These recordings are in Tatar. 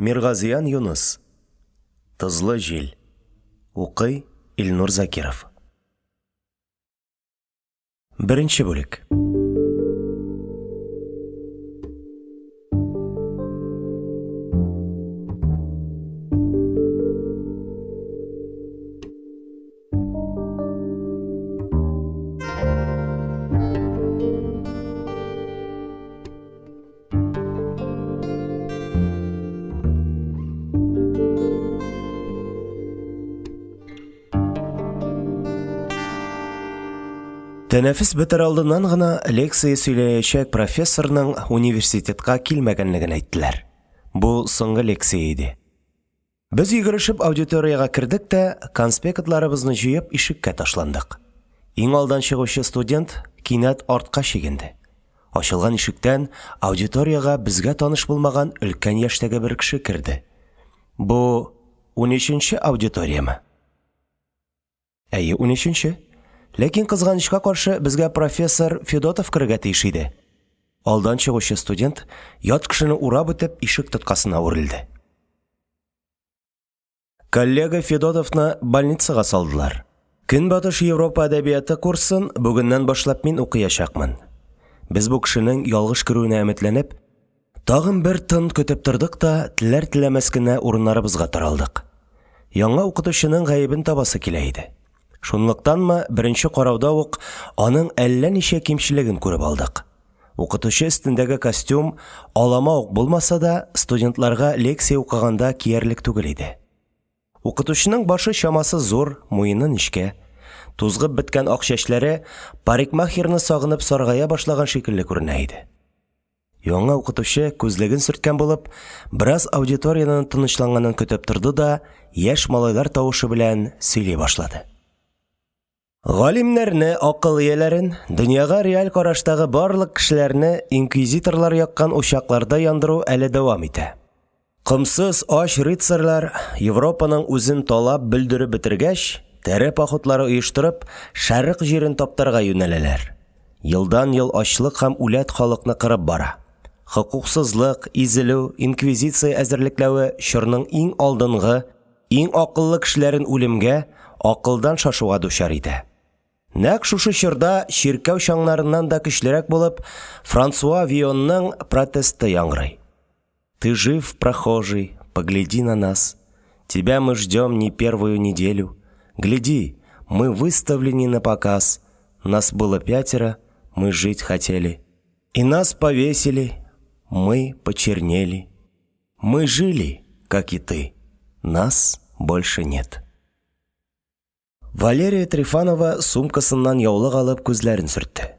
Миргазиян Юныс. Тозлы җил. Укый Илнур Закиров. Беренче бүлек. Тәнәфес бетер алдыннан гына лекция сөйләячәк профессорның университетка килмәгәнлеген әйттеләр. Бу соңгы лекция иде. Без йөгерешеп аудиториягә кердек тә, конспектларыбызны җыеп, ишеккә ташландык. Иң алдан чыгучы студент кинәт артка чигенде. Ачылган ишектән аудиториягә безгә таныш булмаган өлкән яшьтәге бер кеше керде. Бу унөченче аудиторияме? Әйе, унөченче. Ләкин, кызганычка каршы, безгә профессор Федотов керергә тиеш иде. Алдан чыгучы студент, ят кешене урап үтеп, ишек тоткасына үрелде. Коллега Федотовны больницага салдылар. Көнбатыш Европа әдәбияты курсын бүгеннән башлап мин укыячакмын. Без бу кешенең ялгыш керүенә өметләнеп, Тагын бер тын көтеп тордык та, теләр-теләмәс кенә урыннарыбызга таралдык. Яңа укытучының гаебен табасы килә иде. Шунлыктанмы, беренче карауда ук аның әллә ничә кимчелеген күреп алдык. Укытучы өстендәге костюм алама ук булмаса да, студентларга лекция укыганда киярлек түгел иде. Укытучының башы чамасыз зур, муены нечкә. Тузгып беткән ак чәчләре парикмахерны сагынып саргая башлаган шикелле күренә иде. Яңа укытучы, күзлеген сөрткән булып, бераз аудиториянең тынычланганын көтеп торды да, яшь малайлар тавышы белән сөйли башлады. Галимнәрне, акыл ияләрен, дөньяга реаль караштагы барлык кешеләрне инквизиторлар яккан учакларда яндыру әле дәвам итә. Комсыз, ач рыцарьлар Европаның үзен талап, бөлдереп бетергәч, тәре походлары оештырып, Шәрык җирен таптарга юнәләләр. Елдан-ел ачлык һәм үләт халыкны кырып бара. Хокуксызлык, изелү, инквизиция әзерлекләве чорның иң алдынгы, иң акыллы кешеләрен үлемгә, акылдан шашуга дучар итә. Нәкъ шушы чорда чиркәү чаңнарыннан да көчлерәк булып, Франсуа Вионның протесты яңгырый. Ты жив, прохожий, погляди на нас. Тебя мы ждем не первую неделю. Гляди, мы выставлены на показ. Нас было пятеро, мы жить хотели. И нас повесили, мы почернели. Мы жили, как и ты. Нас больше нет. Валерия Трифанова сумкасыннан яулык алып күзләрен сөртте.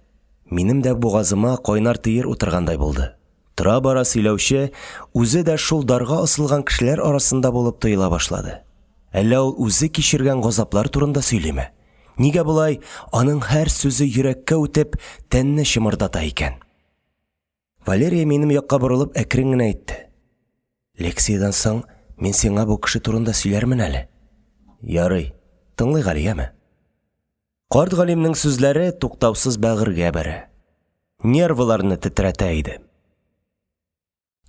Минем дә бугазыма кайнар төер утыргандай булды. Тора-бара сөйләүче үзе дә шул дарга асылган кешеләр арасында булып тоела башлады. Әллә ул үзе кичергән газаплар турында сөйлиме? Нигә болай аның һәр сүзе йөрәккә үтеп, тәнне чымырдата икән? Валерия минем якка борылып әкрен генә әйтте. Лекциядән соң мин сиңа бу кеше турында сөйләрмен әле. Ярый, тыңлыйк әле, яме. Карт галимнең сүзләре туктаусыз бәгырьгә бәрә. Нервыларны тетрәтә иде.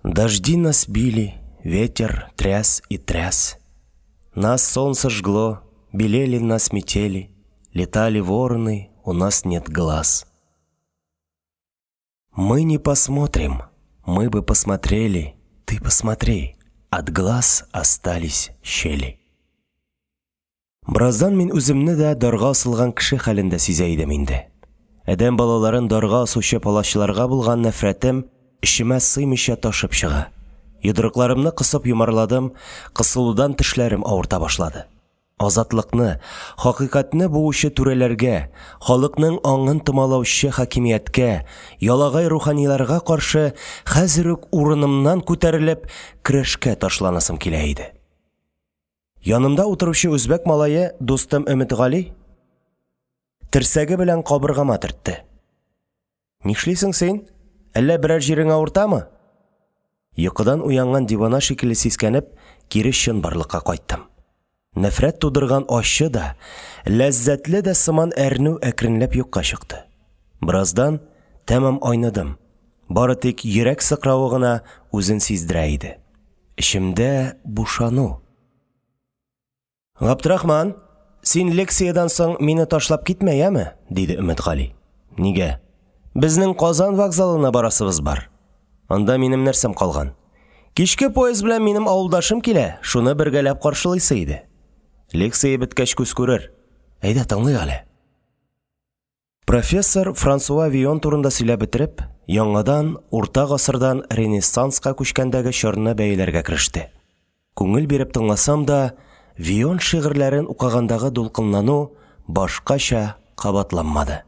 Дожди нас били, ветер тряс и тряс. Нас солнце жгло, белели нас метели, летали вороны, у нас нет глаз. Мы не посмотрим, мы бы посмотрели, ты посмотри, от глаз остались щели. Бераздан мин үземне дә дарга асылган кеше хәлендә сизә идем инде. Адәм балаларын дарга асучы палачларга булган нәфрәтем эчемә сыймыйча ташып чыга. Йодрыкларымны кысып йомарладым, кысылудан тешләрем авырта башлады. Азатлыкны, хакыйкатьне буучы түрәләргә, халыкның аңын томалаучы хакимияткә, ялагай руханиларга каршы хәзер үк урынымнан күтәрелеп, көрәшкә ташланасым килә иде. Янымда утыручы үзбәк малае, дустым Өметгали, терсәге белән кабыргама төртте. Нишлисең син? Әллә берәр җирең авыртамы? Йокыдан уянган дивана шикелле сискәнеп, кире чынбарлыкка кайттым. Нәфрәт тудырган ачы да, ләззәтле дә сыман әрнү әкренләп юкка чыкты. Бераздан тәмам айныдым. Бары тик йөрәк сыкравы гына үзен сиздерә иде. Эчемдә бушану. Габдрахман, син лекциядән соң мине ташлап китмә, яме? диде Өметгали. Нигә? Безнең Казан вокзалына барасыбыз бар. Анда минем нәрсәм калган? Кичке поезд белән минем авылдашым килә, шуны бергәләп каршылыйсы иде. Лекция беткәч күз күрер. Әйдә, тыңлыйк әле. Профессор Франсуа Вион турында сөйләп бетереп, яңадан урта гасырдан Ренессанска күчкәндәге чорны бәяләргә кереште. Күңел биреп тыңласам да, Вион шигырьләрен укыгандагы дулкынлану башкача кабатланмады.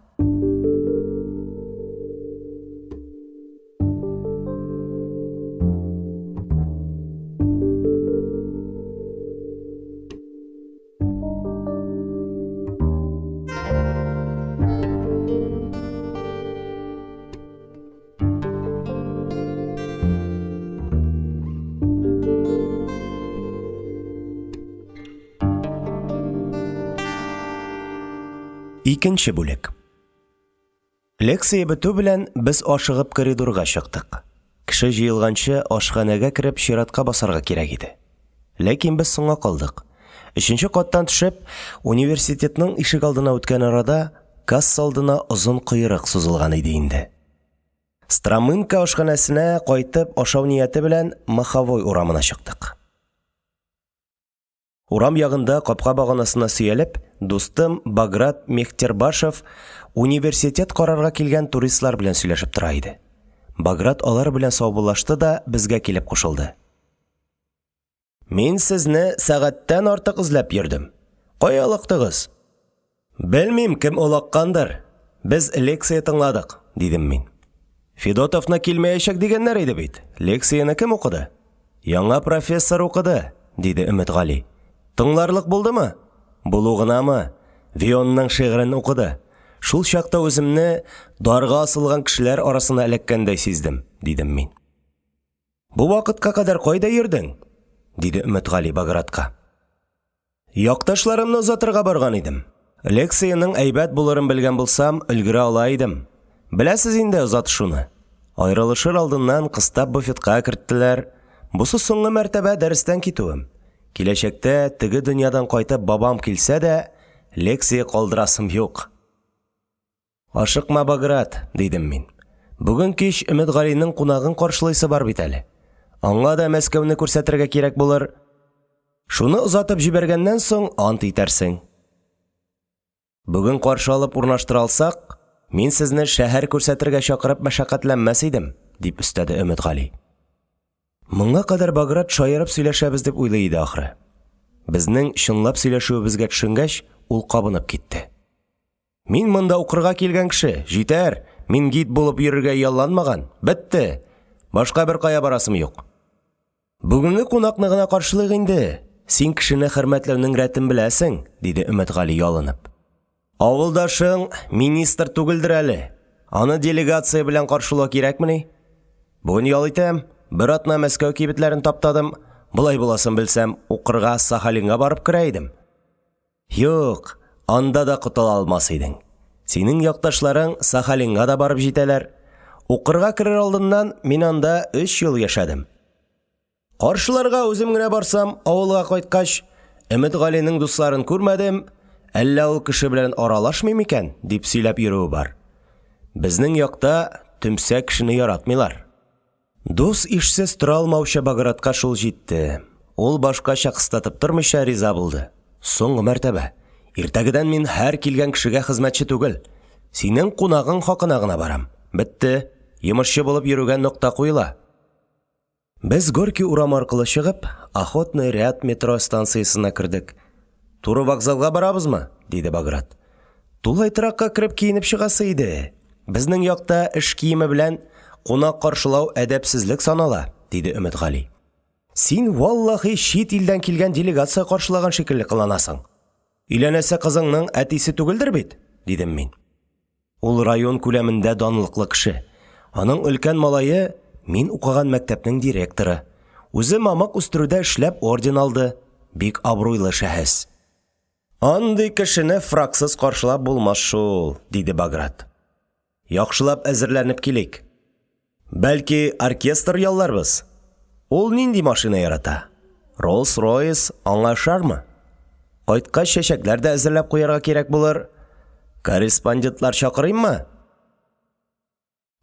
Икенче бүлек. Лекция бетү белән без ашыгып коридорга чыктык. Кеше җыелганчы ашханәгә кереп чиратка басарга кирәк иде. Ләкин без соңга калдык. Өченче каттан төшеп, университетның ишек алдына үткән арада касса алдына озын койрык сузылган иде инде. Стромынка ашханәсенә кайтып ашау нияте белән Маховой урамына чыктык. Урам ягында капка баганасына сөялеп, дустым Баграт Мехтербашев университет карарга килгән туристлар белән сөйләшеп тора иде. Баграт алар белән саубуллашты да безгә килеп кушылды. Мин сезне сәгатьтән артык эзләп йөрдем. Кая олактыгыз? Белмим, кем олаккандыр. Без лекция тыңладык, дидем мин. Федотовны килмәячәк дигәннәр иде бит. Лекцияне кем укыды? Яңа профессор укыды, диде Өметгали. Тыңларлык булдымы? Булу гынамы? Вионның шигырен укыды. Шул чакта үземне дарга асылган кешеләр арасына эләккәндәй сиздем, дидем мин. Бу вакытка кадәр кайда йөрдең? диде Өметгали Багратка. Якташларымны озатырга барган идем. Лекциянең әйбәт булырын белгән булсам, өлгерә ала идем. Беләсез инде озатышуны. Аерылышыр алдыннан кыстап буфетка керттеләр. Бусы соңгы мәртәбә дәрестән китүем. Киләчәктә теге дөньядан кайтып бабам килсә дә, лекция калдырасым юк. Ашыкма, Баграт, дидем мин. Бүген кич Өметгалинең кунагын каршылыйсы бар бит әле. Аңа да Мәскәүне күрсәтергә кирәк булыр. Шуны озатып җибәргәннән соң ант итәрсең. Бүген каршы алып урнаштыра алсак, мин сезне шәһәр күрсәтергә чакырып мәшәкатьләнмәс идем, дип өстәде Өметгали. Моңа кадәр Баграт шаярып сөйләшәбез дип уйлый иде ахры. Безнең чынлап сөйләшүебезгә төшенгәч, ул кабынып китте. Мин монда укырга килгән кеше, җитәр, мин гид булып йөрергә ялланмаган, бетте. Башка беркая барасым юк. Бүгенге кунакны гына каршылыйк инде. Син кешене хөрмәтләүнең рәтен беләсең, диде Өметгали ялынып. Авылдашың министр түгелдер әле. Аны делегация белән каршылау кирәкмени? Бүген ял итәм, бер атна Мәскәү кибетләрен таптадым. Болай буласын белсәм, укырга Сахалинга барып керә идем. Юк, анда да котыла алмас идең. Синең якташларың Сахалинга да барып җитәләр. Укырга керер алдыннан мин анда өч ел яшәдем. Каршыларга үзем генә барсам, авылга кайткач, Өметгалинең дусларын күрмәдем, әллә ул кеше белән аралашмый микән, дип сөйләп йөрүе бар. Безнең якта төмсә кешене яратмыйлар. Дус-ишсез тора алмаучы Багратка шул җитте. Ул башкача кыстатып тормыйча риза булды. Соңгы мәртәбә. Иртәгедән мин һәр килгән кешегә хезмәтче түгел. Синең кунагың хакына гына барам. Бетте. Йомышчы булып йөрүгә нокта куела. Без Горький урамы аркылы чыгып, Охотный ряд метро станциясенә кердек. Туры вокзалга барабызмы? диде Баграт. Тулай торакка кереп киенеп чыгасы иде. Безнең якта эш киеме белән кунак каршылау әдәпсезлек санала, диде Өметгали. Син, валлахи, чит илдән килгән делегация каршылаган шикелле кыланасың. Өйләнәсе кызыңның әтисе түгелдер бит? дидем мин. Ул район күләмендә данлыклы кеше. Аның өлкән малае мин укыган мәктәпнең директоры. Үзе мамык үстерүдә эшләп орден алды. Бик абруйлы шәхес. Андый кешене фраксыз каршылап булмас шул, диде Баграт. Яхшылап әзерләнеп килик. Бәлки, оркестр ялларбыз? Ул нинди машина ярата? Роллс-Ройс аңа ошармы? Кайткач, чәчәкләр дә әзерләп куярга кирәк булыр. Корреспондентлар чакырыйммы?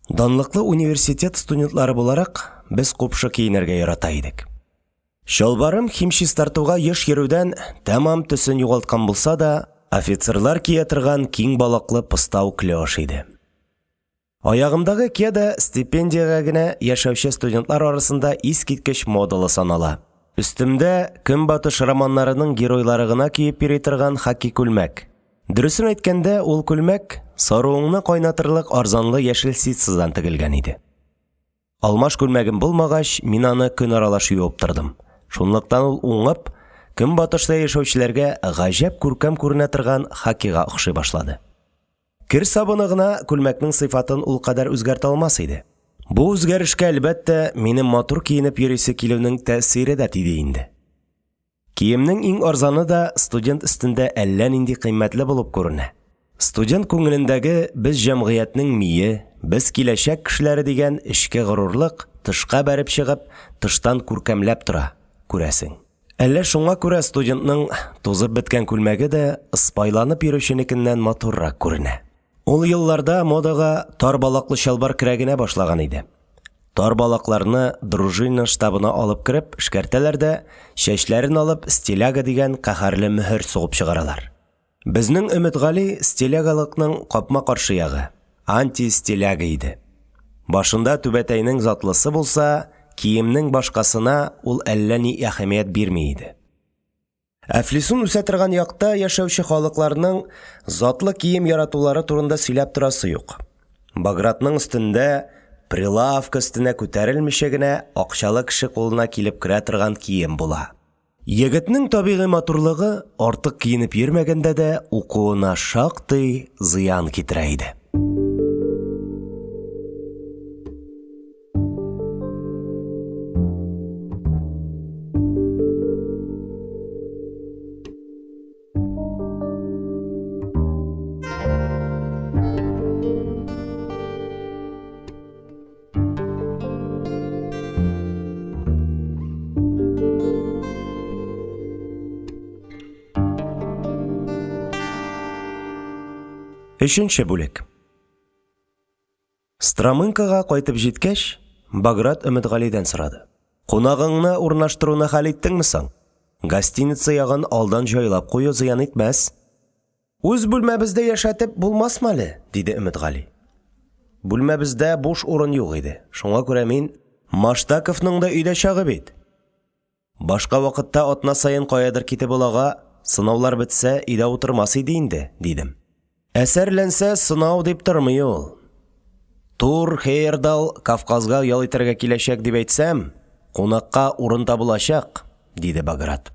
Данлыклы университет студентлары буларак, без купшы киенергә ярата идек. Чалбарым химчистартуга еш йөрүдән тәмам төсен югалткан булса да, офицерлар кия торган киң балаклы постау клёш иде. Аягымдагы кеда стипендиягә генә яшәүче студентлар арасында искиткеч модалы санала. Өстемдә Көнбатыш романнарының геройлары гына киеп йөри торган хаки күлмәк. Дөресен әйткәндә, ул күлмәк саруыңны кайнатырлык арзанлы яшел ситсыдан тегелгән иде. Алмаш күлмәгем булмагач, мин аны көн аралаш юып тордым. Шунлыктан ул уңып, Көнбатышта яшәүчеләргә гаҗәп күркәм күренә торган хакига охшый башлады. Кер сабыны гына күлмәкнең сыйфатын ул кадәр үзгәртә алмас иде. Бу үзгәрешкә, әлбәттә, минем матур киенеп йөрисе килүнең тәэсире дә тиде инде. Киемнең иң арзаны да студент өстендә әллә нинди кыйммәтле булып күренә. Студент күңелендәге без җәмгыятьнең мие, без киләчәк кешеләре дигән эчке горурлык тышка бәреп чыгып, тыштан күркәмләп тора, күрәсең. Әллә шуңа күрә студентның тузып беткән күлмәге дә ыспайланып йөрүченекеннән матуррак күренә. Ул елларда модага тар балаклы чалбар керә генә башлаган иде. Тар балакларны дружина штабына алып кереп эшкәртәләр дә, чәчләрен алып, стиляга дигән каһәрле мөһер сугып чыгаралар. Безнең Өметгали стилягалыкның капма-каршы ягы, антистиляга иде. Башында түбәтәйнең затлысы булса, киемнең башкасына ул әллә ни әһәмият бирми иде. Әфлисун үсә торган якта яшәүче халыкларның затлы кием яратулары турында сөйләп торасы юк. Багратның өстендә прилавка өстенә күтәрелмичә генә акчалы кеше кулына килеп керә торган кием була. Егетнең табигый матурлыгы артык киенеп йөрмәгәндә дә укуына шактый зыян китерә иде. Өченче бүлек. Стромынкага кайтып җиткәч, Баграт Өметгалидән сорады. Кунагыңны урнаштыруны хәл иттеңме соң? Гостиница ягын алдан җайлап кую зыян итмәс. Үз бүлмәбездә яшәтеп булмасмы әле? диде Өметгали. Бүлмәбездә буш урын юк иде. Шуңа күрә мин Маштаковның да өйдә чагы бит. Башка вакытта атна саен каядыр китеп олага, сынаулар бетсә, өйдә утырмас иде инде, дидем. Әсәрләнсә, сынау дип тормый ул. Тур Хейердал Кавказга ял итәргә киләчәк дип әйтсәм, кунакка урын табылачак, диде Баграт.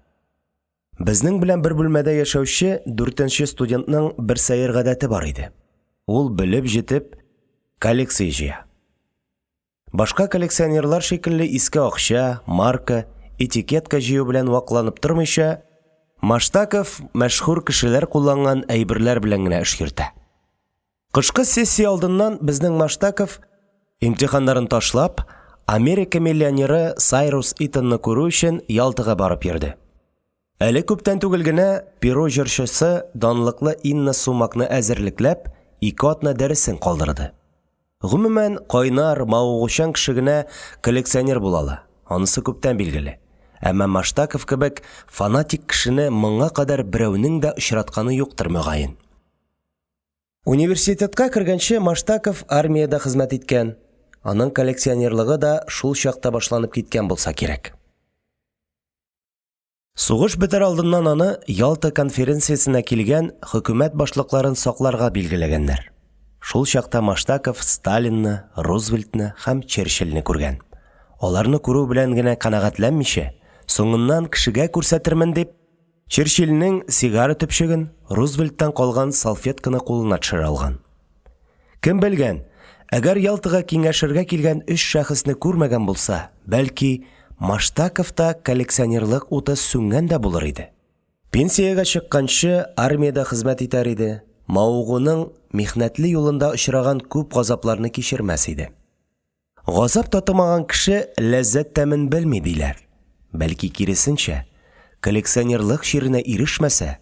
Безнең белән бер бүлмәдә яшәүче дүртенче студентның бер сәер гадәте бар иде. Ул белеп җитеп коллекция җыя. Башка коллекционерлар шикелле иске акча, марка, этикетка җыю белән вакланып тормыйча, Маштаков мәшһүр кешеләр кулланган әйберләр белән генә эш йөртә. Кышкы сессия алдыннан безнең Маштаков, имтиханнарын ташлап, Америка миллионеры Сайрус Итонны күрү өчен Ялтага барып йөрде. Әле күптән түгел генә Перу җырчысы данлыклы Инна Сумакны әзерлекләп, ике атна дәресен калдырды. Гомумән, кайнар, мавыгучан кеше генә коллекционер була ала, анысы күптән билгеле. Әмма Маштаков кебек фанатик кешене моңа кадәр берәүнең дә очратканы юктыр, мөгаен. Университетка кергәнче Маштаков армиядә хезмәт иткән, аның коллекционерлыгы да шул чакта башланып киткән булса кирәк. Сугыш бетәр алдыннан аны Ялта конференциясенә килгән хөкүмәт башлыкларын сакларга билгеләгәннәр. Шул чакта Маштаков Сталинны, Рузвельтны һәм Черчилльне күргән. Аларны күрү белән генә канәгатьләнмичә, соңыннан кешегә күрсәтермен дип, Черчилльнең сигара төпчеген, Рузвельттан калган салфетканы кулына төшерә алган. Кем белгән, әгәр Ялтага киңәшергә килгән өч шәхесне күрмәгән булса, бәлки, Маштаковта коллекционерлык уты сүнгән дә булыр иде. Пенсиягә чыкканчы армиядә хезмәт итәр иде, мавыгуның михнәтле юлында очраган күп газапларны кичермәс иде. Газап татымаган кеше ләззәт тәмен белми, диләр. Бәлки, киресенчә, коллекционерлык чиренә ирешмәсә,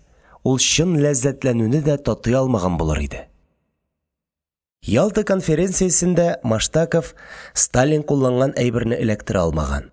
ул чын ләззәтләнүне дә татый алмаган булыр иде. Ялта конференциясендә Маштаков Сталин кулланган әйберне эләктерә алмаган.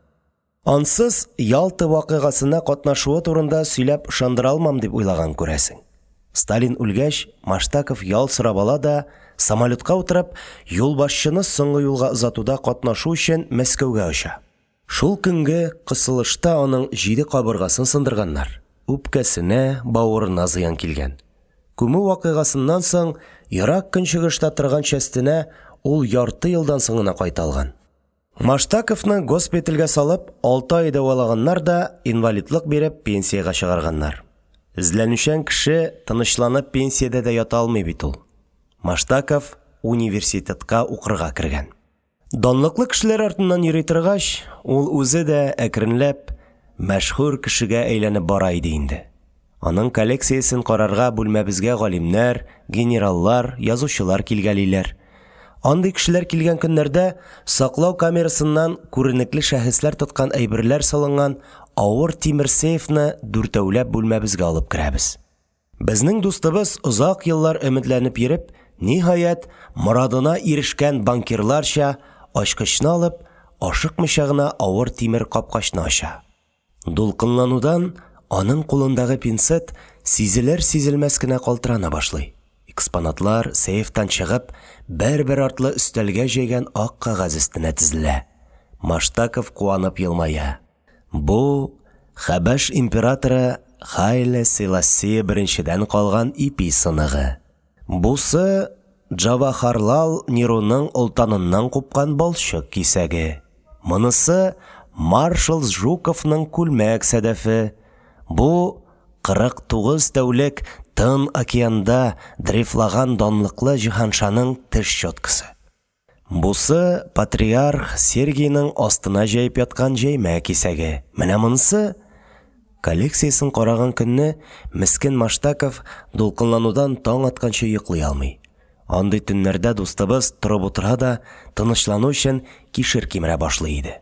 Ансыз Ялта вакыйгасына катнашуы турында сөйләп ышандыра алмам дип уйлаган, күрәсең. Сталин үлгәч, Маштаков ял сорап ала да, самолетка утырып, юлбашчыны соңгы юлга озатуда катнашу өчен Мәскәүгә оча. Шул көнге кысылышта аның җиде кабыргасын сындырганнар, үпкәсенә, бавырына зыян килгән. Күмү вакыйгасыннан соң Ерак Көнчыгышта торган частенә ул ярты елдан соң гына кайта алган. Маштаковны госпитальгә салып, алты ай дәвалаганнар да, инвалидлык биреп, пенсиягә чыгарганнар. Эзләнүчән кеше тынычланып пенсиядә дә ята алмый бит ул. Маштаков университетка укырга кергән. Данлыклы кешеләр артыннан йөри торгач, ул үзе дә әкренләп мәшһүр кешегә әйләнеп бара иде инде. Аның коллекциясен карарга бүлмәбезгә галимнәр, генераллар, язучылар килгәлиләр. Андый кешеләр килгән көннәрдә саклау камерасыннан күренекле шәхесләр тоткан әйберләр салынган авыр тимер сейфны дүртәүләп бүлмәбезгә алып керәбез. Безнең дустыбыз озак еллар өметләнеп йөреп, ниһаять, морадына ирешкән банкирларча, ачкычны алып, ашыкмыйча гына авыр тимер капкачны ача. Дулкынланудан аның кулындагы пинцет сизелер-сизелмәс кенә калтырана башлый. Экспонатлар, сейфтан чыгып, бер-бер артлы өстәлгә җәйгән ак кәгазь өстенә тезелә. Маштаков куанып елмая. Бу, хәбәш императоры Хайле Селассие беренчедән калган ипи сыныгы. Бусы, Джавахарлал Неруның олтаныннан купкан балчык кисәге. Монысы, маршал Жуковның күлмәк сәдәфе. Бу, 49 тәүлек Тын океанда дрейфлаган данлыклы Җиһаншаның теш щеткасы. Бусы, патриарх Сергийның астына җәеп яткан җәймә кисәге. Менә монысы... Коллекциясен караган көнне мескен Маштаков дулкынланудан таң атканчы йоклый алмый. Андый төннәрдә дустыбыз торып утыра да, тынычлану өчен, кишер кимерә башлый иде.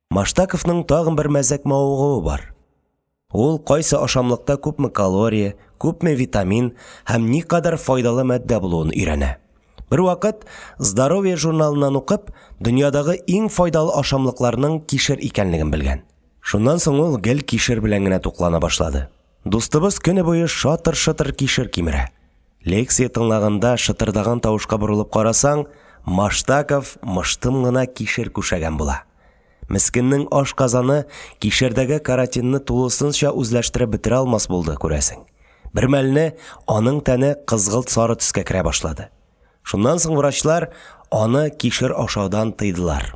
Маштаковның тагын бер мәзәк мавыгуы бар. Ул кайсы ашамлыкта күпме калория, күпме витамин һәм никадәр файдалы матдә булуын өйрәнә. Бервакыт Здоровье журналыннан укып, дөньядагы иң файдалы ашамлыкларның кишер икәнлеген белгән. Шуннан соң ул гел кишер белән генә туклана башлады. Дустыбыз көне буе шатыр-шытыр кишер кимерә. Лекция тыңлаганда шытырдаган тавышка борылып карасаң, Маштаков мыштым гына кишер күшәгән була. Мескеннең ашказаны кишердәге каротинны тулысынча үзләштереп бетерә алмас булды, күрәсең. Бер мәлне аның тәне кызгылт сары төскә керә башлады. Шуннан соң врачлар аны кишер ашаудан тыйдылар.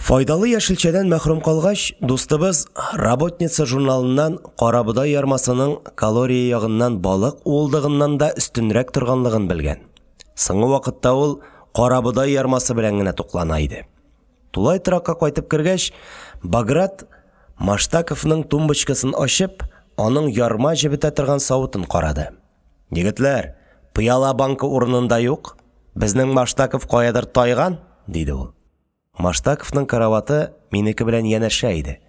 Файдалы яшелчәдән мәхрүм калгач, дустыбыз Работница журналыннан карабодай ярмасының калория ягыннан балык уылдыгыннан да өстенрәк торганлыгын белгән. Соңгы вакытта ул карабодай ярмасы белән генә туклана иде. Тулай торакка кайтып кергәч, Баграт Маштаковның тумбочкасын ачып, аның ярма җебетә торган савытын карады. Егетләр, пыяла банка урынында юк, безнең Маштаков каядыр тайган, диде ул. Маштаковның караваты минеке белән янәшә иде.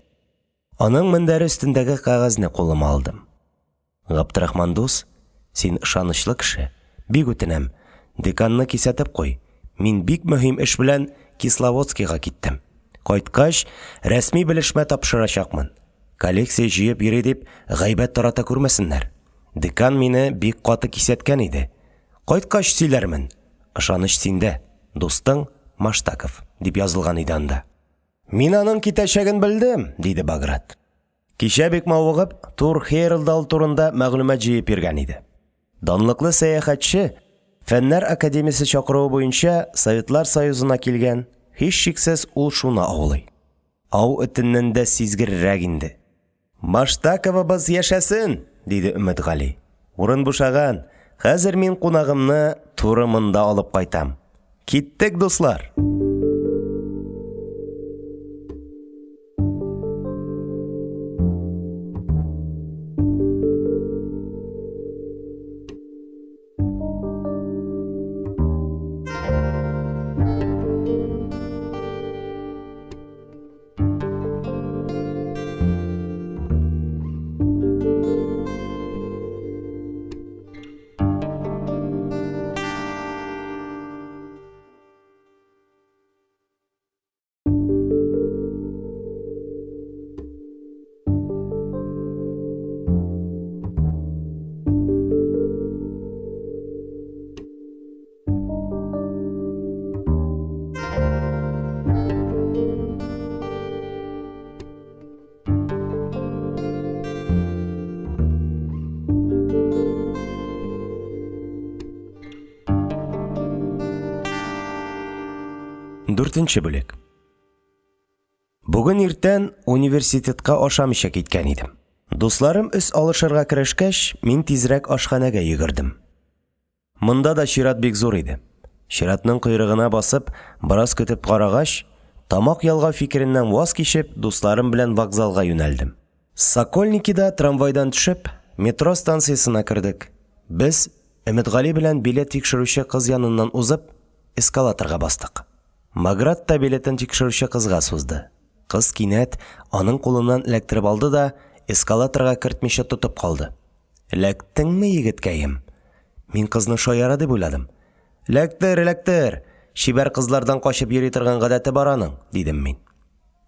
Аның мендәре өстендәге кәгазьне кулыма алдым. Габдрахман дус, син ышанычлы кеше, бик үтенәм, деканны кисәтеп куй. Мин бик мөһим эш белән Кисловодскига киттем. Кайткач, рәсми белешмә тапшырачакмын. Коллекция җыеп йөри дип, гайбәт тарата күрмәсеннәр. Декан мине бик каты кисәткән иде. Кайткач сөйләрмен. Ышаныч синдә, дустың Маштаков, дип язылган иде анда. Мин аның китәчәген белдем, диде Баграт. Кичә бик мавыгып, Тур Хейерлдал турында мәгълүмат җыеп йөргән иде. Данлыклы сәяхәтче Фәннәр академиясе чакыруы буенча Советлар Союзына килгән, һичшиксез ул шуны аулый. Ау этеннән дә сизгеррәк инде. Маштаковыбыз яшәсен! диде Өметгали. Урын бушаган, хәзер мин кунагымны туры монда алып кайтам. Киттек, дуслар! Дүртенче бүлек. Бүген иртән университетка ашамыйча киткән идем. Дусларым өс алышырга керешкәч, мин тизрәк ашханәгә йөгердем. Монда да чират бик зур иде. Чиратның койрыгына басып, бераз көтеп карагач, тамак ялгау фикереннән ваз кичеп, дусларым белән вокзалга юнәлдем. Сокольникида трамвайдан төшеп, метро станциясенә кердек. Без, Өметгали белән билет тикшерүче кыз яныннан узып, эскалаторга бастык. Маграт та билетын тикшерүче кызга сузды. Кыз кинәт аның кулыннан эләктереп алды да эскалаторга кертмичә тотып калды. Эләктеңме, егеткәем? Мин кызны шаяра дип уйладым. Эләктер, эләктер! Чибәр кызлардан качып йөри торган гадәте бар аның, дидем мин.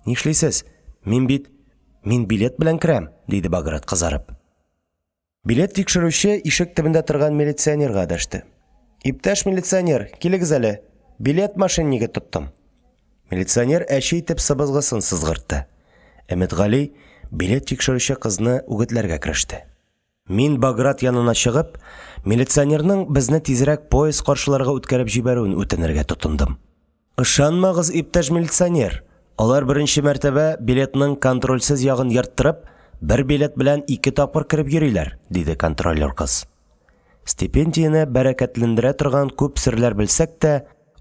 Нишлисез? Мин бит мин билет белән керәм, диде Баграт кызарып. Билет тикшерүче ишек төбендә торган милиционерга дәште. Иптәш милиционер, килегез әле. Билет мошеннигы тоттым. Милиционер әче итеп сыбызгысын сызгыртты. Өметгали билет тикшерүче кызны үгетләргә кереште. Мин Баграт янына чыгып, милиционерның безне тизрәк поезд каршыларга үткәреп җибәрүен үтенергә тотындым. Ышанмагыз, иптәш милиционер, алар беренче мәртәбә билетның контрольсез ягын ерттырып, бер билет белән ике тапкыр кереп йөриләр, диде контролер кыз. Стипендияне бәрәкәтләндерә торган күп серләр белсәк тә,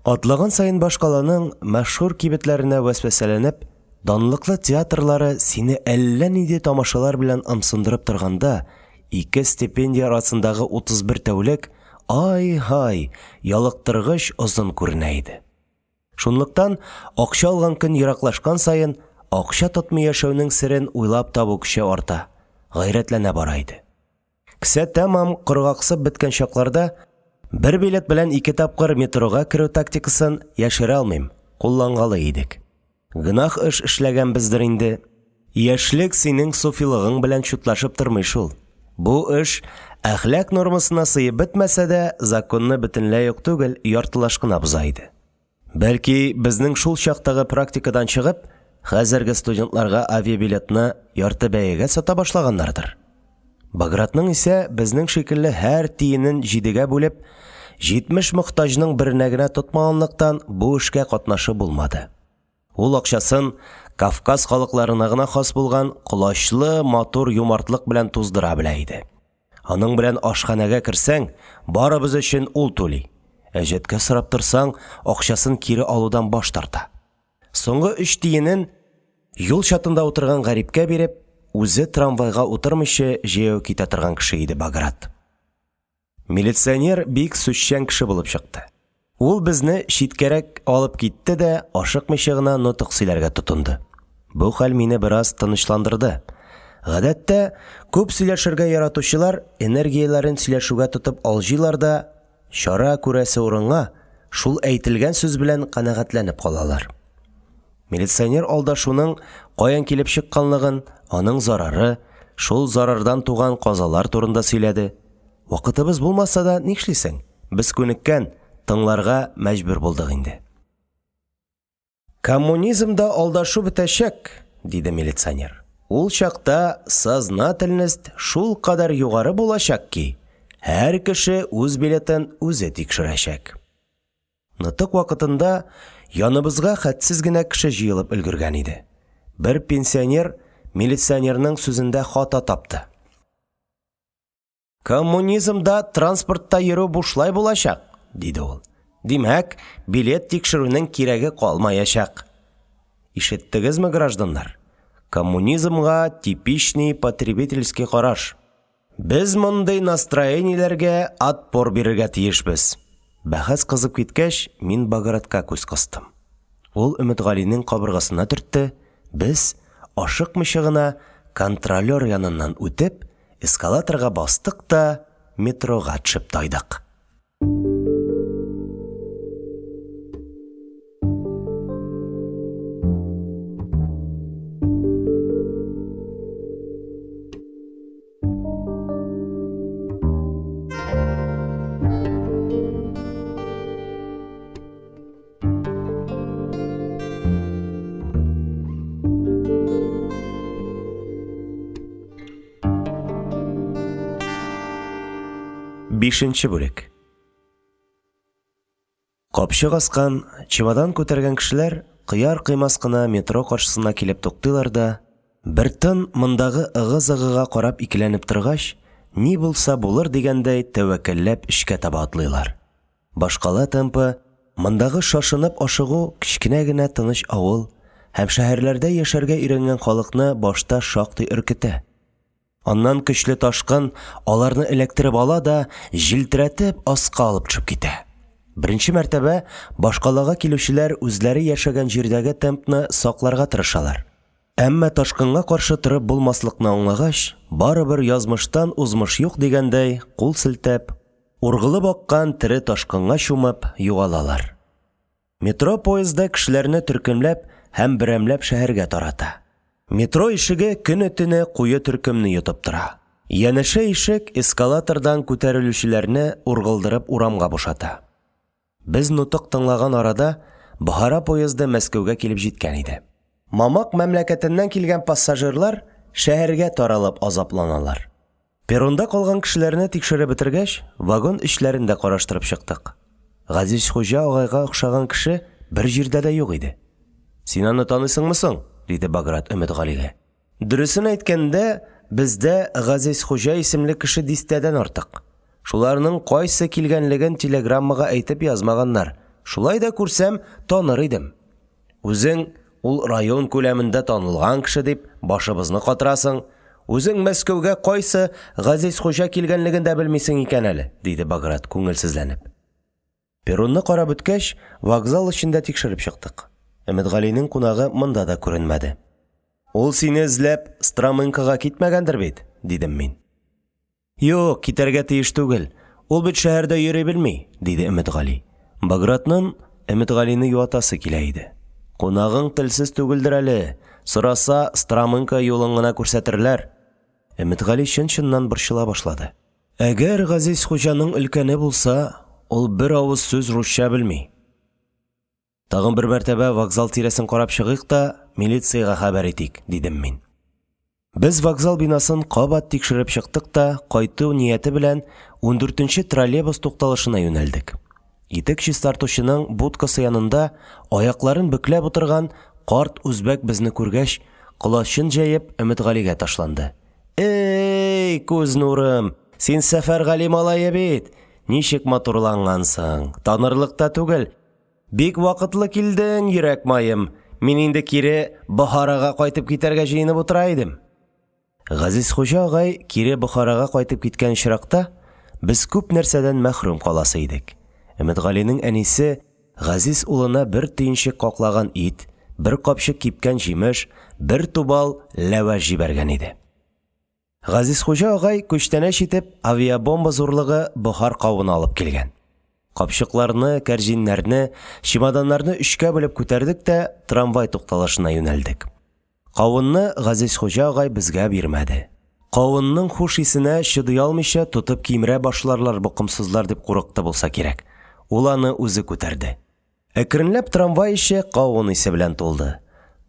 атлаган саен башкаланың мәшһүр кибетләренә вәсвәсәләнеп, данлыклы театрлары сине әллә нинди тамашалар белән ымсындырып торганда, ике стипендия арасындагы 31 тәүлек, ай-һай, ялыктыргыч озын күренә иде. Шунлыктан, акча алган көн ераклашкан саен, акча тотмый яшәүнең серен уйлап табу көче арта, гайрәтләнә бара иде. Кесә тәмам коргаксып беткән чакларда бер билет белән ике тапкыр метрога керү тактикасын яшерә алмыйм, куллангалый идек. Гөнаһ эш эшләгәнбездер инде. Яшьлек синең суфилыгың белән чутлашып тормый шул. Бу эш әхлак нормасына сыеп бетмәсә дә, законны бөтенләй үк түгел, яртылаш кына боза иде. Бәлки, безнең шул чактагы практикадан чыгып, хәзерге студентларга авиабилетны ярты бәягә сата башлаганнардыр. Багратның исә безнең шикелле һәр тиенен җидегә бүлеп, 70 мохтаҗның беренә генә тотмаганлыктан бу эшкә катнашы булмады. Ул акчасын Кавказ халыкларына гына хас булган колачлы матур юмартлык белән туздыра белә иде. Аның белән ашханәгә керсәң, барыбыз өчен ул түли. Әҗәткә сорап торсаң, акчасын кире алудан баш тарта. Соңгы өч тиенен юл чатында утырган гарипкә биреп, үзе трамвайга утырмыйча җәяү китә торган кеше иде Баграт. Милиционер бик сүзчән кеше булып чыкты. Ул безне читкәрәк алып китте дә, ашыкмыйча гына нотык сөйләргә тотынды. Бу хәл мине бераз тынычландырды. Гадәттә, күп сөйләшергә яратучылар энергияләрен сөйләшүгә тотып алҗыйлар да, чара күрәсе урынга, шул әйтелгән сүз белән канәгатьләнеп калалар. Милиционер алдашуның каян килеп чыкканлыгын, аның зарары, шул зарардан туган казалар турында сөйләде. Вакытыбыз булмаса да, нишлисең? Без күнеккән, тыңларга мәҗбүр булдык инде. Коммунизмда алдашу бетәчәк, диде милиционер. Ул чакта сознательность шулкадәр югары булачак ки, һәр кеше үз билетын үзе тикшерәчәк. Нотык вакытында яныбызга хәтсез генә кеше җыелып өлгергән иде. Бер пенсионер милиционерның сүзендә хата тапты. Коммунизмда транспортта йөрү бушлай булачак, диде ул. Димәк, билет тикшерүнең кирәге калмаячак. Ишеттегезме, гражданнар? Коммунизмга типичный потребительский караш. Без мондый настроениеләргә отпор бирергә тиешбез. Бәхәс кызып киткәч, мин Багратка күз кыстым. Ул Өметгалинең кабыргасына төртте, без, ашыкмыйча гына, контролер яныннан үтеп, Эскалаторга бастык та метрога төшеп тайдык. Бишенче бүлек. Капчык аскан, чемодан күтәргән кешеләр кыяр-кыймас кына метро каршысына килеп туктыйлар да, бертын мондагы ыгы-зыгыга карап икеләнеп торгач, ни булса булыр дигәндәй тәвәккәлләп эчкә таба атлыйлар. Башкала темпы, мондагы шашынып ашыгу кечкенә генә тыныч авыл һәм шәһәрләрдә яшәргә өйрәнгән халыкны башта шактый өркетә. Аннан көчле ташкын аларны эләктереп ала да, җилтерәтеп аска алып төшеп китә. Беренче мәртәбә башкалага килүчеләр үзләре яшәгән җирдәге темпны сакларга тырышалар. Әмма ташкынга каршы торып булмаслыкны аңлагач, барыбер язмыштан узмыш юк дигәндәй, кул селтәп, ургылып аккан тере ташкынга чумып югалалар. Метро поезды кешеләрне төркемләп һәм берәмләп шәһәргә тарата. Метро ишеге көне-төне куе төркемне йотып тора. Янәшә ишек эскалатордан күтәрелүчеләрне ургылдырып урамга бушата. Без нотык тыңлаган арада Бохара поезды Мәскәүгә килеп җиткән иде. Мамак мәмләкәтеннән килгән пассажирлар шәһәргә таралып азапланалар. Перронда калган кешеләрне тикшереп бетергәч, вагон эчләрен дә караштырып чыктык. Газизхуҗа агайга охшаган кеше бер җирдә дә юк иде. Син аны таныйсыңмы соң? диде Баграт Өметгалигә. Дөресен әйткәндә, бездә Газизхуҗа исемле кеше дистәдән артык. Шуларның кайсы килгәнлеген телеграммага әйтеп язмаганнар. Шулай да күрсәм, таныр идем. Үзең ул район күләмендә танылган кеше дип башыбызны катырасың. Үзең Мәскәүгә кайсы Газизхуҗа килгәнлеген дә белмисең икән әле, диде Баграт, күңелсезләнеп. Перронны карап үткәч, вокзал эчен дә тикшереп чыктык. Өметгалинең кунагы монда да күренмәде. Ул сине эзләп Стромынкага китмәгәндер бит, дидем мин. Юк, китәргә тиеш түгел. Ул бит шәһәрдә йөри белми, диде Өметгали. Багратның Өметгалине юатасы килә иде. Кунагың телсез түгелдер әле. Сораса, Стромынка юлын гына күрсәтерләр. Өметгали чын-чыннан борчыла башлады. Әгәр Газиз хуҗаның өлкәне булса, ул бер авыз сүз русча белми. Тагын бер мәртәбә вокзал тирәсен карап чыгыйк та, милициягә хәбәр итик, дидем мин. Без вокзал бинасын кабат тикшереп чыктык та, кайту нияте белән ундүртенче троллейбус тукталышына юнәлдек. Итек чистартучының будкасы янында аякларын бөкләп утырган карт үзбәк безне күргәч, колачын җәеп, Өметгалигә ташланды. Эй, күз нурым, син Сәфәргали малае бит! Ничек матурлангансың, танырлык та түгел. Бик вакытлы килдең, йөрәк маем. Мин инде кире Бохарага кайтып китәргә җыенып утыра идем. Газизхуҗа агай кире Бохарага кайтып киткән очракта, без күп нәрсәдән мәхрүм каласы идек. Өметгалинең әнисе Газиз улына бер төенчек каклаган ит, бер капчык кипкән җимеш, бер тубал ләвәш җибәргән иде. Газизхуҗа агай күчтәнәч итеп авиабомба зурлыгы бохар кавыны алып килгән. Капчыкларны, кәрҗиннәрне, чемоданнарны өчкә бүлеп күтәрдек тә трамвай тукталышына юнәлдек. Кавынны Газизхуҗа агай безгә бирмәде. Кавынның хуш исенә чыдый алмыйча тотып кимерә башларлар бу комсызлар дип курыкты булса кирәк. Ул аны үзе күтәрде. Әкренләп трамвай эче кавын исе белән тулды.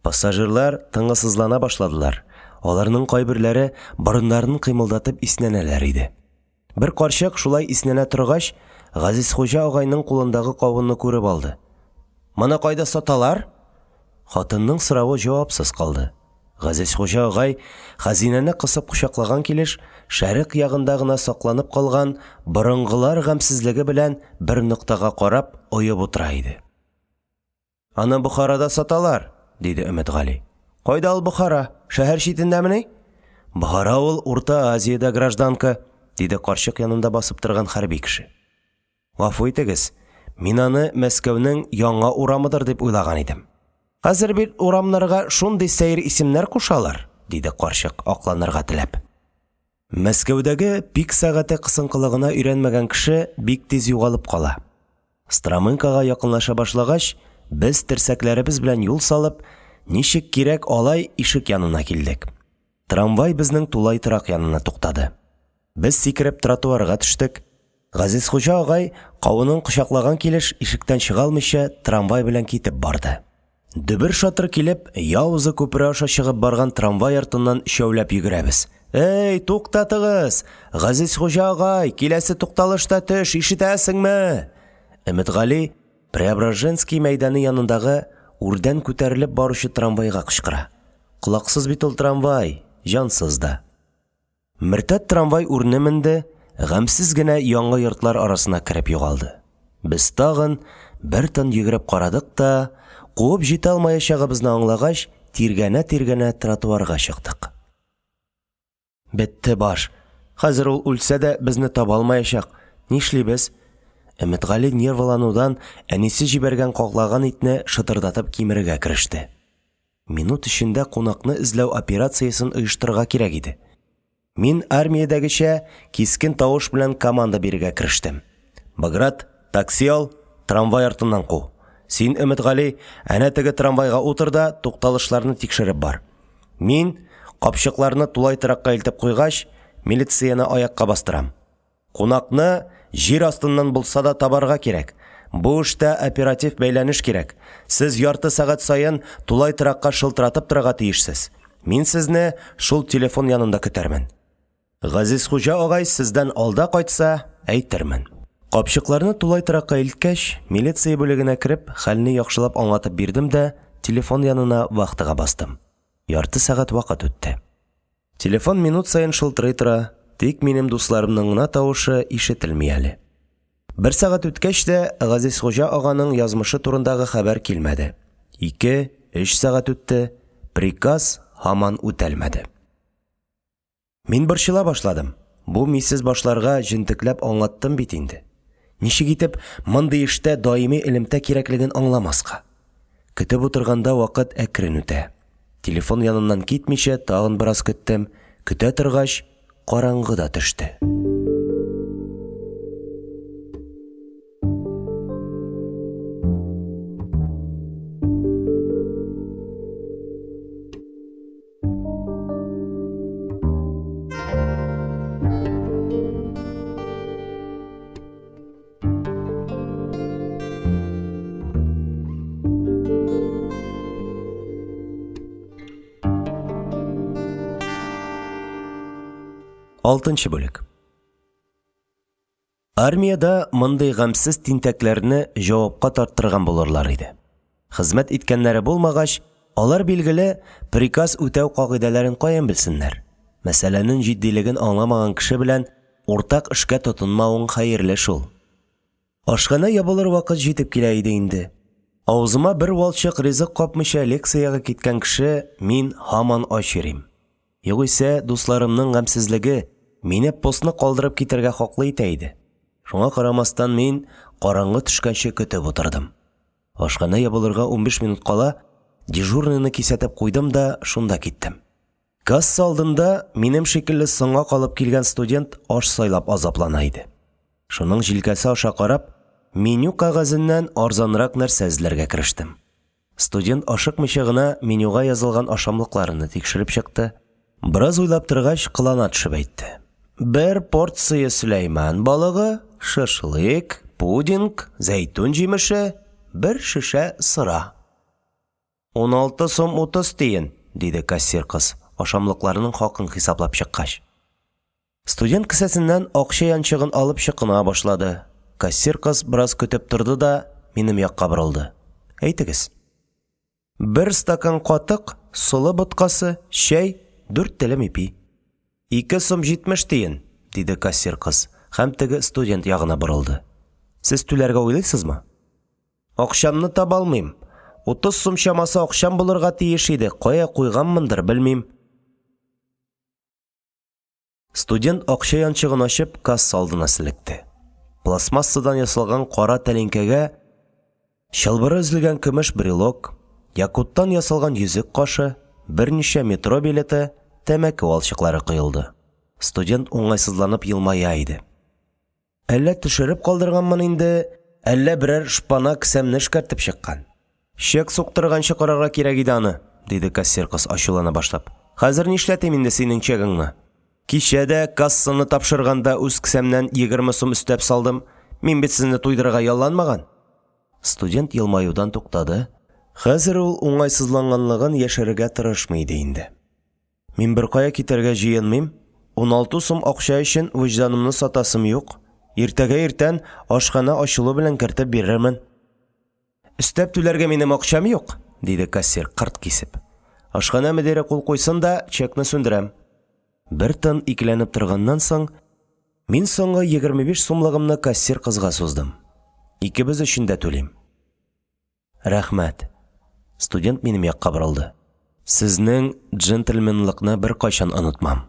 Пассажирлар тынгысызлана башладылар. Аларның кайберләре борыннарын кыймылдатып иснәнәләр иде. Бер карчык шулай иснәнә торгач, Газизхуҗа агайның кулындагы кавынны күреп алды. Моны кайда саталар? Хатынның соравы җавапсыз калды. Газизхуҗа агай, хәзинәне кысып кочаклаган килеш, шәрык ягында гына сакланып калган борынгылар гамьсезлеге белән бер ноктага карап, оеп утыра иде. Аны Бохарада саталар, диде Өметгали. Кайда ул Бохара? Шәһәр читендәмени? Бохара ул Урта Азиядә, гражданка, диде карчык янында басып торган хәрби кеше. Гафу итегез, мин аны Мәскәүнең яңа урамыдыр дип уйлаган идем. Хәзер бит урамнарга шундый сәер исемнәр кушалар, диде карчык, акланырга теләп. Мәскәүдәге пик сәгате кысынкылыгына өйрәнмәгән кеше бик тиз югалып кала. Стромынкага якынлаша башлагач, без терсәкләребез белән юл салып, ничек кирәк алай ишек янына килдек. Трамвай безнең тулай торак янына туктады. Без сикереп тротуарга төштек. Газизхуҗа агай, кавынын кочаклаган килеш, ишектән чыга алмыйча, трамвай белән китеп барды. Дөбер-шатыр килеп, Яуза күпере аша чыгып барган трамвай артыннан өчәүләп йөгерәбез. Эй, туктатыгыз! Газизхуҗа агай, киләсе тукталышта төш, ишетәсеңме? Өметгали. Преображенский мәйданы янындагы үрдән күтәрелеп баручы трамвайга кычкыра. Колаксыз бит ул трамвай, җансыз да. Мөртәт трамвай үрне менде, гамьсез генә яңа йортлар арасына кереп югалды. Без тагын бер тын йөгереп карадык та, куып җитә алмаячагыбызны аңлагач, тиргәнә-тиргәнә тротуарга чыктык. Бетте баш. Хәзер ул үлсә дә безне таба алмаячак. Нишлибез? Өметгали нервыланудан әнисе җибәргән каклаган итне шытырдатып кимерергә кереште. Минут эчендә кунакны эзләү операциясен оештырырга кирәк иде. Мин армиядәгечә кискен тавыш белән команда бирергә керештем. Баграт, такси ал, трамвай артыннан ку. Син, Өметгали, әнә теге трамвайга утыр да тукталышларны тикшереп бар. Мин, капчыкларны тулай торакка илтеп куйгач, милицияне аякка бастырам. Кунакны җир астыннан булса да табарга кирәк. Бу эштә оператив бәйләнеш кирәк. Сез ярты сәгать саен тулай торакка шылтыратып торырга тиешсез. Мин сезне шул телефон янында көтәрмен. Газизхуҗа агай сездән алда кайтса, әйтермен. Капчыкларны тулай торакка илткәч, милиция бүлегенә кереп, хәлне яхшылап аңлатып бирдем дә телефон янына вахтага бастым. Ярты сәгать вакыт үтте. Телефон минут саен шылтырый тора, тик минем дусларымның гына тавышы ишетелми әле. Бер сәгать үткәч тә, Газизхуҗа аганың язмышы турындагы хәбәр килмәде. Ике, өч сәгать үтте, приказ һаман үтәлмәде. Мин борчыла башладым. Бу мисез башларга җентекләп аңлаттым бит инде. Ничек итеп мондый эштә даими элемтә кирәклеген аңламаска? Көтеп утырганда вакыт әкрен үтә. Телефон яныннан китмичә тагын бераз көттем. Көтә торгач, караңгы да төште. Алтынчы бүлек. Армиядә мондый гамьсез тинтәкләрне җавапка тарттырган булырлар иде. Хезмәт иткәннәре булмагач, алар, билгеле, приказ үтәү кагыйдәләрен каян белсеннәр? Мәсьәләнең җитдилеген аңламаган кеше белән уртак эшкә тотынмавың хәерле шул. Ашханә ябылыр вакыт җитеп килә иде инде. Авызыма бер валчык ризык капмыйча лекциягә киткән кеше мин һаман ач йөрим. Югыйсә, дусларымның гамьсезлеге мине постны калдырып китәргә хаклы итә иде. Шуңа карамастан мин караңгы төшкәнче көтеп утырдым. Ашханә ябылырга 15 минут кала, дежурныйны кисәтеп куйдым да шунда киттем. Касса алдында минем шикелле соңга калып килгән студент аш сайлап азаплана иде. Шуның җилкәсе аша карап, меню кәгазеннән арзанрак нәрсә эзләргә керештем. Студент ашыкмыйча гына менюга язылган ашамлыкларны тикшереп чыкты. Бераз уйлап торгач, кылана төшеп әйтте. Бер порция Сөләйман балыгы, шашлык, пудинг, зәйтүн җимеше, бер шешә сыра. 16 сум 30 тиен, диде кассир кыз, ашамлыкларның хакын хисаплап чыккач. Студент кесәсеннән акча янчыгын алып чокына башлады. Кассир кыз бераз көтеп торды да минем якка борылды. Әйтегез. Бер стакан катык, солы боткасы, чәй, дүрт телем ипи. Ике сум җитмеш тиен, диде кассир кыз һәм теге студент ягына борылды. Сез түләргә уйлыйсызмы? Акчамны таба алмыйм. 30 сум чамасы акчам булырга тиеш иде, кая куйганмындыр, белмим. Студент акча янчыгын ачып, касса алдына селекте. Пластмассадан ясалган кара тәлинкәгә чылбыры өзелгән көмеш брелок, якуттан ясалган йөзек кашы, берничә метро билеты, тәмәке валчыклары коелды. Студент уңайсызланып елмая иде. Әллә төшереп калдырганмын инде, әллә берәр шпана кесәмне эшкәртеп чыккан. Чек суктырганчы карарга кирәк иде аны, диде кассир кыз ачулана башлап. Хәзер нишләтим инде синең чегыңны? Кичә дә кассаны тапшырганда үз кесәмнән 20 сум өстәп салдым. Мин бит сезне туйдырырга ялланмаган. Студент елмаюдан туктады. Хәзер ул уңайсызланганлыгын яшерергә тырышмый иде инде. Мин беркая китәргә җыенмыйм. 16 сум акча өчен вөҗданымны сатасым юк. Иртәгә иртән ашханә ачылу белән кертеп бирермен. Өстәп түләргә минем акчам юк, диде кассир, кырт кисеп. Ашханә мөдире кул куйсын да, чекны сүндерәм. Бер тын икеләнеп торганнан соң, мин соңгы 25 сумлыгымны кассир кызга суздым. Икебез өчен дә түлим. Рәхмәт. Студент минем якка борылды. Сезнең джентльменлыкны беркайчан онытмам.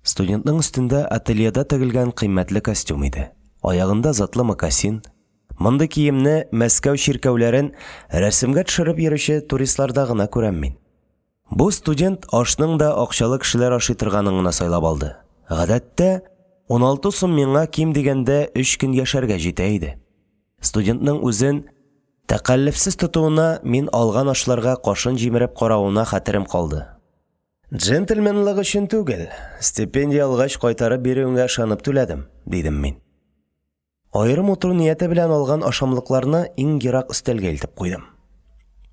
Студентның өстендә ательеда тегелгән кыйммәтле костюм иде. Аягында затлы мокасин. Мондый киемне Мәскәү чиркәүләрен рәсемгә төшереп йөрүче туристларда гына күрәм мин. Бу студент ашның да акчалы кешеләр ашый торганын гына сайлап алды. Гадәттә, 16 сум миңа ким дигәндә өч көн яшәргә җитә иде. Студентның үзен тәкәллефсез тотуына, мин алган ашларга кашын җимереп каравына хәтерем калды. Джентльменлык өчен түгел, стипендия алгач кайтарып бирүеңә ышанып түләдем, дидем мин. Аерым утыру нияте белән алган ашамлыкларны иң ерак өстәлгә илтеп куйдым.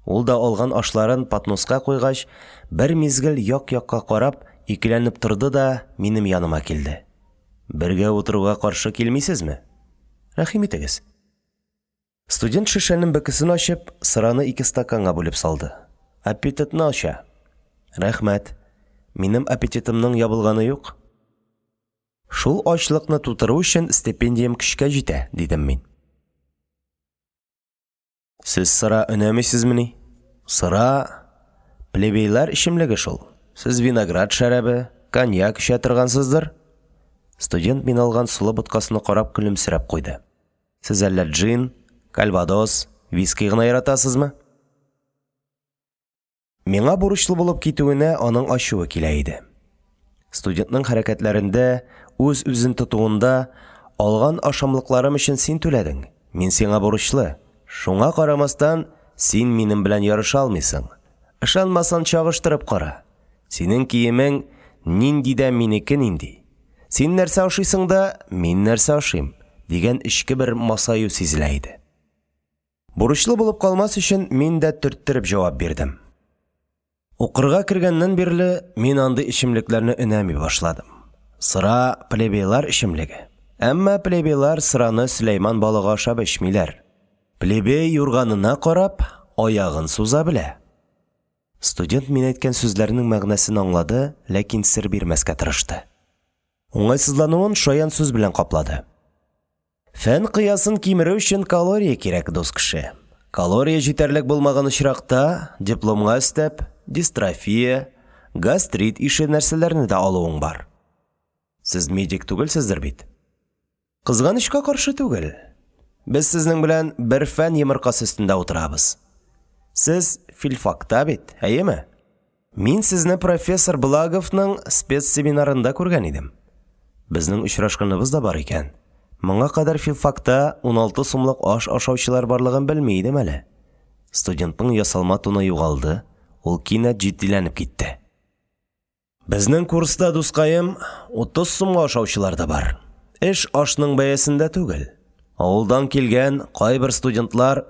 Ул да алган ашларын подноска куйгач, бер мизгел як-якка карап, икеләнеп торды да минем яныма килде. Бергә утыруга каршы килмисезме? Рәхим итегез. Студент шешәнең бөкесен ачып, сыраны ике стаканга бүлеп салды. Аппетитны ача. Рәхмәт. Минем аппетитымның ябылганы юк. Шул ачлыкны тутыру өчен стипендиям көчкә җитә, дидем мин. Сез сыра өнәмисезмени? Сыра плебейлар эчемлеге шул. Сез виноград шәрабе, коньяк эчә торгансыздыр? Студент мин алган солы боткасына карап көлемсерәп куйды. Сез әллә джин, кальвадос, виски гына яратасызмы? Миңа бурычлы булып китүенә аның ачуы килә иде. Студентның хәрәкәтләрендә, үз-үзен тотуында алган ашамлыкларым өчен син түләдең, мин сиңа бурычлы. Шуңа карамастан, син минем белән ярыша алмыйсың. Ышанмасаң, чагыштырып кара. Синең киемең нинди дә минеке нинди. Син нәрсә ашыйсың да, мин нәрсә ашыйм, дигән эчке бер масаю сизелә иде. Бурычлы булып калмас өчен мин дә төрттереп җавап бирдем. Укырга кергәннән бирле мин андый эчемлекләрне өнәми башладым. Сыра плебейлар эчемлеге. Әмма плебейлар сыраны Сөләйман балыгы ашап эчмиләр. Плебей юрганына карап, аягын суза белә. Студент мин әйткән сүзләрнең мәгънәсен аңлады, ләкин сер бирмәскә тырышты. Уңайсызлануын шаян сүз белән каплады. Фән кыясын кимерү өчен калория кирәк, дус кеше. Калория җитәрлек булмаган очракта, дипломга өстәп, дистрофия, гастрит ише нәрсәләрне дә алуың бар. Сез медик түгелсездер бит? Кызганычка каршы түгел. Без сезнең белән бер фән йомыркасы өстендә утырабыз. Сез филфакта бит, әйеме? Мин сезне профессор Благовның спецсеминарында күргән идем. Безнең очрашканыбыз да бар икән. Моңа кадәр филфакта 16 сумлык аш ашаучылар барлыгын белми идем әле. Студентның ясалма тоны югалды, ул кинәт җитдиләнеп китте. Безнең курста, дускаем, 30 сумга ашаучылар да бар. Эш ашның бәясендә түгел. Авылдан килгән кайбер студентлар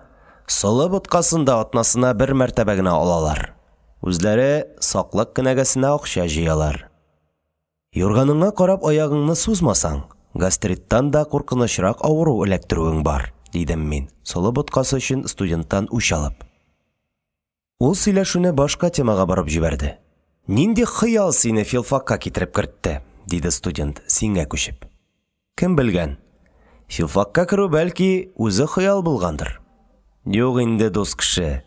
солы боткасын да атнасына бер мәртәбә генә алалар. Үзләре саклык кенәгәсенә акча җыялар. Юрганыңа карап аягыңны сузмасаң, гастриттан да куркынычрак авыру эләктерүең бар, дидем мин, солы боткасы өчен студенттан үч алып. Ул сөйләшүне башка темага борып җибәрде. Нинди хыял сине филфакка китереп кертте? диде студент, сингә күчеп. Кем белгән? Филфакка керү, бәлки, үзе хыял булгандыр. Юк инде, дус кеше.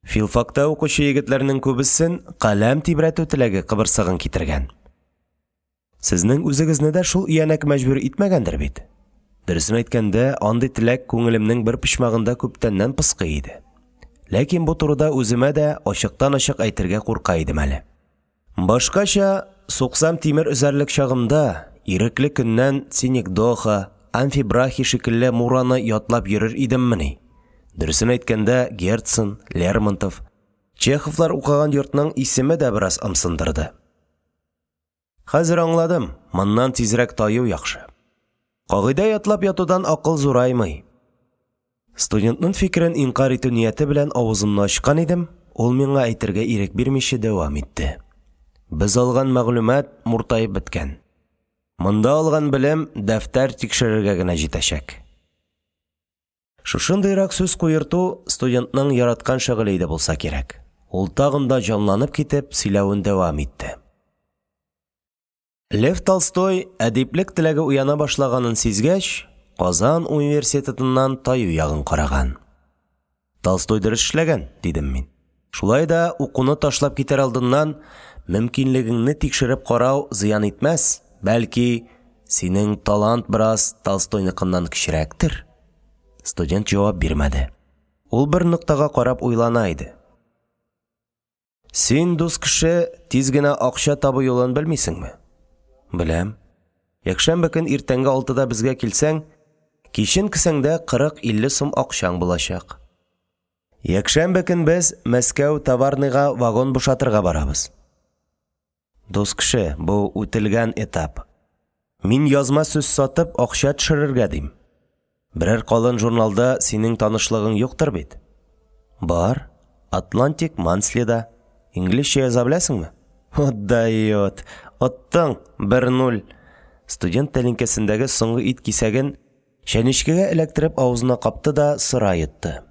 Филфакта укучы егетләрнең күбесен каләм тибрәтү теләге кыбырсыгын китергән. Сезнең үзегезне дә шул өянәк мәҗбүр итмәгәндер бит? Дөресен әйткәндә, андый теләк күңелемнең бер почмагында күптәннән пыскый иде. Ләкин бу турыда үземә дә ачыктан-ачык әйтергә курка идем әле. Башкача, суксам тимер өзәрлек чагымда, ирекле көннән синекдоха, амфибрахий шикелле мураны ятлап йөрер идеммени? Дөресен әйткәндә, Герцен, Лермонтов, Чеховлар укыган йортның исеме дә бераз ымсындырды. Хәзер аңладым, моннан тизрәк таю яхшы. Кагыйдә ятлап ятудан акыл зураймый. Студентның фикерен инкарь итү нияте белән авызымны ачкан идем, ул миңа әйтергә ирек бирмичә дәвам итте. Без алган мәгълүмат муртаеп беткән. Монда алган белем дәфтәр тикшерергә генә җитәчәк. Шушындыйрак сүз куерту студентның яраткан шөгыле иде булса кирәк. Ул тагын да җанланып китеп, сөйләвен дәвам итте. Лев Толстой, әдиплек теләге уяна башлаганын сизгәч, Казан университетыннан таю ягын караган. Толстой дөрес эшләгән, дидем мин. Шулай да укуны ташлап китәр алдыннан мөмкинлегеңне тикшереп карау зыян итмәс, бәлки, синең талант бераз Толстойныкыннан кечерәктер? Студент җавап бирмәде. Ул бер ноктага карап уйлана иде. Син, дус кеше, тиз генә акча табу юлын белмисеңме? Беләм. Якшәмбе көн иртәнге алтыда безгә килсәң, кичен кесәңдә 40-50 сум акчаң булачак. Якшәмбе көн без Мәскәү товарныйга вагон бушатырга барабыз. Дус кеше, бу үтелгән этап. Мин язма сүз сатып, акча төшерергә дим. Берәр калын журналда синең танышлыгың юктыр бит? Бар. Атлантик Манслида. Инглизчә яза беләсеңме? Вот дает. Оттың, 1-0. Студент тәлинкәсендәге соңгы ит кисәген чәнечкегә эләктереп авызына капты да сыра йотты.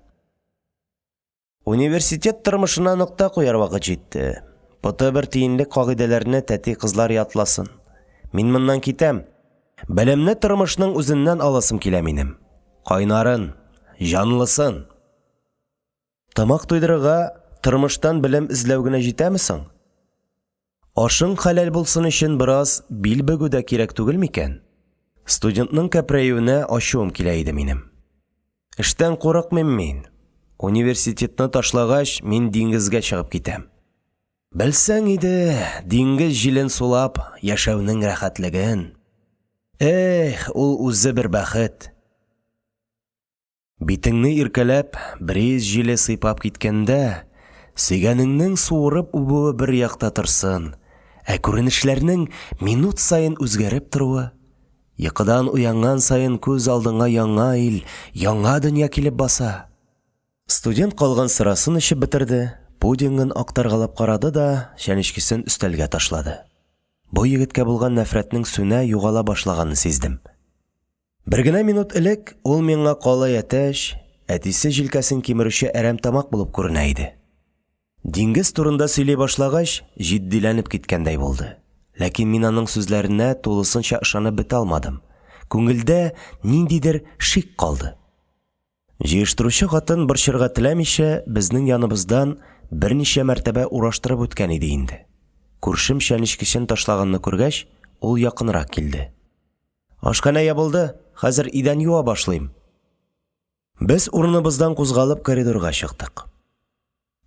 Университет тормышына нокта куяр вакыт җитте. Поты бер тиенлек кагыйдәләрне тәти кызлар ятласын. Мин моннан китәм. Белемне тормышның үзеннән аласым килә минем. Кайнарын, җанлысын. Тамак туйдырырга тормыштан белем эзләү генә җитәме соң? Ашың хәләл булсын өчен бераз бил бөгү дә кирәк түгел микән? Студентның кәпрәюенә ачуым килә иде минем. Эштән курыкмыйм мин. Университетны ташлагач, мин диңгезгә чыгып китәм. Белсәң иде, диңгез җилен сулап, яшәүнең рәхәтлеген. Эх, ул үзе бер бәхет. Битеңне иркәләп, бриз җиле сыйпап киткәндә, сөйгәнеңнең суырып үбүе бер якта торсын, ә күренешләрнең минут саен үзгәреп торуы, Йокыдан уянган саен күз алдыңа яңа ил, яңа дөнья килеп баса. Студент калган сырасын эчеп бетерде, пудингын актаргалап карады да чәнечкесен өстәлгә ташлады. Бу егеткә булган нәфрәтнең сүнә, югала башлаганын сиздем. Бер генә минут элек ул миңа калай әтәч, әтисе җилкәсен кимерүче әрәмтамак булып күренә иде. Диңгез турында сөйли башлагач, җитдиләнеп киткәндәй булды. Ләкин мин аның сүзләренә тулысынча ышанып бетә алмадым. Күңелдә ниндидер шик калды. Җыештыручы хатын борчырга теләмичә, безнең яныбыздан берничә мәртәбә ураштырып үткән иде инде. Күршем чәнечкечен ташлаганны күргәч, ул якынрак килде. Ашханә ябылды, хәзер идән юа башлыйм. Без урыныбыздан кузгалып коридорга чыктык.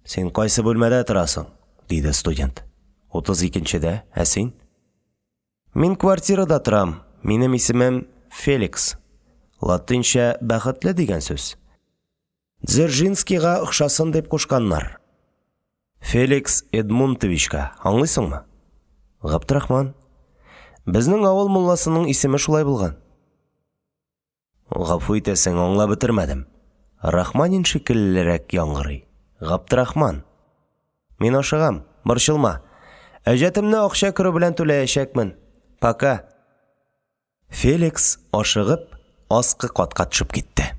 Син кайсы бүлмәдә торасың? диде студент. 32-нчедә, ә син? Мин квартирада торам. Минем исемем Феликс. Латинча бәхетле дигән сүз. Дзержинскийга охшасын дип кушканнар. Феликс Эдмунтовичка, аңлыйсыңмы? Габдрахман. Безнең авыл мулласының исеме шулай булган. Гафу итәсең, аңлап бетермәдем. Рахманин шикеллерәк яңгырый. Габдрахман. Мин ашыгам, борчылма. Әҗәтемне акча керү белән түләячәкмен. Пока. Феликс, ашыгып, аскы катка төшеп китте.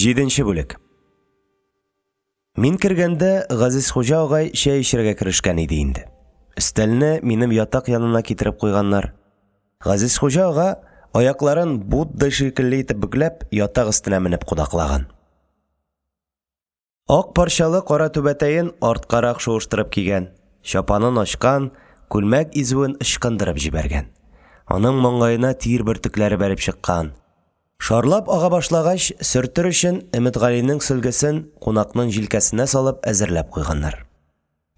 Җиденче бүлек. Мин кергәндә Газизхуҗа агай чәй эчәргә керешкән иде инде. Өстәлне минем ятак янына китереп куйганнар. Газизхуҗа ага аякларын Будда шикелле итеп бөкләп, ятак өстенә менеп кунаклаган. Ак парчалы кара түбәтәен арткарак шуыштырып кигән, чапанын ачкан, күлмәк изүен ычкындырып җибәргән. Аның маңгаена тир бөртекләре бәреп чыккан. Шарлап ага башлагач, сөртер өчен Өметгалинең сөлгесен кунакның җилкәсенә салып әзерләп куйганнар.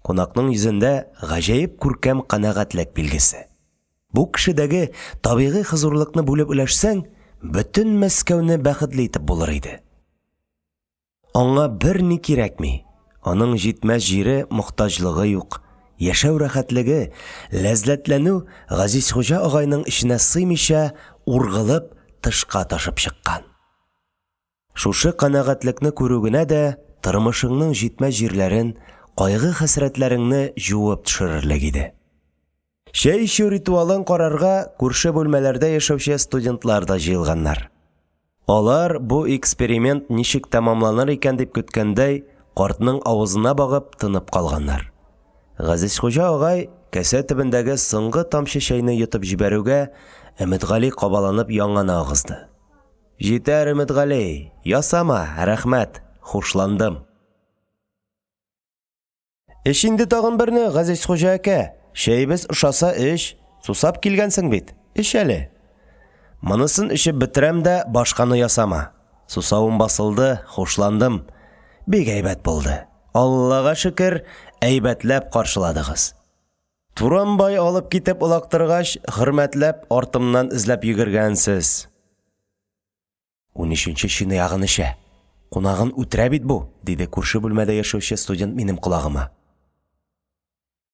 Кунакның йөзендә гаҗәеп күркәм канәгатьлек билгесе. Бу кешедәге табигый хозурлыкны бүлеп өләшсәң, бөтен Мәскәүне бәхетле итеп булыр иде. Аңа берни кирәкми, аның җитмәс җире, мохтаҗлыгы юк. Яшәү рәхәтлеге, ләззәтләнү Газизхуҗа агайның эченә сыймыйча, ургылып, тышка ташып чыккан. Шушы канәгатьлекне күрү генә дә тормышыңның җитмәс җирләрен, кайгы-хәсрәтләреңне җуып төшерерлек иде. Чәй эчү ритуалын карарга күрше бүлмәләрдә яшәүче студентлар да җыелганнар. Алар бу эксперимент ничек тәмамланыр икән дип көткәндәй, картның авызына багып тынып калганнар. Газизхуҗа агай кәсә төбендәге соңгы тамчы чәйне йотып җибәрүгә, Өметгали кабаланып яңаны агызды. Җитәр, Өметгали, ясама, рәхмәт, хушландым. Эч инде тагын берне, Газизхуҗа әкә. Чәебез ошаса эч. Сусап килгәнсең бит. Эч әле. Монысын эчеп бетерәм дә, башканы ясама. Сусавым басылды, хушландым. Бик әйбәт булды. Аллага шөкер, әйбәтләп каршыладыгыз. Турамбай алып китеп олактыргач, хөрмәтләп артымнан эзләп йөгергәнсез. Унөченче чынаягын эчә. Кунагын үтерә бит бу, диде күрше бүлмәдә яшәүче студент минем колагыма.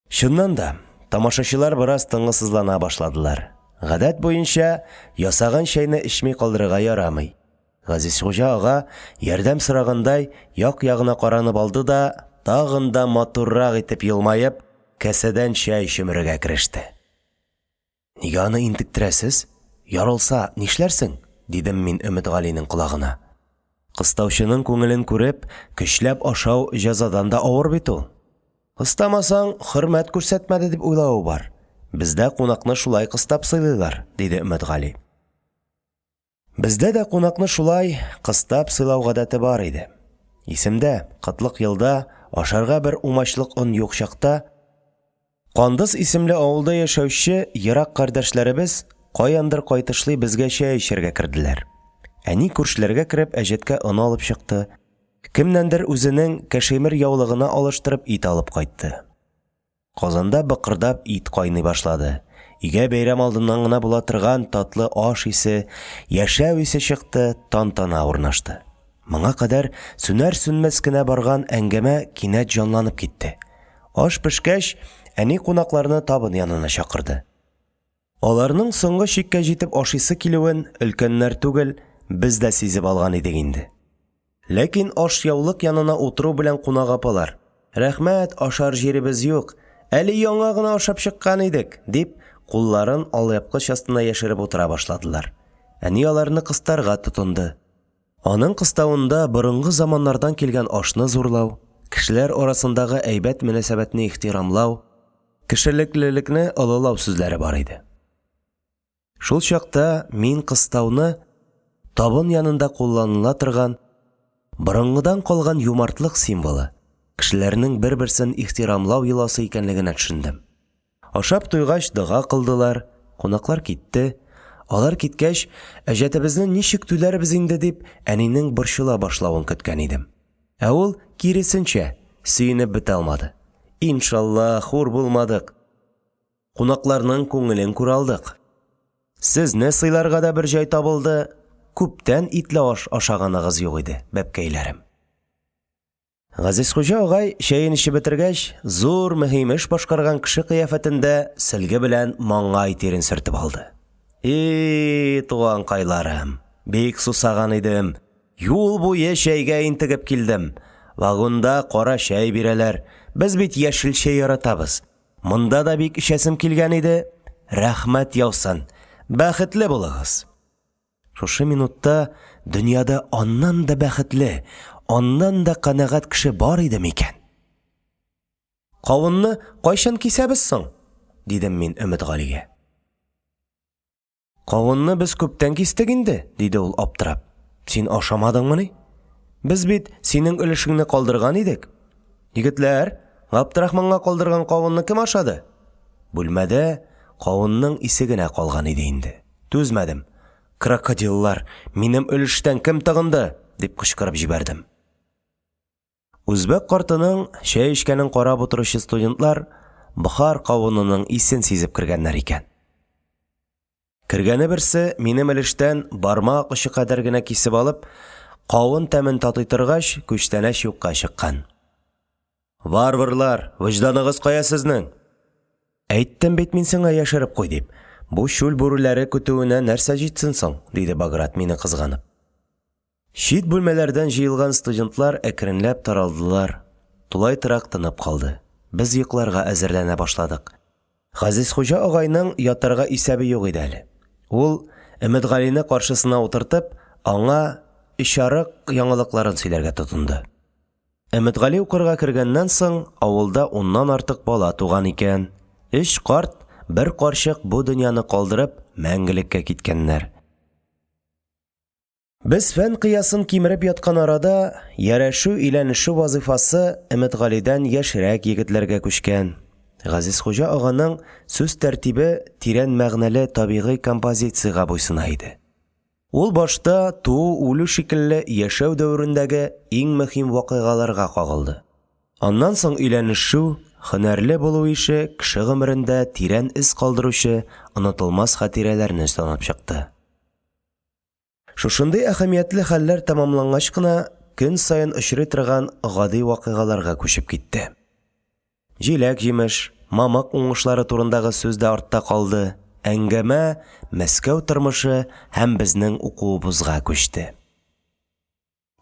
Чыннан да, тамашачылар бераз тынгысызлана башладылар. Гадәт буенча, ясаган чәйне эчми калдырырга ярамый. Газизхуҗа ага, ярдәм сорагандай, як-ягына каранып алды да, тагын да матуррак итеп елмаеп, касәдән чәй чөмерергә кереште. Нигә аны интектерәсез? Ярылса, нишләрсең? дидем мин Өметгалинең колагына. Кыстаучының күңелен күреп, көчләп ашау җәзадан да авыр бит ул. Кыстамасаң, хөрмәт күрсәтмәде дип уйлавы бар. Бездә кунакны шулай кыстап сыйлыйлар, диде Өметгали. Бездә дә кунакны шулай кыстап сыйлау гадәте бар иде. Исемдә, кытлык елда, ашарга бер умачлык он юк чакта, Кандыз исемле авылда яшәүче ерак кардәшләребез каяндыр кайтышлый безгә чәй эчәргә керделәр. Әни күршеләргә кереп әҗәткә он алып чыкты, кемнәндер үзенең кәшимир яулыгына алыштырып ит алып кайтты. Казанда быкырдап ит кайный башлады. Өйгә бәйрәм алдыннан гына була торган татлы аш исе, яшәү исе чыкты, тантана урнашты. Моңа кадәр сүнәр-сүнмәс кенә барган әңгәмә кинәт җанланып китте. Аш пешкәч, әни кунакларны табын янына чакырды. Аларның соңгы чиккә җитеп ашыйсы килүен өлкәннәр түгел, без дә сизеп алган идек инде. Ләкин ашъяулык янына утыру белән кунак апалар, Рәхмәт, ашар җиребез юк, әле яңа гына ашап чыккан идек, дип, кулларын алъяпкыч астына яшереп утыра башладылар. Әни аларны кыстарга тотынды. Аның кыставында борынгы заманнардан килгән ашны зурлау, кешеләр арасындагы әйбәт мөнәсәбәтне ихтирамлау, кешелеклелекне олылау сүзләре бар иде. Шул чакта мин кыстауны табын янында кулланыла торган борынгыдан калган юмартлык символы, кешеләрнең бер-берсен ихтирамлау йоласы икәнлегенә төшендем. Ашап туйгач, дога кылдылар, кунаклар китте. Алар киткәч, әҗәтебезне ничек түләрбез инде дип, әнинең борчыла башлавын көткән идем. Ә ул, киресенчә, сөенеп бетә алмады. Иншалла, хур булмадык. Кунакларның күңелен күрә алдык. Сезне сыйларга да бер җай табылды. Күптән итле аш ашаганыгыз юк иде, бәбкәйләрем. Газизхуҗа агай, чәен эчеп бетергәч, зур мөһим эш башкарган кеше кыяфәтендә сөлге белән маңгай тирен сөртеп алды. И, туганкайларым, бик сусаган идем. Юл буе чәйгә интегеп килдем. Вагонда кара чәй бирәләр. Без бит яшел чәй яратабыз. Монда да бик эчәсем килгән иде. Рәхмәт яусын. Бәхетле булыгыз. Шушы минутта дөньяда аннан да бәхетле, аннан да канәгать кеше бар иде микән? Кавынны кайчан кисәбез соң? дидем мин Өметгалигә. Кавынны без күптән кистек инде, диде ул аптырап. Син ашамадыңмыни? Без бит синең өлешеңне калдырган идек. Егетләр, Габдрахманга калдырган кавынны кем ашады? Бүлмәдә кавынның исе генә калган иде инде. Түзмәдем. Крокодиллар, минем өлештән кем тыгынды? дип кычкырып җибәрдем. Үзбәк картының чәй эчкәнен карап утыручы студентлар Бохар кавынының исен сизеп кергәннәр икән. Кергәне берсе минем өлештән бармак очы кадәр генә кисеп алып, кавын тәмен татый торгач, күчтәнәч юкка чыккан. Варварлар, вөҗданыгыз кая сезнең? Әйттем бит мин сиңа яшереп куй дип. Бу чүл бүреләре көтүенә нәрсә җитсен соң? диде Баграт, мине кызганып. Чит бүлмәләрдән җыелган студентлар әкренләп таралдылар. Тулай торак тынып калды. Без йокларга әзерләнә башладык. Газизхуҗа агайның ятарга исәбе юк иде әле. Ул, Өметгалине каршысына утыртып, аңа Өчарык яңалыкларын сөйләргә тотынды. Өметгали укырга кергәннән соң, авылда уннан артык бала туган икән. Өч карт, бер карчык бу дөньяны калдырып, мәңгелеккә киткәннәр. Без фән кыясын кимереп яткан арада, ярәшү-өйләнешү вазыйфасы Өметгалидән яшьрәк егетләргә күчкән. Газизхуҗа аганың сүз тәртибе тирән мәгънәле табигый композициягә буйсына иде. Ул башта туу-үлү шикелле яшәү дәверендәге иң мөһим вакыйгаларга кагылды. Аннан соң өйләнешү, һөнәрле булу ише кеше гомерендә тирән эз калдыручы онытылмас хатирәләрне санап чыкты. Шушындый әһәмиятле хәлләр тәмамлангач кына, көн саен очрый торган гади вакыйгаларга күчеп китте. Җиләк-җимеш, мамык уңышлары турындагы сүз дә артта калды, әңгәмә Мәскәү тормышы һәм безнең укуыбызга күчте.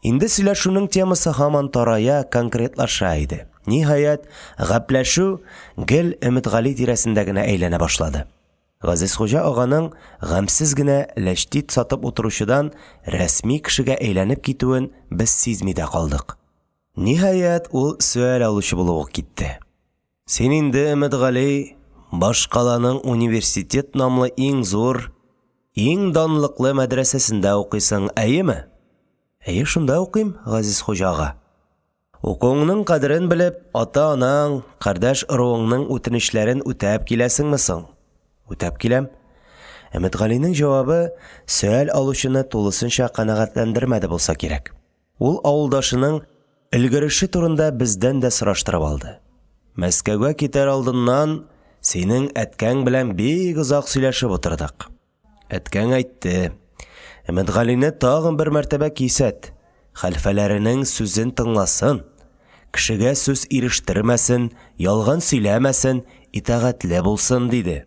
Инде сөйләшүнең темасы һаман тарая, конкретлаша иде. Ниһаять, гәпләшү гел Өметгали тирәсендә генә әйләнә башлады. Газизхуҗа аганың гамьсез генә ләчтит сатып утыручыдан рәсми кешегә әйләнеп китүен без сизми дә калдык. Ниһаять, ул сөаль алучы булып ук китте. Син инде, Өметгали, башкаланың университет намлы иң зур, иң данлыклы мәдрәсәсендә укыйсың, әйеме? Әйе, шунда укыйм, Газиз Хуҗа ага. Укуыңның кадерен белеп, ата-анаң, кардәш-ыруыңның үтенечләрен үтәп киләсеңме соң? Үтәп киләм. Өметгалинең җавабы сөаль алучыны тулысынча канәгатьләндермәде булса кирәк. Ул авылдашының өлгереше турында бездән дә сораштырып алды. Мәскәүгә китәр алдыннан синең әткәң белән бик озак сөйләшеп утырдык. Әткәң әйтте, Өметгалине тагын бер мәртәбә кисәт, хәлфәләренең сүзен тыңласын, кешегә сүз ирештермәсен, ялган сөйләмәсен, итагатьле булсын, диде.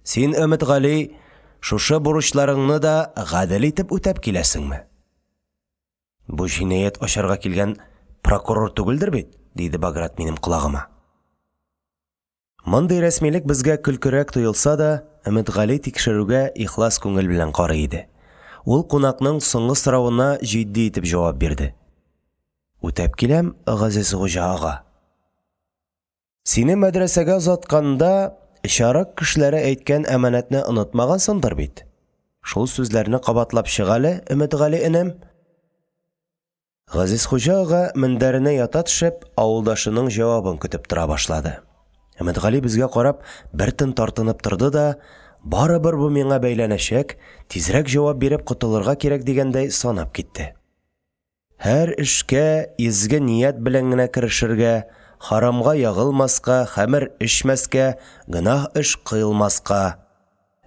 Син, Өметгали, шушы бурычларыңны да гадел итеп үтәп киләсеңме? Бу җинаять ачарга килгән прокурор түгелдер бит? диде Баграт минем колагыма. Мондый рәсмилек безгә көлкерәк тоелса да, Өметгали тикшерүгә ихлас күңел белән карый иде. Ул кунакның соңгы соравына җитди итеп җавап бирде. Үтәп киләм, Газизгуҗа ага. Сине мәдрәсәгә озатканда, Чарык кешеләре әйткән әманәтне онытмагансыңдыр бит? Шул сүзләрне кабатлап чык әле, Өметгали энем. Газизхуҗа ага мендәренә ята төшеп, авылдашының җавабын көтеп тора башлады. Өметгали безгә карап, бер тын тартынып торды да, барыбер бу миңа бәйләнәчәк, тизрәк җавап биреп котылырга кирәк дигәндәй санап китте. Һәр эшкә изге ният белән генә керешергә, харамга ягылмаска, хәмер эчмәскә, гөнаһ эш кыйлмаска.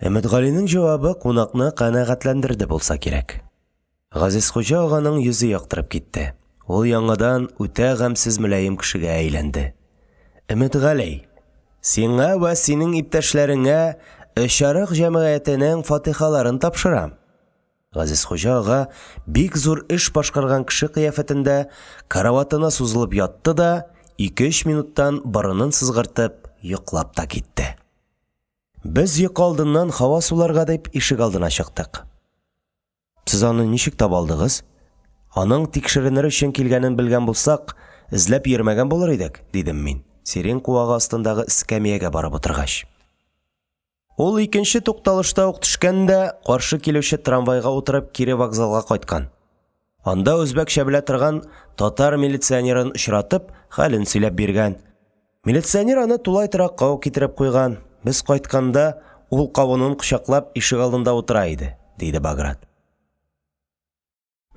Өметгалинең җавабы кунакны канәгатьләндерде булса кирәк. Газизхуҗа аганың йөзе яктырып китте. Ул яңадан үтә гамьсез мөлаем кешегә әйләнде. Өметгали, сиңа вә синең иптәшләреңә Өчарык җәмгыятенең фатихаларын тапшырам. Газизхуҗа ага бик зур эш башкарган кеше кыяфәтендә караватына сузылып ятты да ике-өч минуттан борынын сызгыртып йоклап та китте. Без йокы алдыннан һава суларга дип ишек алдына чыктык. Сез аны ничек таба алдыгыз? Аның тикшеренер өчен килгәнен белгән булсак, эзләп йөрмәгән булыр идек, дидем мин, сирень куагы астындагы эскәмиягә барып утыргач. Ул икенче тукталышта ук төшкән дә, каршы килүче трамвайга утырып, кире вокзалга кайткан. Анда үзбәкчә белә торган татар милиционерын очратып, хәлен сөйләп биргән. Милиционер аны тулай торакка ук китереп куйган. Без кайтканда, ул кавынын кочаклап ишегалдында утыра иде, диде Баграт.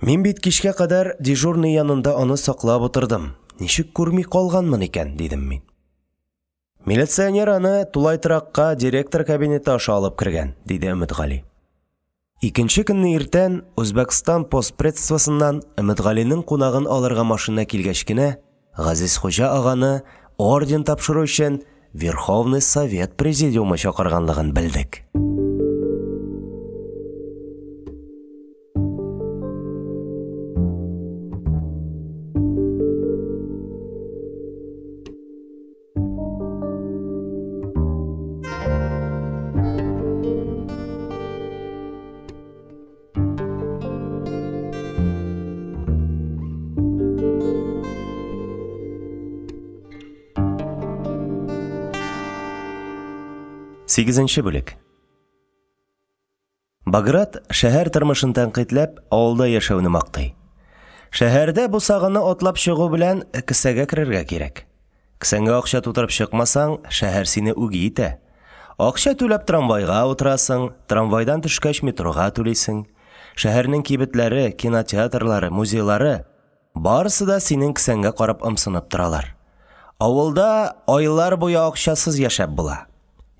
Мин бит кичкә кадәр дежурный янында аны саклап утырдым. Ничек күрми калганмын икән, дидем мин. Милиционер аны тулай торакка директор кабинеты аша алып кергән, диде Өметгали. Икенче көнне иртән Үзбәкстан постпредствосыннан Өметгалинең кунагын алырга машина килгәч кенә, Газизхуҗа аганы орден тапшыру өчен Верховный Совет Президиумы чакырганлыгын белдек. Сигезенче бүлек. Баграт, шәһәр тормышын тәнкыйтьләп, авылда яшәүне мактый. Шәһәрдә бусаганы атлап чыгу белән кесәгә керергә кирәк. Кесәңгә акча тутырып чыкмасаң, шәһәр сине үги итә. Акча түләп трамвайга утырасың, трамвайдан төшкәч метрога түлисең. Шәһәрнең кибетләре, кинотеатрлары, музейлары Барысы да синең кесәңгә карап ымсынып торалар. Авылда айлар буе акчасыз яшәп була.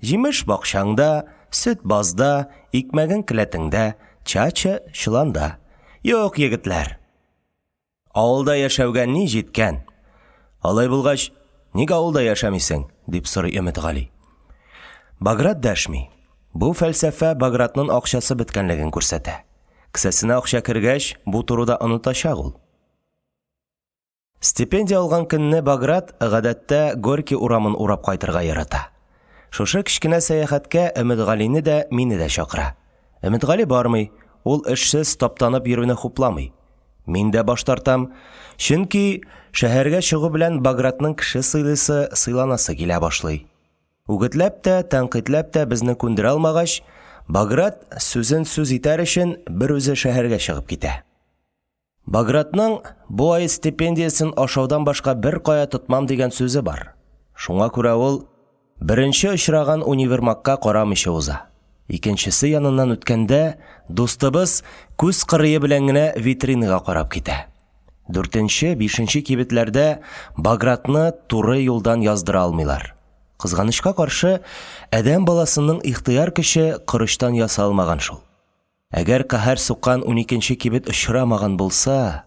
Җимеш бакчаңда, сөт базда, икмәгең келәтеңдә, чача чоланда. Юк, егетләр. Авылда яшәүгә ни җиткән? Алай булгач, ник авылда яшәмисең? дип сорый Өметгали. Баграт дәшми. Бу фәлсәфә Багратның акчасы беткәнлеген күрсәтә. Кесәсенә акча кергәч, бу турыда онытачак ул. Стипендия алган көнне Баграт, гадәттә, Горький урамын урап кайтырга ярата. Шушы кечкенә сәяхәткә Өметгалине дә, мине дә чакыра. Өметгали бармый, ул эшсез таптанып йөрүне хупламый. Мин дә баш тартам, чөнки шәһәргә чыгу белән Багратның кеше сыйлыйсы, сыйланасы килә башлый. Үгетләп тә, тәнкыйтьләп тә безне күндерә алмагач, Баграт, сүзен сүз итәр өчен, берүзе шәһәргә чыгып китә. Багратның бу ай стипендиясен ашаудан башка беркая тотмам дигән сүзе бар. Шуңа күрә ул беренче очраган универмагка карамыйча уза. Икенчесе яныннан үткәндә, дустыбыз күз кырые белән генә витринага карап китә. Дүртенче, бишенче кибетләрдә Багратны туры юлдан яздыра алмыйлар. Кызганычка каршы, адәм баласының ихтыяр көче корычтан ясалмаган шул. Әгәр каһәр суккан уникенче кибет очрамаган булса,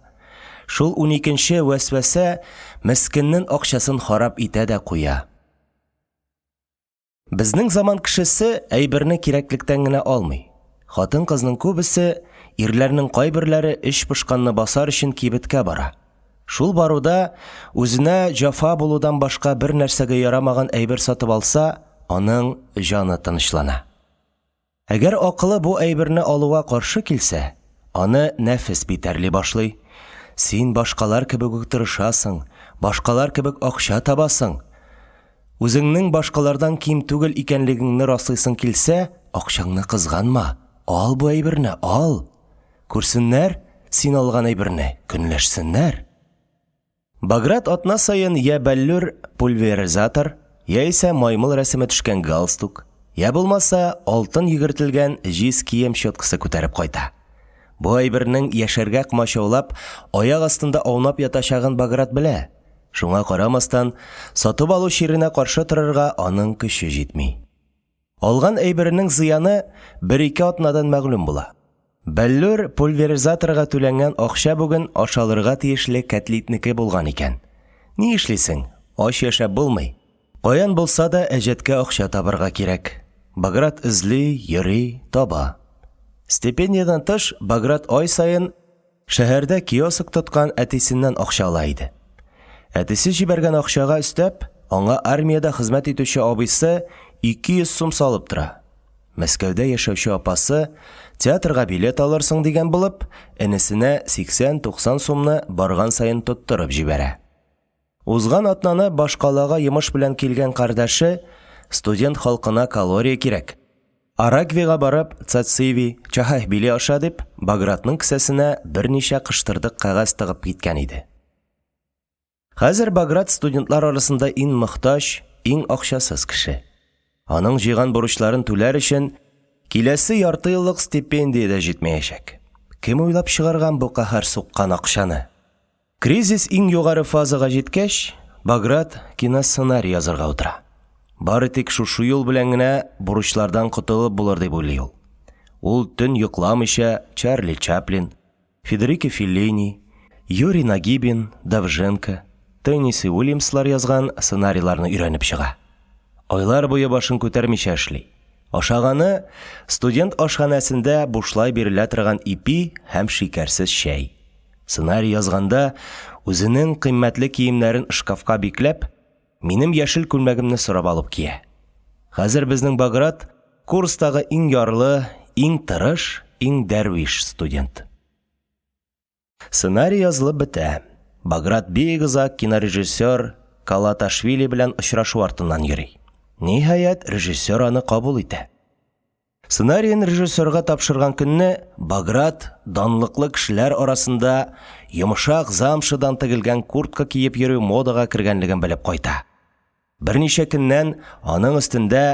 шул уникенче вәсвәсә мескеннең акчасын харап итә дә куя. Безнең заман кешесе әйберне кирәклектән генә алмый. Хатын-кызның күбесе, ирләрнең кайберләре эч пошканны басар өчен кибеткә бара. Шул баруда үзенә җәфа булудан башка бер нәрсәгә ярамаган әйбер сатып алса, аның җаны тынычлана. Әгәр акылы бу әйберне алуга каршы килсә, аны нәфес битәрли башлый. Син башкалар кебек үк тырышасың, башкалар кебек акча табасың. Үзеңнең башкалардан ким түгел икәнлегеңне раслыйсың килсә, акчаңны кызганма, ал бу әйберне, ал! Күрсеннәр син алган әйберне, көнләшсеннәр. Баграт атна саен йә бәллүр пульверизатор, яисә маймыл рәсеме төшкән галстук, йә булмаса, алтын йөгертелгән җиз кием щеткасы күтәреп кайта. Бу әйбернең яшәргә комачаулап, аяк астында аунап ятачагын Баграт белә. Шуңа карамастан, сатып алу чиренә каршы торырга аның көче җитми. Алган әйберенең зыяны бер-ике атнадан мәгълүм була. Бәллүр пульверизаторга түләнгән акча бүген ашалырга тиешле кәтлитнеке булган икән. Ни эшлисең, ач яшәп булмый. Каян булса да әҗәткә акча табырга кирәк. Баграт эзли, йөри, таба. Стипендиядән тыш, Баграт ай саен Шәһәрдә киоск тоткан әтисеннән акча ала иде. Әтисе җибәргән акчага өстәп, аңа армиядә хезмәт итүче абыйсы 200 сум салып тора. Мәскәүдә яшәүче апасы, театрга билет алырсың дигән булып, энесенә 80-90 сумны барган саен тоттырып җибәрә. Узган атнаны башкалага йомыш белән килгән кардәше, студент халкына калория кирәк. Араквига барып, Цациви, Чахохбили аша дип, Багратның кесәсенә берничә кыштырдык кәгазь тыгып киткән иде. Хәзер Баграт студентлар арасында иң мохтаҗ, иң акчасыз кеше. Аның җыйган бурычларын түләр өчен киләсе ярты еллык стипендия дә җитмәячәк. Кем уйлап чыгарган бу каһәр суккан акчаны? Кризис иң югары фазага җиткәч, Баграт киносценарий язарга утыра. Бары тик шушы юл белән генә бурычлардан котылып булыр дип уйлый ул. Ул төн йокламыйча Чарли Чаплин, Федерико Феллини, Юрий Нагибин, Довженко, Тенниси Уильямслар язган сценарийларны өйрәнеп чыга. Айлар буе башын күтәрмичә эшли. Ашаганы студент ашханәсендә бушлай бирелә торган ипи һәм шикәрсез чәй. Сценарий язганда үзенең кыйммәтле киемнәрен шкафка бикләп, минем яшел күлмәгемне сорап алып кия. Хәзер безнең Баграт курстагы иң ярлы, иң тырыш, иң дәрвиш студент. Сценарий язылып бетә. Баграт бик озак кинорежиссер Калаташвили белән очрашу артыннан йөри. Ниһаять, режиссер аны кабул итә. Сценариен режиссерга тапшырган көнне Баграт данлыклы кешеләр арасында йомшак замшадан тегелгән куртка киеп йөрү модага кергәнлеген белеп кайта. Берничә көннән аның өстендә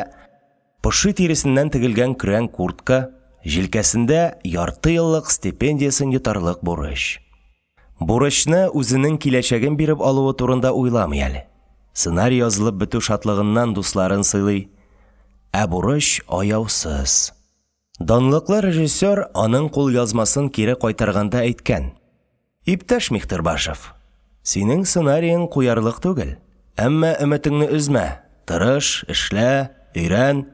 поши тиресеннән тегелгән көрән куртка, җилкәсендә ярты еллык стипендиясен йотарлык бурыч. Бурычны үзенең киләчәген биреп алуы турында уйламый әле. Сценарий язылып бетү шатлыгыннан дусларын сыйлый. Ә бурыч аяусыз. Данлыклы режиссер аның кулъязмасын кире кайтарганда әйткән: "Иптәш Михтербашев, синең сценариең куярлык түгел. Әмма өметеңне өзмә, тырыш, эшлә, өйрән.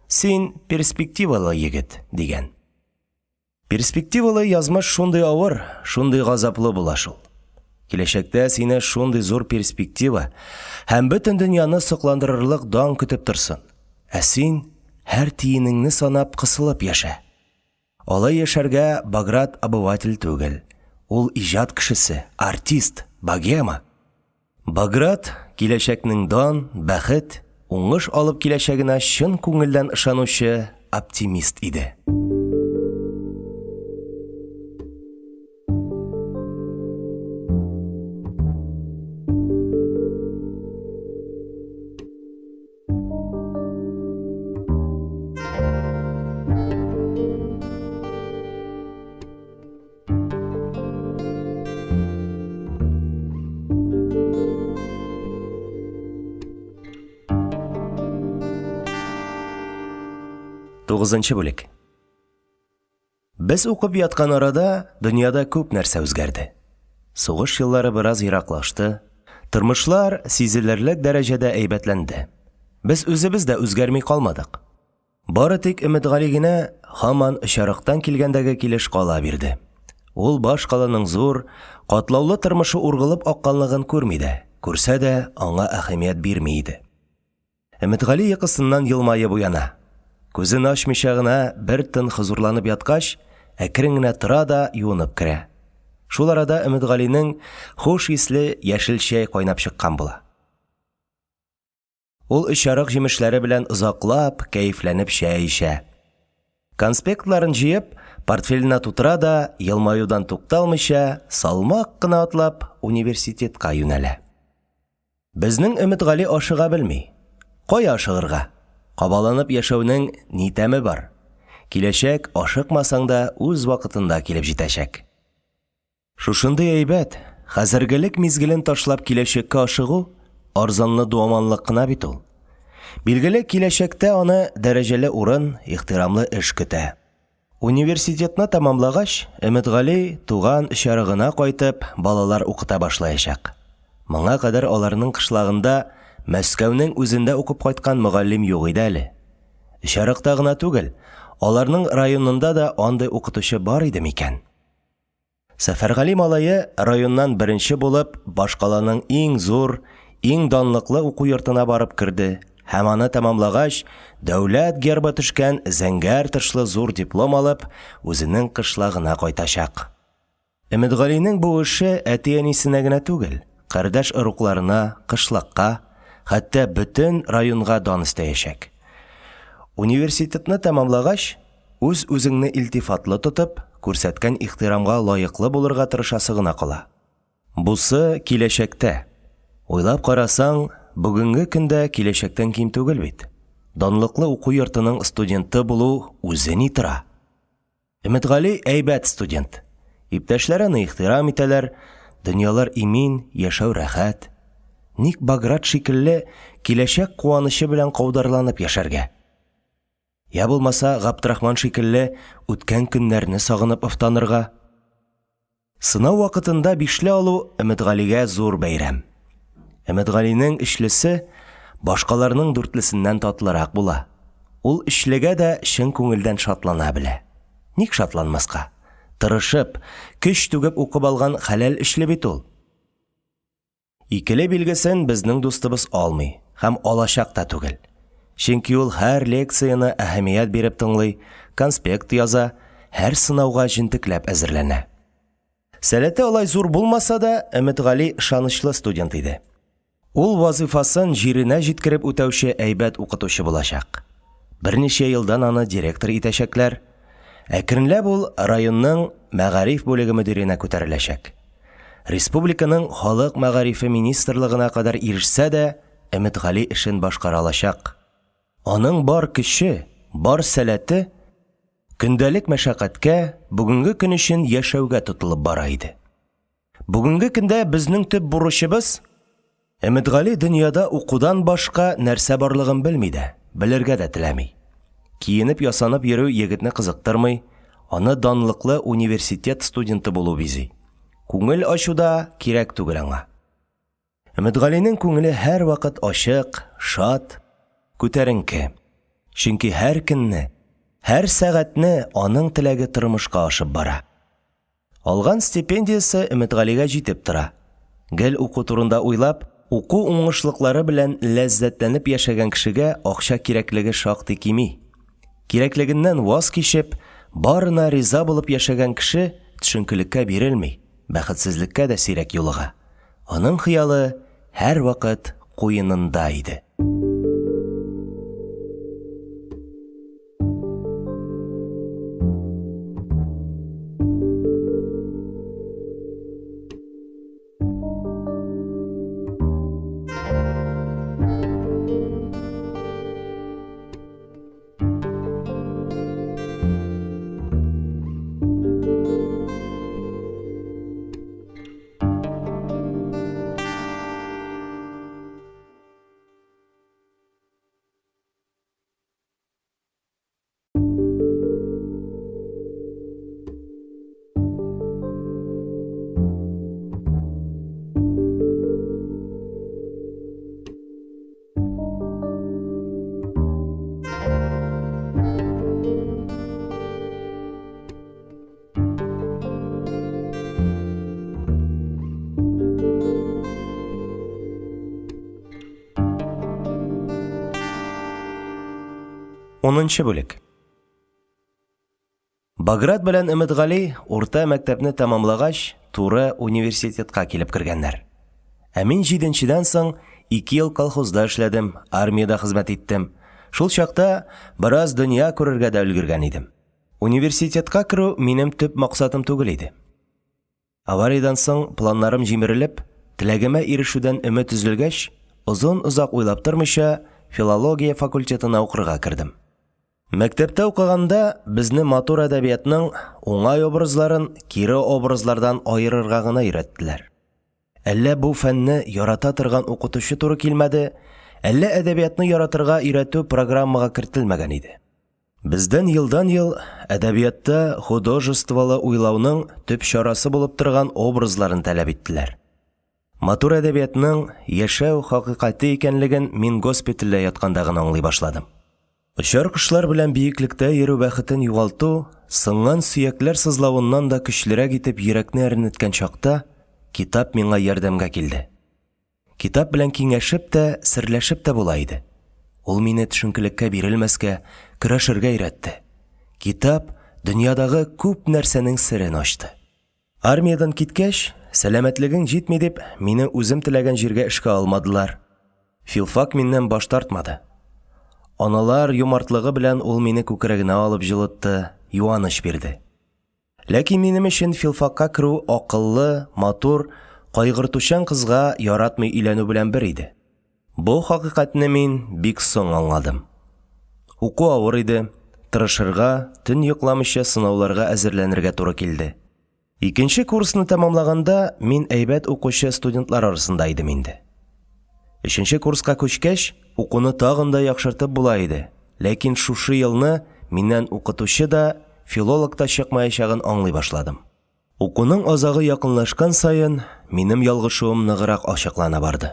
Син перспективалы егет", дигән. Перспективалы язмыш шундый авыр, шундый газаплы була шул. Киләчәктә сине шундый зур перспектива һәм бөтен дөньяны сокландырырлык дан көтеп торсын. Ә син һәр тиенеңне санап кысылып яшә. Алай яшәргә Баграт обыватель түгел. Ул иҗат кешесе, артист, богема. Баграт киләчәкнең дан, бәхет, уңыш алып киләчәгенә чын күңелдән ышанучы оптимист иде. Тугызынчы бүлек. Без укып яткан арада дөньяда күп нәрсә үзгәрде. Сугыш еллары бераз ераклашты, тормышлар сизелерлек дәрәҗәдә әйбәтләнде. Без үзебез дә үзгәрми калмадык. Бары тик Өметгали генә һаман очарыктан килгәндәге килеш кала бирде. Ул баш каланың зур, катлаулы тормышы ургылып акканлыгын күрми дә, күрсә дә, аңа әһәмият бирми иде. Өметгали йокысыннан елмаеп уяна. Күзен ачмыйча гына бер тын хозурланып яткач, әкрен генә тора да юынып керә. Шул арада Өметгалинең хуш исле яшел чәй кайнап чыккан була. Ул өчарык җимешләре белән озаклап, кәефләнеп чәй эчә. Конспектларын җыеп, портфеленә тутыра да, елмаюдан тукталмыйча, салмак кына атлап, университетка юнәлә. Безнең Өметгали ашыга белми. Кая ашыгырга? Кабаланып яшәүнең ни тәме бар? Киләчәк, ашыкмасаң да, үз вакытында килеп җитәчәк. Шушындый әйбәт, хәзергелек мизгелен ташлап киләчәккә ашыгу, арзанлы дуамаллык кына бит ул. Билгеле, киләчәктә аны дәрәҗәле урын, ихтирамлы эш көтә. Университетны тәмамлагач, Өметгали туган Өчарыгына кайтып, балалар укыта башлаячак. Моңа кадәр аларның кышлагында Мәскәүнең үзендә укып кайткан мөгаллим юк иде әле. Өчарыкта гына түгел, аларның районында да андый укытучы бар иде микән? Сәфәргали малае районнан беренче булып башкаланың иң зур, иң данлыклы уку йортына барып керде һәм аны тәмамлагач, дәүләт гербы төшкән зәңгәр тышлы зур диплом алып, үзенең кышлагына кайтачак. Өметгалинең бу эше әти-әнисенә генә түгел, кардәш-ыругларына, кышлакка, хәтта бөтен районга дан өстәячәк. Университетны тәмамлагач, үз-үзеңне илтифатлы тотып, күрсәткән ихтирамга лаеклы булырга тырышасы гына кала. Бусы, киләчәктә. Уйлап карасаң, бүгенге көн дә киләчәктән ким түгел бит. Данлыклы уку йортының студенты булу үзе ни тора! Өметгали әйбәт студент. Иптәшләре аны ихтирам итәләр, дөньялар имин, яшәү рәхәт. Ник Баграт шикелле киләчәк куанычы белән каударланып яшәргә? Я булмаса, Габдрахман шикелле үткән көннәрне сагынып офтанырга? Сынау вакытында бишле алу Өметгалигә зур бәйрәм. Өметгалинең өчлесе башкаларның дүртлесеннән татлырак була. Ул өчлегә дә чын күңелдән шатлана белә. Ник шатланмаска? Тырышып, көч түгеп укып алган хәләл өчле бит ул. Икеле билгесен безнең дустыбыз алмый һәм алачак та түгел. Чөнки ул һәр лекцияне әһәмият биреп тыңлый, конспект яза, һәр сынауга җентекләп әзерләнә. Сәләте алай зур булмаса да, Өметгали ышанычлы студент иде. Ул вазыйфасын җиренә җиткереп үтәүче әйбәт укытучы булачак. Берничә елдан аны директор итәчәкләр. Әкренләп ул районның мәгариф бүлеге мөдиренә күтәреләчәк. Республиканың халык мәгарифе министрлыгына кадәр ирешсә дә, Өметгали эшен башкара алачак. Аның бар көче, бар сәләте көндәлек мәшәкатькә, бүгенге көн өчен яшәүгә тотылып бара иде. Бүгенге көндә безнең төп бурычыбыз, Өметгали дөньяда укудан башка нәрсә барлыгын белми дә, белергә дә теләми. Киенеп-ясанып йөрү егетне кызыктырмый, аны данлыклы университет студенты булу бизи. Күңел ачу да кирәк түгел аңа. Өметгалинең күңеле һәрвакыт ачык, шат, күтәренке. Чөнки һәр көнне, һәр сәгатьне аның теләге тормышка ашып бара. Алган стипендиясе Өметгалигә җитеп тора. Гел уку турында уйлап, уку уңышлыклары белән ләззәтләнеп яшәгән кешегә акча кирәклеге шактый кими. Кирәклегеннән ваз кичеп, барына риза булып яшәгән кеше төшенкелеккә бирелми, бәхетсезлеккә дә сирәк юлыга. Аның хыялы һәрвакыт куенында иде. Унынчы бүлек. Баграт белән Өметгали урта мәктәпне тәмамлагач, туры университетка килеп кергәннәр. Ә мин җиденчедән соң ике ел колхозда эшләдем, армиядә хезмәт иттем. Шул чакта бераз дөнья күрергә дә өлгергән идем. Университетка керү минем төп максатым түгел иде. Авариядән соң планнарым җимерелеп, теләгемә ирешүдән өмет өзелгәч, озын-озак уйлап тормыйча, филология факультетына укырга кердем. Мәктәптә укыганда безне матур әдәбиятның уңай образларын кире образлардан аерырга гына өйрәттеләр. Әллә бу фәнне ярата торган укытучы туры килмәде, әллә әдәбиятны яратырга өйрәтү программага кертелмәгән иде. Бездән елдан-ел әдәбиятта художестволы уйлауның төп чарасы булып торган образларын таләп иттеләр. Матур әдәбиятның яшәү хакыйкате икәнлеген мин госпитальдә ятканда гына аңлый башладым. Очар кошлар белән биеклектә йөрү бәхетен югалту сынган сөякләр сызлавыннан да көчлерәк итеп йөрәкне әрнеткән чакта, китап миңа ярдәмгә килде. Китап белән киңәшеп тә, серләшеп тә була иде. Ул мине төшенкелеккә бирелмәскә, көрәшергә өйрәтте. Китап дөньядагы күп нәрсәнең серен ачты. Армиядән киткәч, сәламәтлегең җитми дип, мине үзем теләгән җиргә эшкә алмадылар. Филфак миннән баш тартмады. Аналар юмартлыгы белән ул мине күкрәгенә алып җылытты, юаныч бирде. Ләкин минем өчен филфакка керү акыллы, матур, кайгыртучан кызга яратмый өйләнү белән бер иде. Бу хакыйкатьне мин бик соң аңладым. Уку авыр иде, тырышырга, төн йокламыйча сынауларга әзерләнергә туры килде. Икенче курсны тәмамлаганда, мин әйбәт укучы студентлар арасында идем инде. Өченче курска күчкәч, укуны тагын да яхшыртып була иде, ләкин шушы елны миннән укытучы да, филолог та чыкмаячагын аңлый башладым. Укуның азагы якынлашкан саен, минем ялгышуым ныграк ачыклана барды.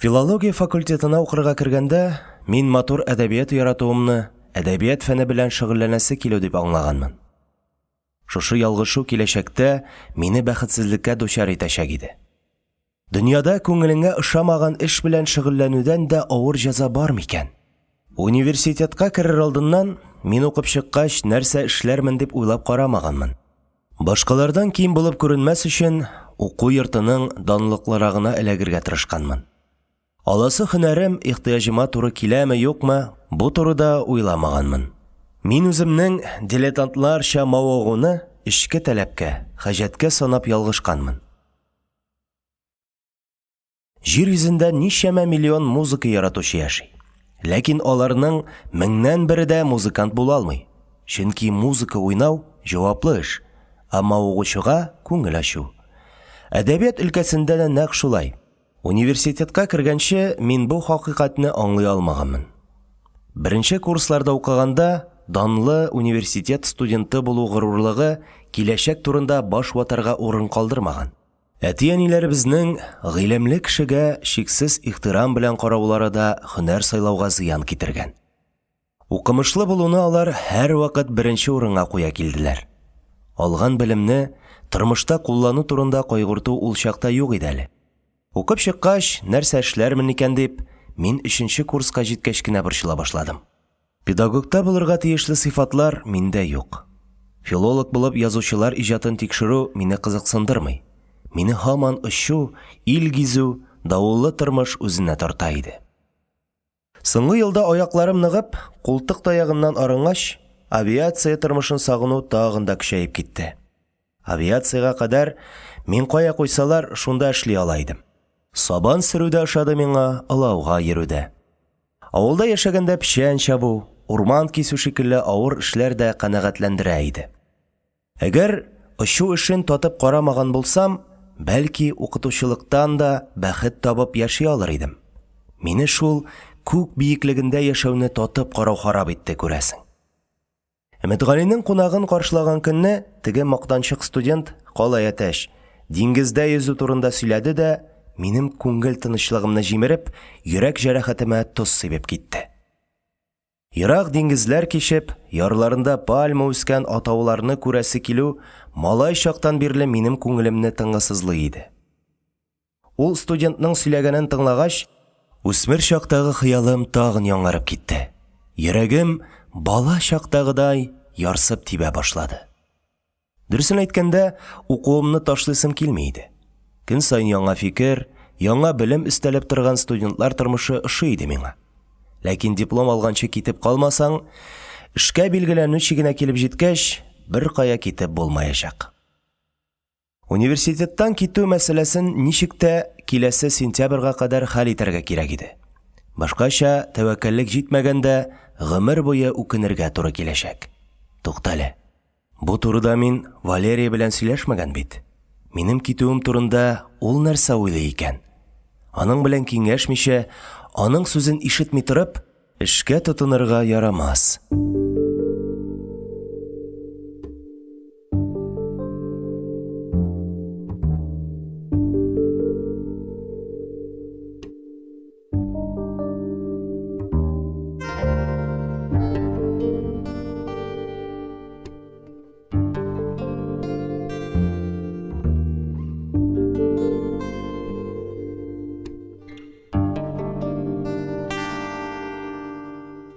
Филология факультетына укырга кергәндә, мин матур әдәбият яратуымны әдәбият фәне белән шөгыльләнәсе килү дип аңлаганмын. Шушы ялгышу киләчәктә мине бәхетсезлеккә дучар итәчәк иде. Дөньяда күңелеңә ошамаган эш белән шөгыльләнүдән дә авыр җәза бар микән? Университетка керер алдыннан, мин укып чыккач, нәрсә эшләрмен дип уйлап карамаганмын. Башкалардан ким булып күренмәс өчен, уку йортының данлыклырагына эләгергә тырышканмын. Аласы һөнәрем ихтыяҗыма туры киләме-юкмы, бу турыда уйламаганмын. Мин үземнең дилетантларча мавыгуны эчке таләпкә, хаҗәткә санап ялгышканмын. Җир йөзендә ничәмә миллион музыка яратучы яши. Ләкин аларның меңнән бере дә музыкант була алмый. Чөнки музыка уйнау җаваплы эш, ә мавыгучыга күңел ачу. Әдәбият өлкәсендә дә нәкъ шулай. Университетка кергәнче мин бу хакыйкатьне аңлый алмаганмын. Беренче курсларда укыганда данлы университет студенты булу горурлыгы киләчәк турында баш ватарга урын калдырмаган. Әти-әниләребезнең гыйлемле кешегә чиксез ихтирам белән караулары да һөнәр сайлауга зыян китергән. Укымышлы булуны алар һәрвакыт беренче урынга куя килделәр. Алган белемне тормышта куллану турында кайгырту ул чакта юк иде әле. Укып чыккач, нәрсә эшләрмен икән дип, мин өченче курска җиткәч кенә борчыла башладым. Педагогта булырга тиешле сыйфатлар миндә юк. Филолог булып язучылар иҗатын тикшерү мине кызыксындырмый. Мине һаман очу, ил гизү, давыллы тормыш үзенә тарта иде. Соңгы елда аякларым ныгып, култык таягыннан арынгач, авиация тормышын сагыну тагын да көчәеп китте. Авиациягә кадәр мин кая куйсалар, шунда эшли ала идем. Сабан сөрү дә ошады миңа, олауга йөрү дә. Авылда яшәгәндә печән чабу, урман кисү шикелле авыр эшләр дә канәгатьләндерә иде. Әгәр очу эшен татып карамаган булсам, бәлки, укытучылыктан да бәхет табып яши алыр идем. Мине шул күк биеклегендә яшәүне татып карау харап итте, күрәсең. Өметгалинең кунагын каршылаган көнне теге мактанчык студент, калай әтәч, диңгездә йөзү турында сөйләде дә, минем күңел тынычлыгымны җимереп, йөрәк җәрәхәтемә тоз сибеп китте. Ерак диңгезләр кичеп, ярларында пальма үскән атауларны күрәсе килү малай чактан бирле минем күңелемне тынгысызлый иде. Ул студентның сөйләгәнен тыңлагач, үсмер чактагы хыялым тагын яңарып китте. Йөрәгем бала чактагыдай ярсып тибә башлады. Дөресен әйткәндә, укуымны ташлыйсым килми иде. Көн саен яңа фикер, яңа белем өстәлеп торган студентлар тормышы ошый иде миңа. Ләкин диплом алганчы китеп калмасаң, эшкә билгеләнү чигенә килеп җиткәч, беркая китеп булмаячак. Университеттан китү мәсьәләсен ничек тә киләсе сентябрьгә кадәр хәл итәргә кирәк иде. Башкача тәвәккәллек җитмәгәндә, гомер буе үкенергә туры киләчәк. Туктале. Бу турыда мин Валерия белән сөйләшмәгән бит. Минем китүем турында ул нәрсә уйлый икән? Аның белән киңәшмичә, аның сүзен ишетми торып, эшкә тотынырга ярамас.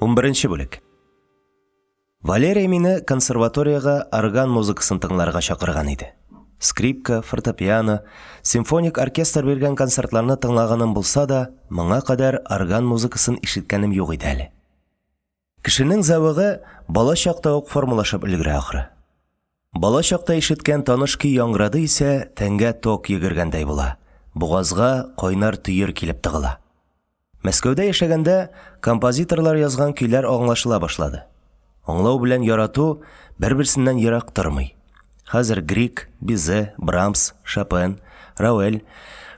Унберенче бүлек. Валерия мине консерваториягә орган музыкасын тыңларга чакырган иде. Скрипка, фортепиано, симфоник оркестр биргән концертларны тыңлаганым булса да, моңа кадәр орган музыкасын ишеткәнем юк иде әле. Кешенең зәвыгы бала чакта ук формалашып өлгерә, ахры. Бала чакта ишеткән таныш көй яңгырады исә, тәнгә ток йөгергәндәй була, бугазга кайнар төер килеп тыгыла. Мәскәүдә яшәгәндә композиторлар язган көйләр аңлашыла башлады. Аңлау белән ярату бер-берсеннән ерак тормый. Хәзер Григ, Бизе, Брамс, Шопен, Рауэль,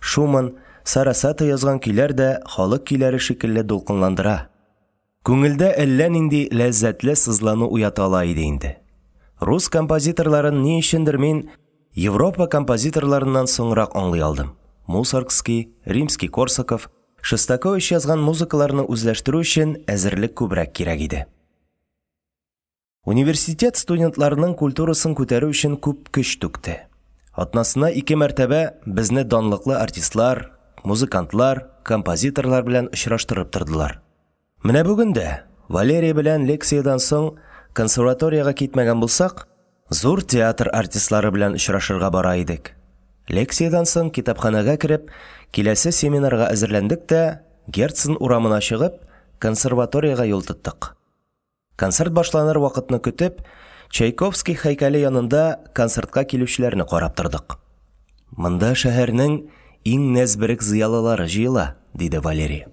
Шуман, Сарасата язган көйләр дә халык көйләре шикелле дулкынландыра. Күңелдә әллә нинди ләззәтле сызлану уята ала иде инде. Рус композиторларын ни өчендер мин Европа композиторларыннан соңрак аңлый алдым. Мусоргский, Римский-Корсаков, Шостакович язган музыкаларны үзләштерү өчен әзерлек күбрәк кирәк иде. Университет студентларының культурасын күтәрү өчен күп көч түкте. Атнасына ике мәртәбә безне данлыклы артистлар, музыкантлар, композиторлар белән очраштырып тордылар. Менә бүген дә, Валерия белән лекциядән соң консерваториягә китмәгән булсак, зур театр артистлары белән очрашырга бара идек. Лекциядән соң китапханәгә кереп, киләсе семинарга әзерләндек тә, Герцен урамына чыгып, консерваториягә юл тоттык. Концерт башланыр вакытны көтеп, Чайковский һәйкәле янында концертка килүчеләрне карап тордык. Монда шәһәрнең иң нәзберек зыялылары җыела, диде Валерий.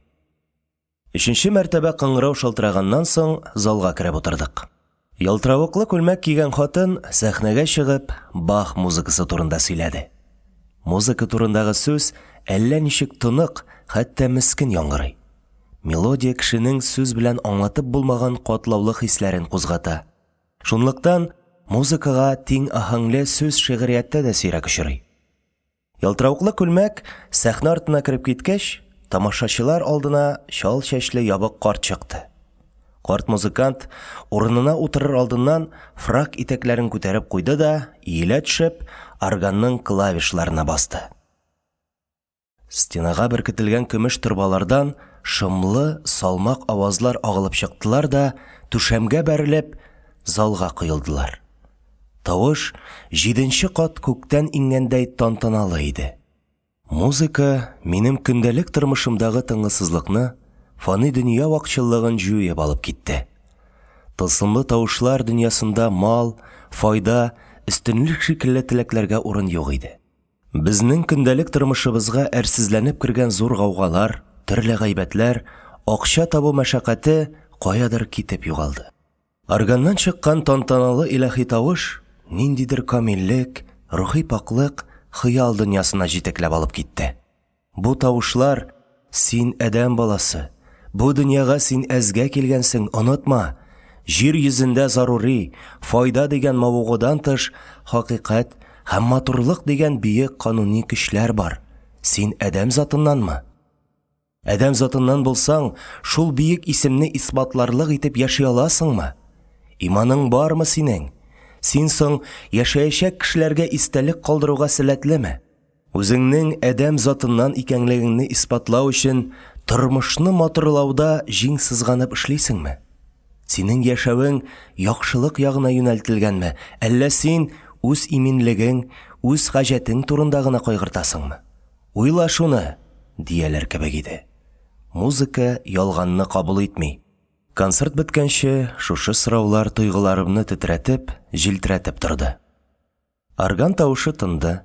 Өченче мәртәбә кыңгырау шалтыраганнан соң, залга кереп утырдык. Ялтыравыклы күлмәк кигән хатын, сәхнәгә чыгып, Бах музыкасы турында сөйләде. Музыка турындагы сүз әллә ничек тонык, хәтта мескен яңгырый. Мелодия кешенең сүз белән аңлатып булмаган катлаулы хисләрен кузгата. Шунлыктан музыкага тиң аһәңле сүз шигърияттә дә сирәк очрый. Ялтыравыклы күлмәк сәхнә артына кереп киткәч, тамашачылар алдына чал чәчле ябык карт чыкты. Карт музыкант урынына утырыр алдыннан фрак итәкләрен күтәреп куйды да, иелә төшеп, органның клавишларына басты. Стенага беркетелгән көмеш торбалардан шомлы, салмак авазлар агылып чыктылар да, түшәмгә бәрелеп, залга коелдылар. Тавыш җиденче кат күктән иңгәндәй тантаналы иде. Музыка минем көндәлек тормышымдагы тынгысызлыкны, фани дөнья вакчыллыгын җуеп алып китте. Тылсымлы тавышлар дөньясында мал, файда, өстенлек шикелле теләкләргә урын юк иде. Безнең көндәлек тормышыбызга әрсезләнеп кергән зур гаугалар, төрле гайбәтләр, акча табу мәшәкате каядыр китеп югалды. Органнан чыккан тантаналы илаһи тавыш ниндидер камиллек, рухи пакьлык, хыял дөньясына җитәкләп алып китте. Бу тавышлар, Син адәм баласы, бу дөньяга син әзгә килгәнсең, онытма! Җир йөзендә зарури, файда дигән мавыгудан тыш, хакыйкать һәм матурлык дигән бөек кануни көчләр бар. Син адәм затыннанмы? Адәм затыннан булсаң, шул бөек исемне исбатларлык итеп яши аласыңмы? Иманың бармы синең? Син соң яшәячәк кешеләргә истәлек калдыруга сәләтлеме? Үзеңнең адәм затыннан икәнлегеңне исбатлау өчен тормышны матурлауда җиң сызганып эшлисеңме? Синең яшәвең яхшылык ягына юнәлтелгәнме, әллә син үз иминлегең, үз хаҗәтең турында гына кайгыртасыңмы? Уйла шуны, дияләр кебек иде. Музыка ялганны кабул итми. Концерт беткәнче, шушы сораулар тойгыларымны тетрәтеп, җилтерәтеп торды. Орган тавышы тынды.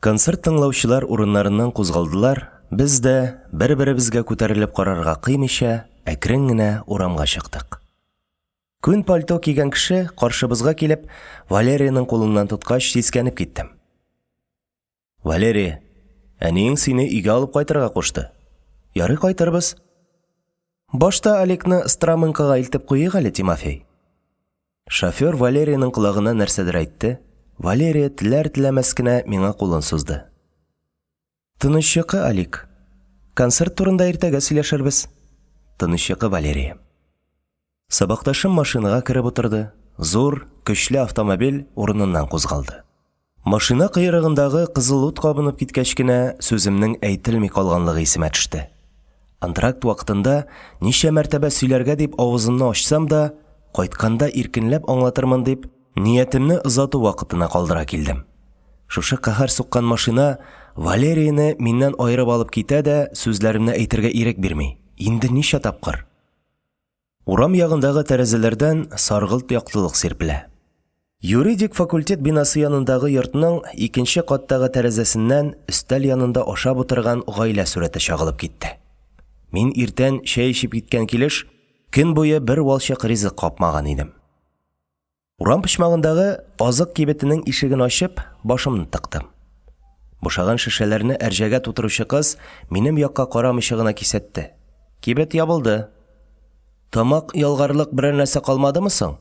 Концерт тыңлаучылар урыннарыннан кузгалдылар, без дә, бер-беребезгә күтәрелеп карарга кыймыйча, әкрен генә урамга чыктык. Күн пальто кигән кеше, каршыбызга килеп, Валериянең кулыннан тоткач, сискәнеп киттем. Валерия, әниең сине өйгә алып кайтырга кушты. Ярый кайтырбыз. Башта Олегны Стромынкага илтеп куйыйк әле, Тимофей. Шофер Валериянең колагына нәрсәдер әйтте. Валерия теләр-теләмәс кенә миңа кулын сузды. Тыныч йокы, Алик. Концерт турында иртәгә сөйләшербез. Тыныч йокы, Валерия. Сабакташым машинага кереп утырды, зур, көчле автомобиль урыныннан кузгалды. Машина койрыгындагы кызыл ут кабынып киткәч кенә сүземнең әйтелми калганлыгы исемә төште. Антракт вакытында ничә мәртәбә сөйләргә дип авызымны ачсам да, кайтканда иркенләп аңлатырмын дип, ниятемне озату вакытына калдыра килдем. Шушы каһәр суккан машина Валерияне миннән аерып алып китә дә сүзләремне әйтергә ирек бирми. Инде ничә тапкыр? Урам ягындагы тәрәзәләрдән саргылт яктылык сирпелә. Юридик факультет бинасы янындагы йортның икенче каттагы тәрәзәсеннән өстәл янында ашап утырган гаилә сурәте чагылып китте. Мин иртән чәй эчеп киткән килеш, көн буе бер валчык ризык капмаган идем. Урам почмагындагы азык кибетенең ишеген ачып, башымны тыктым. Бушаган шешәләрне әрҗәгә тутыручы кыз минем якка карамыйча гына кисәтте. Кибет ябылды. Тамак ялгарлык берәр нәрсә калмадымы соң?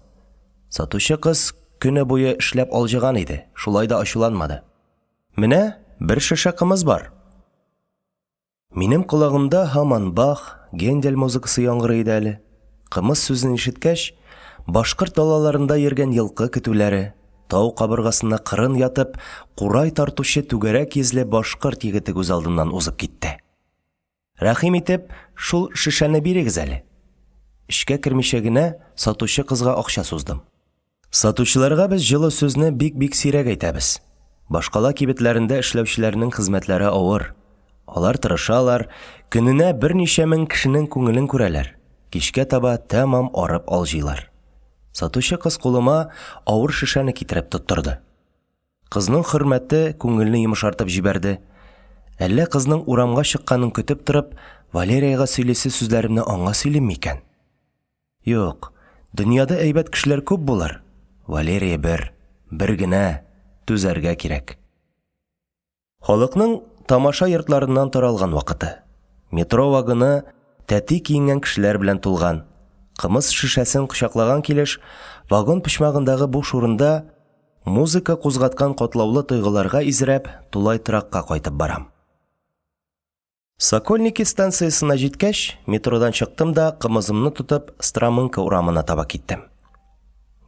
Сатучы кыз көне буе эшләп алҗыган иде, шулай да ачуланмады. Менә бер шешә кымыз бар. Минем колагымда һаман Бах, Гендель музыкасы яңгырый иде әле. Кымыз сүзен ишеткәч, башкорт далаларында йөргән елкы көтүләре, тау кабыргасына кырын ятып, курай тартучы түгәрәк йөзле башкорт егете күз алдымнан узып китте. Рәхим итеп, шул шешәне бирегез әле. Эчкә кермичә генә сатучы кызга акча суздым. Сатучыларга без җылы сүзне бик-бик сирәк әйтәбез. Башкала кибетләрендә эшләүчеләрнең хезмәтләре авыр. Алар тырышалар, көненә берничә мең кешенең күңелен күрәләр, кичкә таба тәмам арып алҗыйлар. Сатучы кыз кулыма авыр шешәне китереп тоттырды. Кызның хөрмәте күңелне йомшартып җибәрде. Әллә кызның урамга чыкканын көтеп торып, Валериягә сөйлисе сүзләремне аңа сөйлим микән? Юк, дөньяда әйбәт кешеләр күп булыр. Валерия бер, бер генә, түзәргә кирәк. Халыкның тамаша йортларыннан таралган вакыты. Метро вагоны тәти киенгән кешеләр белән тулган. Кымыз шешәсен кочаклаган килеш, вагон почмагындагы буш урында Музыка кузгаткан катлаулы тойгыларга изрәп, тулай торакка кайтып барам. Сокольники станциясенә җиткәч, метродан чыктым да, кымызымны тотып, Стромынка урамына таба киттем.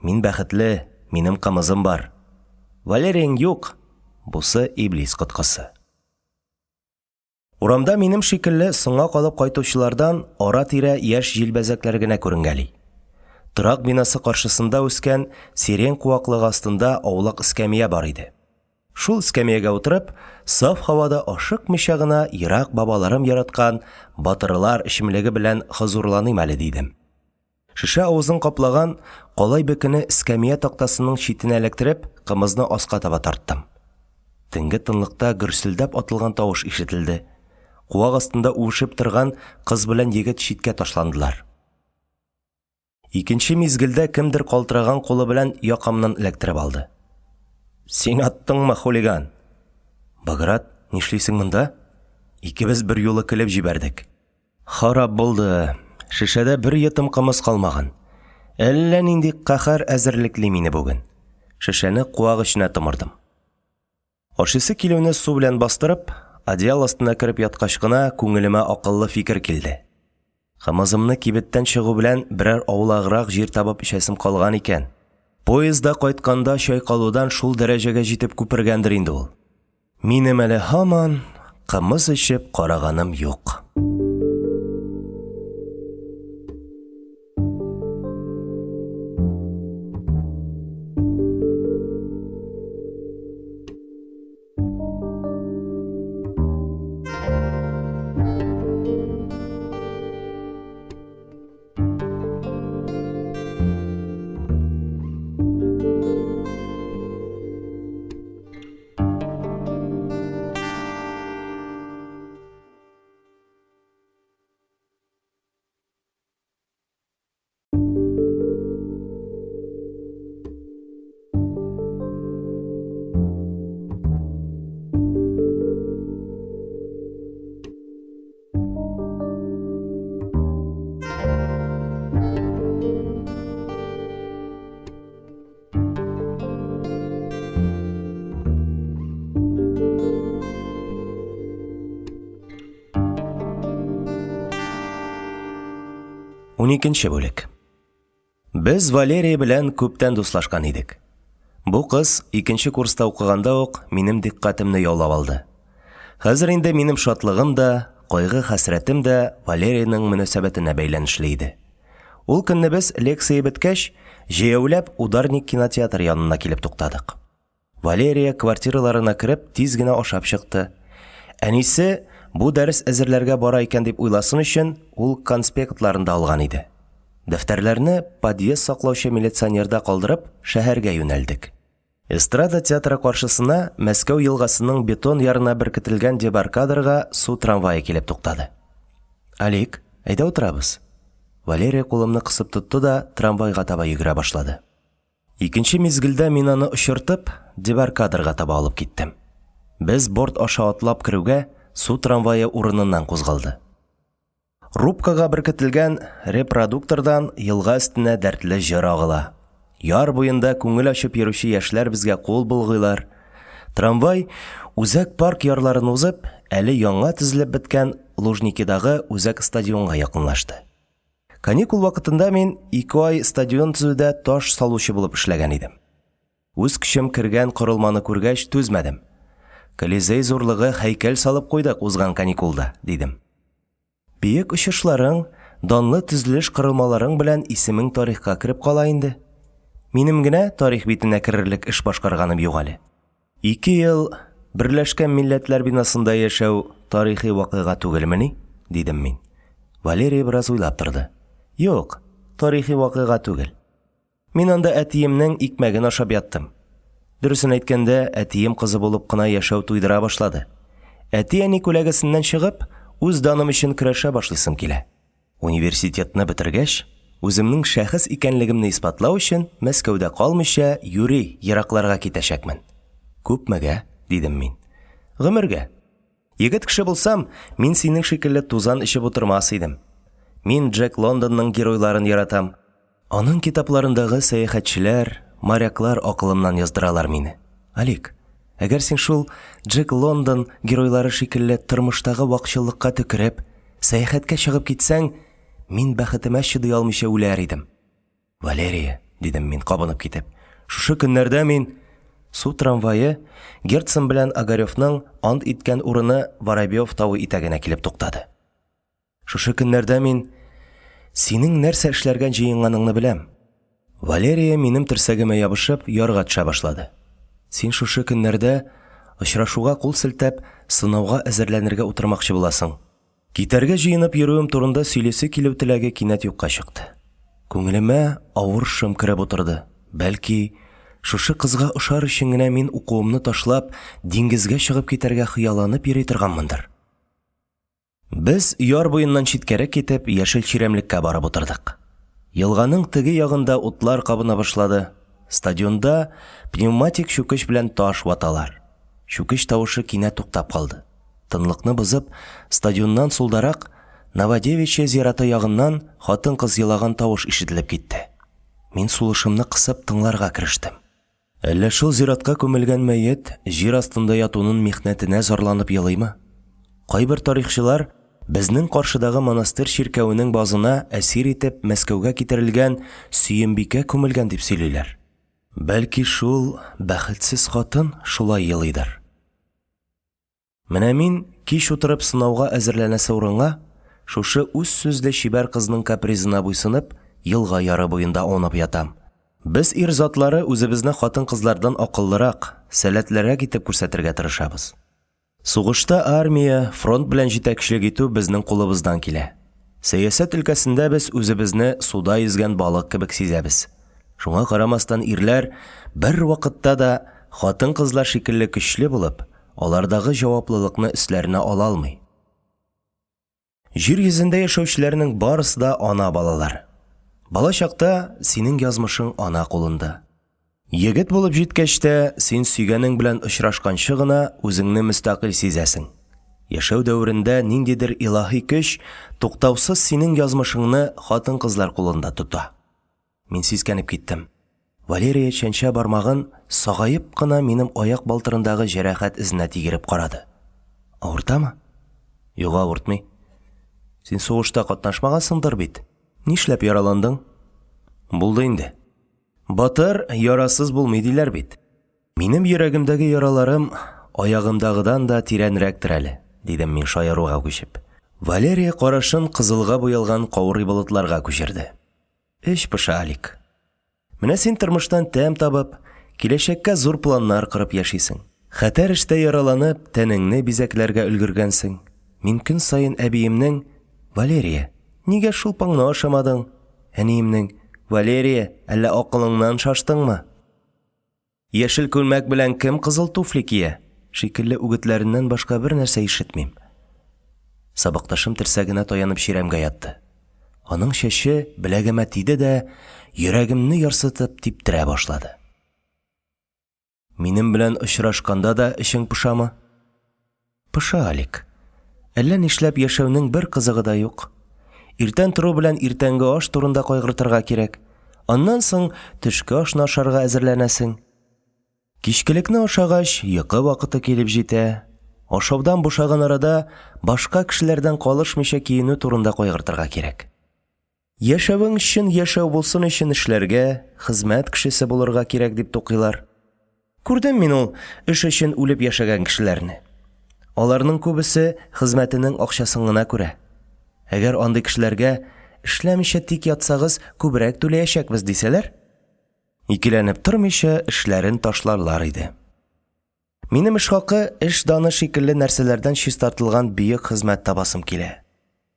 Мин бәхетле, минем кымызым бар. Валерияң юк, бусы иблис коткысы. Урамда минем шикелле соңга калып кайтучылардан ара-тирә яшь җилбәзәкләр генә күренгәли. Торак бинасы каршысында үскән сирень куаклыгы астында аулак эскәмия бар иде. Шул эскәмиягә утырып, саф һавада ашыкмыйча гына ерак бабаларым яраткан батырлар эчемлеге белән хозурланыйм әле, дидем. Шешә авызын каплаган калай бөкене эскәмия тактасының читенә эләктереп, кымызны аска таба тарттым. Төнге тынлыкта гөрселдәп атылган тавыш ишетелде. Куак астында үбешеп торган кыз белән егет читкә ташландылар. Икенче мизгелдә кемдер калтыраган кулы белән якамнан эләктереп алды. Син аттыңмы, хулиган? Баграт, нишлисең монда? Икебез берьюлы көлеп җибәрдек. Харап булды, шешәдә бер йотым кымыз калмаган. Әллә нинди каһәр әзерлекли мине бүген. Шешәне куак эченә томырдым. Ашыйсы килүне су белән бастырып, одеял астына кереп яткач кына күңелемә акыллы фикер килде. Кымызымны кибеттән чыгу белән берәр аулаграк җир табып эчәсем калган икән. Поездда кайтканда чайкалудан шул дәрәҗәгә җитеп күпергәндер инде ул. Минем әле һаман кымыз эчеп караганым юк. Уникенче бүлек. Без Валерия белән күптән дуслашкан идек. Бу кыз икенче курста укыганда ук минем дикъкатемне яулап алды. Хәзер инде минем шатлыгым да, кайгы-хәсрәтем дә Валериянең мөнәсәбәтенә бәйләнешле иде. Ул көнне без, лекция беткәч, җәяүләп Ударник кинотеатры янына килеп туктадык. Валерия квартираларына кереп, тиз генә ашап чыкты. Әнисе бу дәрес әзерләргә бара икән дип уйласын өчен, ул конспектларын да алган иде. Дәфтәрләрне подъезд саклаучы милиционерда калдырып, шәһәргә юнәлдек. Эстрада театры каршысына Мәскәү елгасының бетон ярына беркетелгән дебаркадерга су трамвае килеп туктады. «Алик, әйдә утырабыз». Валерия кулымны кысып тотты да трамвайга таба йөгерә башлады. Икенче мизгелдә мин аны очыртып, дебаркадерга таба алып киттем. Без борт аша атлап керүгә, су трамвае урыныннан кузгалды. Рубкага беркетелгән репродуктордан елга өстенә дәртле җыр агыла. Яр буенда күңел ачып йөрүче яшьләр безгә кул болгыйлар. Трамвай, үзәк парк ярларын узып, әле яңа төзелеп беткән Лужникидагы үзәк стадионга якынлашты. Каникул вакытында мин ике ай стадион төзүдә таш салучы булып эшләгән идем. Үз көчем кергән корылманы күргәч, түзмәдем. Колизей зурлыгы һәйкәл салып куйдык узган каникулда, дидем. Биек очышларың, данлы төзелеш корылмаларың белән исемең тарихка кереп кала инде. Минем генә тарих битенә керерлек эш башкарганым юк әле. Ике ел Берләшкән Милләтләр бинасында яшәү тарихи вакыйга түгелмени? дидем мин. Валерия бераз уйлап торды. Юк, тарихи вакыйга түгел. Мин анда әтиемнең икмәген ашап яттым. Дөресен әйткәндә, әтием кызы булып кына яшәү туйдыра башлады. Әти-әни күләгәсеннән чыгып, үз даным өчен көрәшә башлыйсым килә. Университетны бетергәч, үземнең шәхес икәнлегемне исбатлау өчен Мәскәүдә калмыйча, юри еракларга китәчәкмен. Күпмегә? дидем мин. Гомергә. Егет кеше булсам, мин синең шикелле тузан эчеп утырмас идем. Мин Джек Лондонның геройларын яратам. Аның китапларындагы сәяхәтчеләр, моряклар акылымнан яздыралар мине. Алик, әгәр син шул Джек Лондон геройлары шикелле тормыштагы вакчыллыкка төкереп, сәяхәткә чыгып китсәң, мин бәхетемә чыдый алмыйча үләр идем. Валерия, дидем мин, кабынып китеп. Шушы көннәрдә мин су трамвае Герцен белән Огаревның ант иткән урыны Воробьев тавы итәгенә килеп туктады. Шушы көннәрдә мин синең нәрсә эшләргә җыенганыңны беләм. Валерия минем терсәгемә ябышып, ярга төшә башлады. Син шушы көннәрдә очрашуга кул селтәп, сынауга әзерләнергә утырмакчы буласың. Китәргә җыенып йөрүем турында сөйлисе килү теләге кинәт юкка чыкты. Күңелемә авыр шом кереп утырды. Бәлки, шушы кызга ошар өчен генә мин укуымны ташлап, диңгезгә чыгып китәргә хыялланып йөри торганмындыр. Без, яр буеннан читкәрәк китеп, яшел чирәмлеккә барып утырдык. Елганың теге ягында утлар кабына башлады. Стадионда пневматик чүкеч белән таш ваталар. Чүкеч тавышы кинәт туктап калды. Тынлыкны бозып, стадионнан сулдарак, Новодевичье зираты ягыннан хатын-кыз елаган тавыш ишетелеп китте. Мин сулышымны кысып тыңларга керештем. Әллә шул зиратка күмелгән мәет җир астында ятунын михнәтенә зарланып елыймы? Кайбер тарихчылар безнең каршыдагы монастырь чиркәвенең базына әсир итеп Мәскәүгә китерелгән Сөембикә күмелгән дип сөйлиләр. Бәлки шул бәхетсез хатын шулай елыйдыр. Менә мин, кич утырып сынауга әзерләнәсе урынга, шушы үзсүзле чибәр кызның капризына буйсынып, елга яры буенда аунап ятам. Без ир затлары үзебезне хатын-кызлардан акыллырак, сәләтлерәк итеп күрсәтергә тырышабыз. Сугышта армия, фронт белән җитәкчелек итү безнең кулыбыздан килә. Сәясәт өлкәсендә без үзебезне суда йөзгән балык кебек сизәбез. Шуңа карамастан ирләр бервакытта да хатын-кызлар шикелле көчле булып, алардагы җаваплылыкны өсләренә ала алмый. Җир йөзендә яшәүчеләрнең барысы да ана балалар. Бала чакта синең язмышың ана кулында. Егет булып җиткәч тә, син сөйгәнең белән очрашканчы гына үзеңне мөстәкыйль сизәсең. Яшәү дәверендә ниндидер илаһи көч туктаусыз синең язмышыңны хатын-кызлар кулында тота. Мин сискәнеп киттем. Валерия чәнчә бармагын сагаеп кына минем аяк балтырындагы җәрәхәт эзенә тигереп карады. Авыртамы? Юк, авыртмый. Син сугышта катнашмагансыңдыр бит? Нишләп яраландың? Булды инде. Батыр ярасыз булмый диләр бит. Минем йөрәгемдәге яраларым аягымдагыдан да тирәнрәктер әле, дидем мин шаяруга күчеп. Валерия карашын кызылга буялган каурый болытларга күчерде. Эч поша, Алик. Менә син тормыштан тәм табып, киләчәккә зур планнар корып яшисең. Хәтәр эштә яраланып, тәнеңне бизәкләргә өлгергәнсең. Мин көн саен әбиемнең, Валерия, нигә шулпаңны ашамадың? Әниемнең, Валерия, әллә акылыңнан шаштыңмы? Яшел күлмәк белән кем кызыл туфли кия? шикелле үгетләреннән башка бернәрсә ишетмим. Сабакташым терсәгенә таянып чирәмгә ятты. Аның чәче беләгемә тиде дә, йөрәгемне ярсытып типтерә башлады. Минем белән очрашканда да эчең пошамы? Поша, Алик. Әллә нишләп яшәүнең бер кызыгы да юк. Иртән тору белән иртәнге аш турында кайгыртырга кирәк. Аннан соң төшке ашны ашарга әзерләнәсең. Кичкелекне ашагач, йокы вакыты килеп җитә. Ашаудан бушаган арада башка кешеләрдән калышмыйча киенү турында кайгыртырга кирәк. Яшәвең чын яшәү булсын өчен эшләргә, хезмәт кешесе булырга кирәк дип тукыйлар. Күрдем мин ул эш өчен үлеп яшәгән кешеләрне. Аларның күбесе хезмәтенең акчасын гына күрә. Әгәр андый кешеләргә, эшләмичә тик ятсагыз, күбрәк түләячәкбез дисәләр, икеләнеп тормыйча эшләрен ташларлар иде. Минем эш хакы, эш даны шикелле нәрсәләрдән чистартылган бөек хезмәт табасым килә.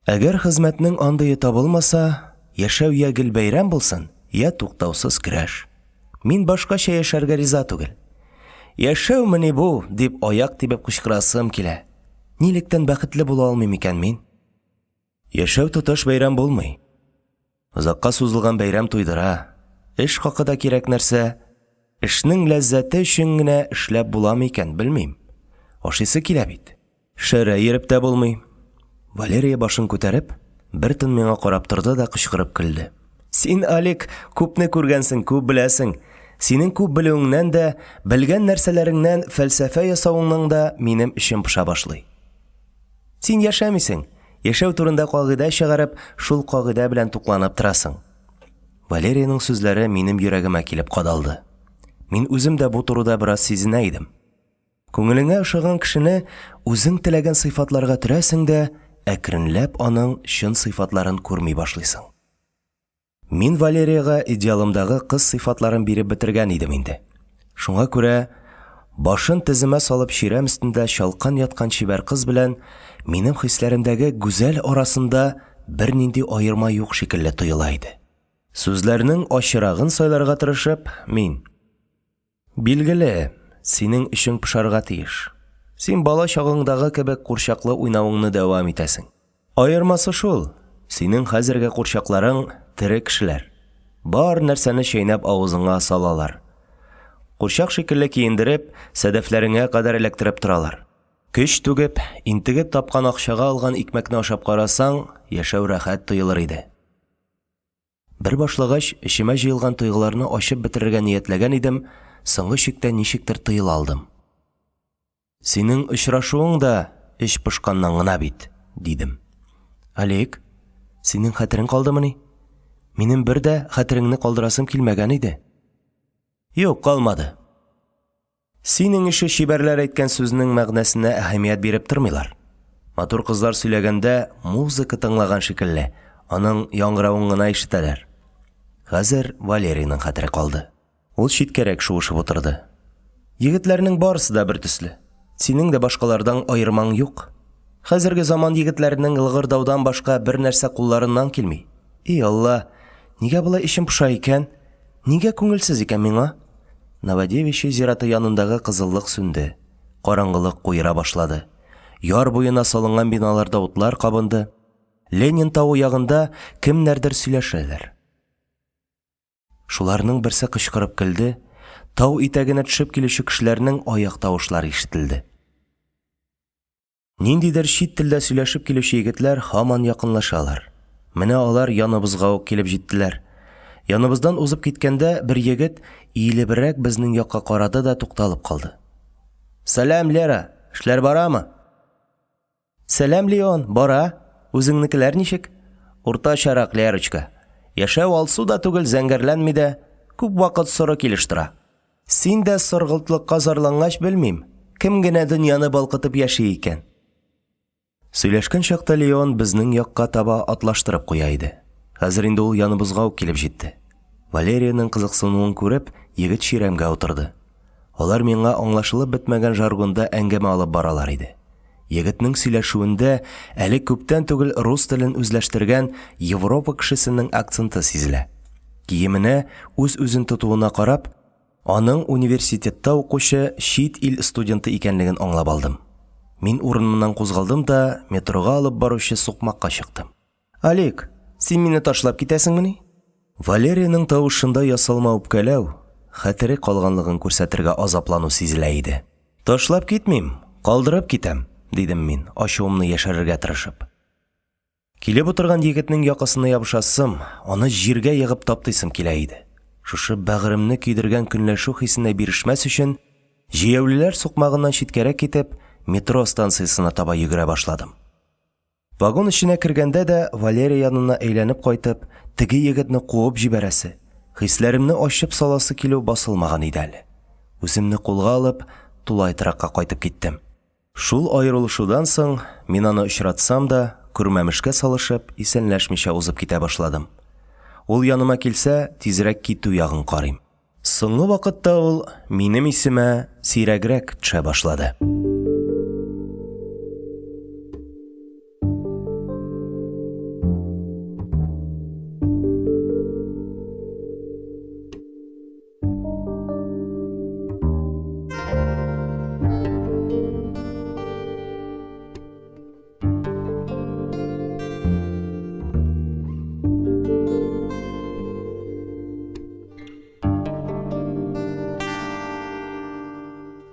Әгәр хезмәтнең андые табылмаса, яшәү йә гел бәйрәм булсын, йә туктаусыз көрәш. Мин башкача яшәргә риза түгел. Яшәүмени бу, дип аяк тибеп кычкырасым килә. Нилектән бәхетле була алмыйм икән мин? Яшәү тоташ бәйрәм булмый. Озакка сузылган бәйрәм туйдыра. Эш хакы да кирәк нәрсә. Эшнең ләззәте өчен генә эшләп буламы икән, белмим. Ашыйсы килә бит. Шәрә йөреп тә булмый. Валерия башын күтәреп, бер тын миңа карап торды да кычкырып көлде. Син, Алик, күпне күргәнсең, күп беләсең. Синең күп белүеңнән дә, белгән нәрсәләреңнән фәлсәфә ясавыңның да минем эчем поша башлый. Син яшәмисең, яшәү турында кагыйдә чыгарып, шул кагыйдә белән тукланып торасың. Валериянең сүзләре минем йөрәгемә килеп кадалды. Мин үзем дә бу турыда бераз сизенә идем. Күңелеңә ошаган кешене үзең теләгән сыйфатларга төрәсең дә, әкренләп аның чын сыйфатларын күрми башлыйсың. Мин Валериягә идеалымдагы кыз сыйфатларын биреп бетергән идем инде. Шуңа күрә башын теземә салып чирәм өстендә чалкан яткан чибәр кыз белән минем хисләремдәге гүзәл арасында бернинди аерма юк шикелле тоела иде. Сүзләрнең ачырагын сайларга тырышып, мин. Билгеле, синең эчең пошарга тиеш. Син бала чагыңдагы кебек курчаклы уйнавыңны дәвам итәсең. Аермасы шул, синең хәзерге курчакларың тере кешеләр. Бар нәрсәне чәйнәп авызыңа салалар. Курчак шикелле киендереп, сәдәфләреңә кадәр эләктереп торалар. Көч түгеп, интегеп тапкан акчага алган икмәкне ашап карасаң, яшәү рәхәт тоелыр иде. Бер башлагач, эчемә җыелган тойгыларны ачып бетерергә ниятләгән идем, соңгы чиктә ничектер тыела алдым. Синең очрашуың да эч пошканнан гына бит, дидем. Олег, синең хәтерең калдымыни? Минем бер дә хәтереңне калдырасым килмәгән иде. Юк, калмады. Синең ише чибәрләр әйткән сүзнең мәгънәсенә әһәмият биреп тормыйлар. Матур кызлар сөйләгәндә музыка тыңлаган шикелле, аның яңгыравын гына ишетәләр. Хәзер Валерийның хәтере калды. Ул читкәрәк шуышып утырды. Егетләрнең барысы да бер төсле. Синең дә башкалардан аермаң юк. Хәзерге заман егетләренең лыгырдаудан башка бер нәрсә кулларыннан килми. И Алла, нигә болай эчем поша икән? Нигә күңелсез икән миңа? Новодевичье зираты янындагы кызыллык сүнде. Караңгылык куера башлады. Яр буена салынган биналарда утлар кабынды. Ленин тавы ягында кемнәрдер сөйләшәләр. Шуларның берсе кычкырып көлде, тау итәгенә төшеп килүче кешеләрнең аяк тавышлары ишетелде. Ниндидер чит телдә сөйләшеп килүче егетләр һаман якынлашалар. Менә алар яныбызга ук килеп җиттеләр. Яныбыздан узып киткәндә бер егет иелебрәк безнең якка карады да тукталып калды. Сәлам, Лера, эшләр барамы? Сәлам, Леон, бара. Үзеңнекеләр ничек? Уртачарак, Лерочка. Яшәү алсу да түгел, зәңгәрләнми дә. Күп вакыт соры килеш тора. Син дә соргылтлыкка зарлангач, белмим, кем генә дөньяны балкытып яши икән? Сөйләшкән чакта Леон безнең якка таба атлаштырып куя иде. Хәзер инде ул яныбызга ук килеп җитте. Валериянең кызыксынуын күреп, егет чирәмгә утырды. Алар миңа аңлашылып бетмәгән жаргонда әңгәмә алып баралар иде. Егетнең сөйләшүендә әле күптән түгел рус телен үзләштергән Европа кешесенең акценты сизелә. Киеменә, үз-үзен тотуына карап, аның университетта укучы чит ил студенты икәнлеген аңлап алдым. Мин урынымнан кузгалдым да метрога алып баручы сукмакка чыктым. Алик, син мине ташлап китәсеңмени? Валериянең тавышында ясалма үпкәләү, хәтере калганлыгын күрсәтергә азаплану сизелә иде. Ташлап китмим, калдырып китәм, дидем мин, ачуымны яшерергә тырышып. Килеп утырган егетнең якасына ябышасым, аны җиргә егып таптыйсым килә иде. Шушы бәгыремне көйдергән көнләшү хисенә бирешмәс өчен, җәяүлеләр сукмагыннан читкәрәк китеп, метро станциясенә таба йөгерә башладым. Вагон эченә кергәндә дә Валерия янына әйләнеп кайтып, теге егетне куып җибәрәсе, хисләремне ачып саласы килү басылмаган иде әле. Үземне кулга алып, тулай торакка кайтып киттем. Шул аерылышудан соң мин аны очратсам да, күрмәмешкә салышып, исәнләшмичә узып китә башладым. Ул яныма килсә, тизрәк китү ягын карыйм. Соңгы вакытта ул минем исемә сирәгрәк төшә башлады.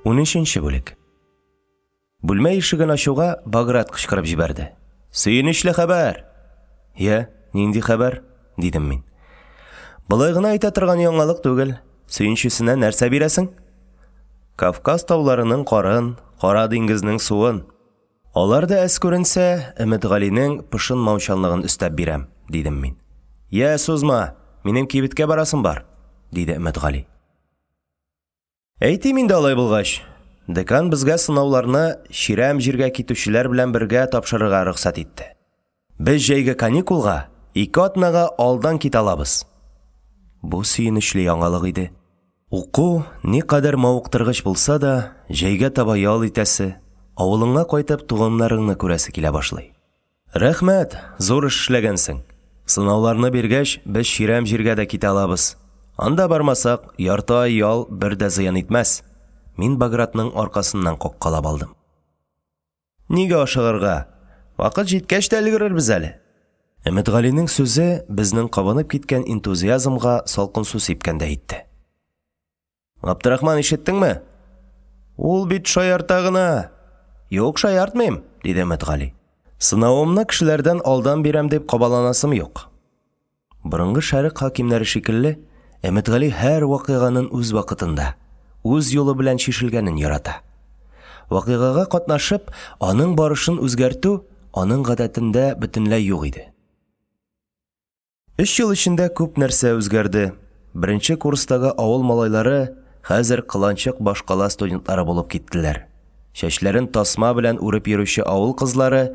Унөченче бүлек. Бүлмә ишеген ачуга Баграт кычкырып җибәрде. Сөенечле хәбәр! Я, нинди хәбәр? дидем мин. Болай гына әйтә торган яңалык түгел. Сөенчесенә нәрсә бирәсең? Кавказ тауларының карын, Кара диңгезнең суын. Алар да әз күренсә, Өметгалинең пошынмаучанлыгын өстәп бирәм, дидем мин. Йә, сузма, минем кибеткә барасым бар, диде Өметгали. Әйтим инде алай булгач, декан безгә сынауларны чирәм җиргә китүчеләр белән бергә тапшырырга рөхсәт итте. Без җәйге каникулга ике атнага алдан китә алабыз. Бу сөенечле яңалык иде. Уку никадәр мавыктыргыч булса да, җәйгә таба ял итәсе, авылыңа кайтып туганнарыңны күрәсе килә башлый. Рәхмәт, зур эш эшләгәнсең. Сынауларны биргәч, без чирәм җиргә дә китә алабыз. Анда бармасак, ярты ай ял бер дә зыян итмәс. Мин Багратның аркасыннан каккалап алдым. Нигә ашыгырга? Вакыт җиткәч тә өлгерербез әле. Өметгалинең сүзе безнең кабынып киткән энтузиазмга салкын су сипкәндәй итте. Габдрахман, ишеттеңме? Ул бит шаярта гына. Юк, шаяртмыйм, диде Өметгали. Сынавымны кешеләрдән алдан бирәм дип кабаланасым юк. Борынгы шәрык хакимнәре шикелле, Өметгали һәр вакыйганын үз вакытында, үз юлы белән чишелгәнен ярата. Вакыйгага катнашып, аның барышын үзгәртү аның гадәтендә бөтенләй юк иде. Өч ел эчендә күп нәрсә үзгәрде. Беренче курстагы авыл малайлары хәзер кыланчык башкала студентлары булып киттеләр. Чәчләрен тасма белән үреп йөрүче авыл кызлары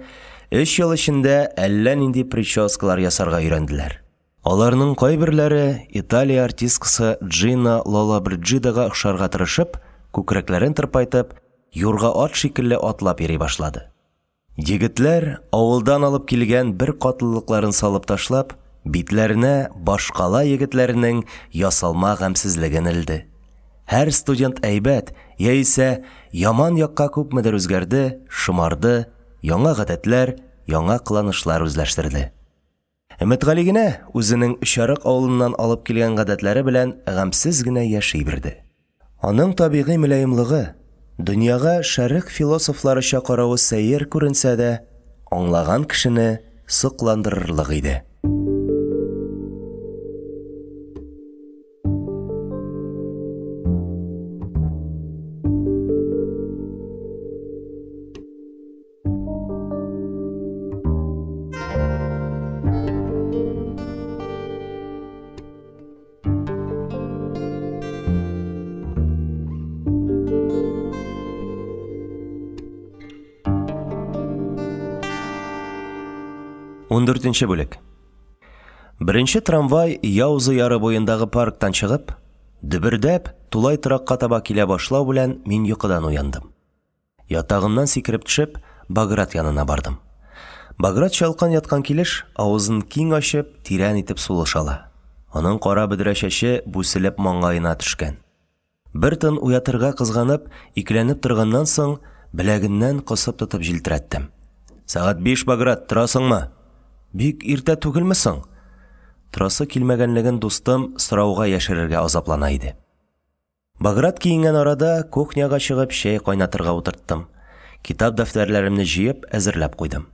өч ел эчендә әллә нинди прическалар ясарга өйрәнделәр. Аларның кайберләре Италия артисткасы Джина Лоллобриджидага охшарга тырышып, күкрәкләрен тырпайтып, юрга ат шикелле атлап йөри башлады. Егетләр, авылдан алып килгән беркатлылыкларын салып ташлап, битләренә башкала егетләренең ясалма гамьсезлеген элде. Һәр студент әйбәт, яисә яман якка күпмедер үзгәрде, шомарды, яңа гадәтләр, яңа кыланышлар үзләштерде. Өметгали генә үзенең Өчарык авылыннан алып килгән гадәтләре белән гамьсез генә яши бирде. Аның табигый мөлаемлыгы, дөньяга шәрык философларыча каравы сәер күренсә дә, аңлаган кешене сокландырырлык иде. Ундүртенче бүлек. Беренче трамвай Яуза яры буендагы парктан чыгып, дөбердәп, тулай торакка таба килә башлау белән мин йокыдан уяндым. Ятагымнан сикереп төшеп, Баграт янына бардым. Баграт чалкан яткан килеш, авызын киң ачып, тирән итеп сулыш ала. Аның кара бөдрә чәче бүселеп маңгаена төшкән. Бер тын уятырга кызганып, икеләнеп торганнан соң, беләгеннән кысып тотып җилтерәттем. Сәгать биш, Баграт, торасыңмы? Бик иртә түгелме соң? Торасы килмәгәнлеген дустым сорауга яшерергә азаплана иде. Баграт киенгән арада кухняга чыгып чәй кайнатырга утырттым. Китап-дәфтәрләремне җыеп, әзерләп куйдым.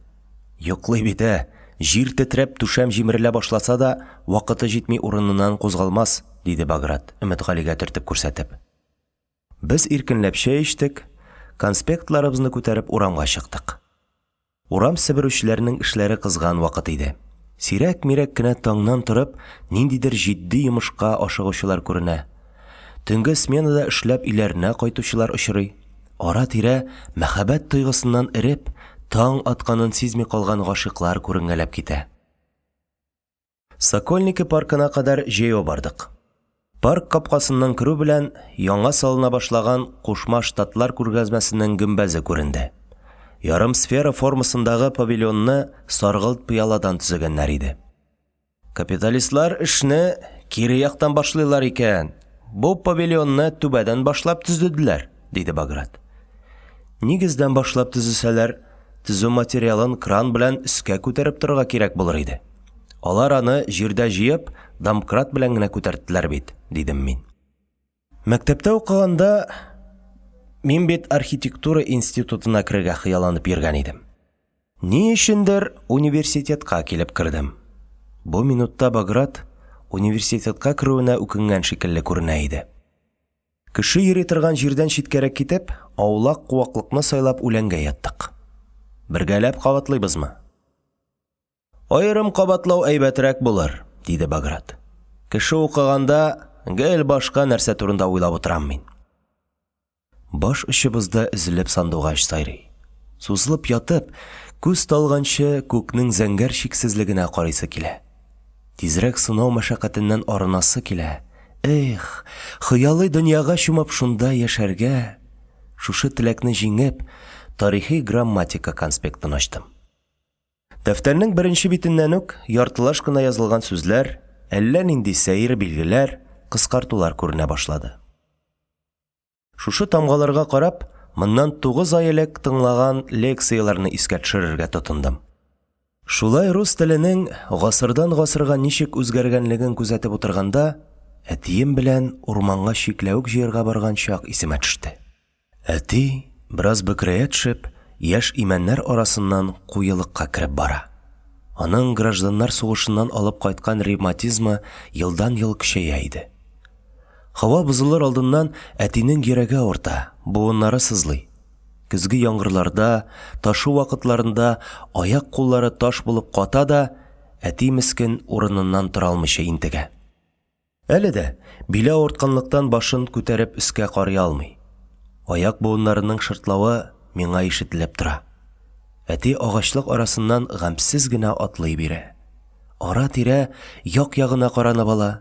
Йоклый бит, ә! Җир тетрәп, түшәм җимерелә башласа да, вакыты җитми урыныннан кузгалмас, диде Баграт, Өметгалигә төртеп күрсәтеп. Без иркенләп чәй эчтек, конспектларыбызны күтәреп урамга чыктык. Урам себерүчеләрнең эшләре кызган вакыт иде. Сирәк-мирәк кенә таңнан торып, ниндидер җитди йомышка ашыгучылар күренә. Төнге сменада эшләп өйләренә кайтучылар очрый. Ара-тирә мәхәббәт тойгысыннан эреп, таң атканын сизми калган гашыйклар күренгәләп китә. Сокольники паркына кадәр җәяү бардык. Парк капкасыннан керү белән яңа салына башлаган Кушма Штатлар күргәзмәсенең гөмбәзе күренде. Ярым сфера формасындагы павильонны саргылт пыяладан төзегәннәр иде. Капиталистлар эшне кире яктан башлыйлар икән. Бу павильонны түбәдән башлап төзеделәр, диде Баграт. Нигездән башлап төзесәләр, төзү материалын кран белән өскә күтәреп торырга кирәк булыр иде. Алар аны җирдә җыеп, домкрат белән генә күтәрттеләр бит, дидем мин. Мәктәптә укыганда мин бит архитектура институтына керергә хыялланып йөргән идем. Ни өчендер университетка килеп кердем. Бу минутта Баграт университетка керүенә үкенгән шикелле күренә иде. Кеше йөри торган җирдән читкәрәк китеп, аулак куаклыкны сайлап үләнгә яттык. Бергәләп кабатлыйбызмы? Аерым кабатлау әйбәтрәк булыр, диде Баграт. Кеше укыганда гел башка нәрсә турында уйлап утырам мин. Баш очыбызда өзелеп сандугач сайрый. Сузылып ятып, күз талганчы күкнең зәңгәр чиксезлегенә карыйсы килә. Тизрәк сынау мәшәкатеннән арынасы килә. Эх, хыялый дөньяга чумып шунда яшәргә! Шушы теләкне җиңеп, тарихи грамматика конспектын ачтым. Дәфтәрнең беренче битеннән үк яртылаш кына язылган сүзләр, әллә нинди сәер билгеләр, кыскартулар күренә башлады. Шушы тамгаларга карап, моннан 9 ай элек тыңлаган лекцияләрне искә төшерергә тотындым. Шулай рус теленең гасырдан-гасырга ничек үзгәргәнлеген күзәтеп утырганда, әтием белән урманга чикләвек җыярга барган чак исемә төште. Әти, бераз бөкрәя төшеп, яшь имәннәр арасыннан куелыкка кереп бара. Аның гражданнар сугышыннан алып кайткан ревматизмы елдан-ел көчәя иде. Һава бозылыр алдыннан әтинең йөрәге авырта, буыннары сызлый. Көзге яңгырларда, ташу вакытларында аяк-куллары таш булып ката да, әти мескен урыныннан тора алмыйча интегә. Әле дә, биле авыртканлыктан башын күтәреп өскә карый алмый. Аяк буыннарының шыртлавы миңа ишетелеп тора. Әти агачлык арасыннан гамьсез генә атлый бирә. Ара-тирә як-ягына каранып ала,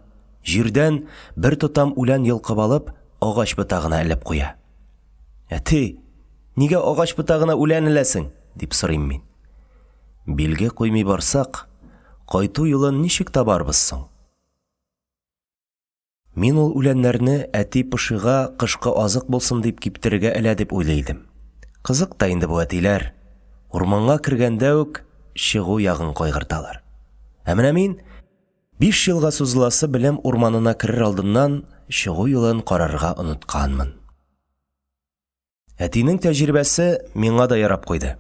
җирдән бер тотам үлән йолкып алып, агач ботагына элеп куя. Әти, нигә агач ботагына үлән эләсең? дип сорыйм мин. Билге куймый барсак, кайту юлын ничек табарбыз соң? Мин ул үләннәрне әти пошига кышкы азык булсын дип киптерергә элә дип уйлый идем. Кызык та инде бу әтиләр. Урманга кергәндә үк чыгу ягын кайгырталар. Ә менә мин биш елга сузыласы белем урманына керер алдыннан чыгу юлын карарга онытканмын. Әтинең тәҗрибәсе миңа да ярап куйды.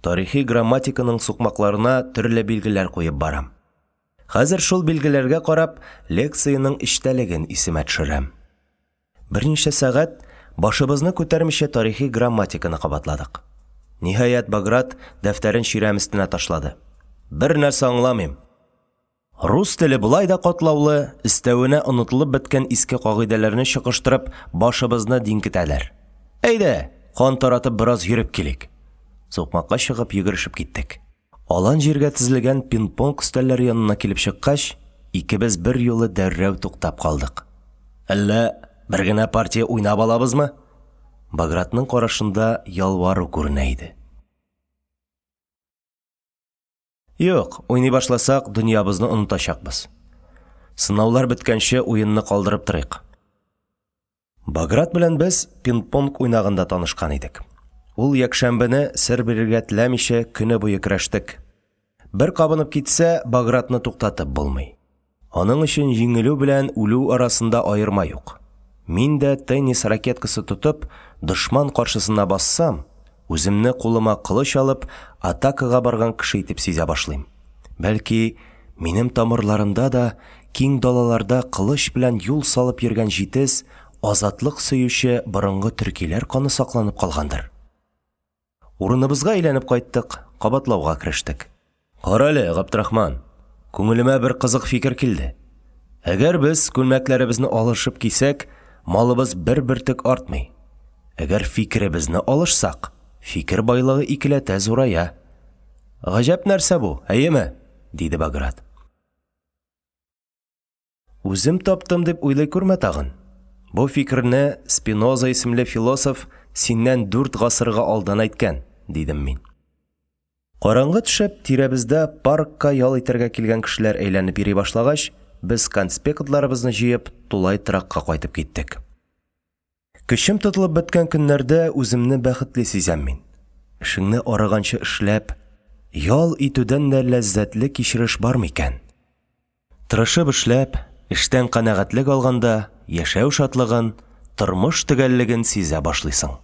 Тарихи грамматиканың сукмакларына төрле билгеләр куеп барам. Хәзер шул билгеләргә карап, лекциянең эчтәлеген исемә төшерәм. Берничә сәгать башыбызны күтәрмичә тарихи грамматиканы кабатладык. Ниһаять, Баграт дәфтәрен чирәм өстенә ташлады. Бер нәрсә аңламыйм. Рус теле болай да катлаулы, өстәвенә онытылып беткән иске кагыйдәләрне чокыштырып, башыбызны диңкетәләр. Әйдә, кан таратып бераз йөреп килик. Сукмакка чыгып йөгерешеп киттек. Алан җиргә тезелгән пинг-понг өстәлләре янына килеп чыккач, икебез берьюлы дәррәү туктап калдык. Әллә бер генә партия уйнап алабызмы? Багратның карашында ялвару күренә иде. Юк, уйный башласак, дөньябызны онытачакбыз. Сынаулар беткәнче уенны калдырып торыйк. Баграт белән без пинг-понг уйнаганда танышкан идек. Ул якшәмбене, сер бирергә теләмичә, көне буе көрәштек. Бер кабынып китсә, Багратны туктатып булмый. Аның өчен җиңелү белән үлү арасында аерма юк. Мин дә теннис ракеткасы тотып, дошман каршысына бассам, үземне кулыма кылыч алып, атакага барган кеше итеп сизә башлыйм. Бәлки, минем тамырларымда да киң далаларда кылыч белән юл салып йөргән җитез, азатлык сөюче борынгы төркиләр каны сакланып калгандыр? Урыныбызга әйләнеп кайттык, кабатлауга керештек. Карале, Габдрахман, күңелемә бер кызык фикер килде. Әгәр без күлмәкләребезне алышып кисәк, малыбыз бер бөртек артмый. Әгәр фикеребезне алышсак, фикер байлыгы икеләтә зурая. Гаҗәп нәрсә бу, әйеме? диде Баграт. Үзем таптым дип уйлый күрмә тагын. Бу фикерне Спиноза исемле философ синнән дүрт гасырга алдан әйткән, дидем мин. Караңгы төшеп, тирәбездә паркка ял итәргә килгән кешеләр әйләнеп йөри башлагач, без конспектларыбызны җыеп, тулай торакка кайтып киттек. Көчем тотылып беткән көннәрдә үземне бәхетле сизәм мин. Эшеңне арыганчы эшләп, ял итүдән дә ләззәтле кичереш бар микән? Тырышып эшләп, эштән канәгатьлек алганда, яшәү шатлыгын, тормыш төгәллеген сизә башлыйсың.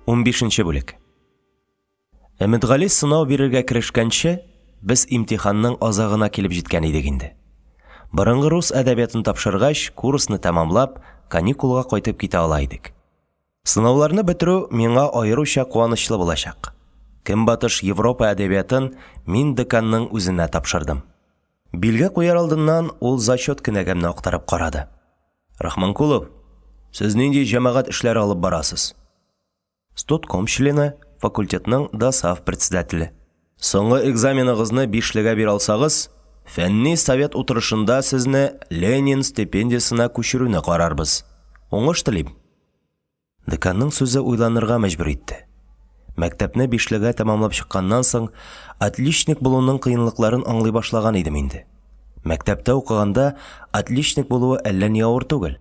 Унбишенче бүлек. Өметгали сынау бирергә керешкәнче, без имтиханның азагына килеп җиткән идек инде. Борынгы рус әдәбиятын тапшыргач, курсны тәмамлап, каникулга кайтып китә ала идек. Сынауларны бетерү миңа аеруча куанычлы булачак. Көнбатыш Европа әдәбиятын мин деканның үзенә тапшырдым. Билге куяр алдыннан ул зачет кенәгәмне актарып карады. Рахманкулов, сез нинди җәмәгать эшләре алып барасыз? Студком члены, факультетның ДОСАВ председателе. Соңгы экзаменыгызны бишлегә бирә алсагыз, фәнни совет утырышында сезне Ленин стипендиясенә күчерүне карарбыз. Уңыш телим. Деканның сүзе уйланырга мәҗбүр итте. Мәктәпне бишлегә тәмамлап чыкканнан соң, отличник булуның кыенлыкларын аңлый башлаган идем инде. Мәктәптә укыганда отличник булуы әллә ни авыр түгел.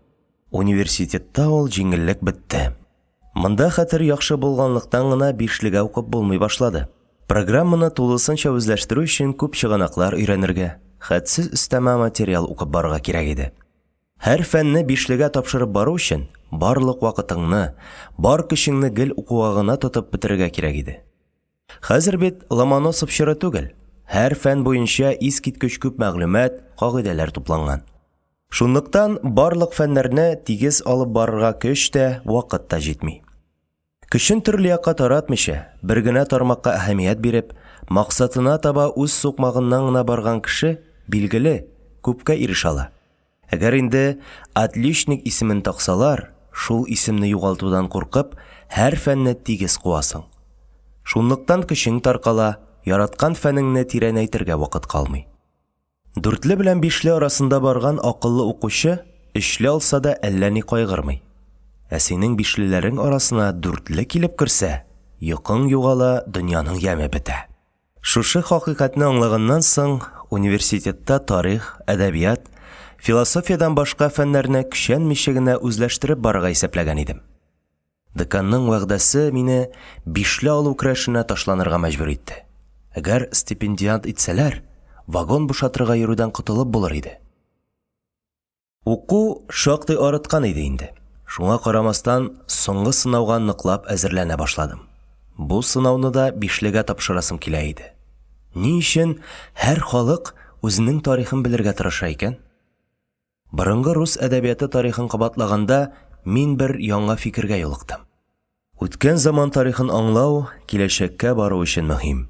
Университетта ул җиңеллек бетте. Монда хәтер яхшы булганлыктан гына бишлегә укып булмый башлады. Программаны тулысынча үзләштерү өчен күп чыганаклар өйрәнергә, хәтсез өстәмә материал укып барырга кирәк иде. Һәр фәнне бишлегә тапшырып бару өчен барлык вакытыңны, бар көчеңне гел укуга гына тотып бетерергә кирәк иде. Хәзер бит Ломоносов чоры түгел, һәр фән буенча искиткеч күп мәгълүмат, кагыйдәләр тупланган. Шунлыктан барлык фәннәрне тигез алып барырга көч тә, вакыт та җитми. Көчен төрле якка таратмыйча, бер генә тармакка әһәмият биреп, максатына таба үз сукмагыннан гына барган кеше, билгеле, күпкә ирешә ала. Әгәр инде отличник исемен таксалар, шул исемне югалтудан куркып, һәр фәнне тигез куасың. Шунлыктан көчең таркала, яраткан фәнеңне тирәнәйтергә вакыт калмый. Дүртле белән бишле арасында барган акыллы укучы өчле алса да әллә ни кайгырмый. Ә синең бишлеләрең арасына дүртле килеп керсә, йокың югала, дөньяның яме бетә. Шушы хакыйкатьне аңлаганнан соң, университетта тарих, әдәбият, философиядән башка фәннәрне көчәнмичә генә үзләштереп барырга исәпләгән идем. Деканның вәгъдәсе мине бишле алу көрәшенә ташланырга мәҗбүр итте. Әгәр стипендиант итсәләр, вагон бушатырга йөрүдән котылып булыр иде. Уку шактый арыткан иде инде. Шуңа карамастан, соңгы сынауга ныклап әзерләнә башладым. Бу сынауны да бишлегә тапшырасым килә иде. Ни өчен һәр халык үзенең тарихын белергә тырыша икән? Борынгы рус әдәбияты тарихын кабатлаганда, мин бер яңа фикергә юлыктым. Үткән заман тарихын аңлау киләчәккә бару өчен мөһим.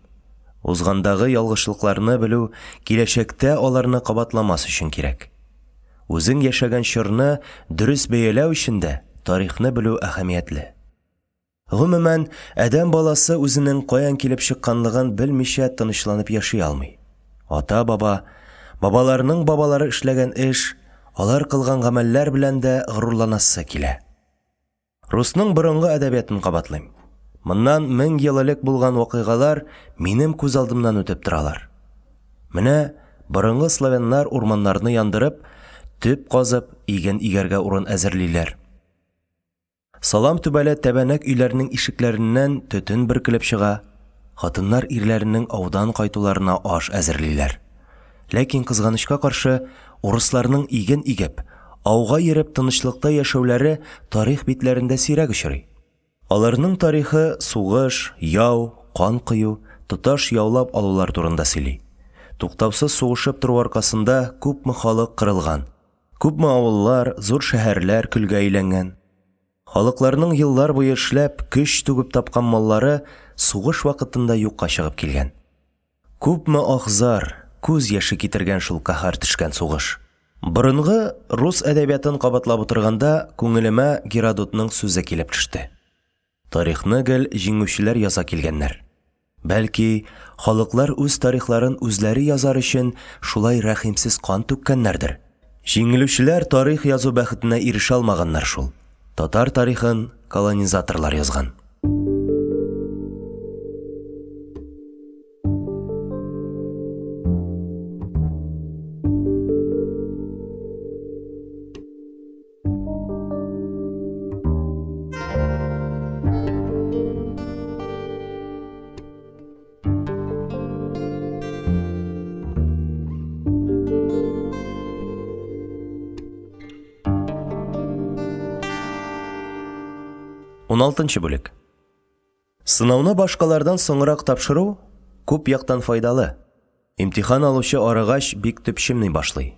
Узгандагы ялгышлыкларны белү киләчәктә аларны кабатламас өчен кирәк. Үзең яшәгән чорны дөрес бәяләү өчен дә тарихны белү әһәмиятле. Гомумән, адәм баласы үзенең каян килеп чыкканлыгын белмичә тынычланып яши алмый. Ата-баба, бабаларның бабалары эшләгән эш, алар кылган гамәлләр белән дә горурланасы килә. Русның борынгы әдәбиятын кабатлыйм. Моннан 1000 ел элек булган вакыйгалар минем күз алдымнан үтеп торалар. Менә борынгы славяннар урманнарны яндырып, төп казып, иген игәргә урын әзерлиләр. Салам түбәле тәбәнәк өйләрнең ишекләреннән төтен бөркелеп чыга, хатыннар ирләренең аудан кайтуларына аш әзерлиләр. Ләкин, кызганычка каршы, урысларның иген игеп, ауга йөреп тынычлыкта яшәүләре тарих битләрендә сирәк очрый. Аларның тарихы сугыш, яу, кан кою, тоташ яулап алулар турында сөйли. Туктаусыз сугышып тору аркасында күпме халык кырылган, Күпме авыллар, зур шәһәрләр көлгә әйләнгән. Халыкларның еллар буе эшләп, көч түгеп тапкан маллары сугыш вакытында юкка чыгып килгән. Күпме аһ-зар, күз яше китергән шул каһәр төшкән сугыш. Борынгы рус әдәбиятын кабатлап утырганда, күңелемә Геродотның сүзе килеп төште. Тарихны гел җиңүчеләр яза килгәннәр. Бәлки, халыклар үз тарихларын үзләре язар өчен шулай рәхимсез кан түккәннәрдер? Җиңелүчеләр тарих язу бәхетенә ирешә алмаганнар шул. Татар тарихын колонизаторлар язган. Уналтынчы бүлек. Сынауны башкалардан соңрак тапшыру күп яктан файдалы. Имтихан алучы арыгач бик төпченми башлый.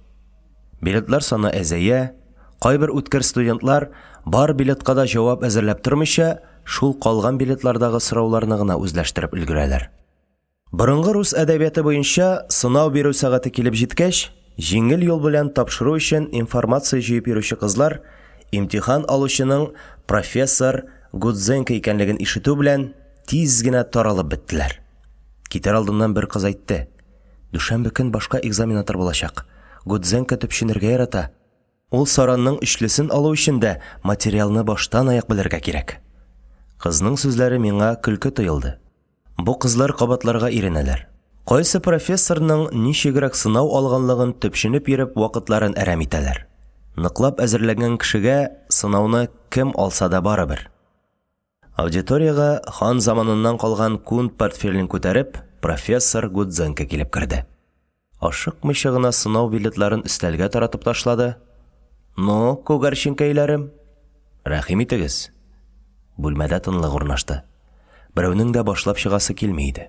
Билетлар саны әзәя, кайбер үткер студентлар бар билетка да җавап әзерләп тормыйча, шул калган билетлардагы сорауларны гына үзләштереп өлгерәләр. Борынгы рус әдәбияты буенча сынау бирү сәгате килеп җиткәч, җиңел юл белән тапшыру өчен информация җыеп йөрүче кызлар имтихан алучының профессор Гудзенко икәнлеген ишетү белән тиз генә таралып беттеләр. Китәр алдыннан бер кыз әйтте. Дүшәмбе көн башка экзаменатор булачак. Гудзенко төпченергә ярата. Ул саранның өчлесен алу өчен дә материалны баштан-аяк белергә кирәк. Кызның сүзләре миңа көлке тоелды. Бу кызлар кабатларга иренәләр. Кайсы профессорның ничегрәк сынау алганлыгын төпченеп йөреп вакытларын әрәм итәләр. Ныклап әзерләнгән кешегә сынауны кем алса да барыбер. Аудиториягә хан заманыннан калган күн портфелен күтәреп, профессор Гудзенко килеп керде. Ашыкмыйча гына сынау билетларын өстәлгә таратып ташлады. «Ну, күгәрченкәйләрем, рәхим итегез!» Бүлмәдә тынлык урнашты. Берәүнең дә башлап чыгасы килми иде.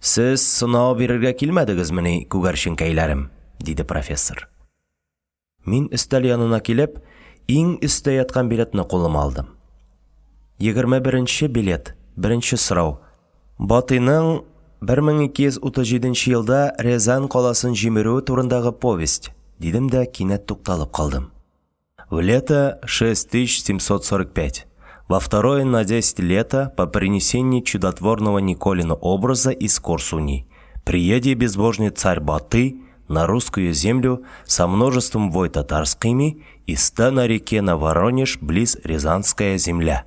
«Сез сынау бирергә килмәдегезмени, күгәрченкәйләрем?» – диде профессор. Мин өстәл янына килеп, иң өстә яткан билетны кулыма алдым. 21 нче билет, беренче сорау. Батыйның 1237 елда Рязань каласын җимерүе турындагы повесть, дидем дә кинәт тукталып калдым. В лето 6745, во второе на 10 лета по принесении чудотворного Николина образа из Корсуни, приеде безбожный царь Баты на русскую землю со множеством вой татарскими и ста на реке на Воронеж близ Рязанская земля.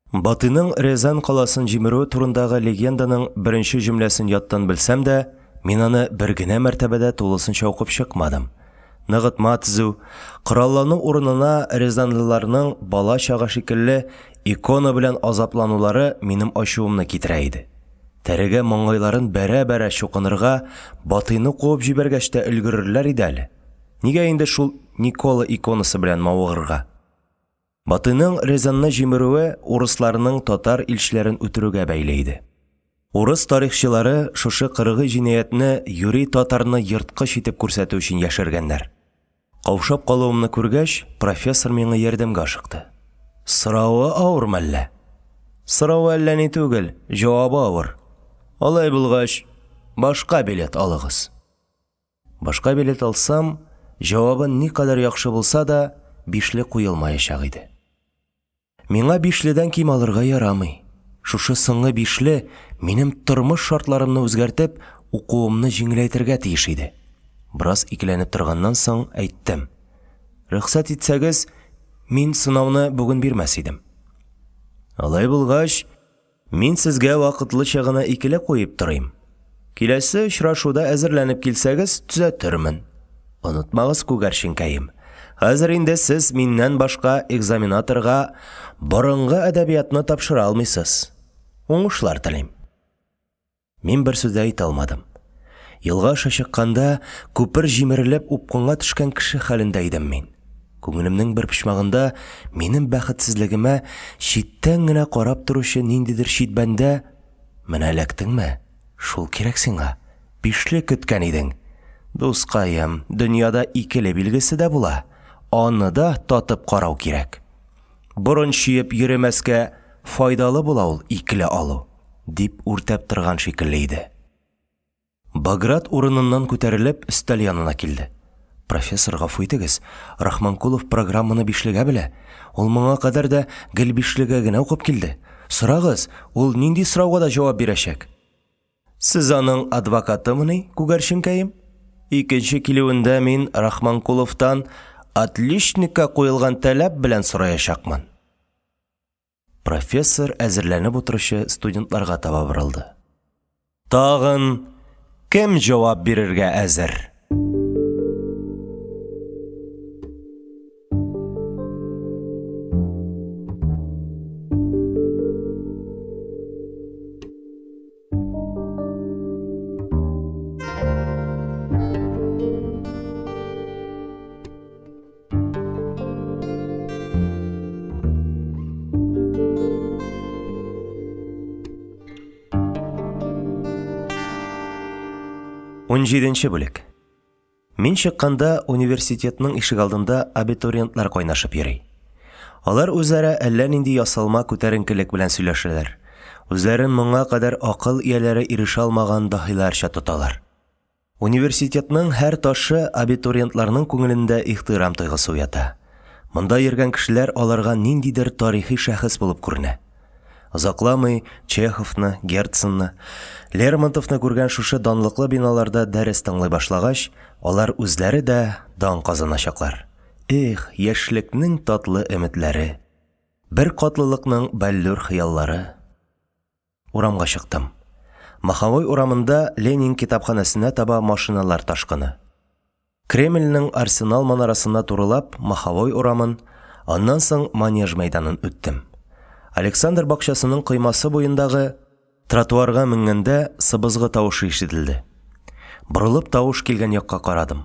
Батыйның Рязань каласын җимерүе турындагы легенданың беренче җөмләсен яттан белсәм дә, мин аны бер генә мәртәбә дә тулысынча укып чыкмадым. Ныгытма төзү, кораллану урынына рязанлыларның бала-чага шикелле икона белән азапланулары минем ачуымны китерә иде. Тәрегә маңгайларын бәрә-бәрә чукынырга Батыйны куып җибәргәч тә өлгерерләр иде әле. Нигә инде шул Никола иконасы белән мавыгырга? Батыйның Рязанны җимерүе урысларның татар илчеләрен үтерүгә бәйле иде. Урыс тарихчылары шушы кыргый җинаятьне юри татарны ерткыч итеп күрсәтү өчен яшергәннәр. Каушап калуымны күргәч, профессор миңа ярдәмгә ашыкты. Соравы авыр мәллә? Соравы әллә ни түгел, җавабы авыр. Алай булгач, башка билет алыгыз. Башка билет алсам, җавабы никадәр яхшы булса да, бишле куелмаячак иде. Миңа бишледән ким алырга ярамый. Шушы соңгы бишле минем тормыш шартларымны үзгәртеп, укуымны җиңеләйтергә тиеш иде. Бераз икеләнеп торганнан соң әйттем. Рөхсәт итсәгез, мин сынауны бүген бирмәс идем. Алай булгач, Мин сезгә вакытлыча гына икеле куеп торыйм. Киләсе очрашуда әзерләнеп килсәгез, төзәтермен. Онытмагыз, күгәрченкәем, хәзер инде сез миннән башка экзаменаторга борынгы әдәбиятны тапшыра алмыйсыз. Уңышлар телим. Мин бер сүз дә әйтә алмадым. Елга аша чыкканда, күпер җимерелеп упкынга төшкән кеше хәлендә идем мин. Күңелемнең бер почмагында минем бәхетсезлегемә читтән генә карап торучы ниндидер чит бәндә, Менә эләктеңме? Шул кирәк сиңа. Бишле көткән идең. Дускаем, дөньяда икеле билгесе дә була. Аны да татып карау кирәк. Борын чөеп йөремәскә файдалы була ул икеле алу, дип үртәп торган шикелле иде. Баграт урыныннан күтәрелеп, өстәл янына килде. Профессор, гафу итегез, Рахманкулов программаны бишлегә белә. Ул моңа кадәр дә гел бишлегә генә укып килде. Сорагыз, ул нинди сорауга да җавап бирәчәк. Сез аның адвокатымыни, күгәрченкәем? Икенче килүендә мин Рахманкуловтан отличникка куелган таләп белән сораячакмын. Профессор әзерләнеп утыручы студентларга таба борылды. Тагын кем җавап бирергә әзер? Унҗиденче бүлек. Мин чыкканда университетның ишегалдында абитуриентлар кайнашып йөри. Алар үзара әллә нинди ясалма күтәренкелек белән сөйләшәләр. Үзләрен моңа кадәр акыл ияләре ирешә алмаган даһиларча тоталар. Университетның һәр ташы абитуриентларның күңелендә ихтирам тойгысы уята. Монда йөргән кешеләр аларга ниндидер тарихи шәхес булып күренә. Озакламый Чеховны, Герценны, Лермонтовны күргән шушы данлыклы биналарда дәрес тыңлый башлагач, алар үзләре дә дан казаначаклар. Эх, яшьлекнең татлы өметләре! Беркатлылыкның бәллүр хыяллары! Урамга чыктым. Маховой урамында Ленин китапханәсенә таба машиналар ташкыны. Кремльнең Арсенал манарасына турылап, Маховой урамын, аннан соң Манеж мәйданын үттем. Александр бакчасының коймасы буендагы тротуарга менгәндә сыбызгы тавышы ишетелде. Борылып тавыш килгән якка карадым.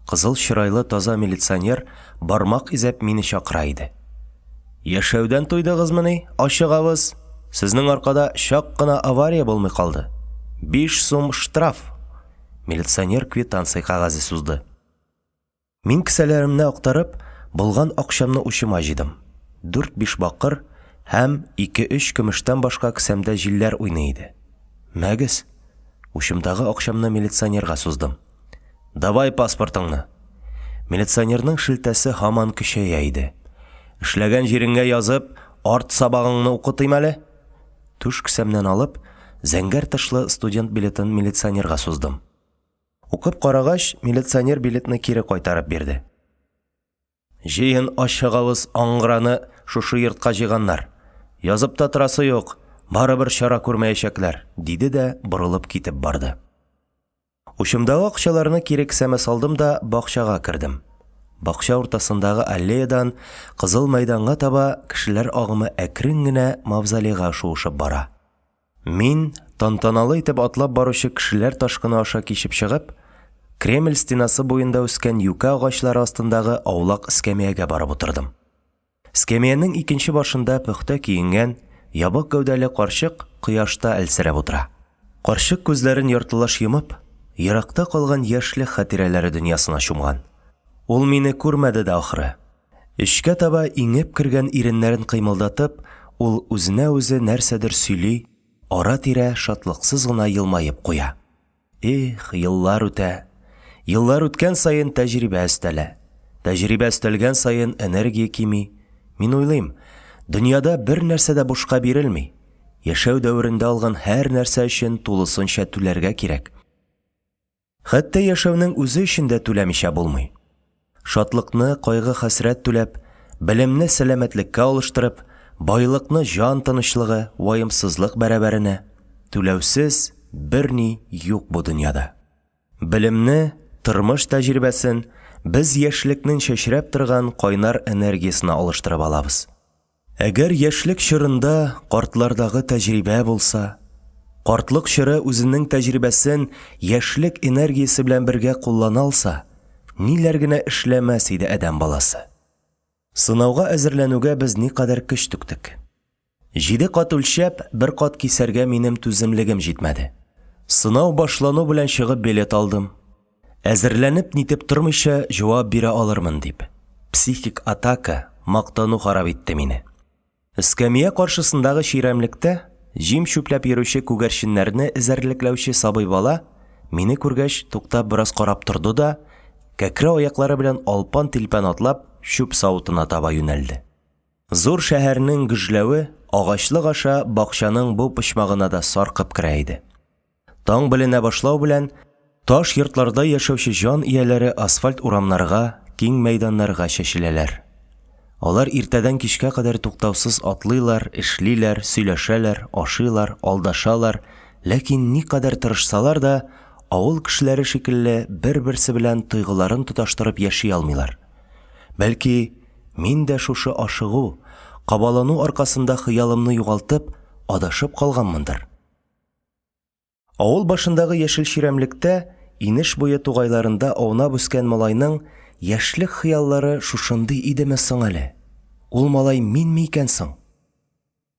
Кызыл чырайлы таза милиционер бармак изәп мине чакыра иде. Яшәүдән туйдыгызмыни, ачыгавыз? Сезнең аркада чак кына авария булмый калды. Биш сум штраф! Милиционер квитанция кәгазе сузды. Мин кесәләремне актарып, булган акчамны учыма җыйдым. Дүрт-биш бакыр һәм ике-өч көмештән башка кесәмдә җилләр уйный иде. Мәгез! Учымдагы акчамны милиционерга суздым. Давай паспортыңны! Милиционерның шелтәсе һаман көчәя иде. Эшләгән җиреңгә язып, арт сабагыңны укытыйм әле! Түш кесәмнән алып, зәңгәр тышлы студент билетын милиционерга суздым. Укып карагач, милиционер билетны кире кайтарып бирде. Җыен ачыгавыз аңгыраны шушы йортка җыйганнар. Язып та торасы юк, барыбер чара күрмәячәкләр, диде дә борылып китеп барды. Учымдагы акчаларны кире кесәмә салдым да бакчага кердем. Бакча уртасындагы аллеядан Кызыл мәйданга таба кешеләр агымы әкрен генә мавзолейга шуышып бара. Мин, тантаналы итеп атлап баручы кешеләр ташкыны аша кичеп чыгып, Кремль стенасы буенда үскән юкә агачлары астындагы аулак эскәмиягә барып утырдым. Эскәмиянең икенче башында пөхтә киенгән, ябык гәүдәле карчык кояшта әлсерәп утыра. Карчык күзләрен яртылаш йомып, еракта калган яшьлек хатирәләре дөньясына чумган. Ул мине күрмәде дә ахры. Эчкә таба иңеп кергән иреннәрен кыймылдатып, ул үзенә-үзе нәрсәдер сөйли, ара-тирә шатлыксыз гына елмаеп куя. Их, еллар үтә. Еллар үткән саен тәҗрибә өстәлә. Тәҗрибә өстәлгән саен энергия кими. Мин уйлыйм, дөньяда бер нәрсә дә бушка бирелми. Яшәү дәверендә алган һәр нәрсә өчен тулысынча түләргә кирәк. Хәтта яшәүнең үзе өчен дә түләмичә булмый. Шатлыкны кайгы-хәсрәт түләп, белемне сәламәтлеккә алыштырып, байлыкны җан тынычлыгы, ваемсызлык бәрабәренә, түләүсез берни юк бу дөньяда. Белемне, тормыш тәҗрибәсен без яшьлекнең чәчрәп торган кайнар энергиясенә алыштырып алабыз. Әгәр яшьлек чорында картлардагы тәҗрибә булса, картлык чоры үзенең тәҗрибәсен яшьлек энергиясе белән бергә куллана алса, ниләр генә эшләмәс иде адәм баласы. Сынауга әзерләнүгә без никадәр көч түктек. Җиде кат үлчәп, бер кат кисәргә минем түземлегем җитмәде. Сынау башлану белән чыгып билет алдым. Әзерләнеп-нитеп тормыйча җавап бирә алырмын дип. Психик атака, мактану харап итте мине. Эскәмия каршысындагы чирәмлектә җим чүпләп йөрүче күгәрченнәрне эзәрлекләүче сабый бала, мине күргәч, туктап бераз карап торды да, кәкре аяклары белән алпан-тилпән атлап, чүп савытына таба юнәлде. Зур шәһәрнең гөжләве агачлык аша бакчаның бу почмагына да саркып керә иде. Таң беленә башлау белән, таш йортларда яшәүче җан ияләре асфальт урамнарга, киң мәйданнарга чәчеләләр. Алар иртәдән кичкә кадәр туктаусыз атлыйлар, эшлиләр, сөйләшәләр, ашыйлар, алдашалар, ләкин никадәр тырышсалар да, авыл кешеләре шикелле бер-берсе белән тойгыларын тоташтырып яши алмыйлар. Бәлки, мин дә шушы ашыгу, кабалану аркасында хыялымны югалтып, адашып калганмындыр? Авыл башындагы яшел чирәмлектә, инеш буе тугайларында аунап үскән малайның яшьлек хыяллары шушындый идеме соң әле? Ул малай минме икән соң?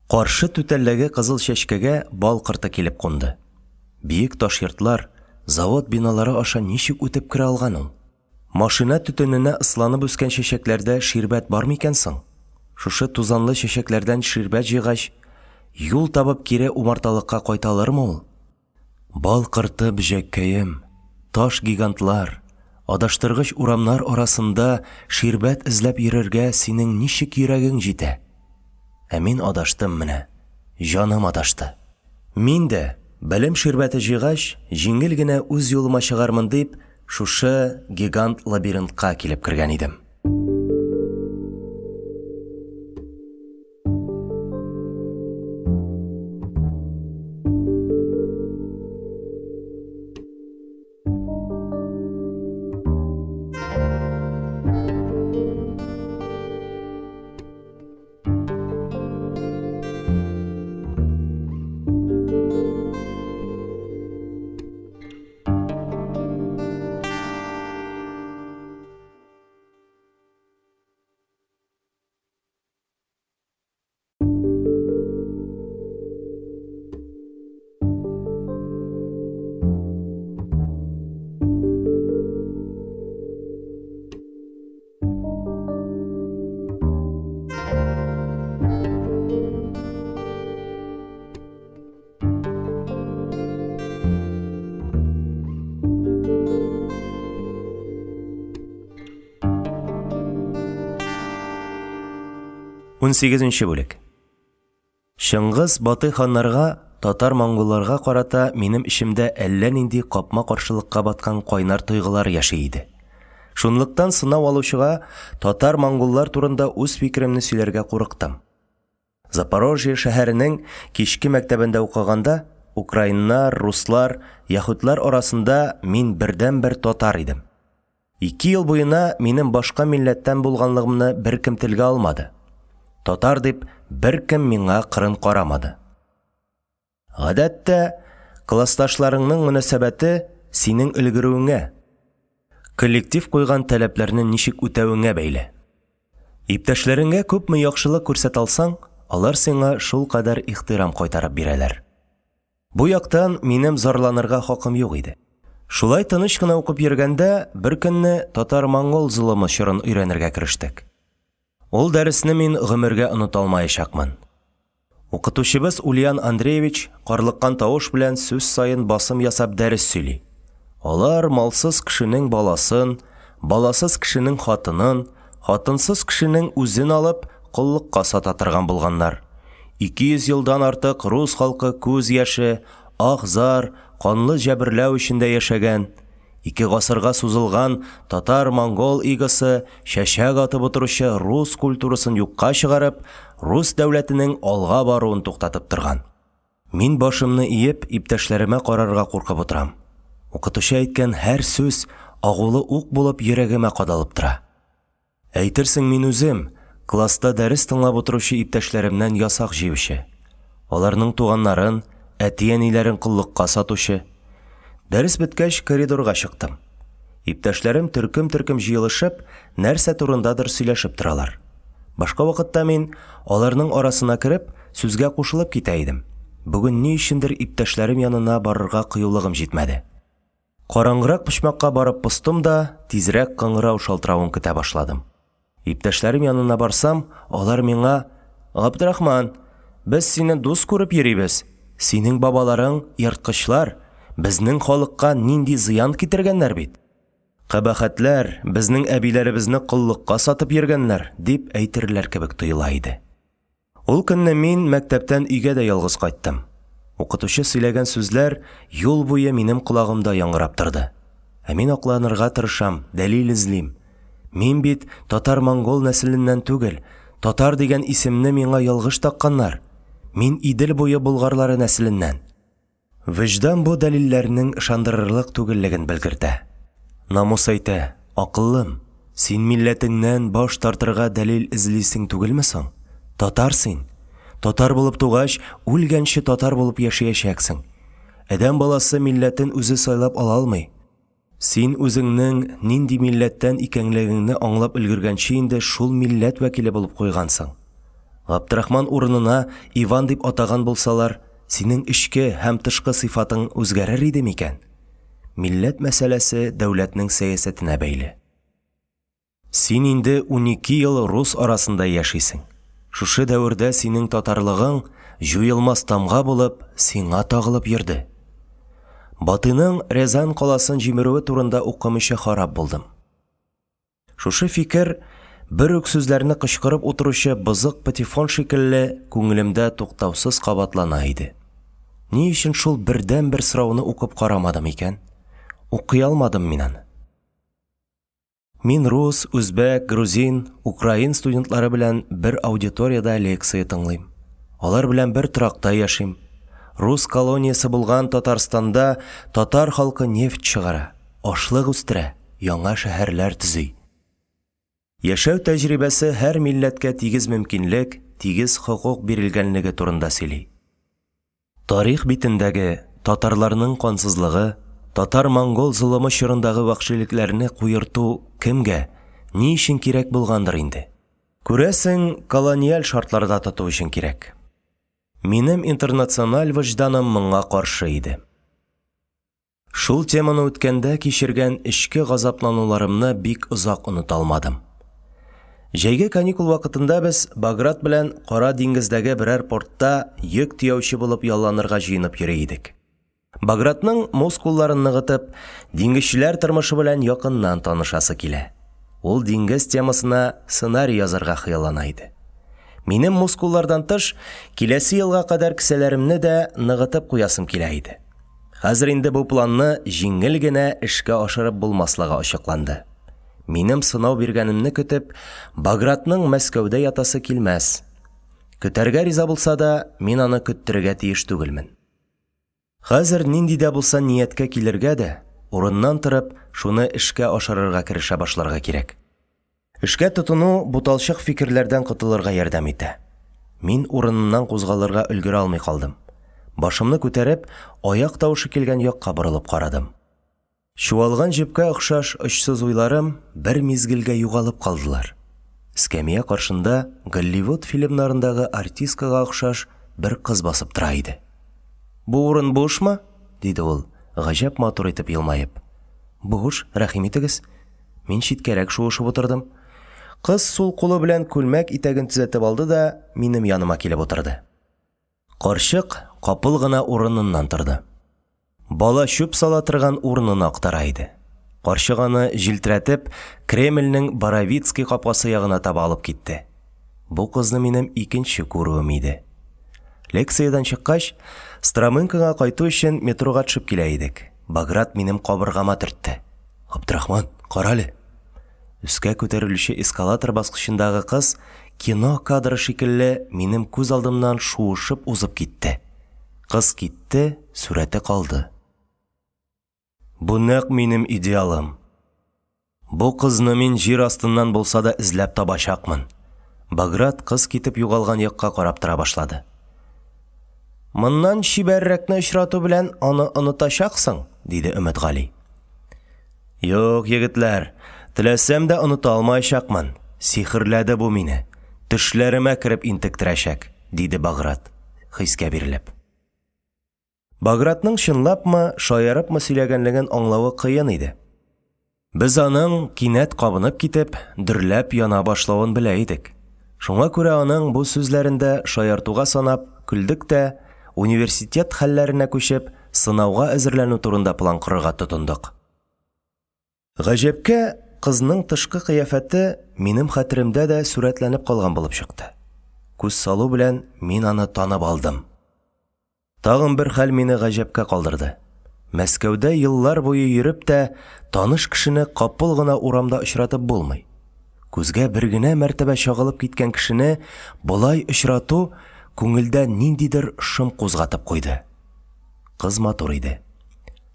Каршы түтәлдәге кызыл чәчкәгә бал корты килеп кунды. Биек таш йортлар, завод биналары аша ничек үтеп керә алган ул? Машина төтененә ысланып үскән чәчәкләрдә ширбәт бар микән соң? Шушы тузанлы чәчәкләрдән ширбәт җыйгач, юл табып кире умарталыкка кайта алырмы ул? Бал корты бөҗәккәем, таш гигантлар, адаштыргыч урамнар арасында ширбәт эзләп йөрергә синең ничек йөрәгең җитә? Ә мин адаштым менә, җаным адашты. Мин дә, белем ширбәте җыйгач, җиңел генә үз юлыма чыгармын дип, шушы гигант лабиринтка килеп кергән идем. Унсигезенче бүлек. Чыңгыз Батый ханнарга, татар-монголларга карата минем эчемдә әллә нинди капма-каршылыкка баткан кайнар тойгылар яши иде. Шунлыктан сынау алучыга татар-монголлар турында үз фикеремне сөйләргә курыктым. Запорожье шәһәренең кичке мәктәбендә укыганда, украиннар, руслар, яһүдләр арасында мин бердәнбер татар идем. Ике ел буена минем башка милләттән булганлыгымны беркем телгә алмады. Татар дип, беркем миңа кырын карамады. Гадәттә, классташларыңның мөнәсәбәте синең өлгерүеңә, коллектив куйган таләпләрне ничек үтәвеңә бәйле. Иптәшләреңә күпме яхшылык күрсәтә алсаң, алар сиңа шулкадәр ихтирам кайтарып бирәләр. Бу яктан минем зарланырга хакым юк иде. Шулай тыныч кына укып йөргәндә, беркөнне татар-монгол золымы чорын өйрәнергә керештек. Ул дәресне мин гомергә оныта алмаячакмын. Укытучыбыз Ульян Андреевич карлыккан тавыш белән сүз саен басым ясап дәрес сөйли. Алар малсыз кешенең баласын, баласыз кешенең хатынын, хатынсыз кешенең үзен алып, коллыкка сата торган булганнар. 200 елдан артык рус халкы күз яше, ах-зар, канлы җәберләү эчендә яшәгән. Ике гасырга сузылган татар-монгол игосы чәчәк атып утыручы рус культурасын юкка чыгарып, рус дәүләтенең алга баруын туктатып торган. Мин башымны иеп, иптәшләремә карарга куркып утырам. Укытучы әйткән һәр сүз агулы ук булып йөрәгемә кадалып тора. Әйтерсең мин үзем, класста дәрес тыңлап утыручы иптәшләремнән ясак җыючы. Аларның туганнарын, әти-әниләрен коллыкка сатучы. Дәрес беткәч, коридорга чыктым. Иптәшләрем төркем-төркем җыелышып, нәрсә турындадыр сөйләшеп торалар. Башка вакытта мин, аларның арасына кереп, сүзгә кушылып китә идем. Бүген ни өчендер иптәшләрем янына барырга кыюлыгым җитмәде. Караңгырак почмакка барып постым да, тизрәк кыңгырау шалтыравын көтә башладым. Иптәшләрем янына барсам, алар миңа, «Габдрахман, без сине дус күреп йөрибез. Синең бабаларың ерткычлар, безнең халыкка нинди зыян китергәннәр бит. Кабахәтләр, безнең әбиләребезне коллыкка сатып йөргәннәр», дип әйтерләр кебек тоела иде. Ул көнне мин мәктәптән өйгә дә ялгыз кайттым. Укытучы сөйләгән сүзләр юл буе минем колагымда яңгырап торды. Ә мин акланырга тырышам, дәлил эзлим. Мин бит татар-монгол нәселеннән түгел, татар дигән исемне миңа ялгыш такканнар. Мин Идел буе болгарлары нәселеннән. Вөҗдан бу дәлилләрнең ышандырырлык түгеллеген белгертә. Намус әйтә, акыллым, син милләтеңнән баш тартырга дәлил эзлисең түгелме соң? Татар син! Татар булып тугач, үлгәнче татар булып яшәячәксең. Адәм баласы милләтен үзе сайлап ала алмый. Син үзеңнең нинди милләттән икәнлегеңне аңлап өлгергәнче инде шул милләт вәкиле булып куйгансың. Габдрахман урынына Иван дип атаган булсалар, синең эчке һәм тышкы сыйфатың үзгәрер иде микән? Милләт мәсьәләсе дәүләтнең сәясәтенә бәйле. Син инде 12 ел рус арасында яшисең. Шушы дәвердә синең татарлыгың, җуелмас тамга булып, сиңа тагылып йөрде. Батыйның Рязань каласын җимерүе турында укымыйча харап булдым. Шушы фикер, бер үк сүзләрне кычкырып утыручы бозык патефон шикелле, күңелемдә туктаусыз кабатлана иде. Ни өчен шул бердәнбер сорауны укып карамадым икән? Укый алмадым мин аны. Мин рус, үзбәк, грузин, украин студентлары белән бер аудиториядә лекция тыңлыйм. Алар белән бер торакта яшим. Рус колониясе булган Татарстанда татар халкы нефть чыгара, ашлык үстерә, яңа шәһәрләр төзи. Яшәү тәҗрибәсе һәр милләткә тигез мөмкинлек, тигез хокук бирелгәнлеге турында сөйли. Тарих битендәге татарларның кансызлыгы, татар-монгол золымы чорындагы вәхшилекләрне куерту кемгә, ни өчен кирәк булгандыр инде? Күрәсең, колониаль шартларда тоту өчен кирәк. Минем интернациональ вөҗданым моңа каршы иде. Шул теманы үткәндә кичергән эчке газаплануларымны бик озак оныта алмадым. Җәйге каникул вакытында без Баграт белән Кара диңгездәге берәр портта йөк төяүче булып ялланырга җыенып йөри идек. Багратның мускулларын ныгытып, диңгезчеләр тормышы белән якыннан танышасы килә. Ул диңгез темасына сценарий язарга хыяллана иде. Минем мускуллардан тыш, киләсе елга кадәр кесәләремне дә ныгытып куясым килә иде. Хәзер инде бу планны җиңел генә эшкә ашырып булмаслыгы ачыкланды. Минем сынау биргәнемне көтеп, Багратның Мәскәүдә ятасы килмәс. Көтәргә риза булса да, мин аны көттерергә тиеш түгелмен. Хәзер нинди дә булса нияткә килергә дә, Урыннан торып, шуны эшкә ашырырга керешә башларга кирәк. Эшкә тотыну буталчык фикерләрдән котылырга ярдәм итә. Мин урынымнан кузгалырга өлгерә алмый калдым. Башымны күтәреп, аяк тавышы килгән якка борылып карадым. Чуалган җепкә охшаш очсыз уйларым бер мизгелгә югалып калдылар. Эскәмия каршында Голливуд фильмнарындагы артисткага охшаш бер кыз басып тора иде. Бу урын бушмы? диде ул, гаҗәп матур итеп елмаеп. Буш, рәхим итегез. Мин читкәрәк шуышып утырдым. Кыз сул кулы белән күлмәк итәген төзәтеп алды да минем яныма килеп утырды. Карчык капыл гына урыныннан торды. Бала чүп сала торган урынын актара иде. Карчык аны җилтерәтеп Кремльнең Боровицкий капкасы ягына таба алып китте. Бу кызны минем икенче күрүем иде. Лекциядән чыккач, Стромынкага кайту өчен метрога төшеп килә идек. Баграт минем кабыргама төртте. Абдрахман, карале! Өскә күтәрелүче эскалатор баскычындагы кыз кино кадры шикелле минем күз алдымнан шуышып узып китте. Кыз китте, сурәте калды. Бу нәкъ минем идеалым. Бу кызны мин җир астыннан булса да эзләп табачакмын. Баграт кыз китеп югалган якка карап тора башлады. Моннан чибәррәкне очрату белән аны онытачаксың, диде Өметгали. Юк, егетләр, теләсәм дә оныта алмаячакмын. Сихерләде бу мине. Төшләремә кереп интектерәчәк, диде Баграт, хискә бирелеп. Багратның чынлапмы, шаярыпмы сөйләгәнлеген аңлавы кыен иде. Без аның, кинәт кабынып китеп, дөрләп яна башлавын белә идек. Шуңа күрә аның бу сүзләрен дә шаяртуга санап, көлдек тә, университет хәлләренә күчеп, сынауга әзерләнү турында план корырга тотындык. Гаҗәпкә, кызның тышкы кыяфәте минем хәтеремдә дә сурәтләнеп калган булып чыкты. Күз салу белән мин аны танып алдым. Тагын бер хәл мине гаҗәпкә калдырды. Мәскәүдә еллар буе йөреп тә, таныш кешене капыл гына урамда очратып булмый. Күзгә бер генә мәртәбә чагылып киткән кешене болай очрату күңелдә ниндидер шом кузгатып куйды. Кыз матур иде.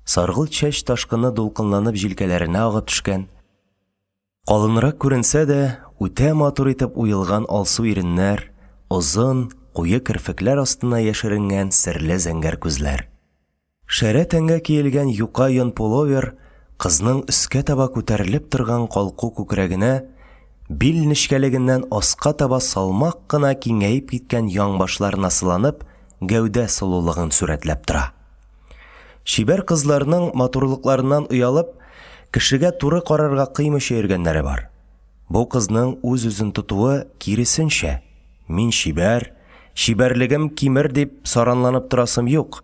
Саргылт чәч ташкыны дулкынланып җилкәләренә агып төшкән. Калынрак күренсә дә, үтә матур итеп уелган алсу иреннәр, озын, куе керфекләр астына яшеренгән серле зәңгәр күзләр. Шәрә тәнгә киелгән юка йон пуловер кызның өскә таба күтәрелеп торган калку күкрәгенә, бил нечкәлегеннән аска таба салмак кына киңәеп киткән яңбашларына сыланып, гәүдә сылулыгын сурәтләп тора. Чибәр кызларның матурлыкларыннан оялып, кешегә туры карарга кыймыйча йөргәннәре бар. Бу кызның үз-үзен тотуы киресенчә, мин чибәр, чибәрлегем кимер дип саранланып торасым юк.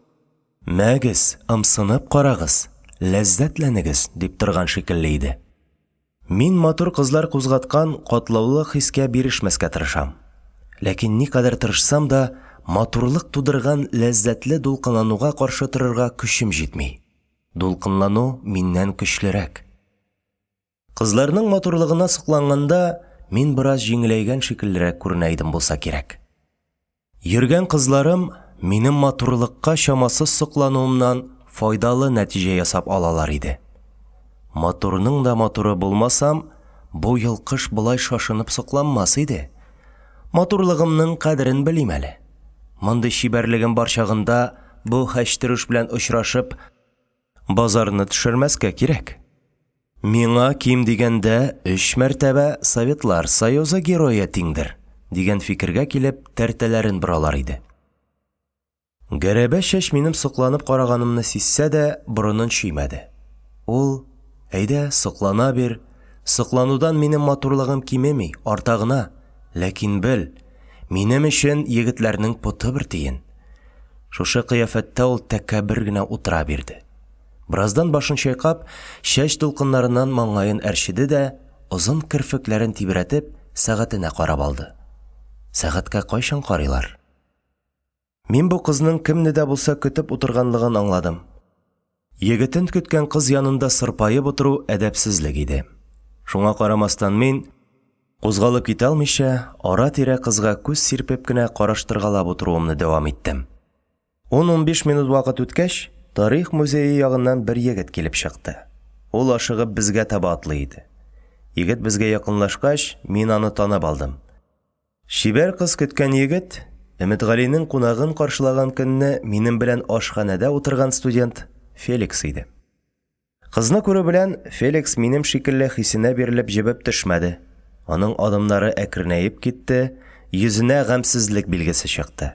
Мәгез, ымсынып карагыз, ләззәтләнегез, дип торган шикелле иде. Мин матур кызлар кузгаткан катлаулы хискә бирешмәскә тырышам. Ләкин никадәр тырышсам да, матурлык тудырган ләззәтле дулкынлануга каршы торырга көчем җитми. Дулкынлану миннән көчлерәк. Кызларның матурлыгына сокланганда, мин бераз җиңеләйгән шикеллерәк күренә идем булса кирәк. Йөргән кызларым минем матурлыкка чамасыз соклануымнан файдалы нәтиҗә ясап алалар иде. Матурның да матуры булмасам, бу йолкыш болай шашынып сокланмас иде. Матурлыгымның кадерен белим әле. Мондый чибәрлегем бар чагында бу хәчтерүш белән очрашып, базарны төшермәскә кирәк. Миңа ким дигәндә өч мәртәбә Советлар Союзы Герое тиңдер, дигән фикергә килеп, тәртәләрен боралар иде. Гәрәбә чәч минем сокланып караганымны сизсә дә, борынын чөймәде. Ул, Әйдә, соклана бир, сокланудан минем матурлыгым кимеми, арта гына, ләкин бел, минем өчен егетләрнең поты бер тиен. Шушы кыяфәттә ул тәкәббер генә утыра бирде. Бераздан башын чайкап, чәч дулкыннарыннан маңгаен әрчеде дә, озын керфекләрен тибрәтеп, сәгатенә карап алды. Сәгатькә кайчан карыйлар? Мин бу кызның кемне дә булса көтеп утырганлыгын аңладым. Егетен көткән кыз янында сырпаеп утыру әдәпсезлек иде. Шуңа карамастан мин, кузгалып китә алмыйча, ара-тирә кызга күз сирпеп кенә караштыргалап утыруымны дәвам иттем. Ун-унбиш минут вакыт үткәч, Тарих музее ягыннан бер егет килеп чыкты. Ул ашыгып безгә таба атлый иде. Егет безгә якынлашкач, мин аны танып алдым. Чибәр кыз көткән егет, Өметгалинең кунагын каршылаган көнне минем белән ашханәдә утырган студент Феликс иде. Кызны күрү белән, Феликс минем шикелле хисенә бирелеп җебеп төшмәде. Аның адымнары әкренәеп китте, йөзенә гамьсезлек билгесе чыкты.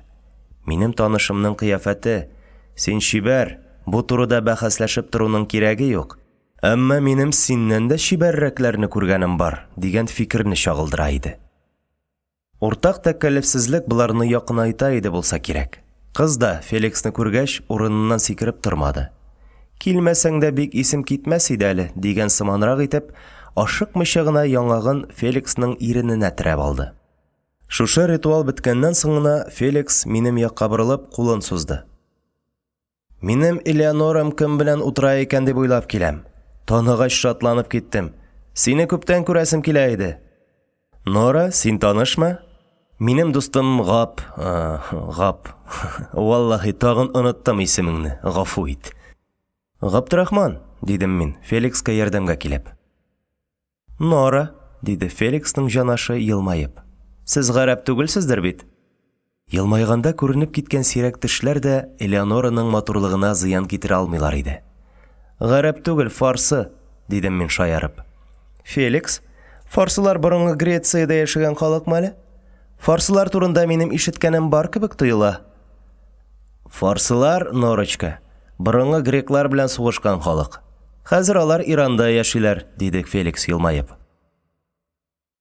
Минем танышымның кыяфәте, Син чибәр, бу турыда бәхәсләшеп торуның кирәге юк. Әмма минем синнән дә чибәррәкләрне күргәнем бар, дигән фикерне чагылдыра иде. Уртак тәкәллефсезлек боларны якынайта иде булса кирәк. Кыз да, Феликсны күргәч, урыныннан сикереп тормады. Килмәсәң дә бик исем китмәс иде әле, дигән сыманрак итеп, ашыкмыйча гына яңагын Феликсның ирененә терәп алды. Шушы ритуал беткәннән соң гына Феликс, минем якка борылып, кулын сузды. Минем Элеонорам кем белән утыра икән дип уйлап киләм. Таныгач шатланып киттем. Сине күптән күрәсем килә иде. Нора, син танышмы? Минем дустым Гап, Гап. Валлаһи, тагын оныттым исемеңне, гафу ит. Габдрахман, дидем мин, Феликска ярдәмгә килеп. Нора, диде Феликсның җанашы, елмаеп. Сез гарәп түгелсездер бит? Елмайганда күренеп киткән сирәк тешләр дә Элеонораның матурлыгына зыян китерә алмыйлар иде. Гарәп түгел, фарсы, дидем мин шаярып. Феликс, фарсылар борынгы Грециядә яшәгән халыкмы әле? Фарсылар турында минем ишеткәнем бар кебек тоела. Фарсылар, Норочка, борынгы греклар белән сугышкан халык. Хәзер алар Иранда яшиләр, диде Феликс елмаеп.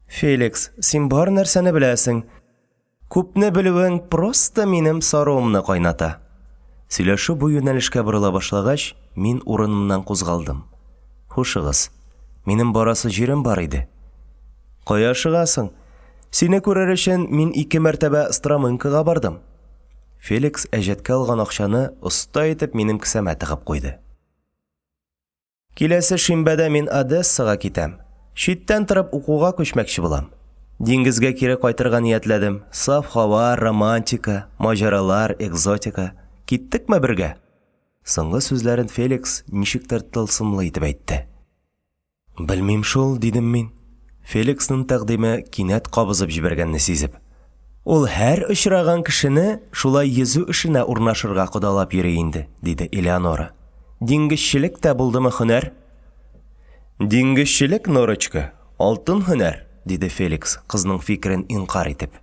Феликс, син бар нәрсәне беләсең. Күпне белүең просто минем саруымны кайната. Сөйләшү бу юнәлешкә борыла башлагач, мин урынымнан кузгалдым. Хушыгыз. Минем барасы җирем бар иде. Кая ашыгасың? Сине күрер өчен мин ике мәртәбә Стромынкага бардым. Феликс әҗәткә алган акчаны оста итеп минем кесәмә тыгып куйды. Киләсе шимбәдә мин Одессага китәм. Читтән торып укуга күчмәкче булам. Диңгезгә кире кайтырга ниятләдем. Саф һава, романтика, маҗаралар, экзотика. Киттекме бергә? Соңгы сүзләрен Феликс ничектер тылсымлы итеп әйтте. Белмим шул, дидем мин, Феликсның тәкъдиме кинәт кабызып җибәргәнне сизеп. Ул һәр очраган кешене шулай йөзү эшенә урнашырга кодалап йөри инде, диде Элеонора. Диңгезчелек тә булдымы һөнәр? Диңгезчелек, Норочка, алтын һөнәр, диде Феликс, кызның фикерен инкарь итеп.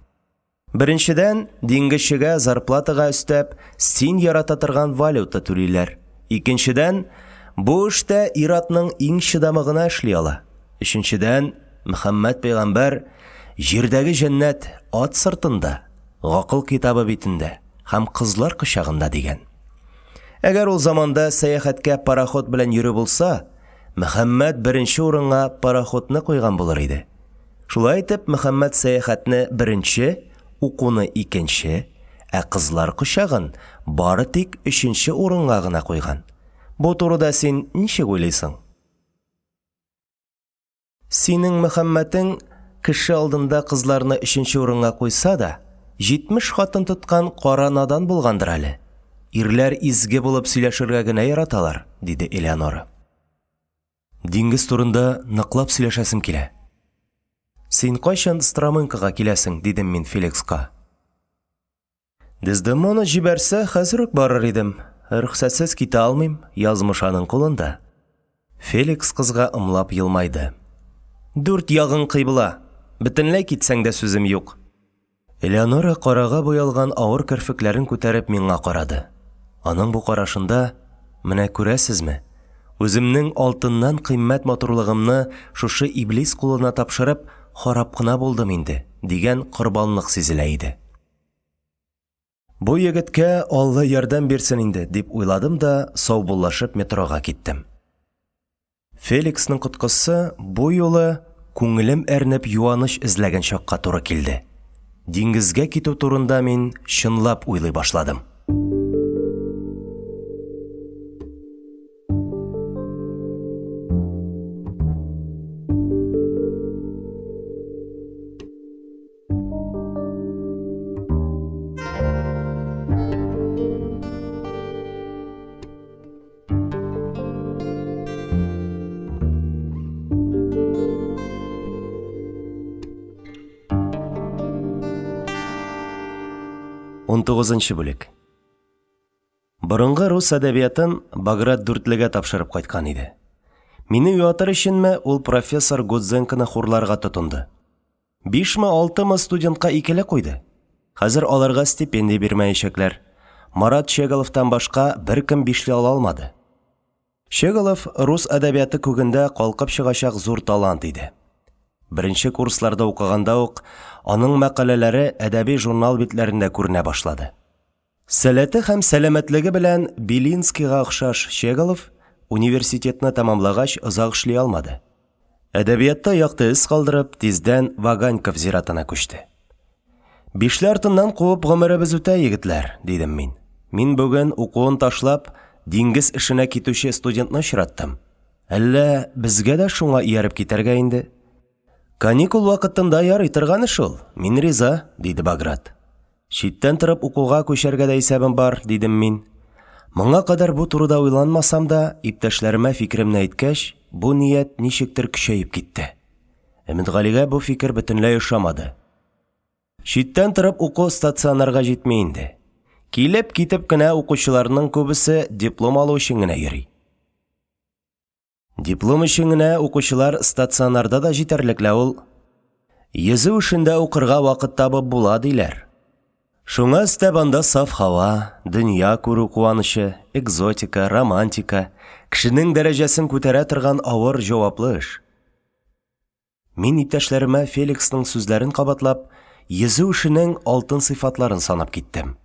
Беренчедән, диңгезчегә зарплатага өстәп, син ярата торган валюта түлиләр. Икенчедән, бу эштә ир-атның иң чыдамы гына эшли ала. Өченчедән, Мөхәммәд пәйгамбәр, Җирдәге җәннәт ат сыртында, гакыл китабы битендә һәм кызлар кочагында, дигән. Әгәр ул заманда сәяхәткә пароход белән йөрү булса, Мөхәммәд беренче урынга пароходны куйган булыр иде. Шулай итеп, Мөхәммәд сәяхәтне беренче, укуны икенче, ә кызлар кочагын бары тик өченче урынга гына куйган. Бу турыда син ничек уйлыйсың? Синең Мөхәммәтең кеше алдында кызларны өченче урынга куйса да, 70 хатын тоткан кара надан булгандыр әле. Ирләр изге булып сөйләшергә генә яраталар, диде Элеонора. Диңгез турында ныклап сөйләшәсем килә. Син кайчан Стромынкага киләсең? дидем мин Феликска. Дездемона җибәрсә, хәзер үк барыр идем. Рөхсәтсез китә алмыйм, язмыш аның кулында. Феликс кызга ымлап елмайды. Дүрт ягың кыйбла. Бөтенләй китсәң дә сүзем юк. Элеонора карага буялган авыр керфекләрен күтәреп миңа карады. Аның бу карашында, Менә күрәсезме, үземнең алтыннан кыйммәт матурлыгымны шушы иблис кулына тапшырып, харап кына булдым инде, дигән корбанлык сизелә иде. Бу егеткә Алла ярдәм бирсен инде, дип уйладым да, саубуллашып метрога киттем. Феликсның коткысы бу юлы күңелем әрнеп юаныч эзләгән чакка туры килде. Диңгезгә китү турында мин чынлап уйлый башладым. 19 бүлек. Борынгы рус әдәбиятын Баграт дүртлегә тапшырып кайткан иде. Мине юатыр өченме, ул профессор Гудзенконы хурларга тотынды. Бишме, алтымы студентка икеле куйды. Хәзер аларга стипендия бирмәячәкләр. Марат Чеголовтан башка беркем бишле ала алмады. Щеголов рус әдәбияты күгендә калкып чыгачак зур талант иде. Беренче курсларда укыганда ук аның мәкаләләре әдәби журнал битләрендә күренә башлады. Сәләте һәм сәламәтлеге белән Белинскийга охшаш Щеголов университетны тәмамлагач озак эшли алмады. Әдәбиятта якты эз калдырып, тиздән Ваганьков зиратына күчте. Бишле артыннан куып гомеребез үтә, егетләр, дидем мин. Мин бүген укуын ташлап, диңгез эшенә китүче студентны очраттым. Әллә безгә дә шуңа ияреп китәргә инде? Каникул вакытында ярый торган эш ул, мин риза, диде Баграт. Читтән торып укуга күчәргә дә исәбем бар, дидем мин. Моңа кадәр бу турыда уйланмасам да, иптәшләремә фикеремне әйткәч, бу ният ничектер көчәеп китте. Өметгалигә бу фикер бөтенләй ошамады. Читтән торып уку стационарга җитми инде. Килеп-китеп кенә укучыларның күбесе диплом алу өчен генә йөри. Диплом өчен генә укучылар стационарда да җитәрлек лә ул. Йөзү эшендә укырга вакыт табып була, диләр. Шуңа өстәп анда саф һава, дөнья күрү куанычы, экзотика, романтика, кешенең дәрәҗәсен күтәрә торган авыр, җаваплы эш. Мин иптәшләремә Феликсның сүзләрен кабатлап, йөзү эшенең алтын сыйфатларын санап киттем.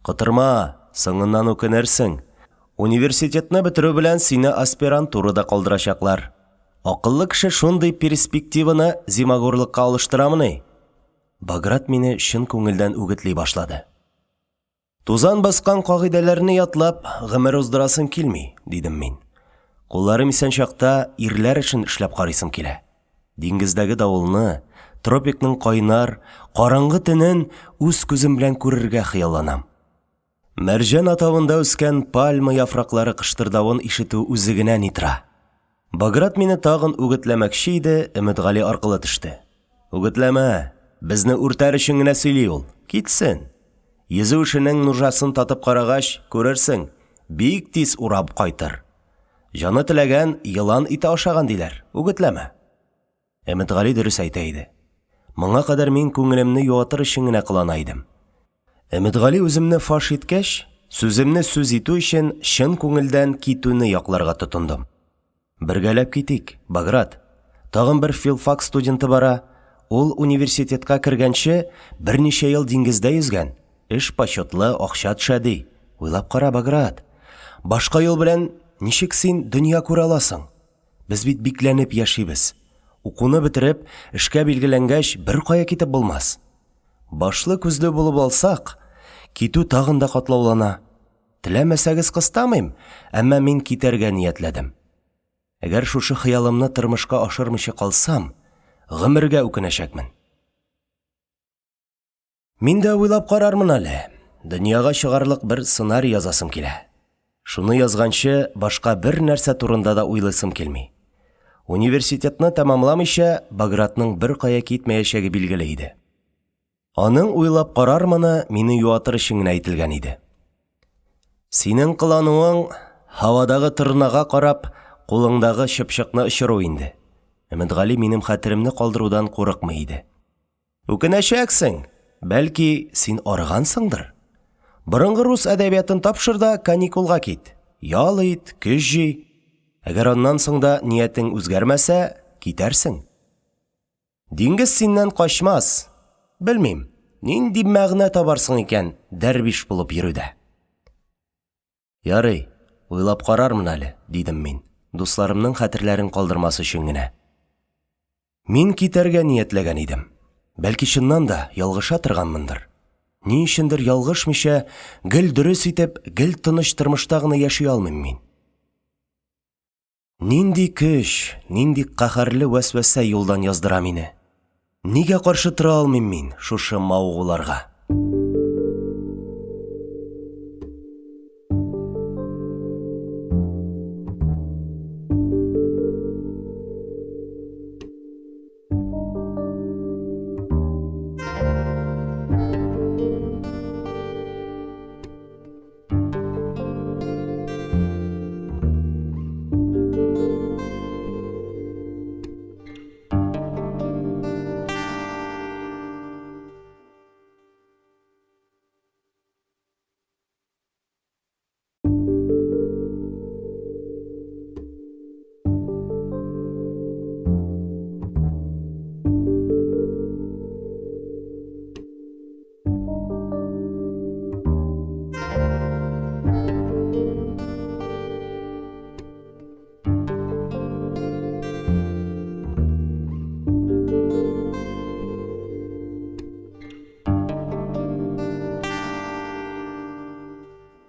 Котырма, соңыннан үкенерсең. Университетны бетерү белән сине аспирантурада калдырачаклар. Акыллы кеше шундый перспективаны зимагурлыкка алыштырамыни? Баграт мине чын күңелдән үгетли башлады. Тузан баскан кагыйдәләрне ятлап, гомер уздырасым килми, дидем мин. Кулларым исән чакта ирләр эшен эшләп карыйсым килә. Диңгездәге давылны, тропикның кайнар, караңгы төнен үз күзем белән күрергә хыялланам. Мәрҗән атавында үскән пальма яфраклары кыштырдавын ишетү үзе генә ни тора. Баграт мине тагын үгетләмәкче иде, Өметгали аркылы төште. Үгетләмә, безне үртәр өчен генә сөйли ул. Китсен. Йөзү эшенең нужасын татып карагач, күрерсең, бик тиз урап кайтыр. Җаны теләгән, елан ите ашаган диләр, үгетләмә. Өметгали дөрес әйтә иде. Моңа кадәр мин күңелемне юатыр өчен генә кылана идем. Өметгали үземне фаш иткәч, сүземне сүз итү өчен чын күңелдән китүне якларга тотындым. Бергәләп китик, Баграт. Тагын бер филфак студенты бара. Ул университетка кергәнче берничә ел диңгездә йөзгән. Эш почетлы, акча төшә ди. Уйлап кара, Баграт. Башка юл белән ничек син дөнья күрә аласың? Без бит бикләнеп яшибез. Укуны бетереп, эшкә билгеләнгәч, беркая китеп булмас. Башлы-күзле булып алсак, китү тагын да катлаулана. Теләмәсәгез кыстамыйм, әмма мин китәргә ниятләдем. Әгәр шушы хыялымны тормышка ашырмыйча калсам, гомергә үкенәчәкмен. Мин дә уйлап карармын әле. Дөньяга чыгарлык бер сценарий язасым килә. Шуны язганчы, башка бер нәрсә турында да уйлыйсым килми. Университетны тәмамламыйча, Багратның беркая китмәячәге билгеле иде. Аның уйлап карармыны мине юатыр өчен генә әйтелгән иде. Синең кылануың, һавадагы торнага карап, кулыңдагы чыпчыкны очыру инде. Өметгали минем хәтеремне калдырудан курыкмый иде. Үкенәчәксең! Бәлки, син арыгансыңдыр? Борынгы рус әдәбиятын тапшыр да каникулга кит. Ял ит, көч җый. Әгәр аннан соң да ниятең үзгәрмәсә, китәрсең. Диңгез синнән качмас. Белмим, нинди мәгънә табарсың икән дәрвиш булып йөрүдә. Ярый, уйлап карармын әле, дидем мин, дусларымның хәтерләрен калдырмас өчен генә. Мин китәргә ниятләгән идем. Бәлки, чыннан да, ялгыша торганмындыр. Ни өчендер ялгышмыйча, гел дөрес итеп, гел тыныч тормышта гына яши алмыйм мин. Нинди көч, нинди каһәрле вәсвәсә юлдан яздыра мине? Нигә каршы тора алмыйм мин шушы мавыгуларга?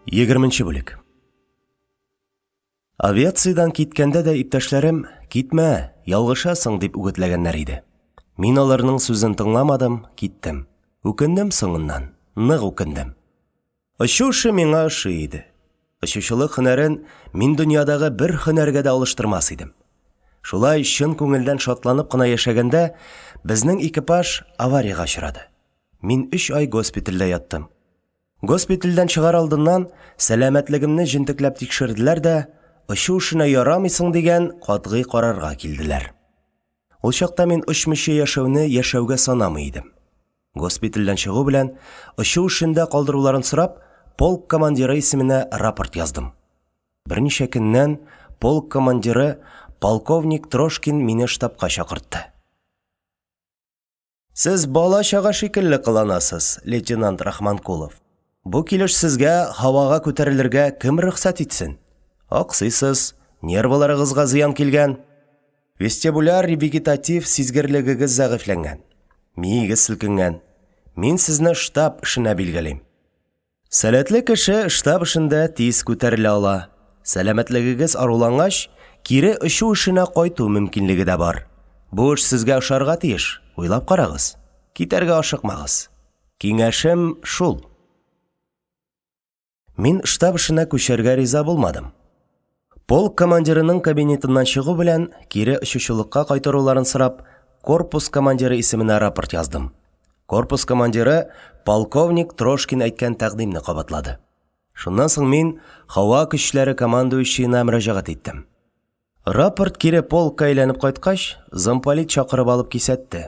Егерменче бүлек. Авиациядән киткәндә дә иптәшләрем, китмә, ялгышасың, дип үгетләгәннәр иде. Мин аларның сүзен тыңламадым, киттем. Үкендем соңыннан, нык үкендем. Очу эше миңа ошый иде. Очучылык һөнәрен мин дөньядагы бер һөнәргә дә алыштырмас идем. Шулай чын күңелдән шатланып кына яшәгәндә, безнең экипаж авариягә очрады. Мин өч ай госпитальдә яттым. Госпитальдән чыгар алдыннан сәламәтлегемне җентекләп тикшерделәр дә, очу эшенә ярамыйсың дигән катгый карарга килделәр. Ул чакта мин очмыйча яшәүне яшәүгә санамый идем. Госпитальдән чыгу белән, очу эшендә калдыруларын сорап, полк командиры исеменә рапорт яздым. Берничә көннән полк командиры полковник Трошкин мине штабка чакыртты. Сез бала-чага шикелле кыланасыз, лейтенант Рахманкулов. Бу килеш сезгә һавага күтәрелергә кем рөхсәт итсен? Аксыйсыз, нервыларыгызга зыян килгән. Вестибуляр-вегетатив сизгерлегегез зәгыйфьләнгән. Миегез селкенгән. Мин сезне штаб эшенә билгелим. Сәләтле кеше штаб эшендә тиз күтәрелә ала. Сәламәтлегегез арулангач, кире очу эшенә кайту мөмкинлеге дә бар. Бу эш сезгә ошарга тиеш, уйлап карагыз. Китәргә ашыкмагыз. Киңәшем шул. Мин штаб эшенә күчәргә риза булмадым. Полк командирының кабинетыннан чыгу белән, кире очучылыкка кайтаруларын сорап, корпус командиры исеменә рапорт яздым. Корпус командиры полковник Трошкин әйткән тәкъдимне кабатлады. Шуннан соң мин һава көчләре командующиена мөрәҗәгать иттем. Рапорт кире полкка әйләнеп кайткач, замполит чакырып алып кисәтте.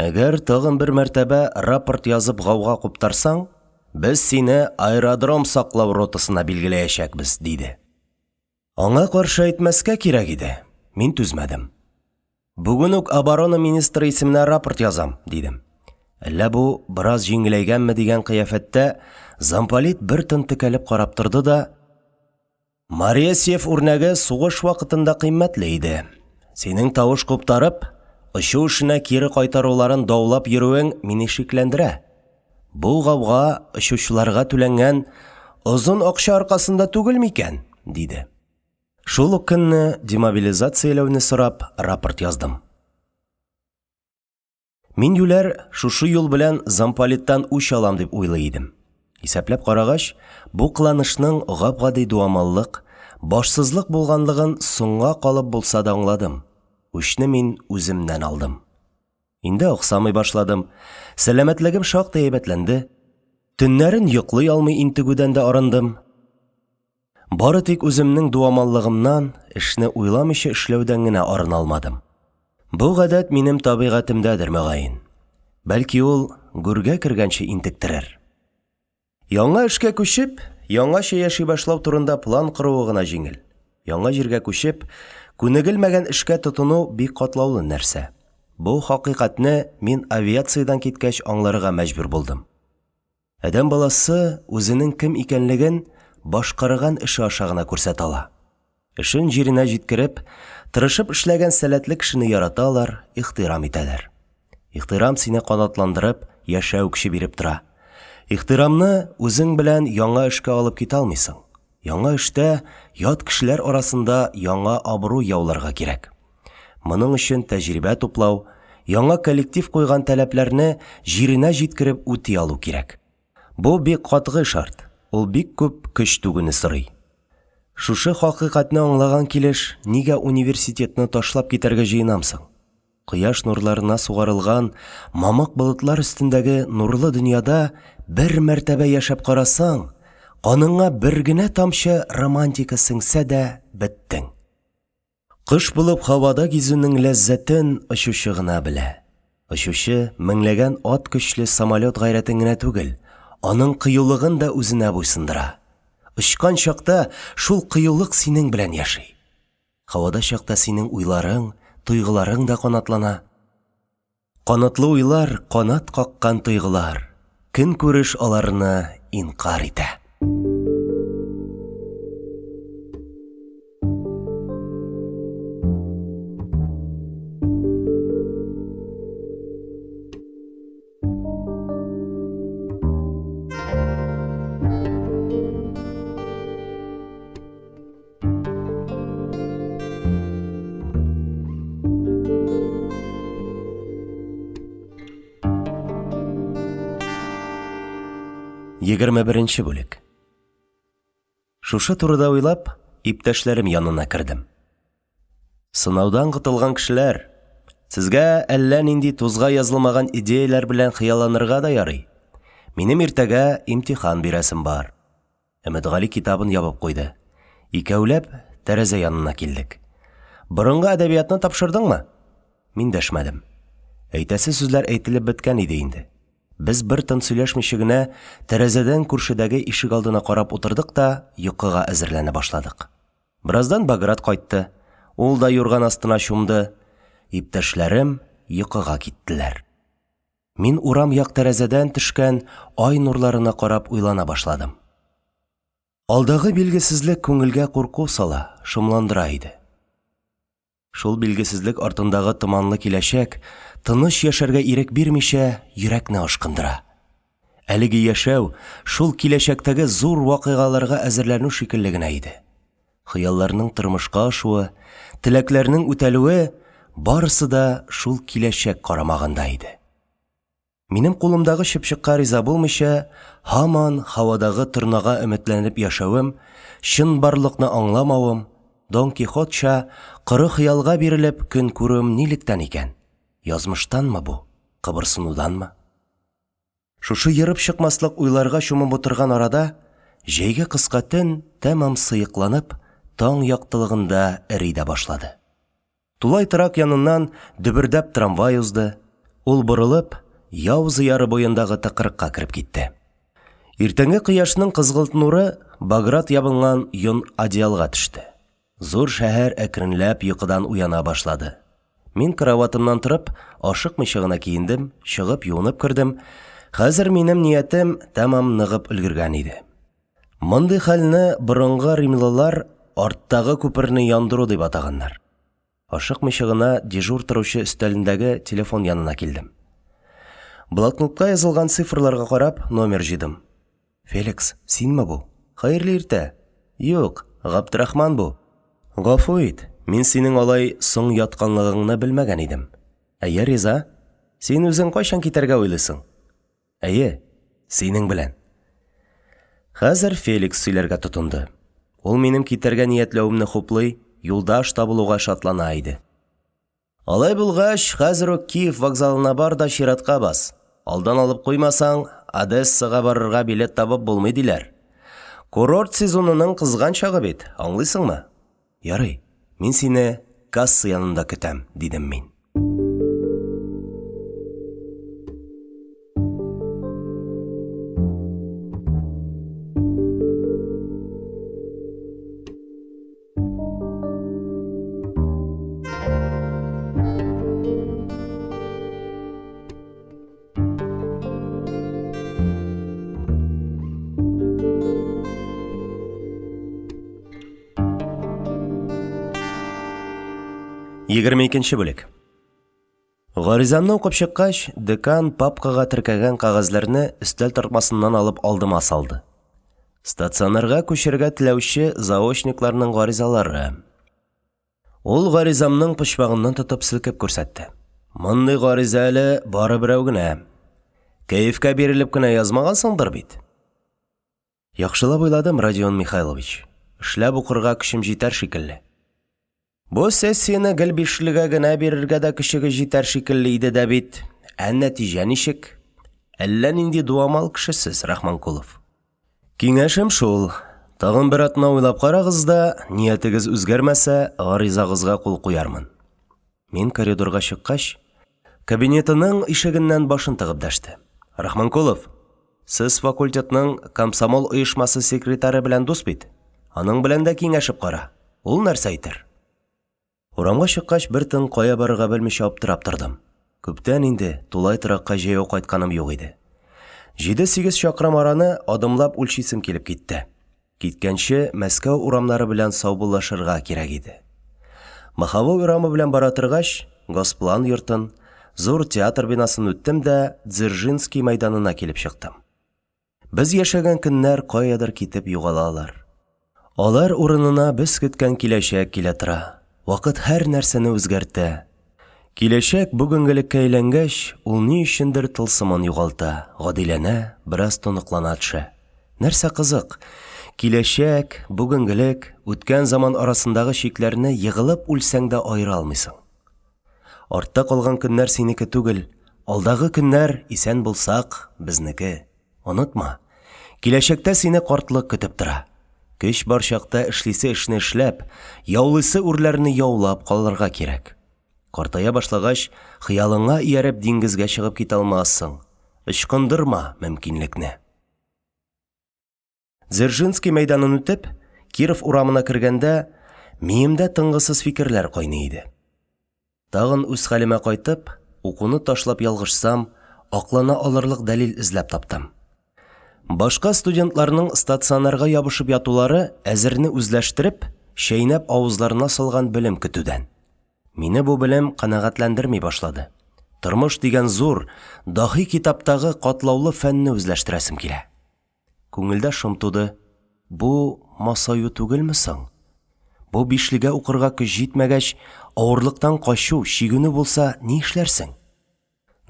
Әгәр тагын бер мәртәбә рапорт язып гауга куптарсаң, без сине аэродром саклау ротасына билгеләячәкбез, диде. Аңа каршы әйтмәскә кирәк иде, мин түзмәдем. Бүген үк оборона министры исеменә рапорт язам, дидем. Әллә бу бераз җиңеләйгәнме дигән кыяфәттә замполит бер тын текәлеп карап торды да, Маресьев үрнәге сугыш вакытында кыйммәтле иде. Синең тавыш куптарып, очу эшенә кире кайтаруларын даулап йөрүең мине шикләндерә. Бу гауга очучыларга түләнгән озын акча аркасында түгел микән? диде. Шул ук көнне демобилизацияләүне сорап рапорт яздым. Мин, юләр, шушы юл белән замполиттан үч алам дип уйлый идем. Исәпләп карагач, бу кыланышның гап-гади дуамаллык, башсызлык булганлыгын соңга калып булса да аңладым. Үчне мин үземнән алдым. Инде аксамый башладым. Сәламәтлегем шактый әйбәтләнде. Төннәрен йоклый алмый интегүдән дә арындым. Бары тик үземнең дуамаллыгымнан, эшне уйламыйча эшләүдән генә арына алмадым. Бу гадәт минем табигатемдәдер, мөгаен. Бәлки ул гүргә кергәнче интектерер. Яңа эшкә күчеп, яңача яши башлау турында план коруы гына җиңел. Яңа җиргә күчеп, күнегелмәгән эшкә тотыну бик катлаулы нәрсә. Бу хакыйкатьне мин авиациядән киткәч аңларга мәҗбүр булдым. Адәм баласы үзенең кем икәнлеген башкарган эше аша гына күрсәтә ала. Эшен җиренә җиткереп, тырышып эшләгән сәләтле кешене яраталар, ихтирам итәләр. Ихтирам сине канатландырып, яшәү көче биреп тора. Ихтирамны үзең белән яңа эшкә алып китә алмыйсың. Яңа эштә ят кешеләр арасында яңа абруй яуларга кирәк. Моның өчен тәҗрибә туплау, яңа коллектив куйган таләпләрне җиренә җиткереп үти алу кирәк. Бу бик катгый шарт, ул бик күп көч түгүне сорый. Шушы хакыйкатьне аңлаган килеш, нигә университетны ташлап китәргә җыенам соң? Кояш нурларына сугарылган мамык болытлар өстендәге нурлы дөньяда бер мәртәбә яшәп карасаң, каныңа бер генә тамчы романтика сеңсә дә, беттең. Кош булып һавада гизүнең ләззәтен очучы гына белә. Очучы меңләгән ат көчле самолет гайрәтен генә түгел, аның кыюлыгын да үзенә буйсындыра. Очкан чакта шул кыюлык синең белән яши. Һавада чакта синең уйларың, тойгыларың да канатлана. Канатлы уйлар, канат каккан тойгылар, көнкүреш аларны инкарь итә. 21 бүлек. Шушы турыда уйлап, иптәшләрем янына кердем. Сынаудан котылган кешеләр, сезгә әллә нинди тузга язылмаган идеяләр белән хыялланырга да ярый. Минем иртәгә имтихан бирәсем бар. Өметгали китабын ябып куйды. Икәүләп тәрәзә янына килдек. Борынгы әдәбиятны тапшырдыңмы? Мин дәшмәдем. Әйтәсе сүзләр әйтелеп беткән иде инде. Без бер тын сөйләшмичә генә тәрәзәдән күршедәге ишегалдына карап утырдык та йокыга әзерләнә башладык. Бераздан Баграт кайтты. Ул да юрган астына чумды. Иптәшләрем йокыга киттеләр. Мин урам як тәрәзәдән төшкән ай нурларына карап уйлана башладым. Алдагы билгесезлек күңелгә курку сала, шомландыра иде. Шул билгесезлек артындагы томанлы киләчәк, тыныч яшәргә ирек бирмичә, йөрәкне ашкындыра. Әлеге яшәү шул киләчәктәге зур вакыйгаларга әзерләнү шикелле генә иде. Хыялларның тормышка ашуы, теләкләрнең үтәлүе барысы да шул киләчәк карамагында иде. Минем кулымдагы чыпчыкка риза булмыйча, һаман һавадагы торнага өметләнеп яшәвем, чынбарлыкны аңламавым, Дон Кихотча коры хыялга бирелеп көн күрүем нилектән икән? Язмыштанмы бу, кыбырсынуданмы? Шушы ерып чыкмаслык уйларга чумып утырган арада, җәйге кыска төн тәмам сыекланып, таң яктылыгында эри дә башлады. Тулай торак яныннан дөбердәп трамвай узды, ул борылып, Яуза яры буендагы тыкрыкка кереп китте. Иртәнге кояшның кызгылт нуры Баграт ябынган йон одеялга төште. Зур шәһәр әкренләп йокыдан уяна башлады. Мин караватымнан торып, ашыкмыйча гына киендем, чыгып юынып кердем. Хәзер минем ниятем тәмам ныгып өлгергән иде. Мондый хәлне борынгы римлылар арттагы күперне яндыру дип атаганнар. Ашыкмыйча гына дежур торучы өстәлендәге телефон янына килдем. Блокнотка язылган цифрларга карап, номер җыйдым. Феликс, синме бу? Хәерле иртә. Юк, Габдрахман бу. Гафу ит, мин синең алай соң ятканлыгыңны белмәгән идем. Әйе, риза. Син үзең кайчан китәргә уйлыйсың? Әйе, синең белән. Хәзер Феликс сөйләргә тотынды. Ул минем китәргә ниятләвемне хуплый, юлдаш табылуга шатлана иде. Алай булгач, хәзер үк Киев вокзалына бар да чиратка бас. Алдан алып куймасаң, Одессага барырга билет табып булмый, диләр. Курорт сезонының кызган чагы бит, аңлыйсыңмы? Ярый, мин сине касса янында көтәм, дидем мин. 22 бүлек. Гаризамны укып чыккач, декан папкага теркәгән кәгазьләрне өстәл тартмасыннан алып алдыма салды. Стационарга күчәргә теләүче заочникларның гаризалары. Ул гаризамның почмагыннан тотып селкеп күрсәтте. Мондый гариза әле бары берәү генә. Кәефкә бирелеп кенә язмагансыңдыр бит? Яхшылап уйладым, Родион Михайлович. Эшләп укырга көчем җитәр шикелле. Бу сессияне гел бишлегә генә бирергә дә көчегез җитәр шикелле иде дә бит. Ә нәтиҗә ничек? Әллә нинди дуамал кеше сез, Рахманкулов. Киңәшем шул, тагын бер атна уйлап карагыз да, ниятегез үзгәрмәсә, гаризагызга кул куярмын. Мин коридорга чыккач, кабинетының ишегеннән башын тыгып дәште. Рахманкулов, сез факультетның комсомол оешмасы секретаре белән дус бит. Аның белән дә киңәшеп кара. Ул нәрсә әйтер? Урамга чыккач, бер тын кая барырга белмичә аптырап тордым. Күптән инде тулай торакка җәяү кайтканым юк иде. Җиде-сигез чакрым араны адымлап үлчисем килеп китте. Киткәнче Мәскәү урамнары белән саубуллашырга кирәк иде. Моховой урамы белән бара торгач, Госплан йортын, зур театр бинасын үттем дә Дзержинский мәйданына килеп чыктым. Без яшәгән көннәр каядыр китеп югалалар. Алар урынына без көткән киләчәк килә тора. Вакыт һәр нәрсәне үзгәртә. Киләчәк бүгенгелеккә әйләнгәч, ул ни өчендер тылсымын югалта, гадиләнә, бераз тоныклана төшә. Нәрсә кызык, киләчәк, бүгенгелек, үткән заман арасындагы чикләрне егылып үлсәң дә аера алмыйсың. Артта калган көннәр синеке түгел, алдагы көннәр, исән булсак, безнеке. Онытма, киләчәктә сине картлык көтеп тора. Көч бар чакта эшлисе эшне эшләп, яулыйсы үрләрне яулап калырга кирәк. Картая башлагач, хыялыңа ияреп диңгезгә чыгып китә алмассың. Ычкындырма мөмкинлекне. Дзержинский мәйданын үтеп, Киров урамына кергәндә, миемдә тынгысыз фикерләр кайный иде. Тагын үз хәлемә кайтып, укуны ташлап ялгышсам, аклана алырлык дәлил эзләп таптым. Башка студентларның стационарга ябышып ятулары әзерне үзләштереп, чәйнәп авызларына салган белем көтүдән. Мине бу белем канәгатьләндерми башлады. Тормыш дигән зур, даһи китаптагы катлаулы фәнне үзләштерәсем килә. Күңелдә шом туды. Бу масаю түгелме соң? Бу бишлегә укырга көч җитмәгәч, авырлыктан качу, чигенү булса, ни эшләрсең?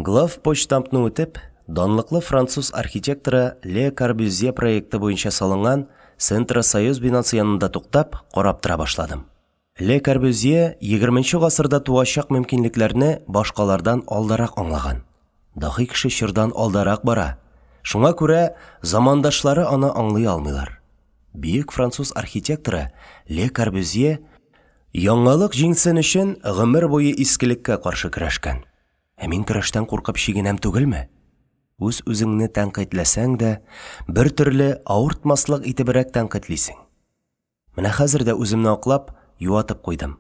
Главпочтамтны үтеп, данлыклы француз архитекторы Ле Корбюзье проекты буенча салынган Центросоюз бинасы янында туктап, карап тора башладым. Ле Корбюзье егерменче гасырда туачак мөмкинлекләрне башкалардан алдарак аңлаган. Даһи кеше чордан алдарак бара. Шуңа күрә замандашлары аны аңлый алмыйлар. Бөек француз архитекторы Ле Корбюзье яңалык җиңсен өчен гомер буе искелеккә каршы көрәшкән. Ә мин көрәштән куркып чигенәм түгелме? Үз-үзеңне тәнкыйтьләсәң дә, бертөрле авыртмаслык итебрәк тәнкыйтьлисең. Менә хәзер дә үземне аклап, юатып куйдым.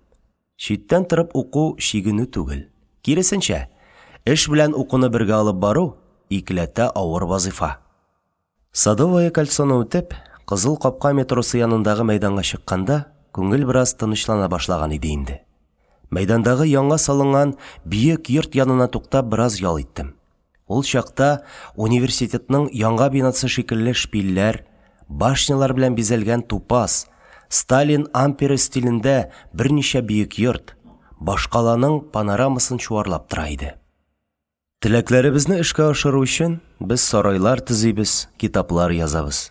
Читтән торып уку чигенү түгел. Киресенчә, эш белән укуны бергә алып бару, икеләтә авыр вазыйфа. Садовое кольцоны үтеп, Кызыл капка метросы янындагы мәйданга чыкканда, күңел бераз тынычлана башлаган иде инде. Мәйдандагы яңа салынган биек йорт янына туктап бераз ял иттем. Ул чакта университетның яңа бинасы шикелле шпильләр, башнялар белән бизәлгән тупас, Сталин амперы стилендә берничә биек йорт, башкаланың панорамасын чуарлап тора иде. Теләкләребезне эшкә ашыру өчен без сарайлар төзибез, китаплар язабыз.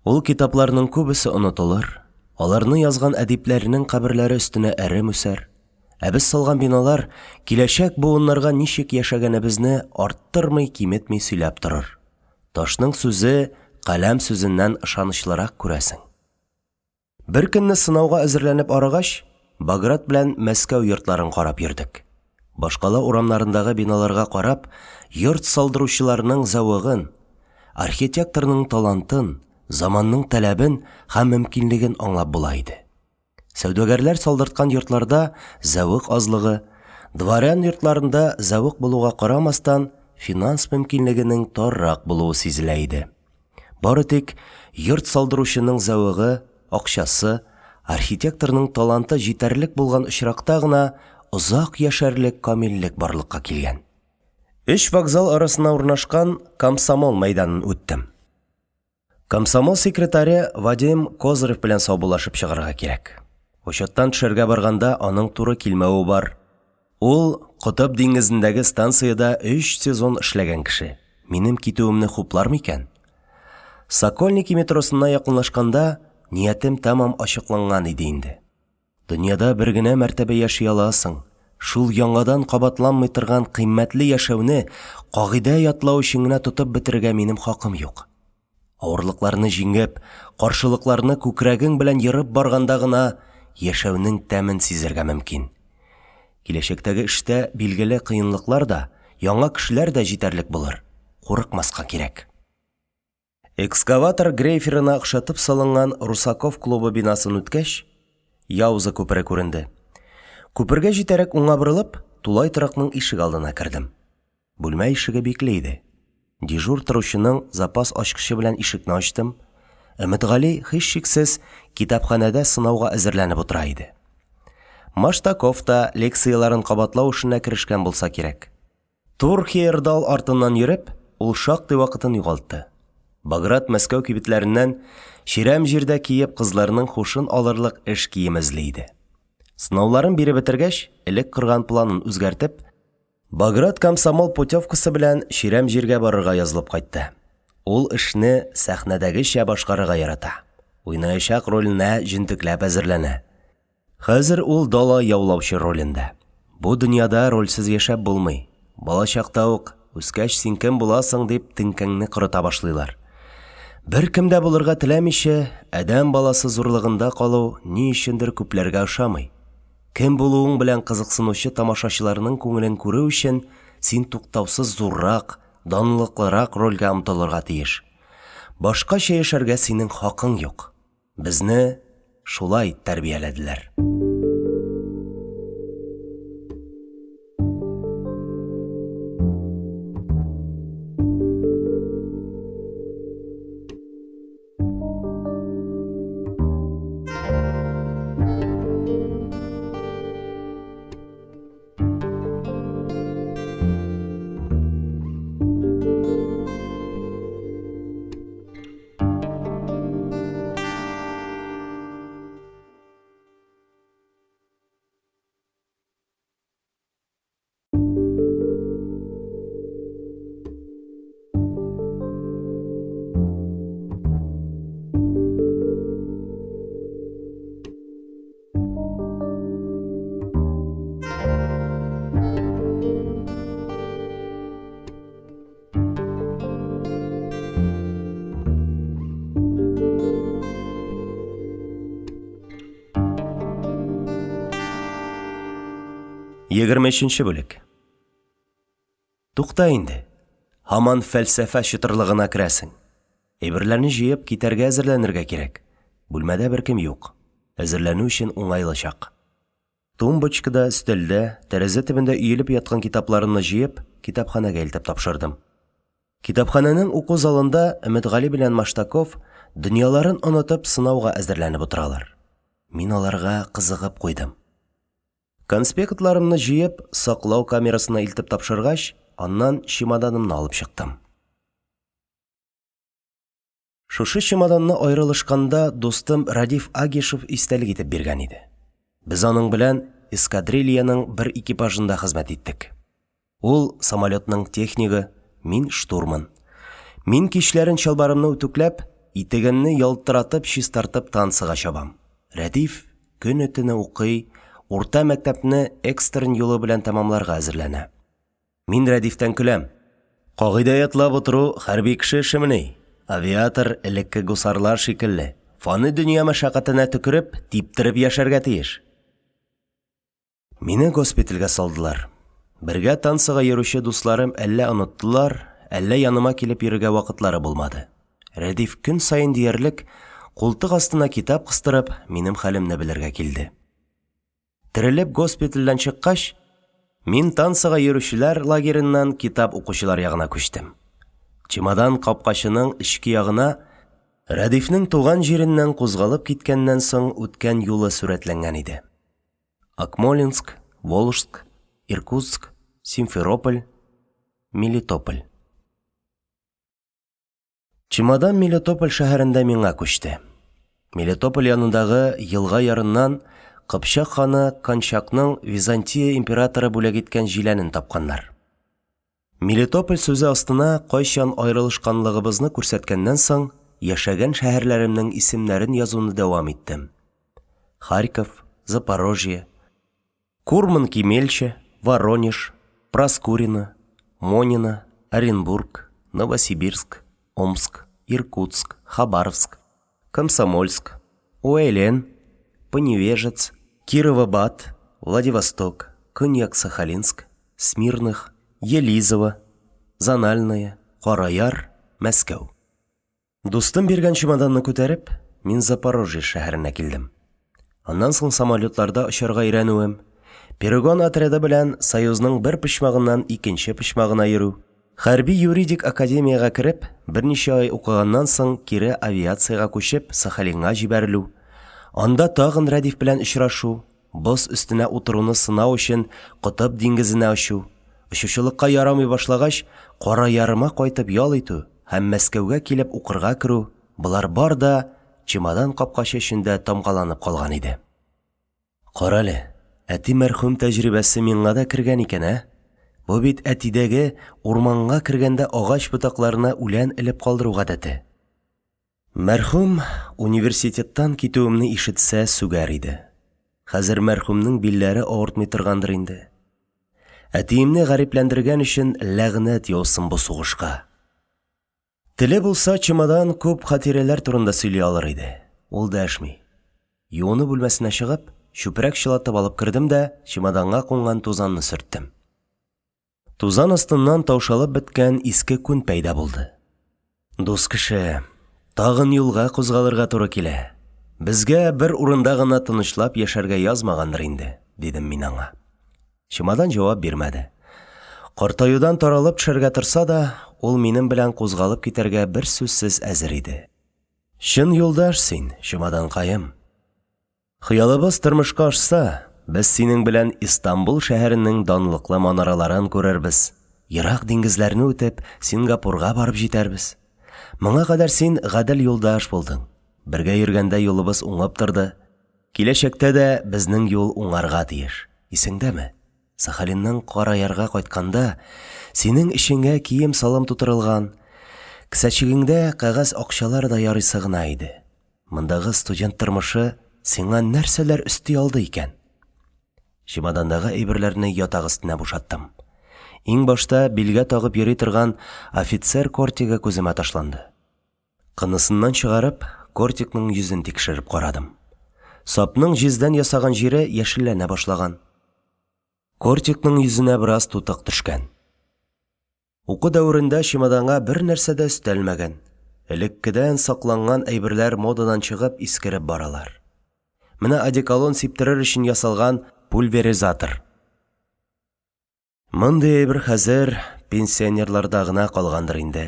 Ул китапларның күбесе онытылыр, аларны язган әдипләрнең каберләре өстенә әрем үсәр, Ә без салган биналар киләчәк буыннарга ничек яшәгәнебезне арттырмый-киметми сөйләп торыр. Ташның сүзе каләм сүзеннән ышанычлырак, күрәсең. Беркөнне сынауга әзерләнеп арыгач, Баграт белән Мәскәү йортларын карап йөрдек. Башкала урамнарындагы биналарга карап, йорт салдыручыларның зәвыгын, архитекторның талантын, заманның таләбен һәм мөмкинлеген аңлап була иде. Сәүдәгәрләр салдырткан йортларда зәвык азлыгы, дворян йортларында зәвык булуга карамастан, финанс мөмкинлегенең таррак булуы сизелә иде. Бары тик йорт салдыручының зәвыгы, акчасы, архитекторның таланты җитәрлек булган очракта гына озак яшәрлек камиллек барлыкка килгән. Өч вокзал арасына урнашкан Комсомол мәйданын үттем. Комсомол секретаре Вадим Козырев белән саубуллашып чыгарга кирәк. Учеттан төшәргә барганда аның туры килмәве бар. Ул Котып диңгезендәге станциядә өч сезон эшләгән кеше. Минем китүемне хуплар микән? Сокольники метросына якынлашканда ниятем тәмам ачыкланган иде инде. Дөньяда бер генә мәртәбә яши аласың, шул яңадан кабатланмый торган кыйммәтле яшәүне кагыйдә ятлау өчен генә тотып бетерергә минем хакым юк. Авырлыкларны җиңеп, каршылыкларны күкрәгең белән ерып барганда гына яшәүнең тәмен сизәргә мөмкин. Киләчәктәге эштә билгеле кыенлыклар да, яңа кешеләр дә җитәрлек булыр, курыкмаска кирәк. Экскаватор грейферына охшатып салынган Русаков клубы бинасын үткәч, Яуза күпере күренде. Күпергә җитәрәк уңа борылып, тулай торакның ишек алдына кердем. Бүлмә ишеге бикле иде. Дежур торучының запас ачкычы белән ишекне ачтым. Өметгали, һичшиксез, китапханәдә сынауга әзерләнеп утыра иде. Маштаков та лекцияләрен кабатлау эшенә керешкән булса кирәк. Тур Хейердал артыннан йөреп, ул шактый вакытын югалтты. Баграт Мәскәү кибетләреннән чирәм җирдә киеп кызларның хушын алырлык эш киеме эзли иде. Сынауларын биреп бетергәч, элек корган планын үзгәртеп, Баграт комсомол путевкасы белән чирәм җиргә барырга язылып кайтты. Ул эшне сәхнәдәгечә башкарырга ярата. Уйнаячак роленә җентекләп әзерләнә. Хәзер ул дала яулаучы ролендә. Бу дөньяда рольсез яшәп булмый. Балачакта ук, үскәч син кем буласың, дип теңкәңне корыта башлыйлар. Беркем дә булырга теләмичә, адәм баласы зурлыгында калу ни өчендер күпләргә ошамый. Кем булуың белән кызыксынучы тамашачыларның күңелен күрү өчен син туктаусыз зуррак, данлыклырак рольгә омтылырга тиеш. Башкача яшәргә синең хакың юк. Безне шулай тәрбияләделәр. 23 бүлек. Тукта инде. Һаман фәлсәфә чытырлыгына керәсең. Әйберләрне җыеп, китәргә әзерләнергә кирәк. Бүлмәдә беркем юк. Әзерләнү өчен уңайлы чак. Тумбочкада, өстәлдә, тәрәзә төбендә өелеп яткан китапларымны җыеп, китапханәгә илтеп тапшырдым. Китапханәнең уку залында Өметгали белән Маштаков дөньяларын онытып сынауга әзерләнеп утыралар. Мин аларга кызыгып куйдым. Конспектларымны җыеп, саклау камерасына илтеп тапшыргач, аннан чемоданымны алып чыктым. Шушы чемоданны аерылышканда дустым Радиф Агишев истәлек итеп биргән иде. Без аның белән эскадрильяның бер экипажында хезмәт иттек. Ул, самолетның технигы, мин, штурман. Мин кичләрен чалбарымны үтүкләп, итегемне ялтыратып чистартып танцыга чабам. Рәдиф көне-төне укый, урта мәктәпне экстерн юлы белән тәмамларга әзерләнә. Мин Рәдифтән көләм. Кагыйдә ятлап утыру хәрби кеше эшемени? Авиатор, элекке гусарлар шикелле, фани дөнья мәшәкатенә төкереп, типтереп яшәргә тиеш. Мине госпитальгә салдылар. Бергә танцыга йөрүче дусларым әллә оныттылар, әллә яныма килеп йөрергә вакытлары булмады. Рәдиф көн саен диярлек, култык астына китап кыстырып, минем хәлемне белергә килде. Терелеп госпитальдән чыккач, мин танцыга йөрүчеләр лагереннан китап укучылар ягына күчтем. Чемодан капкачының эчке ягына Рәдифнең туган җиреннән кузгалып киткәннән соң үткән юлы сурәтләнгән иде. Акмолинск, Волжск, Иркутск, Симферополь, Мелитополь. Чемодан Мелитополь шәһәрендә миңа күчте. Мелитополь янындагы елга ярыннан Кыпчак ханы Кончакның Византия императоры бүләк иткән җиләнен тапканнар. Мелитополь сүзе астына кайчан аерылышканлыгыбызны күрсәткәннән соң, яшәгән шәһәрләремнең исемнәрен язуны дәвам иттем. Харьков, Запорожье, Курман-Кемельче, Воронеж, Проскурино, Монино, Оренбург, Новосибирск, Омск, Иркутск, Хабаровск, Комсомольск, Уэлен, Поневежец, Кировобад, Владивосток, Көньяк-Сахалинск, Смирных, Елизово, Зональное, Караяр, Мәскәү. Дустым биргән чемоданны күтәреп, мин Запорожье шәһәренә килдем. Аннан соң самолетларда очарга өйрәнүем, Перегон отряды белән Союзның бер почмагыннан икенче почмагына йөрү, хәрби-юридик академиягә кереп, берничә ай укыганнан соң кире авиациягә күчеп, Сахалинга җибәрелү, анда тагын Рәдиф белән очрашу, боз өстенә утыруны сынау өчен Котып диңгезенә очу, очучылыкка ярамый башлагач, Кара Ярыма кайтып ял итү һәм Мәскәүгә килеп укырга керү, болар бар да чемодан капкачы эчендә тамгаланып калган иде. Карале, Әти мәрхүм тәҗрибәсе миңа да кергән икән, ә? Бу бит әтидәге урманга кергәндә агач ботакларына үлән элеп калдыру гадәте. Мәрхүм университеттан китүемне ишетсә, сүгәр иде. Хәзер мәрхүмнең билләре авыртмый торгандыр инде. Әтиемне гарипләндергән өчен ләгънәт яусын бу сугышка. Теле булса, чемодан күп хатирәләр турында сөйли алыр иде. Ул дәшми. Юыну бүлмәсенә чыгып, чүпрәк чылатып алып кердем дә чемоданга кунган тузанны сөрттем. Тузан астыннан таушалып беткән иске күн пәйда булды. Дус кеше, тагын юлга кузгалырга туры килә. Безгә бер урында гына тынычлап яшәргә язмагандыр инде, дидем мин аңа. Чемодан җавап бирмәде. Картаюдан таралып төшәргә торса да, ул минем белән кузгалып китәргә бер сүзсез әзер иде. Чын юлдаш син, чемоданкаем. Хыялыбыз тормышка ашса, без синең белән Истанбул шәһәренең данлыклы манараларын күрербез, ерак диңгезләрне үтеп, Сингапурга барып җитәрбез. Моңа кадәр син гадел юлдаш булдың. Бергә йөргәндә юлыбыз уңып торды. Киләчәктә дә безнең юл уңарга тиеш. Исеңдәме, Сахалиннан Караярга кайтканда, синең эчеңә кием-салым тутырылган, кесәчегеңдә кәгазь акчалар да ярыйсы гына иде. Мондагы студент тормышы сиңа нәрсәләр өсти алды икән? Чемодандагы әйберләрне ятак өстенә бушаттым. Иң башта билгә тагып йөри торган офицер кортигы күземә ташланды. Кынысыннан чыгарып, кортикның йөзен тикшереп карадым. Сапның җиздән ясаган җире яшелләнә башлаган. Кортикның йөзенә бераз тутык төшкән. Уку дәверендә чемоданга бер нәрсә дә өстәлмәгән. Элеккедән сакланган әйберләр модадан чыгып искереп баралар. Менә одеколон сиптерер өчен ясалган пульверизатор. Мондый әйбер хәзер пенсионерларда гына калгандыр инде.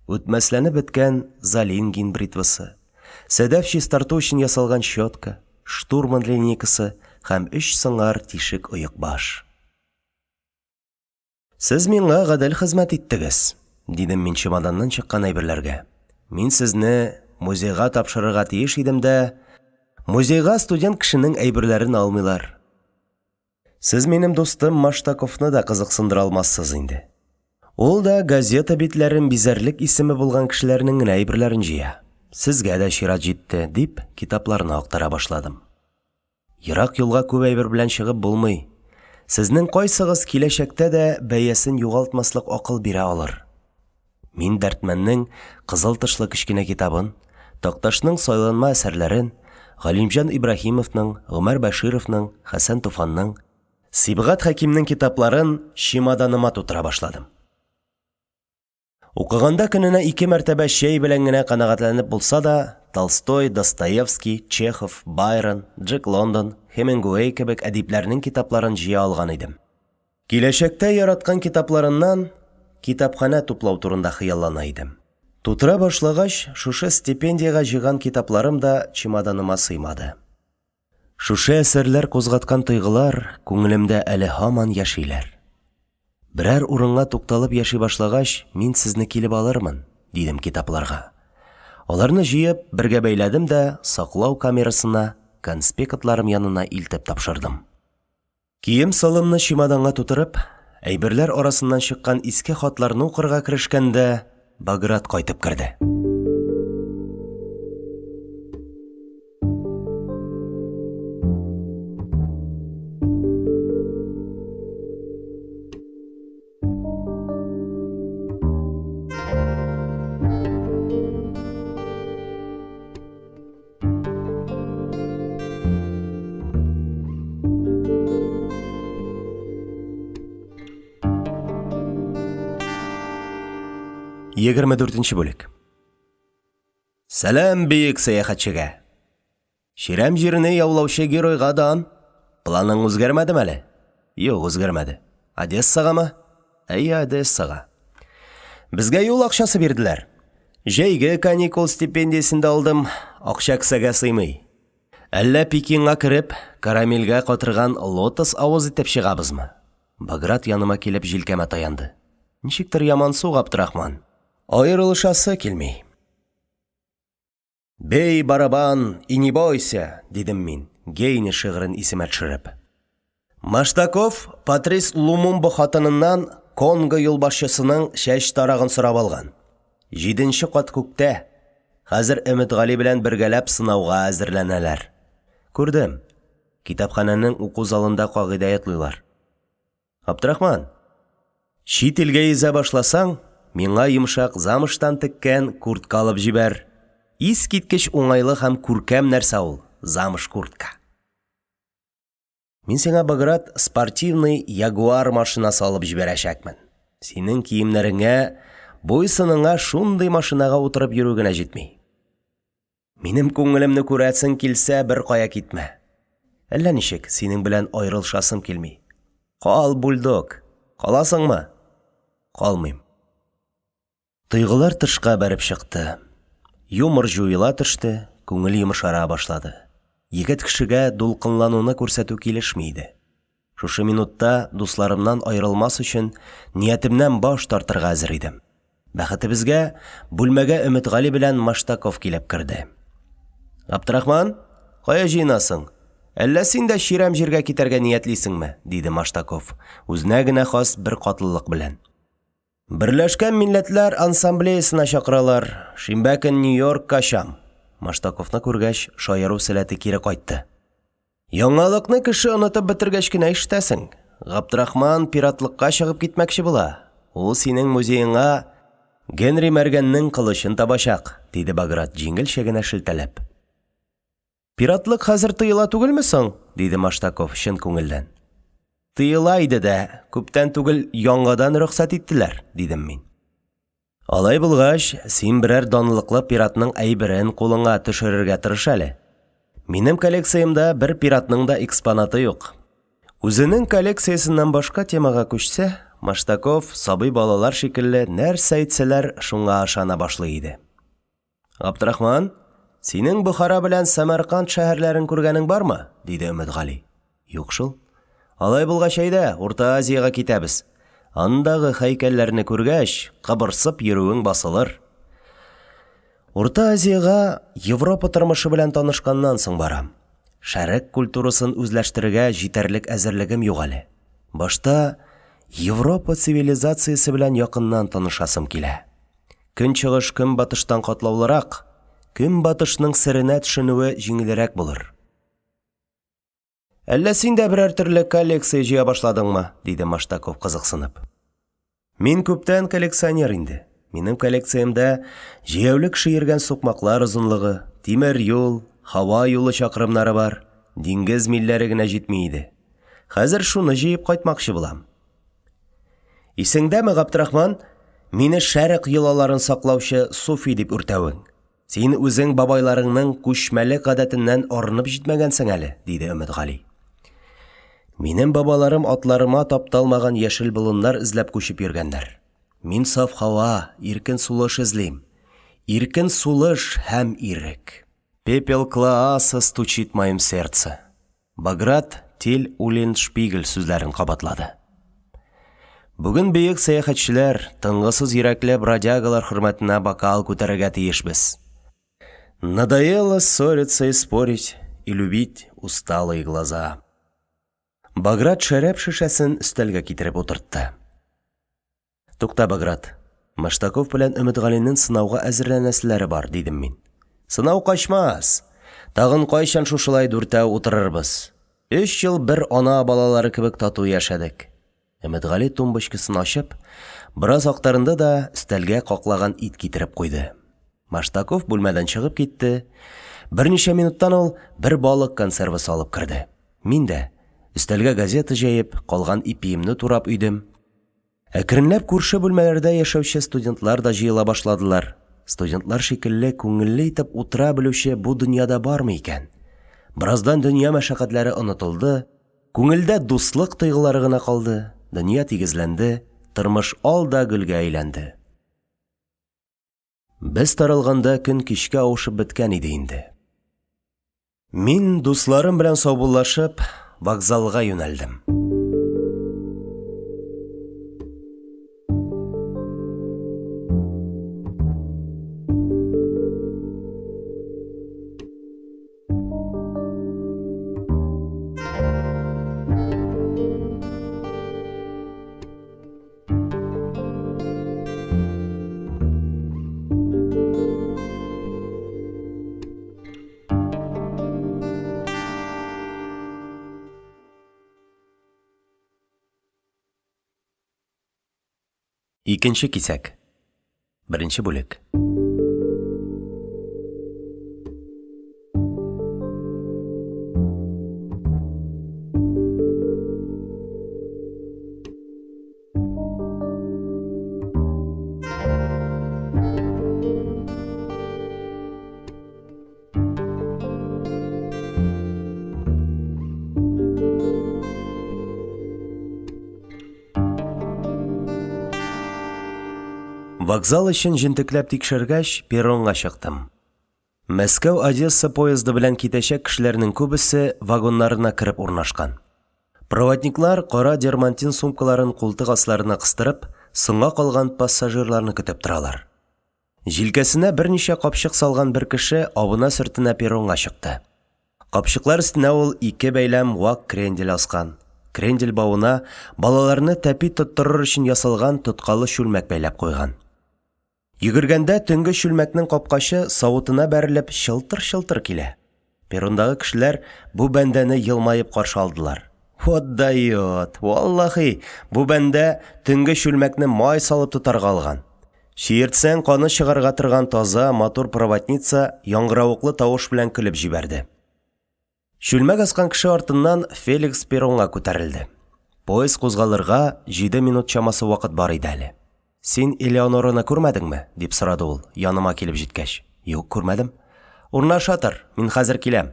Үтмәсләнеп беткән Золингин бритвасы, сәдәф чистарту өчен ясалган щетка, штурман линейкасы һәм өч сыңар тишек оекбаш. Сез миңа гадел хезмәт иттегез, дидем мин чемоданнан чыккан әйберләргә. Мин сезне музейга тапшырырга тиеш идем дә, музейга студент кешенең әйберләрен алмыйлар. Сез минем дустым Маштаковны да кызыксындыра алмассыз инде. Ул да газета битләрен бизәрлек исеме булган кешеләрнең генә әйберләрен җыя. Сезгә дә чират җитте, дип, китапларны актара башладым. Ерак юлга күп әйбер белән чыгып булмый. Сезнең кайсыгыз киләчәктә дә бәясен югалтмаслык акыл бирә алыр? Мин Дәрдмәннең кызыл тышлы кечкенә китабын, Такташның сайланма әсәрләрен, Галимҗан Ибраһимовның, Гомәр Бәшировның, Хәсән Туфанның, Сибгат Хәкимнең китапларын чемоданыма тутыра башладым. Укыганда көненә ике мәртәбә чәй белән генә канәгатьләнеп булса да, Толстой, Достоевский, Чехов, Байрон, Джек Лондон, Хемингуэй кебек әдипләрнең китапларын җыя алган идем. Киләчәктә яраткан китапларыннан китапханә туплау турында хыяллана идем. Тутыра башлагач, шушы стипендиягә җыйган китапларым да чемоданыма сыймады. Шушы әсәрләр кузгаткан тойгылар күңелемдә әле һаман яшиләр. Берәр урынга тукталып яши башлагач, мин сезне килеп алырмын, дидем китапларга. Аларны җыеп, бергә бәйләдем дә саклау камерасына, конспектларым янына илтеп тапшырдым. Кием-салымны чемоданга тутырып, әйберләр арасыннан чыккан иске хатларны укырга керешкәндә, Баграт кайтып керде. 24 бүлек. Сәлам бөек сәяхәтчегә. Чирәм җирне яулаучы геройга дан. Планың үзгәрмәдеме әле? Юк, үзгәрмәде. Одессагамы? Әйе, Одессага. Безгә юл акчасы бирделәр. Җәйге каникул стипендиясен дә алдым, акча кесәгә сыймый. Әллә Пекинга кереп, карамельгә катырган лотос авыз итеп чыгабызмы? Баграт яныма килеп җилкәмә таянды. Ничектер ямансу Габдрахман. Аерылышасы килми. «Бей барабан и не бойся!» – дидем мин, Гейне шигырен исемә төшереп. Маштаков Патрис Лумумба хатыныннан Конго юлбашчысының чәч тарагын сорап алган. Җиденче кат күктә. Хәзер Өметгали белән бергәләп сынауга әзерләнәләр. Күрдем. Китапханәнең уку залында кагыйдә ятлыйлар. Габдрахман, чит илгә йөзә башласаң, миңа йомшак замштан теккән куртка алып җибәр. Искиткеч уңайлы һәм күркәм нәрсә ул, замш куртка. Мин сиңа, Баграт, спортивный Ягуар машинасы алып җибәрәчәкмен. Синең киемнәреңә, буй-сыныңа шундый машинага утырып йөрү генә җитми. Минем күңелемне күрәсең килсә, беркая китмә. Әллә ничек, синең белән аерылышасым килми. Кал, бульдог. Каласыңмы? Калмыйм. Тойгылар тышка бәреп чыкты. Юмор җуела төште, күңел йомшара башлады. Егет кешегә дулкынлануны күрсәтү килешми иде. Шушы минутта дусларымнан аерылмас өчен ниятемнән баш тартырга әзер идем. Бәхетебезгә, бүлмәгә Өметгали белән Маштаков килеп керде. Габдрахман, кая җыенасың? Әллә син дә чирәм җиргә китәргә ниятлисеңме? диде Маштаков, үзенә генә хас бер катлылык белән. Берләшкән Милләтләр Ассамблеясына чакыралар. Шимбә көн Нью-Йоркка очам. Маштаковны күргәч, шаяру сәләте кире кайтты. Яңалыкны кеше онытып бетергәч кенә ишетәсең. Габдрахман пиратлыкка чыгып китмәкче була. Ул синең музееңа Генри Мәргәннең кылычын табачак, диде Баграт, җиңелчә генә шелтәләп. Пиратлык хәзер тыела түгелме соң? диде Маштаков чын күңелдән. Тыела иде дә, күптән түгел яңадан рөхсәт иттеләр, дидем мин. Алай булгач, син берәр данлыклы пиратның әйберен кулыңа төшерергә тырыш әле. Минем коллекциямдә бер пиратның да экспонаты юк. Үзенең коллекциясеннән башка темага күчсә, Маштаков, сабый балалар шикелле, нәрсә әйтсәләр, шуңа ышана башлый иде. Габдрахман, синең Бохара белән Сәмәрканд шәһәрләрен күргәнең бармы? диде Өметгали. Юк шул. Алай булгач, әйдә, Урта Азиягә китәбез. Андагы һәйкәлләрне күргәч, кыбырсып йөрүең басылыр. Урта Азиягә Европа тормышы белән танышканнан соң барам. Шәрык культурасын үзләштерергә җитәрлек әзерлегем юк әле. Башта Европа цивилизациясе белән якыннан танышасым килә. Көнчыгыш көнбатыштан катлаулырак, көнбатышның серенә төшенүе җиңелрәк булыр. Әллә син дә берәр төрле коллекция җыя башладыңмы? диде Маштаков кызыксынып. Мин күптән коллекционер инде. Минем коллекциямдә җәяүле кеше йөргән сукмаклар озынлыгы, тимер юл, һава юлы чакрымнары бар, диңгез милләре генә җитми иде. Хәзер шуны җыеп кайтмакчы булам. Исеңдәме, Габдрахман, мине шәрык йолаларын саклаучы суфи дип үртәвең? Син үзең бабайларыңның күчмәле гадәтеннән арынып җитмәгәнсең әле, диде Өметгали. Минем бабаларым атларыма тапталмаган яшел болыннар эзләп күчеп йөргәннәр. Мин саф һава, иркен сулыш эзлим. Иркен сулыш һәм ирек. Пепел Клааса стучит в моем сердце. Баграт Тиль Уллиншпигель сүзләрен кабатлады. Бүген бөек сәяхәтчеләр, тынгысыз йөрәкле бродягалар хөрмәтенә бокал күтәрергә тиешбез. Надоело ссориться и спорить, и любить усталые глаза. Баграт шәраб шешәсен өстәлгә китереп утыртты. Тукта, Баграт. Маштаков белән Өметгалинең сынауга әзерләнәселәре бар, дидем мин. Сынау качмас. Тагын кайчан шушылай дүртәү утырырбыз? Өч ел бер ана балалары кебек тату яшәдек. Өметгали тумбочкасын ачып, бераз актарынды да өстәлгә каклаган ит китереп куйды. Маштаков бүлмәдән чыгып китте. Берничә минуттан ул бер балык консервасы алып керде. Мин дә, өстәлгә газета җәеп, калган ипиемне турап өйдем. Әкренләп күрше бүлмәләрдә яшәүче студентлар да җыела башладылар. Студентлар шикелле күңелле итеп утыра белүче бу дөньяда бармы икән? Бераздан дөнья мәшәкатьләре онытылды, күңелдә дуслык тойгылары гына калды, дөнья тигезләнде, тормыш ал да гөлгә әйләнде. Без таралганда көн кичкә авышып беткән иде инде. Мин, дусларым белән саубуллашып, вокзалга юнәлдем. Икенче кисәк. Беренче бүлек. Вокзал эчен җентекләп тикшергәч, перронга чыктым. Мәскәү-Одесса поезды белән китәчәк кешеләрнең күбесе вагоннарына кереп урнашкан. Проводниклар кара дермантин сумкаларын култык асларына кыстырып, соңга калган пассажирларны көтеп торалар. Җилкәсенә берничә капчык салган бер кеше абына-сөртенә перронга чыкты. Капчыклар өстенә ул ике бәйләм вак крендель аскан. Крендель бавына балаларны тәпи тоттырыр өчен ясалган тоткалы чүлмәк бәйләп куйган. Йөгергәндә төнге чүлмәкнең капкачы савытына бәрелеп чылтыр-чылтыр килә. Перрондагы кешеләр бу бәндәне елмаеп каршы алдылар. Вот дает! Валлахи, бу бәндә төнге чүлмәкне май салып тотарга алган. Чиертсәң, каны чыгарга торган таза, матур проводница яңгыравыклы тавыш белән көлеп җибәрде. Чүлмәк аскан кеше артыннан Феликс перронга күтәрелде. Поезд кузгалырга җиде минут чамасы вакыт бар иде әле. Син Элеонораны күрмәдеңме? дип сорады ул, яныма килеп җиткәч. Юк, күрмәдем. Урнаша тор, мин хәзер киләм.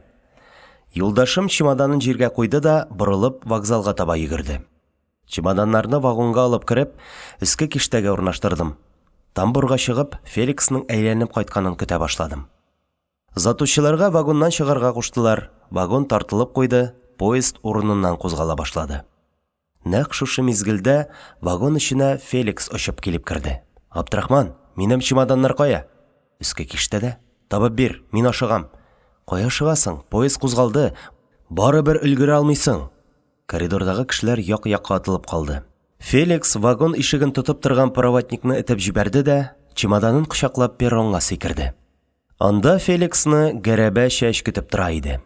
Юлдашым чемоданын җиргә куйды да, борылып, вокзалга таба йөгерде. Чемоданнарны вагонга алып кереп, өске киштәгә урнаштырдым. Тамбурга чыгып, Феликсның әйләнеп кайтканын көтә башладым. Озатучыларга вагоннан чыгарга куштылар, вагон тартылып куйды, поезд урыныннан кузгала башлады. Нәкъ шушы мизгелдә вагон эченә Феликс очып килеп керде. Габдрахман, минем чемоданнар кая? Өске киштәдә. Табып бир, мин ашыгам. Кая ашыгасың? Поезд кузгалды. Барыбер өлгерә алмыйсың. Коридордагы кешеләр як-якка атылып калды. Феликс вагон ишеген тотып торган проводникны этеп җибәрде дә, чемоданын кочаклап перронга сикерде. Анда Феликсны гәрәбә чәч көтеп тора иде.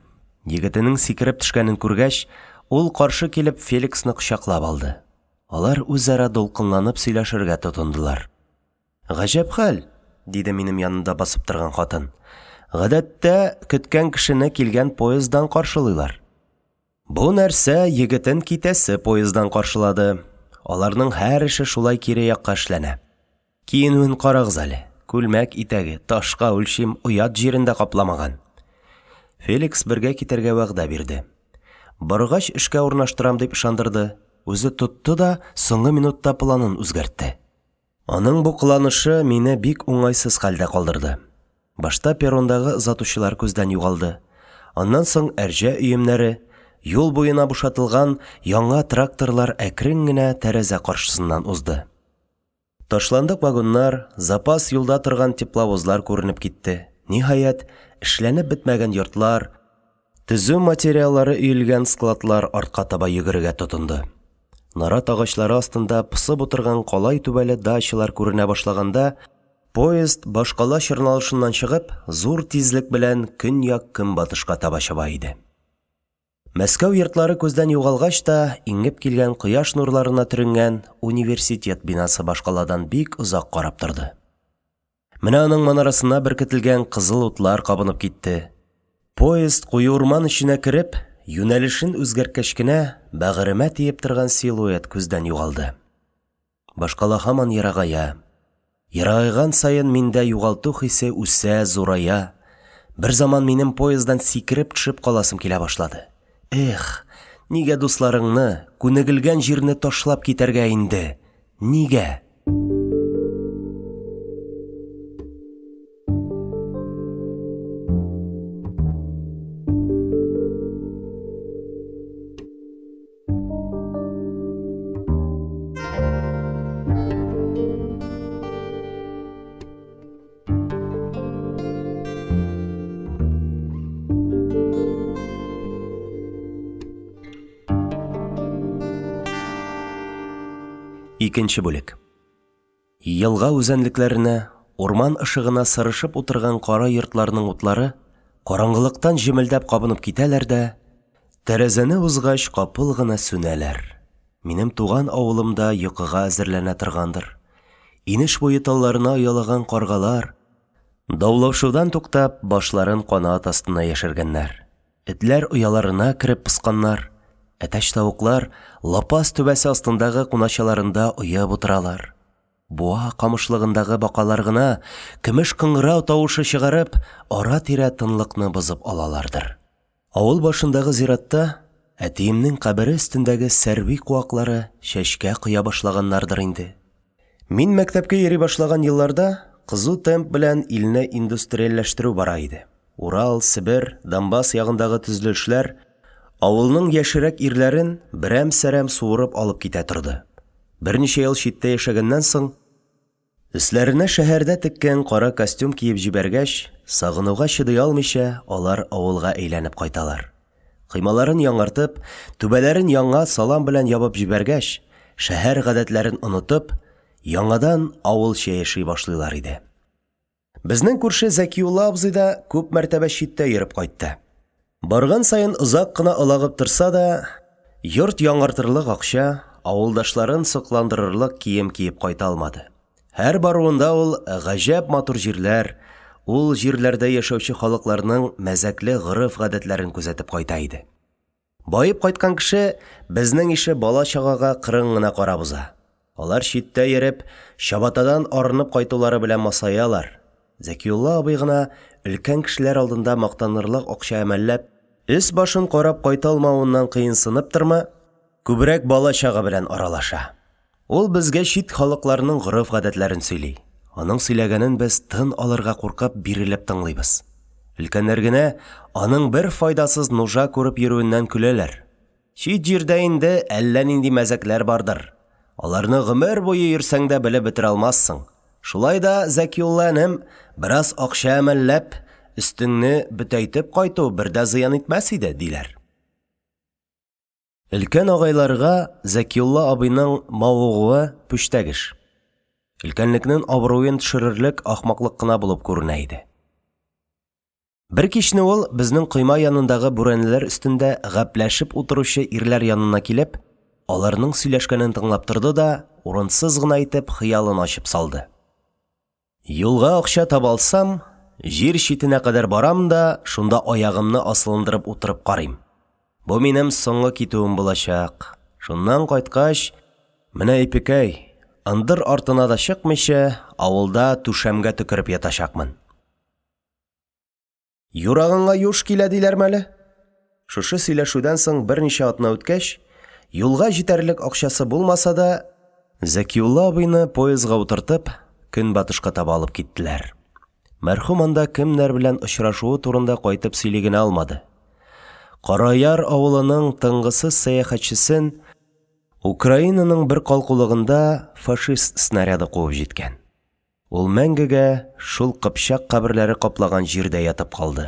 Егетенең сикереп төшкәнен күргәч, ул каршы килеп Феликсны кочаклап алды. Алар үзара дулкынланып сөйләшергә тотындылар. Гаҗәп хәл, диде минем янымда басып торган хатын. Гадәттә, көткән кешене килгән поезддан каршылыйлар. Бу нәрсә егетен китәсе поезддан каршылады. Аларның һәр эше шулай кире якка эшләнә. Киенүен карагыз әле. Күлмәк итәге, ташка үлчим, оят җирен дә капламаган. Феликс бергә китәргә вәгъдә бирде. Баргач эшкә урнаштырам дип ышандырды. Үзе тотты да соңгы минутта планын үзгәртте. Аның бу кыланышы мине бик уңайсыз хәлдә калдырды. Башта перрондагы озатучылар күздән югалды. Аннан соң әрҗә өемнәре, юл буена бушатылган яңа тракторлар әкрен генә тәрәзә каршысыннан узды. Ташландык вагоннар, запас юлда торган тепловозлар күренеп китте. Ниһаять, эшләнеп бетмәгән йортлар, Төзү материаллары өелгән складлар артка таба йөгерергә тотынды. Нарат агачлары астында посып утырган калай түбәле дачалар күренә башлаганда, поезд башкала чорналышыннан чыгып, зур тизлек белән көньяк-көнбатышка таба чаба иде. Мәскәү йортлары күздән югалгач та, иңеп килгән кояш нурларына төренгән университет бинасы башкаладан бик озак карап торды. Менә аның манарасына беркетелгән кызыл утлар кабынып китте. Поезд куе урман эченә кереп, юнәлешен үзгәрткәч кенә, бәгыремә тиеп торган силуэт күздән югалды. Башкала һаман ерагая. Ерагайган саен миндә югалту хисе үсә, зурая. Берзаман минем поезддан сикереп төшеп каласым килә башлады. Эх, нигә дусларыңны, күнегелгән җирне ташлап китәргә инде? Нигә? Икенче бүлек. Елга үзәнлекләренә, урман ышыгына сырышып утырган кара йортларның утлары караңгылыктан җемелдәп кабынып китәләр дә, тәрәзәне узгач капыл гына сүнәләр. Минем туган авылым да йокыга әзерләнә торгандыр. Инеш буе талларына оялаган каргалар, даулашудан туктап, башларын канат астына яшергәннәр. Этләр ояларына кереп посканнар. Әтәч-тавыклар лапас түбәсе астындагы куначаларында оеп утыралар. Буа камышлыгындагы бакалар гына, көмеш кыңгырау тавышы чыгарып, ара-тирә тынлыкны бозып алалардыр. Авыл башындагы зиратта әтиемнең кабере өстендәге сәрви куаклары чәчкә коя башлаганнардыр инде. Мин мәктәпкә йөри башлаган елларда кызу темп белән илне индустриальләштерү бара иде. Урал, Себер, Донбасс ягындагы төзелешләр авылның яшьрәк ирләрен берәм-сәрәм суырып алып китә торды. Берничә ел читтә яшәгәннән соң, Өсләренә шәһәрдә теккән кара костюм киеп җибәргәч, сагынуга чыдый алмыйча, алар авылга әйләнеп кайталар. Коймаларын яңартып, түбәләрен яңа салам белән ябып җибәргәч, шәһәр гадәтләрен онытып, яңадан авылча яши башлыйлар иде. Безнең күрше Зәкиулла абзый да күп мәртәбә читтә йөреп кайтты. Барган саен озак кына олагып торса да, йорт яңартырлык акча, авылдашларын сокландырырлык кием киеп кайта алмады. Һәр баруында ул гаҗәп матур җирләр, ул җирләрдә яшәүче халыкларның мәзәкле гореф-гадәтләрен күзәтеп кайта иде. Баеп кайткан кеше безнең ише бала-чагага кырын гына карап уза. Алар читтә йөреп, чабатадан арынып кайтулары белән масаялар. Зәкиулла абый гына, өлкән кешеләр алдында мактанырлык акча әмәлләп, өс-башын карап кайта алмавыннан кыенсыныптырмы, күбрәк бала-чага белән аралаша. Ул безгә чит халыкларның гореф-гадәтләрен сөйли. Аның сөйләгәнен без тын алырга куркып, бирелеп тыңлыйбыз. Өлкәннәр генә аның бер файдасыз нужа күреп йөрүеннән көләләр. Чит җирдә инде әллә нинди мәзәкләр бардыр. Аларны гомер буе йөрсәң дә белеп бетерә алмассың. Шулай да, Зәкиулла энем, бераз акча әмәлләп, өстеңне бөтәйтеп кайту бер дә зыян итмәс иде, диләр. Өлкән агайларга Зәкиулла абыйның мавыгуы пүчтәк эш. Өлкәнлекнең абруен төшерерлек ахмаклык кына булып күренә иде. Бер кичне ул, безнең койма янындагы бүрәнәләр өстендә гәпләшеп утыручы ирләр янына килеп, аларның сөйләшкәнен тыңлап торды да, урынсыз гына итеп хыялын ачып салды. Юлга акча таба алсам, җир читенә кадәр барам да, шунда аягымны асылындырып утырып карыйм. Бу минем соңгы китүем булачак. Шуннан кайткач, менә ипекәй, ындыр артына да чыкмыйча, авылда түшәмгә төкереп ятачакмын. Юрагыңа юш килә диләрме әле? Шушы сөйләшүдән соң берничә атна үткәч, юлга җитәрлек акчасы булмаса да, Зәкиулла абыйны поездга утыртып, көнбатышка таба алып киттеләр. Мәрхүм анда кемнәр белән очрашуы турында кайтып сөйли генә алмады. Караяр авылының тынгысыз сәяхәтчесен Украинаның бер калкулыгында фашист снаряды куып җиткән. Ул мәңгегә шул кыпчак каберләре каплаган җирдә ятып калды.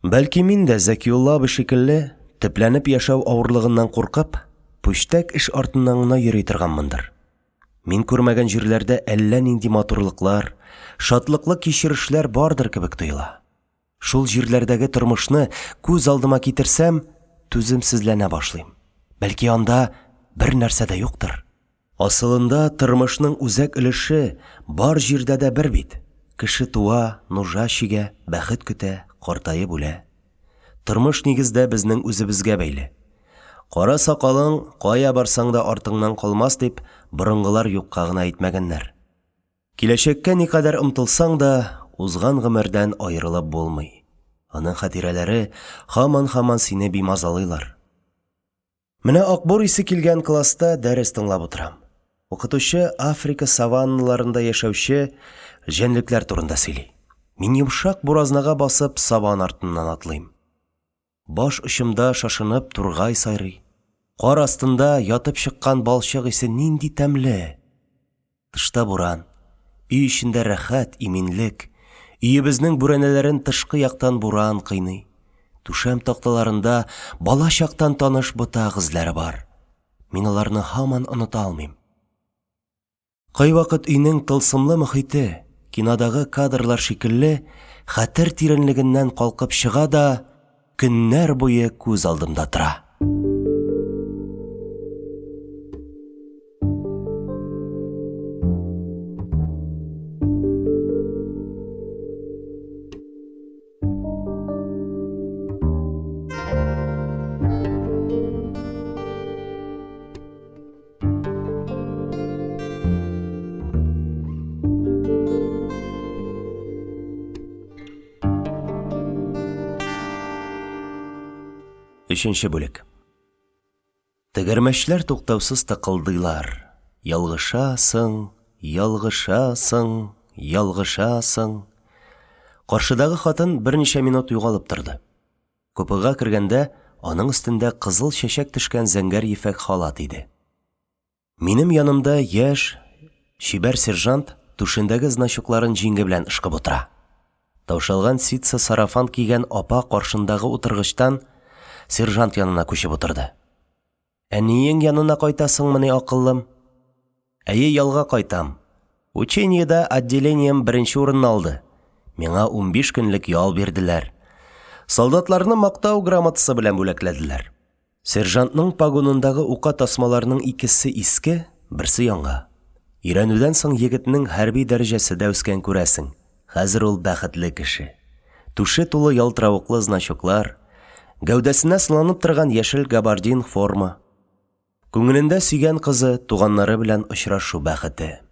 Бәлки мин дә, Зәкиулла абый шикелле, төпләнеп яшәү авырлыгыннан куркып, пүчтәк эш артыннан гына йөри торганмындыр. Мин күрмәгән җирләрдә әллә нинди матурлыклар, шатлыклы кичерешләр бардыр кебек тоела. Шул җирләрдәге тормышны күз алдыма китерсәм, түземсезләнә башлыйм. Бәлки анда бернәрсә дә юктыр? Асылында тормышның үзәк өлеше бар җирдә дә бер бит. Кеше туа, нужа чигә, бәхет көтә, картаеп үлә. Тормыш нигездә безнең үзебезгә бәйле. Кара сакалың кая барсаң да артыңнан калмас дип, борынгылар юкка гына әйтмәгәннәр. Киләчәккә никадәр омтылсаң да, узган гомердән аерылып булмый. Аның хатирәләре һаман-һаман сине бимазалыйлар. Менә акбур исе килгән класста дәрес тыңлап утырам. Укытучы Африка саванналарында яшәүче җәнлекләр турында сөйли. Мин йомшак буразнага басып сабан артыннан атлыйм. Баш очымда шашынып тургай сайрый. Кар астында ятып чыккан балчык исе нинди тәмле! Тышта буран. Өй эчендә рәхәт, иминлек. Өебезнең бүрәнәләрен тышкы яктан буран кыйный. Түшәм такталарында бала чактан таныш ботак эзләре бар. Мин аларны һаман оныта алмыйм. Кайвакыт өйнең тылсымлы мохите, кинодагы кадрлар шикелле, хәтер тирәнлегеннән калкып чыга да, көннәр буе күз алдымда тора. 43 нче бүлек. Тегермәчләр туктаусыз тыкылдыйлар. Ялгышасың, ялгышасың, ялгышасың. Каршыдагы хатын берничә минут югалып торды. Купега кергәндә, аның өстендә кызыл чәчәк төшкән зәңгәр ефәк халат иде. Минем янымда яшь, чибәр сержант түшендәге значокларын җиңге белән ышкып утыра. Таушалган ситсы сарафан кигән апа каршындагы утыргычтан сержант янына күчеп утырды. Әниең янына кайтасыңмыни, акыллым? Әйе, ялга кайтам. Учениедә отделением беренче урынны алды. Миңа 15 көнлек ял бирделәр. Солдатларны мактау грамотасы белән бүләкләделәр. Сержантның погонындагы ука тасмаларның икесе иске, берсе яңа. Өйрәнүдән соң егетнең хәрби дәрәҗәсе дә үскән күрәсең. Хәзер ул бәхетле кеше. Түше тулы ялтыравыклы значоклар, гәүдәсенә сыланып торган яшел габардин форма. Күңелендә сөйгән кызы, туганнары белән очрашу бәхете.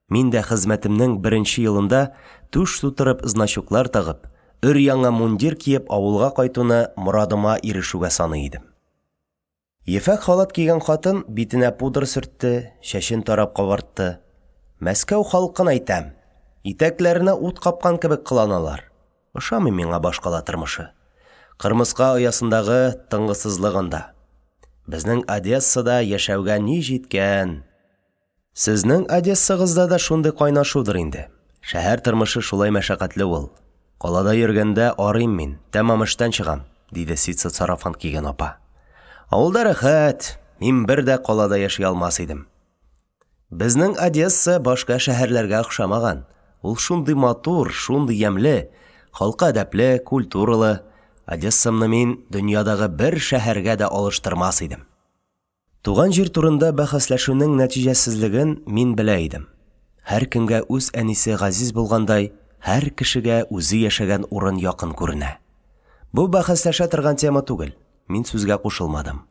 Мин дә хезмәтемнең беренче елында түш тутырып значоклар тагып, өр-яңа мундир киеп авылга кайтуны морадыма ирешүгә саный идем. Ефәк халат кигән хатын битенә пудра сөртте, чәчен тарап кабартты. Мәскәү халкын әйтәм, итәкләренә ут капкан кебек кыланалар. Ошамый миңа башкала тормышы. Кырмыска оясындагы тынгысызлык анда. Безнең Одессада яшәүгә ни җиткән? Сезнең Одессагызда да шундый кайнашудыр инде. Шәһәр тормышы шулай мәшәкатьле ул. Калада йөргәндә арыйм мин, тәмам эштән чыгам, диде ситсы сарафан кигән апа. Авылда рәхәт, мин бер дә калада яши алмас идем. Безнең Одесса башка шәһәрләргә охшамаган. Ул шундый матур, шундый ямьле, халкы әдәпле, культуралы. Одессамны мин дөньядагы бер шәһәргә дә алыштырмас идем. Туган җир турында бәхәсләшүнең нәтиҗәсезлеген мин белә идем. Һәркемгә үз әнисе газиз булгандай, һәр кешегә үзе яшәгән урын якын күренә. Бу бәхәсләшә торган тема түгел, мин сүзгә кушылмадым.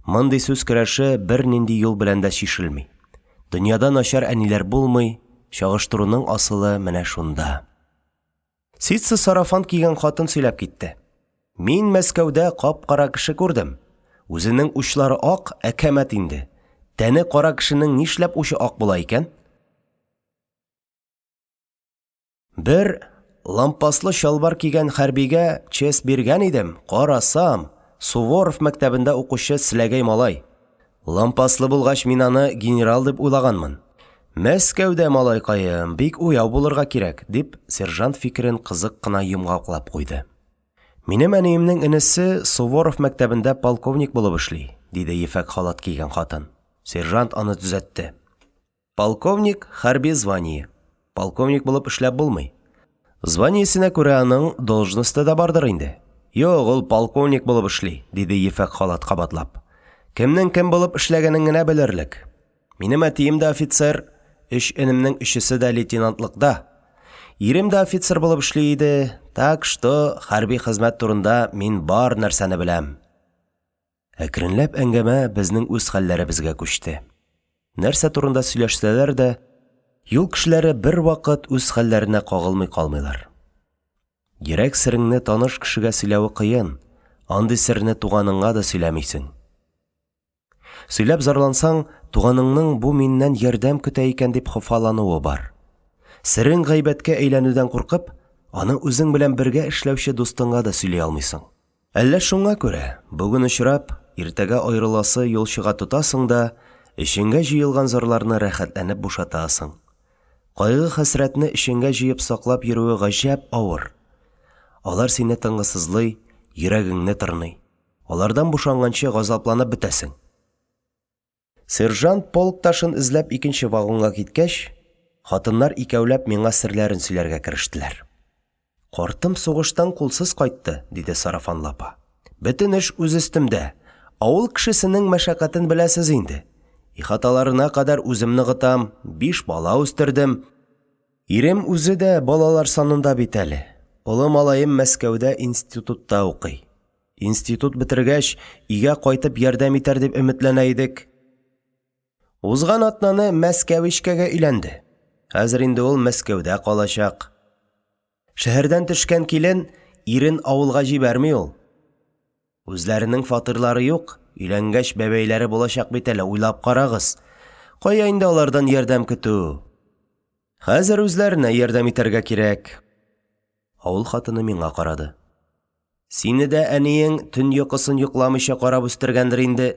Мондый сүз көрәше бернинди юл белән дә чишелми. Дөньяда начар әниләр булмый, чагыштыруның асылы менә шунда. Ситсы сарафан кигән хатын сөйләп китте. Мин Мәскәүдә кап-кара кеше күрдем. Үзенең учлары ак, әкәмәт инде. Тәне кара кешенең нишләп учы ак була икән? Бер лампаслы чалбар кигән хәрбигә честь биргән идем, карасам, Суворов мәктәбендә укучы селәгәй малай. Лампаслы булгач, мин аны генерал дип уйлаганмын. Мәскәүдә, малайкаем, бик уяу булырга кирәк, дип, сержант фикерен кызык кына йомгаклап куйды. Минем әниемнең энесе Суворов мәктәбендә полковник булып эшли, диде ефәк халат кигән хатын. Сержант аны төзәтте. Полковник, хәрби звание. Полковник булып эшләп булмый. Званиесенә күрә аның должносте да бардыр инде. Юк, ул полковник булып эшли, диде ефәк халат кабатлап. Кемнең кем булып эшләгәнен генә белерлек. Минем әтием дә офицер, өч энемнең өчесе дә лейтенантлыкта. Ирем дә офицер булып эшли иде, так что хәрби хезмәт турында мин бар нәрсәне беләм. Әкренләп әңгәмә безнең үз хәлләребезгә күчте. Нәрсә турында сөйләшсәләр дә, юл кешеләре бервакыт үз хәлләренә кагылмый калмыйлар. Йөрәк сереңне таныш кешегә сөйләве кыен, андый серне туганыңа да сөйләмисең. Сөйләп зарлансаң, туганыңның бу миннән ярдәм көтә икән дип хафалануы бар. Серең гайбәткә әйләнүдән куркып, аны үзең белән бергә эшләүче дустыңа да сөйли алмыйсың. Әллә шуңа күрә, бүген очрап, иртәгә аерыласы юлчыга тотасың да, эчеңгә җыелган зарларны рәхәтләнеп бушатасың. Кайгы-хәсрәтне эчеңгә җыеп саклап йөрүе гаҗәп авыр. Алар сине тынгысызлый, йөрәгеңне тырный. Алардан бушанганчы газапланып бетәсең. Сержант полкташын эзләп икенче вагонга киткәч, хатыннар икәүләп миңа серләрен сөйләргә керештеләр. Картым сугыштан кулсыз кайтты, диде сарафанлы апа. Бөтен эш үз өстемдә. Авыл кешесенең мәшәкатен беләсез инде. Ихаталарына кадәр үзем ныгытам, биш бала үстердем. Ирем үзе дә балалар санында бит әле. Олы малаем Мәскәүдә институтта укый. Институт бетергәч, өйгә кайтып ярдәм итәр дип өметләнә идек. Узган атнаны Мәскәвичкәгә өйләнде. Хәзер инде ул Мәскәүдә калачак. Шәһәрдән төшкән килен ирен авылга җибәрми ул. Үзләренең фатирлары юк, өйләнгәч бәбәйләре булачак бит әле, уйлап карагыз. Кая инде алардан ярдәм көтү? Хәзер үзләренә ярдәм итәргә кирәк. Авыл хатыны миңа карады. Сине дә әниең төн йокысын йокламыйча карап үстергәндер инде.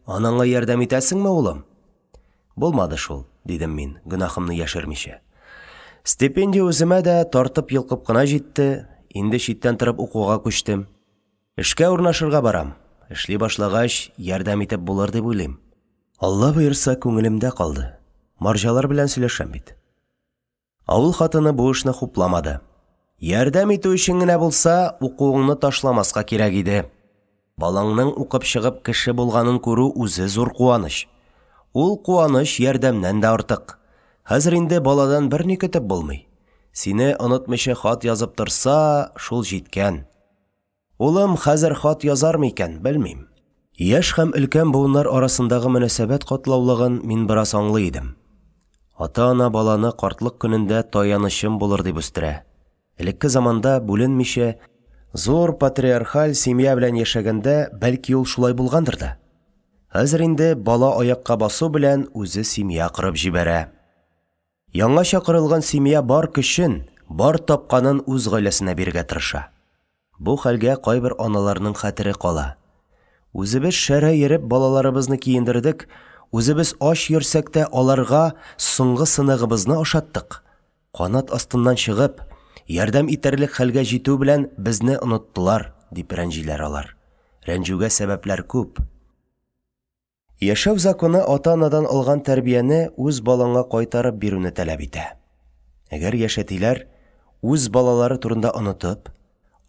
Анаңа ярдәм итәсеңме, улым? Булмады шул, дидем мин, гөнаһымны яшермичә. Стипендия үземә дә тартып-йолкып кына җитте, инде читтән торып укуга күчтем. Эшкә урнашырга барам. Эшли башлагач, ярдәм итеп булыр дип уйлыйм. Алла боерса, күңелемдә калды. Марҗалар белән сөйләшәм бит. Авыл хатыны бу эшне хупламады. Ярдәм итү өчен генә булса, укуыңны ташламаска кирәк иде. Балаңның укып чыгып кеше булганын күрү үзе зур куаныч. Ул куаныч ярдәмнән дә артык. Хәзер инде баладан берни көтеп булмый. Сине онытмыйча хат язып торса, шул җиткән. Улым хәзер хат язармы икән, белмим. Яшь һәм өлкән буыннар арасындагы мөнәсәбәт катлаулыгын мин бераз аңлый идем. Ата-ана баланы картлык көнендә таянычым булыр дип үстерә. Элекке заманда, бүленмичә, зур патриархаль семья белән яшәгәндә, бәлки ул шулай булгандыр да. Хәзер инде бала аякка басу белән үзе семья корып җибәрә. Яңа чакырылган семья бар көчен, бар тапканын үз гаиләсенә бирергә тырыша. Бу хәлгә кайбер аналарның хәтере кала. Үзебез шәрә йөреп балаларыбызны киендердек, үзебез ач йөрсәк тә аларга соңгы сыныгыбызны ашаттык. Канат астыннан чыгып, ярдәм итәрлек хәлгә җитү белән безне оныттылар, дип рәнҗиләр алар. Рәнҗүгә сәбәпләр күп. Яшәү законы ата-анадан алган тәрбияне үз балаңа кайтарып бирүне таләп итә. Әгәр яшь әтиләр үз балалары турында онытып,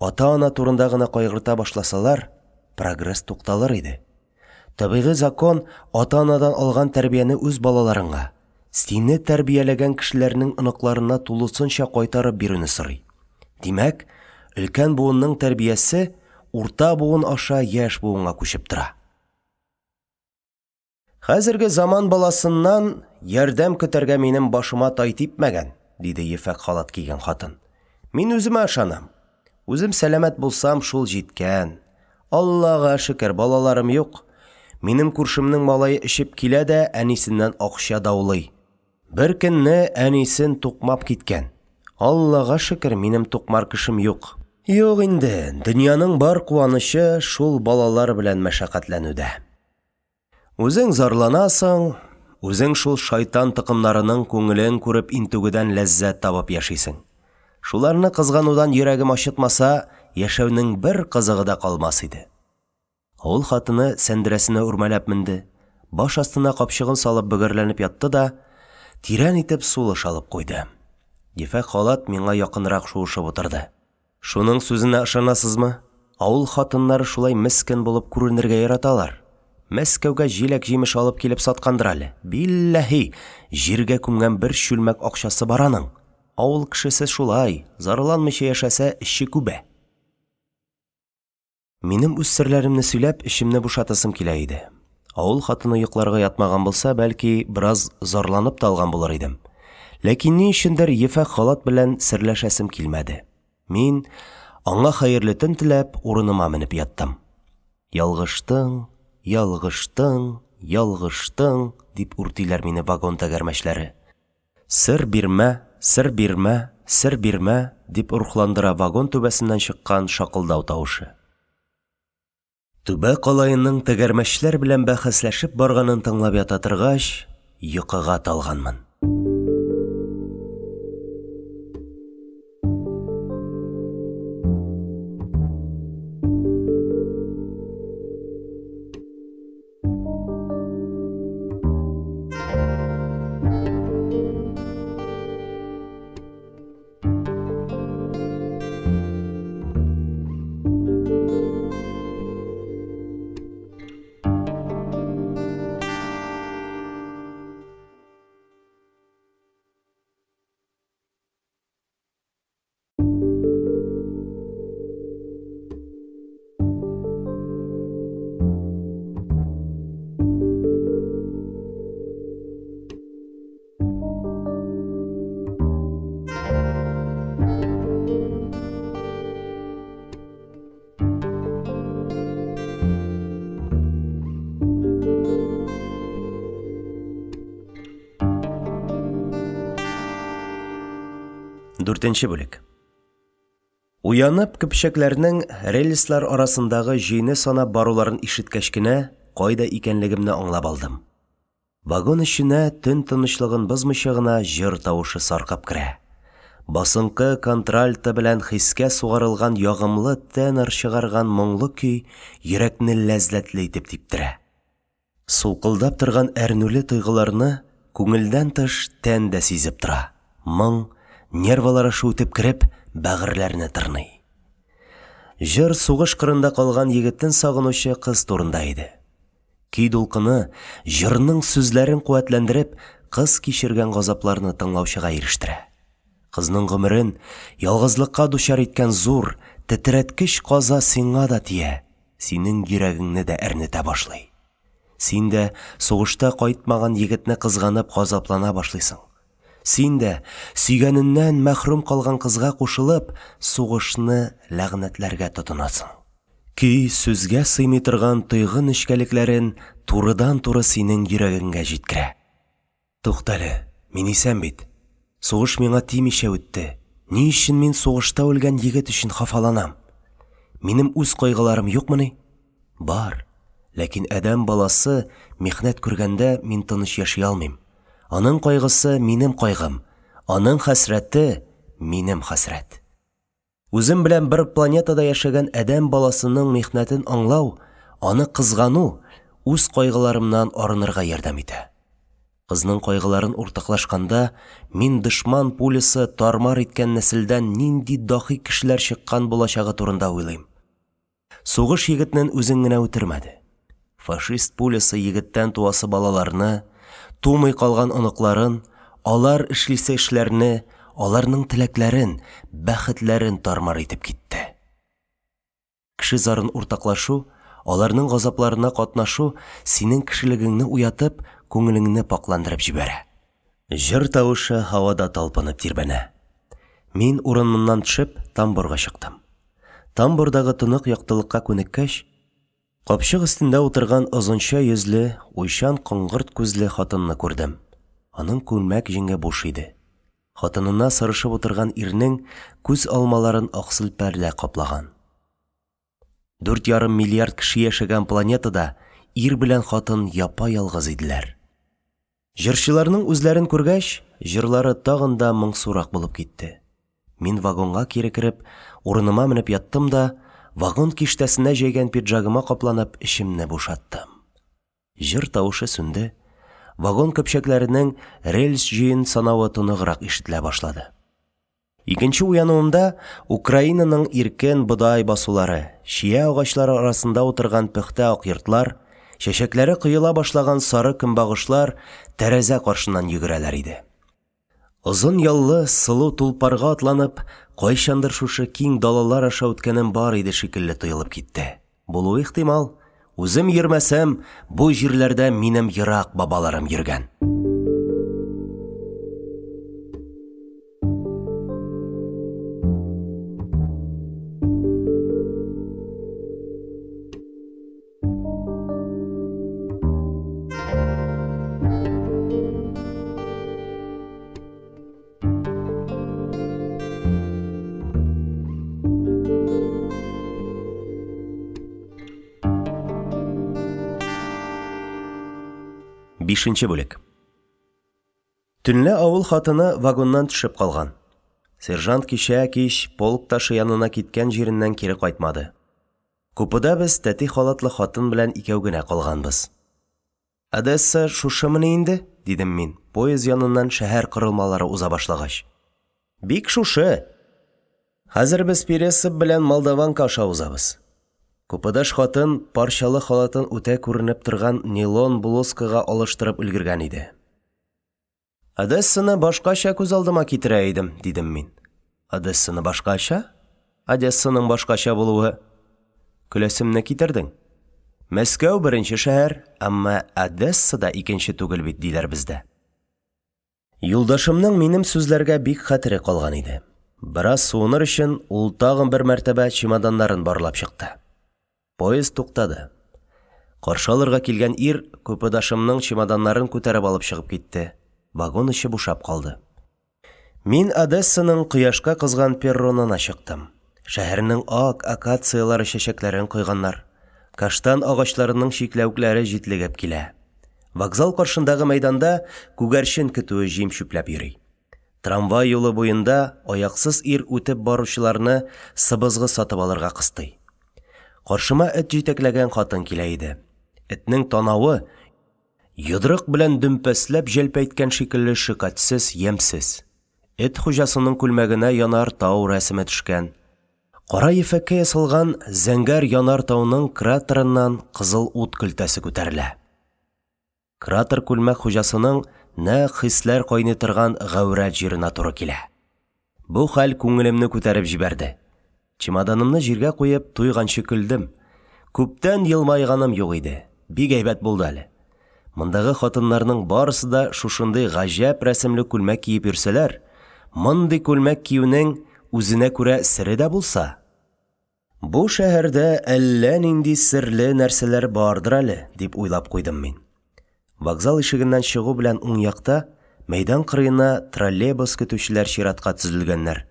ата-ана турында гына кайгырта башласалар, прогресс тукталыр иде. Табигый закон ата-анадан алган тәрбияне үз балаларыңа, сине тәрбияләгән кешеләрнең оныкларына тулысынча кайтарып бирүне сорый. Димәк, өлкән буынның тәрбиясе урта буын аша яшь буынга күчеп тора. Хәзерге заман баласыннан ярдәм көтәргә минем башыма тай типмәгән, диде ефәк халат кигән хатын. Мин үземә ышанам. Үзем сәламәт булсам, шул җиткән. Аллага шөкер, балаларым юк. Минем күршемнең малае эчеп килә дә әнисеннән акча даулый. Бер көнне әнисен тукмап киткән. Аллага шөкер, минем тукмар кешем юк. Юк инде, дөньяның бар куанычы шул балалар белән мәшәкатьләнүдә. Үзең зарланасың, үзең шул шайтан токымнарының күңелен күреп интегүдән ләззәт табып яшисең. Шуларны кызганудан йөрәгем ачытмаса, яшәүнең бер кызыгы да калмас иде. Авыл хатыны сәндерәсенә үрмәләп менде, баш астына капчыгын салып бөгәрләнеп ятты да, тирән итеп сулыш алып куйды. Ефәк халат миңа якынрак шуышып утырды. Шуның сүзенә ышанасызмы? Авыл хатыннары шулай мескен булып күренергә яраталар. Мәскәүгә җиләк-җимеш алып килеп саткандыр әле. Билләһи, җиргә күмгән бер чүлмәк акчасы бар аның. Авыл кешесе шулай, зарланмыйча яшәсә, эче күбә. Минем үз серләремне сөйләп, эчемне бушатасым килә иде. Авыл хатыны йокларга ятмаган булса, бәлки, бераз зарланып та алган булыр идем. Ләкин ни өчендер ефәк халат белән серләшәсем килмәде. Мин, аңа хәерле төн теләп, урыныма менеп яттым. Ялгыштың, ялгыштың, ялгыштың, дип үртиләр мине вагон тәгәрмәчләре. Сер бирмә, сер бирмә, сер бирмә, дип рухландыра вагон түбәсеннән чыккан шакылдау тавышы. Түбә калаеның тәгәрмәчләр белән бәхәсләшеп барганын тыңлап ята торгач, йокыга талганмын. Дүртенче бүлек. Уянып, көпчәкләрнең рельслар арасындагы җөйне санап баруларын ишеткәч кенә, кайда икәнлегемне аңлап алдым. Вагон эченә төн тынычлыгын бозмыйча гына җыр тавышы саркып керә. Басынкы контральто белән хискә сугарылган ягымлы тенор чыгарган моңлы көй йөрәкне ләззәтле итеп типтерә. Сулкылдап торган әрнүле тойгыларны күңелдән тыш тән дә сизеп тора, моң, нервалар аша үтеп кереп, бәгырьләрне тырный. Җыр сугыш кырында калган егетен сагынучы кыз турында иде. Көй дулкыны, җырның сүзләрен куәтләндереп, кыз кичергән газапларны тыңлаучыга ирештерә. Кызның гомерен ялгызлыкка дучар иткән зур, тетрәткеч каза сиңа да тия, синең йөрәгеңне дә әрнетә башлый. Син дә сугышта кайтмаган егетне кызганып газаплана башлыйсың. Син дә, сөйгәненнән мәхрүм калган кызга кушылып, сугышны ләгънәтләргә тотынасың. Көй сүзгә сыймый торган тойгы нечкәлекләрен турыдан-туры синең йөрәгеңгә җиткерә. Туктале, мин исән бит. Сугыш миңа тимичә үтте. Ни өчен мин сугышта үлгән егет өчен хафаланам? Минем үз кайгыларым юкмыни? Бар. Ләкин адәм баласы михнәт күргәндә мин тыныч яши алмыйм. Аның кайгысы минем кайгым, аның хәсрәте минем хәсрәт. Үзем белән бер планетада яшәгән адәм баласының михнәтен аңлау, аны кызгану үз кайгыларымнан арынырга ярдәм итә. Кызның кайгыларын уртаклашканда, мин дошман пулясы тар-мар иткән нәселдән нинди дахи кешеләр чыккан булачагы турында уйлыйм. Сугыш егетнен үзен генә үтермәде. Фашист пулясы егеттән туасы балаларны, тумый калган оныкларын, алар эшлисе эшләрне, аларның теләкләрен, бәхетләрен тармар итеп китте. Кеше зарын уртаклашу, аларның газапларына катнашу синең кешелегеңне уятып, күңелеңне пакъландырып җибәрә. Җыр тавышы һавада талпынып тирбәнә. Мин, урынымнан төшеп, тамбурга чыктым. Тамбурдагы тонык яктылыкка күнеккәч, капчык өстендә утырган озынча йөзле, уйчан коңгырт күзле хатынны күрдем. Аның күлмәк җиңе буш иде. Хатынына сырышып утырган ирнең күз алмаларын аксыл пәрдә каплаган. 4,5 миллиард кеше яшәгән планетада ир белән хатын япа-ялгыз иделәр. Җырчыларның үзләрен күргәч, җырлары тагын да моңсурак булып китте. Мин вагонга кире кереп, урыныма менеп яттым да, вагон киштәсенә җәйгән пиджагыма капланып, эчемне бушаттым. Җыр тавышы сүнде, вагон көпчәкләренең рельс җөен санавы тоныграк ишетелә башлады. Икенче уянуымда Украинаның иркен бодай басулары, чия агачлары арасында утырган пөхтә ак йортлар, чәчәкләре коела башлаган сары көнбагышлар тәрәзә каршыннан йөгерәләр иде. Озын яллы, сылу тулпарга атланып, кайчандыр шушы киң далалар аша үткәнем бар иде шикелле тоелып китте. Булуы ихтимал, үзем йөрмәсәм, бу җирләрдә минем ерак бабаларым йөргән. Бишенче бүлек. Төнлә авыл хатыны вагоннан төшеп калган. Сержант кичә кич полк ташы янына киткән җиреннән кире кайтмады. Купеда без тәти халатлы хатын белән икәү генә калганбыз. Одесса шушымыни инде? дидем мин, поезд яныннан шәһәр корылмалары уза башлагач. Бик шушы. Хәзер без Пересып белән Молдаванка аша узабыз. Купедаш хатын парчалы халатын үтә күренеп торган нейлон блузкага алыштырып өлгергән иде. Одессаны башкача күз алдыма китерә идем, дидем мин. Одессаны башкача? Одессаның башкача булуы. Көләсемне китердең. Мәскәү беренче шәһәр, әмма Одесса да икенче түгел бит, диләр бездә. Юлдашымның минем сүзләргә бик хәтере калган иде. Бераз суыныр өчен ул тагын бер мәртәбә чемоданнарын барлап чыкты. Поезд туктады. Каршы алырга килгән ир купедашымның чемоданнарын күтәреп алып чыгып китте. Вагон эче бушап калды. Мин Одессаның кояшка кызган перронына чыктым. Шәһәрнең ак акацияләре чәчәкләрен койганнар. Каштан агачларының чикләвекләре җитлегеп килә. Вокзал каршындагы мәйданда күгәрчен көтүе җим чүпләп йөри. Трамвай юлы буенда аяксыз ир үтеп баручыларны сыбызгы сатып алырга кыстый. Каршыма эт җитәкләгән хатын килә иде. Этнең танавы Йодрык белән дөмпәсләп җәлпәйткән шикелле шөкәтсез, ямьсез. Эт хуҗасының күлмәгенә янар тау рәсеме төшкән. Кара ефәккә ясалган зәңгәр янар тауның кратерыннан кызыл ут көлтәсе күтәрелә. Кратер күлмәк хуҗасының нәкъ хисләр кайный торган гаурәт җиренә туры килә. Бу хәл күңелемне күтәреп җибәрде. Чемоданымны җиргә куеп, туйганчы көлдем. Күптән елмайганым юк иде. Бик әйбәт булды әле. Мондагы хатыннарның барысы да шушындый гаҗәп рәсемле күлмәк киеп йөрсәләр, мондый күлмәк киюнең үзенә күрә сере дә булса, Бу шәһәрдә әллә нинди серле нәрсәләр бардыр әле, дип уйлап куйдым мин. Вокзал ишегеннән чыгу белән уң якта, мәйдан кырыена троллейбус көтүчеләр чиратка төзелгәннәр.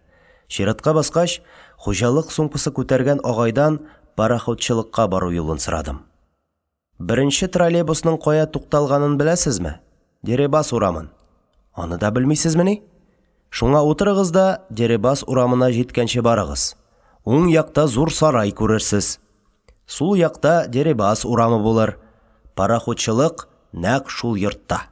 Чиратка баскач, хуҗалык сумкасы күтәргән агайдан пароходчылыкка бару юлын сорадым. Беренче троллейбусның кая тукталганын беләсезме? Дерибас урамын. Аны да белмисезмени? Шуңа утырыгыз да Дерибас урамына җиткәнче барыгыз. Уң якта зур сарай күрерсез. Сул якта Дерибас урамы булыр. Пароходчылык нәкъ шул йортта.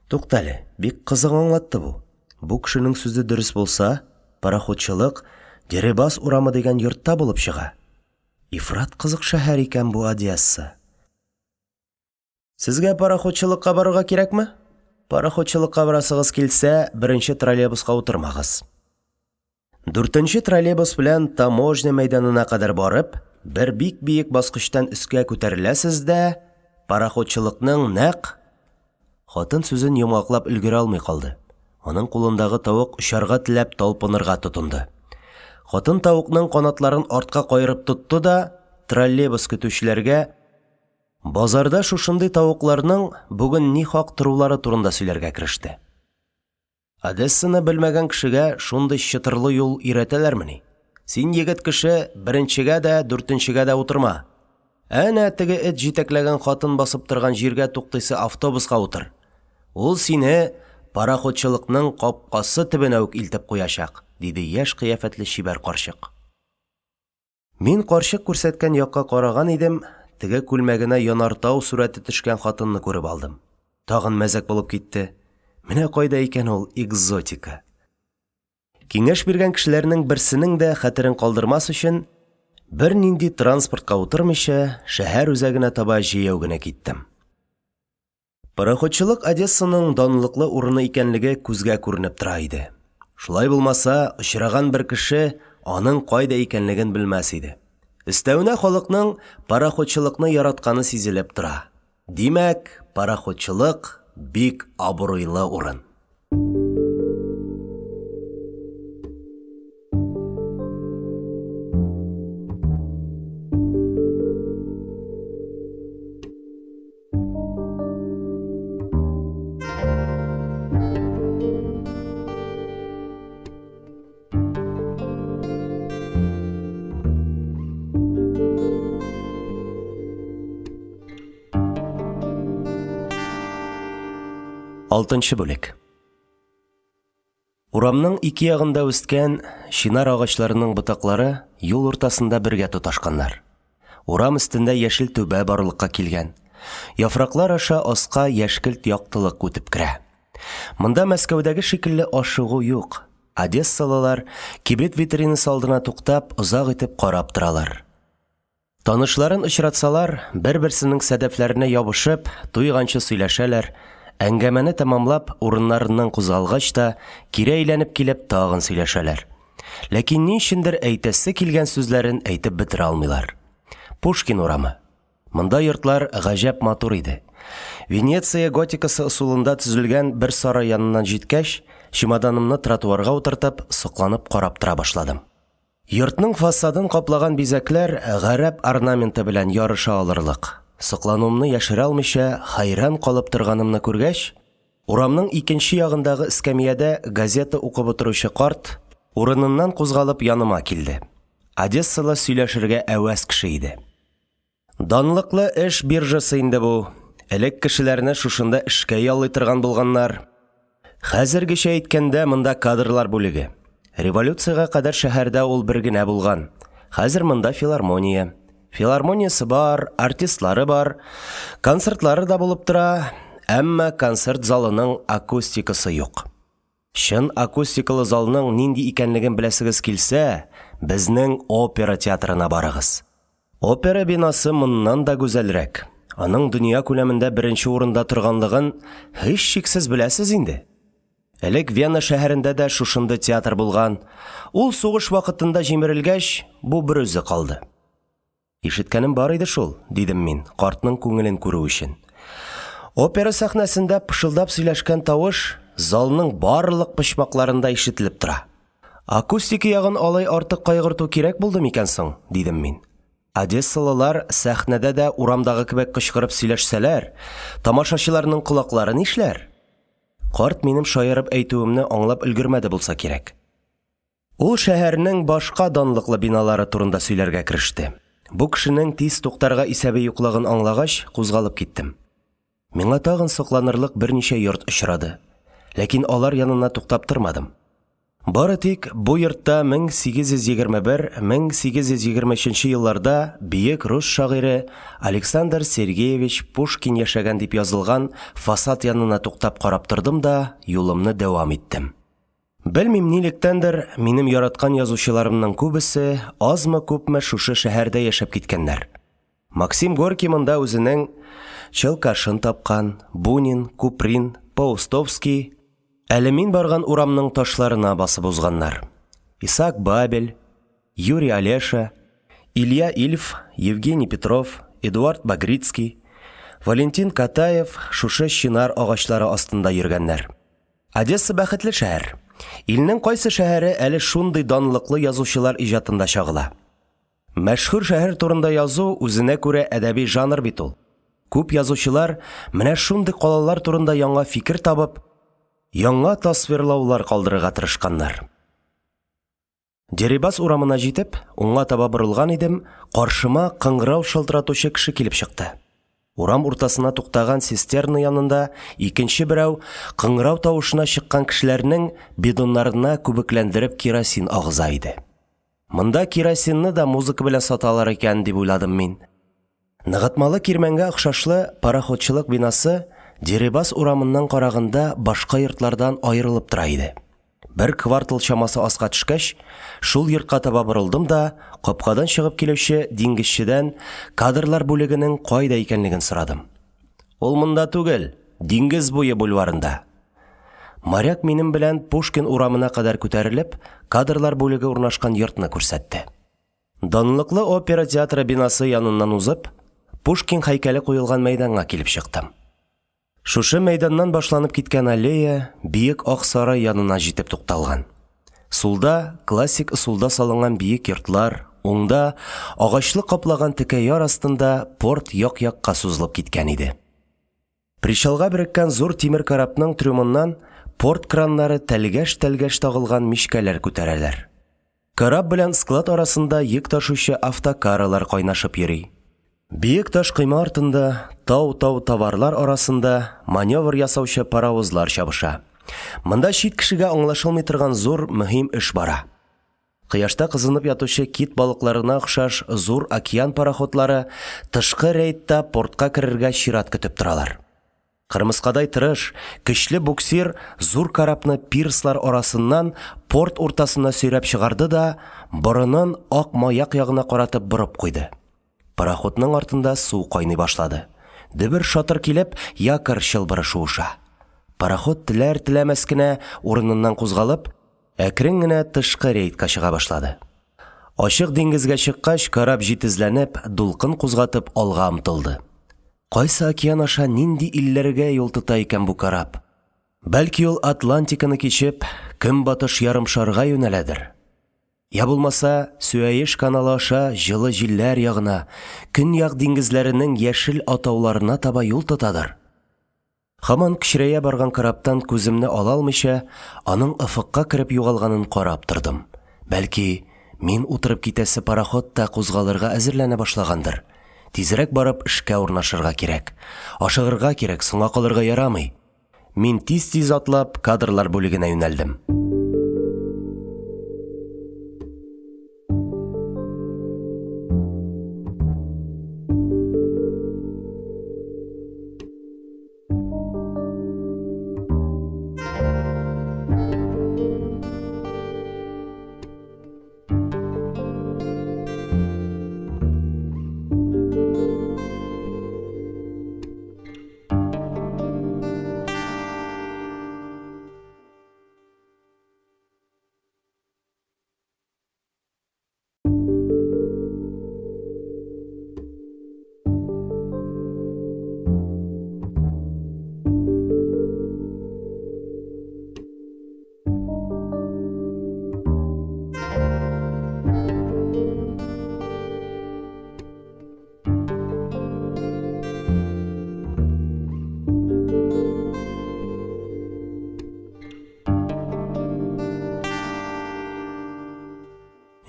Туктале, бик кызык аңлатты бу. Бу кешенең сүзе дөрес булса, пароходчылык Дерибас урамы дигән йортта булып чыга. Ифрат кызык шәһәр икән бу Одесса. Сезгә пароходчылыкка барырга кирәкме? Пароходчылыкка барасыгыз килсә, беренче троллейбуска утырмагыз. Дүртенче троллейбус белән таможня мәйданына кадәр барып, бер бик биек баскычтан өскә күтәреләсез дә, пароходчылыкның нәкъ Хатын сүзен йомгаклап өлгерә алмый калды. Аның кулындагы тавык очарга теләп талпынырга тотынды. Хатын тавыкның канатларын артка каерып тотты да, троллейбус көтүчеләргә базарда шушындый тавыкларның бүген ни хак торулары турында сөйләргә кереште. Одессаны белмәгән кешегә шундый чытырлы юл өйрәтәләрмени? Син, егет кеше, беренчегә дә, дүртенчегә дә утырма. Әнә теге эт җитәкләгән хатын басып торган җиргә туктыйсы автобуска утыр. Ул сине пароходчылыкның капкасы төбенә үк илтеп куячак, диде яшь кыяфәтле чибәр карчык. Мин карчык күрсәткән якка караган идем, теге күлмәгенә янартау сурәте төшкән хатынны күреп алдым. Тагын мәзәк булып китте. Менә кайда икән ул экзотика. Киңәш биргән кешеләрнең берсенең дә хәтерен калдырмас өчен, бернинди транспортка утырмыйча, шәһәр үзәгенә таба җәяү генә киттем. Пароходчылык Одессаның данлыклы урыны икәнлеге күзгә күренеп тора иде. Шулай булмаса, очраган бер кеше аның кайда икәнлеген белмәс иде. Өстәвенә халыкның пароходчылыкны яратканы сизелеп тора. Димәк, пароходчылык бик абруйлы урын. Алтынчы бүлек. Урамның ике ягында үскән чинар агачларының ботаклары юл уртасында бергә тоташканнар. Урам өстендә яшел түбә барлыкка килгән. Яфраклар аша аска яшькелт яктылык үтеп керә. Монда Мәскәүдәге шикелле ашыгу юк. Одессалылар кибет витринасы алдына туктап, озак итеп карап торалар. Танышларын очратсалар, бер-берсенең сәдәфләренә ябышып, туйганчы сөйләшәләр, әңгәмәне тәмамлап, урыннарыннан кузгалгач та, кире әйләнеп килеп, тагын сөйләшәләр. Ләкин ни өчендер әйтәсе килгән сүзләрен әйтеп бетерә алмыйлар. Пушкин урамы. Монда йортлар гаҗәп матур иде. Венеция готикасы ысулында төзелгән бер сарай яныннан җиткәч, чемоданымны тротуарга утыртып, сокланып карап тора башладым. Йортның фасадын каплаган бизәкләр гарәп орнаменты белән ярыша алырлык. Соклануымны яшерә алмыйча, хәйран калып торганымны күргәч, Урамның икенче ягындагы эскәмиядә газета укып утыручы карт, урыныннан кузгалып, яныма килде. Одессалы сөйләшергә әвәс кеше иде. Данлыклы эш биржасы инде бу. Элек кешеләрне шушында эшкә яллый торган булганнар. Хәзергечә әйткәндә, монда кадрлар бүлеге. Революциягә кадәр шәһәрдә ул бер генә булган. Хәзер монда филармония. Филармониясе бар, артистлары бар, концертлары да булып тора, әмма концерт залының акустикасы юк. Чын акустикалы залның нинди икәнлеген беләсегез килсә, безнең опера театрына барыгыз. Опера бинасы моннан да гүзәлрәк. Аның дөнья күләмендә беренче урында торганлыгын һичшиксез беләсез инде. Элек Вена шәһәрендә дә шушындый театр булган. Ул сугыш вакытында җимерелгәч, бу берүзе калды. Ишеткәнем бар иде шул, дидем мин, картның күңелен күрү өчен. Опера сәхнәсендә пышылдап сөйләшкән тавыш залның барлык почмакларында ишетелеп тора. Акустика ягын алай артык кайгырту кирәк булды микән соң, дидем мин. Одессалылар сәхнәдә дә урамдагы кебек кычкырып сөйләшсәләр, тамашачыларның колаклары нишләр? Карт минем шаярып әйтүемне аңлап өлгермәде булса кирәк. Ул шәһәрнең башка данлыклы биналары турында сөйләргә кереште. Бу кешенең тиз туктарга исәбе юклыгын аңлагач, кузгалып киттем. Миңа тагын сокланырлык берничә йорт очрады. Ләкин алар янына туктап тормадым. Бары тик бу йортта 1821-1823 елларда бөек рус шагыйре Александр Сергеевич Пушкин яшәгән дип язылган фасад янына туктап карап тордым да юлымны дәвам иттем. Белмим, нилектәндер, минем яраткан язучыларымның күбесе азмы-күпме шушы шәһәрдә яшәп киткәннәр. Максим Горький монда үзенең Челкашын тапкан, Бунин, Куприн, Паустовский әле мин барган урамның ташларына басып узганнар. Исаак Бабель, Юрий Олеша, Илья Ильф, Евгений Петров, Эдуард Багрицкий, Валентин Катаев шушы чинар агачлары астында йөргәннәр. Одесса бәхетле шәһәр. Илнең кайсы шәһәре әле шундый данлыклы язучылар иҗатында чагыла? Мәшһүр шәһәр турында язу үзенә күрә әдәби жанр бит ул. Күп язучылар менә шундый калалар турында яңа фикер табып, яңа тасвирлаулар калдырырга тырышканнар. Дерибас урамына җитеп, уңга таба борылган идем, каршыма кыңгырау шалтыратучы кеше килеп чыкты. Урам уртасына туктаган цистерна янында икенче берәү кыңгырау тавышына чыккан кешеләрнең бидоннарына күбекләндереп керосин агыза иде. Монда керосинны да музыка белән саталар икән, дип уйладым мин. Ныгытмалы кирмәнгә охшашлы пароходчылык бинасы Дерибас урамыннан караганда башка йортлардан аерылып тора иде. Бер квартал чамасы аска төшкәч, шул йортка таба борылдым да, капкадан чыгып килүче диңгезчедән кадрлар бүлегенең кайда икәнлеген сорадым. Ул монда түгел, диңгез буе бульварында. Моряк минем белән Пушкин урамына кадәр күтәрелеп, кадрлар бүлеге урнашкан йортны күрсәтте. Данлыклы опера театры бинасы яныннан узып, Пушкин һәйкәле куелган мәйданга килеп чыктым. Шушы мәйданнан башланып киткән аллея биек ак сарай янына җитеп тукталган. Сулда классик ысулда салынган биек йортлар, уңда агачлы каплаган текә яр астында порт як-якка сузылып киткән иде. Причалга береккән зур тимер корабның трюмыннан порт краннары тәлгәш-тәлгәш тагылган мичкәләр күтәрәләр. Кораб белән склад арасында йөк ташучы автокаралар кайнашып йөри. Биек таш койма артында, тау-тау товарлар арасында маневр ясаучы паровозлар чабыша. Монда чит кешегә аңлашылмый торган зур, мөһим эш бара. Кояшта кызынып ятучы кит балыкларына охшаш зур океан пароходлары тышкы рейдта портка керергә чират көтеп торалар. Кырмыскадай тырыш, көчле буксир зур корабны пирслар арасыннан порт уртасына сөйрәп чыгарды да, борынын ак маяк ягына каратып борып куйды. Пароходның артында су кайный башлады. Дөбер-шатыр килеп, якорь чылбыры шуыша. Пароход теләр-теләмәс кенә урыныннан кузгалып, әкрен генә тышкы рейдка чыга башлады. Ачык диңгезгә чыккач, кораб җитезләнеп, дулкын кузгатып алга омтылды. Кайсы океан аша нинди илләргә юл тота икән бу кораб? Бәлки ул Атлантиканы кичеп, көнбатыш ярымшарга юнәләдер? Я булмаса, Сүәеш каналы аша җылы җилләр ягына, көньяк диңгезләренең яшел атауларына таба юл тотадыр? Һаман кечерәя барган корабтан күземне ала алмыйча, аның офыкка кереп югалганын карап тордым. Бәлки, мин утырып китәсе пароход та кузгалырга әзерләнә башлагандыр. Тизрәк барып эшкә урнашырга кирәк. Ашыгырга кирәк, соңга калырга ярамый. Мин тиз-тиз атлап кадрлар бүлегенә юнәлдем.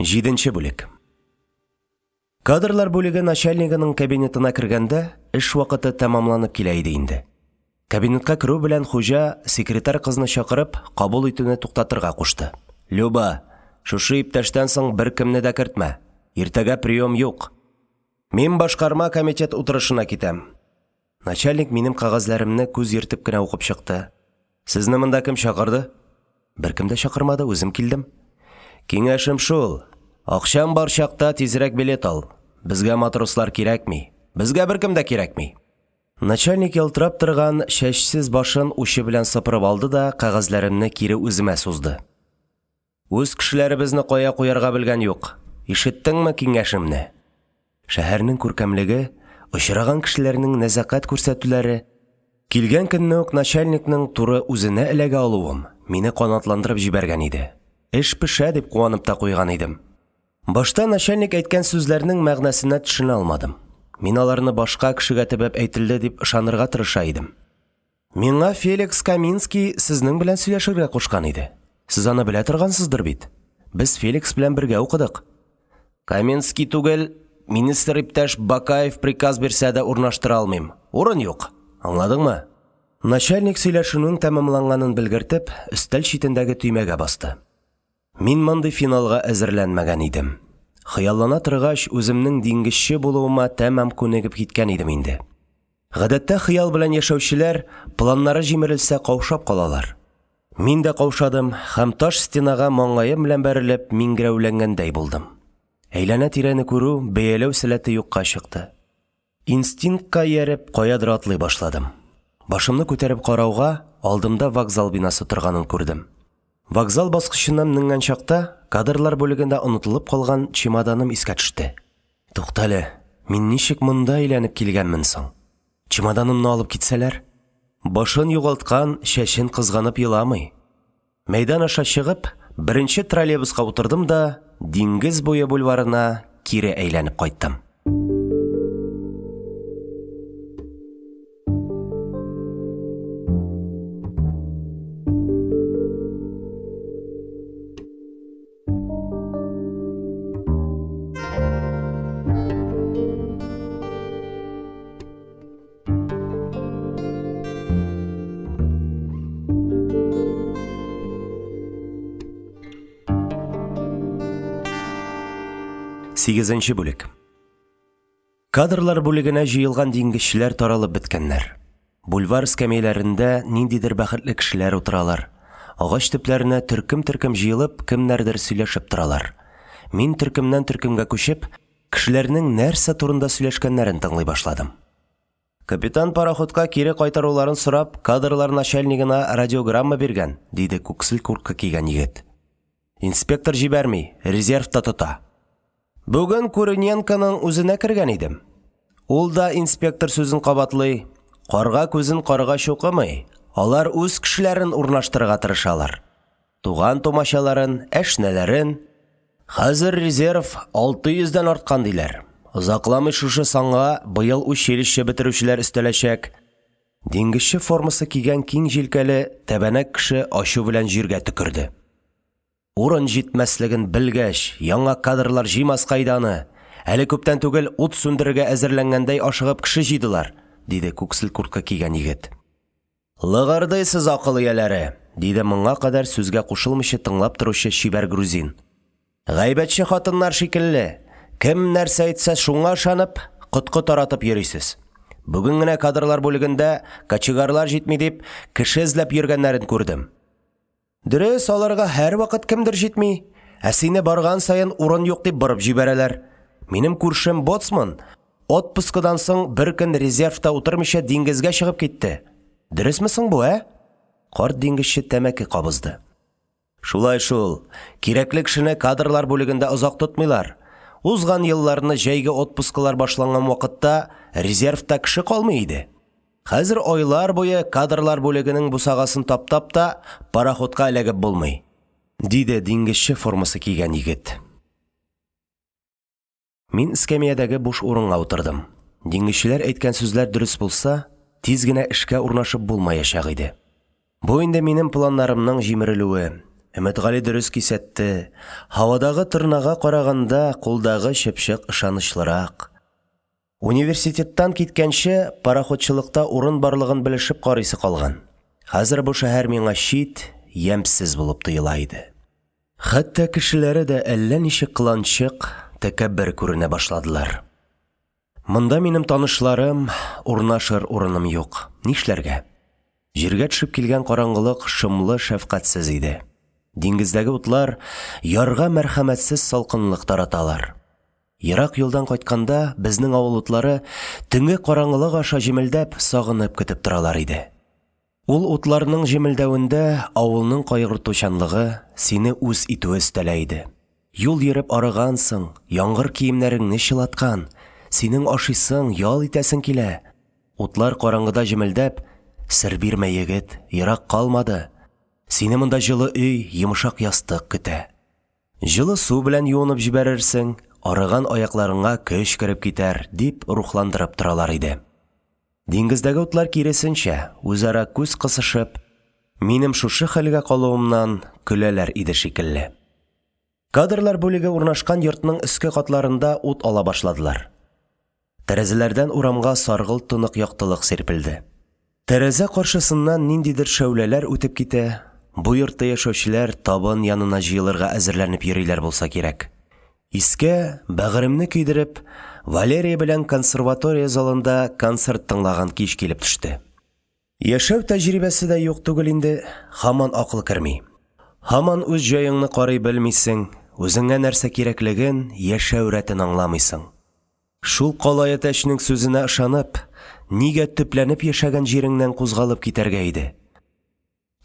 Җиденче бүлек. Кадрлар бүлеге начальнигының кабинетына кергәндә, эш вакыты тәмамланып килә иде инде. Кабинетка керү белән хуҗа, секретарь кызны чакырып, кабул итүне туктатырга кушты. «Люба, шушы иптәштән соң беркемне дә кертмә. Иртәгә прием юк. Мин башкарма комитет утырышына китәм. Начальник минем кәгазьләремне күз йөртеп кенә укып чыкты. Сезне монда кем чакырды? Беркем дә чакырмады, үзем килдем. Киңәшем шул. Акчаң бар чакта тизрәк билет ал. Безгә матрослар кирәкми. Безгә беркем дә кирәкми. Начальник ялтырап торган чәчсез башын учы белән сыпырып алды да кәгазьләремне кире үземә сузды. Үз кешеләребезне кая куярга белгән юк. Ишеттеңме киңәшемне? Шәһәрнең күркәмлеге, очраган кешеләрнең нәзакәт күрсәтүләре, килгән көнне үк начальникның туры үзенә эләгә алуым мине канатландырып җибәргән иде. Эш пешә дип куанып та куйган идем. Башта начальник әйткән сүзләрнең мәгънәсенә төшенә алмадым. Мин аларны башка кешегә төбәп әйтелде дип ышанырга тырыша идем. Миңа Феликс Каминский сезнең белән сөйләшергә кушкан иде. Сез аны белә торгансыздыр бит? Без Феликс белән бергә укыдык. Каминский түгел, министр иптәш Бакаев приказ бирсә дә урнаштыра алмыйм. Урын юк. Аңладыңмы? Начальник сөйләшүнең тәмамланганын белгертеп, өстәл читендәге төймәгә басты. Мин мондый финалга әзерләнмәгән идем. Хыяллана торгач, үземнең диңгезче булуыма тәмам күнегеп киткән идем инде. Гадәттә хыял белән яшәүчеләр планнары җимерелсә каушап калалар. Мин дә каушадым һәм таш стенага маңгаем белән бәрелеп миңгерәүләнгәндәй булдым. Әйләнә-тирәне күрү, бәяләү сәләте юкка чыкты. Инстинктка ияреп, каядыр атлый башладым. Башымны күтәреп карауга, алдымда вокзал бинасы торганын күрдем. Вокзал баскычыннан менгән чакта, кадрлар бүлегендә онытылып калган чемоданым искә төште. Туктале, мин ничек монда әйләнеп килгәнмен соң? Чемоданымны алып китсәләр? Башын югалткан, чәчен кызганып еламый. Мәйдан аша чыгып, беренче троллейбуска утырдым да диңгез буе бульварына кире әйләнеп кайттым. Сигезенче бүлек. Кадрлар бүлегенә җыелган диңгезчеләр таралып беткәннәр. Бульвар эскәмияләрендә ниндидер бәхетле кешеләр утыралар. Агач төпләренә төркем-төркем җыелып, кемнәрдер сөйләшеп торалар. Мин төркемнән төркемгә күчеп, кешеләрнең нәрсә турында сөйләшкәннәрен тыңлый башладым. Капитан пароходка кире кайтаруларын сорап, кадрлар начальнигына радиограмма биргән, диде күксел куртка кигән егет. Инспектор җибәрми, резервта тота. Бүген Курыненконың үзенә кергән идем. Ул да инспектор сүзен кабатлый. Карга күзен карга чукымый. Алар үз кешеләрен урнаштырырга тырышалар. Туган-тумачаларын, әшнәләрен. Хәзер резерв 600 дән арткан диләр. Озакламый шушы санга быел училище бетерүчеләр өстәләчәк. Диңгезче формасы кигән киң җилкәле, тәбәнәк кеше ачу белән җиргә төкерде. Урын җитмәслеген белгәч, яңа кадрлар җыймаска иде аны. Әле күптән түгел ут сүндерергә әзерләнгәндәй ашыгып кеше җыйдылар, диде күксел куртка кигән егет. Лыгырдыйсыз, акыл ияләре, диде моңа кадәр сүзгә кушылмыйча тыңлап торучы чибәр грузин. Гайбәтче хатыннар шикелле, кем нәрсә әйтсә, шуңа ышанып, коткы таратып йөрисез. Бүген генә кадрлар бүлегендә кочегарлар җитми дип, кеше эзләп йөргәннәрен күрдем. Дөрес, аларга һәрвакыт кемдер җитми. Ә сине барган саен урын юк дип борып җибәрәләр. Минем күршем боцман отпускыдан соң бер көн резервта утырмыйча диңгезгә чыгып китте. Дөресме соң бу, ә? Карт диңгезче тәмәке кабызды. Шулай шул. Кирәкле кешене кадрлар бүлегендә озак тотмыйлар. Узган елларны җәйге отпускылар башланган вакытта резервта кеше калмый иде. Хәзер айлар буе кадрлар бүлегенең бусагасын таптап та пароходка эләгеп булмый, диде диңгезче формасы кигән егет. Мин эскәмиядәге буш урынга утырдым. Диңгезчеләр әйткән сүзләр дөрес булса, тиз генә эшкә урнашып булмаячак иде. Бу инде минем планнарымның җимерелүе. Өметгали дөрес кисәтте, һавадагы торнага караганда кулдагы чыпчык ышанычлырак. Университеттан киткәнче, пароходчылыкта урын барлыгын белешеп карыйсы калган. Хәзер бу шәһәр миңа чит, ямьсез булып тоела иде. Хәтта кешеләре дә әллә ничек кыланчык, тәкәббер күренә башладылар. Монда минем танышларым, урнашыр урыным юк. Нишләргә? Җиргә төшеп килгән караңгылык шомлы, шәфкатьсез иде. Диңгездәге утлар ярга мәрхәмәтсез салкынлык тараталар. Ерак юлдан кайтканда, безнең авыл утлары, төнге караңгылык аша җемелдәп, сагынып көтеп торалар иде. Ул утларның җемелдәвендә авылның кайгыртучанлыгы, сине үз итүе өстәлә иде. Юл йөреп арыгансың, яңгыр киемнәреңне чылаткан, синең ашыйсың, ял итәсең килә. Утлар караңгыда җемелдәп, Сер бирмә, егет, ерак калмады. Сине монда җылы өй, йомшак ястык көтә. Җылы су белән юынып җибәрерсең, арыган аякларыңа көч кереп китәр, дип рухландырып торалар иде. Диңгездәге утлар киресенчә, үзара күз кысышып, минем шушы хәлгә калуымнан көләләр иде шикелле. Кадрлар бүлеге урнашкан йортның өске катларында ут ала башладылар. Тәрәзәләрдән урамга саргылт тонык яктылык сирпелде. Тәрәзә каршысыннан ниндидер шәүләләр үтеп китә, бу йортта яшәүчеләр табын янына җыелырга әзерләнеп йөриләр булса кирәк. Искә, бәгыремне көйдереп, Валерия белән консерватория залында концерт тыңлаган кич килеп төште. Яшәү тәҗрибәсе дә юк түгел инде, һаман акыл керми. Һаман үз җаеңны карый белмисең, үзеңә нәрсә кирәклеген, яшәү рәтен аңламыйсың. Шул калай әтәчнең сүзенә ышанып, нигә төпләнеп яшәгән җиреңнән кузгалып китәргә иде?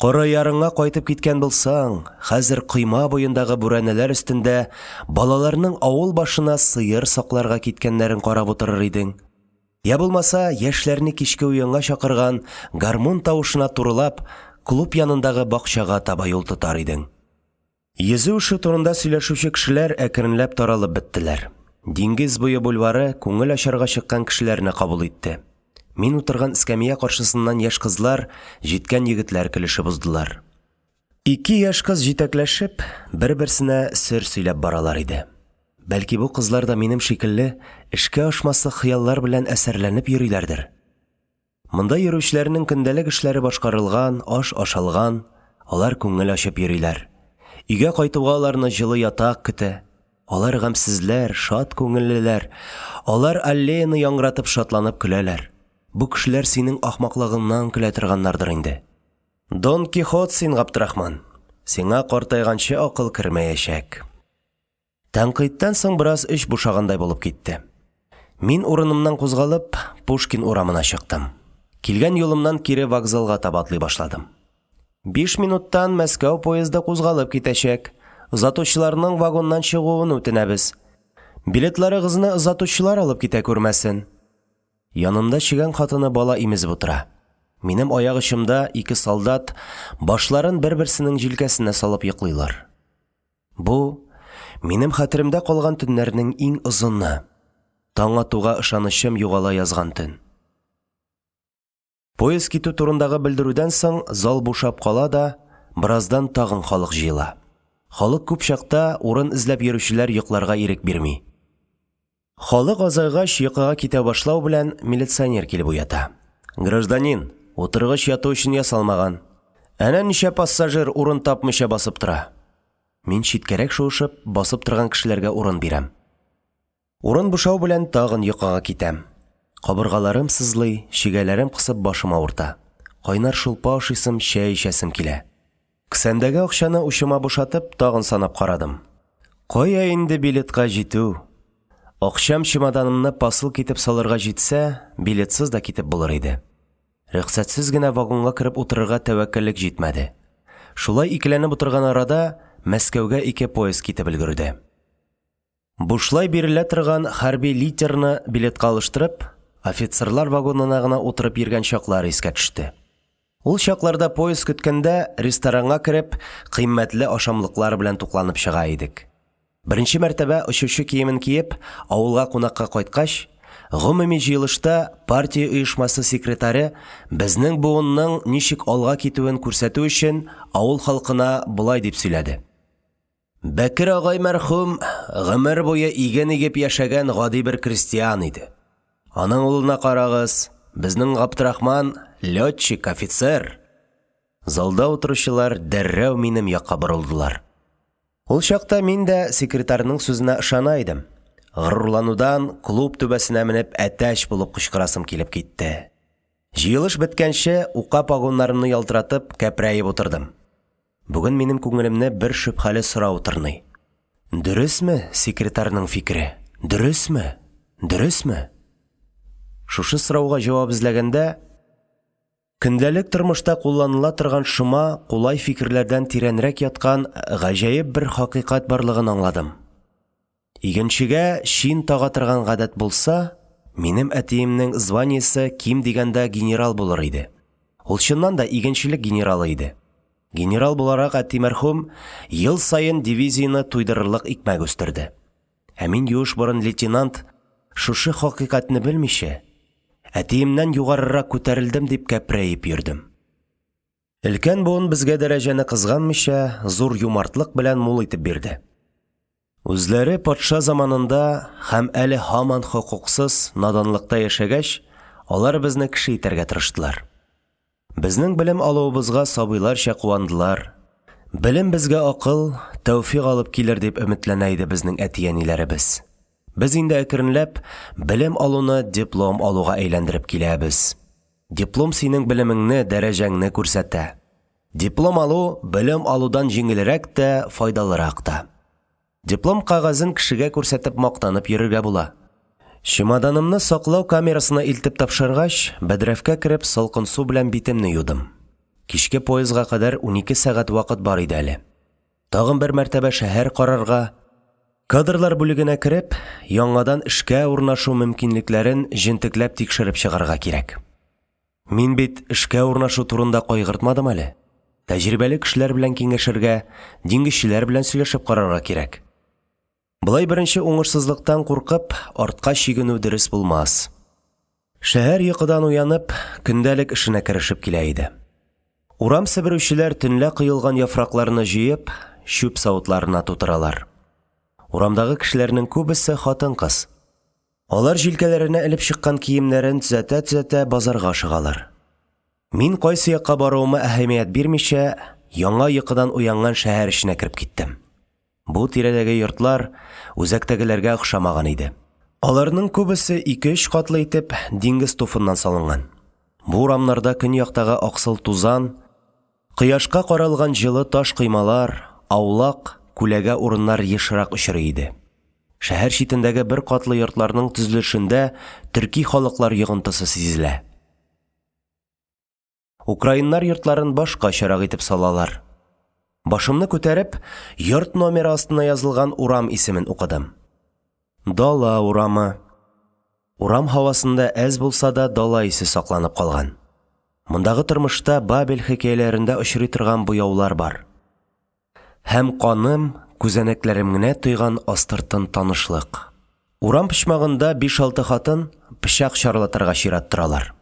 Коры ярыңа кайтып киткән булсаң, хәзер койма буендагы бүрәнәләр өстендә балаларның авыл башына сыер сакларга киткәннәрен карап утырыр идең. Я булмаса, яшьләрне кичке уенга чакырган гармун тавышына турылап, клуб янындагы бакчага таба юл тотар идең. Йөзү эше турында сөйләшүче кешеләр әкренләп таралып беттеләр. Диңгез буе бульвары күңел ачарга чыккан кешеләрне кабул итте. Мин утырган эскәмия каршысыннан яшь кызлар, җиткән егетләр көлешеп уздылар. Ике яшь кыз җитәкләшеп, бер-берсенә сер сөйләп баралар иде. Бәлки бу кызлар да минем шикелле эшкә ашмаслык хыяллар белән әсәрләнеп йөриләрдер? Монда йөрүчеләрнең көндәлек эшләре башкарылган, аш ашалган, алар күңел ачып йөриләр. Өйгә кайтуга аларны җылы ятак көтә. Алар гамьсезләр, шат күңеллеләр. Алар аллеяны яңгыратып шатланып көләләр. Бу кешеләр синең ахмаклыгыңнан көлә торганнардыр инде. Дон Кихот син, Габдрахман. Сиңа картайганчы акыл кермәячәк. Тәнкыйтьтән соң бераз эч бушагандай булып китте. Мин урынымнан кузгалып, Пушкин урамына чыктым. Килгән юлымнан кире вокзалга таба атлый башладым. Биш минуттан Мәскәү поезды кузгалып китәчәк. Озатучыларның вагоннан чыгуын үтенәбез. Билетларыгызны озатучылар алып китә күрмәсен. Янымда чегән хатыны бала имезеп утыра. Минем аяк очымда ике солдат башларын бер-берсенең җилкәсенә салып йоклыйлар. Бу, минем хәтеремдә калган төннәрнең иң озыны. Таң атуга ышанычым югала язган төн. Поезд китү турындагы белдерүдән соң зал бушап кала да, бераздан тагын халык җыела. Халык күп чакта урын эзләп йөрүчеләр йокларга ирек бирми. Халык азайгач, йокыга китә башлау белән, милиционер килеп уята. Гражданин, утыргыч яту өчен ясалмаган. Әнә ничә пассажир урын тапмыйча басып тора. Мин читкәрәк шуышып, басып торган кешеләргә урын бирәм. Урын бушау белән тагын йокыга китәм. Кабыргаларым сызлый, чигәләрем кысып башым авырта. Кайнар шулпа ашыйсым, чәй эчәсем килә. Кесәмдәге акчаны учыма бушатып, тагын санап карадым. Кая инде билетка җитү? Акчам чемоданымны посылка итеп салырга җитсә, билетсыз да китеп булыр иде. Рөхсәтсез генә вагонга кереп утырырга тәвәккәллек җитмәде. Шулай икеләнеп утырган арада, Мәскәүгә ике поезд китеп өлгерде. Бушлай бирелә торган хәрби литерны билетка алыштырып, офицерлар вагонына гына утырып йөргән чаклар искә төште. Ул чакларда поезд көткәндә ресторанга кереп, кыйммәтле ашамлыклар белән тукланып чыга идек. Беренче мәртәбә очучы киемен киеп, авылга кунакка кайткач, гомуми җыелышта партия оешмасы секретаре безнең буынның ничек алга китүен күрсәтү өчен авыл халкына болай дип сөйләде. Бәкер агай мәрхүм гомер буе иген игеп яшәгән гади бер крестьян иде. Аның улына карагыз, безнең Габдрахман летчик, офицер. Залда утыручылар дәррәү минем якка борылдылар. Ул чакта мин дә секретарьның сүзенә ышана идем. Горурланудан клуб түбәсенә менеп әтәч булып кычкырасым килеп китте. Җыелыш беткәнче, ука погоннарымны ялтыратып, кәпрәеп утырдым. Бүген минем күңелемне бер шөбһәле сорау тырный. Дөресме секретарьның фикере? Дөресме? Дөресме? Шушы сорауга җавап эзләгәндә, көндәлек тормышта кулланыла торган шома, кулай фикерләрдән тирәнрәк яткан гаҗәеп бер хакыйкать барлыгын аңладым. Игенчегә чин тага торган гадәт булса, минем әтиемнең званиесе ким дигәндә генерал булыр иде. Ул чыннан да игенчелек генералы иде. Генерал буларак әти мәрхүм ел саен дивизияне туйдырырлык икмәк үстерде. Ә мин юеш борын лейтенант шушы хакыйкатьне белмичә, әтиемнән югарырак күтәрелдем дип кәпрәеп йөрдем. Өлкән буын безгә дәрәҗәне кызганмыйча, зур юмартлык белән мул итеп бирде. Үзләре патша заманында һәм әле һаман хокуксыз, наданлыкта яшәгәч, алар безне кеше итәргә тырыштылар. Безнең белем алуыбызга сабыйларча куандылар. Белем безгә акыл, тәүфикъ алып килер дип өметләнә иде безнең әти-әниләребез. Без инде әкренләп белем алуны диплом алуга әйләндереп киләбез. Диплом синең белемеңне, дәрәҗәңне күрсәтә. Диплом алу белем алудан җиңелрәк тә, файдалырак та. Диплом кәгазен кешегә күрсәтеп мактанып йөрергә була. Чемоданымны саклау камерасына илтеп тапшыргач, бәдрәфкә кереп салкын су белән битемне юдым. Кичке поездга кадәр 12 сәгать вакыт бар иде әле. Тагын бер мәртәбә шәһәр карарга, кадрлар бүлегенә кереп, яңадан эшкә урнашу мөмкинлекләрен җентекләп тикшереп чыгарга кирәк. Мин бит эшкә урнашу турында кайгыртмадым әле. Тәҗрибәле кешеләр белән киңәшергә, диңгезчеләр белән сөйләшеп карарга кирәк. Болай беренче уңышсызлыктан куркып, артка чигенү дөрес булмас. Шәһәр йокыдан уянып, көндәлек эшенә керешеп килә иде. Урам себерүчеләр төнлә коелган яфракларны җыеп, чүп савытларына тутыралар. Урамдагы кешеләрнең күбесе хатын-кыз. Алар җилкәләренә элеп чыккан киемнәрен төзәтә-төзәтә базарга ашыгалар. Мин кайсы якка баруыма әһәмият бирмичә, яңа йокыдан уянган шәһәр эченә кереп киттем. Бу тирәдәге йортлар үзәктәгеләргә охшамаган иде. Аларның күбесе ике-өч катлы итеп диңгез туфыннан салынган. Бу урамнарда көньяктагы аксыл тузан, кояшка каралган җылы таш коймалар, аулак, күләгә урыннар ешрак очрый иде. Шәһәр читендәге бер катлы йортларның төзелешендә төрки халыклар йогынтысы сизелә. Украиннар йортларын башкачарак итеп салалар. Башымны күтәреп, йорт номеры астына язылган урам исемен укыдым. Дала урамы. Урам һавасында әз булса да дала исе сакланып калган. Мондагы тормышта Бабель хикәяләрендә очрый торган буяулар бар. Һәм каным, күзәнәкләрем генә тойган астыртын танышлык. Урам почмагында биш-алты хатын пычак чарлатырга чират торалар.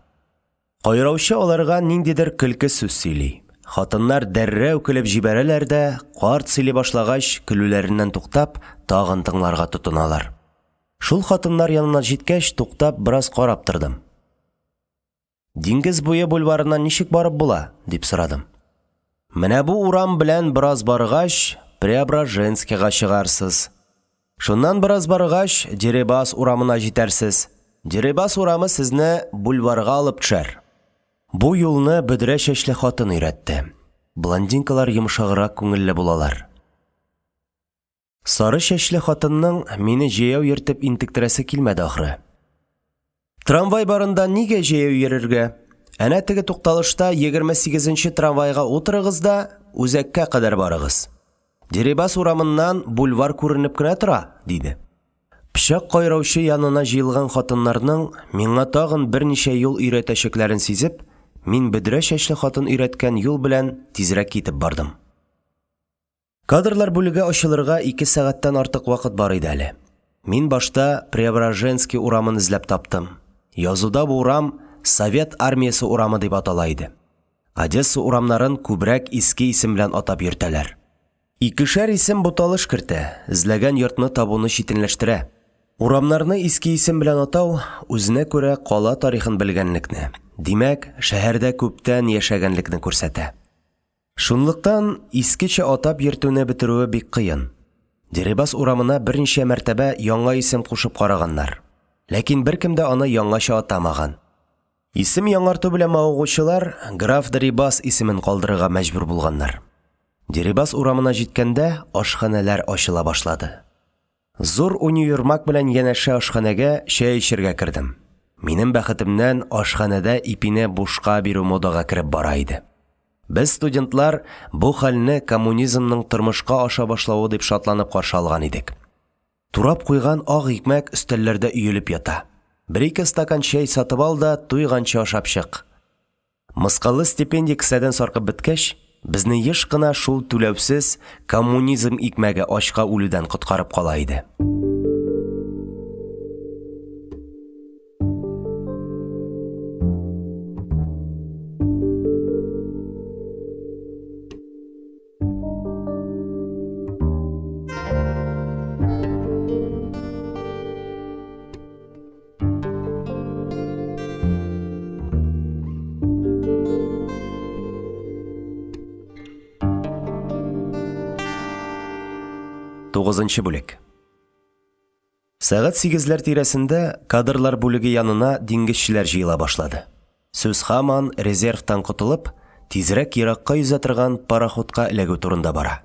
Кайраучы аларга ниндидер көлке сүз сөйли. Хатыннар дәррәү көлеп җибәрәләр дә, карт сөйли башлагач, көлүләреннән туктап, тагын тыңларга тотыналар. Шул хатыннар янына җиткәч, туктап, бераз карап тордым. Диңгез буе бульварына ничек барып була? дип сорадым. Менә бу урам белән бераз баргач, Преображенскийга чыгарсыз. Шуннан бераз баргач, Дерибас урамына җитәрсез. Дерибас урамы сезне бульварга алып төшәр. Бу юлны бөдрә чәчле хатын өйрәтте. Блондинкалар йомшаграк күңелле булалар. Сары чәчле хатынның мине җәяү йөртеп интектерәсе килмәде ахры. Трамвай барында нигә җәяү йөрергә? Әнә теге тукталышта 28 нче трамвайга утырыгыз да үзәккә кадәр барыгыз. Дерибас урамыннан бульвар күренеп кенә тора, диде. Пычак кайраучы янына җыелган хатыннарның миңа тагын берничә юл өйрәтәчәкләрен сизеп, мин бөдрә чәчле хатын өйрәткән юл белән тизрәк китеп бардым. Кадрлар бүлеге ачылырга ике сәгатьтән артык вакыт бар иде әле. Мин башта Преображенский урамын эзләп таптым. Язуда бу урам Совет армиясе урамы дип атала иде. Одесса урамнарын күбрәк иске исем белән атап йөртәләр. Икешәр исем буталыш кертә, эзләгән йортны табуны читенләштерә. Урамнарны иске исем белән атау үзенә күрә кала тарихын белгәнлекне, димәк, шәһәрдә күптән яшәгәнлекне күрсәтә. Шунлыктан искечә атап йөртүне бетерүе бик кыен. Дерибас урамына берничә мәртәбә яңа исем кушып караганнар. Ләкин беркем дә аны яңача атамаган. Исем яңарту белән мавыгучылар граф Дерибас исемен калдырырга мәҗбүр булганнар. Дерибас урамына җиткәндә ашханәләр ачыла башлады. Зур универмаг белән янәшә ашханәгә чәй эчәргә кердем. Минем бәхетемнән ашханәдә ипине бушка бирү модага кереп бара иде. Без, студентлар, бу хәлне коммунизмның тормышка аша башлавы дип шатланып каршы алган идек. Турап куйган ак икмәк өстәлләрдә өелеп ята. Бер-ике стакан чәй сатып ал да туйганчы ашап чык. Мыскаллы стипендия кесәдән саркып беткәч, безне еш кына шул түләүсез коммунизм икмәге ачка үлүдән коткарып кала иде. Тугызынчы бүлек. Сәгать сигезләр тирәсендә кадрлар бүлеге янына диңгезчеләр җыела башлады. Сүз һаман резервтан котылып, тизрәк еракка йөзә торган пароходка эләгү турында бара.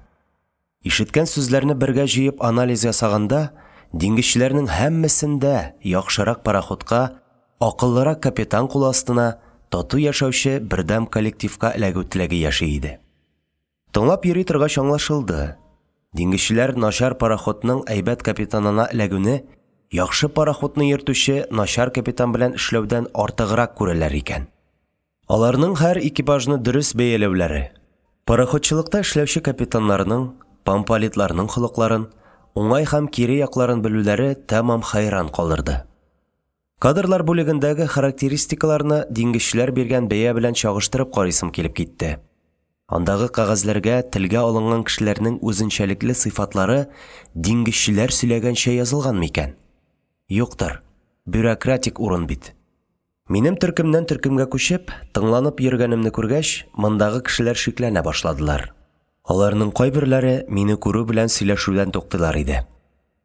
Ишеткән сүзләрне бергә җыеп анализ ясаганда, диңгезчеләрнең һәммәсендә яхшырак пароходка, акыллырак капитан кулы астына, тату яшәүче бердәм коллективка эләгү теләге яши иде. Тыңлап йөри торгач аңлашылды, диңгезчеләр начар пароходның әйбәт капитанына эләгүне яхшы пароходны йөртүче начар капитан белән эшләүдән артыграк күрәләр икән. Аларның һәр экипажны дөрес бәяләүләре, пароходчылыкта эшләүче капитаннарның, помполитларның холыкларын, уңай һәм кире якларын белүләре тәмам хәйран калдырды. Кадрлар бүлегендәге характеристикаларны диңгезчеләр биргән бәя белән чагыштырып карыйсым килеп китте. Андагы кәгазьләргә телгә алынган кешеләрнең үзенчәлекле сыйфатлары диңгезчеләр сөйләгәнчә язылганмы икән? Юктыр, бюрократик урын бит. Минем төркемнән төркемгә күчеп, тыңланып йөргәнемне күргәч, мондагы кешеләр шикләнә башладылар. Аларның кайберләре мине күрү белән сөйләшүдән туктыйлар иде.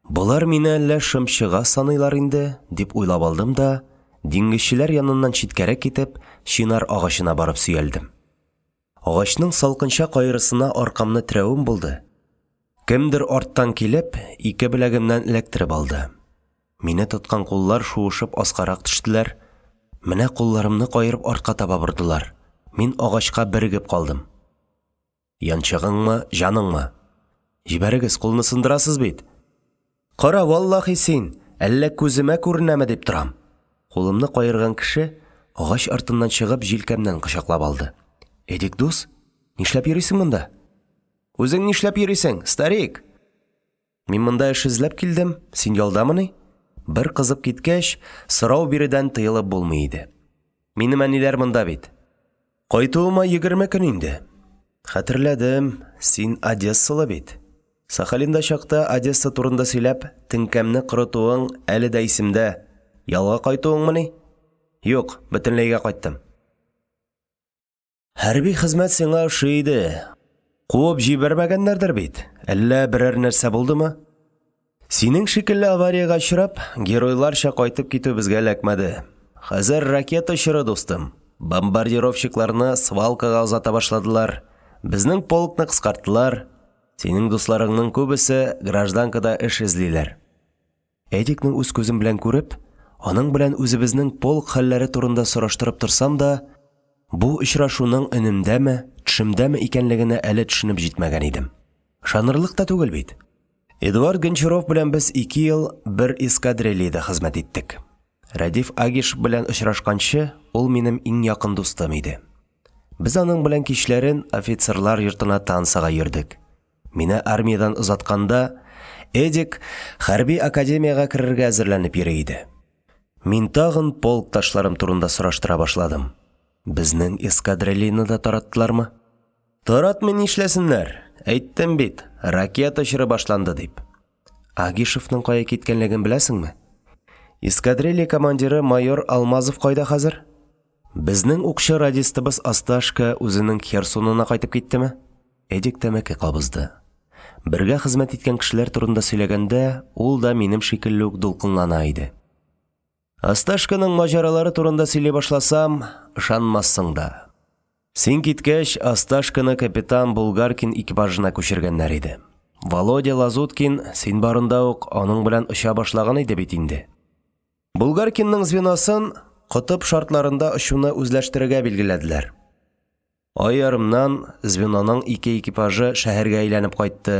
Болар мине әллә шымчыга саныйлар инде, дип уйлап алдым да, диңгезчеләр яныннан читкәрәк китеп, чинар агачына барып сөялдем. Агачның салкынча кайрысына аркамны терәвем булды. Кемдер арттан килеп, ике беләгемнән эләктереп алды. Мине тоткан куллар шуышып аскарак төштеләр. Менә кулларымны каерып артка таба бордылар. Мин агачка берегеп калдым. Янчыгыңмы, җаныңмы? Җибәрегез, кулны сындырасыз бит. Кара, валлахи син, әллә күземә күренәме дип торам. Кулымны каерган кеше агач артыннан чыгып җилкәмнән кочаклап алды. Эдик дус, нишләп йөрисең монда? Үзең нишләп йөрисең, старик? Мин монда эш эзләп килдем, син ялдамыни? Бер кызып киткәч, сорау бирүдән тыелып булмый иде. Минем әниләр монда бит. Кайтуыма 20 көн инде. Хәтерләдем, син одессалы бит. Сахалинда чакта Одесса турында сөйләп, теңкәмне корытуың әле дә исемдә. Ялга кайтуыңмыни? Юк, бөтенләйгә кайттым. Хәрби хезмәт сиңа ошый иде. Куып җибәрмәгәннәрдер бит? Әллә берәр нәрсә булдымы? Синең шикелле авариягә очрап, геройларча кайтып китү безгә эләкмәде. Хәзер ракета чоры, дустым. Бомбардировщикларны свалкага озата башладылар. Безнең полкны кыскарттылар. Синең дусларыңның күбесе гражданкада эш эзлиләр. Эдикны үз күзем белән күреп, аның белән үзебезнең полк хәлләре турында сораштырып торсам да, бу очрашуның өнемдәме, төшемдәме икәнлегенә әле төшенеп җитмәгән идем. Ышанырлык та түгел бит. Эдуард Гончаров белән без ике ел бер эскадрильяда хезмәт иттек. Рәдиф Агишев белән очрашканчы, ул минем иң якын дустым иде. Без аның белән кичләрен офицерлар йортына танцыга йөрдек. Мине армиядән озатканда, Эдик хәрби академиягә керергә әзерләнеп йөри иде. Мин тагын полкташларым турында сораштыра башладым. Безнең эскадрильяны да тараттылармы? Таратмый нишләсеннәр? Әйттем бит, ракета чоры башланды дип. Агишевның кая киткәнлеген беләсеңме? Эскадрилья командиры майор Алмазов кайда хәзер? Безнең укчы радистыбыз Осташка үзенең Херсонына кайтып киттеме? Эдик тәмәке кабызды. Бергә хезмәт иткән кешеләр турында сөйләгәндә, ул да минем шикелле үк дулкынлана иде. Осташканың маҗаралары турында сөйли башласам, ышанмассың да. Син киткәч, Осташканы капитан Булгаркин экипажына күчергәннәр иде. Володя Лазуткин син барында ук аның белән оча башлаган иде бит инде. Булгаркинның звеносын котып шартларында очуны үзләштерергә билгеләделәр. Ай ярымнан звеноның ике экипажы шәһәргә әйләнеп кайтты.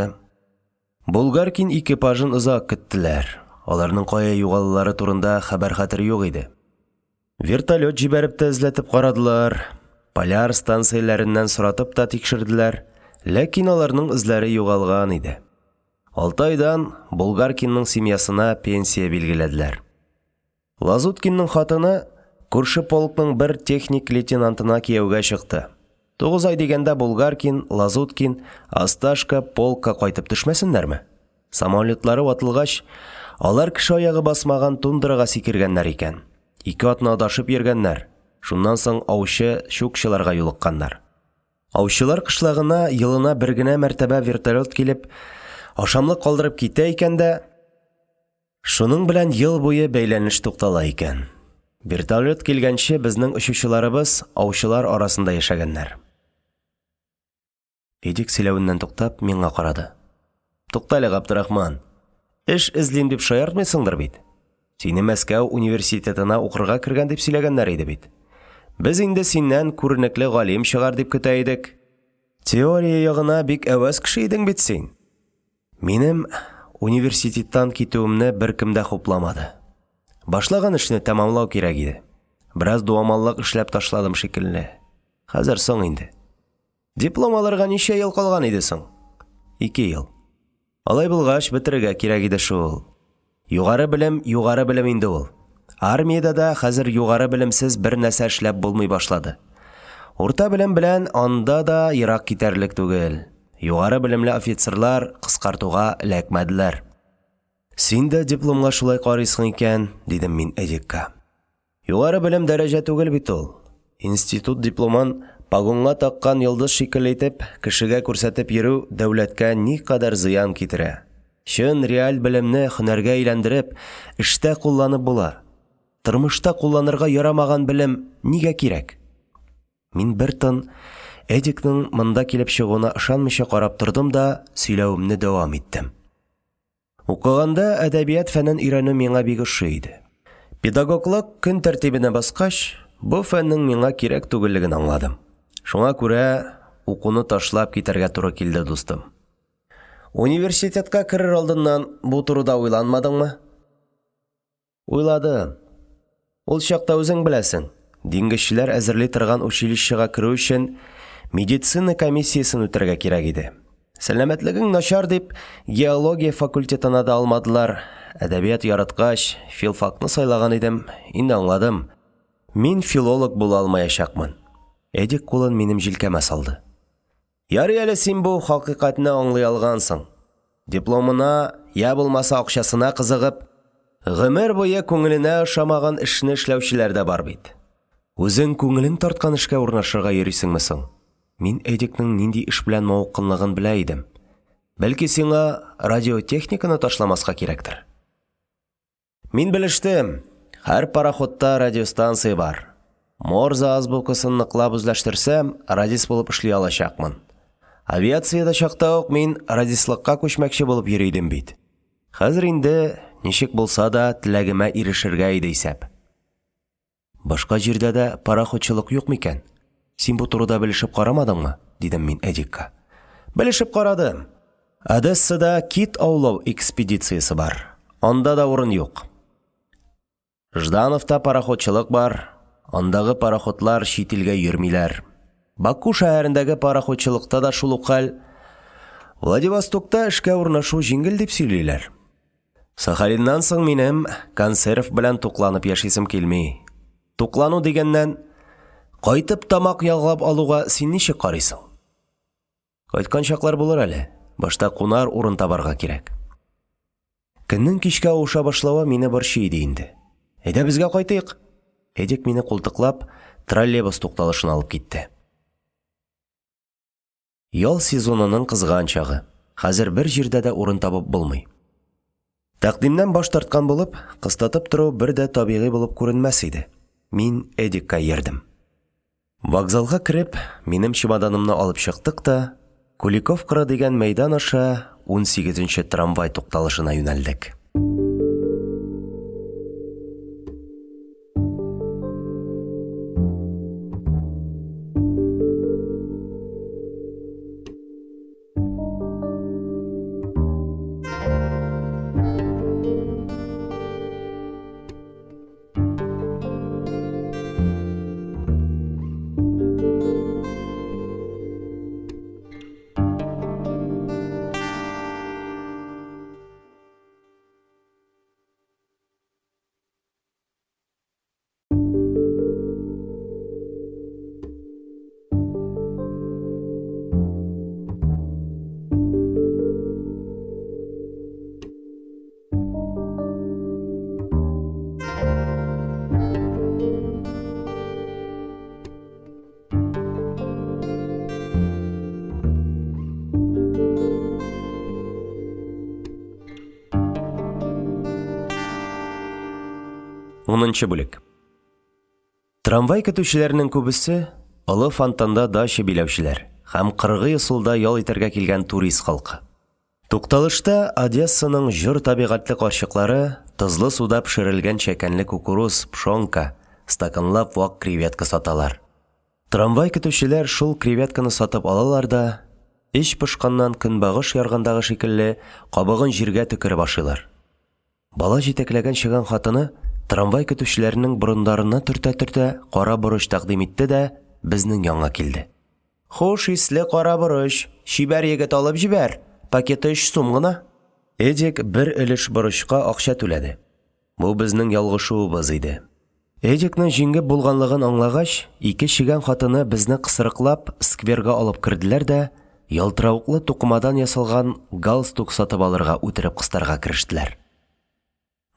Булгаркин экипажын озак көттеләр. Аларның кая югалулары турында хәбәр-хәтер юк иде. Вертолет җибәреп тә эзләтеп карадылар, поляр станцияләреннән соратып та тикшерделәр, ләкин аларның эзләре югалган иде. Алты айдан Булгаркинның семьясына пенсия билгеләделәр. Лазуткинның хатыны күрше полкның бер техник лейтенантына кияүгә чыкты. Тугыз ай дигәндә Булгаркин, Лазуткин, Осташка полкка кайтып төшмәсеннәрме? Самолетлары ватылгач, алар кеше аягы басмаган тундрага сикергәннәр икән. Ике атна адашып йөргәннәр. Шуннан соң аучы чукчыларга юлыкканнар. Аучылар кышлагына елына бер генә мәртәбә вертолет килеп, ашамлык калдырып китә икән дә, Шуның белән ел буе бәйләнеш туктала икән. Вертолет килгәнче безнең очучыларыбыз аучылар арасында яшәгәннәр. Эдик сөйләвеннән туктап, миңа карады. Туктале, Габдрахман. Эш эзлим дип шаяртмыйсыңдыр бит? Сине Мәскәү университетына укырга кергән дип сөйләгәннәр иде бит. Без инде синнән күренекле галим чыгар дип көтә идек. Теория ягына бик әвәс кеше идең бит син. Минем университеттан китүемне беркем дә хупламады. Башлаган эшне тәмамлау кирәк иде. Бераз дуамаллык эшләп ташладым шикелле. Хәзер соң инде. Диплом алырга ничә ел калган иде соң? Ике ел. Алай булгач, бетерергә кирәк иде шул. Югары белем, югары белем инде ул. Армиядә дә хәзер югары белемсез бер нәрсә эшләп булмый башлады. Урта белем белән анда да ерак китәрлек түгел. Югары белемле офицерлар кыскартуга эләкмәделәр. Син дә дипломга шулай карыйсың икән, дидем мин Эдикка. Югары белем дәрәҗә түгел бит ул. Институт дипломын погонга таккан йолдыз шикелле итеп кешегә күрсәтеп йөрү дәүләткә никадәр зыян китерә. Чын реаль белемне һөнәргә әйләндереп, эштә кулланып була. Тормышта кулланырга ярамаган белем нигә кирәк? Мин бер тын Эдикның монда килеп чыгуына ышанмыйча карап тордым да сөйләвемне дәвам иттем. Укыганда әдәбият фәнен өйрәнү миңа бик ошый иде. Педагоглык көн тәртибенә баскач, бу фәннең миңа кирәк түгеллеген аңладым. Шуңа күрә укуны ташлап китәргә туры килде, дустым. Университетка керер алдыннан бу турыда уйланмадыңмы? Уйладым. Ул чакта үзең беләсең, диңгезчеләр әзерли торган училищега керү өчен медицина комиссиясен үтәргә кирәк иде. Сәламәтлегең начар дип, геология факультетына да алмадылар. Әдәбият яраткач, филфакны сайлаган идем, инде аңладым. Мин филолог була алмаячакмын. Эдик кулын минем җилкәмә салды. Ярый әле син бу хакыйкатьне аңлый алгансың. Дипломына, я булмаса акчасына кызыгып, гомер буе күңеленә ошамаган эшне эшләүчеләр дә бар бит. Үзең күңелең тарткан эшкә урнашырга йөрисеңме соң? Мин Эдикның нинди эш белән мавыкканлыгын белә идем. Бәлки сиңа радиотехниканы ташламаска кирәктер? Мин белештем, һәр пароходта радиостанция бар. Морзе азбукасын ныклап үзләштерсәм, радист булып эшли алачакмын. Авиациядә чакта ук мин радистлыкка күчмәкче булып йөри идем бит. Хәзер инде, ничек булса да, теләгемә ирешергә иде исәп. Башка җирдә дә пароходчылык юк микән? Син бу турыда белешеп карамадыңмы? дидем мин Эдикка. Белешеп карадым. Одессада кит аулау экспедициясе бар. Анда да урын юк. Ждановта пароходчылык бар. Андагы пароходлар чит илгә йөрмиләр. Баку шәһәрендәге пароходчылыкта да шул ук хәл. Владивостокта эшкә урнашу җиңел дип сөйлиләр. Сахалиннан соң минем консерв белән тукланып яшисем килми. Туклану дигәннән, кайтып тамак ялгап алуга син ничек карыйсың? Кайткан чаклар булыр әле. Башта кунар урын табарга кирәк. Көннең кичкә авыша башлавы мине борчый иде инде. Әйдә безгә кайтыйк. Эдик мине култыклап, троллейбус тукталышына алып китте. Ял сезонының кызган чагы. Хәзер бер җирдә дә урын табып булмый. Тәкъдимнән баш тарткан булып, кыстатып тору бер дә табигый булып күренмәс иде. Мин Эдикка иярдем. Вокзалга кереп, минем чемоданымны алып чыктык та, Куликов кыры дигән мәйдан аша унсигезенче трамвай тукталышына юнәлдек. Унынчы бүлек. Трамвай көтүчеләрнең күбесе олы фонтанда дача биләүчеләр һәм кыргый ысулда ял итәргә килгән турист халкы. Тукталышта Одессаның җор табигатьле карчыклары тозлы суда пешерелгән чәкәнле кукуруз, пшонка, стаканлап вак креветка саталар. Трамвай көтүчеләр шул креветканы сатып алалар да, эч пошканнан көнбагыш яргандагы шикелле, кабыгын җиргә төкереп ашыйлар. Бала җитәкләгән чыган хатыны трамвай көтүчеләренең борыннарына төртә-төртә кара борыч тәкъдим итте дә безнең янга килде. Хуш исле кара борыч, чибәр егет алып җибәр, пакеты өч сум гына. Эдик бер өлеш борычка акча түләде. Бу безнең ялгышуыбыз иде. Эдикны җиңеп булганлыгын аңлагач, ике чегән хатыны безне кысрыклап скверга алып керделәр дә, ялтыравыклы тукымадан ясалган галстук сатып алырга үтереп кыстарга керештеләр.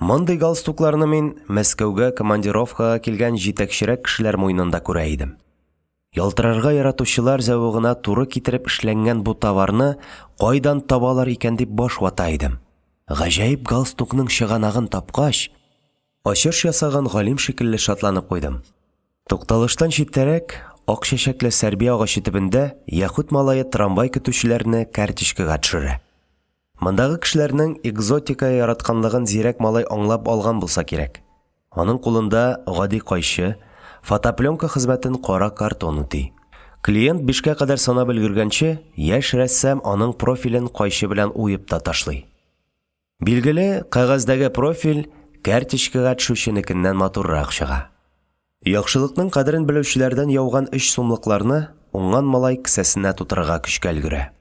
Мондый галстукларны мин Мәскәүгә командировкага килгән җитәкчерәк кешеләр муенында күрә идем. Ялтырарга яратучылар зәвыгына туры китереп эшләнгән бу товарны кайдан табалар икән дип баш вата идем. Гаҗәеп галстукның чыганагын тапкач, ачыш ясаган галим шикелле шатланып куйдым. Тукталыштан читтәрәк, ак чәчәкле сәрби агачы төбендә яһүд малае трамвай көтүчеләрне карточкага төшерә. Мондагы кешеләрнең экзотика яратканлыгын зирәк малай аңлап алган булса кирәк. Аның кулында гади кайчы, фотопленка хезмәтен кара картон үти. Клиент бишкә кадәр санап өлгергәнче, яшь рәссам аның профилен кайчы белән уеп та ташлый. Билгеле, кәгазьдәге профиль кәртечкәгә төшүченекеннән матуррак чыга. Яхшылыкның кадерен белүчеләрдән яуган өч сумлыкларны уңган малай кесәсенә тутырырга көчкә өлгерә.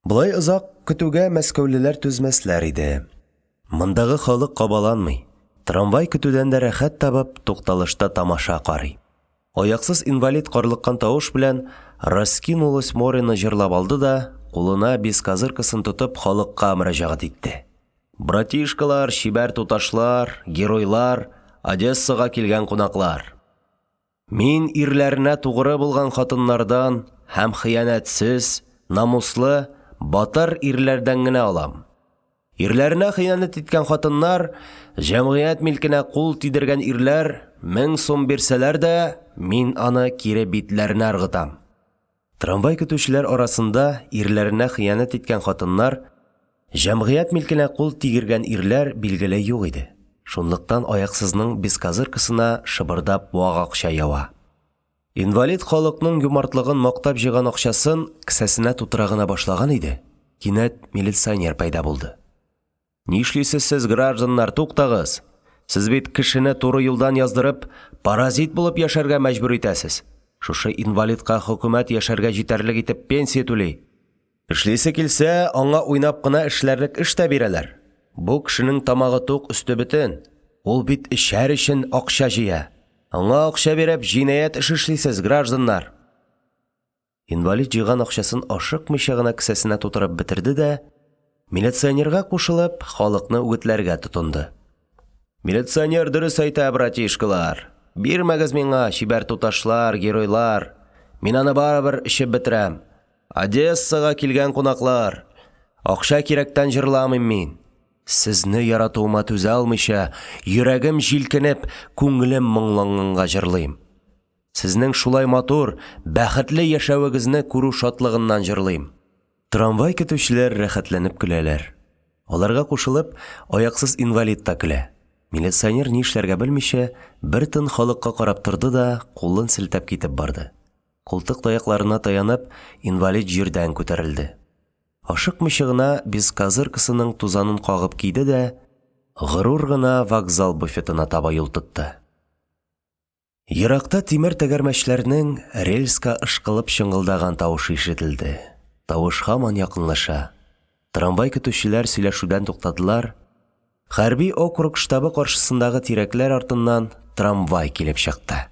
Болай озак көтүгә мәскәүлеләр түзмәсләр иде. Мондагы халык кабаланмый. Трамвай көтүдән дә рәхәт табып, тукталышта тамаша карый. Аяксыз инвалид карлыккан тавыш белән «Раскинулось море»ны җырлап алды да, кулына бескозыркасын тотып, халыкка мөрәҗәгать итте. «Братишкалар, чибәр туташлар, геройлар, Одессага килгән кунаклар! Мин ирләренә тугры булган хатыннардан һәм хыянәтсез, намуслы, батыр ирләрдән генә алам. Ирләренә хыянәт иткән хатыннар, җәмгыять милкенә кул тидергән ирләр 1000 сум бирсәләр дә, мин аны кире битләренә ыргытам. Трамвай көтүчеләр арасында ирләренә хыянәт иткән хатыннар, җәмгыять милкенә кул тигергән ирләр, билгеле, юк иде. Шунлыктан аяксызның бескозыркасына шыбырдап вак акча ява. Инвалид халыкның юмартлыгын мактап җыйган акчасын кесәсенә тутыра гына башлаган иде, кинәт милиционер пәйда булды. Нишлисез сез, гражданнар, туктагыз! Сез бит кешене туры юлдан яздырып, паразит булып яшәргә мәҗбүр итәсез. Шушы инвалидка хөкүмәт яшәргә җитәрлек итеп пенсия түли. Эшлисе килсә, аңа уйнап кына эшләрлек эш тә бирәләр. Бу кешенең тамагы тук, өсте бөтен. Ул бит эчәр өчен акча җыя. Аңа акча биреп, җинаять эше эшлисез, гражданнар. Инвалид җыйган акчасын ашыкмыйча гына кесәсенә тутырып бетерде дә, милиционерга кушылып, халыкны үгетләргә тотынды. Милиционер дөрес әйтә, братишкалар. Бирмәгез миңа, чибәр туташлар, геройлар. Мин аны барыбер эчеп бетерәм. Одессага килгән кунаклар! Акча кирәктән җырламыйм мин. Сезне яратуыма түзә алмыйча, йөрәгем җилкенеп, күңелем моңланганга җырлыйм. Сезнең шулай матур, бәхетле яшәвегезне күрү шатлыгыннан җырлыйм. Трамвай көтүчеләр рәхәтләнеп көләләр. Аларга кушылып, аяксыз инвалид та көлә. Милиционер ни эшләргә белмичә, бертын халыкка карап торды да, кулын селтәп китеп барды. Култык таякларына таянып, инвалид җирдән күтәрелде. Ашыкмыйча гына бескозыркасының тузанын кагып киде дә, горур гына вокзал буфетына таба юл тотты. Еракта тимер тәгәрмәчләрнең рельска ышкылып чыңгылдаган тавышы ишетелде. Тавыш һаман якынлаша. Трамвай көтүчеләр сөйләшүдән туктадылар. Хәрби округ штабы каршысындагы тирәкләр артыннан трамвай килеп чыкты.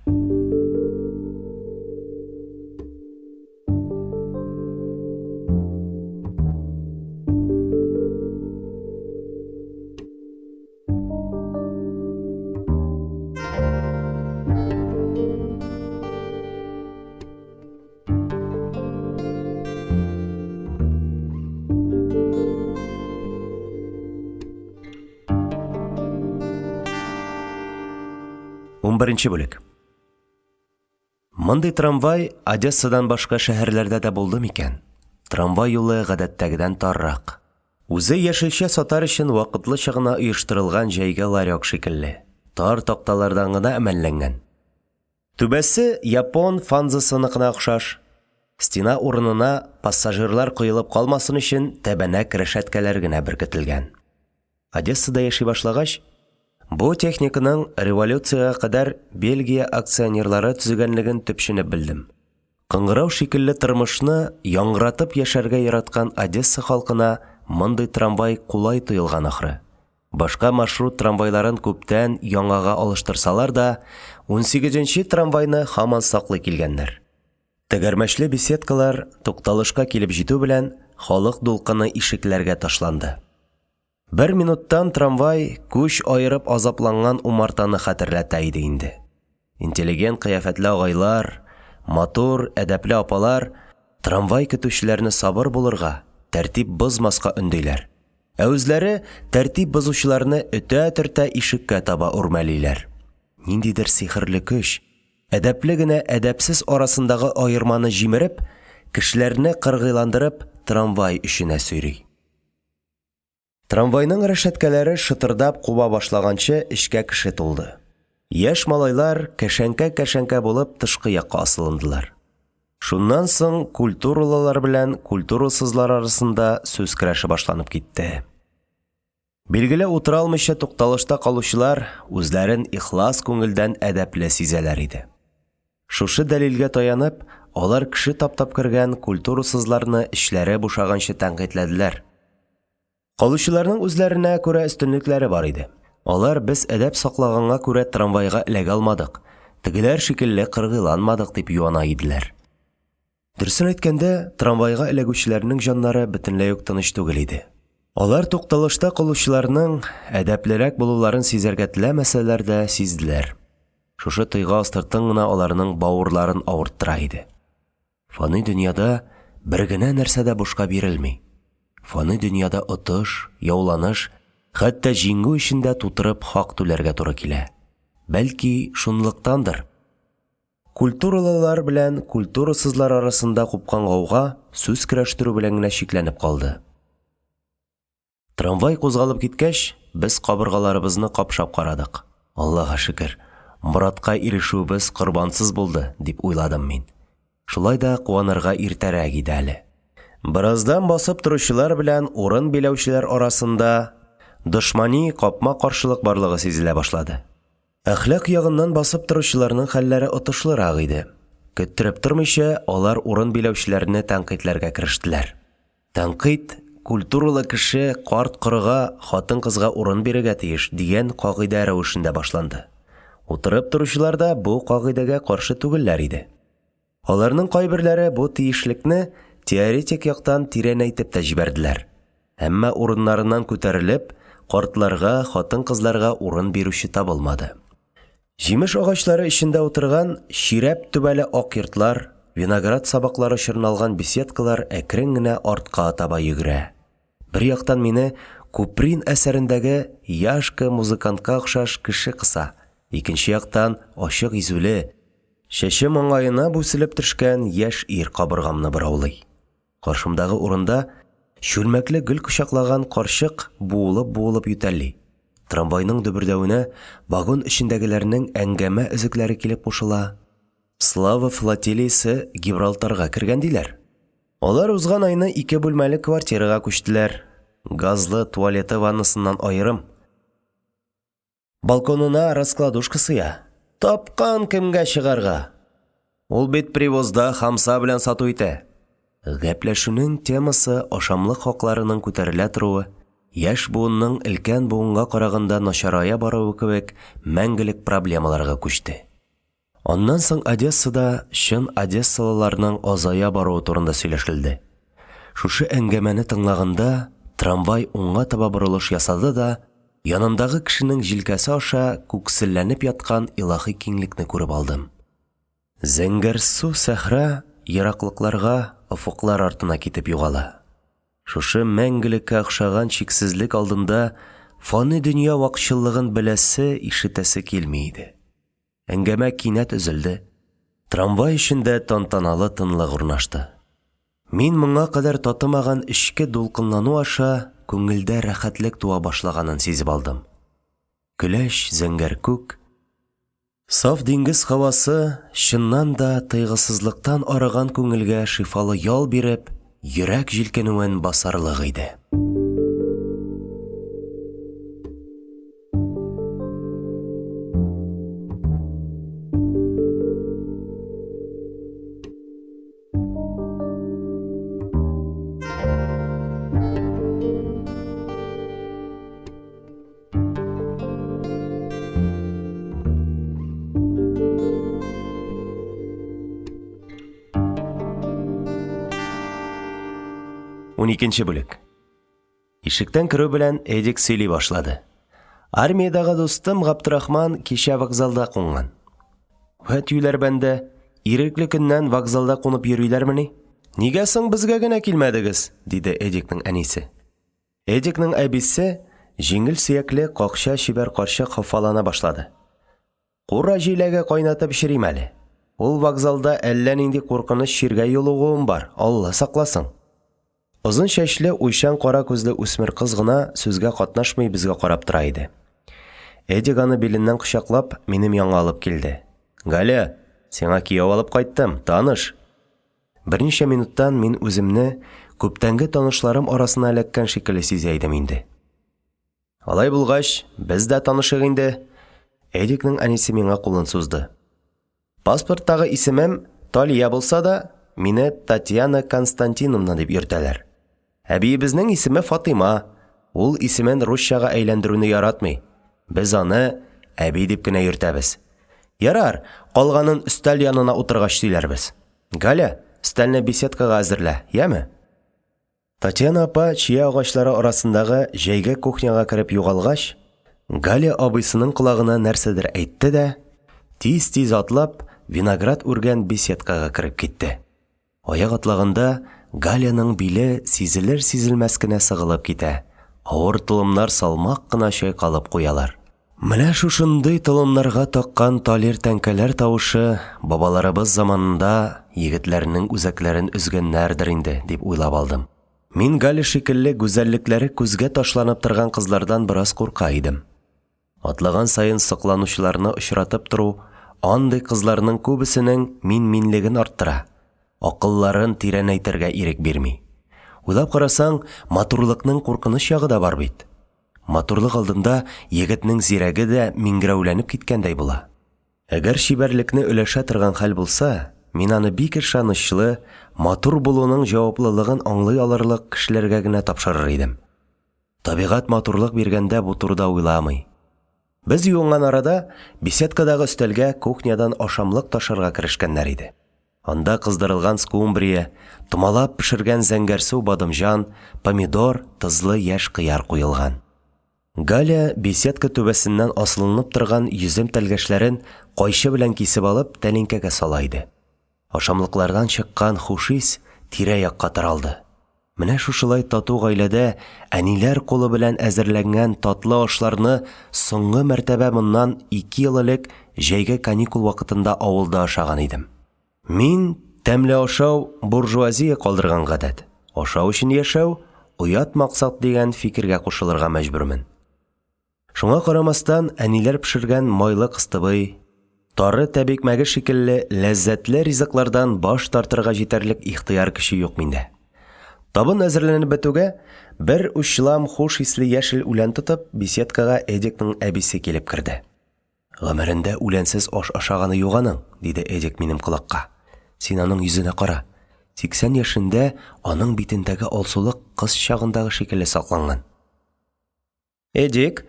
Унберенче бүлек. Мондый трамвай Одессадан башка шәһәрләрдә дә булды микән? Трамвай юлы гадәттәгедән таррак. Үзе яшелчә сатар өчен вакытлыча гына оештырылган җәйге ларек шикелле, тар такталардан гына әмәлләнгән. Түбәсе япон фанзасыныкына охшаш. Стена урынына, пассажирлар коелып калмасын өчен, тәбәнәк рәшәткәләр генә беркетелгән. Одессада яши башлагач, бу техниканың революциягә кадәр Бельгия акционерлары төзегәнлеген төпченеп белдем. Кыңгырау шикелле тормышны яңгыратып яшәргә яраткан Одесса халкына мондый трамвай кулай тоелган ахры. Башка маршрут трамвайларын күптән яңага алыштырсалар да, унсигезенче трамвайны һаман саклый килгәннәр. Тәгәрмәчле беседкалар тукталышка килеп җитү белән, халык дулкыны ишекләргә ташланды. Бер минуттан трамвай күч аерып азапланган умартаны хәтерләтә иде инде. Интеллигент кыяфәтле агайлар, матур, әдәпле апалар трамвай көтүчеләрне сабыр булырга, тәртип бозмаска өндиләр. Ә үзләре тәртип бозучыларны өтә-төртә ишеккә таба үрмәлиләр. Ниндидер сихерле көч, әдәпле генә әдәпсез арасындагы аерманы җимереп, кешеләрне кыргыйландырып, трамвай эченә сөйри. Трамвайның рәшәткәләре шытырдап куба башлаганчы эчкә кеше тулды. Яшь малайлар кәшәнкә-кәшәнкә булып тышкы якка асылындылар. Шуннан соң культуралылар белән культурасызлар арасында сүз көрәше башланып китте. Билгеле, утыра алмыйча тукталышта калучылар үзләрен ихлас күңелдән әдәпле сизәләр иде. Шушы дәлилгә таянып, алар кеше таптап кергән культурасызларны эчләре бушаганчы тәнкыйтьләделәр. Калучыларның үзләренә күрә өстенлекләре бар иде. Алар без әдәп саклаганга күрә трамвайга эләгә алмадык, тегеләр шикелле кыргыйланмадык дип юана иделәр. Дөресен әйткәндә, трамвайга эләгүчеләрнең җаннары бөтенләй үк тыныч түгел иде. Алар тукталышта калучыларның әдәплерәк булуларын сизәргә теләмәсәләр дә сизделәр. Шушы тойгы астыртын гына аларның бавырларын авырттыра иде. Фани дөньяда бер генә нәрсә дә бушка бирелми. Фани дөньяда отыш, яуланыш, хәтта җиңү өчен дә тутырып хак түләргә туры килә. Бәлки, шунлыктандыр. Культуралылар белән культурасызлар арасында купкан гауга сүз көрәштерү белән генә чикләнеп калды. Трамвай кузгалып киткәч, без кабыргаларыбызны капшап карадык. Аллага шөкер, морадка ирешүебез корбансыз булды, дип уйладым мин. Шулай да куанырга иртәрәк иде әле. Бераздан басып торучылар белән урын биләүчеләр арасында дошмани капма-каршылык барлыгы сизелә башлады. Әхлак ягыннан басып торучыларның хәлләре отышлырак иде. Көттереп тормыйча, алар урын биләүчеләрне тәнкыйтьләргә керештеләр. Тәнкыйть, культуралы кеше карт-корыга, хатын-кызга урын бирергә тиеш, дигән кагыйдә рәвешендә башланды. Утырып торучылар да бу кагыйдәгә каршы түгелләр иде. Аларның кайберләре бу тиешлекне теоретик яктан тирәнәйтеп тә җибәрделәр. Әмма урыннарыннан күтәрелеп, картларга, хатын-кызларга урын бирүче табылмады. Җимеш агачлары эчендә утырган чирәп түбәле ак йортлар, виноград сабаклары чорналган беседкалар әкрен генә артка таба йөгерә. Бер яктан мине Куприн әсәрендәге Яшка музыкантка охшаш кеше кыса, икенче яктан ачык изүле, чәче маңгаена бүселеп төшкән яшь ир кабыргамны бораулый. Каршымдагы урында чүлмәкле гөл кочаклаган карчык буылып-буылып ютәлли. Трамвайның дөбердәвенә вагон эчендәгеләрнең әңгәмә өзекләре килеп кушыла. Слава флотилиясе Гибралтарга кергән диләр. Алар узган айны ике бүлмәле квартирага күчтеләр. Газлы туалеты ваннасыннан аерым. Балконына раскладушка сыя. Тапкан кемгә чыгарга! Ул бит привозда хамса белән сату итә. Гәпләшүнең темасы ашамлык хакларының күтәрелә торуы, яшь буынның өлкән буынга караганда начарая баруы кебек мәңгелек проблемаларга күчте. Аннан соң Одессада чын одессалыларның азая баруы турында сөйләшелде. Шушы әңгәмәне тыңлаганда, трамвай уңга таба борылыш ясады да, янымдагы кешенең җилкәсе аша күкселләнеп яткан илаһи киңлекне күреп алдым. Зәңгәрсу сәхра ераклыкларга, офыклар артына китеп югала. Шушы мәңгелеккә охшаган чиксезлек алдында фани дөнья вакчыллыгын беләсе, ишетәсе килми иде. Әңгәмә кинәт өзелде. Трамвай эчендә тантаналы тынлык урнашты. Мин моңа кадәр татымаган эчке дулкынлану аша күңелдә рәхәтлек туа башлаганын сизеп алдым. Көләч, зәңгәр күк, саф диңгез һавасы чыннан да тыйгысызлыктан арыган күңелгә шифалы ял биреп, йөрәк җилкенүен басарлык иде. Уникенче бүлек. Ишектән керү белән Эдик сөйли башлады. Армиядәге дустым Габдрахман кичә вокзалда кунган. Вәт юләр бәндә, ирекле көннән вокзалда кунып йөриләрмени? Нигә соң безгә генә килмәдегез? диде Эдикның әнисе. Эдикның әбисе, җиңел сөякле какча чибәр карчык хафалана башлады. Кура җиләге кайнатып эчерим әле. Ул вокзалда әллә нинди куркыныч чиргә юлыгуым бар, Алла сакласын. Озын чәчле, уйчан кара күзле үсмер кыз гына сүзгә катнашмый безгә карап тора иде. Эдик аны биленнән кочаклап, минем янга алып килде. Галя, сиңа кияү алып кайттым, таныш. Берничә минуттан мин үземне күптәнге танышларым арасына эләккән шикелле сизә идем инде. Алай булгач, без дә танышыйк инде. Эдикның әнисе миңа кулын сузды. Паспорттагы исемем Талия булса да, мине Татьяна Константиновна дип йөртәләр. Әбиебезнең исеме Фатыйма. Ул исемен русчага әйләндерүне яратмый. Без аны әби дип кенә йөртәбез. Ярар, калганын өстәл янына утыргач сөйләрбез. Галя, өстәлне беседкага әзерлә, яме? Татьяна апа чия агачлары арасындагы җәйге кухняга кереп югалгач, Галя абыйсының колагына нәрсәдер әйтте дә, тиз-тиз атлап, виноград үргән беседкага кереп китте. Аяк атлаганда, Галяның биле сизелер-сизелмәс кенә сыгылып китә, авыр толымнар салмак кына чайкалып куялар. Менә шушындый толымнарга таккан талир тәңкәләр тавышы бабаларыбыз заманында егетләрнең үзәкләрен өзгәннәрдер инде, дип уйлап алдым. Мин Галя шикелле гүзәллекләре күзгә ташланып торган кызлардан бераз курка идем. Атлаган саен сокланучыларны очратып тору андый кызларның күбесенең мин-минлеген арттыра, акылларын тирәнәйтергә ирек бирми. Уйлап карасаң, матурлыкның куркыныч ягы да бар бит. Матурлык алдында егетнең зирәге дә миңгерәүләнеп киткәндәй була. Әгәр чибәрлекне өләшә торган хәл булса, мин аны бик ышанычлы, матур булуның җаваплылыгын аңлый алырлык кешеләргә генә тапшырыр идем. Табигать матурлык биргәндә бу турыда уйламый. Без юынган арада беседкадагы өстәлгә кухнядан ашамлык ташырга керешкәннәр иде. Анда кыздырылган скумбрия, томалап пешергән зәңгәрсу бадымҗан, помидор, тозлы яшь кыяр куелган. Галя беседка түбәсеннән асылынып торган йөзем тәлгәшләрен кайчы белән кисеп алып, тәлинкәгә сала иде. Ашамлыклардан чыккан хуш ис тирә-якка таралды. Менә шушылай тату гаиләдә әниләр кулы белән әзерләнгән татлы ашларны соңгы мәртәбә моннан ике ел элек җәйге каникул вакытында авылда ашаган идем. Мин, тәмле ашау, буржуазия калдырган гадәт, ашау өчен яшәү, оят максат дигән фикергә кушылырга мәҗбүрмен. Шуңа карамастан, әниләр пешергән майлы кыстыбый, тары тәбикмәге шикелле ләззәтле ризыклардан баш тартырга җитәрлек ихтыяр көче юк миндә. Табын әзерләнеп бетүгә, бер учлам хуш исле яшел үлән тотып, беседкага Эдикның әбисе килеп керде. Гомерендә үләнсез аш ашаганы юк аның, диде Эдик минем колакка. Син аның йөзенә кара. 80 яшендә аның битендәге алсулык кыз чагындагы шикелле сакланган. Эдик,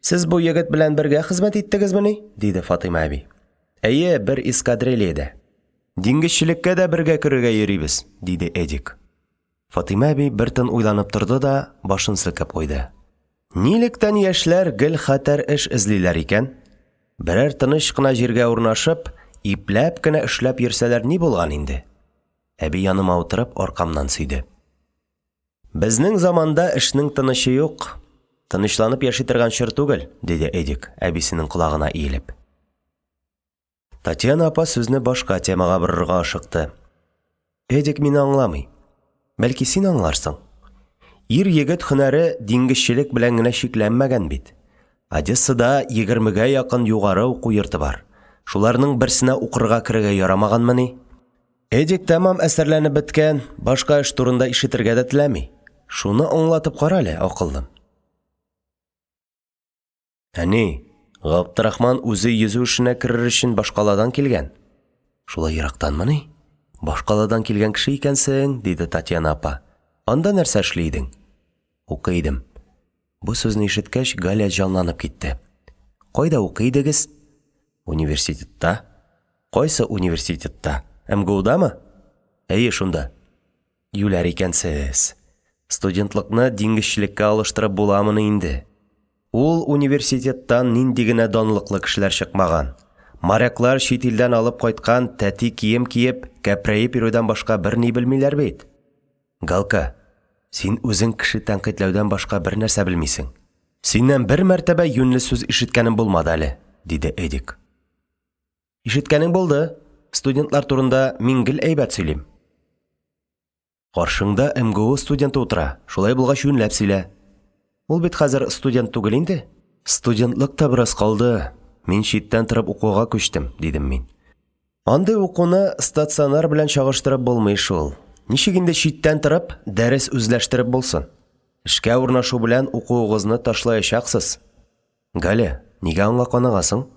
сез бу егет белән бергә хезмәт иттегезмени? диде Фатыйма әби. Әйе, бер эскадрильядә. Диңгезчелеккә дә бергә керергә йөрибез, диде Эдик. Фатыйма әби бер тын уйланып торды да башын селкеп куйды. Нилектән яшьләр гел хәтәр эш эзлиләр икән? Берәр тыныч кына җиргә урнашып, ипләп кенә эшләп йөрсәләр ни булган инде? Әби яныма утырып, аркамнан сөйде. Безнең заманда эшнең тынычы юк. Тынычланып яши торган чор түгел, диде Эдик, әбисенең колагына иелеп. Татьяна апа сүзне башка темага борырга ашыкты. Эдик мине аңламый. Бәлки син аңларсың? Ир-егет һөнәре диңгезчелек белән генә чикләнмәгән бит. Одессада егермегә якын югары уку йорты бар. Шуларның берсенә укырга керергә ярамаганмыни? Эдик тәмам әсәрләнеп беткән, башка эш турында ишетергә дә теләми. Шуны аңлатып кара әле, акыллым. Әни, Габдрахман үзе йөзү эшенә керер өчен башкаладан килгән. Шулай ерактанмыни? Башкаладан килгән кеше икәнсең, диде Татьяна апа. Анда нәрсә эшли идең? Укый идем. Бу сүзне ишеткәч, Галя җанланып китте. Кайда укый идегез? Университетта. Кайсы университетта? МГУдамы? Әйе, шунда. Юләр икәнсез. Студентлыкны диңгезчелеккә алыштырып буламыни инде? Ул университеттан нинди генә данлыклы кешеләр чыкмаган. Моряклар чит илдән алып кайткан тәти кием киеп, кәпрәеп йөрүдән башка берни белмиләр бит. Галка, син үзең кеше тәнкыйтьләүдән башка бернәрсә белмисең. Синнән бер мәртәбә юньле сүз ишеткәнем булмады әле, диде Эдик. Ишеткәнең булды. Студентлар турында мин гел әйбәт сөйлим. Каршыңда МГУ студенты утыра, шулай булгач юньләп сөйлә. Ул бит хәзер студент түгел инде. Студентлык та бераз калды. Мин читтән торып укуга күчтем, дидем мин. Андый укуны стационар белән чагыштырып булмый шул. Ничек инде читтән торып, дәрес үзләштереп булсын? Эшкә урнашу белән укуыгызны ташлаячаксыз. Галя, нигә аңа каныгасың?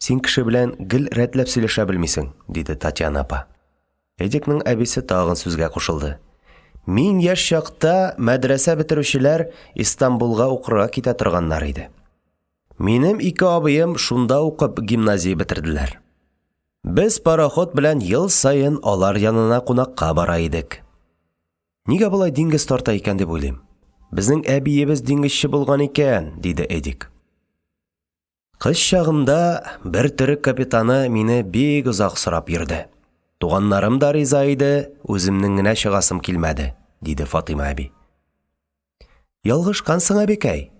Син кеше белән гел рәтләп сөйләшә белмисең, диде Татьяна апа. Эдикның әбисе тагын сүзгә кушылды. Мин яшь чакта мәдрәсә бетерүчеләр Истанбулга укырга китә торганнар иде. Минем ике абыем шунда укып гимназия бетерделәр. Без пароход белән ел саен алар янына кунакка бара идек. Нигә болай диңгез тарта икән дип уйлыйм. Безнең әбиебез диңгезче булган икән, диде Эдик. Кыз чагымда бер төрек капитаны мине бик озак сорап йөрде. Туганнарым да риза иде, үземнең генә чыгасым килмәде, диде Фатыйма әби. Ялгышкансың, әбекәй.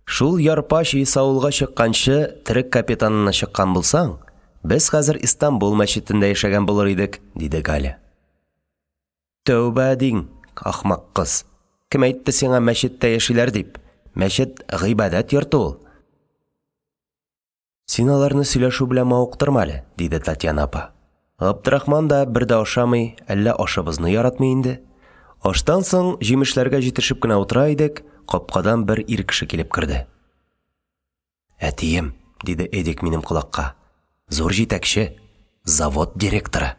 Шул ярпач Исаулга чыкканчы төрек капитанына чыккан булсаң, без хәзер Истанбул мәчетендә яшәгән булыр идек, диде Галя. Тәүбә диң, ахмак кыз. Кем әйтте сиңа мәчеттә яшиләр дип? Мәчет гыйбадәт йорты ул. Син аларны сөйләшү белән мавыктырма әле, диде Татьяна апа. Габдрахман да бер дә ашамый, әллә ашыбызны яратмый инде. Аштан соң җимешләргә җитешеп кенә утыра идек, капкадан бер ир кеше килеп керде. Әтием, диде Эдик минем колакка. Зур җитәкче, завод директоры.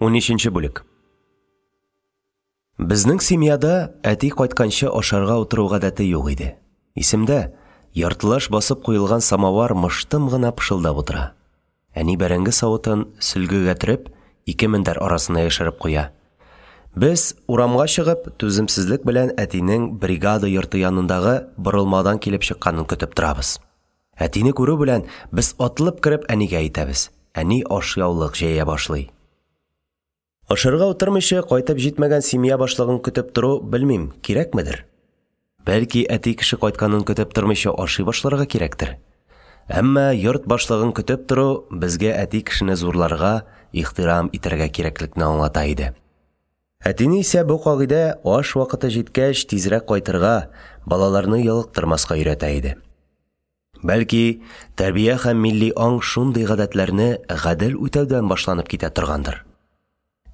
Унөченче бүлек. Безнең семьяда әти кайтканчы ашарга утыру гадәте юк иде. Исемдә, яртылаш басып куелган самовар мыштым гына пышылдап утыра. Әни бәрәңге савытын сөлгегә төреп, ике мендәр арасына яшереп куя. Без, урамга чыгып, түземсезлек белән әтинең бригада йорты янындагы борылмадан килеп чыкканын көтеп торабыз. Әтине күрү белән, без атылып кереп әнигә әйтәбез. Әни ашъяулык җәя башлый. Ашарга утырмыйча кайтып җитмәгән семья башлыгын көтеп тору, белмим, кирәкмедер? Бәлки, әти кеше кайтканын көтеп тормыйча ашый башларга кирәктер? Әмма йорт башлыгын көтеп тору безгә әти кешене зурларга, ихтирам итәргә кирәклекне аңлата иде. Әтине исә бу кагыйдә аш вакыты җиткәч тизрәк кайтырга, балаларны ялыктырмаска өйрәтә иде. Бәлки, тәрбия һәм милли аң шундый гадәтләрне гадел үтәүдән башланып китә торгандыр.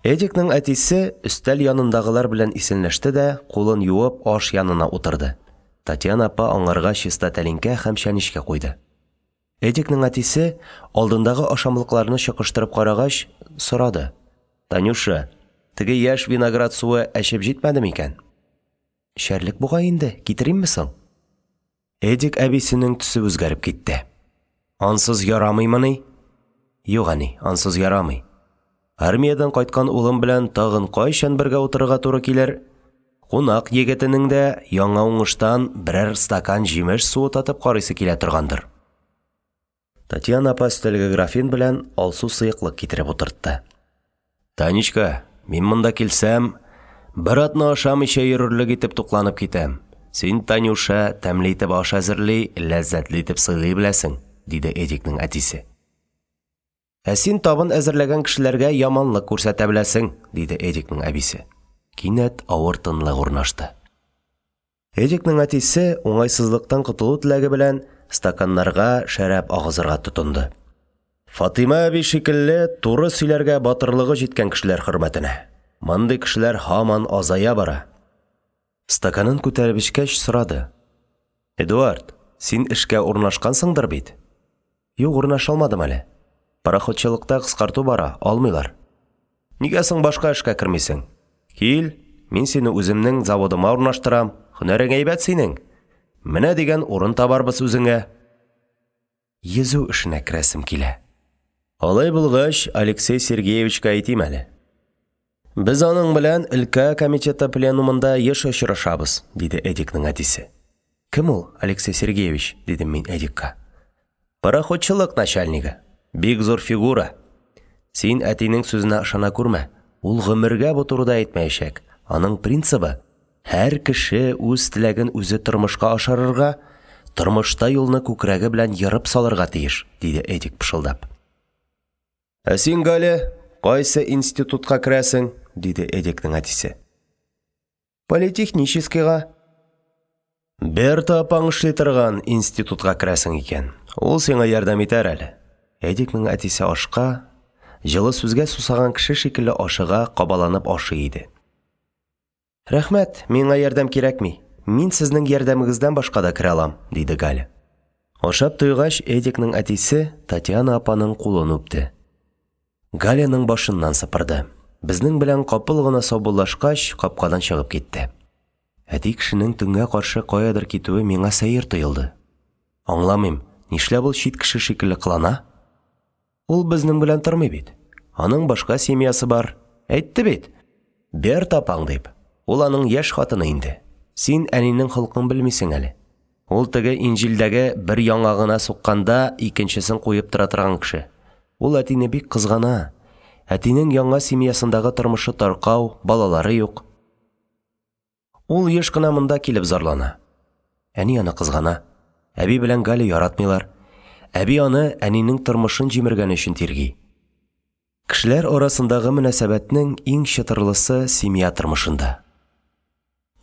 Эдикның әтисе өстәл янындагылар белән исәнләште дә, кулын юып, аш янына утырды. Татьяна апа аңарга чиста тәлинкә һәм чәнечке куйды. Эдикның әтисе, алдындагы ашамлыкларны чокыштырып карагач, сорады. «Танюша, теге яшь виноград суы әчеп җитмәде микән?» «Эчәрлек бугай инде, китеримме соң?» Эдик әбисенең төсе үзгәреп китте. «Ансыз ярамыймыни?» «Юк, әни, ансыз ярамый. Армиядән кайткан улым белән тагын кайчан бергә утырырга туры килер? Кунак егетенең дә яңа уңыштан берәр стакан җимеш суы татып карыйсы килә торгандыр. Татьяна апа өстәлгә графин белән алсу сыеклык китереп утыртты. Танечка, мин монда килсәм, бер атна ашамыйча йөрерлек итеп тукланып китәм. Син, Танюша, тәмле итеп аш әзерли, ләззәтле итеп сыйлый беләсең, диде Эдикның әтисе. Ә син табын әзерләгән кешеләргә яманлык күрсәтә беләсең, диде Эдикның әбисе. Кинәт авыр тынлык урнашты. Эдикның әтисе, уңайсызлыктан котылу теләге белән, стаканнарга шәраб агызырга тотынды. Фатыйма әби шикелле туры сөйләргә батырлыгы җиткән кешеләр хөрмәтенә. Мондый кешеләр һаман азая бара. Стаканын күтәреп эчкәч, сорады. Эдуард, син эшкә урнашкансыңдыр бит? Юк, урнаша алмадым әле. Пароходчылыкта кыскарту бара, алмыйлар. Нигә соң башка эшкә кермисең? Кил, мин сине үземнең заводыма урнаштырам. Һөнәрең әйбәт синең. Менә дигән урын табарбыз үзеңә. Йөзү эшенә керәсем килә. Алай булгач, Алексей Сергеевичка әйтим әле. Без аның белән өлкә комитеты пленумында еш очрашабыз, диде Эдикның әтисе. Кем ул, Алексей Сергеевич? – дидем мин Эдикка. Пароходчылык начальнигы. Бик зур фигура. Син әтинең сүзенә ышана күрмә. Ул гомергә бу турыда әйтмәячәк. Аның принцибы – һәр кеше үз теләген үзе тормышка ашырырга, тормышта юлны күкрәге белән ерып салырга тиеш, – диде Эдик, пышылдап. Ә син, Галя, кайсы институтка керәсең? – диде Эдикның әтисе. Политехническийга. Берта апаң эшли торган институтка керәсең икән. Ул сиңа ярдәм итәр әле. Эдикның әтисе ашка, җылы сүзгә сусаган кеше шикелле ашыга, кабаланып ашый иде. Рәхмәт, миңа ярдәм кирәкми. Мин сезнең ярдәмегездән башка да керә алам, диде Галя. Ашап туйгач, Эдикның әтисе Татьяна апаның кулын үпте. Галяның башыннан сыпырды. Безнең белән капыл гына саубуллашкач, капкадан чыгып китте. Әти кешенең төнгә каршы каядыр китүе миңа сәер тоелды. Аңламыйм, нишләп ул чит кеше шикелле кылана? Ул безнең белән тормый бит. Аның башка семьясы бар. Әйтте бит. Берта апаң дип. Ул аның яшь хатыны инде. Син әнинең холкын белмисең әле. Ул теге Инҗилдәге бер яңагына сукканда икенчесен куеп тора торган кеше. Ул әтине бик кызгана. Әтинең яңа семьясындагы тормышы таркау, балалары юк. Ул еш кына монда килеп зарлана. Әни аны кызгана. Әби белән Галя яратмыйлар. Әби аны әнинең тормышын җимергәне өчен тирги. Кешеләр арасындагы мөнәсәбәтнең иң чытырлысы семья тормышында.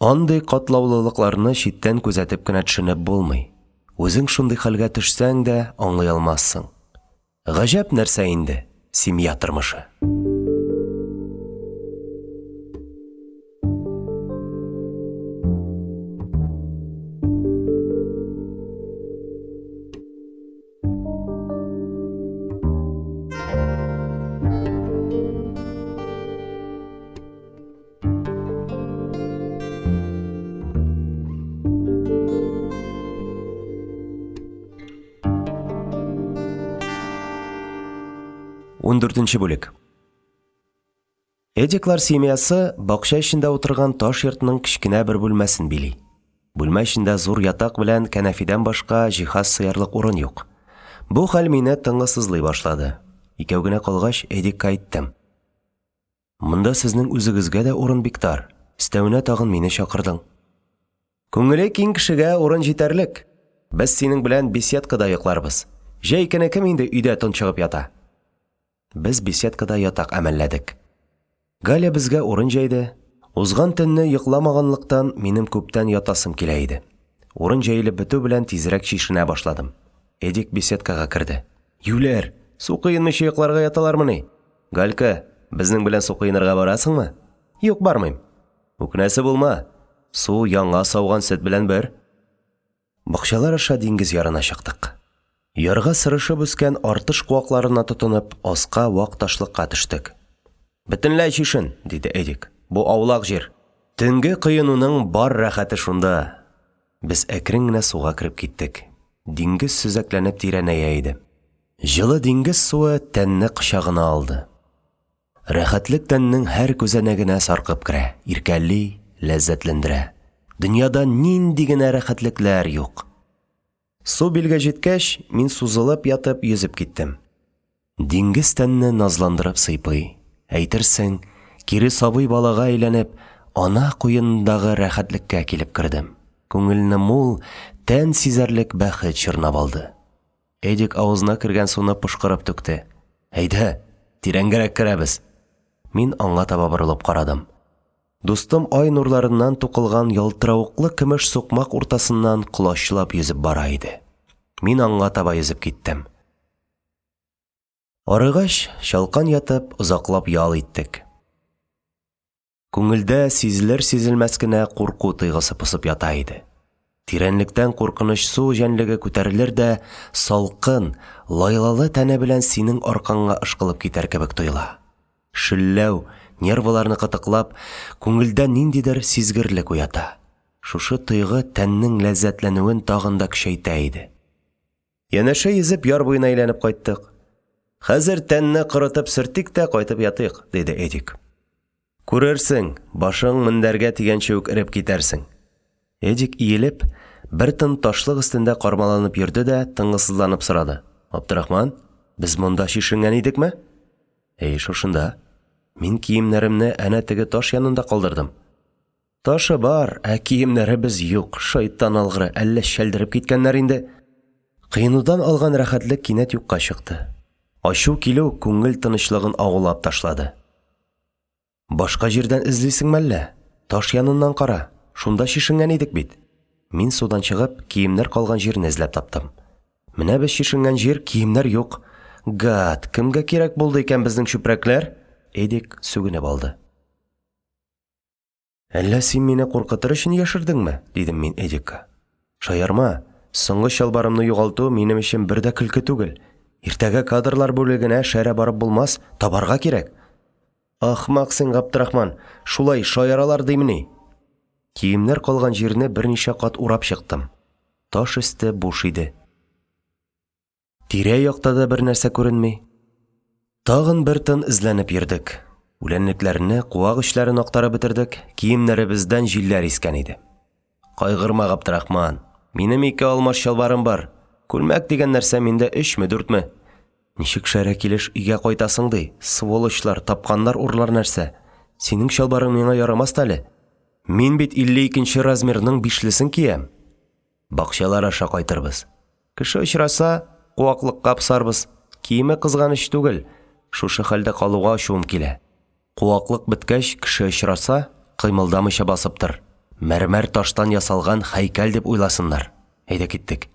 Андый катлаулылыкларны читтән күзәтеп кенә төшенеп булмый. Үзең шундый хәлгә төшсәң дә аңлый алмассың. Гаҗәп нәрсә инде семья тормышы. Ундүртенче бүлек. Эдиклар семьясы бакча эчендә утырган таш йортның кечкенә бер бүлмәсен били. Бүлмә эчендә зур ятак белән кәнәфидән башка җиһаз сыярлык урын юк. Бу хәл мине тынгысызлый башлады. Икәү генә калгач, Эдикка әйттем. Монда сезнең үзегезгә дә урын бик тар, өстәвенә тагын мине чакырдың. Күңеле киң кешегә урын җитәрлек. Без синең белән беседкада йокларбыз. Җәй көне кем инде өйдә тончыгып ята? Без беседкада ятак әмәлләдек. Галя безгә урын җәйде. Узган төнне йокламаганлыктан, минем күптән ятасым килә иде. Урын җәелеп бетү белән тизрәк чишенә башладым. Эдик беседкага керде. Юләр, су коенмыйча йокларга яталармыни? Галька, безнең белән су коенырга барасыңмы? Юк, бармыйм. Үкенәсе булма. Су яңа сауган сөт белән бер. Бакчалар аша диңгез ярына чыктык. Ярга сырышып үскән артыш куакларына тотынып, аска вак ташлыкка төштек. Бөтенләй чишен, диде Эдик. Бу аулак җир. Төнге коенуның бар рәхәте шунда. Без әкрен генә суга кереп киттек. Диңгез сөзәкләнеп тирәнәя иде. Җылы диңгез суы тәнне кочагына алды. Рәхәтлек тәннең һәр күзәнәгенә саркып керә, иркәли, ләззәтләндерә. Дөньяда нинди генә рәхәтлекләр юк! Су билгә җиткәч, мин сузылып ятып йөзеп киттем. Диңгез тәнне назландырып сыйпый, әйтерсең, кире сабый балага әйләнеп, ана куенындагы рәхәтлеккә килеп кердем. Күңелне мул, тән сизәрлек бәхет чорнап алды. Эдик авызына кергән суны пошкырып түкте. Әйдә, тирәнгәрәк керәбез. Мин аңа таба борылып карадым. Дустым ай нурларыннан тукылган ялтыравыклы көмеш сукмак уртасыннан колачлап йөзеп бара иде. Мин аңа таба йөзеп киттем. Арыгач, чалкан ятып, озаклап ял иттек. Күңелдә сизелер-сизелмәс кенә курку тойгысы посып ята иде. Тирәнлектән куркыныч су җәнлеге күтәрелер дә салкын, лайлалы тәне белән синең аркаңа ышкылып китәр кебек тоела. Шөлләү, нервыларны кытыклап, күңелдә ниндидер сизгерлек уята. Шушы тойгы тәннең ләззәтләнүен тагын да көчәйтә иде. Янәшә йөзеп яр буена әйләнеп кайттык. Хәзер тәнне корытып сөртик тә кайтып ятыйк, диде Эдик. Күрерсең, башың мендәргә тигәнче үк эреп китәрсең. Эдик иелеп, Бер тын ташлык өстендә кармаланып йөрде дә тынгысызланып сорады: – Абдрахман, без монда чишенгән идекме? Әйе, шушында. Мин киемнәремне әнә теге таш янында калдырдым. Ташы бар, ә киемнәребез юк, шайтан алгыры, әллә чәлдереп киткәннәр инде. Коенудан алган рәхәтлек кинәт юкка чыкты. Ачу килү күңел тынычлыгын агулап ташлады. Башка җирдән эзлисеңме әллә? Таш яныннан кара, шунда чишенгән идек бит. Мин судан чыгып, киемнәр калган җирне эзләп таптым. Менә без чишенгән җир, киемнәр юк. Гад, кемгә кирәк булды икән безнең чүпрәкләр? Эдик сүгенеп алды. Әллә син мине куркытыр өчен яшердеңме? дидем мин Эдикка. Шаярма, соңгы чалбарымны югалту минем өчен бер дә көлке түгел. Иртәгә кадрлар бүлегенә шәрә барып булмас, табарга кирәк. Ахмак син, Габдрахман, шулай шаяралар димени? Киемнәр калган җирне берничә кат урап чыктым. Таш өсте буш иде. Тирә-якта да бернәрсә күренми. Тагын бер тын эзләнеп йөрдек. Үләнлекләрне, куак эчләрен актарып бетердек, киемнәребездән җилләр искән иде. Кайгырма, Габдрахман, минем ике алмаш чалбарым бар. Күлмәк дигән нәрсә миндә өчме, дүртме. Ничек шәрә килеш өйгә кайтасың ди, сволочьлар, тапканнар урлар нәрсә. Синең чалбарың миңа ярамас та әле. Мин бит 52 нче размерның бишлесен киям. Бакчалар аша кайтырбыз. Кеше очраса, куаклыкка посарбыз. Киеме кызганыч түгел, шушы хәлдә калуга ачуым килә. Куаклык беткәч, кеше очраса, кыймылдамыйча басып тор. Мәрмәр таштан ясалган һәйкәл дип уйласыннар. Әйдә киттек.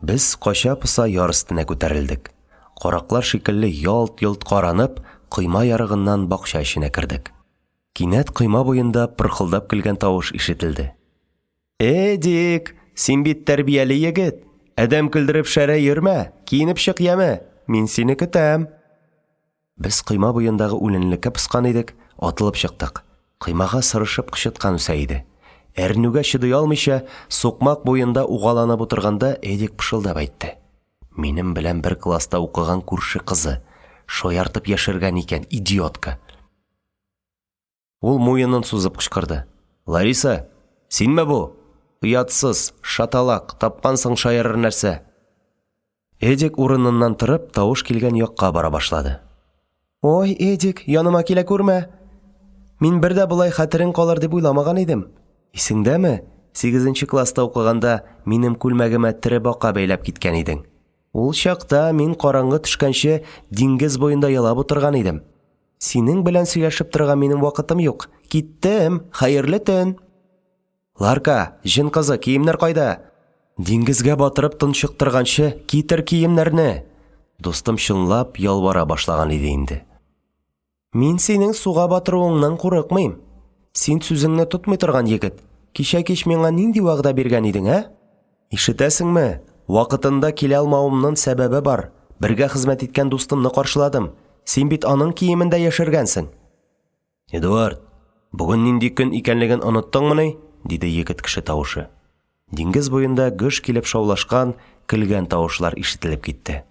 Без кача-поса яр өстенә күтәрелдек. Караклар шикелле ялт-йолт каранып, койма ярыгыннан бакча эченә кердек. Кинәт койма буенда пырхылдап көлгән тавыш ишетелде. Эдик, син бит тәрбияле егет. Адәм көлдереп шәрә йөрмә, киенеп чык яме, мин сине көтәм. Без койма буендагы үләнлеккә поскан идек, атылып чыктык. Коймага сырышып кычыткан үсә иде. Әрнүгә чыдый алмыйча, сукмак буенда угаланып утырганда Эдик пышылдап әйтте. Минем белән бер класста укыган күрше кызы. Шаяртып яшергән икән, идиотка. Ул муенын сузып кычкырды. «Лариса, синме бу? Оятсыз, шаталак, тапкансың шаярыр нәрсә!» Эдик урыныннан торып, тавыш килгән якка бара башлады. «Ой, Эдик, яныма килә күрмә! Мин бер дә болай хәтерең калыр дип уйламаган идем. Исеңдәме, сигезенче класста укыганда минем күлмәгемә тере бака бәйләп киткән идең? Ул чакта мин караңгы төшкәнче диңгез буенда елап утырган идем. Синең белән сөйләшеп торырга минем вакытым юк. Киттем, хәерле төн. Ларка, җен кызы, киемнәр кайда? Диңгезгә батырып тончыктырганчы, китер киемнәрне. Дустым чынлап ялвара башлаган иде инде. Мин синең суга батыруыңнан курыкмыйм. Син сүзеңне тотмый торган егет. Кичә кич миңа нинди вәгъдә биргән идең, ә? Ишетәсеңме, вакытында килә алмавымның сәбәбе бар, бергә хезмәт иткән дустымны каршыладым. Син бит аның киемен дә яшергәнсең. Эдуард, бүген нинди көн икәнлеген оныттыңмыни? диде егет кеше тавышы. Диңгез буенда гөж килеп шаулашкан, көлгән тавышлар ишетелеп китте.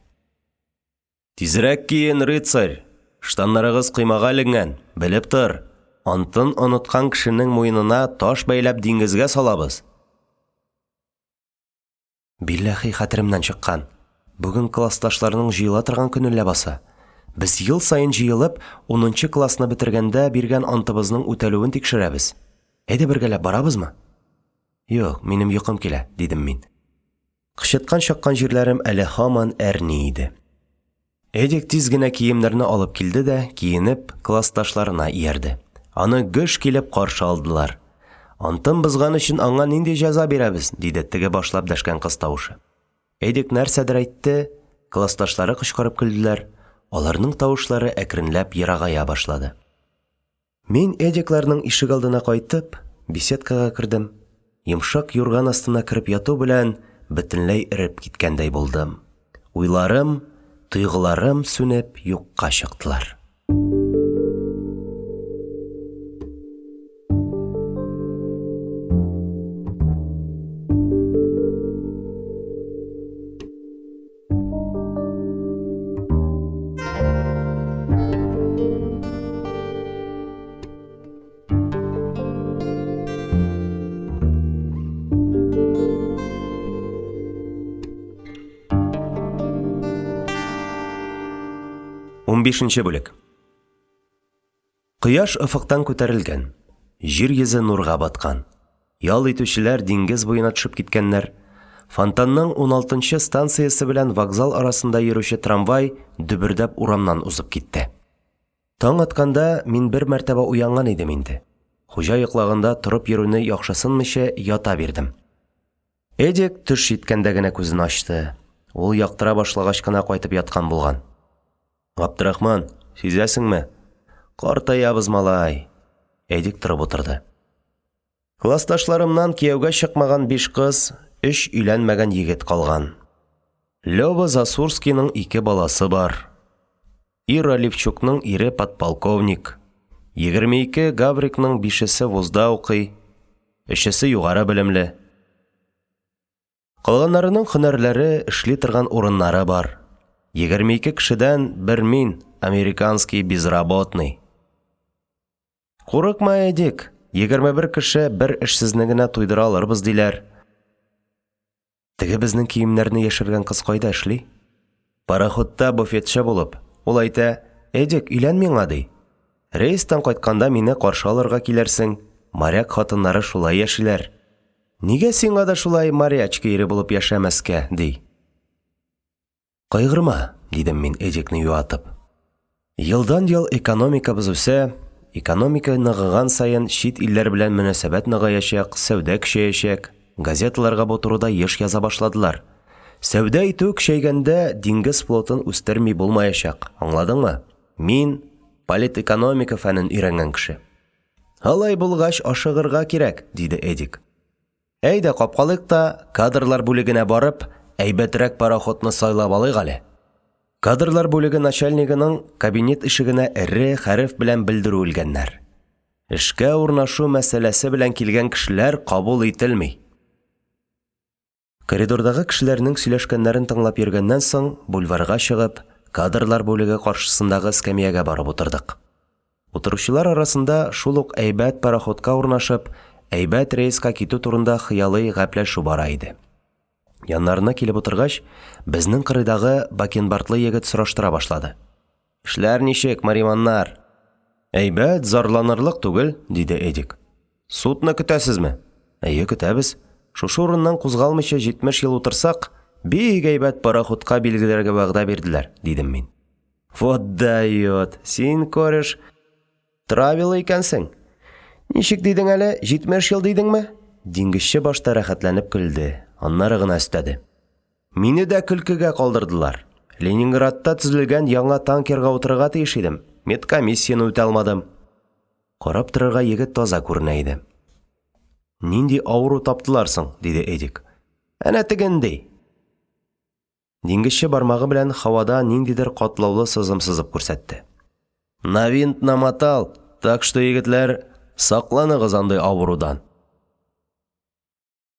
Тизрәк киен, рыцарь! Штаннарыгыз коймага эленгән, белеп тор! Антын оныткан кешенең муенына таш бәйләп диңгезгә салабыз! Билләхи, хәтеремнән чыккан. Бүген классташларның җыела торган көне ләбаса. Без ел саен җыелып, унынчы классны бетергәндә биргән антыбызның үтәлүен тикшерәбез. Әйдә бергәләп барабызмы? Юк, минем йокым килә, дидем мин. Кычыткан чаккан җирләрем әле һаман әрни иде. Эдик тиз генә киемнәрне алып килде дә, киенеп, классташларына иярде. Аны гөж килеп каршы алдылар. Антын бозган өчен аңа нинди җәза бирәбез? диде теге башлап дәшкән кыз тавышы. Эдик нәрсәдер әйтте, классташлары кычкырып көлделәр, аларның тавышлары әкренләп ерагая башлады. Мин Эдикларның ишегалдына кайтып, беседкага кердем. Йомшак юрган астына кереп яту белән бөтенләй эреп киткәндәй булдым. Уйларым, тойгыларым сүнеп юкка чыктылар. Унбишенче бүлек. Кояш офыктан күтәрелгән. Җир йөзе нурга баткан. Ял итүчеләр диңгез буена төшеп киткәннәр. Фонтанның уналтынчы станциясе белән вокзал арасында йөрүче трамвай дөбердәп урамнан узып китте. Таң атканда мин бер мәртәбә уянган идем инде. Хуҗа йоклаганда торып йөрүне яхшысынмыйча ята бирдем. Эдик төш җиткәндә генә күзен ачты. Ул яктыра башлагач кына кайтып яткан булган. Габдрахман, сизәсеңме? Картаябыз, малай. Эдик торып утырды. Классташларымнан кияүгә чыкмаган биш кыз, өч өйләнмәгән егет калган. Лёва Засурскийның ике баласы бар. Ира Левчукның ире подполковник. 22 Гаврикның бишесе вузда укый, өчесе югары белемле. Калганнарының һөнәрләре, эшли торган урыннары бар. 22 кешедән бер мин, американский безработный. Курыкма, Эдик, 21 кеше бер эшсезне генә туйдыра алырбыз, диләр. Теге безнең киемнәрне яшергән кыз кайда эшли? Пароходта буфетчы булып. Ул әйтә, Эдик, өйлән миңа, ди. Рейстан кайтканда мине каршы алырга килерсең. Моряк хатыннары шулай яшиләр. Нигә сиңа да шулай морячка ире булып яшәмәскә, ди. Кайгырма, дидем мин Эдикны юатып. Елдан-ел экономикабыз үсә, экономика ныгыган саен чит илләр белән мөнәсәбәт ныгаячак, сәүдә көчәячәк. Газеталарга бу турыда еш яза башладылар. Сәүдә итү көчәйгәндә диңгез флотын үстерми булмаячак, аңладыңмы? Мин политэкономика фәнен өйрәнгән кеше. Алай булгач, ашыгырга кирәк, диде Эдик. Әйдә, капкалыйк та, кадрлар бүлегенә барып, әйбәтрәк пароходны сайлап алыйк әле. Кадрлар бүлеге начальнигының кабинет ишегенә эре хәреф белән белдерү элгәннәр. Эшкә урнашу мәсьәләсе белән килгән кешеләр кабул ителми. Коридордагы кешеләрнең сөйләшкәннәрен тыңлап йөргәннән соң, бульварга чыгып, кадрлар бүлеге каршысындагы эскәмиягә барып утырдык. Утыручылар арасында шул ук әйбәт пароходка урнашып, әйбәт рейска китү турында хыялый гәпләшү бара иде. Яннарына килеп утыргач, безнең кырыйдагы бакенбардлы егет сораштыра башлады. Эшләр ничек, мариманнар? Әйбәт, зарланырлык түгел, диде Эдик. Судны көтәсезме? Әйе, көтәбез. Шушы урыннан кузгалмыйча 70 ел утырсак, бик әйбәт пароходка билгеләргә вәгъдә бирделәр, дидем мин. Вот дает! Син, кореш, травила икәнсең. Ничек дидең әле, 70 ел дидеңме? Диңгезче башта рәхәтләнеп көлде, аннары гына өстәде. Мине дә көлкегә калдырдылар. Ленинградта төзелгән яңа танкерга утырырга тиеш идем, медкомиссияне үтә алмадым. Карап торырга егет таза күренә иде. Нинди авыру таптылар соң? диде Эдик. Әнә тегенди. Диңгезче бармагы белән һавада ниндидер катлаулы сызым сызып күрсәтте. На винт намотал, так что, егетләр, сакланыгыз андый авырудан.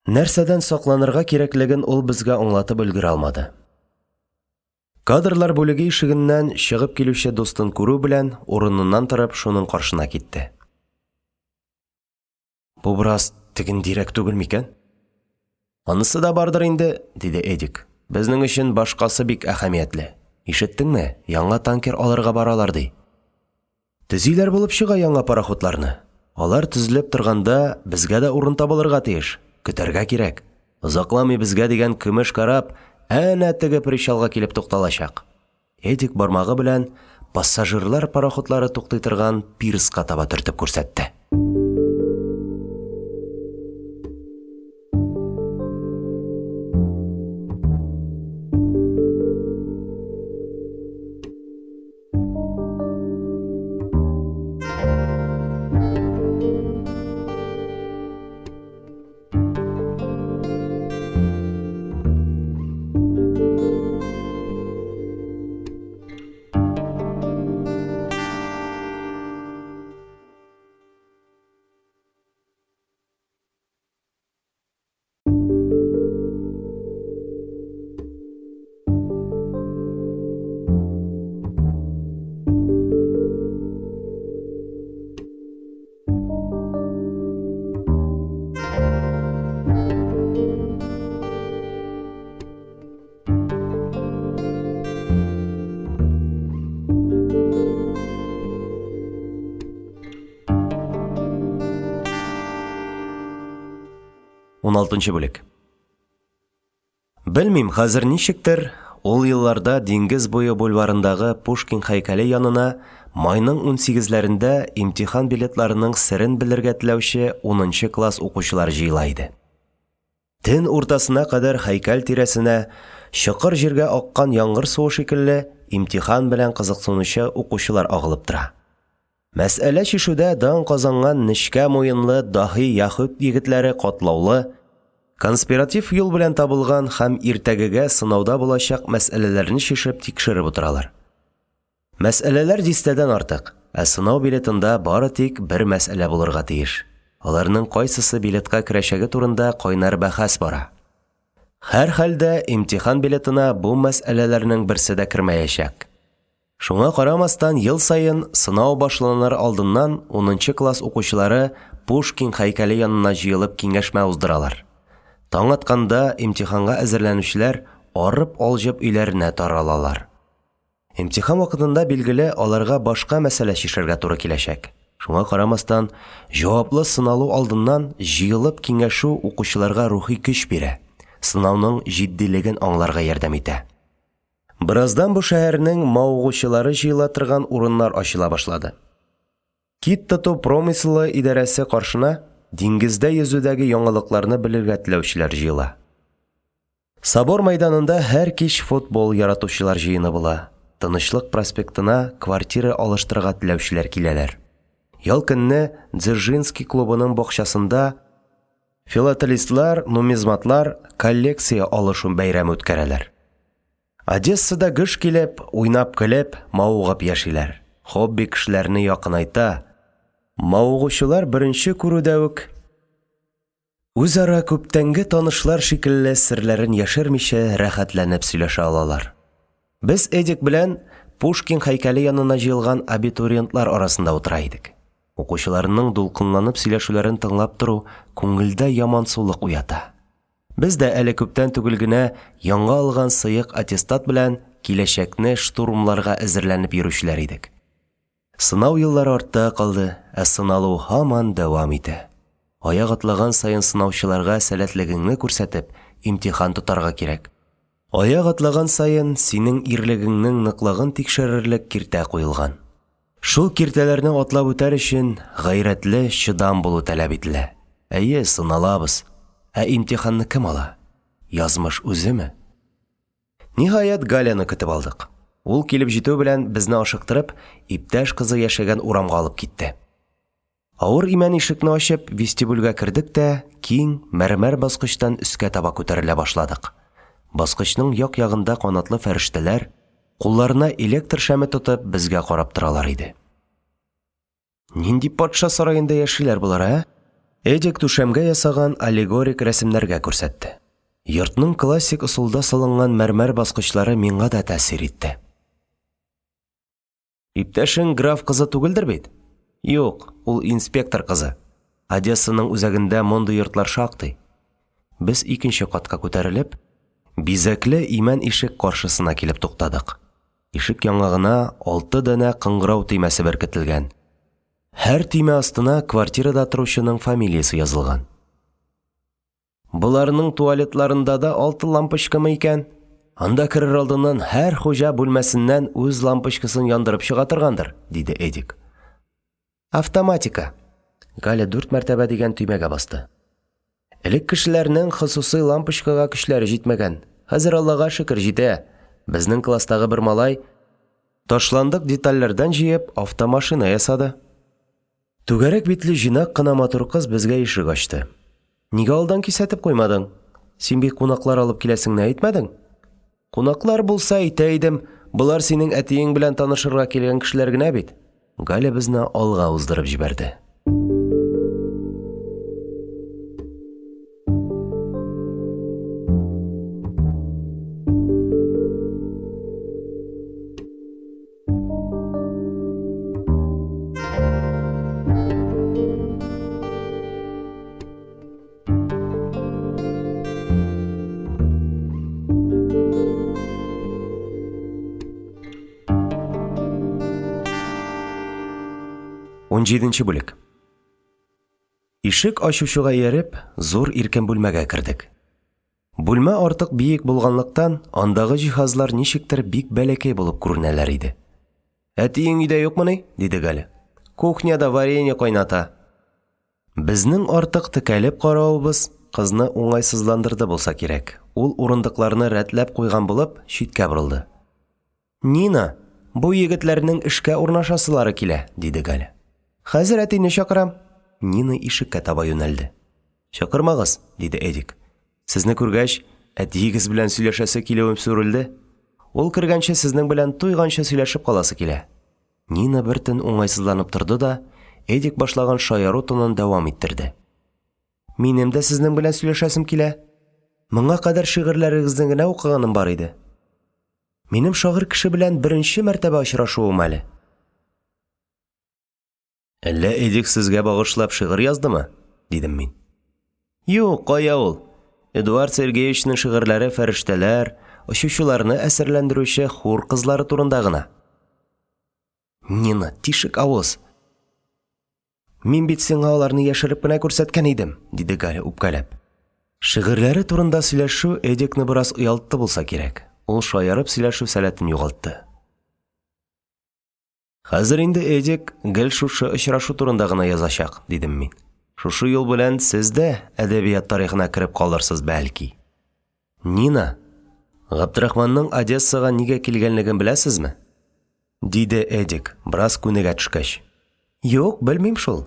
Нәрсәдән сакланырга кирәклеген ул безгә аңлатып өлгерә алмады. Кадрлар бүлеге ишегеннән чыгып килүче дустын күрү белән, урыныннан торып, шуның каршына китте. Бу бераз тегендирәк түгел микән? Анысы да бардыр инде, диде Эдик. Безнең өчен башкасы бик әһәмиятле. Ишеттеңме, яңа танкер алырга баралар, ди. Төзиләр булып чыга яңа пароходларны. Алар төзелеп торганда, безгә дә урын табылырга тиеш. Көтәргә кирәк. Озакламый безгә дигән көмеш кораб әнә теге причалга килеп тукталачак. Эдик бармагы белән пассажирлар пароходлары туктый торган пирска таба төртеп күрсәтте. Уналтынчы бүлек. Белмим, хәзер ничектер, ул елларда диңгез буе бульварындагы Пушкин һәйкәле янына майның унсигезләрендә имтихан билетларының серен белергә теләүче унынчы класс укучылары җыела иде. Төн уртасына кадәр һәйкәл тирәсенә, чокыр җиргә аккан яңгыр суы шикелле, имтихан белән кызыксынучы укучылар агылып тора. Мәсьәлә чишүдә дан казанган нечкә муенлы даһи яһүд егетләре катлаулы, конспиратив юл белән табылган һәм иртәгегә сынауда булачак мәсьәләләрне чишеп тикшереп утыралар. Мәсьәләләр дистәдән артык, ә сынау билетында бары тик бер мәсьәлә булырга тиеш. Аларның кайсысы билетка керәчәге турында кайнар бәхәс бара. Һәрхәлдә, имтихан билетына бу мәсьәләләрнең берсе дә кермәячәк. Шуңа карамастан, ел саен, сынау башланыр алдыннан, унынчы класс укучылары Пушкин һәйкәле янына җыелып киңәшмә уздыралар. Таң атканда, имтиханга әзерләнүчеләр арып-алҗып өйләренә таралалар. Имтихан вакытында, билгеле, аларга башка мәсьәлә чишәргә туры киләчәк. Шуңа карамастан, җаваплы сыналу алдыннан җыелып киңәшү укучыларга рухи көч бирә, сынауның җитдилеген аңларга ярдәм итә. Бераздан бу шәһәрнең мавыгучылары җыела торган урыннар ачыла башлады. Кит тоту промыселы идарәсе каршына диңгездә йөзүдәге яңалыкларны белергә теләүчеләр җыела. Собор мәйданында һәр кич футбол яратучылар җыены була. Тынычлык проспектына квартира алыштырырга теләүчеләр киләләр. Ял көнне Дзержинский клубының бакчасында филателистлар, нумизматлар коллекция алышу бәйрәме үткәрәләр. Одессада гөж килеп, уйнап-көлеп, мавыгып яшиләр. Хобби кешеләрне якынайта. Мавыгучылар беренче күрүдә үк Үзара күптәнге танышлар шикелле серләрен яшермичә рәхәтләнеп сөйләшә алалар. Без Эдик белән Пушкин һәйкәле янына җыелган абитуриентлар арасында утыра идек. Укучыларның дулкынланып сөйләшүләрен тыңлап тору күңелдә ямансулык уята. Без дә әле күптән түгел генә яңа алган сыек аттестат белән киләчәкне штурмларга әзерләнеп йөрүчеләр идек. Сынау еллары артта калды, ә сыналу һаман дәвам итә. Аяк атлаган саен сынаучыларга сәләтлегеңне күрсәтеп, имтихан тотарга кирәк. Аяк атлаган саен синең ирлегеңнең ныклыгын тикшерерлек киртә куелган. Шул киртәләрне атлап үтәр өчен гайрәтле, чыдам булу таләп ителә. Әйе, сыналабыз. Ә имтиханны кем ала? Язмыш үземе? Ниһаять, Галяны көтеп алдык. Ул килеп җитү белән безне ашыктырып, иптәш кызы яшәгән урамга алып китте. Авыр имән ишекне ачып, вестибюльгә кердек тә, киң, мәрмәр баскычтан өскә таба күтәрелә башладык. Баскычның як-ягында канатлы фәрештәләр, кулларына электр шәме тотып, безгә карап торалар иде. Нинди патша сараенда яшиләр болар, ә? Эдик түшәмгә ясаган аллегорик рәсемнәргә күрсәтте. Йортның классик ысулда салынган мәрмәр баскычлары миңа да тәэсир итте. Иптәшең граф кызы түгелдер бит? Юк, ул инспектор кызы. Одессаның үзәгендә мондый йортлар шактый. Без икенче катка күтәрелеп, бизәкле имән ишек каршысына килеп туктадык. Ишек яңагына алты данә кыңгырау төймәсе беркетелгән. Һәр төймә астына квартирада торучының фамилиясе язылган. Боларның туалетларында да алты лампочкамы икән? Анда керер алдыннан һәр хуҗа бүлмәсеннән үз лампочкасын яндырып чыга торгандыр, диде Эдик. Автоматика. Галя дүрт мәртәбә дигән төймәгә басты. Элек кешеләрнең хосусый лампочкага көчләре җитмәгән. Хәзер Аллага шөкер җитә. Безнең класстагы бер малай ташландык детальләрдән җыеп автомашина ясады. Түгәрәк битле җыйнак кына матур кыз безгә ишек ачты. Нигә алдан кисәтеп куймадың? Син бит кунаклар алып киләсеңне әйтмәдең? Кунаклар булса әйтә идем, болар синең әтиең белән танышырга килгән кешеләр генә бит. Галя безне алга уздырып җибәрде. Унҗиденче бүлек. Ишек ачучыга ияреп, зур иркен бүлмәгә кердек. Бүлмә артык биек булганлыктан, андагы җиһазлар ничектер бик бәләкәй булып күренәләр иде. Әтиең өйдә юкмыни? диде Галя. Кухняда варенье кайната. Безнең артык текәлеп каравыбыз кызны уңайсызландырды булса кирәк. Ул урындыкларны рәтләп куйган булып, читкә борылды. Нина, бу егетләрнең эшкә урнашасылары килә, диде Галя. Хәзер әтине чакырам. Нина ишеккә таба юнәлде. Чакырмагыз, диде Эдик. Сезне күргәч, әтиегез белән сөйләшәсе килүем сүрелде. Ул кергәнче сезнең белән туйганчы сөйләшеп каласы килә. Нина бер төн уңайсызланып торды да, Эдик башлаган шаяру тонын дәвам иттерде. Минем дә сезнең белән сөйләшәсем килә. Моңа кадәр шигырьләрегезне генә укыганым бар иде. Минем шагыйрь кеше белән беренче мәртәбә очрашуым әле. Әллә Эдик сезгә багышлап шигырь яздымы? дидем мин. Юк, кая ул? Эдуард Сергеевичның шигырьләре фәрештәләр, очучыларны әсәрләндерүче хур кызлары турында гына. Нина, тишек авыз. Мин бит сиңа аларны яшереп кенә күрсәткән идем, диде Галя үпкәләп. Шигырьләре турында сөйләшү Эдикны бераз оялтты булса кирәк. Ул шаярып сөйләшү сәләтен югалтты. Хәзер инде Эдик гел шушы очрашу турында гына язачак, дидем мин. Шушы юл белән сез дә әдәбият тарихына кереп калырсыз, бәлки. Нина, Габдрахманның Одессага нигә килгәнлеген беләсезме? Диде Эдик, бераз күнегә төшкәч. Юк, белмим шул.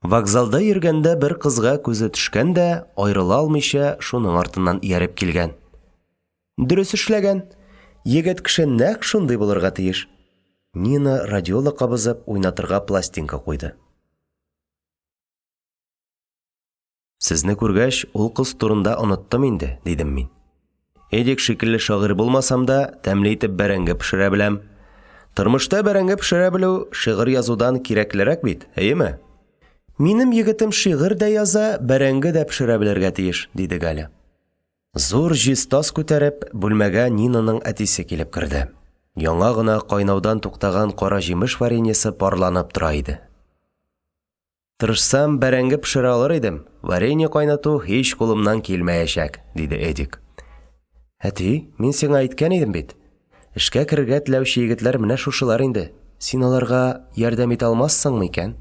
Вокзалда йөргәндә бер кызга күзе төшкән дә, аерыла алмыйча, шуның артыннан ияреп килгән. Дөрес эшләгән. Егет кеше нәкъ шундый булырга тиеш. Нина радиола кабызып, уйнатырга пластинка куйды. Сезне күргәч, ул кыз турында оныттым инде, дидем мин. Эдик шикелле шагыйрь булмасам да, тәмле итеп бәрәңге пешерә беләм. Тормышта бәрәңге пешерә белү шигырь язудан кирәклерәк бит, әйеме? Минем егетем шигырь дә яза, бәрәңге дә пешерә белергә тиеш, диде Галя. Зур җиз тас күтәреп, бүлмәгә Нинаның әтисе килеп керде. Яңа гына кайнаудан туктаган кара җимеш вареньесы парланып тора иде. Тырышсам, бәрәңге пешерә алыр идем, варенье кайнату һич кулымнан килмәячәк, диде Эдик. Әти, мин сиңа әйткән идем бит. Эшкә керергә теләүче егетләр менә шушылар инде. Син аларга ярдәм итә алмассыңмы икән?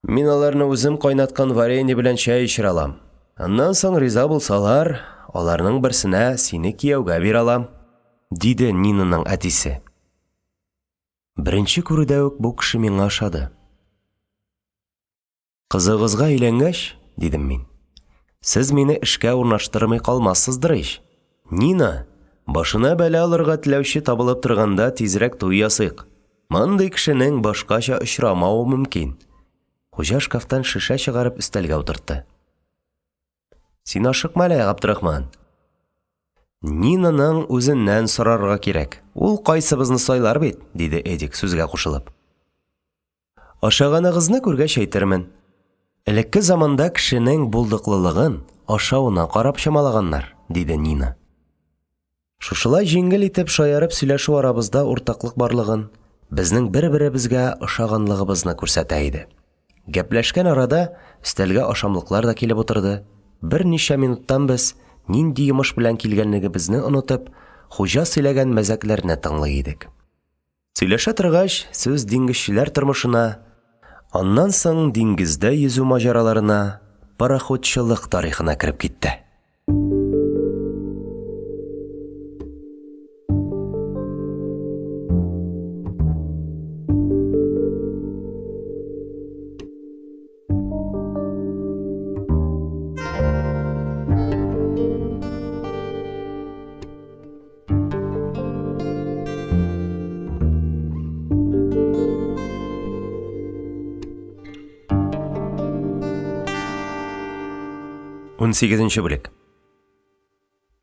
Мин аларны үзем кайнаткан варенье белән чәй эчерә алам. Аннан соң риза булсалар, аларның берсенә сине кияүгә бирә алам, диде Нинаның әтисе. Беренче күрүдә үк бу кеше миңа ошады. Кызыгызга өйләнгәч, дидем мин, сез мине эшкә урнаштырмый калмассыздыр ич. Нина, башына бәла алырга теләүче табылып торганда тизрәк туй ясыйк. Мондый кешенең башкача очрамавы мөмкин. Хуҗа шкафтан шешә чыгарып өстәлгә утыртты. Син ашыкма әле, Габдрахман. Нинаның үзеннән сорарга кирәк. Ул кайсыбызны сайлар бит, диде Эдик, сүзгә кушылып. Ашаганыгызны күргәч әйтермен. Элекке заманда кешенең булдыклылыгын ашавына карап чамалаганнар, диде Нина. Шушылай җиңел итеп шаярып сөйләшү арабызда уртаклык барлыгын, безнең бер-беребезгә ошаганлыгыбызны күрсәтә иде. Гәпләшкән арада өстәлгә ашамлыклар да килеп утырды. Берничә минуттан без, нинди йомыш белән килгәнлегебезне онытып, хуҗа сөйләгән мәзәкләрне тыңлый идек. Сөйләшә торгач, сүз диңгезчеләр тормышына, аннан соң диңгездә йөзү маҗараларына, пароходчылык тарихына кереп китте. Унсигезенче бүлек.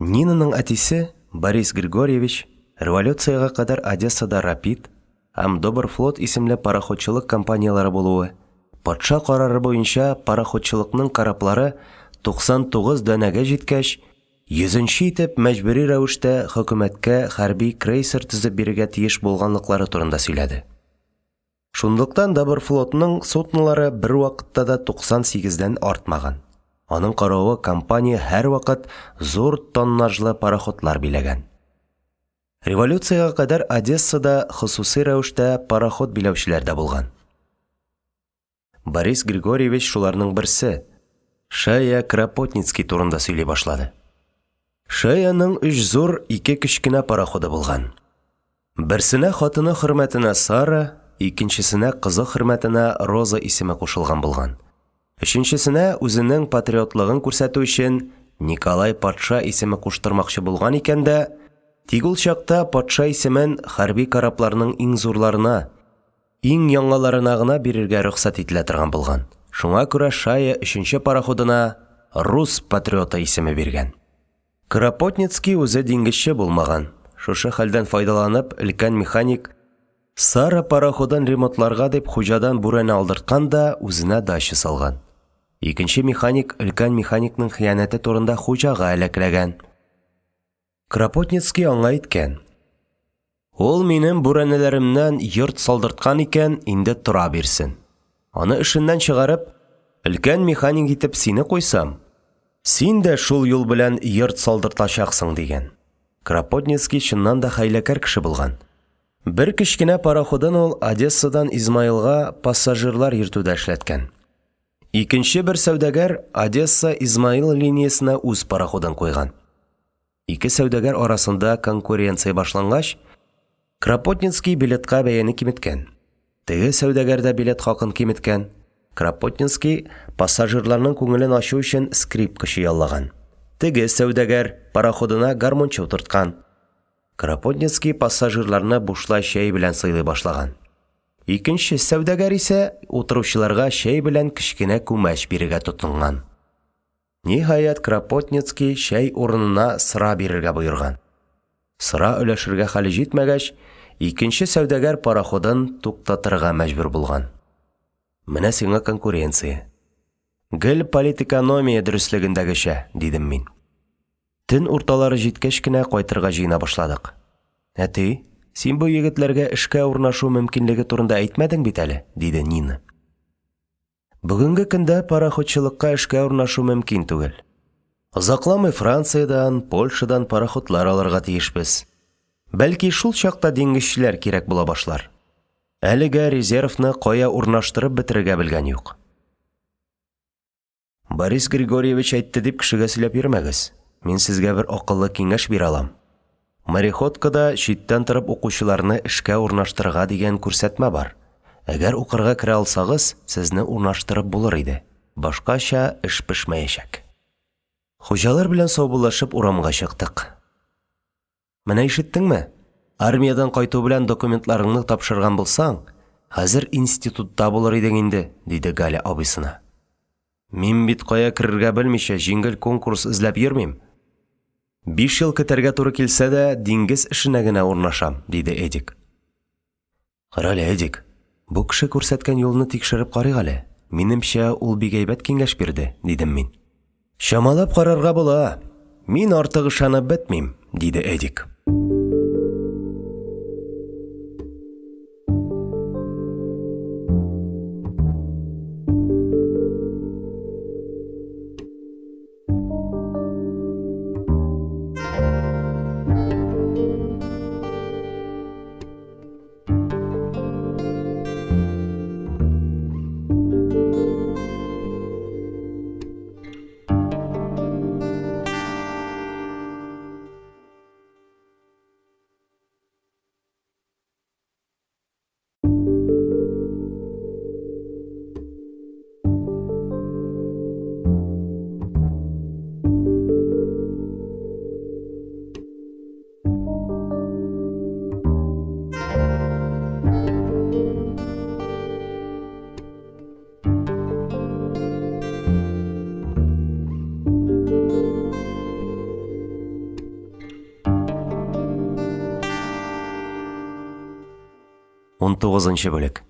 Нинаның әтисе Борис Григорьевич революциягә кадәр Одессада Рапид һәм Добрфлот исемле пароходчылык компанияләре булуы, патша карары буенча пароходчылыкның кораблары 99 данәгә җиткәч, Йөзенче итеп мәҗбүри рәвештә хөкүмәткә хәрби крейсер төзеп бирергә тиеш булганлыклары турында сөйләде. Шунлыктан Доброфлотның суднолары бервакытта да 98 дән артмаган. Аның каравы компания һәрвакыт зур тоннажлы пароходлар биләгән. Революциягә кадәр Одессада хосусый рәвештә пароход биләүчеләр дә булган. Борис Григорьевич шуларның берсе – Шая Кропотницкий турында сөйли башлады. Шаяның өч зур, ике кечкенә пароходы булган. Берсенә хатыны хөрмәтенә Сара, икенчесенә кызы хөрмәтенә Роза исеме кушылган булган. Өченчесенә, үзенең патриотлыгын күрсәтү өчен, Николай патша исеме куштырмакчы булган икән дә, тик ул чакта патша исемен хәрби корабларның иң зурларына, иң яңаларына гына бирергә рөхсәт ителә торган булган. Шуңа күрә Шая өченче пароходына Рус патриоты исеме биргән. Кропотницкий үзе диңгезче булмаган. Шушы хәлдән файдаланып, өлкән механик Сара пароходын ремонтларга дип хуҗадан бүрәнә алдырткан да үзенә дача салган. Икенче механик өлкән механикның хыянәте турында хуҗага әләкләгән. Кропотницкий аңа әйткән: Ул минем бүрәнәләремнән йорт салдырткан икән, инде тора бирсен. Аны эшеннән чыгарып, өлкән механик итеп сине куйсам, син дә шул юл белән йорт салдыртачаксың, дигән. Кропотницкий чыннан да хәйләкәр кеше булган. Бер кечкенә пароходын ул Одессадан Измаилга пассажирлар йөртүдә эшләткән. Икенче бер сәүдәгәр Одесса-Измаил линиясенә үз пароходын куйган. Ике сәүдәгәр арасында конкуренция башлангач, Кропотницкий билетка бәяне киметкән. Теге сәүдәгәр дә билет хакын киметкән. Кропотницкий пассажирларның күңелен ачу өчен скрипкачы яллаган. Теге сәүдәгәр пароходына гармунчы утырткан. Кропотницкий пассажирларны бушлай чәй белән сыйлый башлаган. Икенче сәүдәгәр исә утыручыларга чәй белән кечкенә күмәч бирергә тотынган. Ниһаять, Кропотницкий чәй урынына сыра бирергә боерган. Сыра өләшергә хәле җитмәгәч, икенче сәүдәгәр пароходын туктатырга мәҗбүр булган. Менә сиңа конкуренция. Гел политэкономия дөреслегендәгечә, дидем мин. Төн урталары җиткәч кенә кайтырга җыена башладык. Әти, син бу егетләргә эшкә урнашу мөмкинлеге турында әйтмәдең бит әле, диде Нина. Бүгенге көндә пароходчылыкка эшкә урнашу мөмкин түгел. Озакламый Франциядән, Польшадан пароходлар алырга тиешбез. Бәлки, шул чакта диңгезчеләр кирәк була башлар. Әлегә резервны кая урнаштырып бетерергә белгән юк. Борис Григорьевич әйтте дип кешегә сөйләп йөрмәгез. Мин сезгә бер акыллы киңәш бирә алам. Мореходкада читтән торып укучыларны эшкә урнаштырырга дигән күрсәтмә бар. Әгәр укырга керә алсагыз, сезне урнаштырып булыр иде. Башкача эш пешмәячәк. Хуҗалар белән саубуллашып урамга чыктык. Менә ишеттеңме? Армиядән кайту белән документларыңны тапшырган булсаң, хәзер институтта булыр идең инде, диде Галя абыйсына. Мин бит кая керергә белмичә җиңел конкурс эзләп йөрмим. Биш ел көтәргә туры килсә дә, диңгез эшенә генә урнашам, диде Эдик. Карале, Эдик, бу кеше күрсәткән юлны тикшереп карыйк әле. Минемчә, ул бик әйбәт киңәш бирде, дидем мин. Чамалап карарга була. Мин артык ышанып бетмим, диде Эдик. Унтугызынчы бүлек.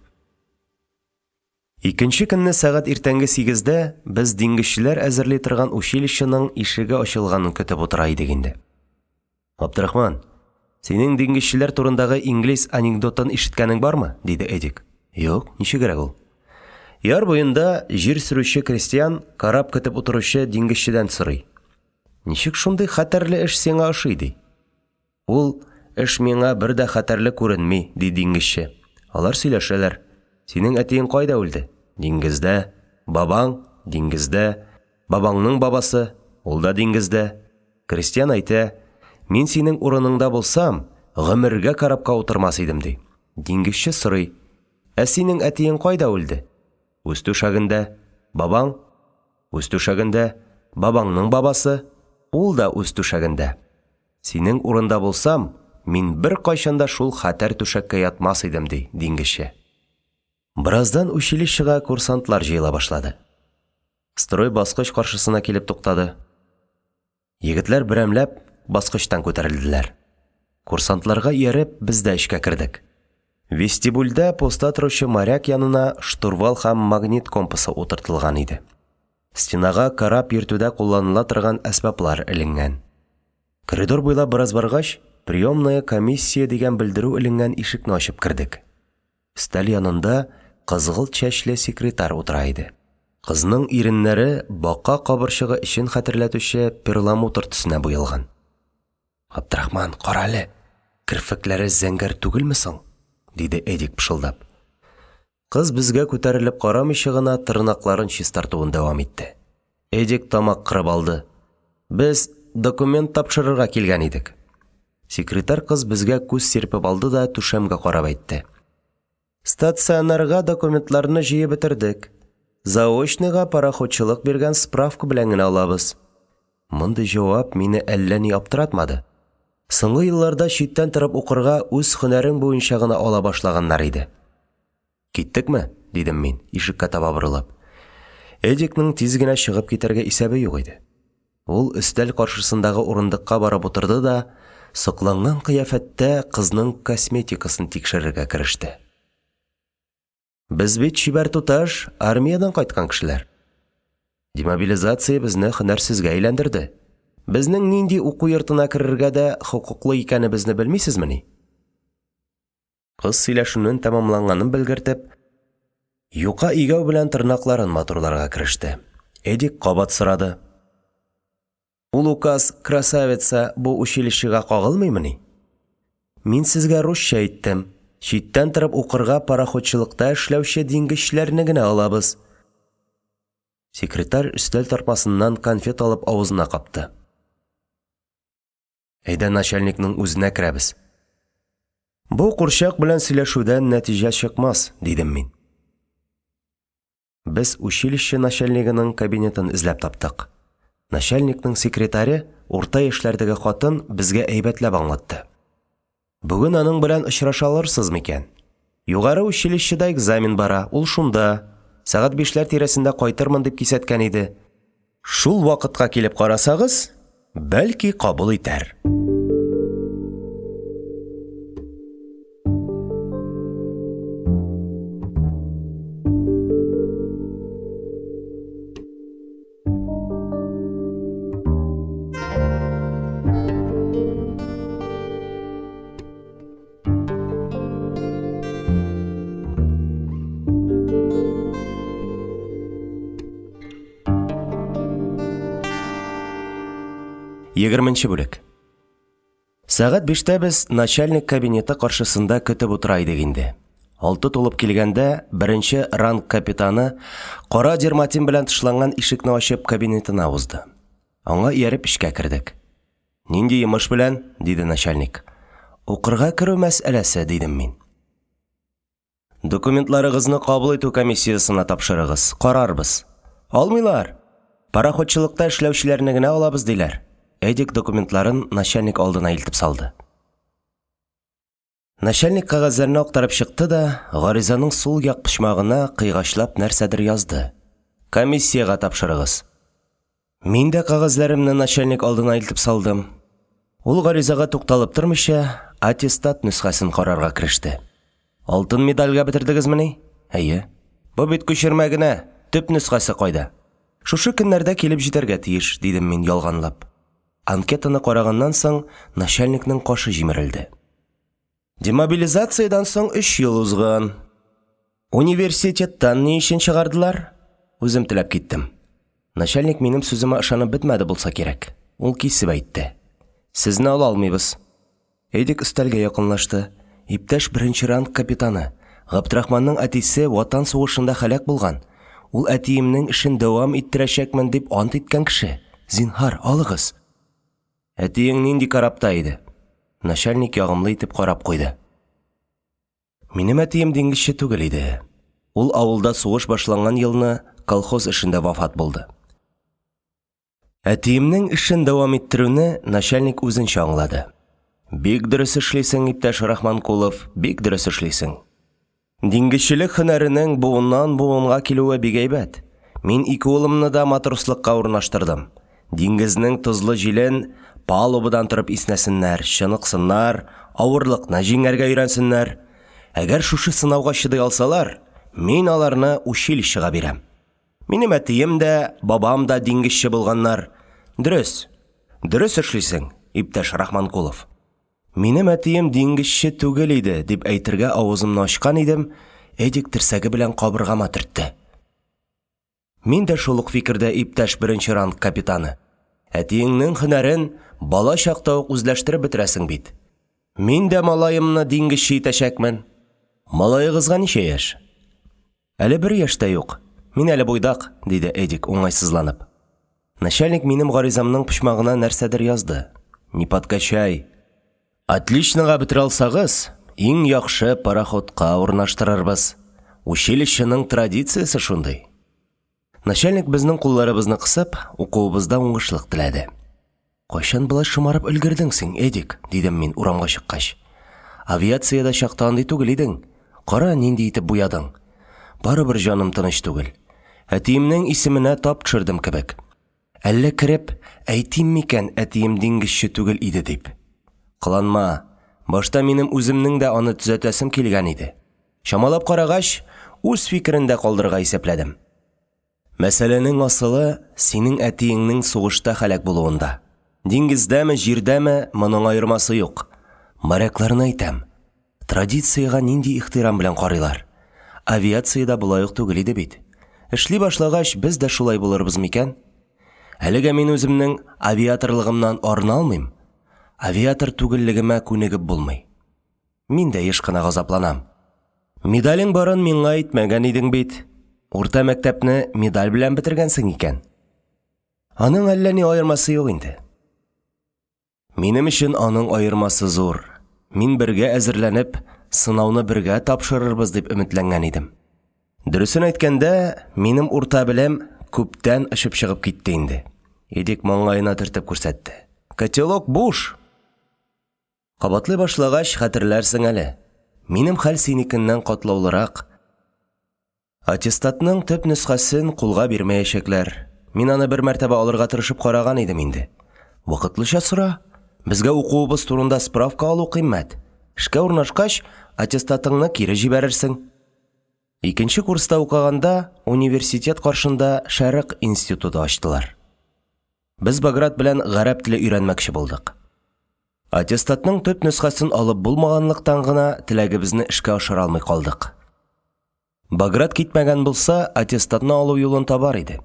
Икенче көнне сәгать иртәнге сигездә без диңгезчеләр әзерли торган училищеның ишеге ачылганын көтеп утыра идек инде. Абдрахман, синең диңгезчеләр турындагы инглиз анекдотын ишеткәнең бармы? диде Эдик. Юк, ничегрәк ул? Яр буенда җир сөрүче крестьян кораб көтеп утыручы диңгезчедән сорый. Ничек шундый хәтәрле эш сиңа ошый, ди. Ул эш миңа бер дә хәтәрле күренми, ди диңгезче. Алар сөйләшәләр. Синең әтиең кайда үлде? Диңгездә. Бабаң? Диңгездә. Бабаңның бабасы? Ул да диңгездә. Крестьян әйтә, Мин синең урыныңда булсам, гомергә корабка утырмас идем, ди. Диңгезче сорый, Ә синең әтиең кайда үлде? Үз түшәгендә. Бабаң? Үз түшәгендә. Бабаңның бабасы? Ул да үз түшәгендә. Синең урында булсам, мин беркайчан да шул хәтәр түшәккә ятмас идем, ди диңгезче. Бераздан училищега курсантлар җыела башлады. Строй баскыч каршысына килеп туктады. Егетләр берәмләп баскычтан күтәрелделәр. Курсантларга ияреп, без дә эчкә кердек. Вестибюльдә постта торучы моряк янына штурвал һәм магнит компасы утыртылган иде. Стенага кораб йөртүдә кулланыла торган әсбаплар эленгән. Коридор буйлап бераз баргач, Приемная комиссия дигән белдерү эленгән ишекне ачып кердек. Өстәл янында кызгылт чәчле секретарь утыра иде. Кызның иреннәре бака кабырчыгы эчен хәтерләтүче перламутр төсенә буялган. Габдрахман, карале, керфекләре зәңгәр түгелме соң? диде Эдик пышылдап. Кыз безгә күтәрелеп карамыйча гына тырнакларын чистартуын дәвам итте. Эдик тамак кырып алды. Без документ тапшырырга килгән идек. Секретарь кыз безгә күз сирпеп алды да түшәмгә карап әйтте. Стационарга документларны җыеп бетердек. Заочныйга пароходчылык биргән справка белән генә алабыз. Мондый җавап мине әллә ни аптыратмады. Соңгы елларда читтән торып укырга үз һөнәрең буенча гына ала башлаганнар иде. Киттекме? дидем мин, ишеккә таба борылып. Эдикның тиз генә чыгып китәргә исәбе юк иде. Ул өстәл каршысындагы урындыкка барып утырды да, сокланган кыяфәттә кызның косметикасын тикшерергә кереште. Без бит, чибәр туташ, армиядән кайткан кешеләр. Демобилизация безне һөнәрсезгә әйләндерде. Безнең нинди уку йортына керергә дә хокуклы икәнебезне белмисезмени? Кыз сөйләшүнең тәмамланганын белгертеп, юка игәү белән тырнакларын матурларга кереште. Эдик кабат сорады. Ул указ, красавица, бу училищега кагылмыймыни? Мин сезгә русча әйттем. Читтән торып укырга пароходчылыкта эшләүче диңгезчеләрне генә алабыз. Секретарь өстәл тартмасыннан конфет алып авызына капты. Әйдә начальникның үзенә керәбез. Бу курчак белән сөйләшүдән нәтиҗә чыкмас, дидем мин. Без училище начальнигының кабинетын эзләп таптык. Начальникның секретаре, урта яшьләрдәге хатын, безгә әйбәтләп аңлатты. Бүген аның белән очраша алырсыз микән? Югары училищеда экзамен бара, ул шунда. Сәгать бишләр тирәсендә кайтырмын дип кисәткән иде. Шул вакытка килеп карасагыз, бәлки кабул итәр. Егерменче бүлек. Сәгать биштә без начальник кабинеты каршысында көтеп утыра идек инде. Алты тулып килгәндә, беренче ранг капитаны кара дерматин белән тышланган ишекне ачып кабинетына узды. Аңа ияреп эчкә кердек. Нинди йомыш белән? диде начальник. Укырга керү мәсьәләсе, дидем мин. Документларыгызны кабул итү комиссиясенә тапшырыгыз, карарбыз. Алмыйлар. Пароходчылыкта эшләүчеләрне генә алабыз, диләр. Эдик документларын начальник алдына илтеп салды. Начальник кәгазьләрне актарып чыкты да, гаризаның сул як почмагына кыйгачлап нәрсәдер язды. Комиссиягә тапшырыгыз. Мин дә кәгазьләремне начальник алдына илтеп салдым. Ул гаризага тукталып тормыйча, аттестат нөсхәсен карарга кереште. Алтын медальгә бетердегезмени? Әйе. Бу бит күчермә генә, төп нөсхәсе кайда? Шушы көннәрдә килеп җитәргә тиеш, дидем мин ялганлап. Анкетаны караганнан соң, начальникның кашы җимерелде. Демобилизациядән соң өч ел узган. Университеттан ни өчен чыгардылар? Үзем теләп киттем. Начальник минем сүземә ышанып бетмәде булса кирәк. Ул кисеп әйтте. Сезне ала алмыйбыз. Эдик өстәлгә якынлашты. Иптәш беренче ранг капитаны, Габдрахманның әтисе Ватан сугышында һәлак булган. Ул әтиемнең эшен дәвам иттерәчәкмен дип ант иткән кеше. Зинһар, алыгыз. Әтиең нинди корабта иде? Начальник ягымлы итеп карап куйды. Минем әтием диңгезче түгел иде. Ул авылда сугыш башланган елны колхоз эшендә вафат булды. Әтиемнең эшен дәвам иттерүне начальник үзенчә аңлады. Бик дөрес эшлисең, иптәш Рахманкулов, бик дөрес эшлисең. Диңгезчелек һөнәренең буыннан-буынга килүе бик әйбәт. Мин ике улымны да матрослыкка урнаштырдым. Диңгезнең тозлы җилен палубадан торып иснәсеннәр, чыныксыннар, авырлыкны җиңәргә өйрәнсеннәр. Әгәр шушы сынауга чыдый алсалар, мин аларны училищега бирәм. Минем әтием дә, бабам да диңгезче булганнар. Дөрес, дөрес эшлисең, иптәш Рахманкулов. Минем әтием диңгезче түгел иде, дип әйтергә авызымны ачкан идем, Эдик терсәге белән кабыргама төртте. Мин дә шул ук фикердә, иптәш беренче ранг капитаны. Әтиеңнең һөнәрен бала чакта ук үзләштереп бетерәсең бит. Мин дә малаемны диңгезче итәчәкмен. Малаегызга ничә яшь? Әле бер яшь тә юк. Мин әле буйдак, диде Эдик, уңайсызланып. Начальник минем гаризамның почмагына нәрсәдер язды. Не подкачай. Отличныга бетерә алсагыз, иң яхшы пароходка урнаштырырбыз. Училищеның традициясе шундый. Начальник безнең кулларыбызны кысып, укуыбызда уңышлык теләде. Кайчан болай шомарып өлгердең син, Эдик? дидем мин урамга чыккач. Авиациядә чакта андый түгел идең. Кара, нинди итеп буядың. Барыбер җаным тыныч түгел. Әтиемнең исеменә тап төшердем кебек. Әллә кереп, әйтим микән, әтием диңгезче түгел иде дип. Кыланма. Башта минем үземнең дә аны төзәтәсем килгән иде. Чамалап карагач, үз фикерен дә калдырырга исәпләдем. Мәсьәләнең асылы синең әтиеңнең сугышта һәлак булуында. Диңгездәме, җирдәме, моның аермасы юк. Морякларны әйтәм. Традициягә нинди ихтирам белән карыйлар. Авиациядә болай ук түгел иде бит. Эшли башлагач, без дә шулай булырбыз микән? Әлегә мин үземнең авиаторлыгымнан арына алмыйм. Авиатор түгеллегемә күнегеп булмый. Мин дә еш кына газапланам. Медалең барын миңа әйтмәгән идең бит. Урта мәктәпне медаль белән бетергәнсең икән. Аның әллә ни аермасы юк инде. Минем өчен аның аермасы зур. Мин бергә әзерләнеп, сынауны бергә тапшырырбыз дип өметләнгән идем. Дөресен әйткәндә, минем урта белем күптән очып чыгып китте инде. Эдик маңгаена төртеп күрсәтте. Котелок буш! Кабатлый башлагач, хәтерләрсең әле. Минем хәл синекеннән катлаулырак. Аттестатның төп нөсхәсен кулга бирмәячәкләр. Мин аны бер мәртәбә алырга тырышып караган идем инде. Вакытлыча сора. Безгә укуыбыз турында справка алу кыйммәт. Эшкә урнашкач, аттестатыңны кире җибәрерсең. Икенче курста укыганда университет каршында Шәрык институты ачтылар. Без Баграт белән гарәп теле өйрәнмәкче булдык. Аттестатның төп нөсхәсен алып булмаганлыктан гына теләгебезне эшкә ашыра алмый калдык. Баграт китмәгән булса, аттестатны алу юлын табар иде.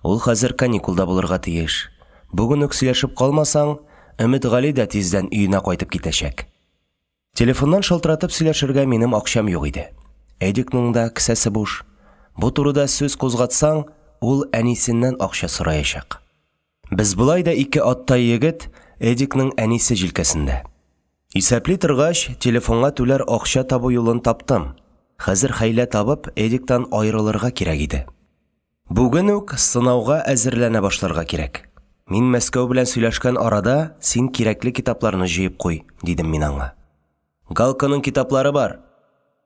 Ул хәзер каникулда булырга тиеш. Бүген үк сөйләшеп калмасаң, Өметгали дә тиздән өенә кайтып китәчәк. Телефоннан шалтыратып сөйләшергә минем акчам юк иде. Эдикның да кесәсе буш. Бу турыда сүз кузгатсаң, ул әнисеннән акча сораячак. Без болай да ике аттай егет, Эдикның әнисе җилкәсендә. Исәпли торгач, телефонга түләр акча табу юлын таптым. Хәзер хәйлә табып, Эдиктан аерылырга кирәк иде. Бүген үк сынауга әзерләнә башларга кирәк. Мин Мәскәү белән сөйләшкән арада син кирәкле китапларны җыеп куй, дидем мин аңа. Галканың китаплары бар.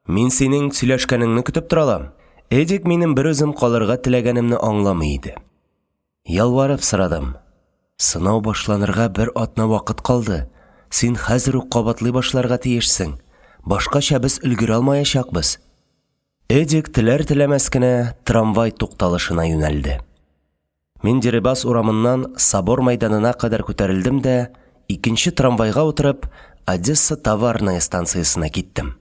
Мин синең сөйләшкәнеңне көтеп тора алам. Эдик минем берүзем калырга теләгәнемне аңламый иде. Ялварып сорадым. Сынау башланырга бер атна вакыт калды. Син хәзер үк кабатлый башларга тиешсең. Башкача без өлгерә алмаячакбыз. Эдик теләр-теләмәс кенә трамвай тукталышына юнәлде. Мин Дерибас урамыннан Собор мәйданына кадәр күтәрелдем дә, икенче трамвайга утырып, Одесса товарная станциясенә киттем.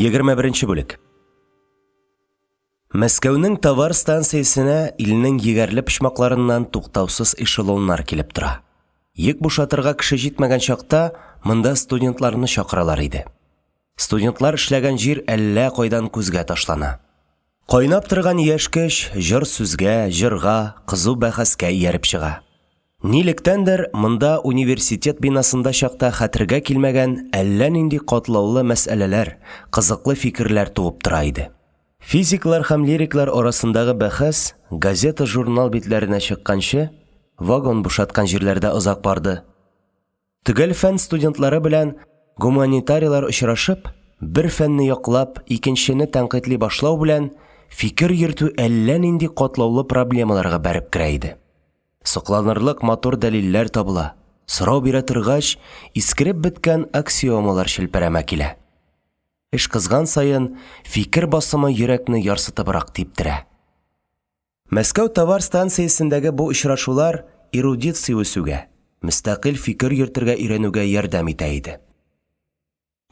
21 бүлек. Мәскәүнең товар станциясенә илнең егәрле почмакларыннан туктаусыз эшелоннар килеп тора. Йөк бушатырга кеше җитмәгән чакта монда студентларны чакыралар иде. Студентлар эшләгән җир әллә кайдан күзгә ташлана. Кайнап торган яшь көч җор сүзгә, җырга, кызу бәхәскә ияреп чыга. Нилектәндер, монда университет бинасында чакта хәтергә килмәгән әллә нинди катлаулы мәсьәләләр, кызыклы фикерләр туып тора иде. Физиклар һәм лириклар арасындагы бәхәс газета-журнал битләренә чыкканчы, вагон бушаткан җирләрдә озак барды. Төгәл фән студентлары белән гуманитарийлар очрашып, бер фәнне яклап, икенчене тәнкыйтьли башлау белән, фикер йөртү әллә нинди катлаулы проблемаларга бәреп керә иде. Сокланырлык матур дәлилләр табыла, сорау бирә торгач, искереп беткән аксиомалар челпәрәмә килә. Эш кызган саен, фикер басымы йөрәкне ярсытыбрак типтерә. Мәскәү товар станциясендәге бу очрашулар эрудиция үсүгә, мөстәкыйль фикер йөртергә өйрәнүгә ярдәм итә иде.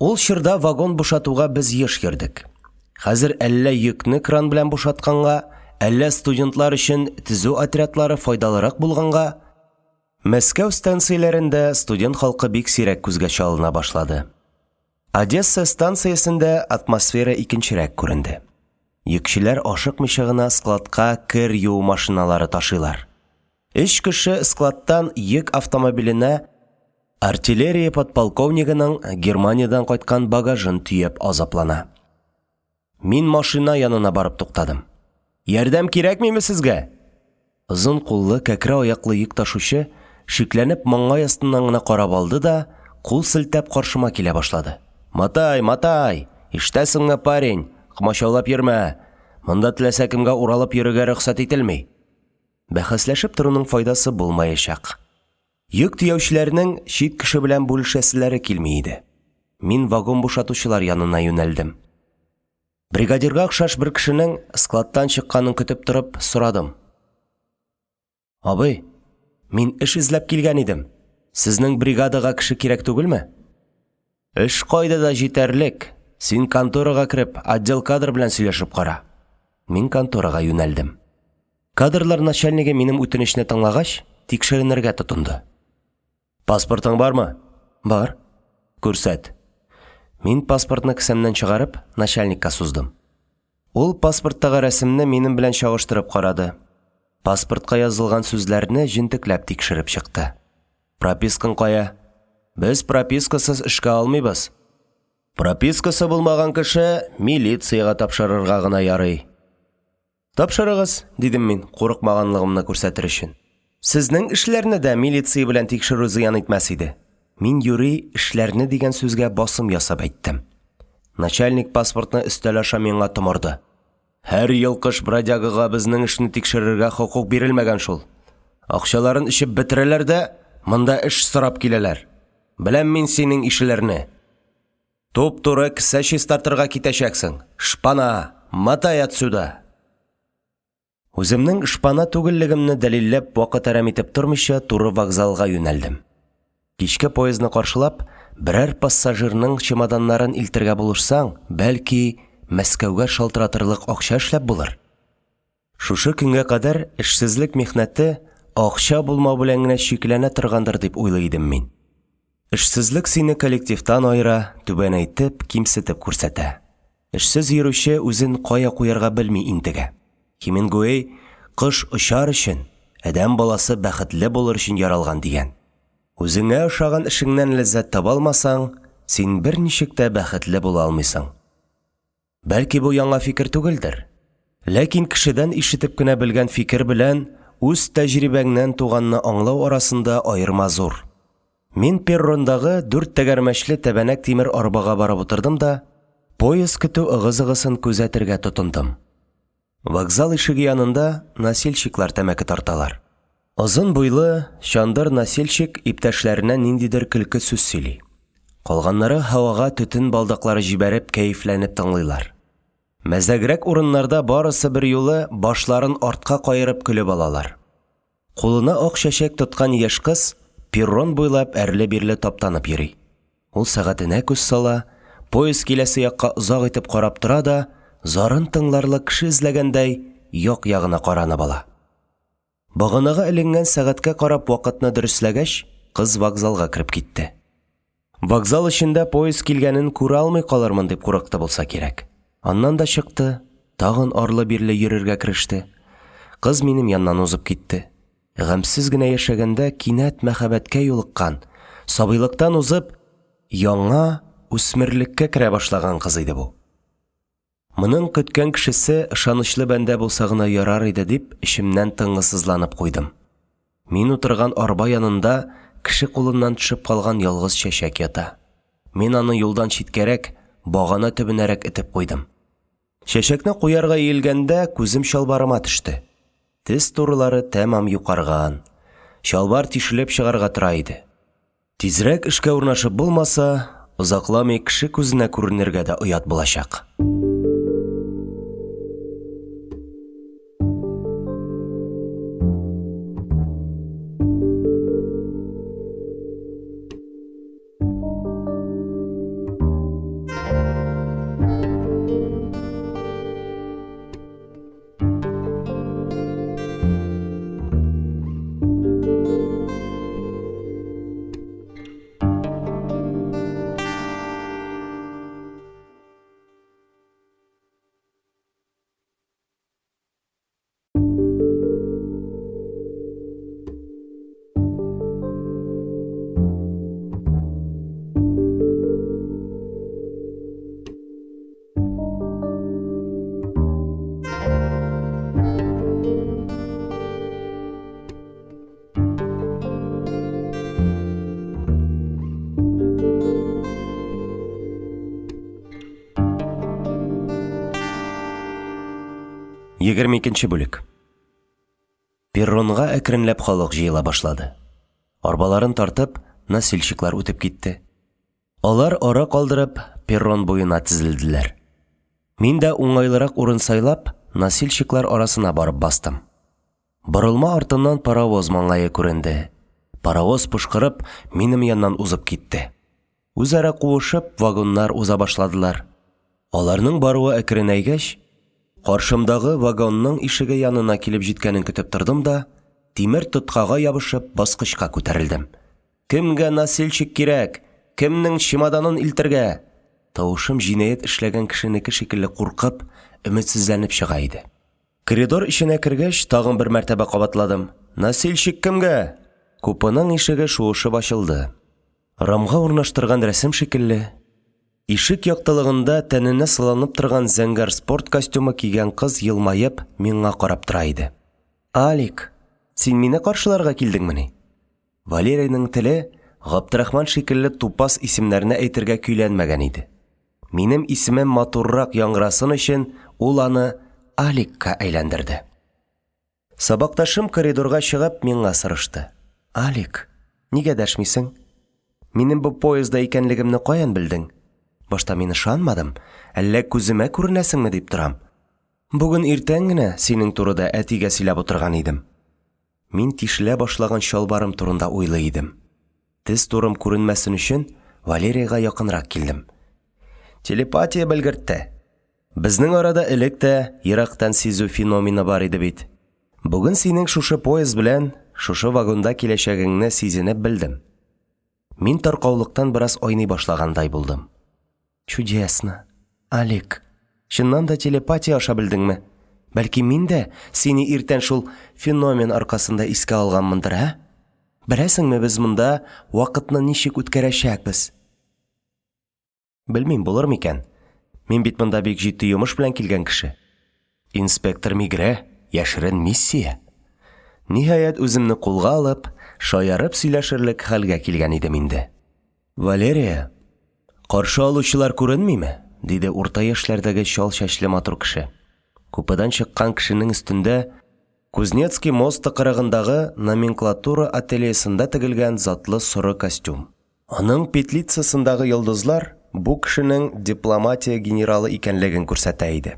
Ул чорда вагон бушатуга без еш йөрдек. Хәзер әллә йөкне кран белән бушатканга, әллә студентлар өчен төзү отрядлары файдалырак булганга, Мәскәү станцияләрендә студент халкы бик сирәк күзгә чалына башлады. Одесса станциясендә атмосфера икенчерәк күренде. Йөкчеләр ашыкмыйча гына складка кер юу машиналары ташыйлар. Өч кеше складтан йөк автомобиленә артиллерия подполковнигының Германиядән кайткан багажын төяп азаплана. Мин машина янына барып туктадым. Ярдәм кирәкмиме сезгә? Озын куллы, кәкре аяклы йөк ташучы шикләнеп маңгай астыннан гына карап алды да, кул селтәп каршыма килә башлады. Матай, матай! Ишетәсеңме, парень? Комачаулап йөрмә. Монда теләсә кемгә уралып йөрергә рөхсәт ителми. Бәхәсләшеп торуның файдасы булмаячак. Йөк төяүчеләрнең чит кеше белән бүлешәселәре килми иде. Мин вагон бушатучылар янына юнәлдем. Бригадирга охшаш бер кешенең складтан чыкканын көтеп торып, сорадым. Абый, мин эш эзләп килгән идем. Сезнең бригадага кеше кирәк түгелме? Эш кайда да җитәрлек. Син конторага кереп, отдел кадр белән сөйләшеп кара. Мин конторага юнәлдем. Кадрлар начальнигы минем үтенечне тыңлагач, тикшеренергә тотынды. Паспортың бармы? Бар. Күрсәт. Мин паспортны кесәмнән чыгарып, начальникка суздым. Ул паспорттагы рәсемне минем белән чагыштырып карады. Паспортка язылган сүзләрне җентекләп тикшереп чыкты. Пропискаң кая? Без пропискасыз эшкә алмыйбыз. Пропискасы булмаган кеше милициягә тапшырырга гына ярый. Тапшырыгыз, дидем мин, курыкмаганлыгымны күрсәтер өчен. Сезнең эшләрне дә милиция белән тикшерү зыян итмәс иде. Мин юри эшләрне дигән сүзгә басым ясап әйттем. Начальник паспортны өстәл аша миңа томырды. Һәр йолкыш бродягага безнең эшне тикшерергә хокук бирелмәгән шул. Акчаларын эчеп бетерәләр дә, монда эш сорап киләләр. Беләм мин синең ишеләрне. Туп-туры кесә чистартырга китәчәксең, шпана! Мотай отсюда! Үземнең шпана түгеллегемне дәлилләп вакыт әрәм итеп тормыйча, туры вокзалга юнәлдем. Кичке поездны каршылап, берәр пассажирның чемоданнарын илтергә булышсаң, бәлки, Мәскәүгә шалтыратырлык акча эшләп булыр. Шушы көнгә кадәр эшсезлек михнәте акча булмау белән генә чикләнә торгандыр дип уйлый идем мин. Эшсезлек сине коллективтан аера, түбәнәйтеп, кимсетеп күрсәтә. Эшсез йөрүче үзен кая куярга белми интегә. Хемингуэй, Кош очар өчен, адәм баласы бәхетле булыр өчен яралган, дигән. Үзеңә ошаган эшеңнән ләззәт таба алмасаң, син берничек тә бәхетле була алмыйсың. Бәлки бу яңа фикер түгелдер. Ләкин кешедән ишетеп кенә белгән фикер белән үз тәҗрибәңнән туганны аңлау арасында аерма зур. Мин перрондагы дүрт тәгәрмәчле тәбәнәк тимер арбага барып утырдым да, поезд көтү ыгы-зыгысын күзәтергә тотындым. Вокзал ишеге янында носильщиклар тәмәке тарталар. Озын буйлы, чандыр носильщик иптәшләренә ниндидер көлке сүз сөйли. Калганнары һавага төтен балдаклары җибәреп кәефләнеп тыңлыйлар. Мәзәгрәк урыннарда барысы берьюлы башларын артка каерып көлеп алалар. Кулына ак чәчәк тоткан яшь кыз перрон буйлап әрле-бирле таптанып йөри. Ул сәгатенә күз сала, Поезд киләсе якка озак итеп карап тора да, зарын тыңларлык кеше эзләгәндәй, як-ягына каранып ала. Баганага эленгән сәгатькә карап вакытны дөресләгәч, кыз вокзалга кереп китте. Вокзал эчендә поезд килгәнен күрә алмый калырмын дип курыкты булса кирәк. Аннан да чыкты, тагын арлы-бирле йөрергә кереште. Кыз минем яннан узып китте. Гамьсез генә яшәгәндә кинәт мәхәббәткә юлыккан, сабыйлыктан узып, яңа үсмерлеккә керә башлаган кыз иде бу. Моның көткән кешесе ышанычлы бәндә булса гына ярар иде дип, эчемнән тынгысызланып куйдым. Мин утырган арба янында кеше кулыннан төшеп калган ялгыз чәчәк ята. Мин аны юлдан читкәрәк, багана төбенәрәк этеп куйдым. Чәчәкне куярга иелгәндә, күзем чалбарыма төште. Тез турылары тәмам юкарган. Чалбар тишелеп чыгарга тора иде. Тизрәк эшкә урнашып булмаса, озакламый кеше күзенә күренергә дә оят булачак. 22 бүлек. Перронга әкренләп халык җыела башлады. Арбаларын тартып, носильщиклар үтеп китте. Алар ара калдырып, перрон буена тезелделәр. Мин дә уңайлырак урын сайлап, носильщиклар арасына барып бастым. Борылма артыннан паровоз маңгае күренде. Паровоз пошкырып, минем яннан узып китте. Үзара куышып, вагоннар уза башладылар. Аларның баруы әкренәйгәч, каршымдагы вагонның ишеге янына килеп җиткәнен көтеп тордым да, тимер тоткага ябышып, баскычка күтәрелдем. Кемгә носильщик кирәк? Кемнең чемоданын илтергә? Тавышым җинаять эшләгән кешенеке шикелле куркып, өметсезләнеп чыга иде. Коридор эченә кергәч, тагын бер мәртәбә кабатладым. Носильщик кемгә? Купеның ишеге шуышып ачылды. Рамга урнаштырган рәсем шикелле, ишек яктылыгында тәненә сыланып торган зәңгәр спорт костюмы кигән кыз елмаеп, миңа карап тора иде. Алик, син мине каршыларга килдеңмени? Валерийның теле Габдрахман шикелле тупас исемнәрне әйтергә көйләнмәгән иде. Минем исемем матуррак яңгырасын өчен ул аны Аликка әйләндерде. Сабакташым коридорга чыгып миңа сырышты. Алик, нигә дәшмисең? Минем бу поездда икәнлегемне каян белдең? Башта мин ышанмадым, әллә күземә күренәсеңме дип торам. Бүген иртән генә синең турыда әтигә сөйләп утырган идем. Мин тишелә башлаган чалбарым турында уйлый идем. Тез турым күренмәсен өчен Валерийга якынрак килдем. Телепатия белгертте. Безнең арада элек тә ерактан сизү феномены бар иде бит. Бүген синең шушы поезд белән шушы вагонда киләчәгеңне сизенеп белдем. Мин таркаулыктан бераз айный башлагандай булдым. Чудесно. Алик, чыннан да телепатия аша белдеңме? Бәлки мин дә сине иртән шул феномен аркасында искә алганмындыр, ә? Беләсеңме, без монда вакытны ничек үткәрәчәкбез? Белмим, булыр микән? Мин бит монда бик җитди йомыш белән килгән кеше. Инспектор Мигре, яшерен миссия. Ниһаять, үземне кулга алып, шаярып сөйләшерлек хәлгә килгән идем инде. Валерия, каршы алучылар күренмиме? диде урта яшьләрдәге чал чәчле матур кеше. Купедан чыккан кешенең өстендә Кузнецкий мост тыкрыгындагы номенклатура ательесында тегелгән затлы соры костюм. Аның петлицасындагы йолдызлар бу кешенең дипломатия генералы икәнлеген күрсәтә иде.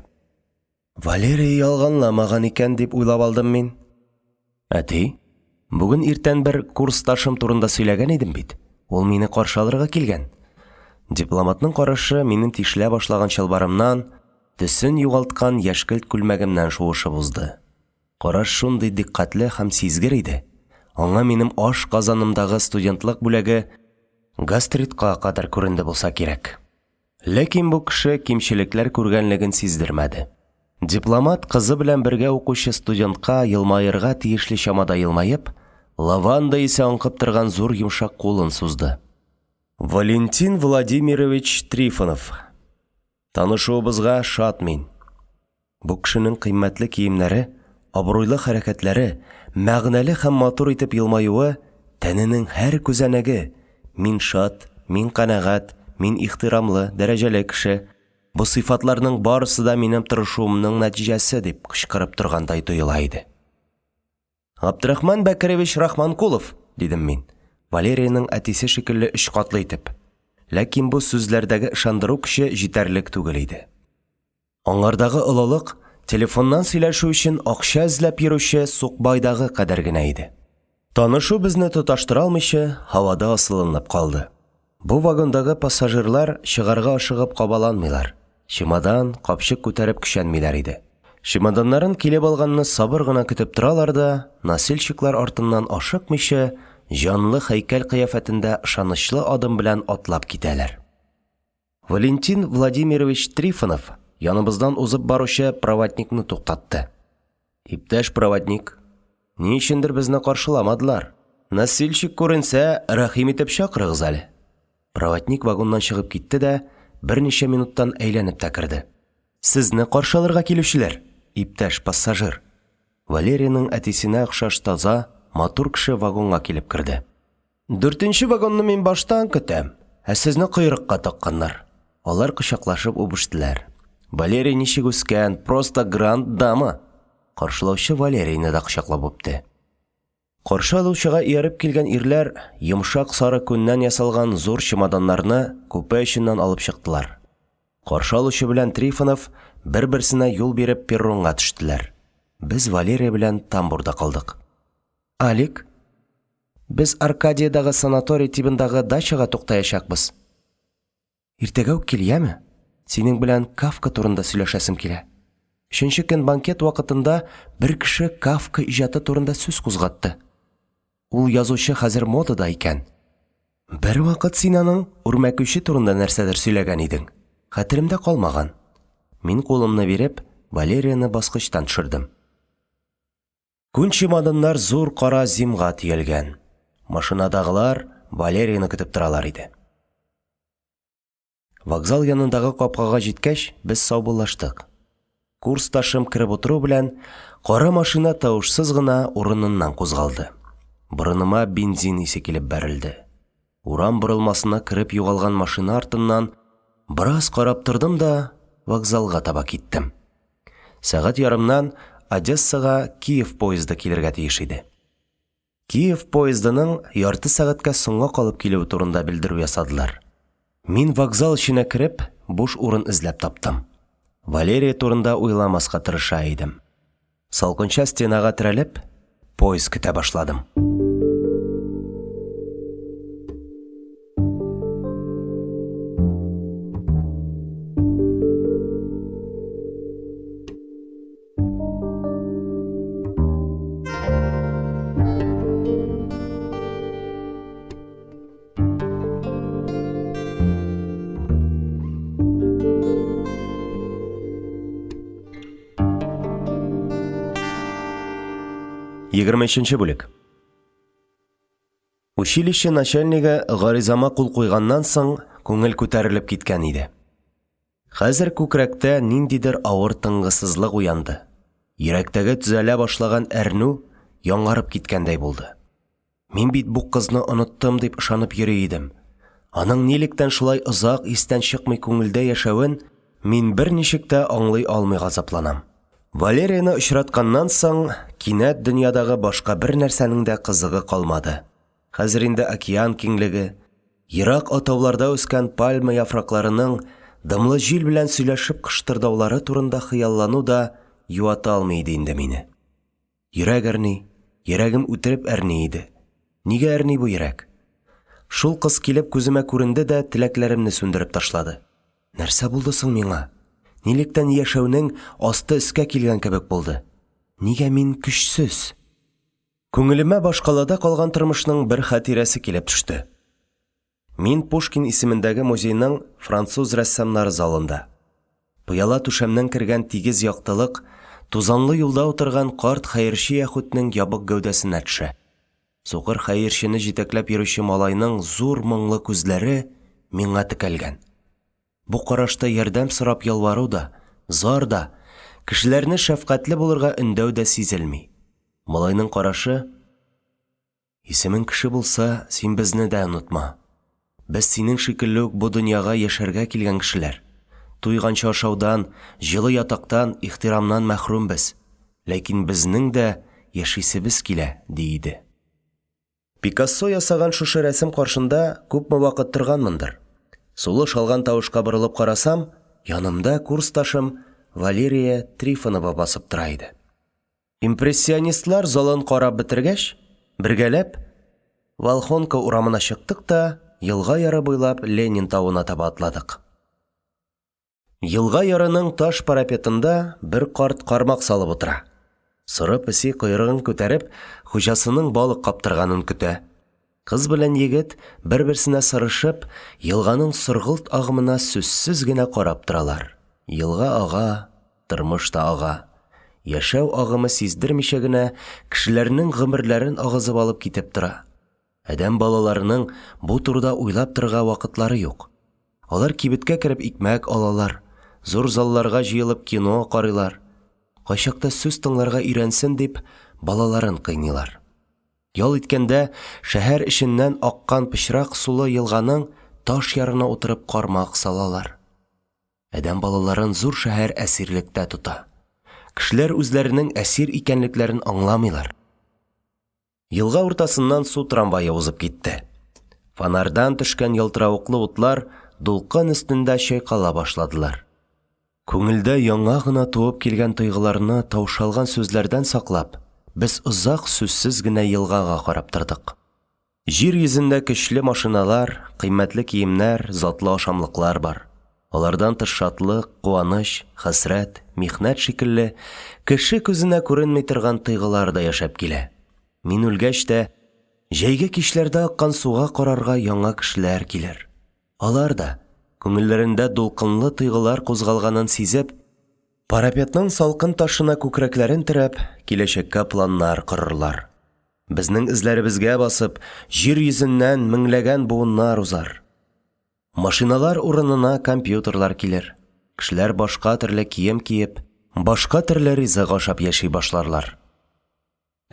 Валерий ялганламаган икән дип уйлап алдым мин. Әти, бүген иртән бер курсташым турында сөйләгән идем бит. Ул мине каршы алырга килгән. Дипломатның карашы минем тишелә башлаган чалбарымнан, төсен югалткан яшькелт күлмәгемнән шуышып узды. Караш шундый дикъкатьле һәм сизгер иде, аңа минем аш казанымдагы студентлык бүләге гастритка кадәр күренде булса кирәк. Ләкин бу кеше кимчелекләр күргәнлеген сиздермәде. Дипломат кызы белән бергә укучы студентка елмаерга тиешле чамада елмаеп, лаванда исе аңкып торган зур йомшак кулын сузды. Валентин Владимирович Трифонов. Танышуыбызга шат мин. Бу кешенең кыйммәтле киемнәре, абруйлы хәрәкәтләре, мәгънәле һәм матур итеп елмаюы, тәненең һәр күзәнәге, мин шат, мин канәгать, мин ихтирамлы, дәрәҗәле кеше, бу сыйфатларның барысы да минем тырышуымның нәтиҗәсе, дип кычкырып торгандай тоела иде. Габдрахман Бәкерович Рахманкулов, дидем мин, Валериянең әтисе шикелле өч катлы итеп. Ләкин бу сүзләрдәге ышандыру көче җитәрлек түгел иде. Аңардагы олылык телефоннан сөйләшү өчен акча эзләп йөрүче сукбайдагы кадәр генә иде. Танышу безне тоташтыра алмыйча, һавада асылынып калды. Бу вагондагы пассажирлар чыгарга ашыгып кабаланмыйлар, чемодан, капчык күтәреп көчәнмиләр иде. Чемоданнарын килеп алганны сабыр гына көтеп торалар да, носильщиклар артыннан ашыкмыйча, җанлы һәйкәл кыяфәтендә ышанычлы адым белән атлап китәләр. Валентин Владимирович Трифонов яныбыздан узып баручы проводникны туктатты. Иптәш проводник, ни өчендер безне каршыламадылар. Носильщик күренсә, рәхим итеп чакырыгыз әле. Проводник вагоннан чыгып китте дә, берничә минуттан әйләнеп тә керде. Сезне каршы алырга килүчеләр, иптәш пассажир. Валерийның әтисенә охшаш таза, матур кеше вагонга килеп керде. Дүртенче вагонны мин баштан көтәм, ә сезне койрыкка такканнар. Алар кочаклашып үбештеләр. Валерий ничек үскән, просто гранд дама. Каршылаучы Валерийны да кочаклап үпте. Каршы алучыга ияреп килгән ирләр йомшак сары күннән ясалган зур чемоданнарны купе эченнән алып чыктылар. Каршы алучы белән Трифонов бер-берсенә юл биреп перронга төштеләр. Без Валерия белән тамбурда калдык. Алик, без Аркадиядагы санаторий тибындагы дачага туктаячакбыз. Иртәгә үк кил, яме? Синең белән Кафка турында сөйләшәсем килә. Өченче көн банкет вакытында бер кеше Кафка иҗаты турында сүз кузгатты. Ул язучы хәзер модада икән. Бервакыт син аның үрмәкүче турында нәрсәдер сөйләгән идең. Хәтеремдә калмаган. Мин кулымны биреп, Валерияне баскычтан төшердем. Күн чемоданнар зур кара зимга төялгән. Машинадагылар Валерияне көтеп торалар иде. Вокзал янындагы капкага җиткәч, без саубуллаштык. Курсташым кереп утыру белән, кара машина тавышсыз гына урыныннан кузгалды. Борыныма бензин исе килеп бәрелде. Урам борылмасына кереп югалган машина артыннан бераз карап тордым да вокзалга таба киттем. Сәгать ярымнан Одессага Киев поезды килергә тиеш иде. Киев поездының ярты сәгатькә соңга калып килүе турында белдерү ясадылар. Мин вокзал эченә кереп, буш урын эзләп таптым. Валерия турында уйламаска тырыша идем. Салкынча стенага терәлеп, поезд көтә башладым. 23 бүлек. Училище начальнигы гаризама кул куйганнан соң, күңел күтәрелеп киткән иде. Хәзер күкрәктә ниндидер авыр тынгысызлык уянды. Йөрәктәге төзәлә башлаган әрнү яңарып киткәндәй булды. Мин бит бу кызны оныттым дип ышанып йөри идем. Аның нилектән шулай озак истән чыкмый күңелдә яшәвен мин берничек тә аңлый алмый газапланам. Валерияне очратканнан соң, кинәт дөньядагы башка бер нәрсәнең дә кызыгы калмады. Хәзер инде океан киңлеге, ерак атауларда үскән пальма яфракларының дымлы җил белән сөйләшеп кыштырдаулары турында хыяллану да юата алмый иде инде мине. Йөрәк әрни, йөрәгем үтереп әрни иде. Нигә әрни бу йөрәк? Шул кыз килеп күземә күренде дә теләкләремне сүндереп ташлады. Нәрсә булды соң миңа? Нилектән яшәүнең асты өскә килгән кебек булды? Нигә мин көчсез? Күңелемә башкалада калган тормышның бер хатирәсе килеп төште. Мин Пушкин исемендәге музейның француз рәссамнары залында. Пыяла түшәмнән кергән тигез яктылык тузанлы юлда утырган карт хәерче яхүднең ябык гәүдәсенә төшә. Сукыр хәерчене җитәкләп йөрүче малайның зур моңлы күзләре миңа текәлгән. Бу карашта ярдәм сорап ялвару да, зар да, кешеләрне шәфкатьле булырга өндәү дә сизелми. Малайның карашы Исемең кеше булса, син безне дә онытма. Без синең шикелле үк бу дөньяга яшәргә килгән кешеләр. Туйганчы ашаудан, җылы ятактан, ихтирамнан мәхрүмбез. Ләкин безнең дә яшисебез килә, ди иде. Пикассо ясаган шушы рәсем каршында күпме вакыт торганмындыр. Сулыш алган тавышка борылып карасам, янымда курсташым Валерия Трифонова басып тора иде. Импрессионистлар залын карап бетергәч, бергәләп Волхонка урамына чыктык та елга яры буйлап Ленин тавына таба атладык. Елга ярының таш парапетында бер карт кармак салып утыра. Соры песи койрыгын күтәреп, хуҗасының балык каптырганын көтә. Кыз белән егет, бер-берсенә сырышып, елганың соргылт агымына сүзсез генә карап торалар. Елга ага, тормыш та ага. Яшәү агымы сиздермичә генә кешеләрнең гомерләрен агызып алып китеп тора. Адәм балаларының бу турыда уйлап торырга вакытлары юк. Алар кибеткә кереп икмәк алалар, зур залларга җыелып кино карыйлар. Кайчакта сүз тыңларга өйрәнсен дип, балаларын кыйныйлар. Ял иткәндә шәһәр эченнән аккан пычрак сулы елганың таш ярына утырып кармак салалар. Адәм балаларын зур шәһәр әсирлектә тота. Кешеләр үзләренең әсир икәнлекләрен аңламыйлар. Елга уртасыннан су трамвае узып китте. Фонарьдан төшкән ялтыравыклы утлар дулкын өстендә чайкала башладылар. Күңелдә яңа гына туып килгән тойгыларны таушалган сүзләрдән саклап, без озак сүзсез генә елгага карап тордык. Җир йөзендә көчле машиналар, кыйммәтле киемнәр, затлы ашамлыклар бар. Алардан тыш шатлык, куаныч, хәсрәт, михнәт шикелле кеше күзенә күренми торган тойгылар да яшәп килә. Мин үлгәч тә, җәйге кичләрдә аккан суга карарга яңа кешеләр килер. Алар да, күңелләрендә дулкынлы тойгылар кузгалганын сизеп, парапетның салкын ташына күкрәкләрен терәп, киләчәккә планнар корырлар. Безнең эзләребезгә басып, җир йөзеннән меңләгән буыннар узар. Машиналар урынына компьютерлар килер. Кешеләр башка төрле кием киеп, башка төрле ризык ашап яши башларлар.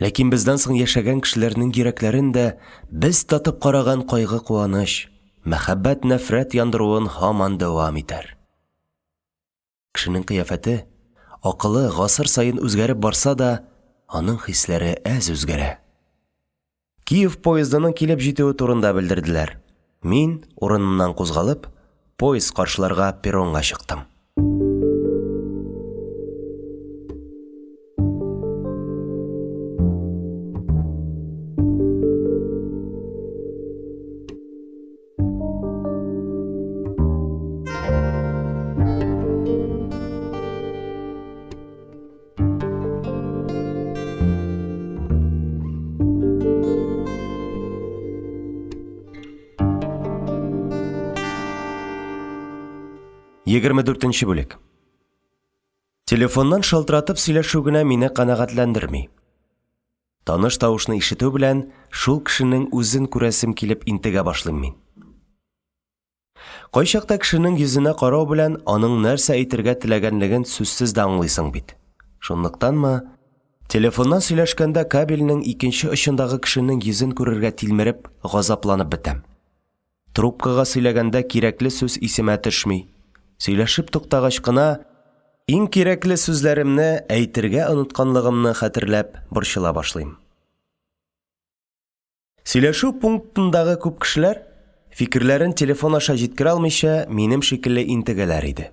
Ләкин бездән соң яшәгән кешеләрнең йөрәкләрен дә без татып караган кайгы-куаныч, мәхәббәт-нәфрәт яндыруын һаман дәвам итәр. Кешенең кыяфәте, акылы гасыр саен үзгәреп барса да, аның хисләре әз үзгәрә. Киев поездының килеп җитүе турында белдерделәр. Мин, урынымнан кузгалып, поезд каршыларга перронга чыктым. 24 бүлек. Телефоннан шалтыратып сөйләшү генә мине канәгатьләндерми. Таныш тавышны ишетү белән шул кешенең үзен күрәсем килеп интегә башлыйм мин. Кайчакта кешенең йөзенә карау белән аның нәрсә әйтергә теләгәнлеген сүзсез дә аңлыйсың бит. Шунлыктанмы, телефоннан сөйләшкәндә кабельнең икенче очындагы кешенең йөзен күрергә тилмереп, газапланып бетәм. Трубкага сөйләгәндә кирәкле сүз исемә төшми. Сөйләшеп туктагач кына, иң кирәкле сүзләремне әйтергә онытканлыгымны хәтерләп борчыла башлыйм. Сөйләшү пунктындагы күп кешеләр, фикерләрен телефон аша җиткерә алмыйча, минем шикелле интегәләр иде.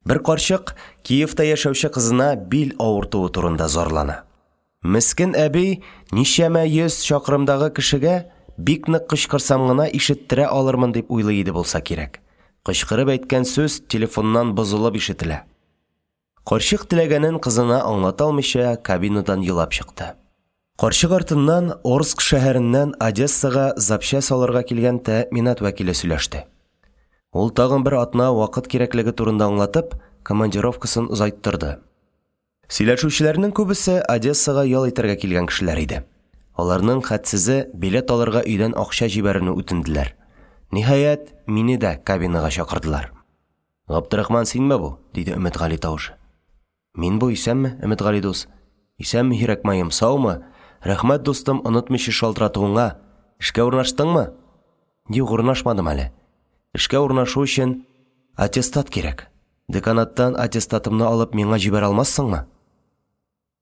Бер карчык Киевта яшәүче кызына бил авыртуы турында зарлана. Мескен әби ничәмә йөз чакрымдагы кешегә бик нык кычкырсам гына ишеттерә алырмын дип уйлый иде булса кирәк. Кычкырып әйткән сүз телефоннан бозылып ишетелә. Карчык теләгәнен кызына аңлата алмыйча кабинадан елап чыкты. Карчык артыннан Орск шәһәреннән Одессага запчасть алырга килгән тәэминат вәкиле сөйләште. Ул тагын бер атна вакыт кирәклеге турында аңлатып, командировкасын озайттырды. Сөйләшүчеләрнең күбесе Одессага ял итәргә килгән кешеләр иде. Аларның хәтсезе билет алырга өйдән акча җибәрүне үтенделәр. Ниһаять, мине дә кабинага чакырдылар. Габдрахман, синме бу? диде Өметгали тавышы. Мин бу, исәнме, Өметгали дус. Исәнме, йөрәк маем, саумы? Рәхмәт, дустым, онытмыйча шалтыратуыңа. Эшкә урнаштыңмы? Юк, урнашмадым әле. Эшкә урнашу өчен аттестат кирәк. Деканаттан аттестатымны алып миңа җибәрә алмассыңмы?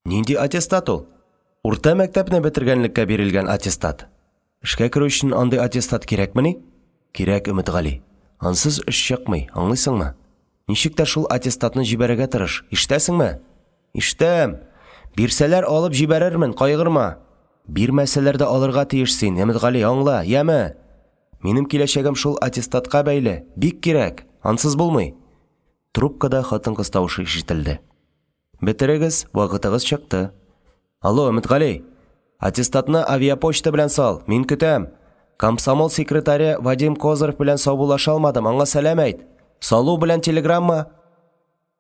Нинди аттестат ул? Урта мәктәпне бетергәнлеккә бирелгән аттестат. Эшкә керү өчен андый аттестат кирәкмени? Кирәк, Өметгали. Ансыз эш чыкмый, аңлыйсыңмы? Ничек тә шул аттестатны җибәрергә тырыш, ишетәсеңме? Ишетәм. Бирсәләр, алып җибәрермен, кайгырма. Бирмәсәләр дә алырга тиеш син, Өметгали, аңла, яме? Минем киләчәгем шул аттестатка бәйле, бик кирәк, ансыз булмый. Трубкада хатын-кыз тавышы ишетелде. Бетерегез, вакытыгыз чыкты. Алло, Өметгали. Аттестатны авиапочта белән сал, мин көтәм. Комсомол секретаре Вадим Козырев белән саубуллаша алмадым, аңа сәлам әйт. Салу белән телеграмма.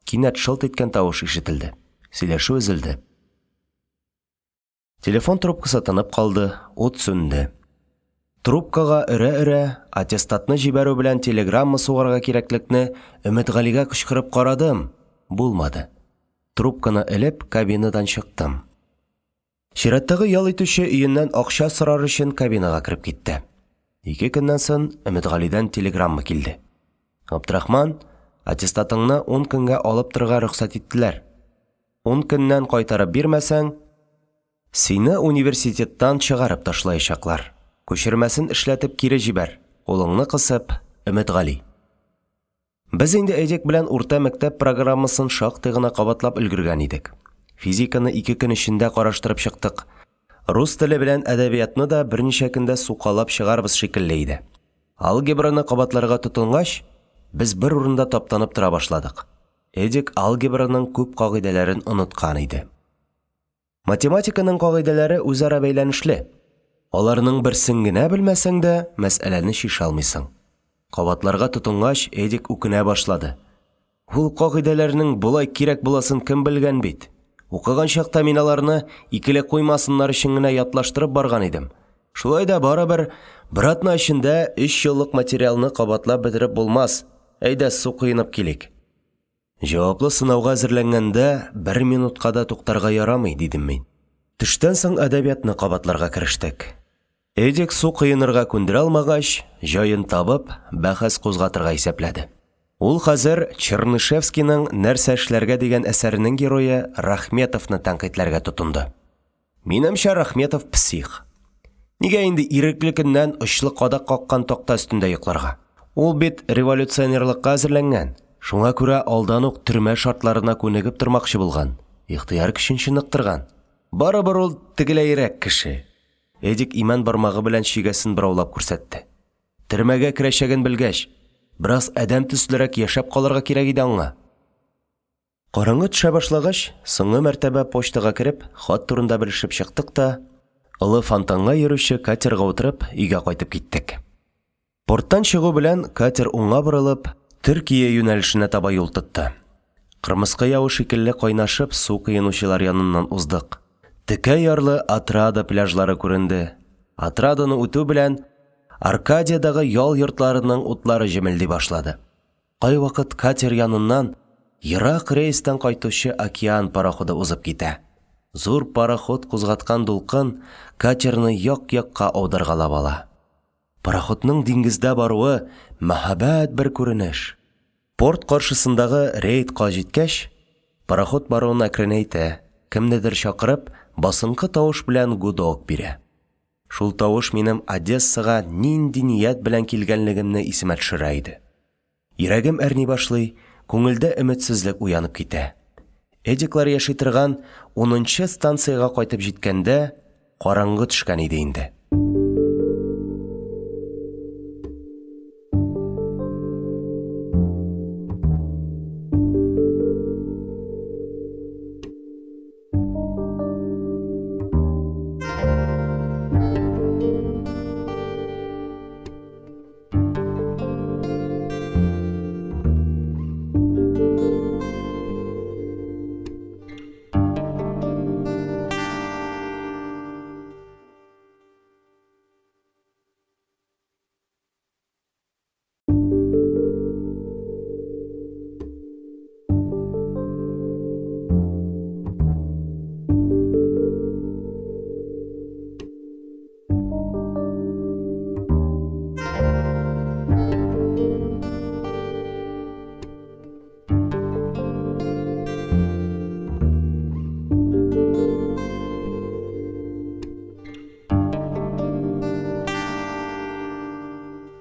Кинәт шылт иткән тавыш ишетелде. Сөйләшү өзелде. Телефон трубкасы тынып калды, ут сүнде. Трубкага өрә-өрә, аттестатны җибәрү белән телеграмма сугарга кирәклекне Өметгалигә кычкырып карадым, булмады. Трубканы элеп, кабинадан чыктым. Чираттагы ял итүче өеннән акча сорар өчен кабинага кереп китте. Ике көннән сон Өметгалидән телеграмма килде. Габдрахман, аттестатыңны ун көнгә алып торырга рөхсәт иттеләр. Ун көннән кайтарып бирмәсәң, сине университеттан чыгарып ташлаячаклар. Күчермәсен эшләтеп кире җибәр. Кулыңны кысып, Өметгали. Без инде Эдик белән урта мәктәп программасын шактый гына кабатлап өлгергән идек. Физиканы ике көн эчендә караштырып чыктык. Рус теле белән әдәбиятны да берничә көндә сукалап чыгарбыз шикелле иде. Алгебраны кабатларга тотынгач, без бер урында таптанып тора башладык. Эдик алгебраның күп кагыйдәләрен оныткан иде. Математиканың кагыйдәләре үзара бәйләнешле. Аларның берсен генә белмәсәң дә, мәсьәләне чишә алмыйсың. Кабатларга тотынгач, Эдик үкенә башлады. Ул кагыйдәләрнең болай кирәк буласын кем белгән бит. Укыган чакта мин аларны икеле куймасыннар өчен генә ятлаштырып барган идем. Шулай да барыбер бер атна эчендә өч еллык материалны кабатлап бетереп булмас. Әйдә, су коенып килик. Җаваплы сынауга әзерләнгәндә бер минутка да туктарга ярамый, дидем мин. Төштән соң әдәбиятны кабатларга керештек. Эдик су коенырга күндерә алмагач, җаен табып, бәхәс кузгатырга исәпләде. Ул хәзер Чернышевскийның Нәрсә эшләргә дигән әсәренең герое Рахметовны тәнкыйтьләргә тотынды. Минемчә, Рахметов псих. Нигә инде ирекле көннән очлы кадак каккан такта өстендә йокларга? Ул бит революционерлыкка әзерләнгән. Шуңа күрә алдан ук төрмә шартларына күнегеп тормакчы булган, ихтыяр көчен чыныктырган. Барыбер ул тегеләйрәк кеше. Эдик имән бармагы белән чигәсен бораулап күрсәтте. Төрмәгә керәчәген белгәч, бераз адәм төслерәк яшәп калырга кирәк иде аңа. Караңгы төшә башлагач, соңгы мәртәбә почтага кереп, хат турында белешеп чыктык та, олы фонтанга йөрүче катерга утырып, өйгә кайтып киттек. Порттан чыгу белән катер уңга борылып, Төркия юнәлешенә таба юл тотты. Кырмыска явы шикелле кайнашып су коенучылар яныннан уздык. Текә ярлы Атрада пляжлары күренде. Атраданы үтү белән, Аркадиядагы ял йортларының утлары җемелди башлады. Кайвакыт катер яныннан ерак рейстан кайтучы океан пароходы узып китә. Зур пароход кузгаткан дулкын катерны як-якка аударгалап ала. Пароходның диңгездә баруы мәһабәт бер күренеш. Порт каршысындагы рейдка җиткәч, пароход баруын әкренәйтә, кемнедер чакырып, басынкы тавыш белән гудок бирә. Шул тавыш минем Одессага нинди ният белән килгәнлегемне исемә төшерә иде. Йөрәгем әрни башлый, күңелдә өметсезлек уянып китә. Эдиклар яши торган унынчы станциягә кайтып җиткәндә, караңгы төшкән иде инде.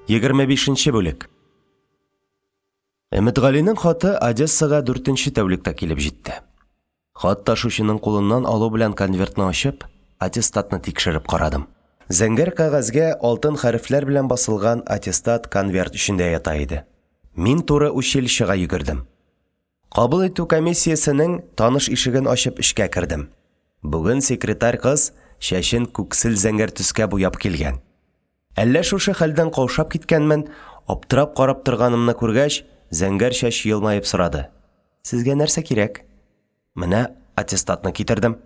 25 бүлек. Өметгалинең хаты Одессага дүртенче тәүлектә килеп җитте. Хат ташучының кулыннан алу белән конвертны ачып, аттестатны тикшереп карадым. Зәңгәр кәгазьгә алтын хәрефләр белән басылган аттестат конверт эчендә ята иде. Мин туры училищега йөгердем. Кабул итү комиссиясенең таныш ишеген ачып эчкә кердем. Бүген секретарь кыз чәчен күксел-зәңгәр төскә буяп килгән. Әллә шушы хәлдән каушап киткәнмен, аптырап карап торганымны күргәч, зәңгәр чәч елмаеп сорады. Сезгә нәрсә кирәк? Менә аттестатны китердем.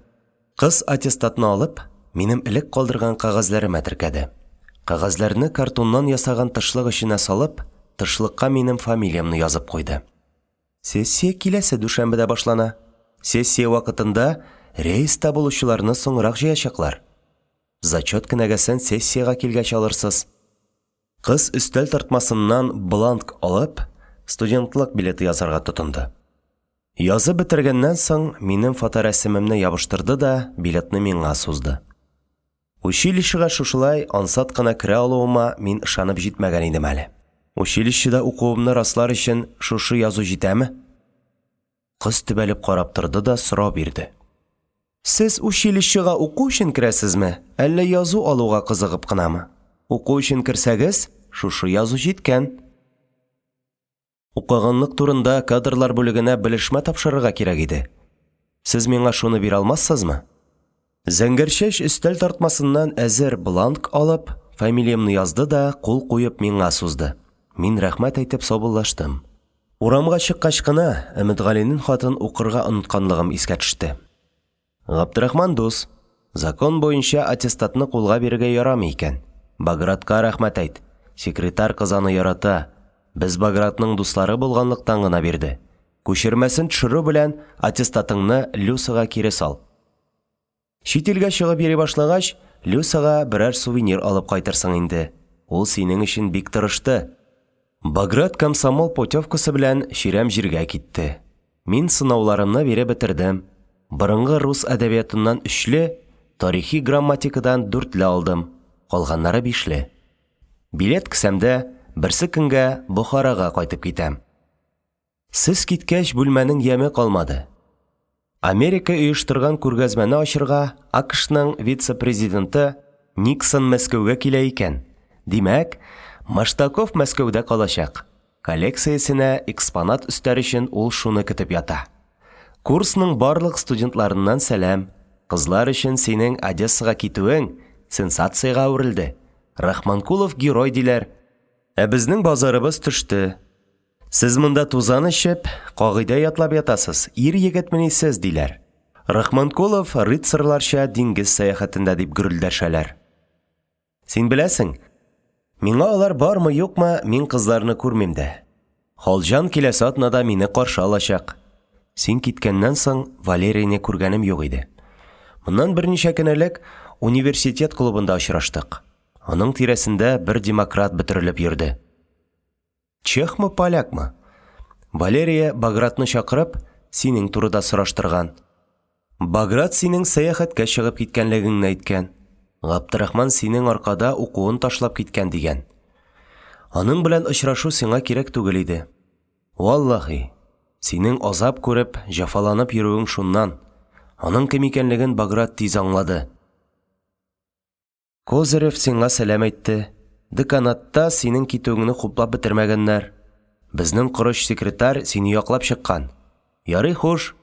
Кыз аттестатны алып, минем элек калдырган кәгазьләремә теркәде. Кәгазьләрне картоннан ясаган тышлык эченә салып, тышлыкка минем фамилиямне язып куйды. Сессия киләсе дүшәмбедә башлана. Сессия вакытында рейста булучыларны соңрак җыячаклар. Зачет кенәгәсен сессиягә килгәч алырсыз. Кыз өстәл тартмасыннан бланк алып, студентлык билеты язарга тотынды. Язып бетергәннән соң, минем фоторәсемемне ябыштырды да билетны миңа сузды. Училищега шушылай ансат кына керә алуыма мин ышанып җитмәгән идем әле. Училищеда укуымны раслар өчен шушы язу җитәме? Кыз төбәлеп карап торды да сорау бирде. Сез училищега уку өчен керәсезме, әллә язу алуга кызыгып кынамы? Уку өчен керсәгез, шушы язу җиткән. Укыганлык турында кадрлар бүлегенә белешмә тапшырырга кирәк иде. Сез миңа шуны бирә алмассызмы? Зәңгәр чәч өстәл тартмасыннан әзер бланк алып, фамилиямне язды да, кул куеп миңа сузды. Мин рәхмәт әйтеп саубуллаштым. Урамга чыккач кына, Өметгалинең хатын укырга онытканлыгым искә төште. Габдрахман дус, закон буенча аттестатны кулга бирергә ярамый икән. Багратка рәхмәт әйт. Секретарь кыз аны ярата. Без Багратның дуслары булганлыктан гына бирде. Күчермәсен төшерү белән аттестатыңны Люсага кире сал. Чит илгә чыгып йөри башлагач, Люсага берәр сувенир алып кайтырсың инде. Ул синең өчен бик тырышты. Баграт комсомол путевкасы белән чирәм җиргә китте. Мин сынауларымны биреп бетердем. Борынгы рус әдәбиятыннан өчле, тарихи грамматикадан дүртле алдым, калганнары бишле. Билет кесәмдә, берсе көнгә Бохарага кайтып китәм. Сез киткәч, бүлмәнең яме калмады. Америка оештырган күргәзмәне ачырга АКШның вице-президенты Никсон Мәскәүгә килә икән. Димәк, Маштаков Мәскәүдә калачак. Коллекциясенә экспонат өстәр өчен ул шуны көтеп ята. Курсның барлык студентларыннан сәлам. Кызлар өчен синең Одессага китүең сенсациягә әверелде. Рахманкулов герой диләр. Ә безнең базарыбыз төште. Сез монда тузан эчеп, кагыйдә ятлап ятасыз, ир-егетмени сез, диләр. Рахманкулов рыцарьларча диңгез сәяхәтендә дип гөрелдәшәләр. Син беләсең, миңа алар бармы-юкмы, мин кызларны күрмим дә. Халҗан киләсе атнада мине каршы алачак. Син киткәннән соң Валерийны күргәнем юк иде. Моннан берничә көн элек университет клубында очраштык. Аның тирәсендә бер демократ бөтерелеп йөрде. Чехмы, полякмы? Валерия Багратны чакырып, синең турыда сораштырган. Баграт синең сәяхәткә чыгып киткәнлегеңне әйткән. Габдрахман синең аркада укуын ташлап киткән дигән. Аның белән очрашу сиңа кирәк түгел иде. Валлаһи, синең азап күреп, җәфаланып йөрүең шуннан. Аның кем икәнлеген Баграт тиз аңлады. Козырев сиңа сәлам әйтте. Деканатта синең китүеңне хуплап бетермәгәннәр. Безнең корыч секретарь сине яклап чыккан. Ярый, хуш.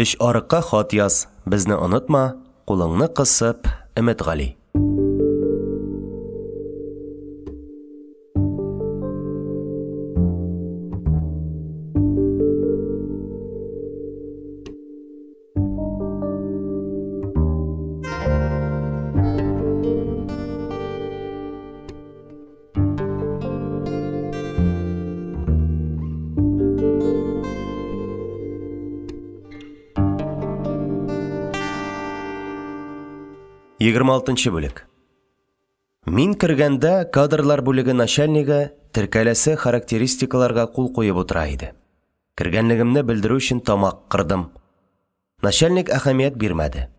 Өч арыкка хат яз, безне онытма, кулыңны кысып, Өметгали. 26 бүлек. Мин кергәндә кадрлар бүлеге начальнигы теркәләсе характеристикаларга кул куеп утыра иде. Кергәнлегемне белдерү өчен тамак кырдым. Начальник әһәмият бирмәде.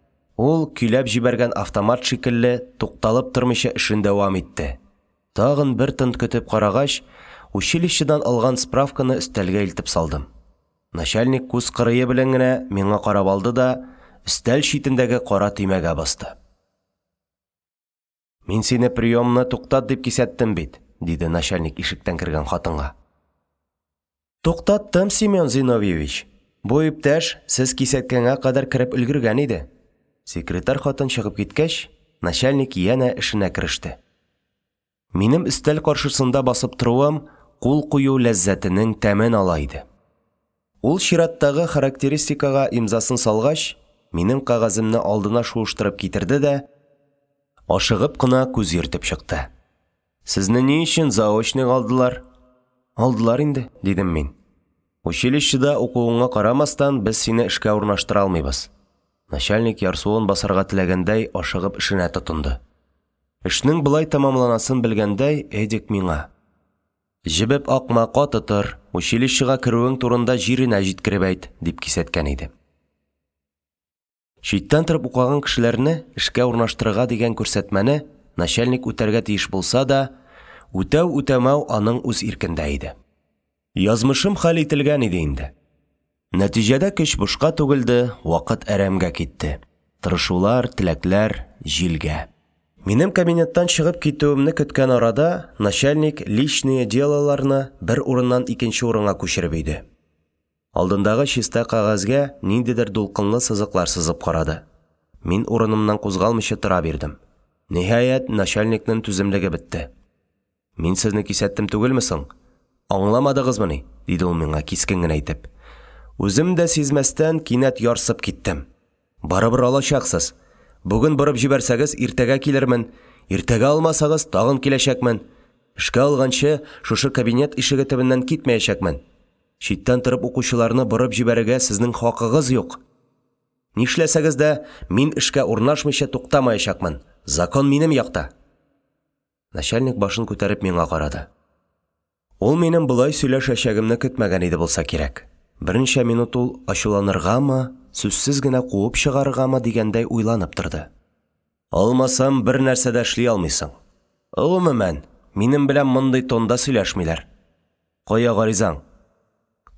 Ул, көйләп җибәргән автомат шикелле, тукталып тормыйча эшен дәвам итте. Тагын бер тын көтеп карагач, училищедан алган справканы өстәлгә илтеп салдым. Начальник күз кырые белән генә миңа карап алды да өстәл читендәге кара төймәгә басты. Мин сине приемны туктат дип кисәттем бит, диде начальник ишектән кергән хатынга. Туктаттым, Семен Зиновьевич. Бу иптәш сез кисәткәнгә кадәр кереп өлгергән иде. Секретарь хатын чыгып киткәч, начальник янә эшенә кереште. Минем өстәл каршысында басып торуым кул кую ләззәтенең тәмен ала иде. Ул чираттагы характеристикага имзасын салгач, минем кәгаземне алдына шуыштырып китерде дә, ашыгып кына күз йөртеп чыкты. Сезне ни өчен заочныйга алдылар? Алдылар инде, дидем мин. Училищеда укуыңа карамастан, без сине эшкә урнаштыра алмыйбыз. Начальник ярсуын басарга теләгәндәй ашыгып эшенә тотынды. Эшнең болай тәмамланасын белгәндәй, Эдик миңа: Җебеп акма, каты тор, училищега керүең турында җиренә җиткереп әйт, дип кисәткән иде. Читтән торып укыган кешеләрне эшкә урнаштырырга дигән күрсәтмәне начальник үтәргә тиеш булса да, үтәү-үтәмәү аның үз иркендә иде. Язмышым хәл ителгән иде инде. Нәтиҗәдә көч бушка түгелде, вакыт әрәмгә китте. Тырышулар, теләкләр, җилгә. Минем кабинеттан чыгып китүемне көткән арада начальник личные делоларны бер урыннан икенче урынга күчереп өйде. Алдындагы чиста кәгазьгә ниндидер дулкынлы сызыклар сызып карады. Мин урынымнан кузгалмыйча тора бирдем. Ниһаять, начальникның түземлеге бетте. Мин сезне кисәттем түгелме соң? Аңламадыгызмыни? диде ул миңа кискен генә итеп. Үзем дә сизмәстән кинәт ярсып киттем. Барыбер алачаксыз. Бүген борып җибәрсәгез, иртәгә килермен. Иртәгә алмасагыз, тагын киләчәкмен. Эшкә алганчы, шушы кабинет ишеге төбеннән китмәячәкмен. Читтән торып укучыларны борып җибәрергә сезнең хакыгыз юк. Нишләсәгез дә, мин эшкә урнашмыйча туктамаячакмын. Закон минем якта. Начальник башын күтәреп миңа карады. Ул минем болай сөйләшәчәгемне көтмәгән иде булса кирәк. Берничә минут ул ачуланыргамы, сүзсез генә куып чыгарыргамы дигәндәй уйланып торды. Алмасам, бер нәрсә дә эшли алмыйсың. Гомумән, минем белән мондый тонда сөйләшмиләр. Кая гаризаң?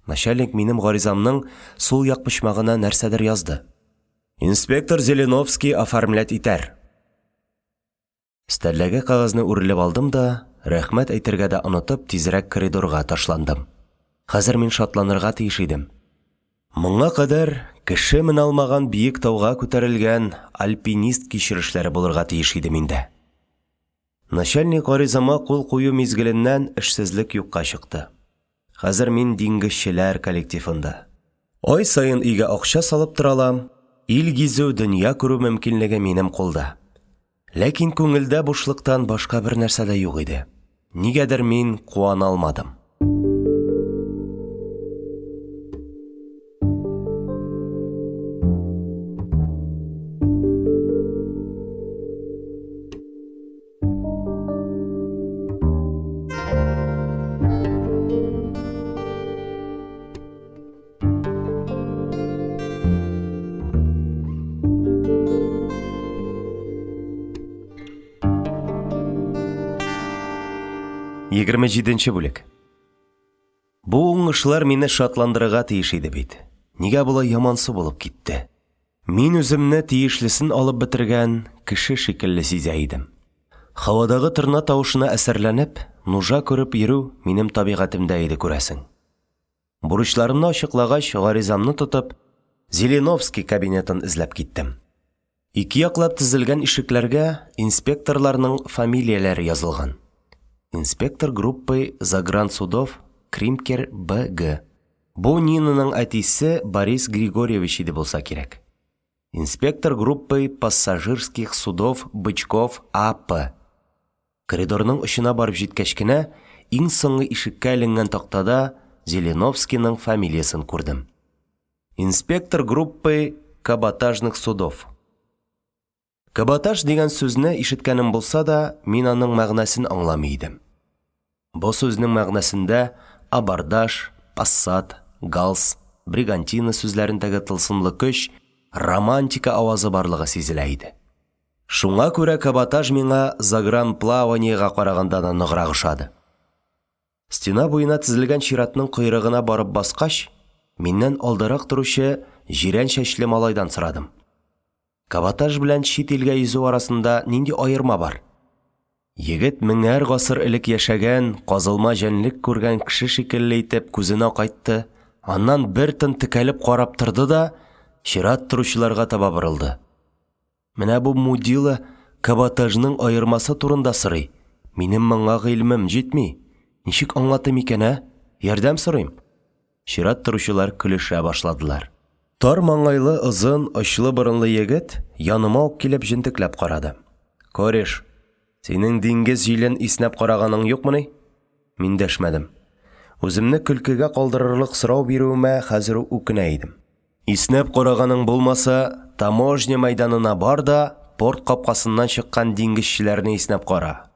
Начальник минем гаризамның сул як почмагына нәрсәдер язды. Инспектор Зеленовский оформлять итәр. Өстәлдәге кәгазьне үрелеп алдым да, рәхмәт әйтергә дә онытып, тизрәк коридорга ташландым. Хәзер мин шатланырга тиеш идем. Моңа кадәр кеше менә алмаган биек тауга күтәрелгән альпинист кичерешләре булырга тиеш иде миндә. Начальник гаризама кул кую мизгеленнән эшсезлек юкка чыкты. Хәзер мин диңгезчеләр коллективында. Ай саен өйгә акча салып тора алам, ил гизү, дөнья күрү мөмкинлеге минем кулда. Ләкин күңелдә бушлыктан башка бер нәрсә дә юк иде. Нигәдер мин куана алмадым. 27 бүлек. Бу уңышлар мине шатландырырга тиеш иде бит. Нигә болай ямансу булып китте? Мин үземне тиешлесен алып бетергән кеше шикелле сизә идем. Һавадагы торна тавышына әсәрләнеп, нужа күреп йөрү минем табигатемдә иде, күрәсең. Бурычларымны ачыклагач, гаризамны тотып, Зеленовский кабинетын эзләп киттем. Ике яклап тезелгән ишекләргә инспекторларның фамилияләре язылган. Инспектор группы загрансудов Кримкер Б.Г. Бу Нинаның әтисе Борис Григорьевич иде булса кирәк. Инспектор группы пассажирских судов Бычков А.П. Коридорның очына барып җиткәч кенә, иң соңгы ишеккә эленгән тактада Зеленовскийның фамилиясен күрдем. Инспектор группы каботажных судов. Каботаж дигән сүзне ишеткәнем булса да, мин аның мәгънәсен аңламый идем. Бу сүзнең мәгънәсендә абордаж, пассат, галс, бригантина сүзләрендәге тылсымлы көч, романтика авазы барлыгы сизелә иде. Шуңа күрә каботаж миңа загранплаваниегә караганда да ныграк ошады. Стена буена тезелгән чиратның койрыгына барып баскач, миннән алдарак торучы җирән чәчле малайдан сорадым. Каботаж белән чит илгә йөзү арасында нинди аерма бар? Егет меңәр гасыр элек яшәгән, казылма җәнлек күргән кеше шикелле итеп күзен акайтты, аннан бер тын текәлеп карап торды да чират торучыларга таба борылды. Менә бу мудила каботажның аермасы турында сорый. Минем моңа гыйльмем җитми. Ничек аңлатыйм икән, ә? Ярдәм сорыйм. Чират торучылар көлешә башладылар. Тар маңгайлы, озын, очлы борынлы егет яныма ук килеп җентекләп карады. Кореш, синең диңгез җилен иснәп караганың юкмыни? Мин дәшмәдем. Үземне көлкегә калдырырлык сорау бирүемә хәзер үк үкенә идем. Иснәп караганың булмаса, таможня мәйданына бар да, порт капкасыннан чыккан диңгезчеләрне иснәп кара.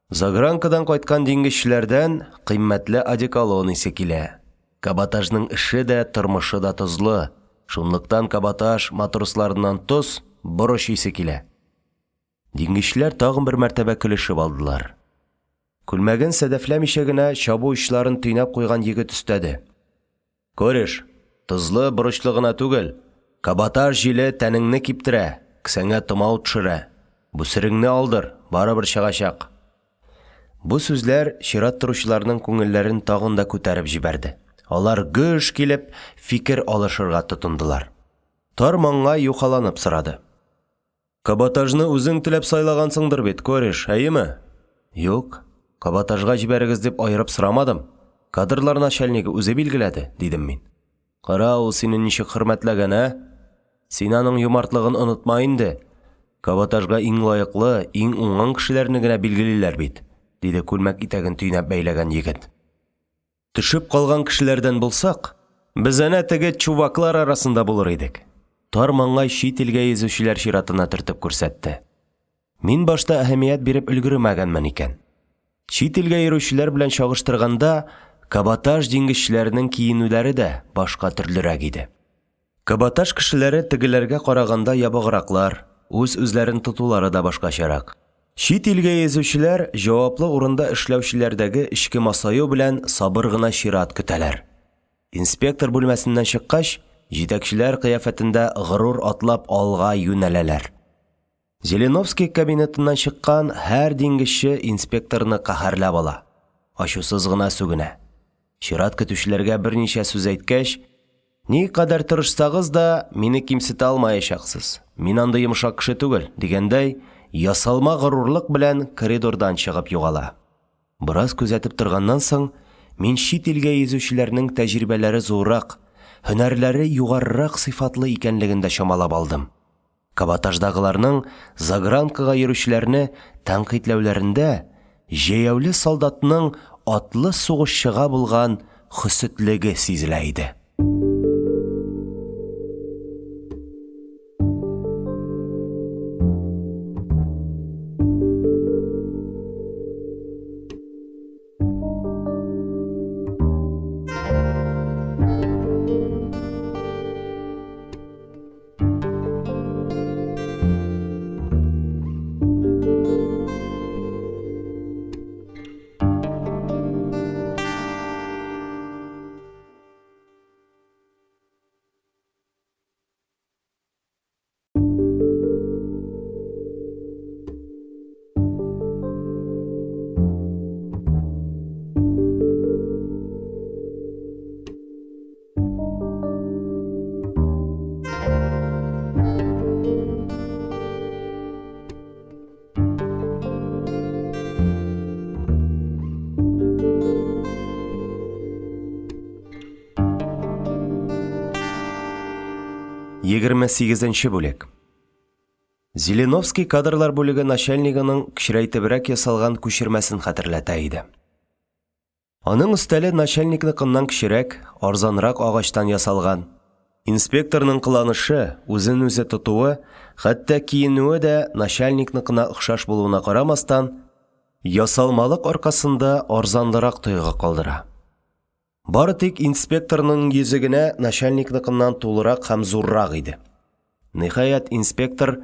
Загранкадан кайткан диңгезчеләрдән кыйммәтле одеколон исе килә. Каботажның эше дә, тормышы да тозлы. Шунлыктан каботаж матросларыннан тоз, борыч исе килә. Диңгезчеләр тагын бер мәртәбә көлешеп алдылар. Күлмәген сәдәфләмичә генә чабу очларын төйнәп куйган егет өстәде. Кореш, тозлы, борычлы гына түгел, каботаж җиле тәнеңне киптерә, кесәңә томау төшерә. Бүсереңне алдыр, барыбер чыгачак. Бу сүзләр чират торучыларның күңелләрен тагын да күтәреп җибәрде. Алар гөж килеп фикер алышырга тотындылар. Тар маңгай юхаланып сорады. Каботажны үзең теләп сайлагансыңдыр бит, кореш, әйеме? Юк, каботажга җибәрегез дип аерып сорамадым. Кадрлар начальнигы үзе билгеләде, дидем мин. Кара, ул сине ничек хөрмәтләгән, ә? Син аның юмартлыгын онытма инде. Каботажга иң лаеклы, иң уңган кешеләрне генә билгелиләр бит, диде күлмәк итәген төйнәп бәйләгән егет. Төшеп калган кешеләрдән булсак, без әнә теге чуваклар арасында булыр идек. Тар маңгай чит илгә йөзүчеләр чиратына төртеп күрсәтте. Мин башта әһәмият биреп өлгермәгәнмен икән. Чит илгә йөрүчеләр белән чагыштырганда, каботаж диңгезчеләренең киенүләре дә башка төрлерәк иде. Каботаж кешеләре тегеләргә караганда ябыграклар, үз-үзләрен тотулары да башкачарак. Чит илгә йөзүчеләр җаваплы урында эшләүчеләрдәге эчке масаю белән сабыр гына чират көтәләр. Инспектор бүлмәсеннән чыккач, җитәкчеләр кыяфәтендә горур атлап алга юнәләләр. Зеленовский кабинетыннан чыккан һәр диңгезче инспекторны каһәрләп ала, ачусыз гына сүгенә. Чират көтүчеләргә берничә сүз әйткәч, Никадәр тырышсагыз да, мине кимсетә алмаячаксыз, мин андый йомшак кеше түгел, дигәндәй, ясалма горурлык белән коридордан чыгып югала. Бераз күзәтеп торганнан соң, мин чит илгә йөзүчеләрнең тәҗрибәләре зуррак, һөнәрләре югарырак сыйфатлы икәнлеген дә чамалап алдым. Каботаждагыларның загранкага йөрүчеләрне тәнкыйтьләүләрендә җәяүле солдатның атлы сугышчыга булган хөсетлеге сизелә иде. 28 бүлек. Зеленовский кадрлар бүлеге начальнигының кечерәйтебрәк ясалган күчермәсен хәтерләтә иде. Аның өстәле начальникныкыннан кечерәк, арзанрак агачтан ясалган. Инспекторның кыланышы, үзен-үзе тотуы, хәтта киенүе дә начальникныкына охшаш булуына карамастан, ясалмалык аркасында арзанлырак тойгы калдыра. Бары тик инспекторның йөзе генә начальникныкыннан тулырак һәм зуррак иде. Ниһаять, инспектор,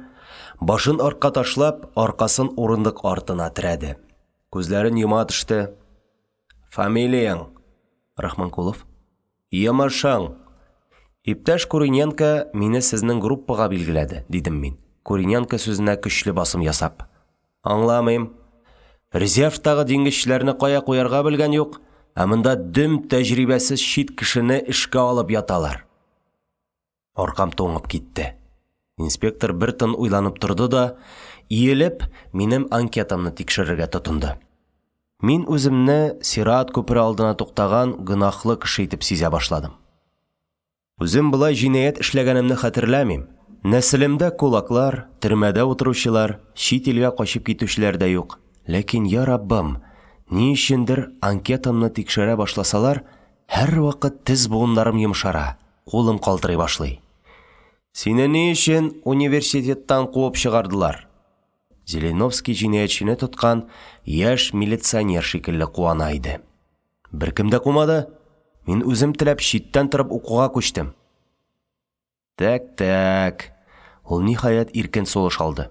Башын артка ташлап, аркасын урындык артына терәде. Күзләрен йома төште. Фамилияң? Рахманкулов. Йомышың? Иптәш Куриненко мине сезнең группага билгеләде, дидем мин, Куриненко сүзенә көчле басым ясап. Аңламыйм. Резервтагы диңгезчеләрне кая куярга белгән юк, ә монда дөм тәҗрибәсез чит кешене эшкә алып яталар. Аркам туңып китте. Инспектор бер тын уйланып торды да, иелеп, минем анкетамны тикшерергә тотынды. Мин үземне сират күпере алдына туктаган гөнаһлы кеше итеп сизә башладым. Үзем болай җинаять эшләгәнемне хәтерләмим. Нәселемдә кулаклар, төрмәдә утыручылар, чит илгә качып китүчеләр дә юк. Ләкин, я Раббым, ни өчендер анкетамны тикшерә башласалар, һәрвакыт тез буыннарым йомшара, кулым калтырый башлый. Сине ни өчен университеттан куып чыгардылар? Зеленовский җинаятьчене тоткан яшь милиционер шикелле куана иде. Беркем дә кумады. Мин үзем теләп читтән торып укуга күчтем. Тәк, тәк. Ул ниһаять иркен сулыш алды.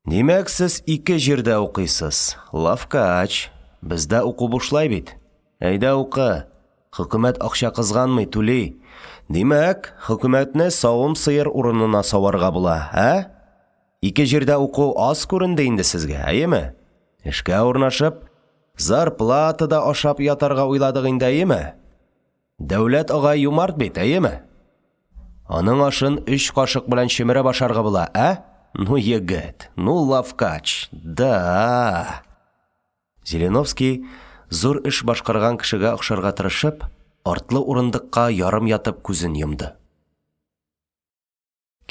Димәк, сез ике җирдә укыйсыз. Лавкач. Бездә уку бушлай бит. Әйдә укы. Хөкүмәт акча кызганмый, түли. Димәк, хөкүмәтне савым сыер урынына саварга була, ә? Ике җирдә уку аз күренде инде сезгә, әйеме? Эшкә урнашып, зарплата да ашап ятарга уйладык инде, әйеме? Дәүләт агай юмарт бит, әйеме? Аның ашын өч кашык белән чөмереп ашарга була, ә? Ну, егет, ну, лавкач, да. Зеленовский, зур эш башкарган кешегә охшарга тырышып, артлы урындыкка ярым ятып күзен йомды.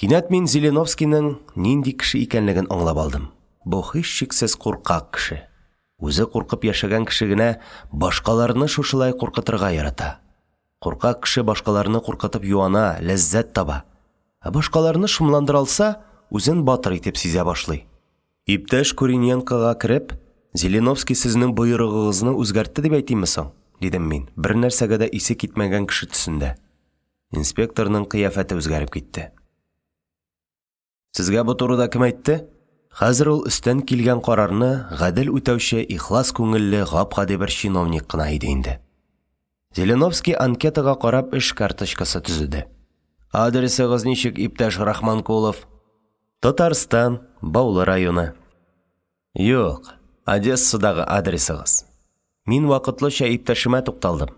Кинәт мин Зеленовскийның нинди кеше икәнлеген аңлап алдым. Бу һичшиксез куркак кеше. Үзе куркып яшәгән кеше генә башкаларны шушылай куркытырга ярата. Куркак кеше башкаларны куркытып юана, ләззәт таба. Ә башкаларны шомландыра алса, үзен батыр итеп сизә башлый. Иптәш Куриненкога кереп, Зеленовский сезнең боерыгыгызны үзгәртте дип әйтимме соң? дидем мин, бернәрсәгә дә исе китмәгән кеше төсендә. Инспекторның кыяфәте үзгәреп китте. Сезгә бу турыда кем әйтте? Хәзер ул өстән килгән карарны гадел үтәүче ихлас күңелле гап-гади бер чиновник кына иде инде. Зеленовский анкетага карап эш карточкасы төзеде. Адресыгыз ничек, иптәш Рахманкулов? Татарстан, Баулы районы. Юк, Одессадагы адресыгыз. Мин вакытлыча иптәшемә тукталдым.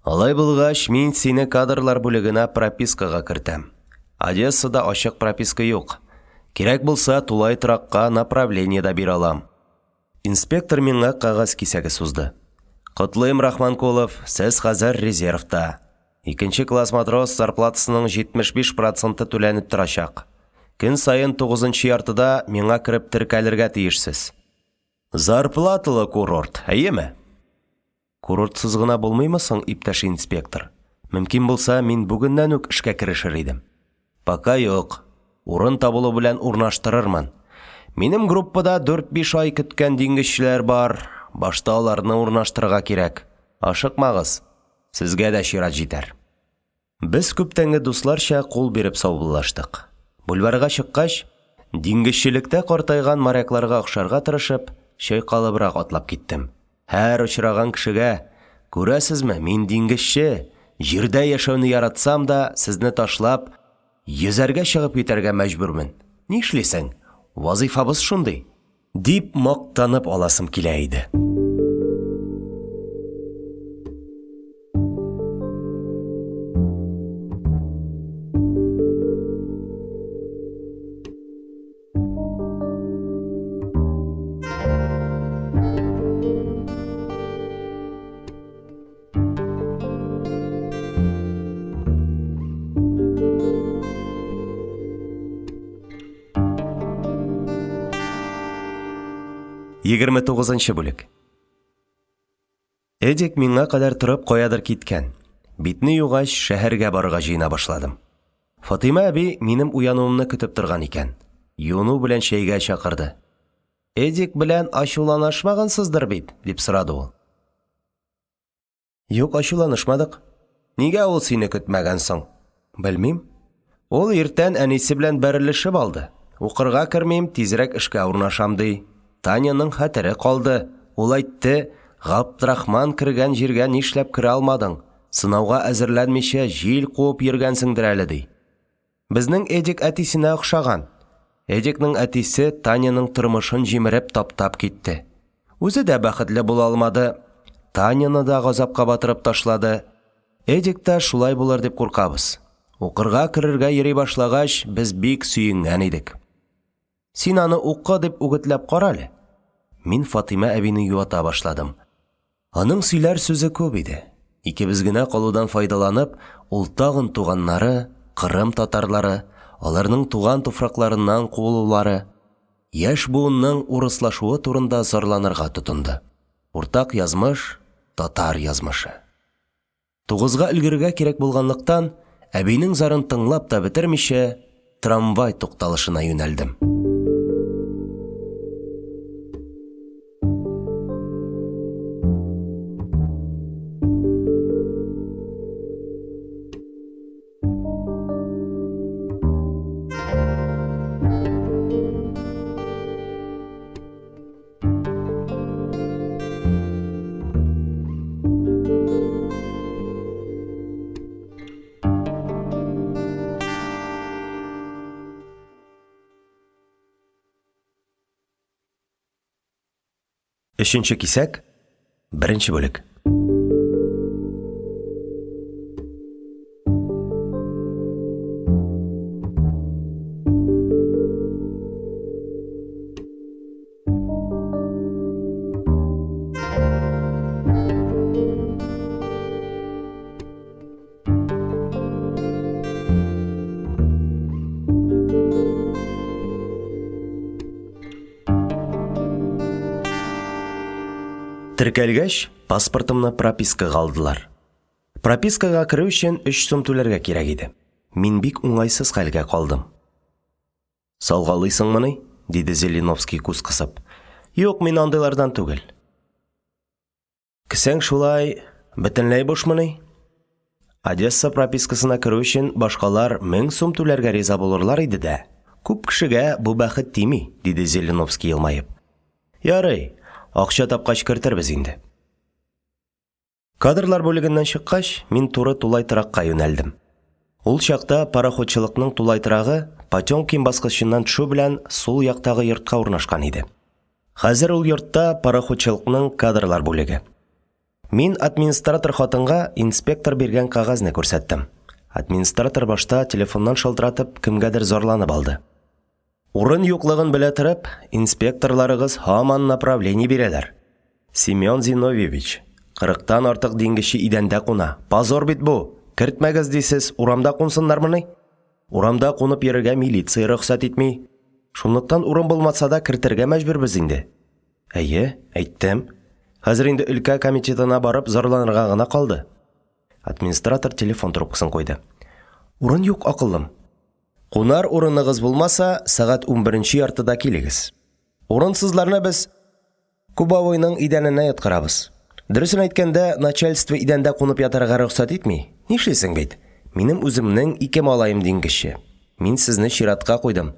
Алай булгач, мин сине кадрлар бүлегенә пропискага кертәм. Одессада ачык прописка юк. Кирәк булса, тулай торакка направление дә бирә алам. Инспектор миңа кәгазь кисәге сузды. Котлыйм, Рахманкулов, сез хәзер резервта. Икенче класс матрос зарплатасының 75 проценты түләнеп торачак. Көн саен тугызынчы яртыда миңа кереп теркәлергә тиешсез. Зарплаталы курорт, әйеме? Курортсыз гына булмыймы соң, иптәш инспектор? Мөмкин булса, мин бүгеннән үк эшкә керешер идем. Пока юк. Урын табылу белән урнаштырырмын. Минем группада 4-5 ай көткән диңгезчеләр бар. Башта аларны урнаштырырга кирәк. Ашыкмагыз. Сезгә дә чират җитәр. Без күптәнге дусларча кул биреп саубуллаштык. Бульварга чыккач, диңгезчелектә картайган морякларга охшарга тырышып, чайкалыбрак атлап киттем. Һәр очраган кешегә, Күрәсезме, мин диңгезче, җирдә яшәүне яратсам да, сезне ташлап, йөзәргә чыгып китәргә мәҗбүрмен. Нишлисең, вазыйфабыз шундый. Дип мактанып аласым килә иде. 29 бүлек. Эдик миңа кадәр торып каядыр киткән. Битне югач, шәһәргә барырга җыена башладым. Фатыйма әби минем уянуымны көтеп торган икән. Юыну белән чәйгә чакырды. Эдик белән ачуланышмагансыздыр бит? дип сорады ул. Юк, ачуланышмадык. Нигә ул сине көтмәгән соң? Белмим. Ул иртән әнисе белән бәрелешеп алды. Укырга кермим, тизрәк эшкә урнашам, ди. Таняның хәтере калды. Ул әйтте, Габдрахман кергән җиргә нишләп керә алмадың, сынауга әзерләнмичә җил куып йөргәнсеңдер әле, ди. Безнең Эдик әтисенә охшаган. Эдикның әтисе Таняның тормышын җимереп таптап китте. Үзе дә бәхетле була алмады. Таняны да газапка батырып ташлады. Эдик та шулай булыр дип куркабыз. Укырга керергә йөри башлагач, без бик сөенгән идек. Син аны укы дип үгетләп кара әле. Мин Фатыйма әбине юата башладым. Аның сөйләр сүзе күп иде. Икебез генә калудан файдаланып, ул тагын туганнары, Кырым татарлары, аларның туган туфракларыннан куылулары, яшь буынның урыслашуы турында зарланырга тотынды. Уртак язмыш, татар язмышы. Тугызга өлгерергә кирәк булганлыктан, әбинең зарын тыңлап та бетермичә, трамвай тукталышына юнәлдем. Өченче кисәк, беренче бүлек. Теркәлгәч, паспортымны пропискага алдылар. Пропискага керү өчен 3 сум түләргә кирәк иде. Мин бик уңайсыз хәлгә калдым. Салгалыйсыңмыни? диде Зеленовский күз кысып. Юк, мин андыйлардан түгел. Кесәң шулай бөтенләй бушмыни? Одесса пропискасына керү өчен башкалар 1000 сум түләргә риза булырлар иде дә, күп кешегә бу бәхет тими, диде Зеленовский елмаеп. Ярый, акча тапкач кертербез инде. Кадрлар бүлегеннән чыккач, мин туры тулай торакка юнәлдем. Ул чакта пароходчылыкның тулай торагы Потёмкин баскычыннан төшү белән сул яктагы йортка урнашкан иде. Хәзер ул йортта пароходчылыкның кадрлар бүлеге. Мин администратор хатынга инспектор биргән кәгазьне күрсәттем. Администратор башта телефоннан шалтыратып кемгәдер зарланып алды. Урын юклыгын белә торып, инспекторларыгыз һаман направление бирәләр. Семен Зиновьевич, кырыктан артык диңгезче идәндә куна. Позор бит бу! Кертмәгез дисез, урамда кунсыннармыни? Урамда кунып йөрергә милиция рөхсәт итми. Шунлыктан урын булмаса да кертергә мәҗбүрбез инде. Әйе, әйттем. Хәзер инде өлкә комитетына барып зарланырга гына калды. Администратор телефон трубкасын куйды. Урын юк, акыллым. Кунар урыныгыз булмаса, сәгать унберенче яртыда килегез. Урынсызларны без Кубовойның идәненә яткырабыз. Дөресен әйткәндә, начальство идәндә кунып ятарга рөхсәт итми. Нишлисең бит? Минем үземнең ике малаем диңгезче. Мин сезне чиратка куйдым.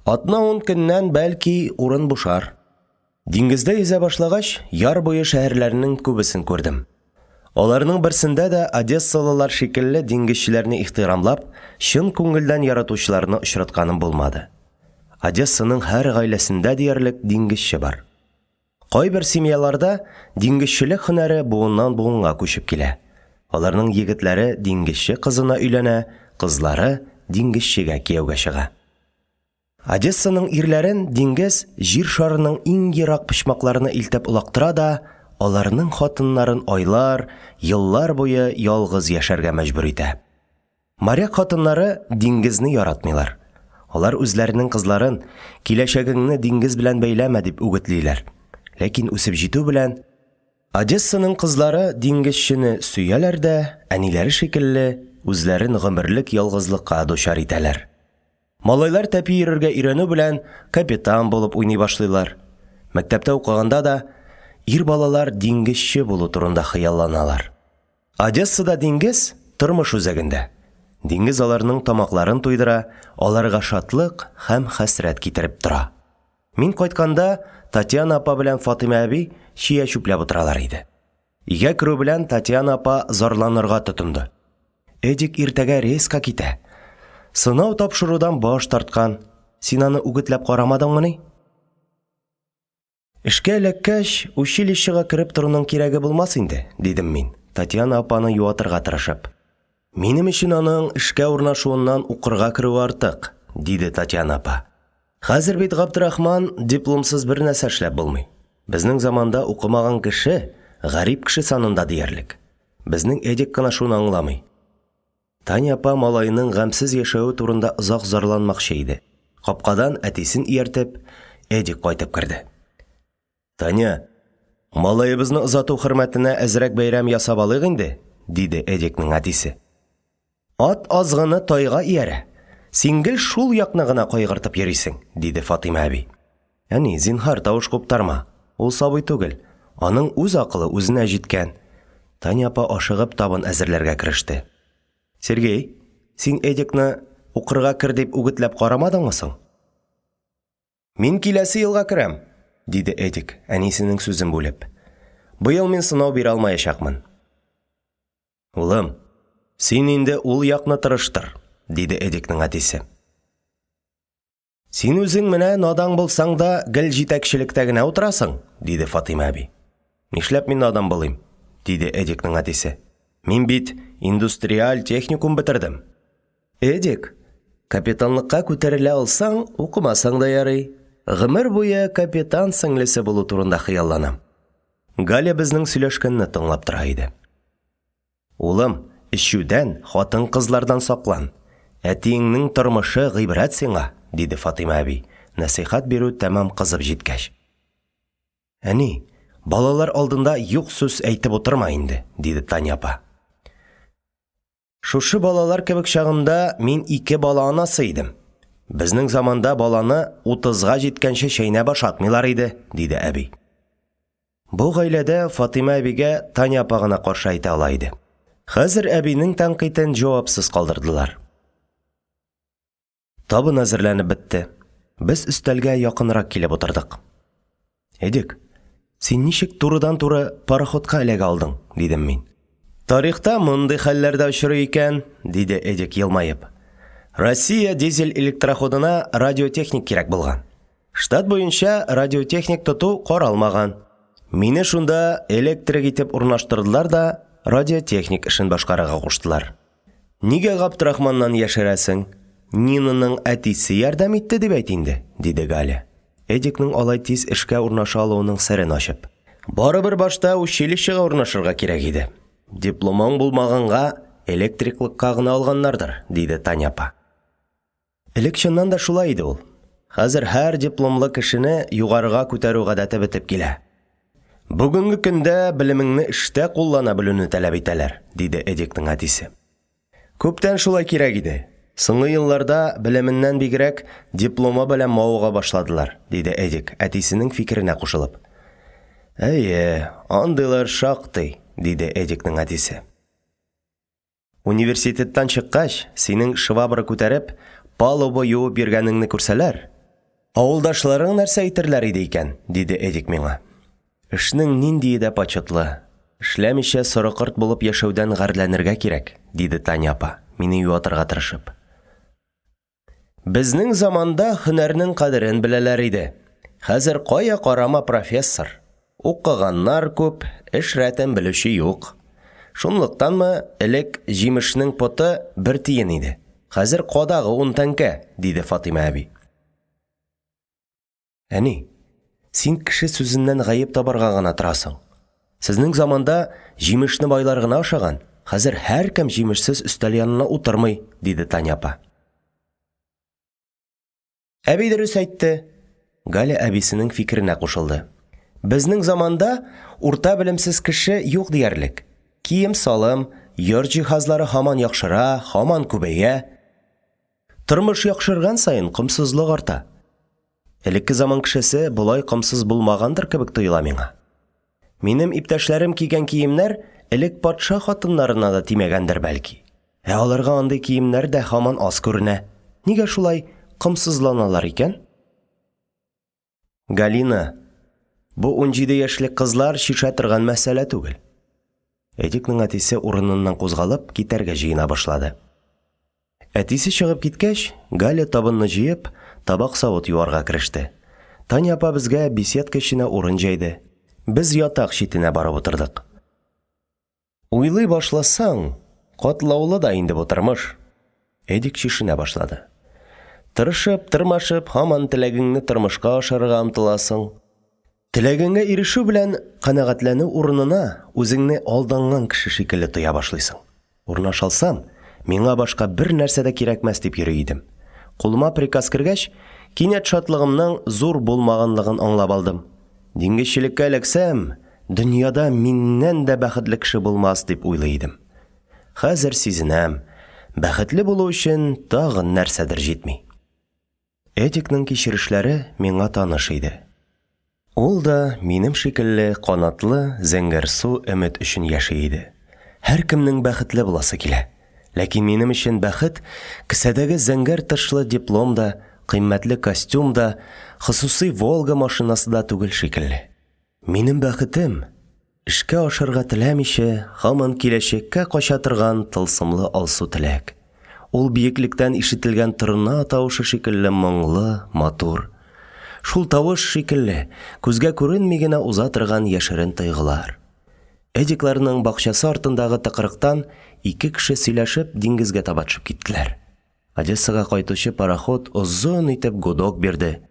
Атна-ун көннән, бәлки, урын бушар. Диңгездә йөзә башлагач, яр буе шәһәрләренең күбесен күрдем. Аларның берсендә дә одессалылар шикелле диңгезчеләрне ихтирамлап, чын күңелдән яратучыларны очратканым булмады. Одессаның һәр гаиләсендә диярлек диңгезче бар. Кайбер семьяларда диңгезчелек һөнәре буыннан-буынга күчеп килә. Аларның егетләре диңгезче кызына өйләнә, кызлары диңгезчегә кияүгә чыга. Одессаның ирләрен диңгез Җир шарының иң ерак почмакларына илтеп олактыра да, аларның хатыннарын айлар, еллар буе ялгыз яшәргә мәҗбүр итә. Моряк хатыннары диңгезне яратмыйлар. Алар үзләренең кызларын, киләчәгеңне диңгез белән бәйләмә, дип үгетлиләр. Ләкин үсеп җитү белән, Одессаның кызлары диңгезчене сөяләр дә, әниләре шикелле, үзләрен гомерлек ялгызлыкка дучар итәләр. Малайлар тәпи йөрергә өйрәнү белән капитан булып уйный башлыйлар. Мәктәптә укыганда да ир балалар диңгезче булу турында хыялланалар. Одессада диңгез тормыш үзәгендә. Диңгез аларның тамакларын туйдыра, аларга шатлык һәм хәсрәт китереп тора. Мин кайтканда, Татьяна апа белән Фатыйма әби чия чүпләп утыралар иде. Өйгә керү белән Татьяна апа зарланырга тотынды. Эдик иртәгә рейска китә. Сынау тапшырудан баш тарткан. Син аны үгетләп карамадыңмыни? Эшкә эләккәч, училищега кереп торуның кирәге булмас инде, дидем мин, Татьяна апаны юатырга тырышып. Минем өчен аның эшкә урнашуыннан укырга керүе артык, диде Татьяна апа. Хәзер бит, Габдрахман, дипломсыз бернәрсә эшләп булмый. Безнең заманда укымаган кеше гарип кеше санында диярлек. Безнең Эдик кына шуны аңламый. Таня апа малаеның гамьсез яшәве турында озак зарланмакчы иде. Капкадан әтисен ияртеп, Эдик кайтып керде. Таня, малаебызны озату хөрмәтенә әзрәк бәйрәм ясап алыйк инде, диде Эдикның әтисе. Ат азгыны тайга иярә. Син гел шул якны гына кайгыртып йөрисең, диде Фатыйма әби. Әни, зинһар, тавыш куптарма. Ул сабый түгел. Аның үз акылы үзенә җиткән. Таня апа ашыгып табын әзерләргә кереште. Сергей, син Эдикны укырга кер дип үгетләп карамадыңмы соң? Мин киләсе елга керәм, диде Эдик, әнисенең сүзен бүлеп. Быел мин сынау бирә алмаячакмын. Улым, син инде ул якны тырыштыр, диде Эдикның әтисе. Син үзең менә надан булсаң да, гел җитәкчелектә генә утырасың, диде Фатыйма әби. Нишләп мин надан булыйм? диде Эдикның әтисе. Мин бит индустриаль техникум бетердем. Эдик, капитанлыкка күтәрелә алсаң, укымасаң да ярый. Гомер буе капитан сеңлесе булу турында хыялланам. Галя безнең сөйләшкәнне тыңлап тора иде. Улым, эчүдән, хатын-кызлардан саклан. Әтиеңнең тормышы гыйбрәт сиңа, диде Фатыйма әби, нәсыйхәт бирү тәмам кызып җиткәч. Әни, балалар алдында юк сүз әйтеп утырма инде, диде Таня апа. Шушы балалар кебек чагымда мин ике бала анасы идем. Безнең заманда баланы утызга җиткәнче чәйнәп ашатмыйлар иде, диде әби. Бу гаиләдә Фатыйма әбигә Таня апа гына каршы әйтә ала иде. Хәзер әбинең тәнкыйтен җавапсыз калдырдылар. Табын әзерләнеп бетте. Без өстәлгә якынрак килеп утырдык. Эдик, син ничек турыдан-туры пароходка эләгә алдың? дидем мин. Тарихта мондый хәлләр дә очрый икән, диде Эдик елмаеп. Россия дизель электроходына радиотехник кирәк булган. Штат буенча радиотехник тоту каралмаган. Мине шунда электрик итеп урнаштырдылар да радиотехник эшен башкарырга куштылар. Нигә Габдрахманнан яшерәсең? Нинаның әтисе ярдәм итте дип әйт инде, диде Галя. Эдикның алай тиз эшкә урнаша алуының серен ачып. Барыбер башта училищега урнашырга кирәк иде. Дипломың булмаганга электриклыкка гына алганнардыр, диде Таня апа. Элек чыннан да шулай иде ул. Хәзер һәр дипломлы кешене югарыга күтәрү гадәте бетеп килә. Бүгенге көндә белемеңне эштә куллана белүне таләп итәләр, диде Эдикның әтисе. Күптән шулай кирәк иде. Соңгы елларда белеменнән бигрәк дипломы белән мавыга башладылар, диде Эдик, әтисенең фикеренә кушылып. Әйе, андыйлар шактый, диде Эдикның әтисе. Университеттан чыккач, синең швабра күтәреп, палуба юып йөргәнеңне күрсәләр, авылдашларың нәрсә әйтерләр иде икән? диде Эдик миңа. Эшнең ниндие дә почетлы. Эшләмичә сорыкорт булып яшәүдән гарьләнергә кирәк, диде Таня апа, мине юатырга тырышып. Безнең заманда һөнәрнең кадерен беләләр иде. Хәзер кая карама профессор. Укыганнар күп, эш рәтен белүче юк. Шунлыктанмы, элек җимешнең поты бер тиен иде, хәзер кадагы ун тәңкә, диде Фатыйма әби. Әни, син кеше сүзеннән гаеп табарга гына торасың. Сезнең заманда җимешне байлар гына ашаган, хәзер һәркем җимешсез өстәл янына утырмый, диде Таня апа. Әби дөрес әйтте. Галя әбисенең фикеренә кушылды. Безнең заманда урта белемсез кеше юк диярлек. Кием-салым, йорт җиһазлары һаман яхшыра, һаман күбәя. Тормыш яхшырган саен комсызлык арта. Элекке заман кешесе болай комсыз булмагандыр кебек тоела миңа. Минем иптәшләрем кигән киемнәр элек патша хатыннарына да тимәгәндер бәлки. Ә аларга андый киемнәр дә һаман аз күренә. Нигә шулай комсызланалар икән? Галина, бу 17 яшьлек кызлар чишә торган мәсьәлә түгел. Эдикның әтисе урыныннан кузгалып, китәргә җыена башлады. Әтисе чыгып киткәч, Галя табынны җыеп, табак-савыт юарга кереште. Таня апа безгә беседка эченә урын җәйде. Без ятак читенә барып утырдык. Уйлый башласаң, катлаулы да инде бу тормыш. Эдик чишенә башлады. Тырышып, тырмашып, һаман теләгеңне тормышка ашырырга омтыласың. Теләгеңә ирешү белән канәгатьләнү урынына үзеңне алданган кеше шикелле тоя башлыйсың. Урнаша алсам, миңа башка бер нәрсә дә кирәкмәс дип йөри идем. Кулыма приказ кергәч, кинәт шатлыгымның зур булмаганлыгын аңлап алдым. Диңгезчелеккә эләксәм, дөньяда миннән дә бәхетле кеше булмас дип уйлый идем. Хәзер сизенәм, бәхетле булу өчен тагын нәрсәдер җитми. Эдикның кичерешләре миңа таныш иде. Ул да минем шикелле канатлы, зәңгәрсу өмет өчен яши иде. Һәркемнең бәхетле буласы килә. Ләкин минем өчен бәхет кесәдәге зәңгәр тышлы диплом да, кыйммәтле костюм да, хосусый Волга машинасы да түгел шикелле. Минем бәхетем, эшкә ашырга теләмичә, һаман киләчәккә кача торган тылсымлы алсу теләк. Ул биеклектән ишетелгән торна тавышы шикелле моңлы, матур. Шул тавыш шикелле, күзгә күренми генә уза торган яшерен тойгылар. Эдикларның бакчасы артындагы тыкрыктан ике кеше сөйләшеп диңгезгә таба төшеп киттеләр. Одессага кайтучы пароход озын итеп гудок бирде.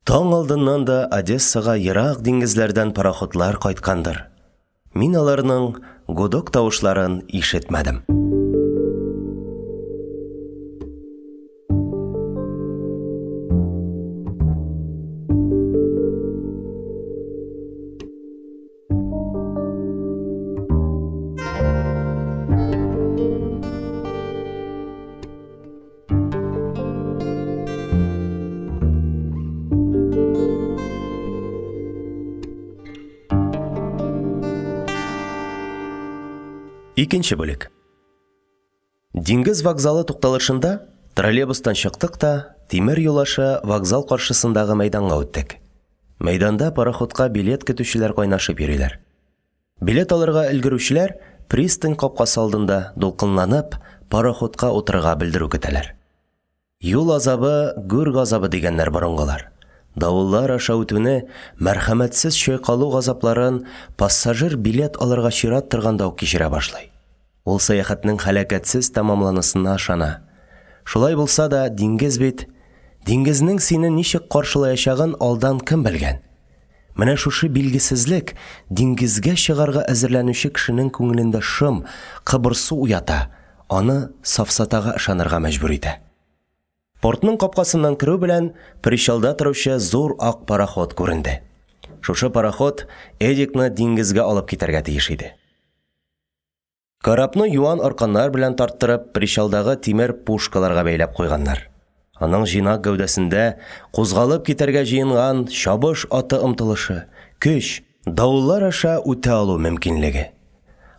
Таң алдыннан да Одессага ерак диңгезләрдән пароходлар кайткандыр. Мин аларның гудок тавышларын ишетмәдем. Икенче бүлек. Диңгез вокзалы тукталышында троллейбустан чыктык та, тимер юл аша вокзал каршысындагы мәйданга үттек. Мәйданда пароходка билет көтүчеләр кайнашып йөриләр. Билет алырга өлгерүчеләр пристань капкасы алдында, дулкынланып, пароходка утырырга белдерү көтәләр. Юл азабы, гүр газабы дигәннәр борынгылар. Давыллар аша үтүне, мәрхәмәтсез чайкалу газапларын пассажир билет алырга чират торганда ук кичерә башлый. Ул сәяхәтнең һәлакәтсез тәмамланасына ышана. Шулай булса да, диңгез бит, диңгезнең сине ничек каршылаячагын алдан кем белгән? Менә шушы билгесезлек диңгезгә чыгарга әзерләнүче кешенең күңелендә шом, кыбырсу уята, аны сафсатага ышанырга мәҗбүр итә. Портның капкасыннан керү белән причалда торучы зур ак пароход күренде. Шушы пароход Эдикны диңгезгә алып китәргә тиеш иде. Корабны юан арканнар белән тарттырып, причалдагы тимер пушкаларга бәйләп куйганнар. Аның җыйнак гәүдәсендә кузгалып китәргә җыенган чабыш аты омтылышы, көч, давыллар аша үтә алу мөмкинлеге.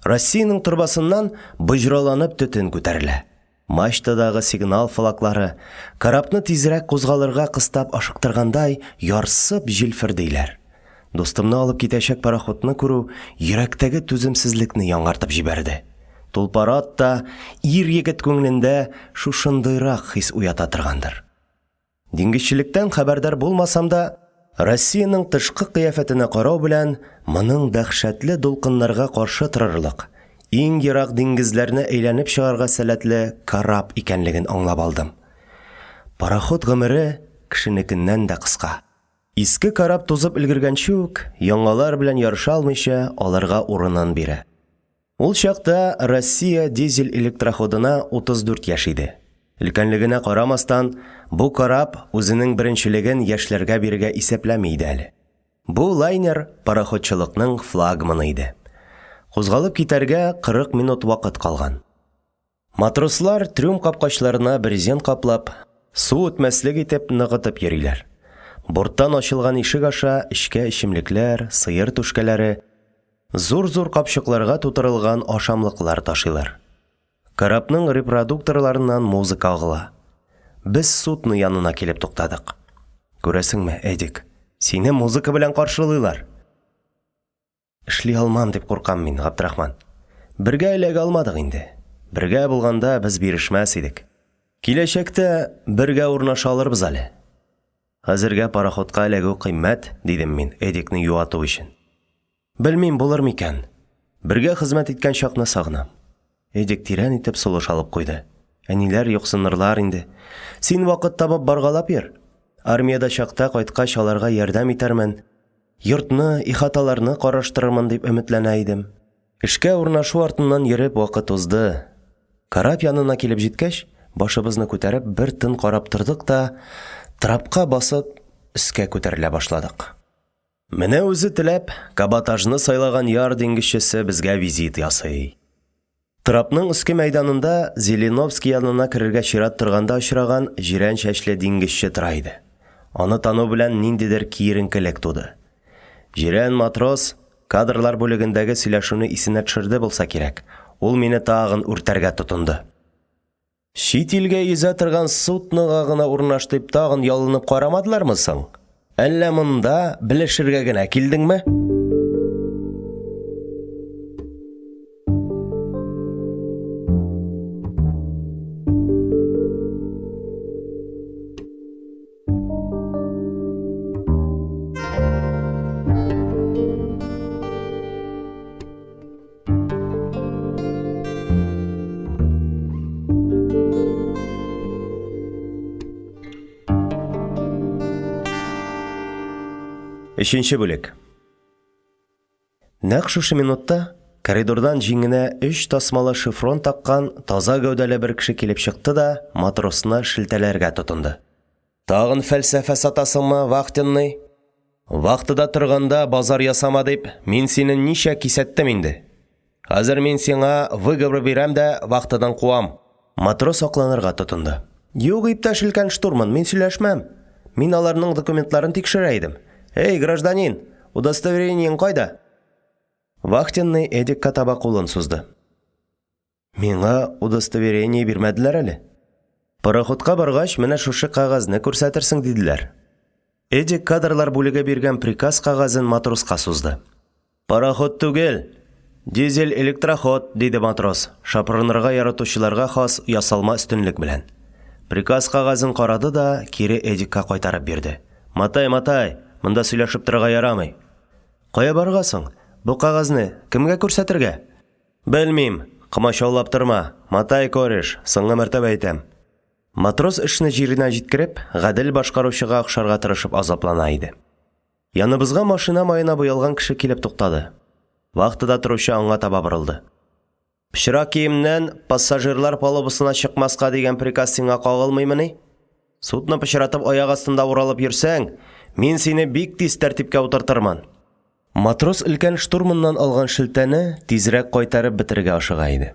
Россиянең торбасыннан боҗраланып төтен күтәрелә. Мачтадагы сигнал флаглары, корабны тизрәк кузгалырга кыстап ашыктыргандай, ярсып җилфердиләр. Дустымны алып китәчәк пароходны күрү йөрәктәге түземсезлекне яңартып җибәрде. Тулпар ат та ир-егет күңелендә шушындыйрак хис уята торгандыр. Диңгезчелектән хәбәрдар булмасам да, Россиянең тышкы кыяфәтенә карау белән, моның дәһшәтле дулкыннарга каршы торырлык, иң ерак диңгезләрне әйләнеп чыгарга сәләтле кораб икәнлеген аңлап алдым. Пароход гомере кешенекеннән дә кыска. Иске кораб тузып өлгергәнче үк, яңалар белән ярыша алмыйча, аларга урынын бирә. Ул чакта Россия дизель электроходына 34 яшь иде. Өлкәнлегенә карамастан, бу кораб үзенең беренчелеген яшьләргә бирергә исәпләми иде әле. Бу лайнер пароходчылыкның флагманы иде. Кузгалып китәргә 40 минут вакыт калган. Матрослар трюм капкачларына брезент каплап, су үтмәслек итеп ныгытып йөриләр. Борттан ачылган ишек аша эчкә эчемлекләр, сыер түшкәләре, зур-зур капчыкларга тутырылган ашамлыклар ташыйлар. Корабның репродукторларыннан музыка агыла. Без судно янына килеп туктадык. Күрәсеңме, Эдик, сине музыка белән каршылыйлар. Эшли алмам дип куркам мин, Габдрахман. Бергә эләгә алмадык инде. Бергә булганда без бирешмәс идек. Киләчәктә бергә урнаша алырбыз әле. Хәзергә пароходка эләгү кыйммәт, дидем мин, Эдикны юату өчен. Белмим, булыр микән. Бергә хезмәт иткән чакны сагынам. Эдик тирән итеп сулыш алып куйды. Әниләр юксынырлар инде. Син вакыт табып баргалап йөр. Армиядә чакта кайткач аларга ярдәм итәрмен. Йортны, ихаталарны караштырырмын дип өметләнә идем. Эшкә урнашу артыннан йөреп вакыт узды. Кораб янына килеп җиткәч, башыбызны күтәреп бер тын карап тордык та, трапка басып, өскә күтәрелә башладык. Менә үзе теләп, каботажны сайлаган яр диңгезчесе безгә визит ясый. Трапның өске мәйданында Зеленовский янына керергә чират торганда очраган җирән чәчле диңгезче тора иде. Аны тану белән ниндидер киеренкелек туды. Җирән матрос кадрлар бүлегендәге сөйләшүне исенә төшерде булса кирәк, ул мине тагын үртәргә тотынды. Чит илгә йөзә торган суднога гына урнаш дип тагын ялынып карамадылармы соң? Әллә монда белешергә генә килдеңме? Өченче бүлек. Нәкъ шушы минутта коридордан җиңенә өч тасмалы шифрон таккан таза гәүдәле бер кеше килеп чыкты да матросны шелтәләргә тотынды. Тагын фәлсәфә сатасыңмы, вахтенный? Вахтада торганда базар ясама дип, мин сине ничә кисәттем инде. Хәзер мин сиңа выговор бирәм дә вахтадан куам. Матрос акланырга тотынды. Юк, иптәш өлкән штурман, мин сөйләшмәм. Мин аларның документларын тикшерә идем. Эй, гражданин, удостоверениең кайда? Вахтенный Эдикка таба кулын сузды. Миңа удостоверение бирмәделәр әле. Пароходка баргач, менә шушы кәгазьне күрсәтерсең, диделәр. Эдик кадрлар бүлеге биргән приказ кәгазен матроска сузды. Пароход түгел, дизель-электроход, диде матрос, шапырынырга яратучыларга хас ясалма өстенлек белән. Приказ кәгазен карады да кире Эдикка кайтарып бирде. Матай, матай, монда сөйләшеп торырга ярамый. Кая барырга соң? Бу кәгазьне кемгә күрсәтергә? Белмим, комачаулап торма. Матай, кореш, соңгы мәртәбә әйтәм. Матрос эшне җиренә җиткереп, гадел башкаручыга охшарга тырышып азаплана иде. Яныбызга машина маена буялган кеше килеп туктады. Вахтада торучы аңа таба борылды. Пычрак киемнән пассажирлар палубасына чыкмаска дигән приказ сиңа кагылмыймыни? Судно пычратып аяк астында уралып йөрсәң, мин сине бик тиз тәртипкә утыртырмын. Матрос өлкән штурманнан алган шелтәне тизрәк кайтарып бетерергә ашыга иде.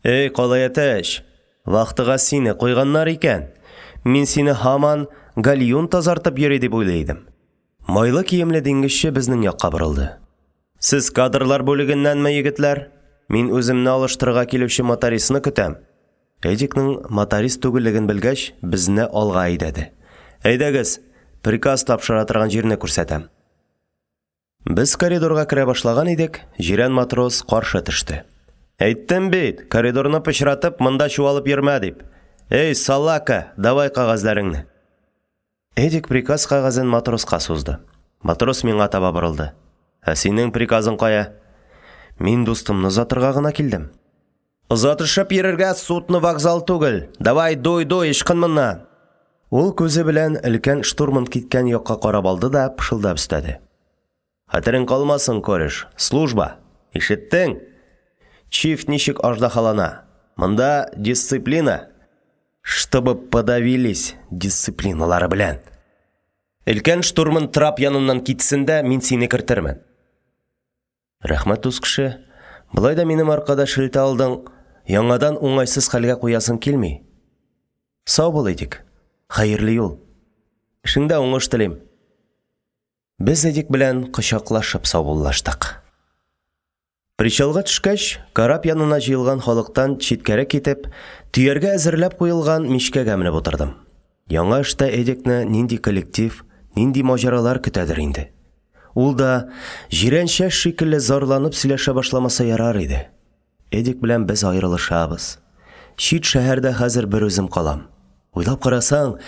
Эй, калай әтәч, вахтага сине куйганнар икән. Мин сине һаман гальюн тазартып йөри дип уйлый идем. Майлы киемле диңгезче безнең якка борылды. Сез кадрлар бүлегеннәнме, егетләр? Мин үземне алыштырырга килүче мотористны көтәм. Эдикның моторист түгеллеген белгәч, безне алга әйдәде. Әйдәгез, приказ тапшыра торган җирне күрсәтәм. Без коридорга керә башлаган идек, җирән матрос каршы төште. Әйттем бит, коридорны пычратып, монда чуалып йөрмә дип. Эй, салака, давай кәгазьләреңне. Эдик приказ кәгазен матроска сузды. Матрос миңа таба борылды. Ә синең приказың кая? Мин дустымны озатырга гына килдем. Озатышып йөрергә судно вокзал түгел. Давай, дуй-дуй, ычкын моннан. Ул күзе белән өлкән штурман киткән якка карап алды да пышылдап өстәде. Хәтерең калмасын, кореш, служба. Ишеттең? Чиф ничек аждахалана. Монда дисциплина. Чтобы подавились дисциплиналары белән. Өлкән штурман трап яныннан китсен дә, мин сине кертермен. Рәхмәт, дус кеше. Болай да минем аркада шелтә алдың, яңадан уңайсыз хәлгә куясың килми. Сау бул, Эдик. Хәерле юл. Эшеңдә уңыш телим. Без Эдик белән кочаклашып саубуллаштык. Причалга төшкәч, кораб янына җыелган халыктан читкәрәк китеп, төяргә әзерләп куелган мичкәгә менеп утырдым. Яңа эштә Эдикны нинди коллектив, нинди маҗаралар көтәдер инде. Ул да Җирәнчәч шикелле зарланып сөйләшә башламаса ярар иде. Эдик белән без аерылышабыз. Чит шәһәрдә хәзер берүзем калам. Уйлап карасаң,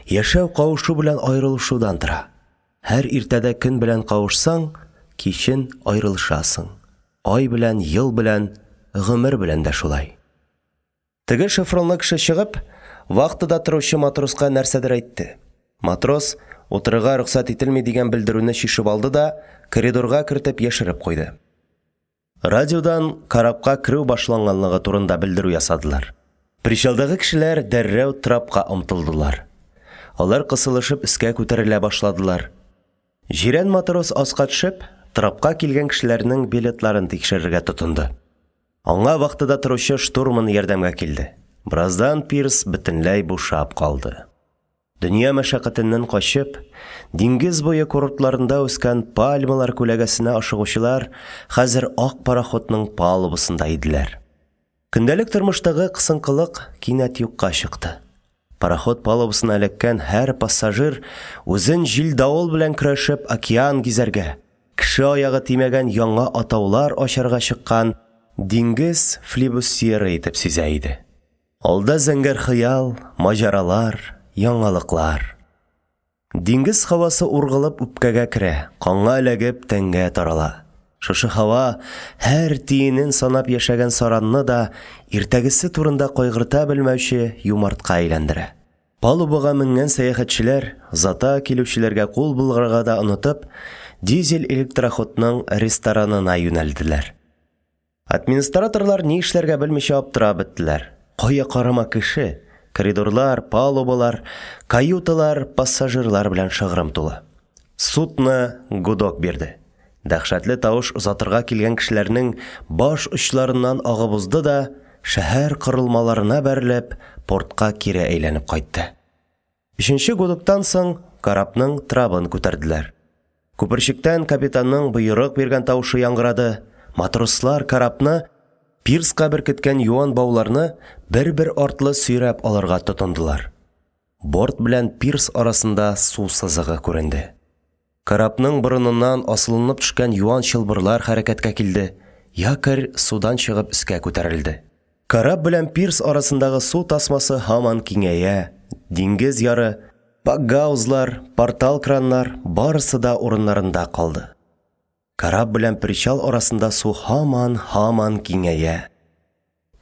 яшәү кавышу белән аерылышудан тора. Һәр иртәдә көн белән кавышсаң, кичен аерылышасың. Ай белән, ел белән, гомер белән дә шулай. Теге шифронлы кеше чыгып, вахтада торучы матроска нәрсәдер әйтте. Матрос, утырырга рөхсәт ителми дигән белдерүне чишеп алды да, коридорга кертеп яшереп куйды. Радиодан корабка керү башланганлыгы турында белдерү ясадылар. Причалдагы кешеләр дәррәү трапка омтылдылар. Алар кысылышып өскә күтәрелә башладылар. Җирән матрос аска төшеп, трапка килгән кешеләрнең билетларын тикшерергә тотынды. Аңа вахтада торучы штурман ярдәмгә килде. Бераздан пирс бөтенләй бушап калды. Дөнья мәшәкатеннән качып, диңгез буе курортларында үскән пальмалар күләгәсенә ашыгучылар хәзер ак пароходның палубасында иделәр. Көндәлек тормыштагы кысынкылык кинәт юкка чыкты. Пароход палубасына эләккән һәр пассажир үзен җил-давыл белән көрәшеп океан гизәргә, кеше аягы тимәгән яңа атаулар ачарга чыккан диңгез флибусьеры итеп сизә иде. Алда зәңгәр хыял, маҗаралар, яңалыклар. Диңгез һавасы ургылып үпкәгә керә, канга эләгеп тәнгә тарала. Шушы һава һәр тиенен санап яшәгән саранны да иртәгесе турында кайгырта белмәүче юмартка әйләндерә. Палубага менгән сәяхәтчеләр, озата килүчеләргә кул болгарга да онытып, дизель-электроходның ресторанына юнәлделәр. Администраторлар ни эшләргә белмичә аптырап беттеләр. Кая карама кеше, коридорлар, палубалар, каюталар пассажирлар белән шыгрым тулы. Судно гудок бирде. Дәһшәтле тавыш озатырга килгән кешеләрнең баш очларыннан агып узды да, шәһәр корылмаларына бәрелеп, портка кире әйләнеп кайтты. Өченче гудоктан соң корабның трабын күтәрделәр. Күперчектән капитанның боерык биргән тавышы яңгырады. Матрослар корабны пирска беркеткән юан бауларны бер-бер артлы сөйрәп алырга тотындылар. Борт белән пирс арасында су сызыгы күренде. Корабның борыныннан асылынып төшкән юан чылбырлар хәрәкәткә килде, якорь судан чыгып өскә күтәрелде. Кораб белән пирс арасындагы су тасмасы һаман киңәя, диңгез яры, пакгаузлар, портал-краннар, барысы да урыннарында калды. Кораб белән причал арасында су һаман, һаман киңәя.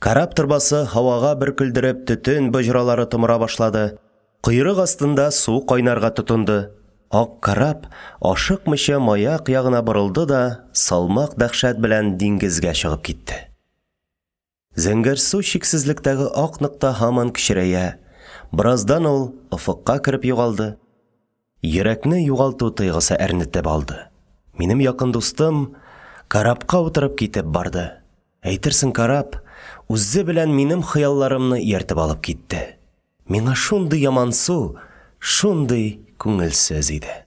Кораб торбасы һавага бөркелдереп төтен боҗралары томыра башлады. Койрык астында су кайнарга тотынды. Ак кораб ашыкмыйча маяк ягына борылды да салмак дәһшәт белән диңгезгә чыгып китте. Зәңгәрсу чиксезлектәге ак нокта һаман кечерәя, бераздан ул офыкка кереп югалды. Йөрәкне югалту тойгысы әрнетеп алды. Минем якын дустым корабка утырып китеп барды. Әйтерсең, кораб үзе белән минем хыялларымны ияртеп алып китте. Миңа шундый ямансу, шундый күңелсез иде.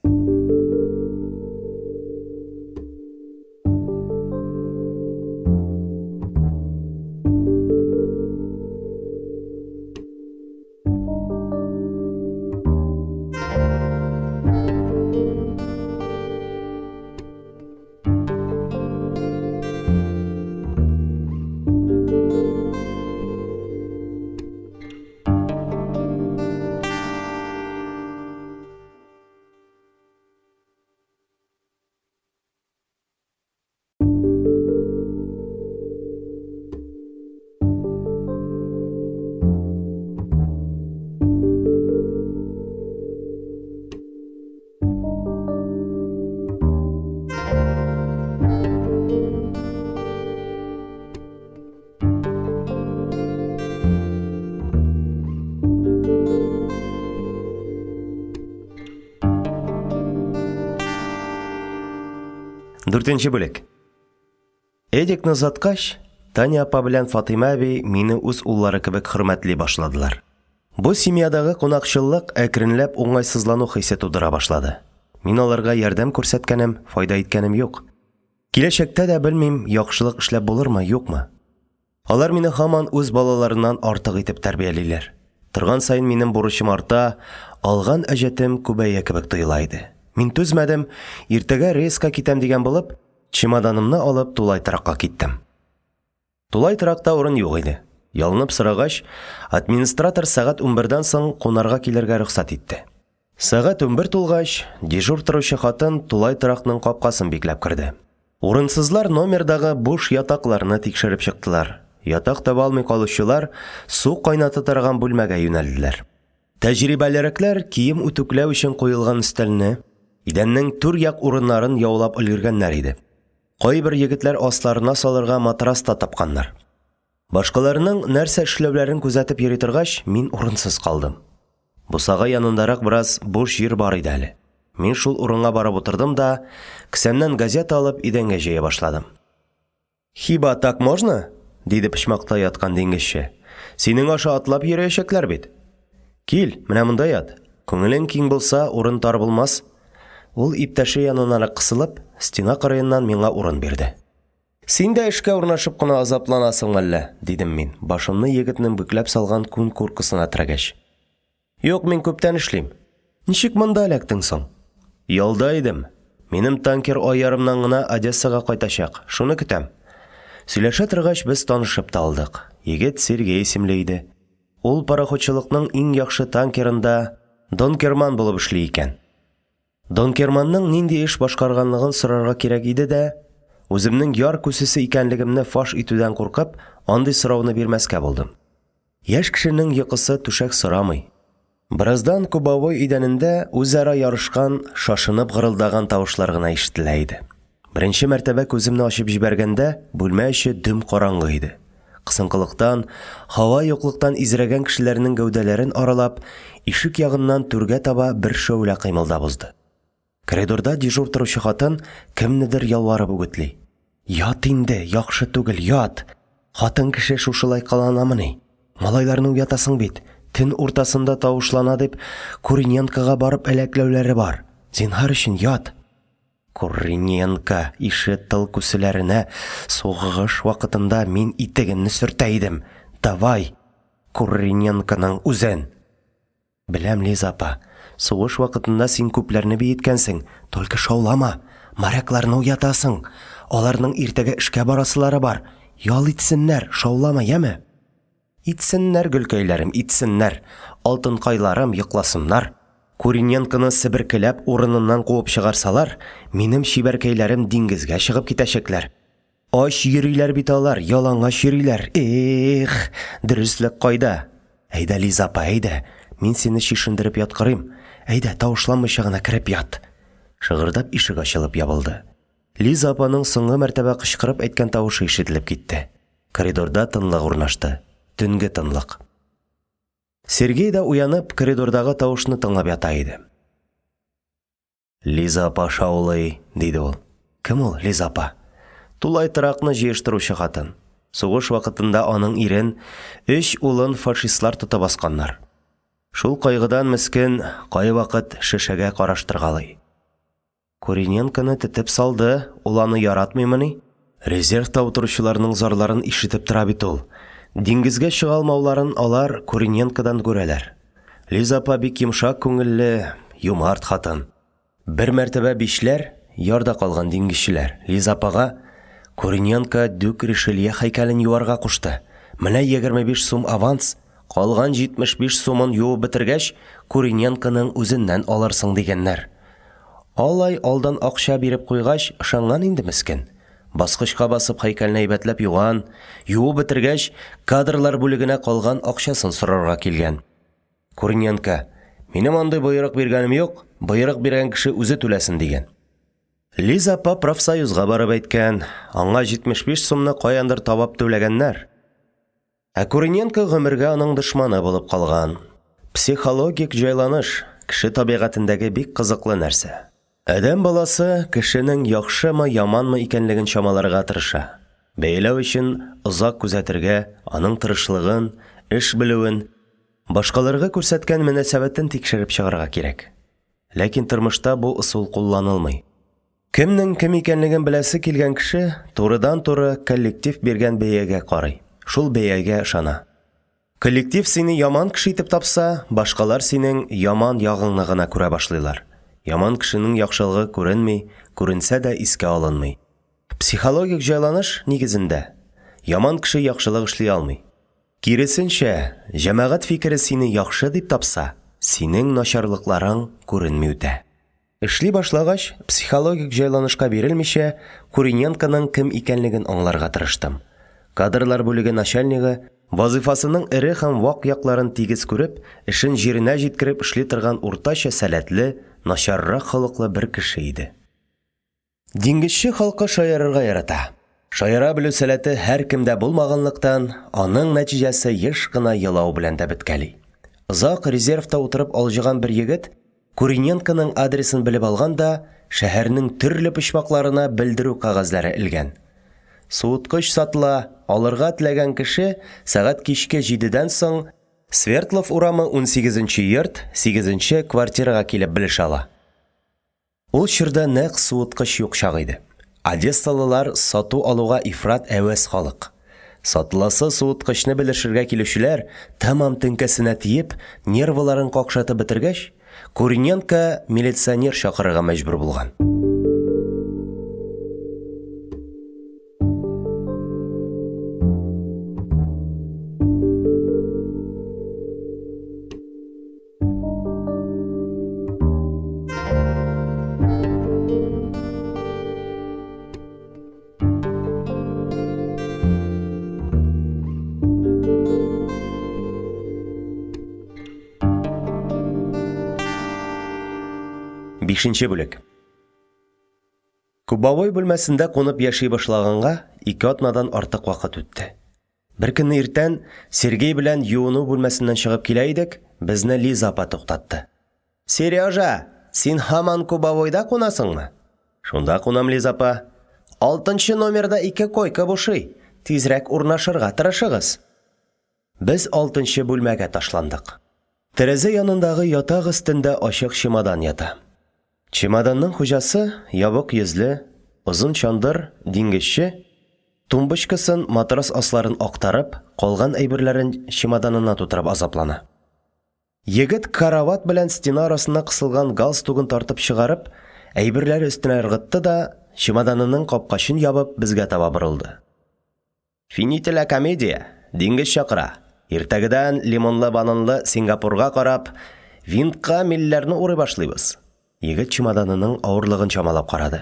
Дүртенче бүлек. Эдикны озаткач, Таня апа белән Фатыйма әби мине үз уллары кебек хөрмәтли башладылар. Бу семьядагы кунакчыллык әкренләп уңайсызлану хисе тудыра башлады. Мин аларга ярдәм күрсәткәнем, файда иткәнем юк. Киләчәктә дә, белмим, яхшылык эшләп булырмы, юкмы. Алар мине һаман үз балаларыннан артык итеп тәрбиялиләр. Торган саен минем бурычым арта, алган әҗәтем күбәя кебек тоела иде. Мин түзмәдем, иртәгә рейска китәм дигән булып, чемоданымны алып тулай торакка киттем. Тулай торакта урын юк иде. Ялынып сорагач, администратор сәгать унбердән соң кунарга килергә рөхсәт итте. Сәгать 11 тулгач, дежур торучы хатын тулай торакның капкасын бикләп керде. Урынсызлар номердагы буш ятакларны тикшереп чыктылар. Ятак таба алмый калучылар су кайната торган бүлмәгә юнәлделәр. Тәҗрибәлерәкләр кием үтүкләү өчен куелган өстәлне, идәннең түр як урыннарын яулап өлгергәннәр иде. Кайбер егетләр асларына салырга матрас та тапканнар. Башкаларның нәрсә эшләүләрен күзәтеп йөри торгач, мин урынсыз калдым. Бусага янындарак бераз буш җир бар иде әле. Мин шул урынга барып утырдым да, кесәмнән газета алып, идәнгә җәя башладым. «Хиба так можно?» – диде почмакта яткан диңгезче. «Синең аша атлап йөриячәкләр бит. Кил, менә монда ят. Күңелең киң булса, урын тар булмас». Ул иптәше янынарак кысылып, стена кырыеннан миңа урын бирде. Син дә эшкә урнашып кына азапланасыңмы әллә? дидем мин, башымны егетнең бөкләп салган күн курткасына терәгәч. Юк, мин күптән эшлим. Ничек монда эләктең соң? Ялда идем. Минем танкер ай ярымнан гына Одессага кайтачак, шуны көтәм. Сөйләшә торгач, без танышып та алдык. Егет Сергей исемле иде. Ул пароходчылыкның иң яхшы танкерында донкерман булып эшли икән. Донкерманның нинди эш башкарганлыгын сорарга кирәк иде дә, үземнең яр күсесе икәнлегемне фаш итүдән куркып, андый сорауны бирмәскә булдым. Яшь кешенең йокысы түшәк сорамый. Бераздан кубовой идәнендә үзара ярышкан, шашынып гырылдаган тавышлар гына ишетелә иде. Беренче мәртәбә күземне ачып җибәргәндә, бүлмә эче дөм караңгы иде. Кысынкылыктан, һава юклыктан изрәгән кешеләрнең гәүдәләрен аралап, ишек ягыннан түргә таба бер шәүлә кыймылдап узды. Коридорда дежур торучы хатын кемнедер ялварып үгетли. Ят инде, яхшы түгел, ят! Хатын кеше шушылай кыланамыни? Малайларны уятасың бит. Төн уртасында тавышлана дип, Куриненкога барып әләкләүләре бар. Зинһар өчен, ят! Куриненко ише тыл күселәренә сугыш вакытында мин итегемне сөртә идем. Давай, Куриненконың үзен! Беләм, Лиза апа, сугыш вакытында син күпләрне биеткәнсең, только шаулама, морякларны уятасың. Аларның иртәгә эшкә барасылары бар. Ял итсеннәр, шаулама, яме? Итсеннәр, гөлкәйләрем, итсеннәр, алтынкайларым, йокласыннар. Куриненконы себеркеләп урыныннан куып чыгарсалар, минем чибәркәйләрем диңгезгә чыгып китәчәкләр. Ач йөриләр бит алар, ялангач йөриләр. Эх, дөреслек кайда? Әйдә, Лиза апа, әйдә, мин сине чишендереп яткырыйм. Әйдә, тавышланмыйча гына кереп ят. Шыгырдап ишек ачылып ябылды. Лиза апаның соңгы мәртәбә кычкырып әйткән тавышы ишетелеп китте. Коридорда тынлык урнашты. Төнге тынлык. Сергей да уянып, коридордагы тавышны тыңлап ята иде. Лиза апа шаулый, диде ул. Кем ул, Лиза апа? Тулай торакны җыештыручы хатын. Сугыш вакытында аның ирен, өч улын фашистлар тотып асканнар. Шул кайгыдан мескен кайвакыт шешәгә караштыргалый. Куриненконы тетеп салды, ул аны яратмыймыни? Резервта утыручыларның зарларын ишетеп тора бит ул. Диңгезгә чыга алмауларын алар Куриненкодан күрәләр. Лиза апа бик йомшак күңелле, юмарт хатын. Бер мәртәбә бишләр, ярда калган диңгезчеләр, Лиза апага Куриненко Дюк Ришелье һәйкәлен юарга кушты. Менә 25 сум аванс, Калган 75 сумын юып бетергәч, Куриненконың үзеннән алырсың, дигәннәр. Алай алдан акча биреп куйгач, ышанган инде мескен. Баскычка басып һәйкәлне әйбәтләп юган, юып бетергәч, кадрлар бүлегенә калган акчасын сорарга килгән. Куриненко, Минем андый боерык биргәнем юк, боерык биргән кеше үзе түләсен, дигән. Лиза апа профсоюзга барып әйткән, аңа 75 сумны каяндыр табап түләгәннәр. Ә Куриненко гомергә аның дошманы булып калган. Психологик җайланыш, кеше табигатендәге бик кызыклы нәрсә. Адәм баласы кешенең яхшымы, яманмы икәнлеген чамаларга тырыша. Бәяләү өчен озак күзәтергә, аның тырышлыгын, эш белүен, башкаларга күрсәткән мөнәсәбәтен тикшереп чыгарга кирәк. Ләкин тормышта бу ысул кулланылмый. Кемнең кем икәнлеген беләсе килгән кеше турыдан-туры коллектив биргән бәягә карый, шул бәягә ышана. Коллектив сине яман кеше итеп тапса, башкалар синең яман ягыңны гына күрә башлыйлар. Яман кешенең яхшылыгы күренми, күренсә дә искә алынмый. Психологик җайланыш нигезендә, яман кеше яхшылык эшли алмый. Киресенчә, җәмәгать фикере сине яхшы дип тапса, синең начарлыкларың күренми үтә. Эшли башлагач, психологик җайланышка бирелмичә, Куриненконың кем икәнлеген аңларга тырыштым. Кадрлар бүлеге начальнигы, вазыйфасының эре һәм вак якларын тигез күреп, эшен җиренә җиткереп эшли торган уртача сәләтле, начаррак холыклы бер кеше иде. Диңгезче халкы шаярырга ярата. Шаяра белү сәләте һәркемдә булмаганлыктан, аның нәтиҗәсе еш кына елау белән дә беткәли. Озак резервта утырып алҗыган бер егет Куриненконың адресын белеп алган да шәһәрнең төрле почмакларына белдерү кәгазьләре элгән. Суыткыч сатыла, алырга теләгән кеше сәгать кичке җидедән соң Свердлов урамы унсигезенче йорт, сигезенче квартирага килеп белешә ала. Ул чорда нәкъ суыткыч юк чак иде. Одессалылар сату-алуга ифрат әвәс халык. Сатыласы суыткычны белешергә килүчеләр тәмам теңкәсенә тиеп, нервыларын какшатып бетергәч, Куриненко милиционер чакырырга мәҗбүр булган. Бишенче бүлек. Кубовой бүлмәсендә кунып яши башлаганга ике атнадан артык вакыт үтте. Беркөнне иртән Сергей белән юыну бүлмәсеннән чыгып килә идек, безне Лиза апа туктатты. «Сережа, син һаман Кубовойда кунасыңмы?» «Шунда кунам, Лиза апа. Алтынчы номерда ике койка бушый. Тизрәк урнашырга тырышыгыз». Без алтынчы бүлмәгә ташландык. Тәрәзә янындагы ятак өстендә ачык чемодан ята. Чемоданның хуҗасы, ябык йөзле, озын чандыр диңгезче, тумбочкасын, матрас асларын актарып, калган әйберләрен чемоданына тутырып азаплана. Егет карават белән стена арасына кысылган галстугын тартып чыгарып, әйберләре өстенә ыргытты да, чемоданының капкачын ябып, безгә таба борылды. Фините ля комедия, диңгез чакыра. Иртәгедән лимонлы-бананлы Сингапурга карап, винтка милләрне урый башлыйбыз. Егет чемоданының авырлыгын чамалап карады.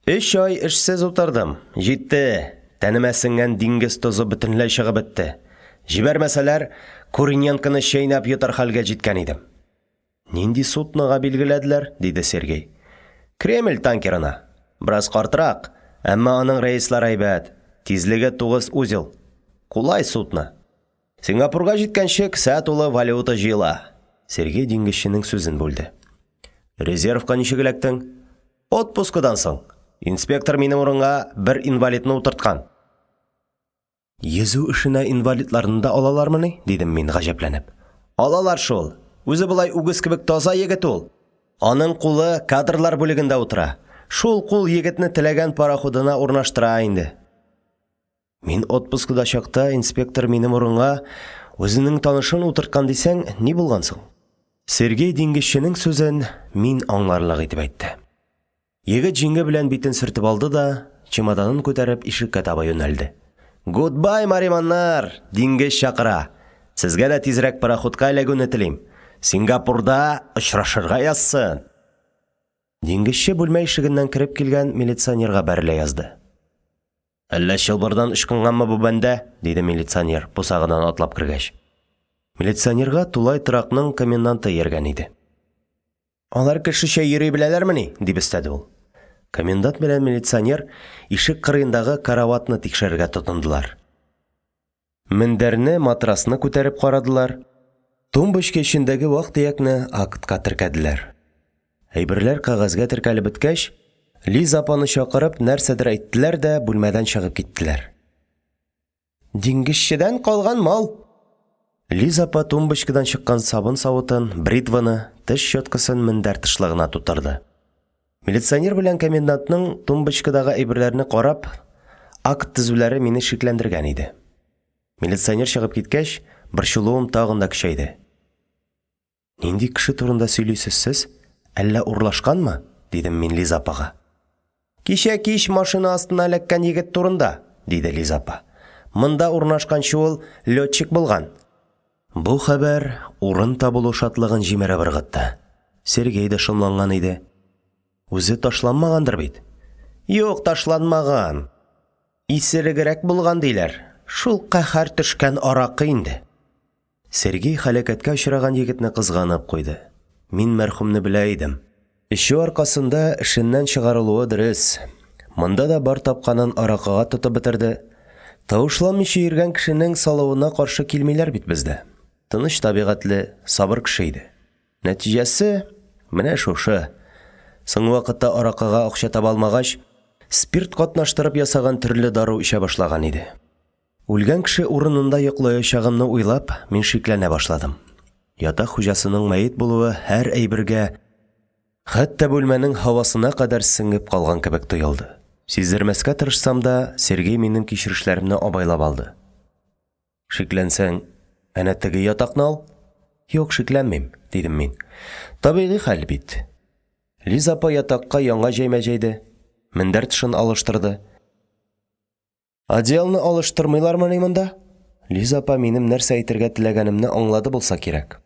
Өч ай эшсез утырдым. Җитте. Тәнемә сеңгән диңгез тозы бөтенләй чыгып бетте. Җибәрмәсәләр, Куриненконы чәйнәп йотар хәлгә җиткән идем. Нинди суднога билгеләделәр? диде Сергей. Кремль танкерына. Бераз картрак, әмма аның рейслары әйбәт. Тизлеге 9 узел. Кулай судно. Сингапурга җиткәнче кесә тулы валюта җыела. Сергей диңгезченең сүзен бүлде. Резервка ничек эләктең? Отпускыдан соң. Инспектор минем урынга бер инвалидны утырткан. Йөзү эшенә инвалидларны да алалармыни? дидем мин, гаҗәпләнеп. Алалар шул. Үзе болай үгез кебек таза егет ул. Аның кулы кадрлар бүлегендә утыра. Шул кул егетне теләгән пароходына урнаштыра инде. Мин отпускыда чакта инспектор минем урынга үзенең танышын утырткан дисәң, ни булган соң? Сергей диңгезченең сүзен мин аңларлык итеп әйтте. Егет җиңе белән битен сөртеп алды да, чемоданын күтәреп, ишеккә таба юнәлде. Гудбай, мариманнар! Диңгез чакыра! Сезгә дә тизрәк пароходка эләгүне телим. Сингапурда очрашырга язсын! Диңгезче бүлмә ишегеннән кереп килгән милиционерга бәрелә язды. Әллә чылбырдан ычкынганмы бу бәндә? диде милиционер, бусагадан атлап кергәч. Милиционерга тулай торакның коменданты ияргән иде. Алар кешечә йөри беләләрмени? дип өстәде ул. Комендант белән милиционер ишек кырыендагы караватны тикшерергә тотындылар. Мендәрне, матрасны күтәреп карадылар. Тумбочка эчендәге вак-төякне актка теркәделәр. Әйберләр кәгазьгә теркәлеп беткәч, Лиза апаны чакырып, нәрсәдер әйттеләр дә бүлмәдән чыгып киттеләр. Диңгезчедән калган мал. Лиза апа тумбочкадан чыккан сабын савытын, бритваны, теш щеткасын мендәр тышлыгына тутырды. Милиционер белән комендантның тумбочкадагы әйберләрне карап, акт төзүләре мине шикләндергән иде. Милиционер чыгып киткәч, борчылуым тагын да көчәйде. Нинди кеше турында сөйлисез сез? Әллә урлашканмы? дидем мин Лиза апага. Кичә кич машина астына эләккән егет турында, диде Лиза апа. Монда урнашканчы ул летчик булган. Бу хәбәр урын табылу шатлыгын җимереп ыргытты. Сергей дә шомланган иде. Үзе ташланмагандыр бит? Юк, ташланмаган. Исерегрәк булган диләр. Шул каһәр төшкән аракы инде. Сергей һәлакәткә очраган егетне кызганып куйды. Мин мәрхүмне белә идем. Эчү аркасында эшеннән чыгарылуы дөрес. Монда да бар тапканын аракыга тотып бетерде. Тавышланмыйча йөргән кешенең салавына каршы килмиләр бит бездә. Тыныч табигатьле, сабыр кеше иде. Нәтиҗәсе, менә шушы. Соңгы вакытта аракыга акча таба алмагач, спирт катнаштырып ясаган төрле дару эчә башлаган иде. Үлгән кеше урынында йоклаячагымны уйлап, мин шикләнә башладым. Ятак хуҗасының мәет булуы һәр әйбергә, хәтта бүлмәнең һавасына кадәр сеңеп калган кебек тоелды. Сиздермәскә тырышсам да, Сергей минем кичерешләремне абайлап алды. Шикләнсәң, әнә теге ятакны ал. Юк, шикләнмим, дидем мин. Табигый хәл бит. Лиза апа ятакка яңа җәймә җәйде, мендәр тышын алыштырды. Одеялны алыштырмыйлармыни монда? Лиза апа минем нәрсә әйтергә теләгәнемне аңлады булса кирәк.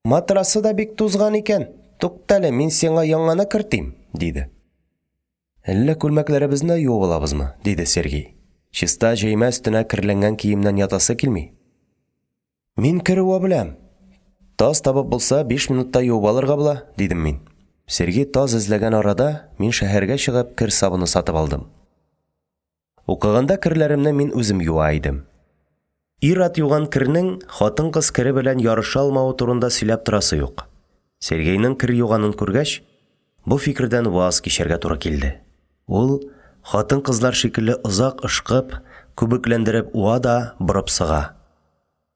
Матрасы да бик тузган икән. Туктале, мин сиңа яңаны кертим, диде. Әллә күлмәкләребезне дә юып алабызмы? диде Сергей. Чиста җәймә өстенә керләнгән киемнән ятасы килми. Мин кер уа беләм. Таз табып булса, биш минутта юып алырга була, дидем мин. Сергей таз эзләгән арада, мин шәһәргә чыгып кер сабыны сатып алдым. Укыганда керләремне мин үзем юа идем. Ир-ат юган кернең хатын-кыз кере белән ярыша алмавы турында сөйләп торасы юк. Сергейның кер юганын күргәч, бу фикердән ваз кичәргә туры килде. Ул, хатын-кызлар шикелле озак ышкып, күбекләндереп уа да борып сыга.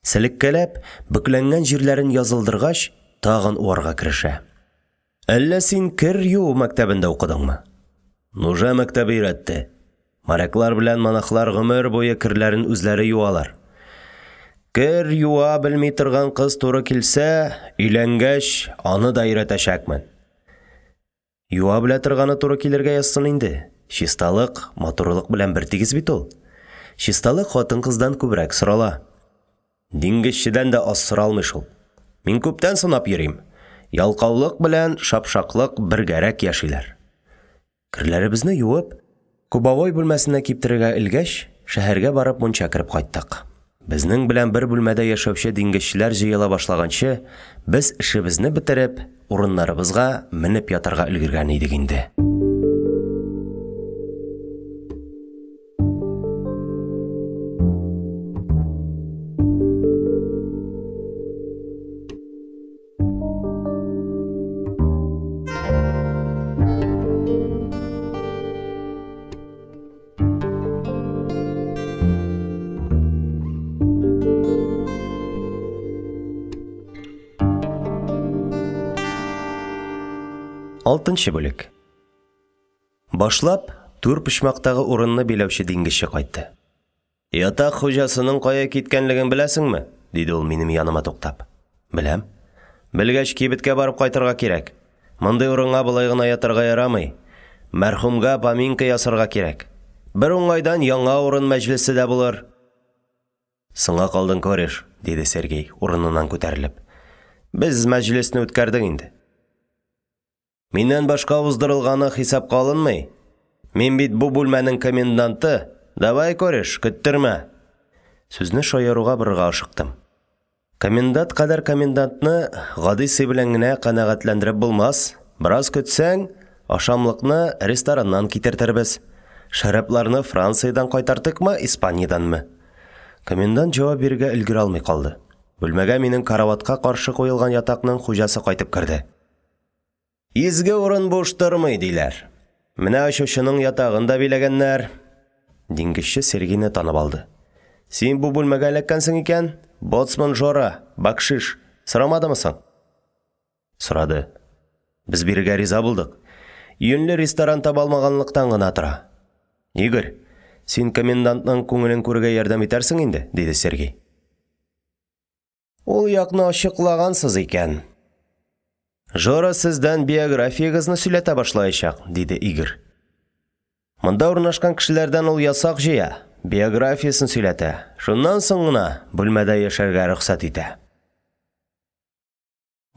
Селеккәләп, бөкләнгән җирләрен язылдыргач, тагын уарга керешә. Әллә син кер юу мәктәбендә укыдыңмы? Нужа мәктәбе өйрәтте. Моряклар белән монахлар гомер буе керләрен үзләре юалар. Кер юа белми торган кыз туры килсә, өйләнгәч, аны да өйрәтәчәкмен. Юа белә торганы туры килергә язсын инде. Чисталык, матурлык белән бертигез бит ул. Чисталык хатын-кыздан күбрәк сорала. Диңгезчедән дә аз соралмый шул. Мин күптән сынап йөрим. Ялкаулык белән шапшаклык бергәрәк яшиләр. Керләребезне юып, кубовой бүлмәсенә киптерергә элгәч, шәһәргә барып мунча кереп кайттык. Безнең белән бер бүлмәдә яшәүче диңгезчеләр җыела башлаганчы, без эшебезне бетереп, урыннарыбызга менеп ятарга өлгергән идек инде. Алтынчы бүлек. Башлап, түр почмактагы урынны биләүче диңгезче кайтты. Ятак хуҗасының кая киткәнлеген беләсеңме? диде ул минем яныма туктап. Беләм. Белгәч, кибеткә барып кайтырга кирәк. Мондый урынга болай гына ятарга ярамый. Мәрхүмгә поминка ясарга кирәк. Бер уңайдан яңа урын мәҗлесе дә булыр. Соңга калдың, кореш, диде Сергей, урыныннан күтәрелеп. Без мәҗлесне үткәрдек инде. Миннән башка уздырылганы хисапка алынмый. Мин бит бу бүлмәнең коменданты. Давай, кореш, көттермә. Сүзне шаяруга борырга ашыктым. Комендант кадәр комендантны гади сый белән генә канәгатьләндереп булмас. Бераз көтсәң, ашамлыкны рестораннан китертербез. Шәрабларны Франциядән кайтартыйкмы, Испаниядәнме? Комендант җавап бирергә өлгерә алмый калды. Бүлмәгә минем караватка каршы куелган ятакның хуҗасы кайтып керде. Изге урын буш тормый, диләр. Менә очучының ятагын да биләгәннәр. Диңгезче Сергейны танып алды. Син бу бүлмәгә эләккәнсең икән, боцман Жора, бакшиш, сорамадымы соң? Сорады. Без бирергә риза булдык. Юньле ресторан таба алмаганлыктан гына тора. Игорь, син комендантның күңелен күрергә ярдәм итәрсең инде, диде Сергей. Ул якны ачыклагансыз икән. Жора сездән биографиягезне сөйләтә башлаячак, диде Игорь. Монда урнашкан кешеләрдән ул ясак җыя, биографиясен сөйләтә, шуннан соң гына бүлмәдә яшәргә рөхсәт итә.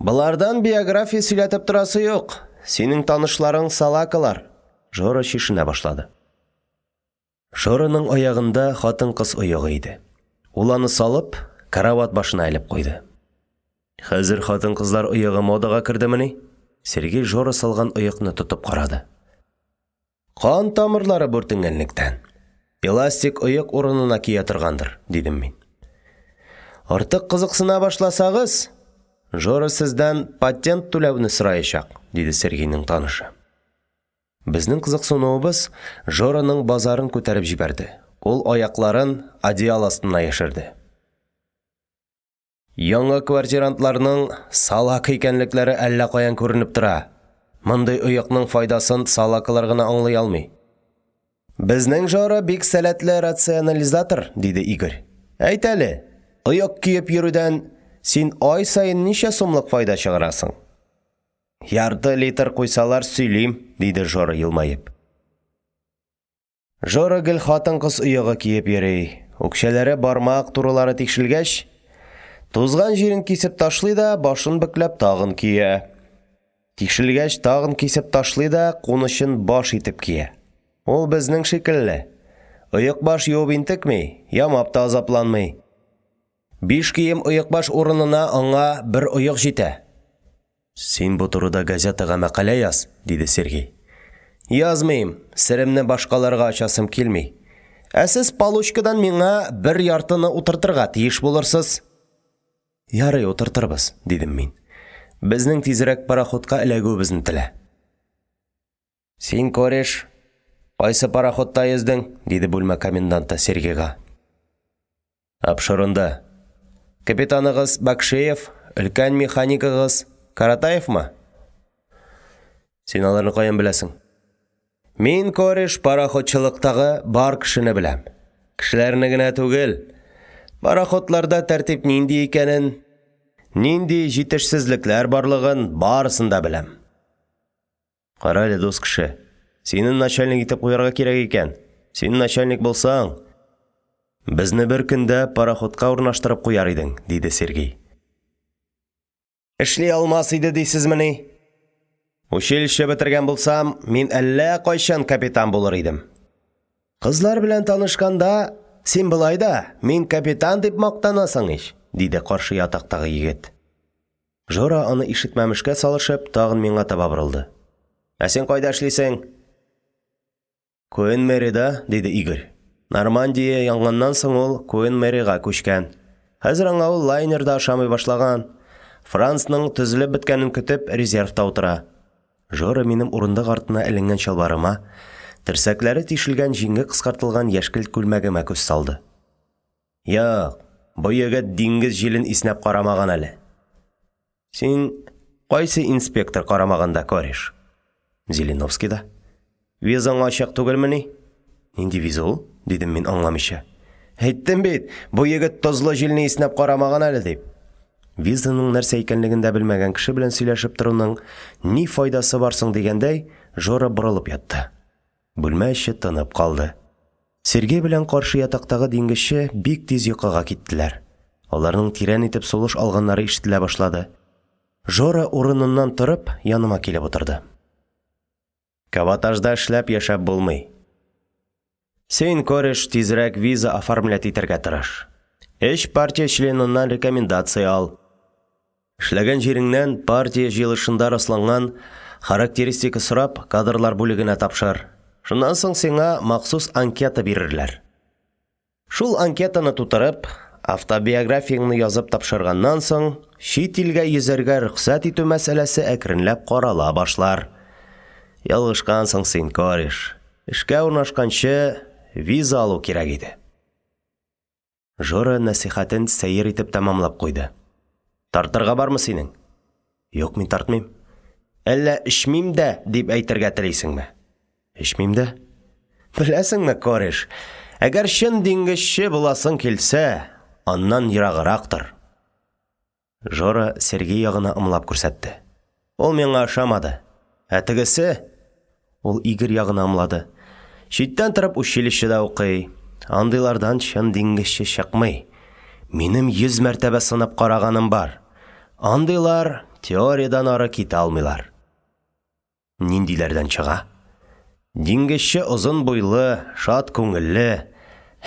Болардан биография сөйләтеп торасы юк. Синең танышларың салакалар. Жора чишенә башлады. Жораның аягында хатын-кыз оегы иде. Ул аны салып, карават башына элеп куйды. Хәзер хатын-кызлар оегы модага кердемени? Сергей Жора салган оекны тотып карады. Кан тамырлары бүртенгәнлектән, эластик оек урынына кия торгандыр, дидем мин. Артык кызыксына башласагыз, Жора сездән патент түләүне сораячак, диде Сергейның танышы. Безнең кызыксынуыбыз Жораның базарын күтәреп җибәрде. Ул аякларын одеял астына яшерде. Яңа квартирантларның салак икәнлекләре әллә каян күренеп тора. Мондый оекның файдасын салакалар гына аңлый алмый. Безнең Жора бик сәләтле рационализатор, диде Игорь. Әйт әле, оек киеп йөрүдән син ай саен ничә сумлык файда чыгарасың? Ярты литр куйсалар сөйлим, диде Жора елмаеп. Жора гел хатын-кыз оегы киеп йөри. Үкчәләре бармак турылары тишелгәч, тузган җирен кисеп ташлый да башын бөкләп тагын кия. Тишелгәч, тагын кисеп ташлый да кунычын баш итеп кия. Ул безнең шикелле. Оекбаш юып интекми, ямап та азапланмый. Биш кием оекбаш урынына аңа бер оек җитә. Син бу турыда газетага мәкалә яз, диде Сергей. Язмыйм, серемне башкаларга ачасым килми. Ә сез получкадан миңа бер яртыны утыртырга тиеш булырсыз. Ярый, утыртырбыз, дидем мин. Безнең тизрәк пароходка эләгүебезне телә. Син, кореш, кайсы пароходта йөздең? диде бүлмә коменданты Сергейга. Апшеронда. Капитаныгыз Бакшеев, өлкән механикыгыз Каратаевмы? Син аларны каян беләсең? Мин, кореш, пароходчылыктагы бар кешене беләм. Кешеләрне генә түгел, пароходларда тәртип нинди икәнен, нинди җитешсезлекләр барлыгын барысын да беләм. Кара әле, дус кеше, сине начальник итеп куярга кирәк икән. Син начальник булсаң, безне бер көндә пароходка урнаштырып куяр идең, диде Сергей. Эшли алмас иде дисезмени? Училище бетергән булсам, мин әллә кайчан капитан булыр идем. Кызлар белән танышканда, син болай да, мин капитан дип мактанасың ич, диде каршы ятактагы егет. Жора, аны ишетмәмешкә салышып, тагын миңа таба борылды. Ә син кайда эшлисең? Куэн Мэрида, диде Игорь. Нормандия янганнан соң ул Куэн Мэрига күчкән. Хәзер аңа ул лайнерда ашамый башлаган. Францның төзелеп беткәнен көтеп, резервта утыра. Жора минем урындык артына эленгән чалбарыма, терсәкләре тишелгән җиңге кыскартылган яшькелт күлмәгемә күз салды. Юк, бу егет диңгез җилен иснәп карамаган әле. Син кайсы инспектор карамаганда, кореш? Зеленовскийда. Визаң ачык түгелмени? Нинди виза ул? дидем мин аңламыйча. Әйттем бит, бу егет тозлы җилне иснәп карамаган әле дип. Визаның нәрсә икәнлеген дә белмәгән кеше белән сөйләшеп торуның ни файдасы бар соң дигәндәй, Жора борылып ятты. Бүлмә эче тынып калды. Сергей белән каршы ятактагы диңгезче бик тиз йокыга киттеләр. Аларның тирән итеп сулыш алганнары ишетелә башлады. Жора урыныннан торып, яныма килеп утырды. Каботажда эшләп яшәп булмый. Син, кореш, тизрәк виза оформлять итәргә тырыш. Өч партия членыннан рекомендация ал. Эшләгән җиреңнән партия җыелышында расланган характеристика сорап, кадрлар бүлегенә тапшыр. Шуннан соң сиңа махсус анкета бирерләр. Шул анкетаны тутырып, автобиографияңне язып тапшырганнан соң, чит илгә йөзәргә рөхсәт итү мәсьәләсе әкренләп карала башлар. Ялгышкансың син, кореш. Эшкә урнашканчы виза алу кирәк иде. Жора нәсыйхәтен сәер итеп тәмамлап куйды. Тартырга бармы синең? Юк, мин тартмыйм. Әллә эчмим дә дип әйтергә телисеңме? Эчмим дә. Беләсеңме, кореш, әгәр чын диңгезче буласың килсә, аннан ераграк тор. Жора Сергей ягына ымлап күрсәтте. Ул миңа ошамады. Ә тегесе, ул Игорь ягына ымлады. Читтән торып училищеда укый. Андыйлардан чын диңгезче чыкмый. Минем 100 мәртәбә сынап караганым бар. Андыйлар теориядән ары китә алмыйлар. Ниндиләрдән чыга? Диңгезче озын буйлы, шат күңелле,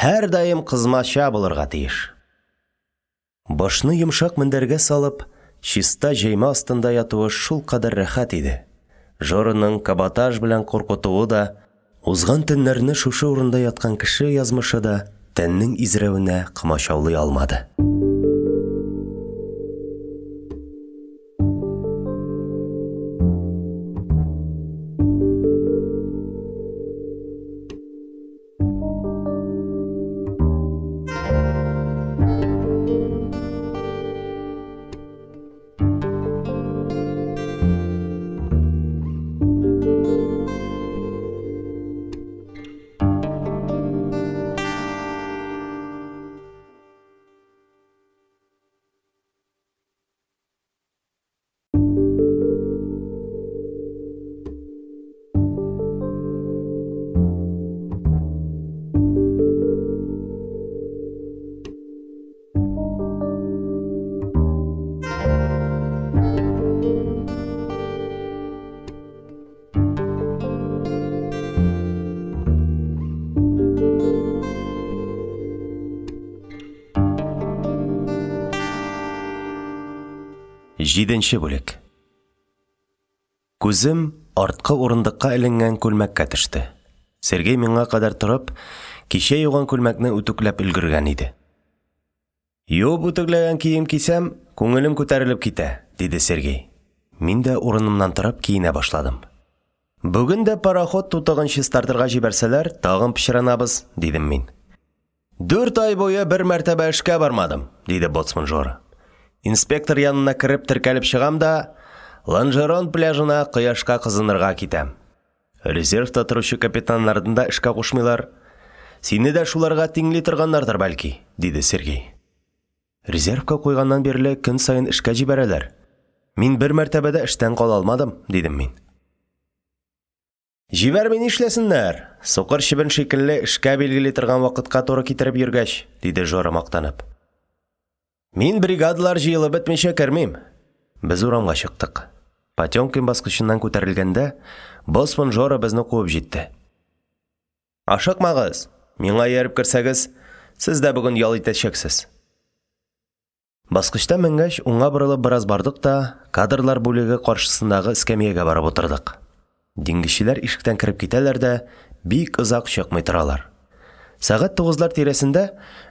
һәрдаим кызмача булырга тиеш. Башны йомшак мендәргә салып, чиста җәймә астында ятуы шулкадәр рәхәт иде. Жораның каботаж белән куркытуы да, узган төннәрне шушы урында яткан кеше язмышы да тәннең изрәвенә комачаулый алмады. Җиденче бүлек. Күзем арткы урындыкка эленгән күлмәккә төште. Сергей миңа кадәр торып, кичә юган күлмәкне үтүкләп өлгергән иде. Юып үтүкләгән кием кисәм, күңелем күтәрелеп китә, диде Сергей. Мин дә урынымнан торып киенә башладым. Бүген дә пароход тутыгын чистартырга җибәрсәләр, тагын пычранабыз, дидем мин. Дүрт ай буе бер мәртәбә эшкә бармадым, диде боцман Жора. Инспектор янына кереп теркәлеп чыгам да, Ланжерон пляжына кояшка кызынырга китәм. Резервта торучы капитаннарны да эшкә кушмыйлар. Сине дә шуларга тиңли торганнардыр, бәлки, диде Сергей. Резервка куйганнан бирле көн саен эшкә җибәрәләр. Мин бер мәртәбә дә эштән кала алмадым, дидем мин. Җибәрми нишләсеннәр? Сукыр чебен шикелле эшкә билгели торган вакытка туры китереп йөргәч, диде Жора мактанып. Мин бригадалар җыелып бетмичә кермим. Без урамга чыктык. Потёмкин баскычыннан күтәрелгәндә, боцман Жора безне куып җитте. Ашыкмагыз, миңа ияреп керсәгез, сез дә бүген ял итәчәксез. Баскычтан менгәч, уңга борылып бераз бардык та, кадрлар бүлеге каршысындагы эскәмиягә барып утырдык. Диңгезчеләр ишектән кереп китәләр дә, бик озак чыкмый торалар. Сәгать тугызлар тирәсендә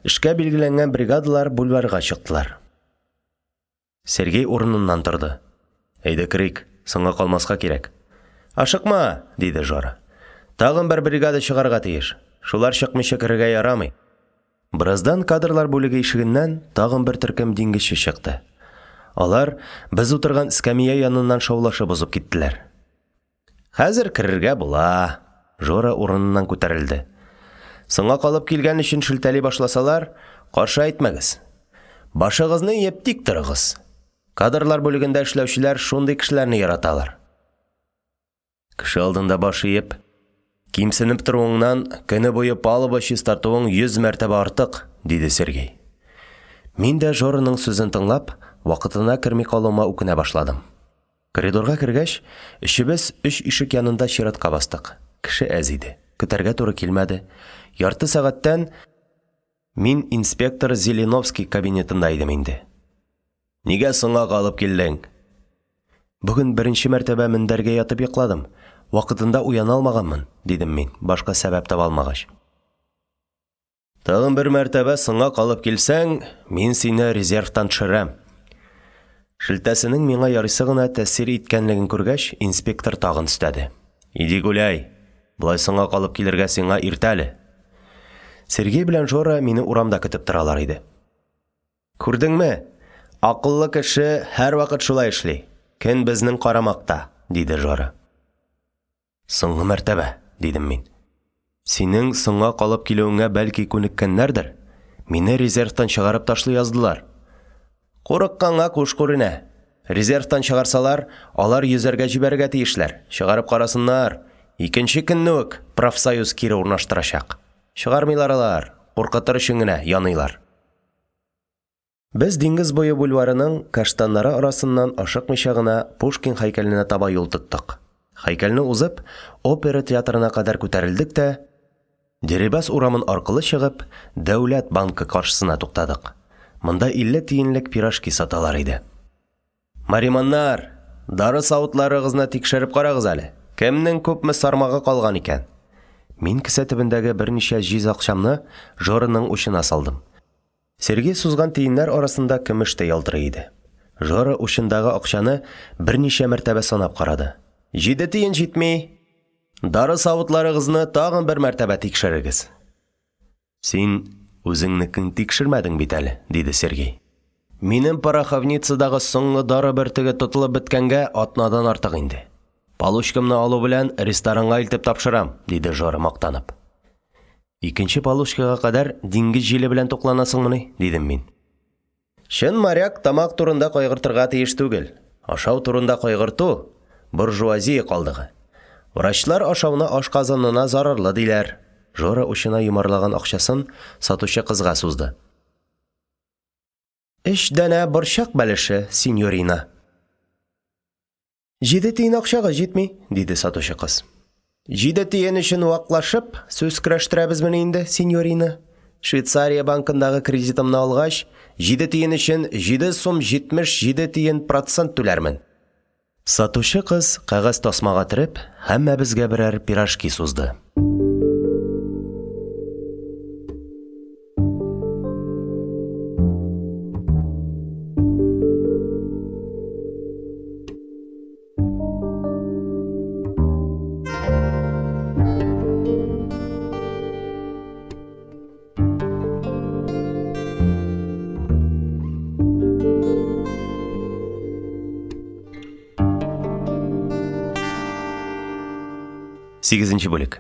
эшкә билгеләнгән бригадалар бульварга чыктылар. Сергей урыныннан торды. Әйдә керик, соңга калмаска кирәк. Ашыкма, диде Жора. Тагын бер бригада чыгарга тиеш. Шулар чыкмыйча керергә ярамый. Бераздан кадрлар бүлеге ишегеннән тагын бер төркем диңгезче чыкты. Алар без утырган эскәмия яныннан шаулашып узып киттеләр. Хәзер керергә була. Жора урыныннан күтәрелде. Соңга калып килгән өчен шелтәли башласалар, каршы әйтмәгез. Башыгызны иеп тик торыгыз. Кадрлар бүлегендә эшләүчеләр шундый кешеләрне яраталар. Кеше алдында баш иеп, кимсенеп торуыңнан көне буе палуба чистартуың 100 мәртәбә артык, диде Сергей. Мин дә Жораның сүзен тыңлап, вакытына керми калуыма үкенә башладым. Коридорга кергәч, өчебез өч ишек янында чиратка бастык. Кеше әз иде. Көтәргә туры килмәде. Ярты сәгатьтән мин инспектор Зеленовский кабинетында идем инде. Нигә соңга калып килдең? Бүген беренче мәртәбә мендәргә ятып йокладым. Вакытында уяна алмаганмын, дидем мин, башка сәбәп таба алмагач. Тагын бер мәртәбә соңга калып килсәң, мин сине резервтан төшерәм. Шелтәсенең миңа ярыйсы гына тәэсир иткәнлеген күргәч, инспектор тагын өстәде. Иди гуляй. Болай соңга калып килергә сиңа иртә әле. Сергей белән Жора мине урамда көтеп торалар иде. Күрдеңме? Акыллы кеше һәрвакыт шулай эшли. Көн безнең карамакта. диде Жора. Соңгы мәртәбә, дидем мин. Синең соңга калып килүеңә бәлки күнеккәннәрдер? Мине резервтан чыгарып ташлый яздылар. Курыкканга куш күренә. Резервтан чыгарсалар, алар йөзәргә җибәрергә тиешләр. Чыгарып карасыннар. Икенче көнне үк профсоюз кире урнаштырачак. Чыгармыйлар алар, куркытыр өчен генә яныйлар. Без диңгез буе бульварының каштаннары арасыннан ашыкмыйча гына Пушкин һәйкәленә таба юл тоттык. Һәйкәлне узып, опера театрына кадәр күтәрелдек тә, Дерибас урамын аркылы чыгып, Дәүләт банкы каршысына туктадык. Монда 50 тиенлек пирожки саталар иде. Мариманнар, дары савытларыгызны тикшереп карагыз әле. Кемнең күпме сармагы калган икән? Мин кесә төбендәге берничә җиз акчамны Жораның учына салдым. Сергей сузган тиеннәр арасында көмеш тә ялтырый иде. Жора учындагы акчаны берничә мәртәбә санап карады. Җиде тиен җитми. Дары савытларыгызны тагын бер мәртәбә тикшерегез. Син үзеңнекен тикшермәдең бит әле, диде Сергей. Минем пороховницадагы соңгы дары бөртеге тотылып беткәнгә атнадан артык инде. Получкамны алу белән ресторанга илтеп тапшырам, диде Жора мактанып. Икенче получкага кадәр диңгез җиле белән тукланасыңмыни? дидем мин. Чын моряк тамак турында кайгыртырга тиеш түгел. Ашау турында кайгырту, буржуазия калдыгы. Врачлар ашауны ашказанына зарарлы диләр. Жора учына йомарлаган акчасын сатучы кызга сузды. Өч данә борчак бәлеше, синьорина. Җиде тиен акчагыз җитми, диде сатучы кыз. Җиде тиен өчен ваклашып, сүз көрәштерәбезмени инде, синьорина? Швейцария банкындагы кредитымны алгач, җиде тиен өчен җиде сум 77 тиен процент түләрмен. Сатучы кыз, кәгазь тасмага төреп, һәммәбезгә берәр пирожки сузды. Сигезенче бүлек.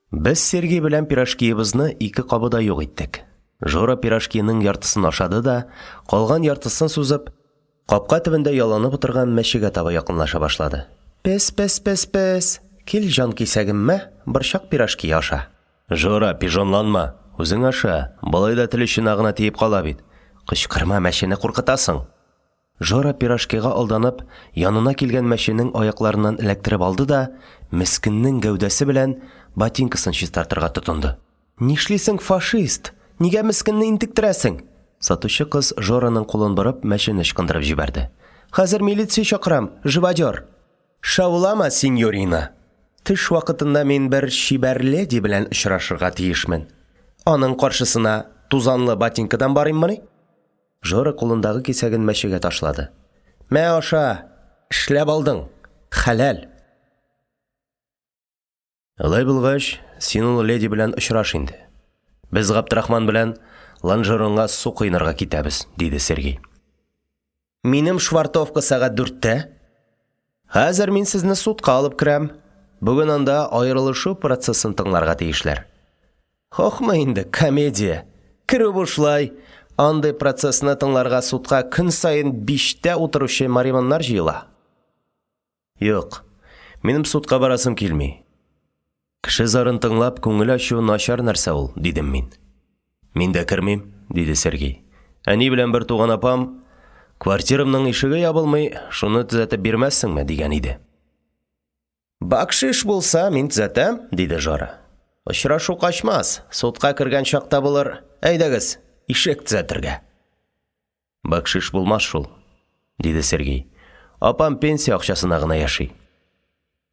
Без Сергей белән пирожкиебызны ике кабыда юк иттек. Жора пирожкиның яртысын ашады да, калган яртысын сузып, капка төбендә яланып утырган мәчегә таба якынлаша башлады. Пес, пес, пес, пес, кил, җанкисәгем, мә, борчак пирожкие аша. Жора, пижонланма, үзең аша, болай да тел очына гына тиеп кала бит. Кычкырма, мәчене куркытасың. Жора пирожкига алданып, янына килгән мәченең аякларыннан эләктереп алды да, мескеннең гәүдәсе белән ботинкасын чистартырга тотынды. Нишлисең, фашист? Нигә мескенне интектерәсең? Сатучы кыз Жораның кулын борып, мәчене ычкындырып җибәрде. Хәзер милиция чакырам, живодер! Шаулама, синьорина! Төш вакытында мин бер чибәр леди белән очрашырга тиешмен. Аның каршысына тузанлы ботинкадан барыйммыни? Жора кулындагы кисәген мәчегә ташлады. Мә, аша! Эшләп алдың! Хәләл! Алай булгач, син ул леди белән очраш инде. Без Габдрахман белән Ланжеронга су коенырга китәбез, диде Сергей. Минем швартовка сәгать дүрттә. Хәзер мин сезне судка алып керәм. Бүген анда аерылышу процессын тыңларга тиешләр. Хохма инде, комедия. Керү бушлай. Андый процессны тыңларга судка көн саен биштә утыручы мариманнар җыела. Юк, минем судка барасым килми. Кеше зарын тыңлап күңел ачу начар нәрсә ул, дидем мин. Мин дә кермим, диде Сергей. Әни белән бер туган апам, квартирамның ишеге ябылмый, шуны төзәтеп бирмәссеңме, дигән иде. Бакшиш булса, мин төзәтәм, диде Жора. Очрашу качмас, судка кергән чакта булыр. Әйдәгез, ишек төзәтергә. Бакшиш булмас шул, диде Сергей. Апам пенсия акчасына гына яши.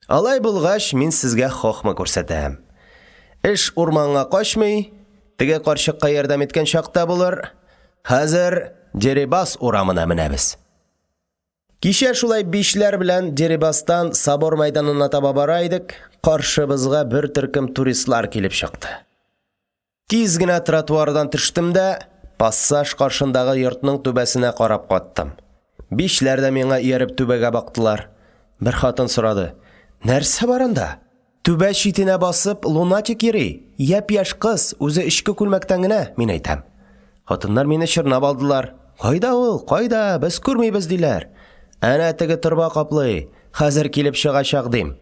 Алай булгач, мин сезгә хохма күрсәтәм. Эш урманга качмый, теге карчыкка ярдәм иткән чакта булыр. Хәзер Дерибас урамына менәбез. Кичә шулай бишләр белән Дерибастан Собор мәйданына таба бара идек, каршыбызга бер төркем туристлар килеп чыкты. Тиз генә тротуардан төштем дә, пассаж каршындагы йортның түбәсенә карап каттым. Бишләр дә миңа ияреп түбәгә бактылар. Бер хатын сорады: "Нәрсә бар анда?" Түбә читенә басып, лунатик йөри. Япь-яшь кыз, үзе эчке күлмәктән генә, мин әйтәм. Хатыннар мине чорнап алдылар. Кайда ул? Кайда? Без күрмибез, диләр. Әнә теге торба каплый. Хәзер килеп чыгачак, дим.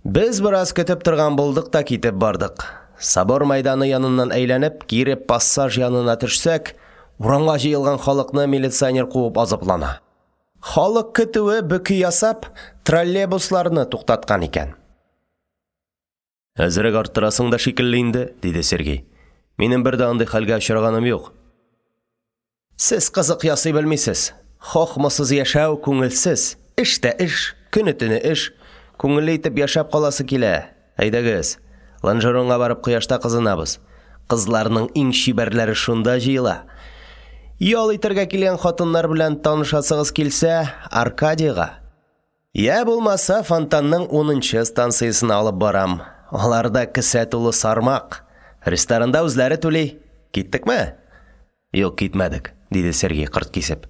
Без бераз көтеп торган булдык та китеп бардык. Собор мәйданы яныннан әйләнеп, кире пассаж янына төшсәк, урамга җыелган халыкны милиционер куып азаплана. Халык көтүе бөке ясап, троллейбусларны туктаткан икән. Әзрәк арттырасың да шикелле инде, диде Сергей. Минем бер дә андый хәлгә очраганым юк. Сез кызык ясый белмисез. Хохмасыз яшәү күңелсез. Эш тә эш, көне-төне эш. Күңелле итеп яшәп каласы килә. Әйдәгез, Ланжеронга барып кояшта кызынабыз. Кызларның иң чибәрләре шунда җыела. Ял итәргә килгән хатыннар белән танышасыгыз килсә, Аркадийга. Йә булмаса, фонтанның унынчы станциясенә алып барам. Аларда кесә тулы сармак. Ресторанда үзләре түли. Киттекме? Юк, китмәдек, диде Сергей кырт кисеп.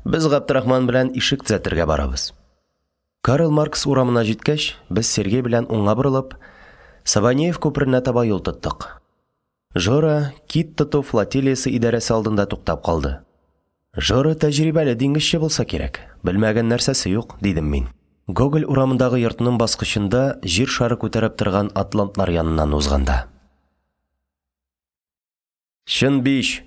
Без Габдрахман белән ишек төзәтергә барабыз. Карл Маркс урамына җиткәч, без Сергей белән уңга борылып, Сабанеев күперенә таба юл тоттык. Жора кит тоту флотилиясе идарәсе алдында туктап калды. Жора тәҗрибәле диңгезче булса кирәк, белмәгән нәрсәсе юк, дидем мин. Гоголь урамындагы йортның баскычында җир шары күтәреп торган атлантлар яныннан узганда. Чын бич.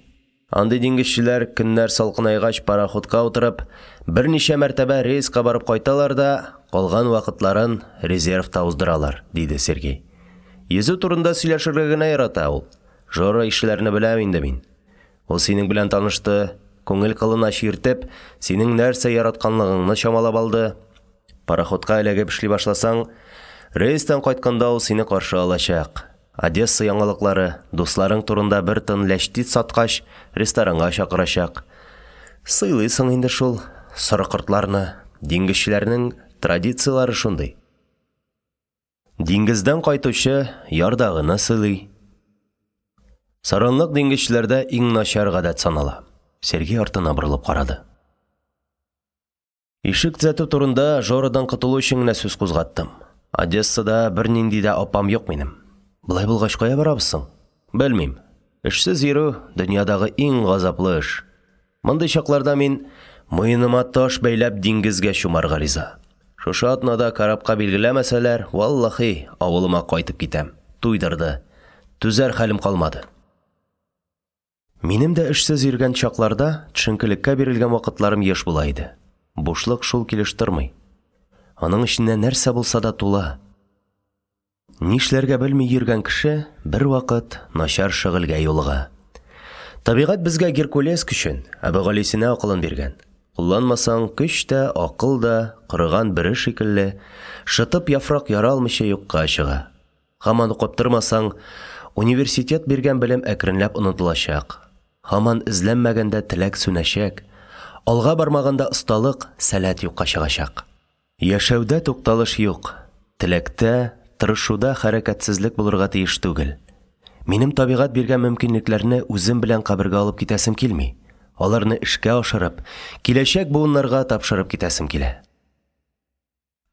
Андый диңгезчеләр, көннәр салкынайгач пароходка утырып, берничә мәртәбә рейска барып кайталар да, калган вакытларын резервта уздыралар, диде Сергей. Йөзү турында сөйләшергә генә ярата ул. Жора ишеләрне беләм инде мин. Ул синең белән танышты, күңел кылына чиертеп, синең нәрсә яратканлыгыңны чамалап алды. Пароходка эләгеп эшли башласаң, рейстан кайтканда ул сине каршы алачак. Одесса яңалыклары, дусларың турында бер тын ләчтит саткач, ресторанга чакырачак. Сыйлыйсың инде шул сорыкортларны. Диңгезчеләрнең традицияләре шундый. Диңгездән кайтучы ярдагыны сыйлый. Саранлык диңгезчеләрдә иң начар гадәт санала. Сергей артына борылып карады. Ишек төзәтү турында Жорадан котылу өчен генә сүз кузгаттым. Одессада бернинди дә апам юк минем. Болай булгач, кая барабыз соң? Белмим. Эшсез йөрү, дөньядагы иң газаплы эш. Мондый чакларда мин, муеныма таш бәйләп, диңгезгә чумарга риза. Шушы атнада корабка билгеләмәсәләр, валлахи, авылыма кайтып китәм. Туйдырды. Түзәр хәлем калмады. Минем дә эшсез йөргән чакларда төшенкелеккә бирелгән вакытларым еш була иде. Бушлык шул килеш тормый. Аның эченә нәрсә булса да тула. Нишләргә белми йөргән кеше бервакыт начар шөгыльгә юлыга. Табигать безгә Геркулес көчен, Әбүгалисина акылын биргән. Кулланмасаң, көч тә, акыл да, корыган бөре шикелле, шытып яфрак яра алмыйча юкка чыга. Һаман укып тормасаң, университет биргән белем әкренләп онытылачак. Һаман эзләнмәгәндә теләк сүнәчәк, алга бармаганда осталык, сәләт юкка чыгачак. Яшәүдә тукталыш юк, теләктә, тырышуда хәрәкәтсезлек булырга тиеш түгел. Минем табигать биргән мөмкинлекләрне үзем белән кабергә алып китәсем килми, аларны эшкә ашырып, киләчәк буыннарга тапшырып китәсем килә.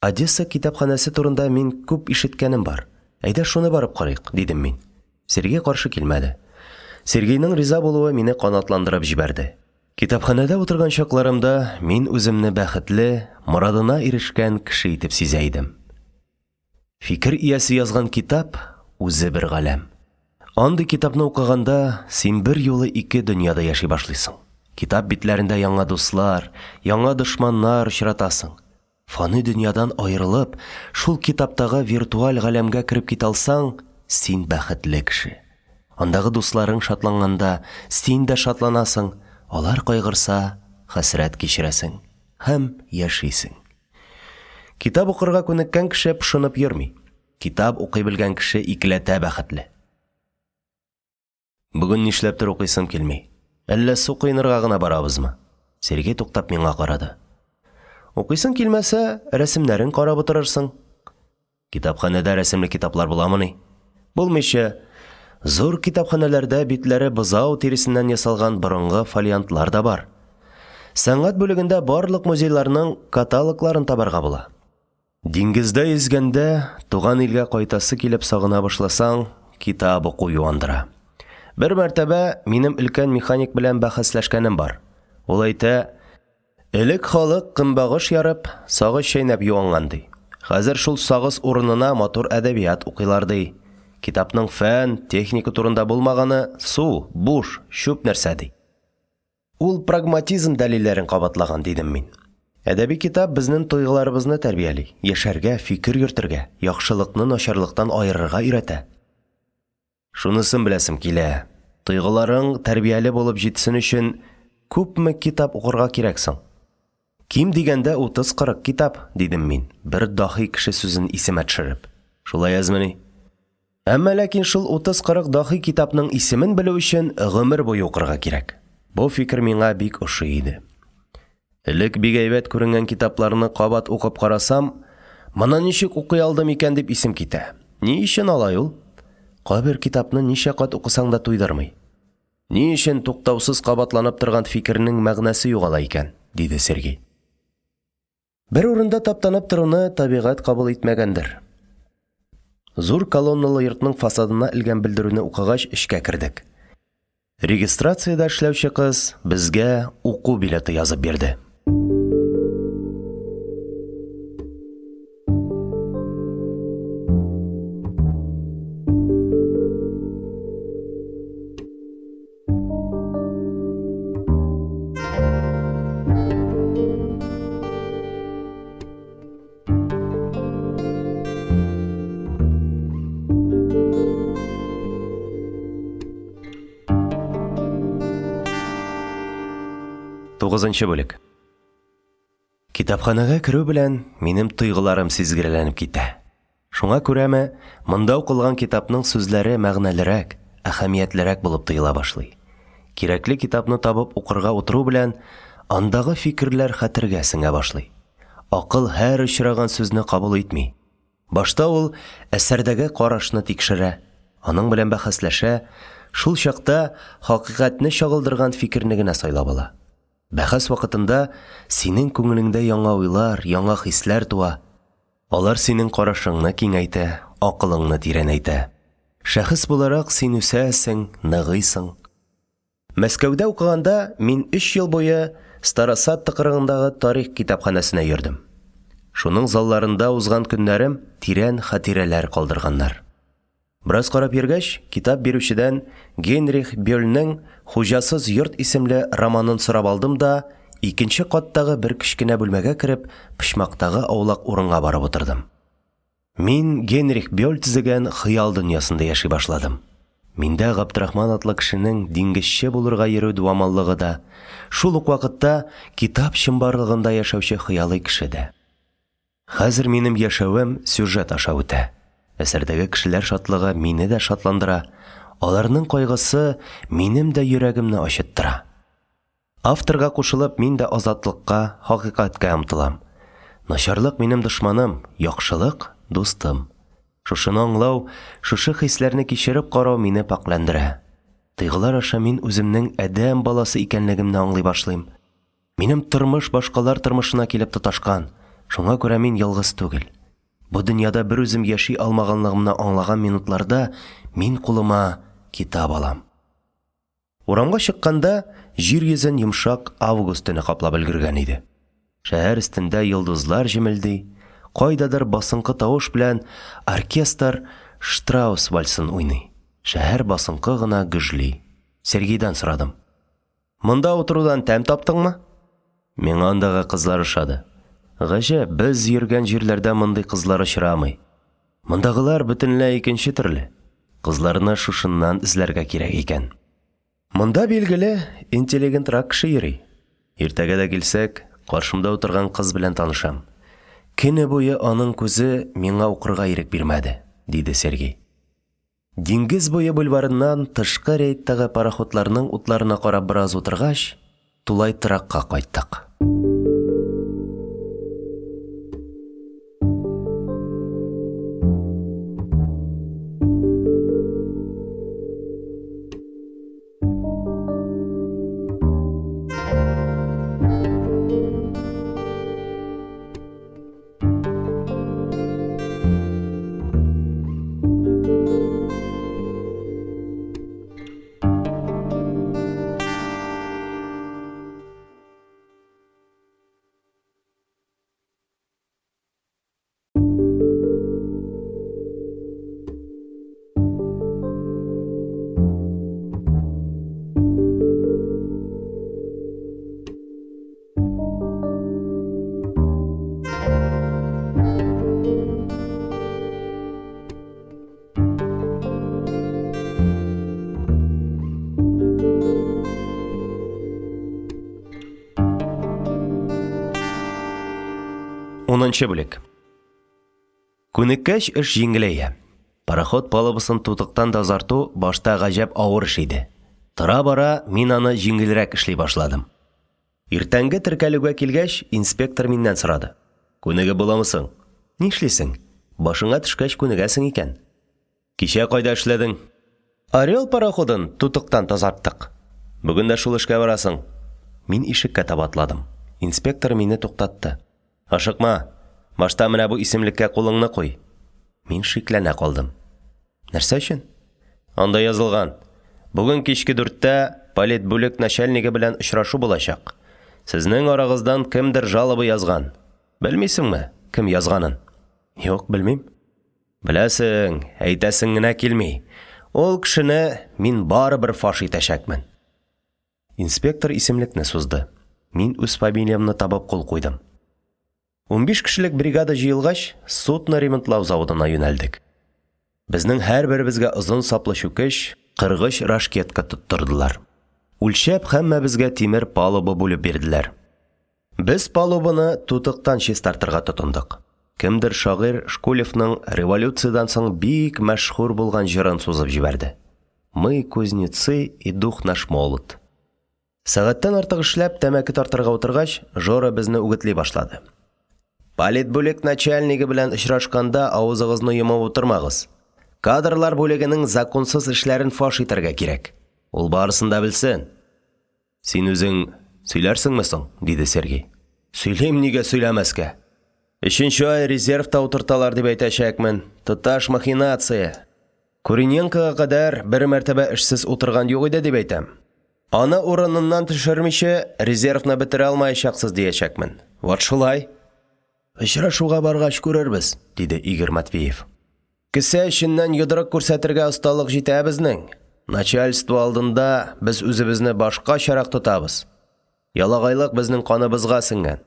Одесса китапханәсе турында мин күп ишеткәнем бар. Әйдә шуны барып карыйк, дидем мин. Сергей каршы килмәде. Сергейның риза булуы мине канатландырып җибәрде. Китапханәдә утырган чакларымда мин үземне бәхетле, морадына ирешкән кеше итеп сизә идем. Фикер иясе язган китап үзе бер галәм. Андый китапны укыганда, син берьюлы ике дөньяда яши башлыйсың. Китап битләрендә яңа дуслар, яңа дошманнар очратасың. Фани дөньядан аерылып, шул китаптагы виртуаль галәмгә кереп китә алсаң, син бәхетле кеше. Андагы дусларың шатланганда, син дә шатланасың, алар кайгырса, хәсрәт кичерәсең һәм яшисең. Китап укырга күнеккән кеше пошынып йөрми. Китап укый белгән кеше икеләтә бәхетле. Бүген нишләптер укыйсым килми. Әллә су коенырга гына барабызмы? Сергей туктап миңа карады. Укыйсың килмәсә, рәсемнәрен карап утырырсың. Китапханәдә рәсемле китаплар буламыни? Булмыйча. Зур китапханәләрдә битләре бозау тиресеннән ясалган борынгы фолиантлар да бар. Сәнгать бүлегендә барлык музейларның каталогларын табарга була. Диңгездә йөзгәндә, туган илгә кайтасы килеп сагына башласаң, китап уку юандыра. Бер мәртәбә минем өлкән механик белән бәхәсләшкәнем бар. Ул әйтә, элек халык көнбагыш ярып, сагыз чәйнәп юанган, ди. Хәзер шул сагыз урынына матур әдәбият укыйлар, ди. Китапның фән, техника турында булмаганы су, буш, чүп нәрсә, ди. Ул прагматизм дәлилләрен кабатлаган, дидем мин. Әдәби китап безнең тойгыларыбызны тәрбияли, яшәргә, фикер йөртергә, яхшылыкны начарлыктан аерырга өйрәтә. Шунысын беләсем килә, тойгыларың тәрбияле булып җитсен өчен күпме китап укырга кирәк соң? Ким дигәндә 30-40 китап, дидем мин, бер даһи кеше сүзен исемә төшереп. Шулай әзмени? Әмма ләкин шул 30-40 даһи китапның исемен белү өчен гомер буе укырга кирәк. Бу фикер миңа бик ошый иде. Элек бик әйбәт күренгән китапларны кабат укып карасам, моны ничек укый алдым икән дип исем китә. Ни өчен алай ул? Кайбер китапны ничә кат укысаң да туйдырмый. Ни өчен туктаусыз кабатланып торган фикернең мәгънәсе югала икән? диде Сергей. Бер урында таптанып торуны табигать кабул итмәгәндер. Зур колонналы йортның фасадына элгән белдерүне укыгач, эчкә кердек. Регистрациядә эшләүче кыз безгә уку билеты язып бирде. Тугызынчы бүлек. Китапханәгә керү белән минем тойгыларым сизгерләнеп китә. Шуңа күрәме, монда укылган китапның сүзләре мәгънәлерәк, әһәмиятлерәк булып тоела башлый. Кирәкле китапны табып укырга утыру белән, андагы фикерләр хәтергә сеңә башлый. Акыл һәр очраган сүзне кабул итми. Башта ул әсәрдәге карашны тикшерә, аның белән бәхәсләшә, шул чакта хакыйкатьне чагылдырган фикерне генә сайлап ала. Бәхәс вакытында синең күңелеңдә яңа уйлар, яңа хисләр туа. Алар синең карашыңны киңәйтә, акылыңны тирәнәйтә. Шәхес буларак син үсәсең, ныгыйсың. Мәскәүдә укыганда мин өч ел буе Старосад тыкрыгындагы тарих китапханәсенә йөрдем. Шуның залларында узган көннәрем тирән хатирәләр калдырганнар. Бераз карап йөргәч, китап бирүчедән Генрих Бёльнең Хуҗасыз йорт исемле романын сорап алдым да, икенче каттагы бер кечкенә бүлмәгә кереп, почмактагы аулак урынга барып утырдым. Мин Генрих Бёль төзегән хыял дөньясында яши башладым. Миндә Габдрахман атлы кешенең диңгезче булырга йөрү дуамаллыгы да, шул ук вакытта китап чынбарлыгында яшәүче хыялый кеше дә. Хәзер минем яшәвем сюжет аша үтә. Әсәрдәге кешеләр шатлыгы мине дә шатландыра, аларның кайгысы минем дә йөрәгемне ачыттыра. Авторга кушылып, мин дә азатлыкка, хакыйкатькә омтылам. Начарлык минем дошманым, яхшылык, дустым. Шушыны аңлау, шушы хисләрне кичереп карау мине пакьләндерә. Тойгылар аша мин үземнең адәм баласы икәнлегемне аңлый башлыйм. Минем тормыш башкалар тормышына килеп тоташкан, шуңа күрә мин ялгыз түгел. Бу дөньяда берүзем яши алмаганлыгымны аңлаган минутларда мин кулыма китап алам. Урамга чыкканда җир йөзен йомшак август төне каплап өлгергән иде. Шәһәр өстендә йолдызлар җемелди, кайдадыр басынкы тавыш белән оркестр Штраус вальсын уйный. Шәһәр басынкы гына гөжли. Сергейдан сорадым. Монда утырудан тәм таптыңмы? Миңа андагы кызлар ошады. Гаҗәп, без йөргән җирләрдә мондый кызлар очрамый. Мондагылар бөтенләй икенче төрле. Кызларны шушыннан эзләргә кирәк икән. Монда, билгеле, интеллигентрак кеше йөри. Иртәгә дә килсәк, каршымда утырган кыз белән танышам. Көне буе аның күзе миңа укырга ирек бирмәде, диде Сергей. Диңгез буе бульварыннан тышкы рейдтагы пароходларның утларына карап бераз утыргач, тулай торакка кайттык. Унынчы бүлек. Күнеккәч, эш җиңеләя. Пароход палубасын тутыктан тазарту башта гаҗәп авыр эш иде. Тора-бара мин аны җиңелрәк эшли башладым. Иртәнге теркәлүгә килгәч, инспектор миннән сорады. Күнегеп буламы соң? Нишлисең? Башыңа төшкәч күнегәсең икән. Кичә кайда эшләдең? Орел пароходын тутыктан тазарттык. Бүген дә шул эшкә барасың. Мин ишеккә таба атладым. Инспектор мине туктатты. Ашыкма. Башта менә бу исемлеккә кулыңны куй. Мин шикләнә калдым. Нәрсә өчен? Анда язылган. Бүген кичке дүрттә политбүлек начальнигы белән очрашу булачак. Сезнең арагыздан кемдер жалоба язган. Белмисеңме, кем язганын? Юк, белмим. Беләсең, әйтәсең генә килми. Ул кешене мин барыбер фаш итәчәкмен. Инспектор исемлекне сузды. Мин үз фамилиямне табып кул куйдым. 15 кешелек бригада җыелгач, судно ремонтлау заводына юнәлдек. Безнең һәрберебезгә озын саплы чүкеч, кыргыч рашкетка тоттырдылар. Үлчәп, һәммәбезгә тимер палуба бүлеп бирделәр. Без палубаны тутыктан чистартырга тотындык. Кемдер шагыйрь Шкулевның революциядән соң бик мәшһүр булган җырын сузып җибәрде. Мы кузнецы и дух наш молод. Сәгатьтән артык эшләп, тәмәке тартырга утыргач, Жора безне үгетли башлады. Политбүлек начальнигы белән очрашканда авызыгызны йомып утырмагыз. Кадрлар бүлегенең законсыз эшләрен фаш итәргә кирәк. Ул барысын да белсен. Син үзең сөйләрсеңме соң? диде Сергей. Сөйлим, нигә сөйләмәскә? Өченче ай резервта утырталар дип әйтәчәкмен. Тоташ махинация. Куриненкога кадәр бер мәртәбә эшсез утырган юк иде дип әйтәм. Аны урыныннан төшермичә, резервны бетерә алмаячаксыз диячәкмен. Вот шулай. Очрашуга баргач күрербез, диде Игорь Матвеев. Кесә эченнән йодрык күрсәтергә осталык җитә безнең. Начальство алдында без үзебезне башкачарак тотабыз. Ялагайлык безнең каныбызга сеңгән.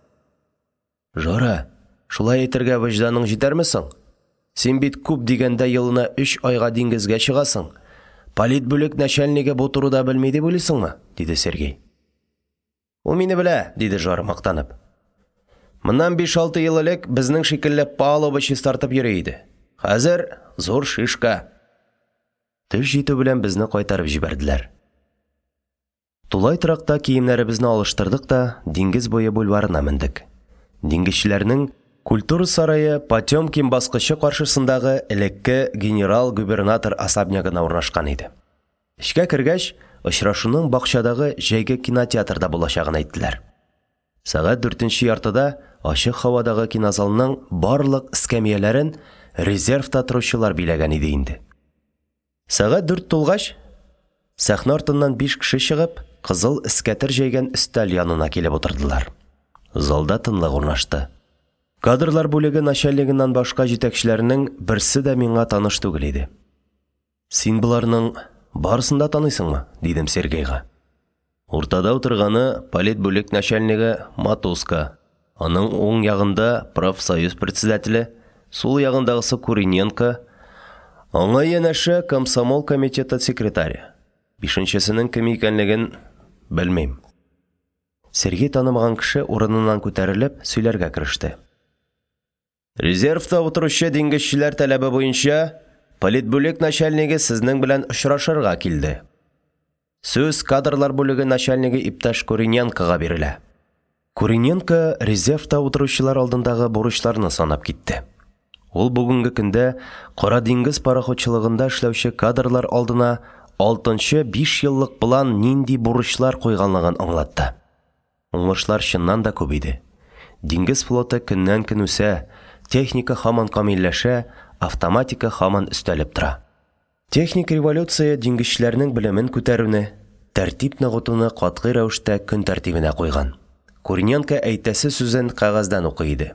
Жора, шулай әйтергә вөҗданың җитәрме соң? Син бит күп дигәндә елына өч айга диңгезгә чыгасың. Политбүлек начальнигы бу турыда белми дип уйлыйсыңмы? диде Сергей. Ул мине белә, диде Жора мактанып. Моннан 5-6 ел элек безнең шикелле палуба чистартып йөри иде. Хәзер зур шишка. Төш җитү белән безне кайтарып җибәрделәр. Тулай торакта киемнәребезне алыштырдык та диңгез буе бульварына мендек. Диңгезчеләрнең Культура сарае Потёмкин баскычы каршысындагы элекке генерал-губернатор особнягына урнашкан иде. Эчкә кергәч, очрашуның бакчадагы җәйге кинотеатрда булачагын әйттеләр. Сәгать дүртенче яртыда ачык һавадагы кинозалның барлык эскәмияләрен резервта торучылар биләгән иде инде. Сәгать дүрт тулгач, сәхнә артыннан биш кеше чыгып, кызыл эскәтер җәйгән өстәл янына килеп утырдылар. Залда тынлык урнашты. Кадрлар бүлеге начальнигыннан башка җитәкчеләрнең берсе дә миңа таныш түгел иде. Син боларның барысын да таныйсыңмы? дидем Сергейга. Уртада утырганы политбүлек начальнигы Матуска, аның уң ягында профсоюз председателе, сул ягындагысы Куриненко, аңа янәшә комсомол комитеты секретаре. Бишенчесенең кем икәнлеген белмим. Сергей танымаган кеше урыныннан күтәрелеп, сөйләргә кереште. Резервта утыручы диңгезчеләр таләбе буенча, политбүлек начальнигы сезнең белән очрашырга килде. Сүз кадрлар бүлеге начальнигы иптәш Куриненкога бирелә. Куриненко резервта утыручылар алдындагы бурычларны санап китте. Ул бүгенге көндә Кара диңгез пароходчылыгында эшләүче кадрлар алдына алтынчы бишьеллык план нинди бурычлар куйганлыгын аңлатты. Уңышлар чыннан да күп иде. Диңгез флоты көннән-көн үсә, техника һаман камилләшә, автоматика һаман өстәлеп тора. Техник революция диңгезчеләрнең белемен күтәрүне, тәртип ныгытуны катгый рәвештә көн тәртибенә куйган. Курненко әйтәсе сүзен кәгазьдән укый иде.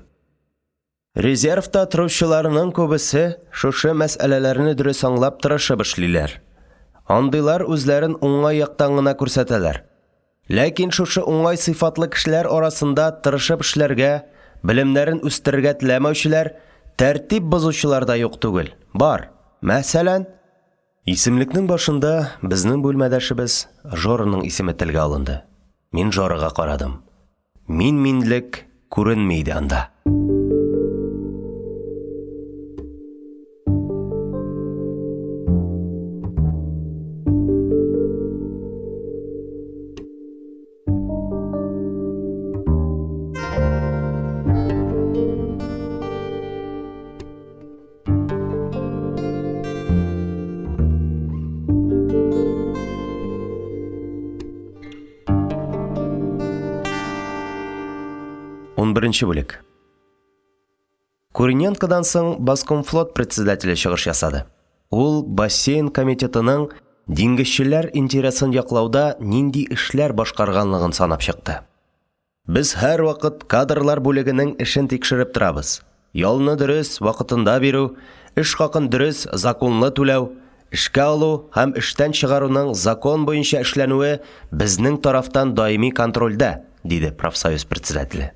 Резервта торучыларның күбесе шушы мәсьәләләрне дөрес аңлап тырышып эшлиләр. Андыйлар үзләрен уңай яктан гына күрсәтәләр. Ләкин шушы уңай сыйфатлы кешеләр арасында тырышып эшләргә, белемнәрен үстерергә теләмәүчеләр, тәртип бозучылар да юк түгел. Бар. Мәсәлән, Исемлекнең башында безнең бүлмәдәшебез Жораның исеме телгә алынды. Мин Жорага карадым. Мин-минлек күренми иде анда. Унберенче бүлек. Куриненкодан соң Баскомфлот председателе чыгыш ясады. Ул бассейн комитетының диңгезчеләр интересын яклауда нинди эшләр башкарганлыгын санап чыкты. Без һәрвакыт кадрлар бүлегенең эшен тикшереп торабыз. Ялны дөрес, вакытында бирү, эш хакын дөрес, законлы түләү, эшкә алу һәм эштән чыгаруның закон буенча эшләнүе безнең тарафтан даими контрольдә, диде профсоюз председателе.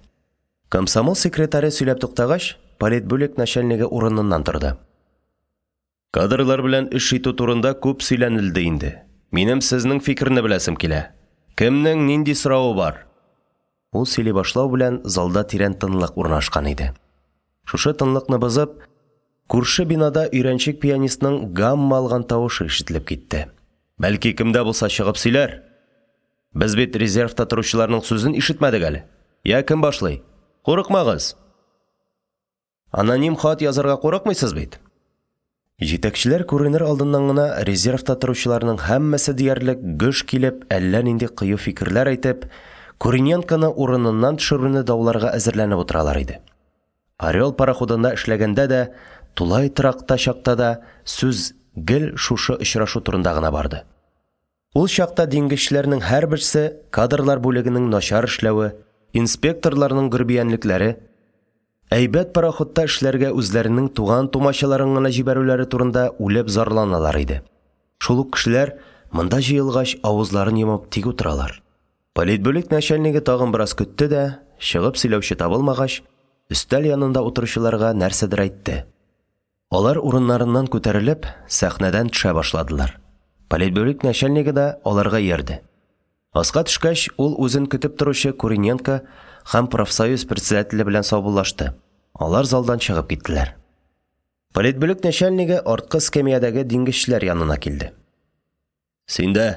Комсомол секретаре сөйләп туктагач, политбүлек начальнигы урыныннан торды. Кадрлар белән эш итү турында күп сөйләнелде инде. Минем сезнең фикерне беләсем килә. Кемнең нинди соравы бар? Ул сөйли башлау белән залда тирән тынлык урнашкан иде. Шушы тынлыкны бозып, күрше бинада өйрәнчек пианистның гамма алган тавышы ишетелеп китте. Бәлки кем дә булса чыгып сөйләр? Без бит резервта торучыларның сүзен ишетмәдек әле. Я, кем башлый? Курыкмагыз. Аноним хат язарга курыкмыйсыз бит? Җитәкчеләр күренер алдыннан гына резервта торучыларның һәммәсе диярлек гөж килеп, әллә нинди кыю фикерләр әйтеп, Куриненконы урыныннан төшерүне дауларга әзерләнеп утыралар иде. Орел пароходында эшләгәндә дә, тулай торакта чакта да сүз гел шушы очрашу турында гына барды. Ул чакта диңгезчеләрнең һәрберсе кадрлар бүлегенең начар эшләве, инспекторларның гөрбиянлекләре, әйбәт пароходта эшләргә үзләренең туган-тумачаларын гына җибәрүләре турында үлеп зарланалар иде. Шул ук кешеләр, монда җыелгач, авызларын йомып тик утыралар. Политбүлек начальнигы тагын бераз көтте дә, чыгып сөйләүче табылмагач, өстәл янында утыручыларга нәрсәдер әйтте. Алар урыннарыннан күтәрелеп, сәхнәдән төшә башладылар. Политбүлек начальнигы да аларга иярде. Аска төшкәч, ул үзен көтеп торучы Куриненко һәм профсоюз председателе белән саубуллашты. Алар залдан чыгып киттеләр. Политбүлек начальнигы арткы эскәмиядәге диңгезчеләр янына килде. Син дә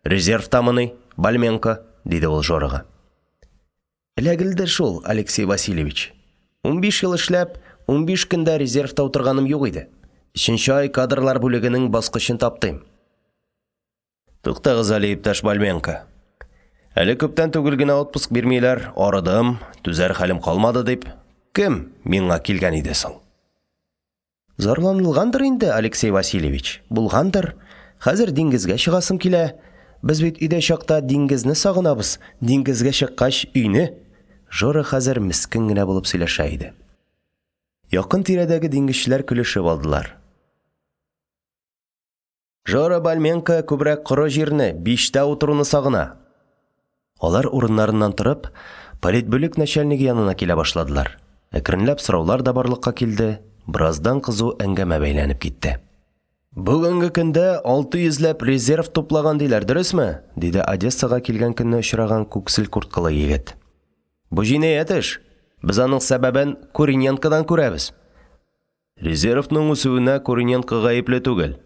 резервтамыни, Бальменко? диде ул Жорага. Эләгелде шул, Алексей Васильевич. 15 ел эшләп, 15 көндә резервта утырганым юк иде. Өченче ай кадрлар бүлегенең баскычын таптыйм. Туктагыз әле, иптәш Бальменко. Әле күптән түгел генә отпуск бирмиләр, арыдым, түзәр хәлем калмады дип, кем миңа килгән иде соң? Зарланылгандыр инде, Алексей Васильевич, булгандыр. Хәзер диңгезгә чыгасым килә. Без бит өйдә чакта диңгезне сагынабыз, диңгезгә чыккач, өйне. Жора хәзер мескен генә булып сөйләшә иде. Якын тирәдәге диңгезчеләр көлешеп алдылар. Жора Бальменко күбрәк коры җирне, биштә утыруны сагына. Алар урыннарыннан торып, политбүлек начальнигы янына килә башладылар. Әкренләп сораулар да барлыкка килде, бераздан кызу әңгәмә бәйләнеп китте. Бүгенге көндә 600 ләп резерв туплаган диләр, дөресме? диде Одессага килгән көнне очраган күксел курткалы егет. Бу җинаять эш. Без аның сәбәбен Куриненкодан күрәбез. Резервның үсүенә Куриненко гаепле түгел.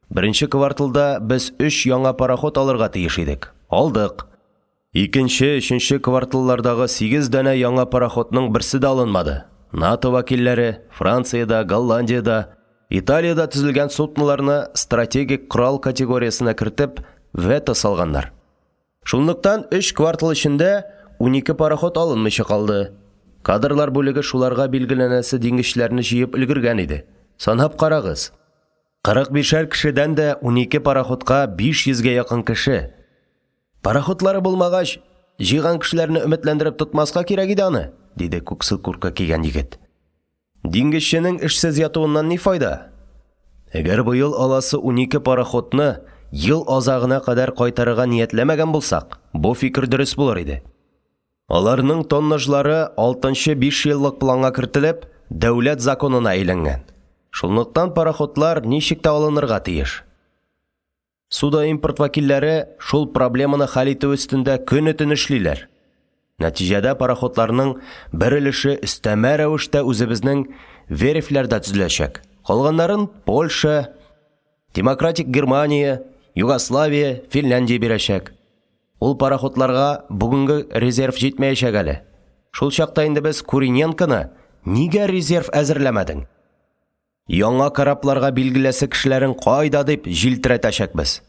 Беренче кварталда без өч яңа пароход алырга тиеш идек. Алдык. Икенче, өченче кварталлардагы сигез данә яңа пароходның берсе дә алынмады. НАТО вәкилләре Франциядә, Голландиядә, Италиядә төзелгән судноларны стратегик корал категориясенә кертеп, вето салганнар. Шунлыктан өч квартал эчендә 12 пароход алынмыйча калды. Кадрлар бүлеге шуларга билгеләнәсе диңгезчеләрне җыеп өлгергән иде. Санап карагыз. 45-әр кешедән дә 12 пароходка 500 гә якын кеше. Пароходлары булмагач, җыйган кешеләрне өметләндереп тотмаска кирәк иде аны, диде күксел куртка кигән егет. Диңгезченең эшсез ятуыннан ни файда? Әгәр быел аласы 12 пароходны ел азагына кадәр кайтарырга ниятләмәгән булсак, бу фикер дөрес булыр иде. Аларның тоннажлары алтынчы бишьеллык планга кертелеп, дәүләт законына әйләнгән. Шунлыктан пароходлар ничек тә алынырга тиеш. Судоимпорт вәкилләре шул проблеманы хәл итү өстендә көне-төн эшлиләр. Нәтиҗәдә пароходларның бер өлеше өстәмә рәвештә үзебезнең верфьләрдә төзеләчәк. Калганнарын Польша, Демократик Германия, Югославия, Финляндия бирәчәк. Ул пароходларга бүгенге резерв җитмәячәк әле. Шул чакта инде без Куриненконы нигә резерв әзерләмәдең? Яңа корабларга билгеләсе кешеләрең кайда дип җилтерәтәчәкбез.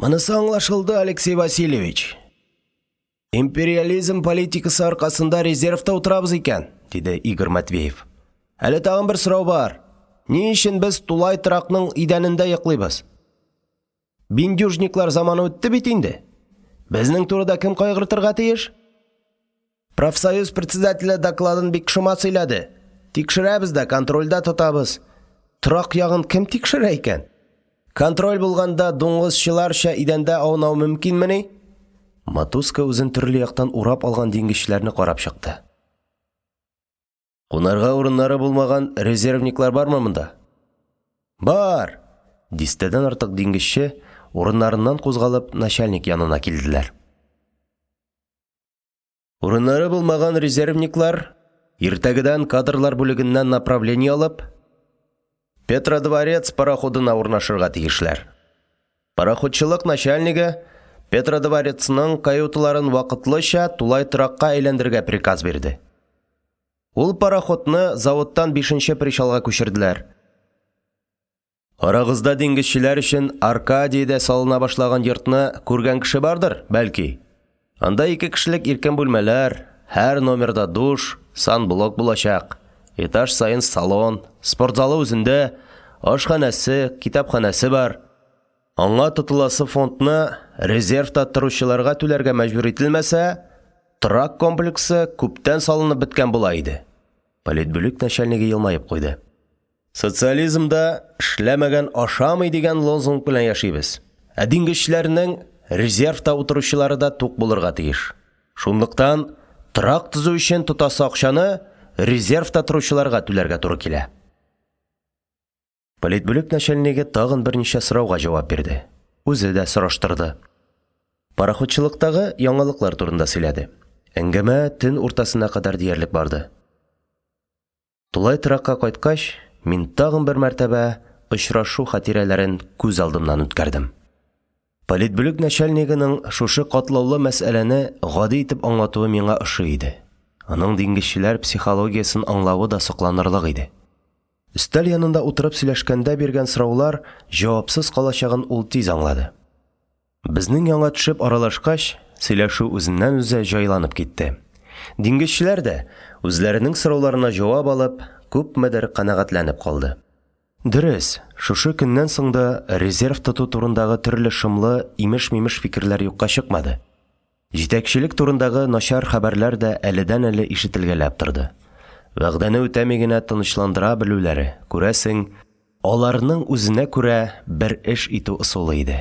Монысы аңлашылды, Алексей Васильевич. Империализм политикасы аркасында резервта утырабыз икән, диде Игорь Матвеев. Әле тагын бер сорау бар. Ни өчен без тулай торакның идәнендә йоклыйбыз? Биндюжниклар заманы үтте бит инде. Безнең турыда кем кайгыртырга тиеш? Профсоюз председателе докладын бик шома сөйләде. Тикшерәбез дә, контрольдә тотабыз. Торак ягын кем тикшерә икән? Контроль булганда дуңгызчыларча идәндә аунау мөмкинмени? Матузка үзен төрле яктан урап алган диңгезчеләрне карап чыкты. Кунарга урыннары булмаган резервниклар бармы монда? Бар! Дистәдән артык диңгезче, урыннарыннан кузгалып, начальник янына килделәр. Урыннары булмаган резервниклар, иртәгедән кадрлар бүлегеннән направление алып, Петродворец пароходына урнашырга тиешләр. Пароходчылык начальнигы Петродворецның каюталарын вакытлыча тулай торакка әйләндерергә приказ бирде. Ул пароходны заводтан бишенче причалга күчерделәр. Арагызда диңгезчеләр өчен Аркадиядә салына башлаган йортны күргән кеше бардыр, бәлки? Анда ике кешелек иркен бүлмәләр, һәр номерда душ, санблок булачак. Этаж саен салон, спортзалы үзендә, ашханәсе, китапханәсе бар. Аңа тотыласы фондны резервта торучыларга түләргә мәҗбүр ителмәсә, торак комплексы күптән салынып беткән була иде. Политбүлек начальнигы елмаеп куйды. Социализмда эшләмәгән ашамый дигән лозунг белән яшибез. Ә диңгезчеләрнең резервта утыручылары да тук булырга тиеш. Шунлыктан торак төзү өчен тотасы акчаны резервта торучыларга түләргә туры килә. Политбүлек начальнигы тагын берничә сорауга җавап бирде. Үзе дә сораштырды. Пароходчылыктагы яңалыклар турында сөйләде. Әңгәмә төн уртасына кадәр диярлек барды. Тулай торакка кайткач, мин тагын бер мәртәбә очрашу хатирәләрен күз алдымнан үткәрдем. Политбүлек начальнигының шушы катлаулы мәсьәләне гади итеп аңлатуы миңа ошый иде. Аның диңгезчеләр психологиясен аңлавы да сокланырлык иде. Өстәл янында утырып сөйләшкәндә биргән сораулар җавапсыз калачагын ул тиз аңлады. Безнең яңа төшеп аралашкач, сөйләшү үзеннән-үзе җайланып китте. Диңгезчеләр дә, үзләренең сорауларына җавап алып, күпмедер канәгатьләнеп калды. Дөрес, шушы көннән соң да резерв тоту турындагы төрле шомлы имеш-мимеш фикерләр юкка чыкмады. Җитәкчелек турындагы начар хәбәрләр дә әледән-әле ишетелгәләп торды. Вәгъдәне үтәми генә тынычландыра белүләре, күрәсең, аларның үзенә күрә бер эш итү ысулы иде.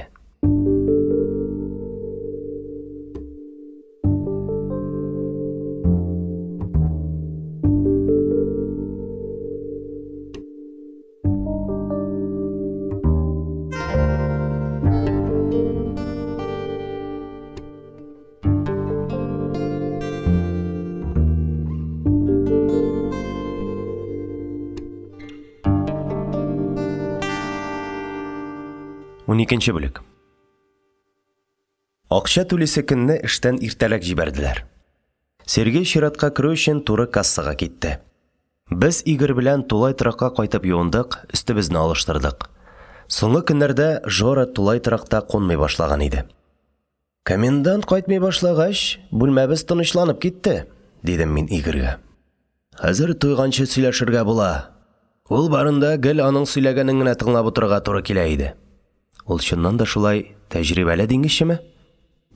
Уникенче бүлек. Акча түлисе көнне эштән иртәрәк җибәрделәр. Сергей чиратка керү өчен туры кассага китте. Без Игорь белән тулай торакка кайтып юындык, өстебезне алыштырдык. Соңгы көннәрдә Жора тулай торакта кунмый башлаган иде. Комендант кайтмый башлагач, бүлмәбез тынычланып китте, дидем мин Игорьгә. Хәзер туйганчы сөйләшергә була. Ул барында гел аның сөйләгәнен генә тыңлап утырырга туры килә иде. Ул чыннан да шулай тәҗрибәле диңгезчеме?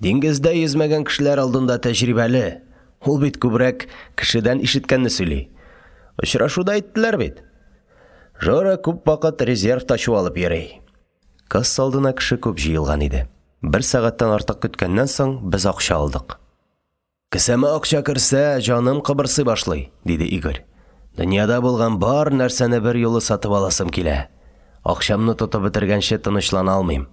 Диңгездә йөзмәгән кешеләр алдында тәҗрибәле. Ул бит күбрәк кешедән ишеткәнне сөйли. Очрашуда әйттеләр бит. Жора күп вакыт резервта чуалып йөри. Касса алдына кеше күп җыелган иде. Бер сәгатьтән артык көткәннән соң без акча алдык. Кесәмә акча керсә, җаным кыбырсый башлый, диде Игорь. Дөньяда булган бар нәрсәне берьюлы сатып аласым килә. Акчамны тотып бетергәнче тынычлана алмыйм.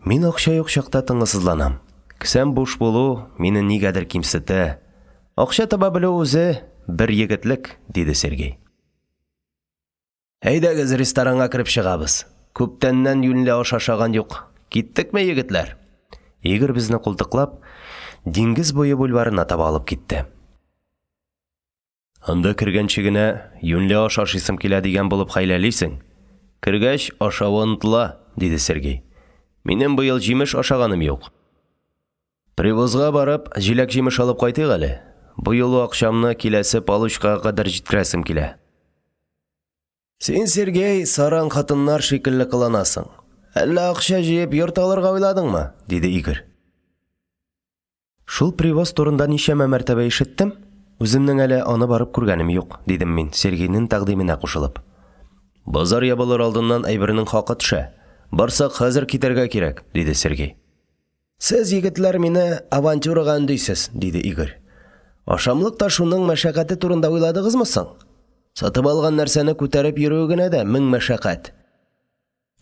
Мин акча юк чакта тынгысызланам. Кесәм буш булу мине нигәдер кимсетә. Акча таба белү үзе бер егетлек, диде Сергей. Әйдәгез, ресторанга кереп чыгабыз. Күптәннән юньле аш ашаган юк. Киттекме, егетләр? Игорь безне култыклап, диңгез буе бульварына таба алып китте. Анда кергәнче генә юньле аш ашыйсым килә дигән булып хәйләлисең. Кергәч, ашавы онытыла, диде Сергей. Минем быел җимеш ашаганым юк. Привозга барып, җиләк-җимеш алып кайтыйк әле. Бу юлы акчамны киләсе получкага кадәр җиткерәсем килә. Син, Сергей, саран хатыннар шикелле кыланасың. Әллә акча җыеп йорт алырга уйладыңмы? диде Игорь. Шул привоз турында ничәмә мәртәбә ишеттем, үземнең әле аны барып күргәнем юк, дидем мин, Сергейның тәкъдименә кушылып. Базар ябылыр алдыннан әйбернең хакы төшә. Барсак, хәзер китәргә кирәк, диде Сергей. Сез, егетләр, мине авантюрага өндисез, диде Игорь. Ашамлык ташуның мәшәкате турында уйладыгызмы соң? Сатып алган нәрсәне күтәреп йөрүе генә дә мең мәшәкать.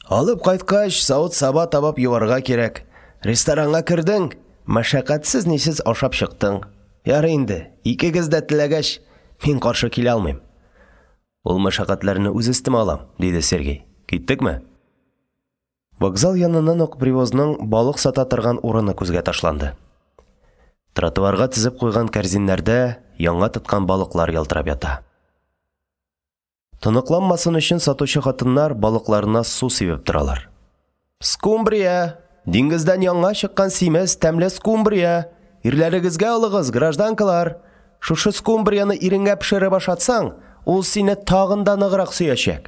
Алып кайткач, савыт-саба табып юарга кирәк. Ресторанга кердең, мәшәкатьсез-нисез ашап чыктың. Ярый инде, икегез дә теләгәч, мин каршы килә алмыйм. Ул мәшәкатьләрне үз өстемә алам, диде Сергей. Киттекме? Вокзал яныннан ук привозның балык сата торган урыны күзгә ташланды. Тротуарга тезеп куйган кәрзиннәрдә яңа тоткан балыклар ялтырап ята. Тоныкланмасын өчен сатучы хатыннар балыкларына су сибеп торалар. Скумбрия! Диңгездән яңа чыккан симез, тәмле скумбрия! Ирләрегезгә алыгыз, гражданкалар! Шушы скумбрияне иреңә пешереп ашатсаң, ул сине тагын да ныграк сөячәк.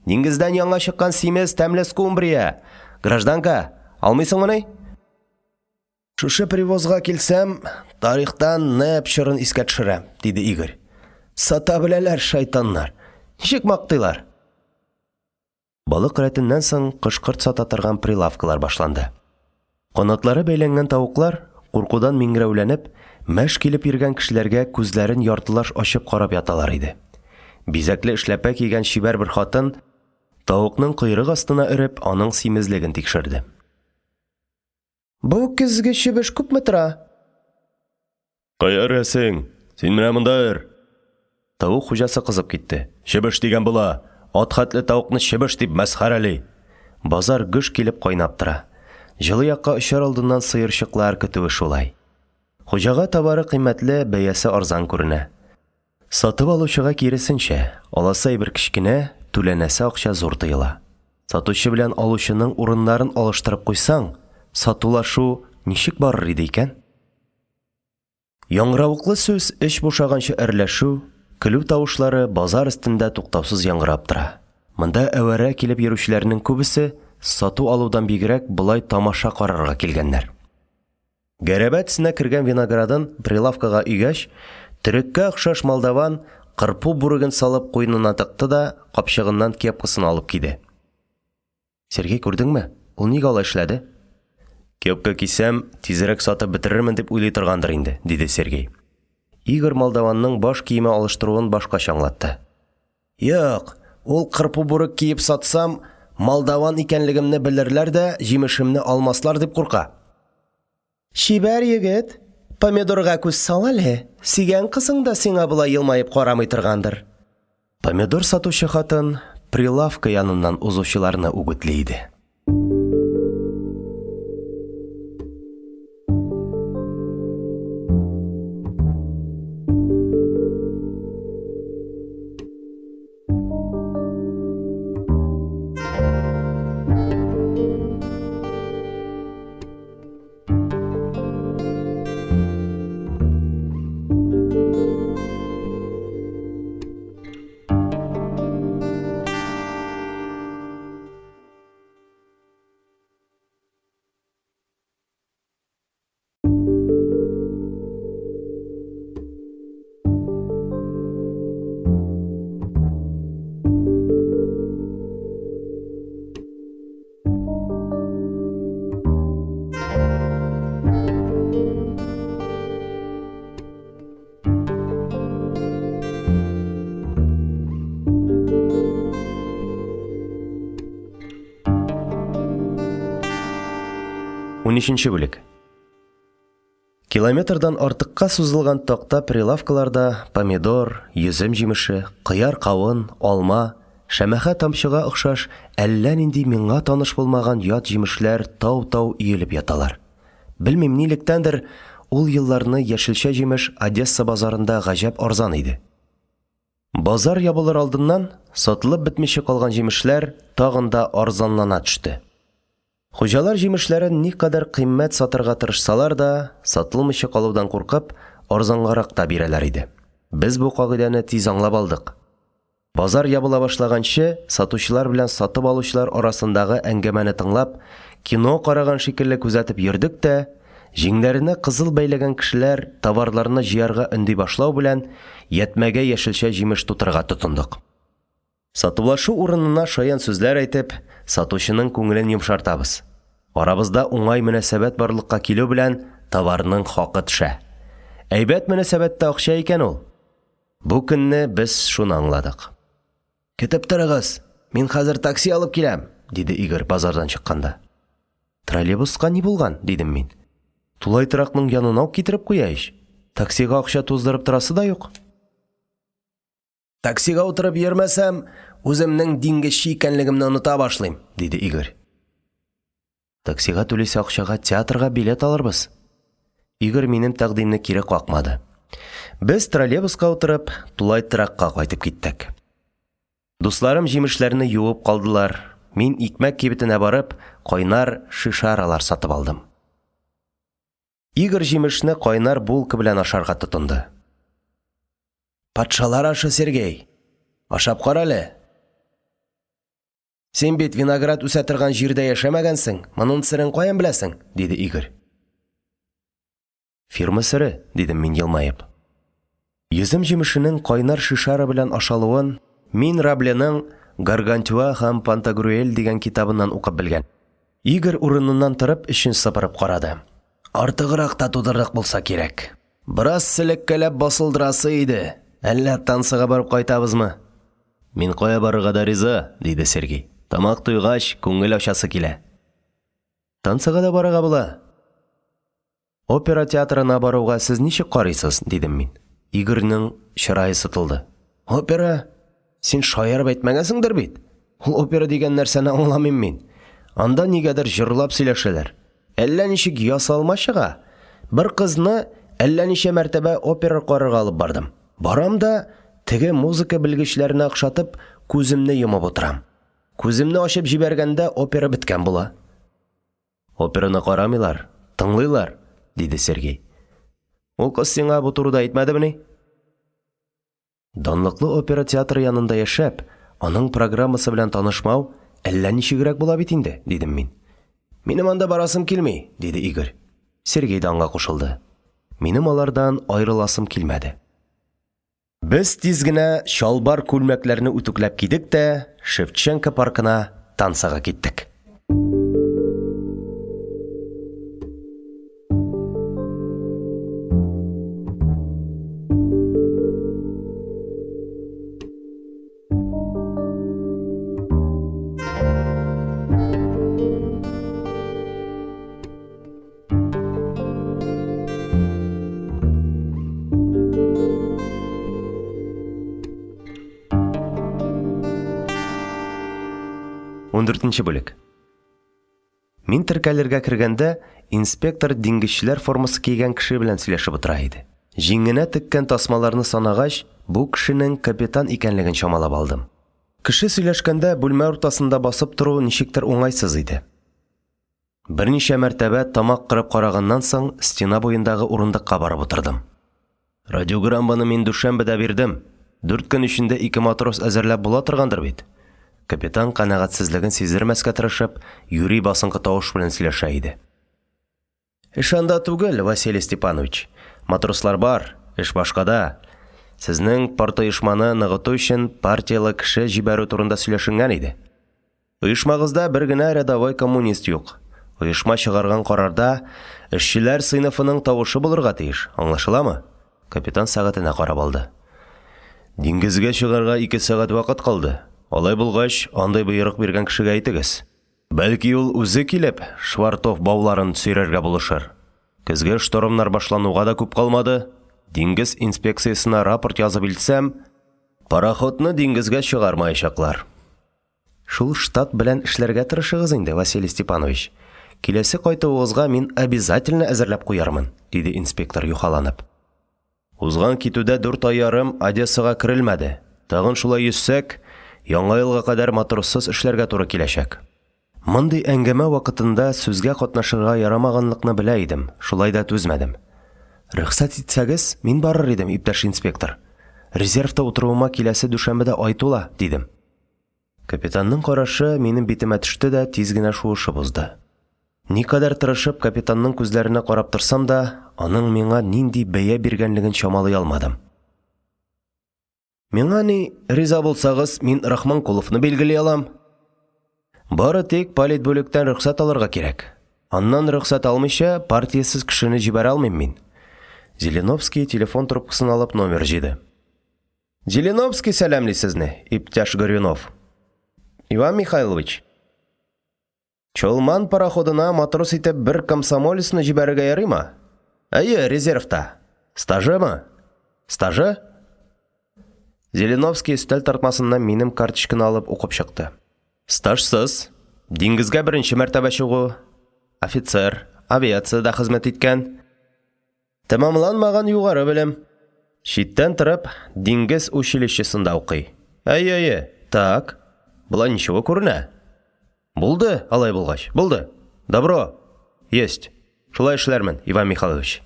Диңгездән яңа чыккан симез, тәмле скумбрия! Гражданка, алмыйсыңмыни? Шушы привозга килсәм, тарихтан НЭП чорын искә төшерәм, диде Игорь. Сата беләләр, шайтаннар. Ничек мактыйлар? Балык рәтеннән соң кош-корт сата торган прилавкалар башланды. Канатлары бәйләнгән тавыклар, куркудан миңгерәүләнеп, мәш килеп йөргән кешеләргә күзләрен яртылаш ачып карап яталар иде. Бизәкле эшләпә кигән чибәр бер хатын, тавыкның койрык астына өреп, аның симезлеген тикшерде. Бу көзге чебеш күпме тора? Кая өрәсең? Син менә монда өр. Тавык хуҗасы кызып китте. Чебеш дигән була. Ат хәтле тавыкны чебеш дип мәсхәрәли. Базар гөж килеп кайнап тора. Җылы якка очар алдыннан сыерчыклар көтүе шулай. Хуҗага товары кыйммәтле, бәясе арзан күренә. Сатып алучыга киресенчә, аласы әйбер кечкенә, түләнәсе акча зур тоела. Сатучы белән алучының урыннарын алыштырып куйсаң, сатулашу ничек барыр иде икән? Яңгыравыклы сүз, эч бушаганчы әрләшү, көлү тавышлары базар өстендә туктаусыз яңгырап тора. Монда әвәрә килеп йөрүчеләрнең күбесе сату-алудан бигрәк болай тамаша карарга килгәннәр. Гәрәбә төсенә кергән виноградын прилавкага өйгәч, төреккә охшаш молдаван кырпу бүреген салып куенына тыкты да капчыгыннан кепкасын алып киде. Сергей, күрдеңме? Ул нигә алай эшләде? Кепка кисәм, тизрәк сатып бетерермен дип уйлый торгандыр инде, диде Сергей. Игорь молдаванның баш киеме алыштыруын башкача аңлатты. Юк, ул кырпу бүрек киеп сатсам, молдаван икәнлегемне белерләр дә җимешемне алмаслар дип курка. Чибәр егет, помидорга күз сал әле, сөйгән кызың да сиңа болай елмаеп карамый торгандыр. Помидор сатучы хатын прилавка яныннан узучыларны үгетли иде. Унөченче бүлек. Километрдан артыкка сузылган такта прилавкаларда помидор, йөзем җимеше, кыяр-кавын, алма, шәмәхә тамчыга охшаш әллә нинди миңа таныш булмаган ят җимешләр тау-тау өелеп яталар. Белмим, нилектәндер, ул елларны яшелчә-җимеш Одесса базарында гаҗәп арзан иде. Базар ябылыр алдыннан сатылып бетмичә калган җимешләр тагын да арзанлана төште. Хуҗалар җимешләрен никадәр кыйммәт сатырга тырышсалар да, сатылмыйча калудан куркып, арзангарак та бирәләр иде. Без бу кагыйдәне тиз аңлап алдык. Базар ябыла башлаганчы, сатучылар белән сатып алучылар арасындагы әңгәмәне тыңлап, кино караган шикелле күзәтеп йөрдек тә, җиңнәренә кызыл бәйләгән кешеләр товарларны җыярга өнди башлау белән, ятьмәгә яшелчә-җимеш тутырырга тотындык. Сатулашу урынына шаян сүзләр әйтеп, сатучының күңелен йомшартабыз. Арабызда уңай мөнәсәбәт барлыкка килү белән товарның хакы төшә. Әйбәт мөнәсәбәттә акча икән ул. Бу көнне без шуны аңладык. Көтеп торыгыз, мин хәзер такси алып киләм, диде Игорь базардан чыкканда. Троллейбуска ни булган? дидем мин. Тулай торакның янына ук китереп куя ич. Таксига акча туздырып торасы да юк. Таксига утырып йөрмәсәм, үземнең диңгезче икәнлегемне оныта башлыйм, диде Игорь. Таксига түлисе акчага театрга билет алырбыз. Игорь минем тәкъдимне кире какмады. Без троллейбуска утырып, тулай торакка кайтып киттек. Дусларым җимешләрне юып калдылар. Мин икмәк кибетенә барып, кайнар шишаралар сатып алдым. Игорь җимешне кайнар булка белән ашарга тотынды. Патшалар ашы, Сергей. Ашап кара әле. Син бит виноград үсә торган җирдә яшәмәгәнсең, моның серен каян беләсең? диде Игорь. Фирма сере, дидем мин елмаеп. Йөзем җимешенең кайнар шишара белән ашалуын мин Рабленың Гаргантюа һәм Пантагрюэль дигән китабыннан укып белгән. Игорь урыныннан торып эчен сыпырып карады. Артыграк та тудырдык булса кирәк. Бераз селеккәләп басылдырасы иде. Әллә танцыга барып кайтабызмы? Мин кая барырга да риза, диде Сергей. Тамак туйгач, күңел ачасы килә. Танцыга да барырга була. Опера театрына баруга сез ничек карыйсыз? дидем мин. Игорьның чырае сытылды. Опера? Син шаярып әйтмәгәнсеңдер бит? Ул опера дигән нәрсәне аңламыйм мин. Анда нигәдер җырлап сөйләшәләр. Әллә ничек ясалма чыга. Бер кызны әллә ничә мәртәбә опера карарга алып бардым. Барам да, теге музыка белгечләренә охшатып, күземне йомып утырам. Күземне ачып җибәргәндә опера беткән була. Операны карамыйлар, тыңлыйлар, диде Сергей. Ул кыз сиңа бу турыда әйтмәдемени? Данлыклы опера театры янында яшәп, аның программасы белән танышмау әллә ничегрәк була бит инде, дидем мин. Минем анда барасым килми, диде Игорь. Сергей дә аңа кушылды. Минем алардан аерыласым килмәде. Без тиз генә чалбар-күлмәкләрне үтүкләп кидек тә Шевченко паркына танцага киттек. Ундүртенче бүлек. Мин теркәлергә кергәндә, инспектор диңгезчеләр формасы кигән кеше белән сөйләшеп утыра иде. Җиңенә теккән тасмаларны санагач, бу кешенең капитан икәнлеген чамалап алдым. Кеше сөйләшкәндә бүлмә уртасында басып тору ничектер уңайсыз иде. Берничә мәртәбә тамак кырып караганнан соң, стена буендагы урындыкка барып утырдым. Радиограмманы мин дүшәмбедә бирдем. Дүрт көн эчендә ике матрос әзерләп була торгандыр бит? Капитан канәгатьсезлеген сиздермәскә тырышып, юри басынкы тавыш белән сөйләшә иде. Эш анда түгел, Василий Степанович. Матрослар бар, эш башкада. Сезнең партоешманы ныгыту өчен партияле кеше җибәрү турында сөйләшенгән иде. Оешмагызда бер генә рядовой коммунист юк. Оешма чыгарган карарда эшчеләр сыйныфының тавышы булырга тиеш, аңлашыламы? Капитан сәгатенә карап алды. Диңгезгә чыгарга ике сәгать вакыт калды. Алай булгач, андый боерык биргән кешегә әйтегез. Бәлки ул үзе килеп, швартов бауларын сөйрәргә булышыр. Көзге штормнар башлануга да күп калмады. Диңгез инспекциясенә рапорт язып илтсәм, пароходны диңгезгә чыгармаячаклар. Шул штат белән эшләргә тырышыгыз инде, Василий Степанович. Киләсе кайтуыгызга мин обязательно әзерләп куярмын, диде инспектор юхаланып. Узган китүдә дүрт ай ярым Одессага керелмәде. Тагын шулай йөзсәк, Яңа елга кадәр матроссыз эшләргә туры киләчәк. Мондый әңгәмә вакытында сүзгә катнашырга ярамаганлыкны белә идем, шулай да түзмәдем. Рөхсәт итсәгез, мин барыр идем, иптәш инспектор. Резервта утыруыма киләсе дүшәмбедә ай тула, дидем. Капитанның карашы минем битемә төште дә тиз генә шуышып узды. Никадәр тырышып капитанның күзләренә карап торсам да, аның миңа нинди бәя биргәнлеген чамалый алмадым. Миңа ни, риза булсагыз, мин Рахманкуловны билгели алам. Бары тик политбүлектән рөхсәт алырга кирәк. Аннан рөхсәт алмыйча, партиясез кешене җибәрә алмыйм мин. Зеленовский телефон трубкасын алып номер җыйды. Зеленовский сәламли сезне, иптәш Горюнов. Иван Михайлович. Чолман пароходына матрос итеп бер комсомолецны җибәрергә ярыймы? Әйе, резервта. Стажымы? Стажы? Зеленовский өстәл тартмасыннан минем карточканы алып укып чыкты. Стажсыз. Диңгезгә беренче мәртәбә чыгу. Офицер. Авиациядә хезмәт иткән. Тәмамланмаган югары белем. Читтән торып, диңгез училищесында укый. Әйе, әйе. Так. Болай ничего күренә. Булды, алай булгач. Булды. Добро. Есть. Шулай эшләрмен, Иван Михайлович.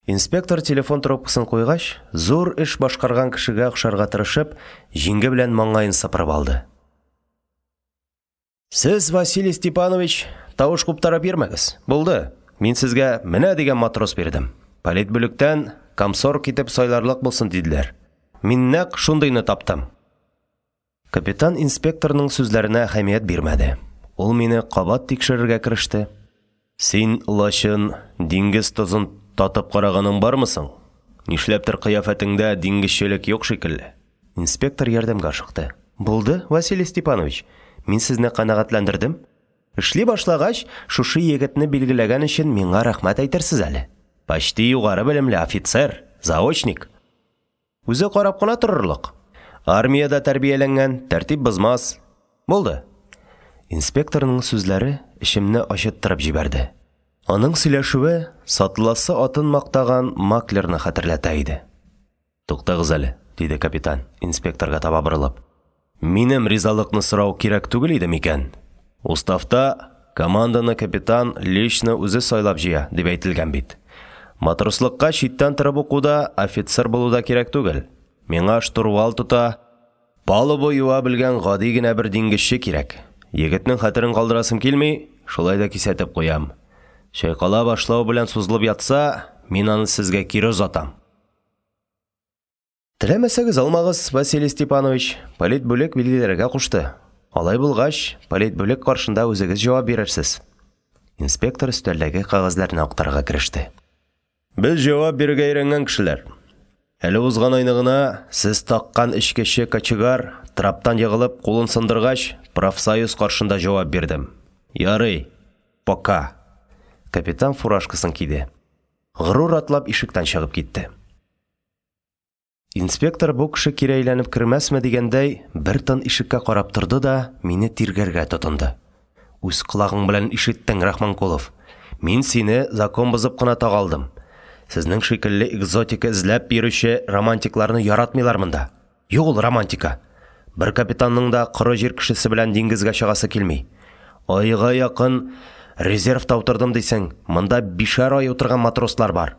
Инспектор телефон трубкасын куйгач, зур эш башкарган кешегә охшарга тырышып, җиңге белән маңгаен сыпырып алды. Сез, Василий Степанович, тавыш куптарып йөрмәгез. Булды. Мин сезгә менә дигән матрос бирдем. Политбүлектән комсорг итеп сайларлык булсын диделәр. Мин нәкъ шундыйны таптым. Капитан инспекторның сүзләренә әһәмият бирмәде. Ул мине кабат тикшерергә кереште. Син, лачын, диңгез тозын татып караганың бармы соң? Нишләптер кыяфәтеңдә диңгезчелек юк шикелле. Инспектор ярдәмгә ашыкты. Булды, Василий Степанович, мин сезне канәгатьләндердем. Эшли башлагач, шушы егетне билгеләгән өчен миңа рәхмәт әйтерсез әле. Почти югары белемле офицер, заочник. Үзе карап кына торырлык. Армиядә тәрбияләнгән, тәртип бозмас. Булды. Инспекторның сүзләре эчемне ачыттырып җибәрде. Аның сөйләшүе сатыласы атын мактаган маклерны хәтерләтә иде. Туктагыз әле, диде капитан, инспекторга таба борылып. Минем ризалыкны сорау кирәк түгел иде микән? Уставта команданы капитан лично үзе сайлап җыя, дип әйтелгән бит. Матрослыкка читтән торып уку да, офицер булу да кирәк түгел. Миңа штурвал тота, палуба юа белгән гади генә бер диңгезче кирәк. Егетнең хәтерен калдырасым килми, шулай да кисәтеп куям. Чайкала башлау белән сузылып ятса, мин аны сезгә кире озатам. Теләмәсәгез алмагыз, Василий Степанович, политбүлек билгеләргә кушты. Алай булгач, политбүлек каршында үзегез җавап бирерсез. Инспектор өстәлдәге кәгазьләрне актарырга кереште. Без җавап бирергә өйрәнгән кешеләр. Әле узган айны гына сез таккан эчкече кочегар траптан егылып кулын сындыргач, профсоюз каршында җавап бирдем. Ярый. Пока. Капитан фуражкасын киде. Горур атлап ишектән чыгып китте. Инспектор бу кеше кире әйләнеп кермәсме дигәндәй, бер тын ишеккә карап торды да мине тиргәргә тотынды. Үз колагың белән ишеттең, Рахманкулов. Мин сине закон бозып кына тагалдым. Сезнең шикелле экзотика эзләп йөрүче романтикларны яратмыйлар монда. Юк ул романтика. Бер капитанның да коры җир кешесе белән диңгезгә чыгасы килми. Айга якын резервта утырдым дисең, монда бишәр ай утырган матрослар бар.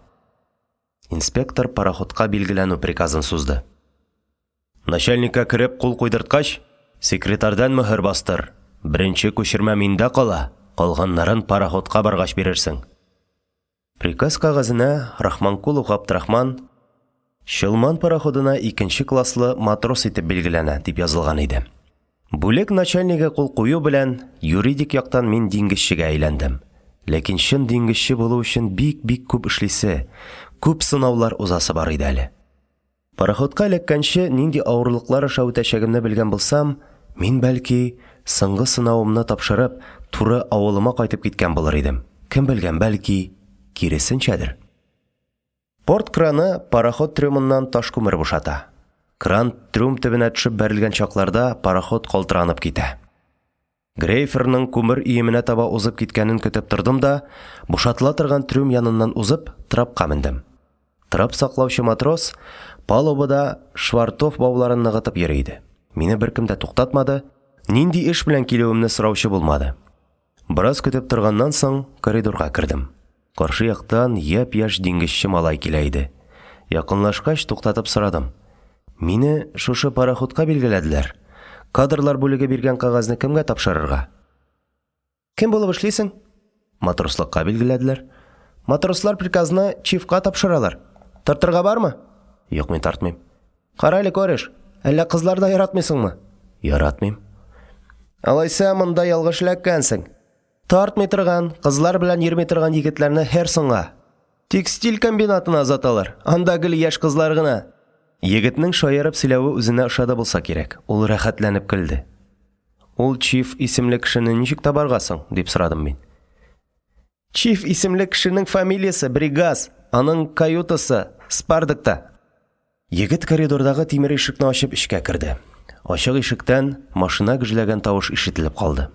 Инспектор пароходка билгеләнү приказын сузды. Начальникка кереп кул куйдырткач, секретарьдән мөһер бастыр. Беренче күчермә миндә кала, калганнарын пароходка баргач бирерсең. Приказ кәгазенә Рахманкулов Габдрахман Чолман пароходына икенче класслы матрос итеп билгеләнә, дип язылган иде. Бүлек начальнигы кул кую белән, юридик яктан мин диңгезчегә әйләндем. Ләкин чын диңгезче булу өчен бик-бик күп эшлисе, күп сынаулар узасы бар иде әле. Пароходка эләккәнче нинди авырлыклар аша үтәчәгемне белгән булсам, мин, бәлки, соңгы сынавымны тапшырып, туры авылыма кайтып киткән булыр идем. Кем белгән, бәлки, киресенчәдер. Порт краны пароход трюмыннан ташкүмер бушата. Кран трюм төбенә төшеп бәрелгән чакларда пароход калтыранып китә. Грейферның күмер өеменә таба узып киткәнен көтеп тордым да, бушатыла торган трюм яныннан узып, трапка мендем. Трап саклаучы матрос палубада швартов бауларын ныгытып йөри иде. Мине беркем дә туктатмады. Нинди эш белән килүемне сораучы булмады. Бераз көтеп торганнан соң, коридорга кердем. Каршы яктан япь-яшь диңгезче малай килә иде. Якынлашкач, туктатып сорадым. Мине шушы пароходка билгеләделәр. Кадрлар бүлеге биргән кәгазьне кемгә тапшырырга? Кем булып эшлисең? Матрослыкка билгеләделәр. Матрослар приказны чифка тапшыралар. Тартырга бармы? Юк, мин тартмыйм. Кара әле, кореш, әллә кызлар да яратмыйсыңмы? Яратмыйм. Алайса, монда ялгыш эләккәнсең. Тартмый торган, кызлар белән йөрми торган егетләрне Херсонга, текстиль комбинатына озаталар. Анда гел яшь кызлар гына. Егетнең шаярып сөйләве үзенә ошады булса кирәк, ул рәхәтләнеп көлде. Ул Чиф исемле кешене ничек табарга соң? дип сорадым мин. Чиф исемле кешенең фамилиясе Бригаз, аның каютасы Спардекта. Егет коридордагы тимер ишекне ачып эчкә керде. Ачык ишектән машина гөжләгән тавыш ишетелеп калды.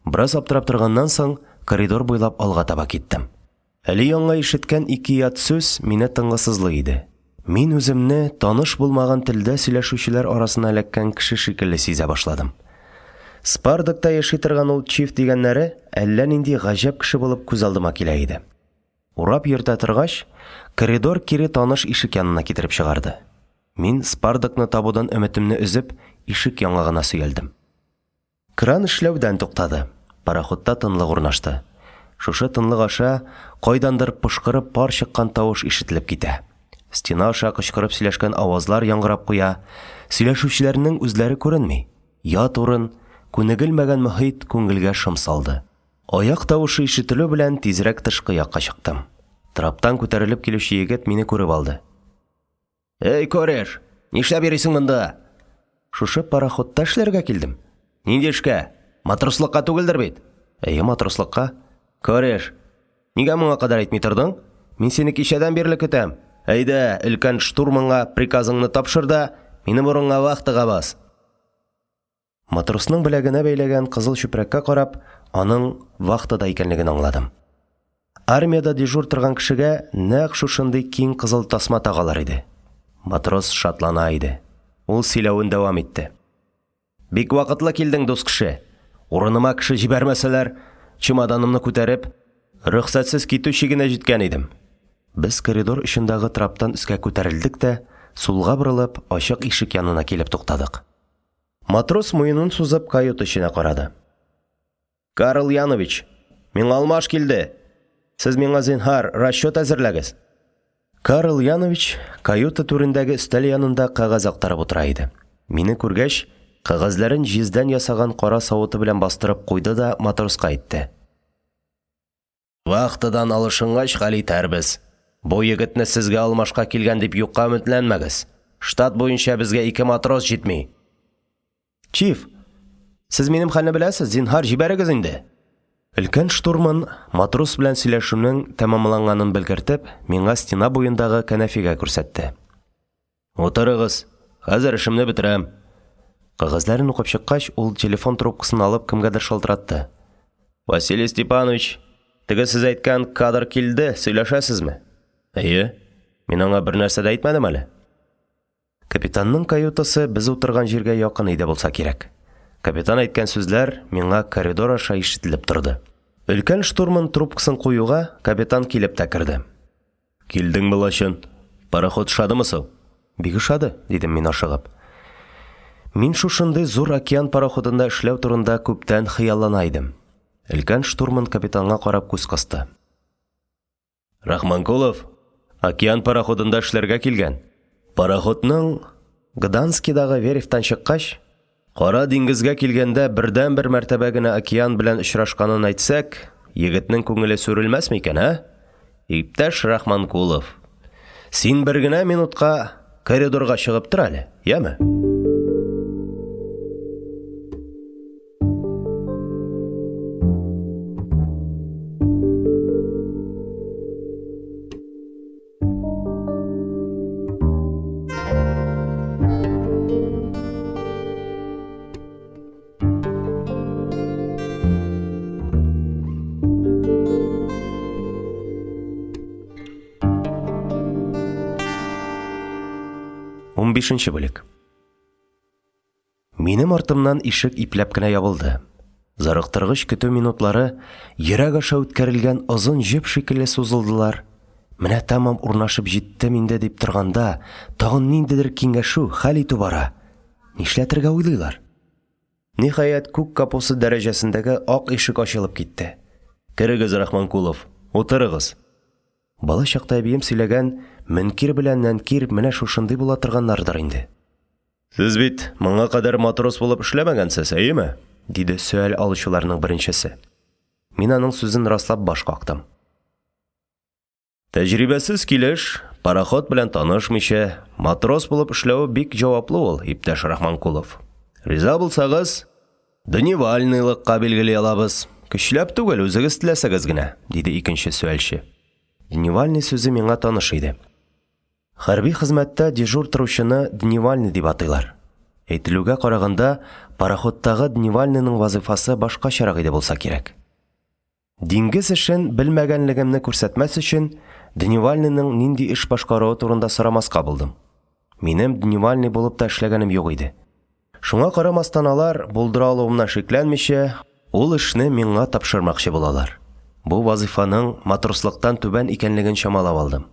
Бераз аптырап торганнан соң, коридор буйлап алга таба киттем. Әле яңа ишеткән ике ят сүз мине тынгысызлый иде. Мин үземне таныш булмаган телдә сөйләшүчеләр арасына эләккән кеше шикелле сизә башладым. Спардакта яши торган ул Чиф дигәннәре әллә нинди гаҗәп кеше булып күз алдыма килә иде. Урап йөртә торгач, коридор кире таныш ишек янына китереп чыгарды. Мин, Спардакны табудан өметемне өзеп, ишек яңагына сөялдем. Кран эшләүдән туктады. Пароходта тынлык урнашты. Шушы тынлык аша кайдандыр пошкырып пар чыккан тавыш ишетелеп китә. Стена аша кычкырып сөйләшкән авазлар яңгырап куя. Сөйләшүчеләрнең үзләре күренми. Ят урын, күнегелмәгән мохит күңелгә шом салды. Аяк тавышы ишетелү белән тизрәк тышкы якка чыктым. Траптан күтәрелеп килүче егет мине күреп алды. Эй, кореш, нишләп йөрисең монда? Шушы пароходта эшләргә килдем. Нинди эшкә? Матрослыкка түгелдер бит? Әйе, матрослыкка. Кореш, нигә моңа кадәр әйтми тордың? Мин сине кичәдән бирле көтәм. Әйдә, өлкән штурманга приказыңны тапшыр да, минем урынга вахтага бас. Матросның беләгенә бәйләгән кызыл чүпрәккә карап, аның вахтада икәнлеген аңладым. Армиядә дежур торган кешегә нәкъ шушындый киң кызыл тасма тагалар иде. Матрос шатлана иде. Ул сөйләвен дәвам итте. Бик вакытлы килдең, дус кеше. Урыныма кеше җибәрмәсәләр, чемоданымны күтәреп, рөхсәтсез китү чигенә җиткән идем. Без коридор очындагы траптан өскә күтәрелдек тә, сулга борылып, ачык ишек янына килеп туктадык. Матрос муенын сузып каюта эченә карады. Карл Янович, миңа алмаш килде. Сез миңа зинһар расчет әзерләгез. Карл Янович каюта түрендәге өстәл янында кәгазь актарып утыра иде. Мине күргәч, кәгазьләрен җиздән ясаган кара савыты белән бастырып куйды да матроска әйтте. Вахтадан алышынгач хәл итәрбез. Бу егетне сезгә алмашка килгән дип юкка өметләнмәгез. Штат буенча безгә ике матрос җитми. Чиф, сез минем хәлне беләсез, зинһар җибәрегез инде. Өлкән штурман, матрос белән сөйләшүнең тәмамланганын белгертеп, миңа стена буендагы кәнәфигә күрсәтте. Утырыгыз, хәзер эшемне бетерәм. Кәгазьләрен укып чыккач, ул телефон трубкасын алып кемгәдер шалтыратты. Василий Степанович, теге сез әйткән кадр килде, сөйләшәсезме? Әйе. Мин аңа бер нәрсә дә әйтмәдем әле. Капитанның каютасы без утырган җиргә якын иде булса кирәк. Капитан әйткән сүзләр миңа коридор аша ишетелеп торды. Өлкән штурман трубкасын куюга, капитан килеп тә керде. Килдеңме, лачын? Пароход ошадымы соң? Бик ошады, дидем мин ашыгып. Мин шушындый зур океан пароходында эшләү турында күптән хыяллана идем. Өлкән штурман капитанга карап күз кысты. Рахманкулов океан пароходында эшләргә килгән. Пароходның Гданскидагы верефтан чыккач, Кара диңгезгә килгәндә бердәнбер мәртәбә генә океан белән очрашканын әйтсәк, егетнең күңеле сүрелмәс микән, ә? Иптәш Рахманкулов, син бер генә минутка коридорга чыгып тор әле, яме? Унбишенче бүлек. Минем артымнан ишек ипләп кенә ябылды. Зарыктыргыч көтү минутлары йөрәк аша үткәрелгән озын җеп шикелле сузылдылар. Менә тәмам урнашып җиттем инде дип торганда, тагын ниндидер киңәшү, хәл итү бара. Нишләтергә уйлыйлар? Ниһаять, күк капусы дәрәҗәсендәге ак ишек ачылып китте. Керегез, Рахманкулов, утырыгыз. Бала чакта әбием сөйләгән Мөнкир белән Нәнкир менә шушындый була торганнардыр инде. Сез бит моңа кадәр матрос булып эшләмәгәнсез, әйеме? диде сөаль алучыларның беренчесе. Мин аның сүзен раслап баш кактым. Тәҗрибәсез килеш, пароход белән танышмыйча, матрос булып эшләве бик җаваплы ул, иптәш Рахманкулов. Риза булсагыз, дневальныйлыкка билгели алабыз. Көчләп түгел, үзегез теләсәгез генә, диде икенче сөальче. Дневальный сүзе миңа таныш иде. Хәрби хезмәттә дежур торучыны дневальный дип атыйлар. Әйтелүгә караганда, пароходтагы дневальныйның вазыйфасы башкачарак иде булса кирәк. Диңгез эшен белмәгәнлегемне күрсәтмәс өчен, дневальныйның нинди эш башкаруы турында сорамаска булдым. Минем дневальный булып та эшләгәнем юк иде. Шуңа карамастан алар, булдыра алуымнан шикләнмичә, ул эшне миңа тапшырмакчы булалар. Бу вазыйфаның матрослыктан түбән икәнлеген чамалап алдым.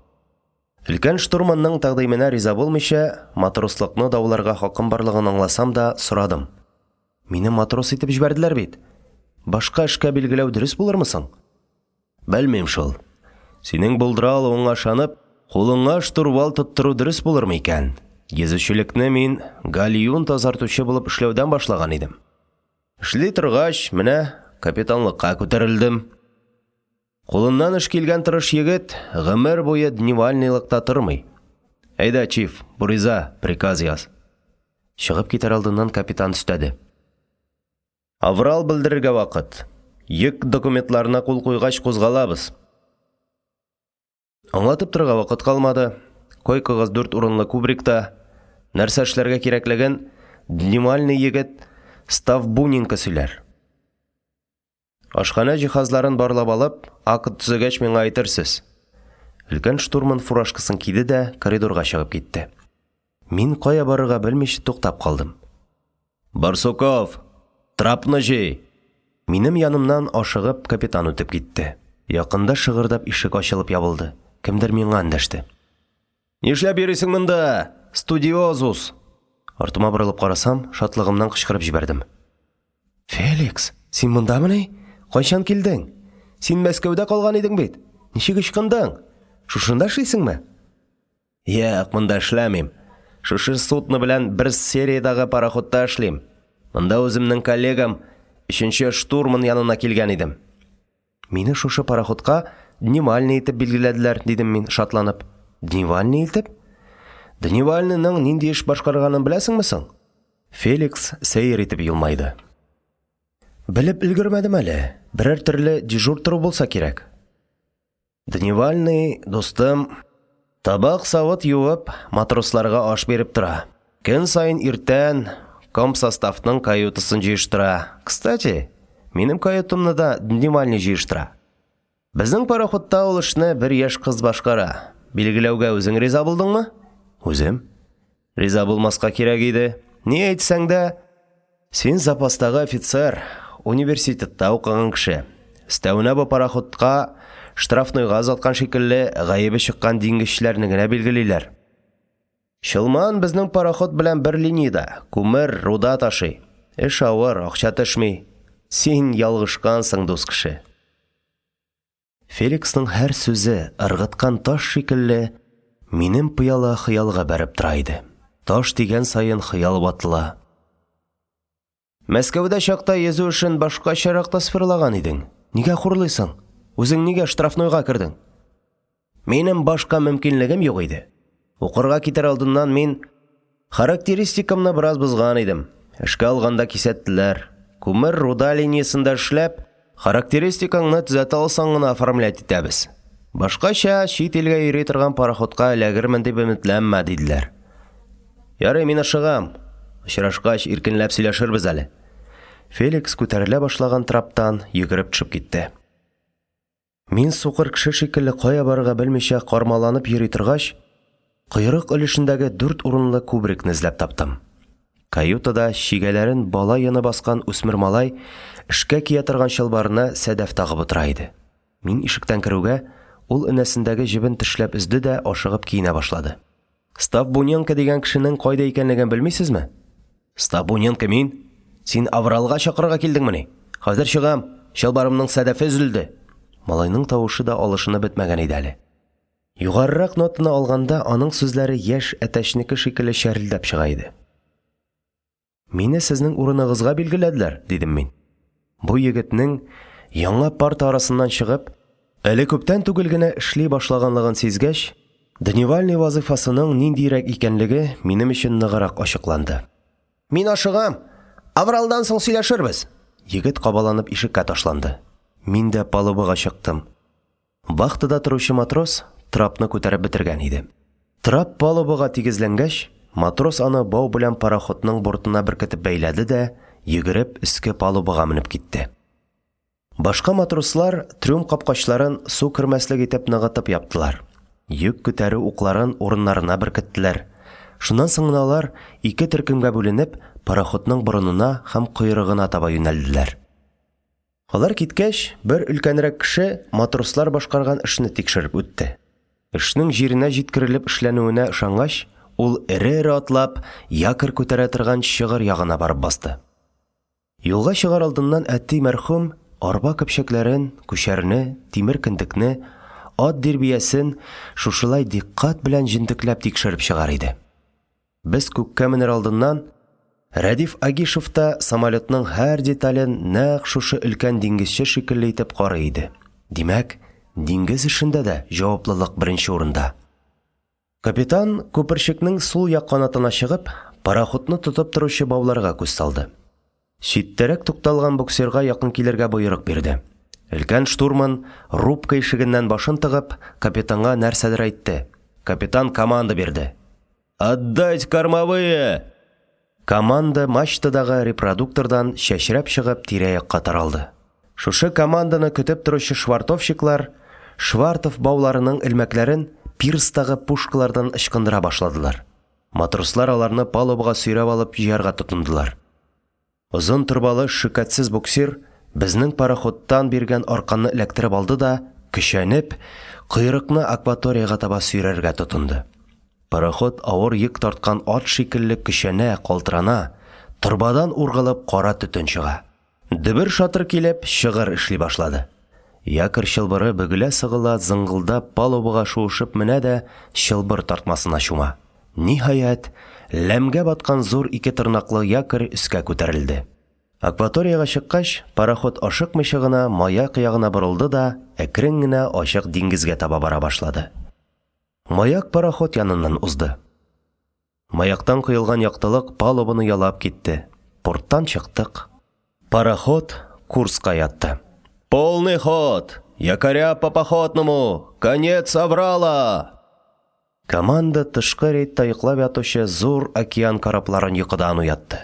Өлкән штурманның тәкъдименә риза булмыйча, матрослыкны дауларга хакым барлыгын аңласам да, сорадым. Мине матрос итеп җибәрделәр бит. Башка эшкә билгеләү дөрес булырмы соң? Белмим шул. Синең булдыра алуыңа ышанып, кулыңа штурвал тоттыру дөрес булырмы икән? Йөзүчелекне мин гальюн тазартучы булып эшләүдән башлаган идем. Эшли торгач, менә капитанлыкка күтәрелдем. Кулыннан эш килгән тырыш егет гомер буе дневальныйлыкта тормый. Әйдә, чиф, буриза, приказ яз. Чыгып китәр алдыннан капитан өстәде. Аврал белдерергә вакыт. Йөк документларына кул куйгач кузгалабыз. Аңлатып торырга вакыт калмады. Койкагыз дүрт урынлы кубрикта. Нәрсә эшләргә кирәклеген дневальный егет Ставбуненко сөйләр. Ашханә җиһазларын барлап алып, акт төзегәч миңа әйтерсез. Өлкән штурман фуражкасын киде дә коридорга чыгып китте. Мин кая барырга белмичә туктап калдым. Барсуков, трапны җый! Минем янымнан ашыгып капитан үтеп китте. Якында шыгырдап ишек ачылып ябылды. Кемдер миңа эндәште. Нишләп йөрисең монда, студиозус? Артыма борылып карасам, шатлыгымнан кычкырып җибәрдем. Феликс, син мондамыни? Кайчан килдең? Син Мәскәүдә калган идең бит. Ничек ычкындың? Шушында эшлисеңме? Юк, монда эшләмим. Шушы судно белән бер сериядәге пароходта эшлим. Монда үземнең коллегам, өченче штурман янына килгән идем. Мине шушы пароходка дневальный итеп билгеләделәр, дидем мин, шатланып. Дневальный итеп? Дневальныйның нинди эш башкарганын беләсеңме соң? Феликс сәер итеп елмайды. Белеп өлгермәдем әле. Берәр төрле дежур тору булса кирәк. Дневальный, дустым, табак-савыт юып, матросларга аш биреп тора. Көн саен иртән комсоставның каютасын җыештыра. Кстати, минем каютамны да дневальный җыештыра. Безнең пароходта ул эшне бер яшь кыз башкара. Билгеләүгә үзең риза булдыңмы? Үзем. Риза булмаска кирәк иде. Ни әйтсәң дә, син запастагы офицер, университетта укыган кеше. Өстәвенә бу пароходка штрафнойга озаткан шикелле гаебе чыккан диңгезчеләрне генә билгелиләр. Чолман безнең пароход белән бер линиядә, күмер, руда ташый. Эш авыр, акча төшми. Син ялгышкансың, дус кеше. Феликсның һәр сүзе, ыргыткан таш шикелле, минем пыяла хыялга бәреп тора иде. Таш тигән саен хыял ватыла. Мәскәүдә чакта йөзү эшен башкачарак тасвирлаган идең. Нигә хурлыйсың? Үзең нигә штрафнойга кердең? Минем башка мөмкинлегем юк иде. Укырга китәр алдыннан мин характеристикамны бераз бозган идем. Эшкә алганда кисәттеләр. Күмер руда линиясендә эшләп, характеристикаңны төзәтә алсаң гына оформлять итәбез. Башкача чит илгә йөри торган пароходка эләгермен дип өметләнмә, диделәр. Ярый, мин ашыгам. Очрашкач, иркенләп сөйләшербез әле. Феликс күтәрелә башлаган траптан йөгереп төшеп китте. Мин сукыр кеше шикелле кая барырга белмичә кармаланып йөри торгач, койрык өлешендәге дүрт урынлы кубрикны эзләп таптым. Каютада чигәләрен бала йоны баскан үсмер малай эшкә кия торган чалбарына сәдәф тагып утыра иде. Мин ишектән керүгә, ул энәсендәге җебен тешләп өзде дә ашыгып киенә башлады. Ставбуненко дигән кешенең кайда икәнлеген белмисезме? Ставбуненко мин. Син авралга чакырырга килдеңмени? Хәзер чыгам, чалбарымның сәдәфе өзелде. Малайның тавышы да алышынып бетмәгән иде әле. Югарырак нотаны алганда аның сүзләре яшь әтәчнеке шикелле чәрелдәп чыга иде. Мине сезнең урыныгызга билгеләделәр, дидем мин. Бу егетнең яңа парта арасыннан чыгып, әле күптән түгел генә эшли башлаганлыгын сизгәч, дневальный вазыйфасының ниндиерәк икәнлеге минем өчен ныграк ачыкланды. Мин ашыгам. Авралдан соң сөйләшербез. Егет кабаланып ишеккә ташланды. Мин дә палубага чыктым. Вахтада торучы матрос трапны күтәреп бетергән иде. Трап палубага тигезләнгәч, матрос аны бау белән пароходның бортына беркетеп бәйләде дә, йөгереп, өске палубага менеп китте. Башка матрослар трюм капкачларын су кермәслек итеп ныгытып яптылар. Йөк күтәрү укларын урыннарына беркеттеләр. Шуннан соң гына алар, ике төркемгә бүленеп, пароходның борынына һәм койрыгына таба юнәлделәр. Алар киткәч, бер өлкәнрәк кеше матрослар башкарган эшне тикшереп үтте. Эшнең җиренә җиткерелеп эшләнүенә ышангач, ул эре-эре атлап, якорь күтәрә торган чыгыр ягына барып басты. Юлга чыгар алдыннан әти мәрхүм арба көпчәкләрен, күчәрне, тимер кендекне, ат дирбиясен шушылай дикъкать белән җентекләп тикшереп чыгар иде. Без күккә менер алдыннан Рәдиф Агишев та самолетның һәр детален нәкъ шушы өлкән диңгезче шикелле итеп карый иде. Димәк, диңгез эшендә дә җаваплылык беренче урында. Капитан, күперчекнең сул як канатына чыгып, пароходны тотып торучы бауларга күз салды. Читтәрәк тукталган буксирга якын килергә боерык бирде. Өлкән штурман, рубка ишегеннән башын тыгып, капитанга нәрсәдер әйтте. Капитан команда бирде. «Отдать кормовые!» Команда мачтадагы репродуктордан чәчрәп чыгып тирә-якка таралды. Шушы команданы көтеп торучы швартовщиклар швартов бауларының элмәкләрен пирстагы пушкалардан ычкындыра башладылар. Матрослар аларны палубага сөйрәп алып җыярга тотындылар. Озын торбалы шөкәтсез буксир безнең пароходтан биргән арканны эләктереп алды да, көчәнеп, койрыкны акваториягә таба сөйрәргә тотынды. Пароход авыр йөк тарткан ат шикелле көчәнә, калтырана, торбадан ургылып кара төтен чыга. Дөбер-шатыр килеп, чыгыр эшли башлады. Якорь чылбыры бөгелә-сыгыла зыңгылдап палубага шуышып менә дә чылбыр тартмасына чума. Ниһаять, ләмгә баткан зур ике тырнаклы якорь өскә күтәрелде. Акваториягә чыккач, пароход ашыкмыйча гына маяк ягына борылды да әкрен генә ачык диңгезгә таба бара башлады. Маяк пароход яныннан узды. Маяктан коелган яктылык палубаны ялап китте. Порттан чыктык. Пароход курска ятты. Полный ход! Якоря по походному! Конец аврала! Команда тышкы рейдта йоклап ятучы зур океан корабларын йокыдан уятты.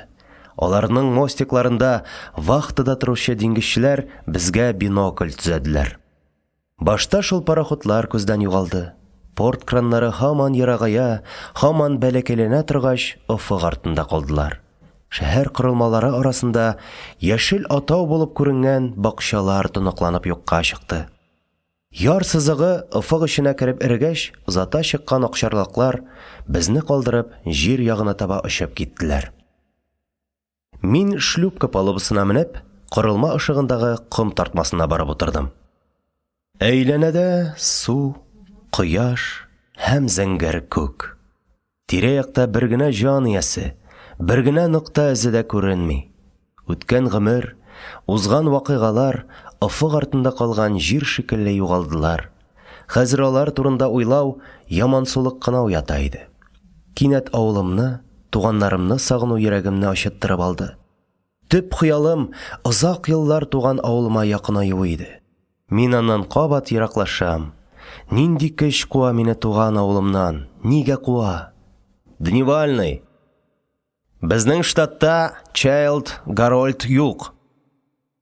Аларның мостикларында вахтада торучы диңгезчеләр безгә бинокль төзәделәр. Башта шул пароходлар күздән югалды. Порт краннары һаман ерагая, һаман бәләкәйләнә торгач, офык артында калдылар. Шәһәр корылмалары арасында яшел атау булып күренгән бакчалар тоныкланып юкка чыкты. Яр сызыгы офык эченә кереп эрегәч, озата чыккан акчарлаклар, безне калдырып, җир ягына таба очып киттеләр. Мин шлюпка палубасына менеп, корылма ышыгындагы ком тартмасына барып утырдым. Әйләнәдә су, кояш һәм зәңгәр күк. Тирә-якта бер генә җан иясе, бер генә нокта эзе дә күренми. Үткән гомер, узган вакыйгалар офык артында калган җир шикелле югалдылар. Хәзер алар турында уйлау ямансулык кына уята иде. Кинәт авылымны, туганнарымны сагыну йөрәгемне ачыттырып алды. Төп хыялым, озак еллар туган авылыма якынаю иде. Мин аннан кабат ераклашам. Нинди көч куа мине туган авылымнан? Нигә куа? Дневальный! Безнең штатта Чайлд Гарольд юк.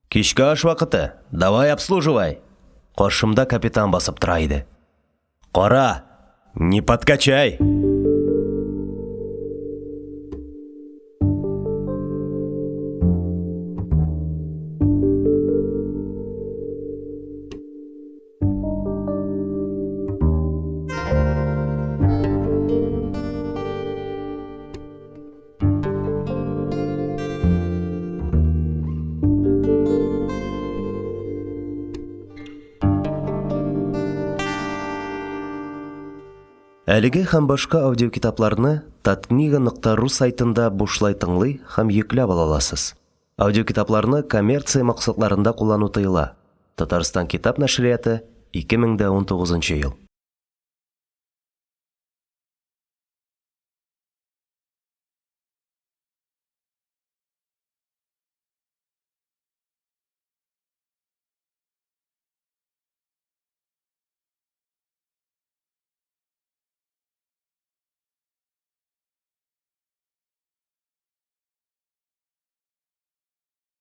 Кичке аш вакыты, давай обслуживай! Каршымда капитан басып тора иде. Кара, не подкачай! Әлеге һәм башка аудиокитапларны таткнига.ру сайтында бушлай тыңлый һәм йөкләп ала аласыз. Аудиокитапларны коммерция максатларында куллану тыела. Татарстан китап нәшрияты, 2019 ел.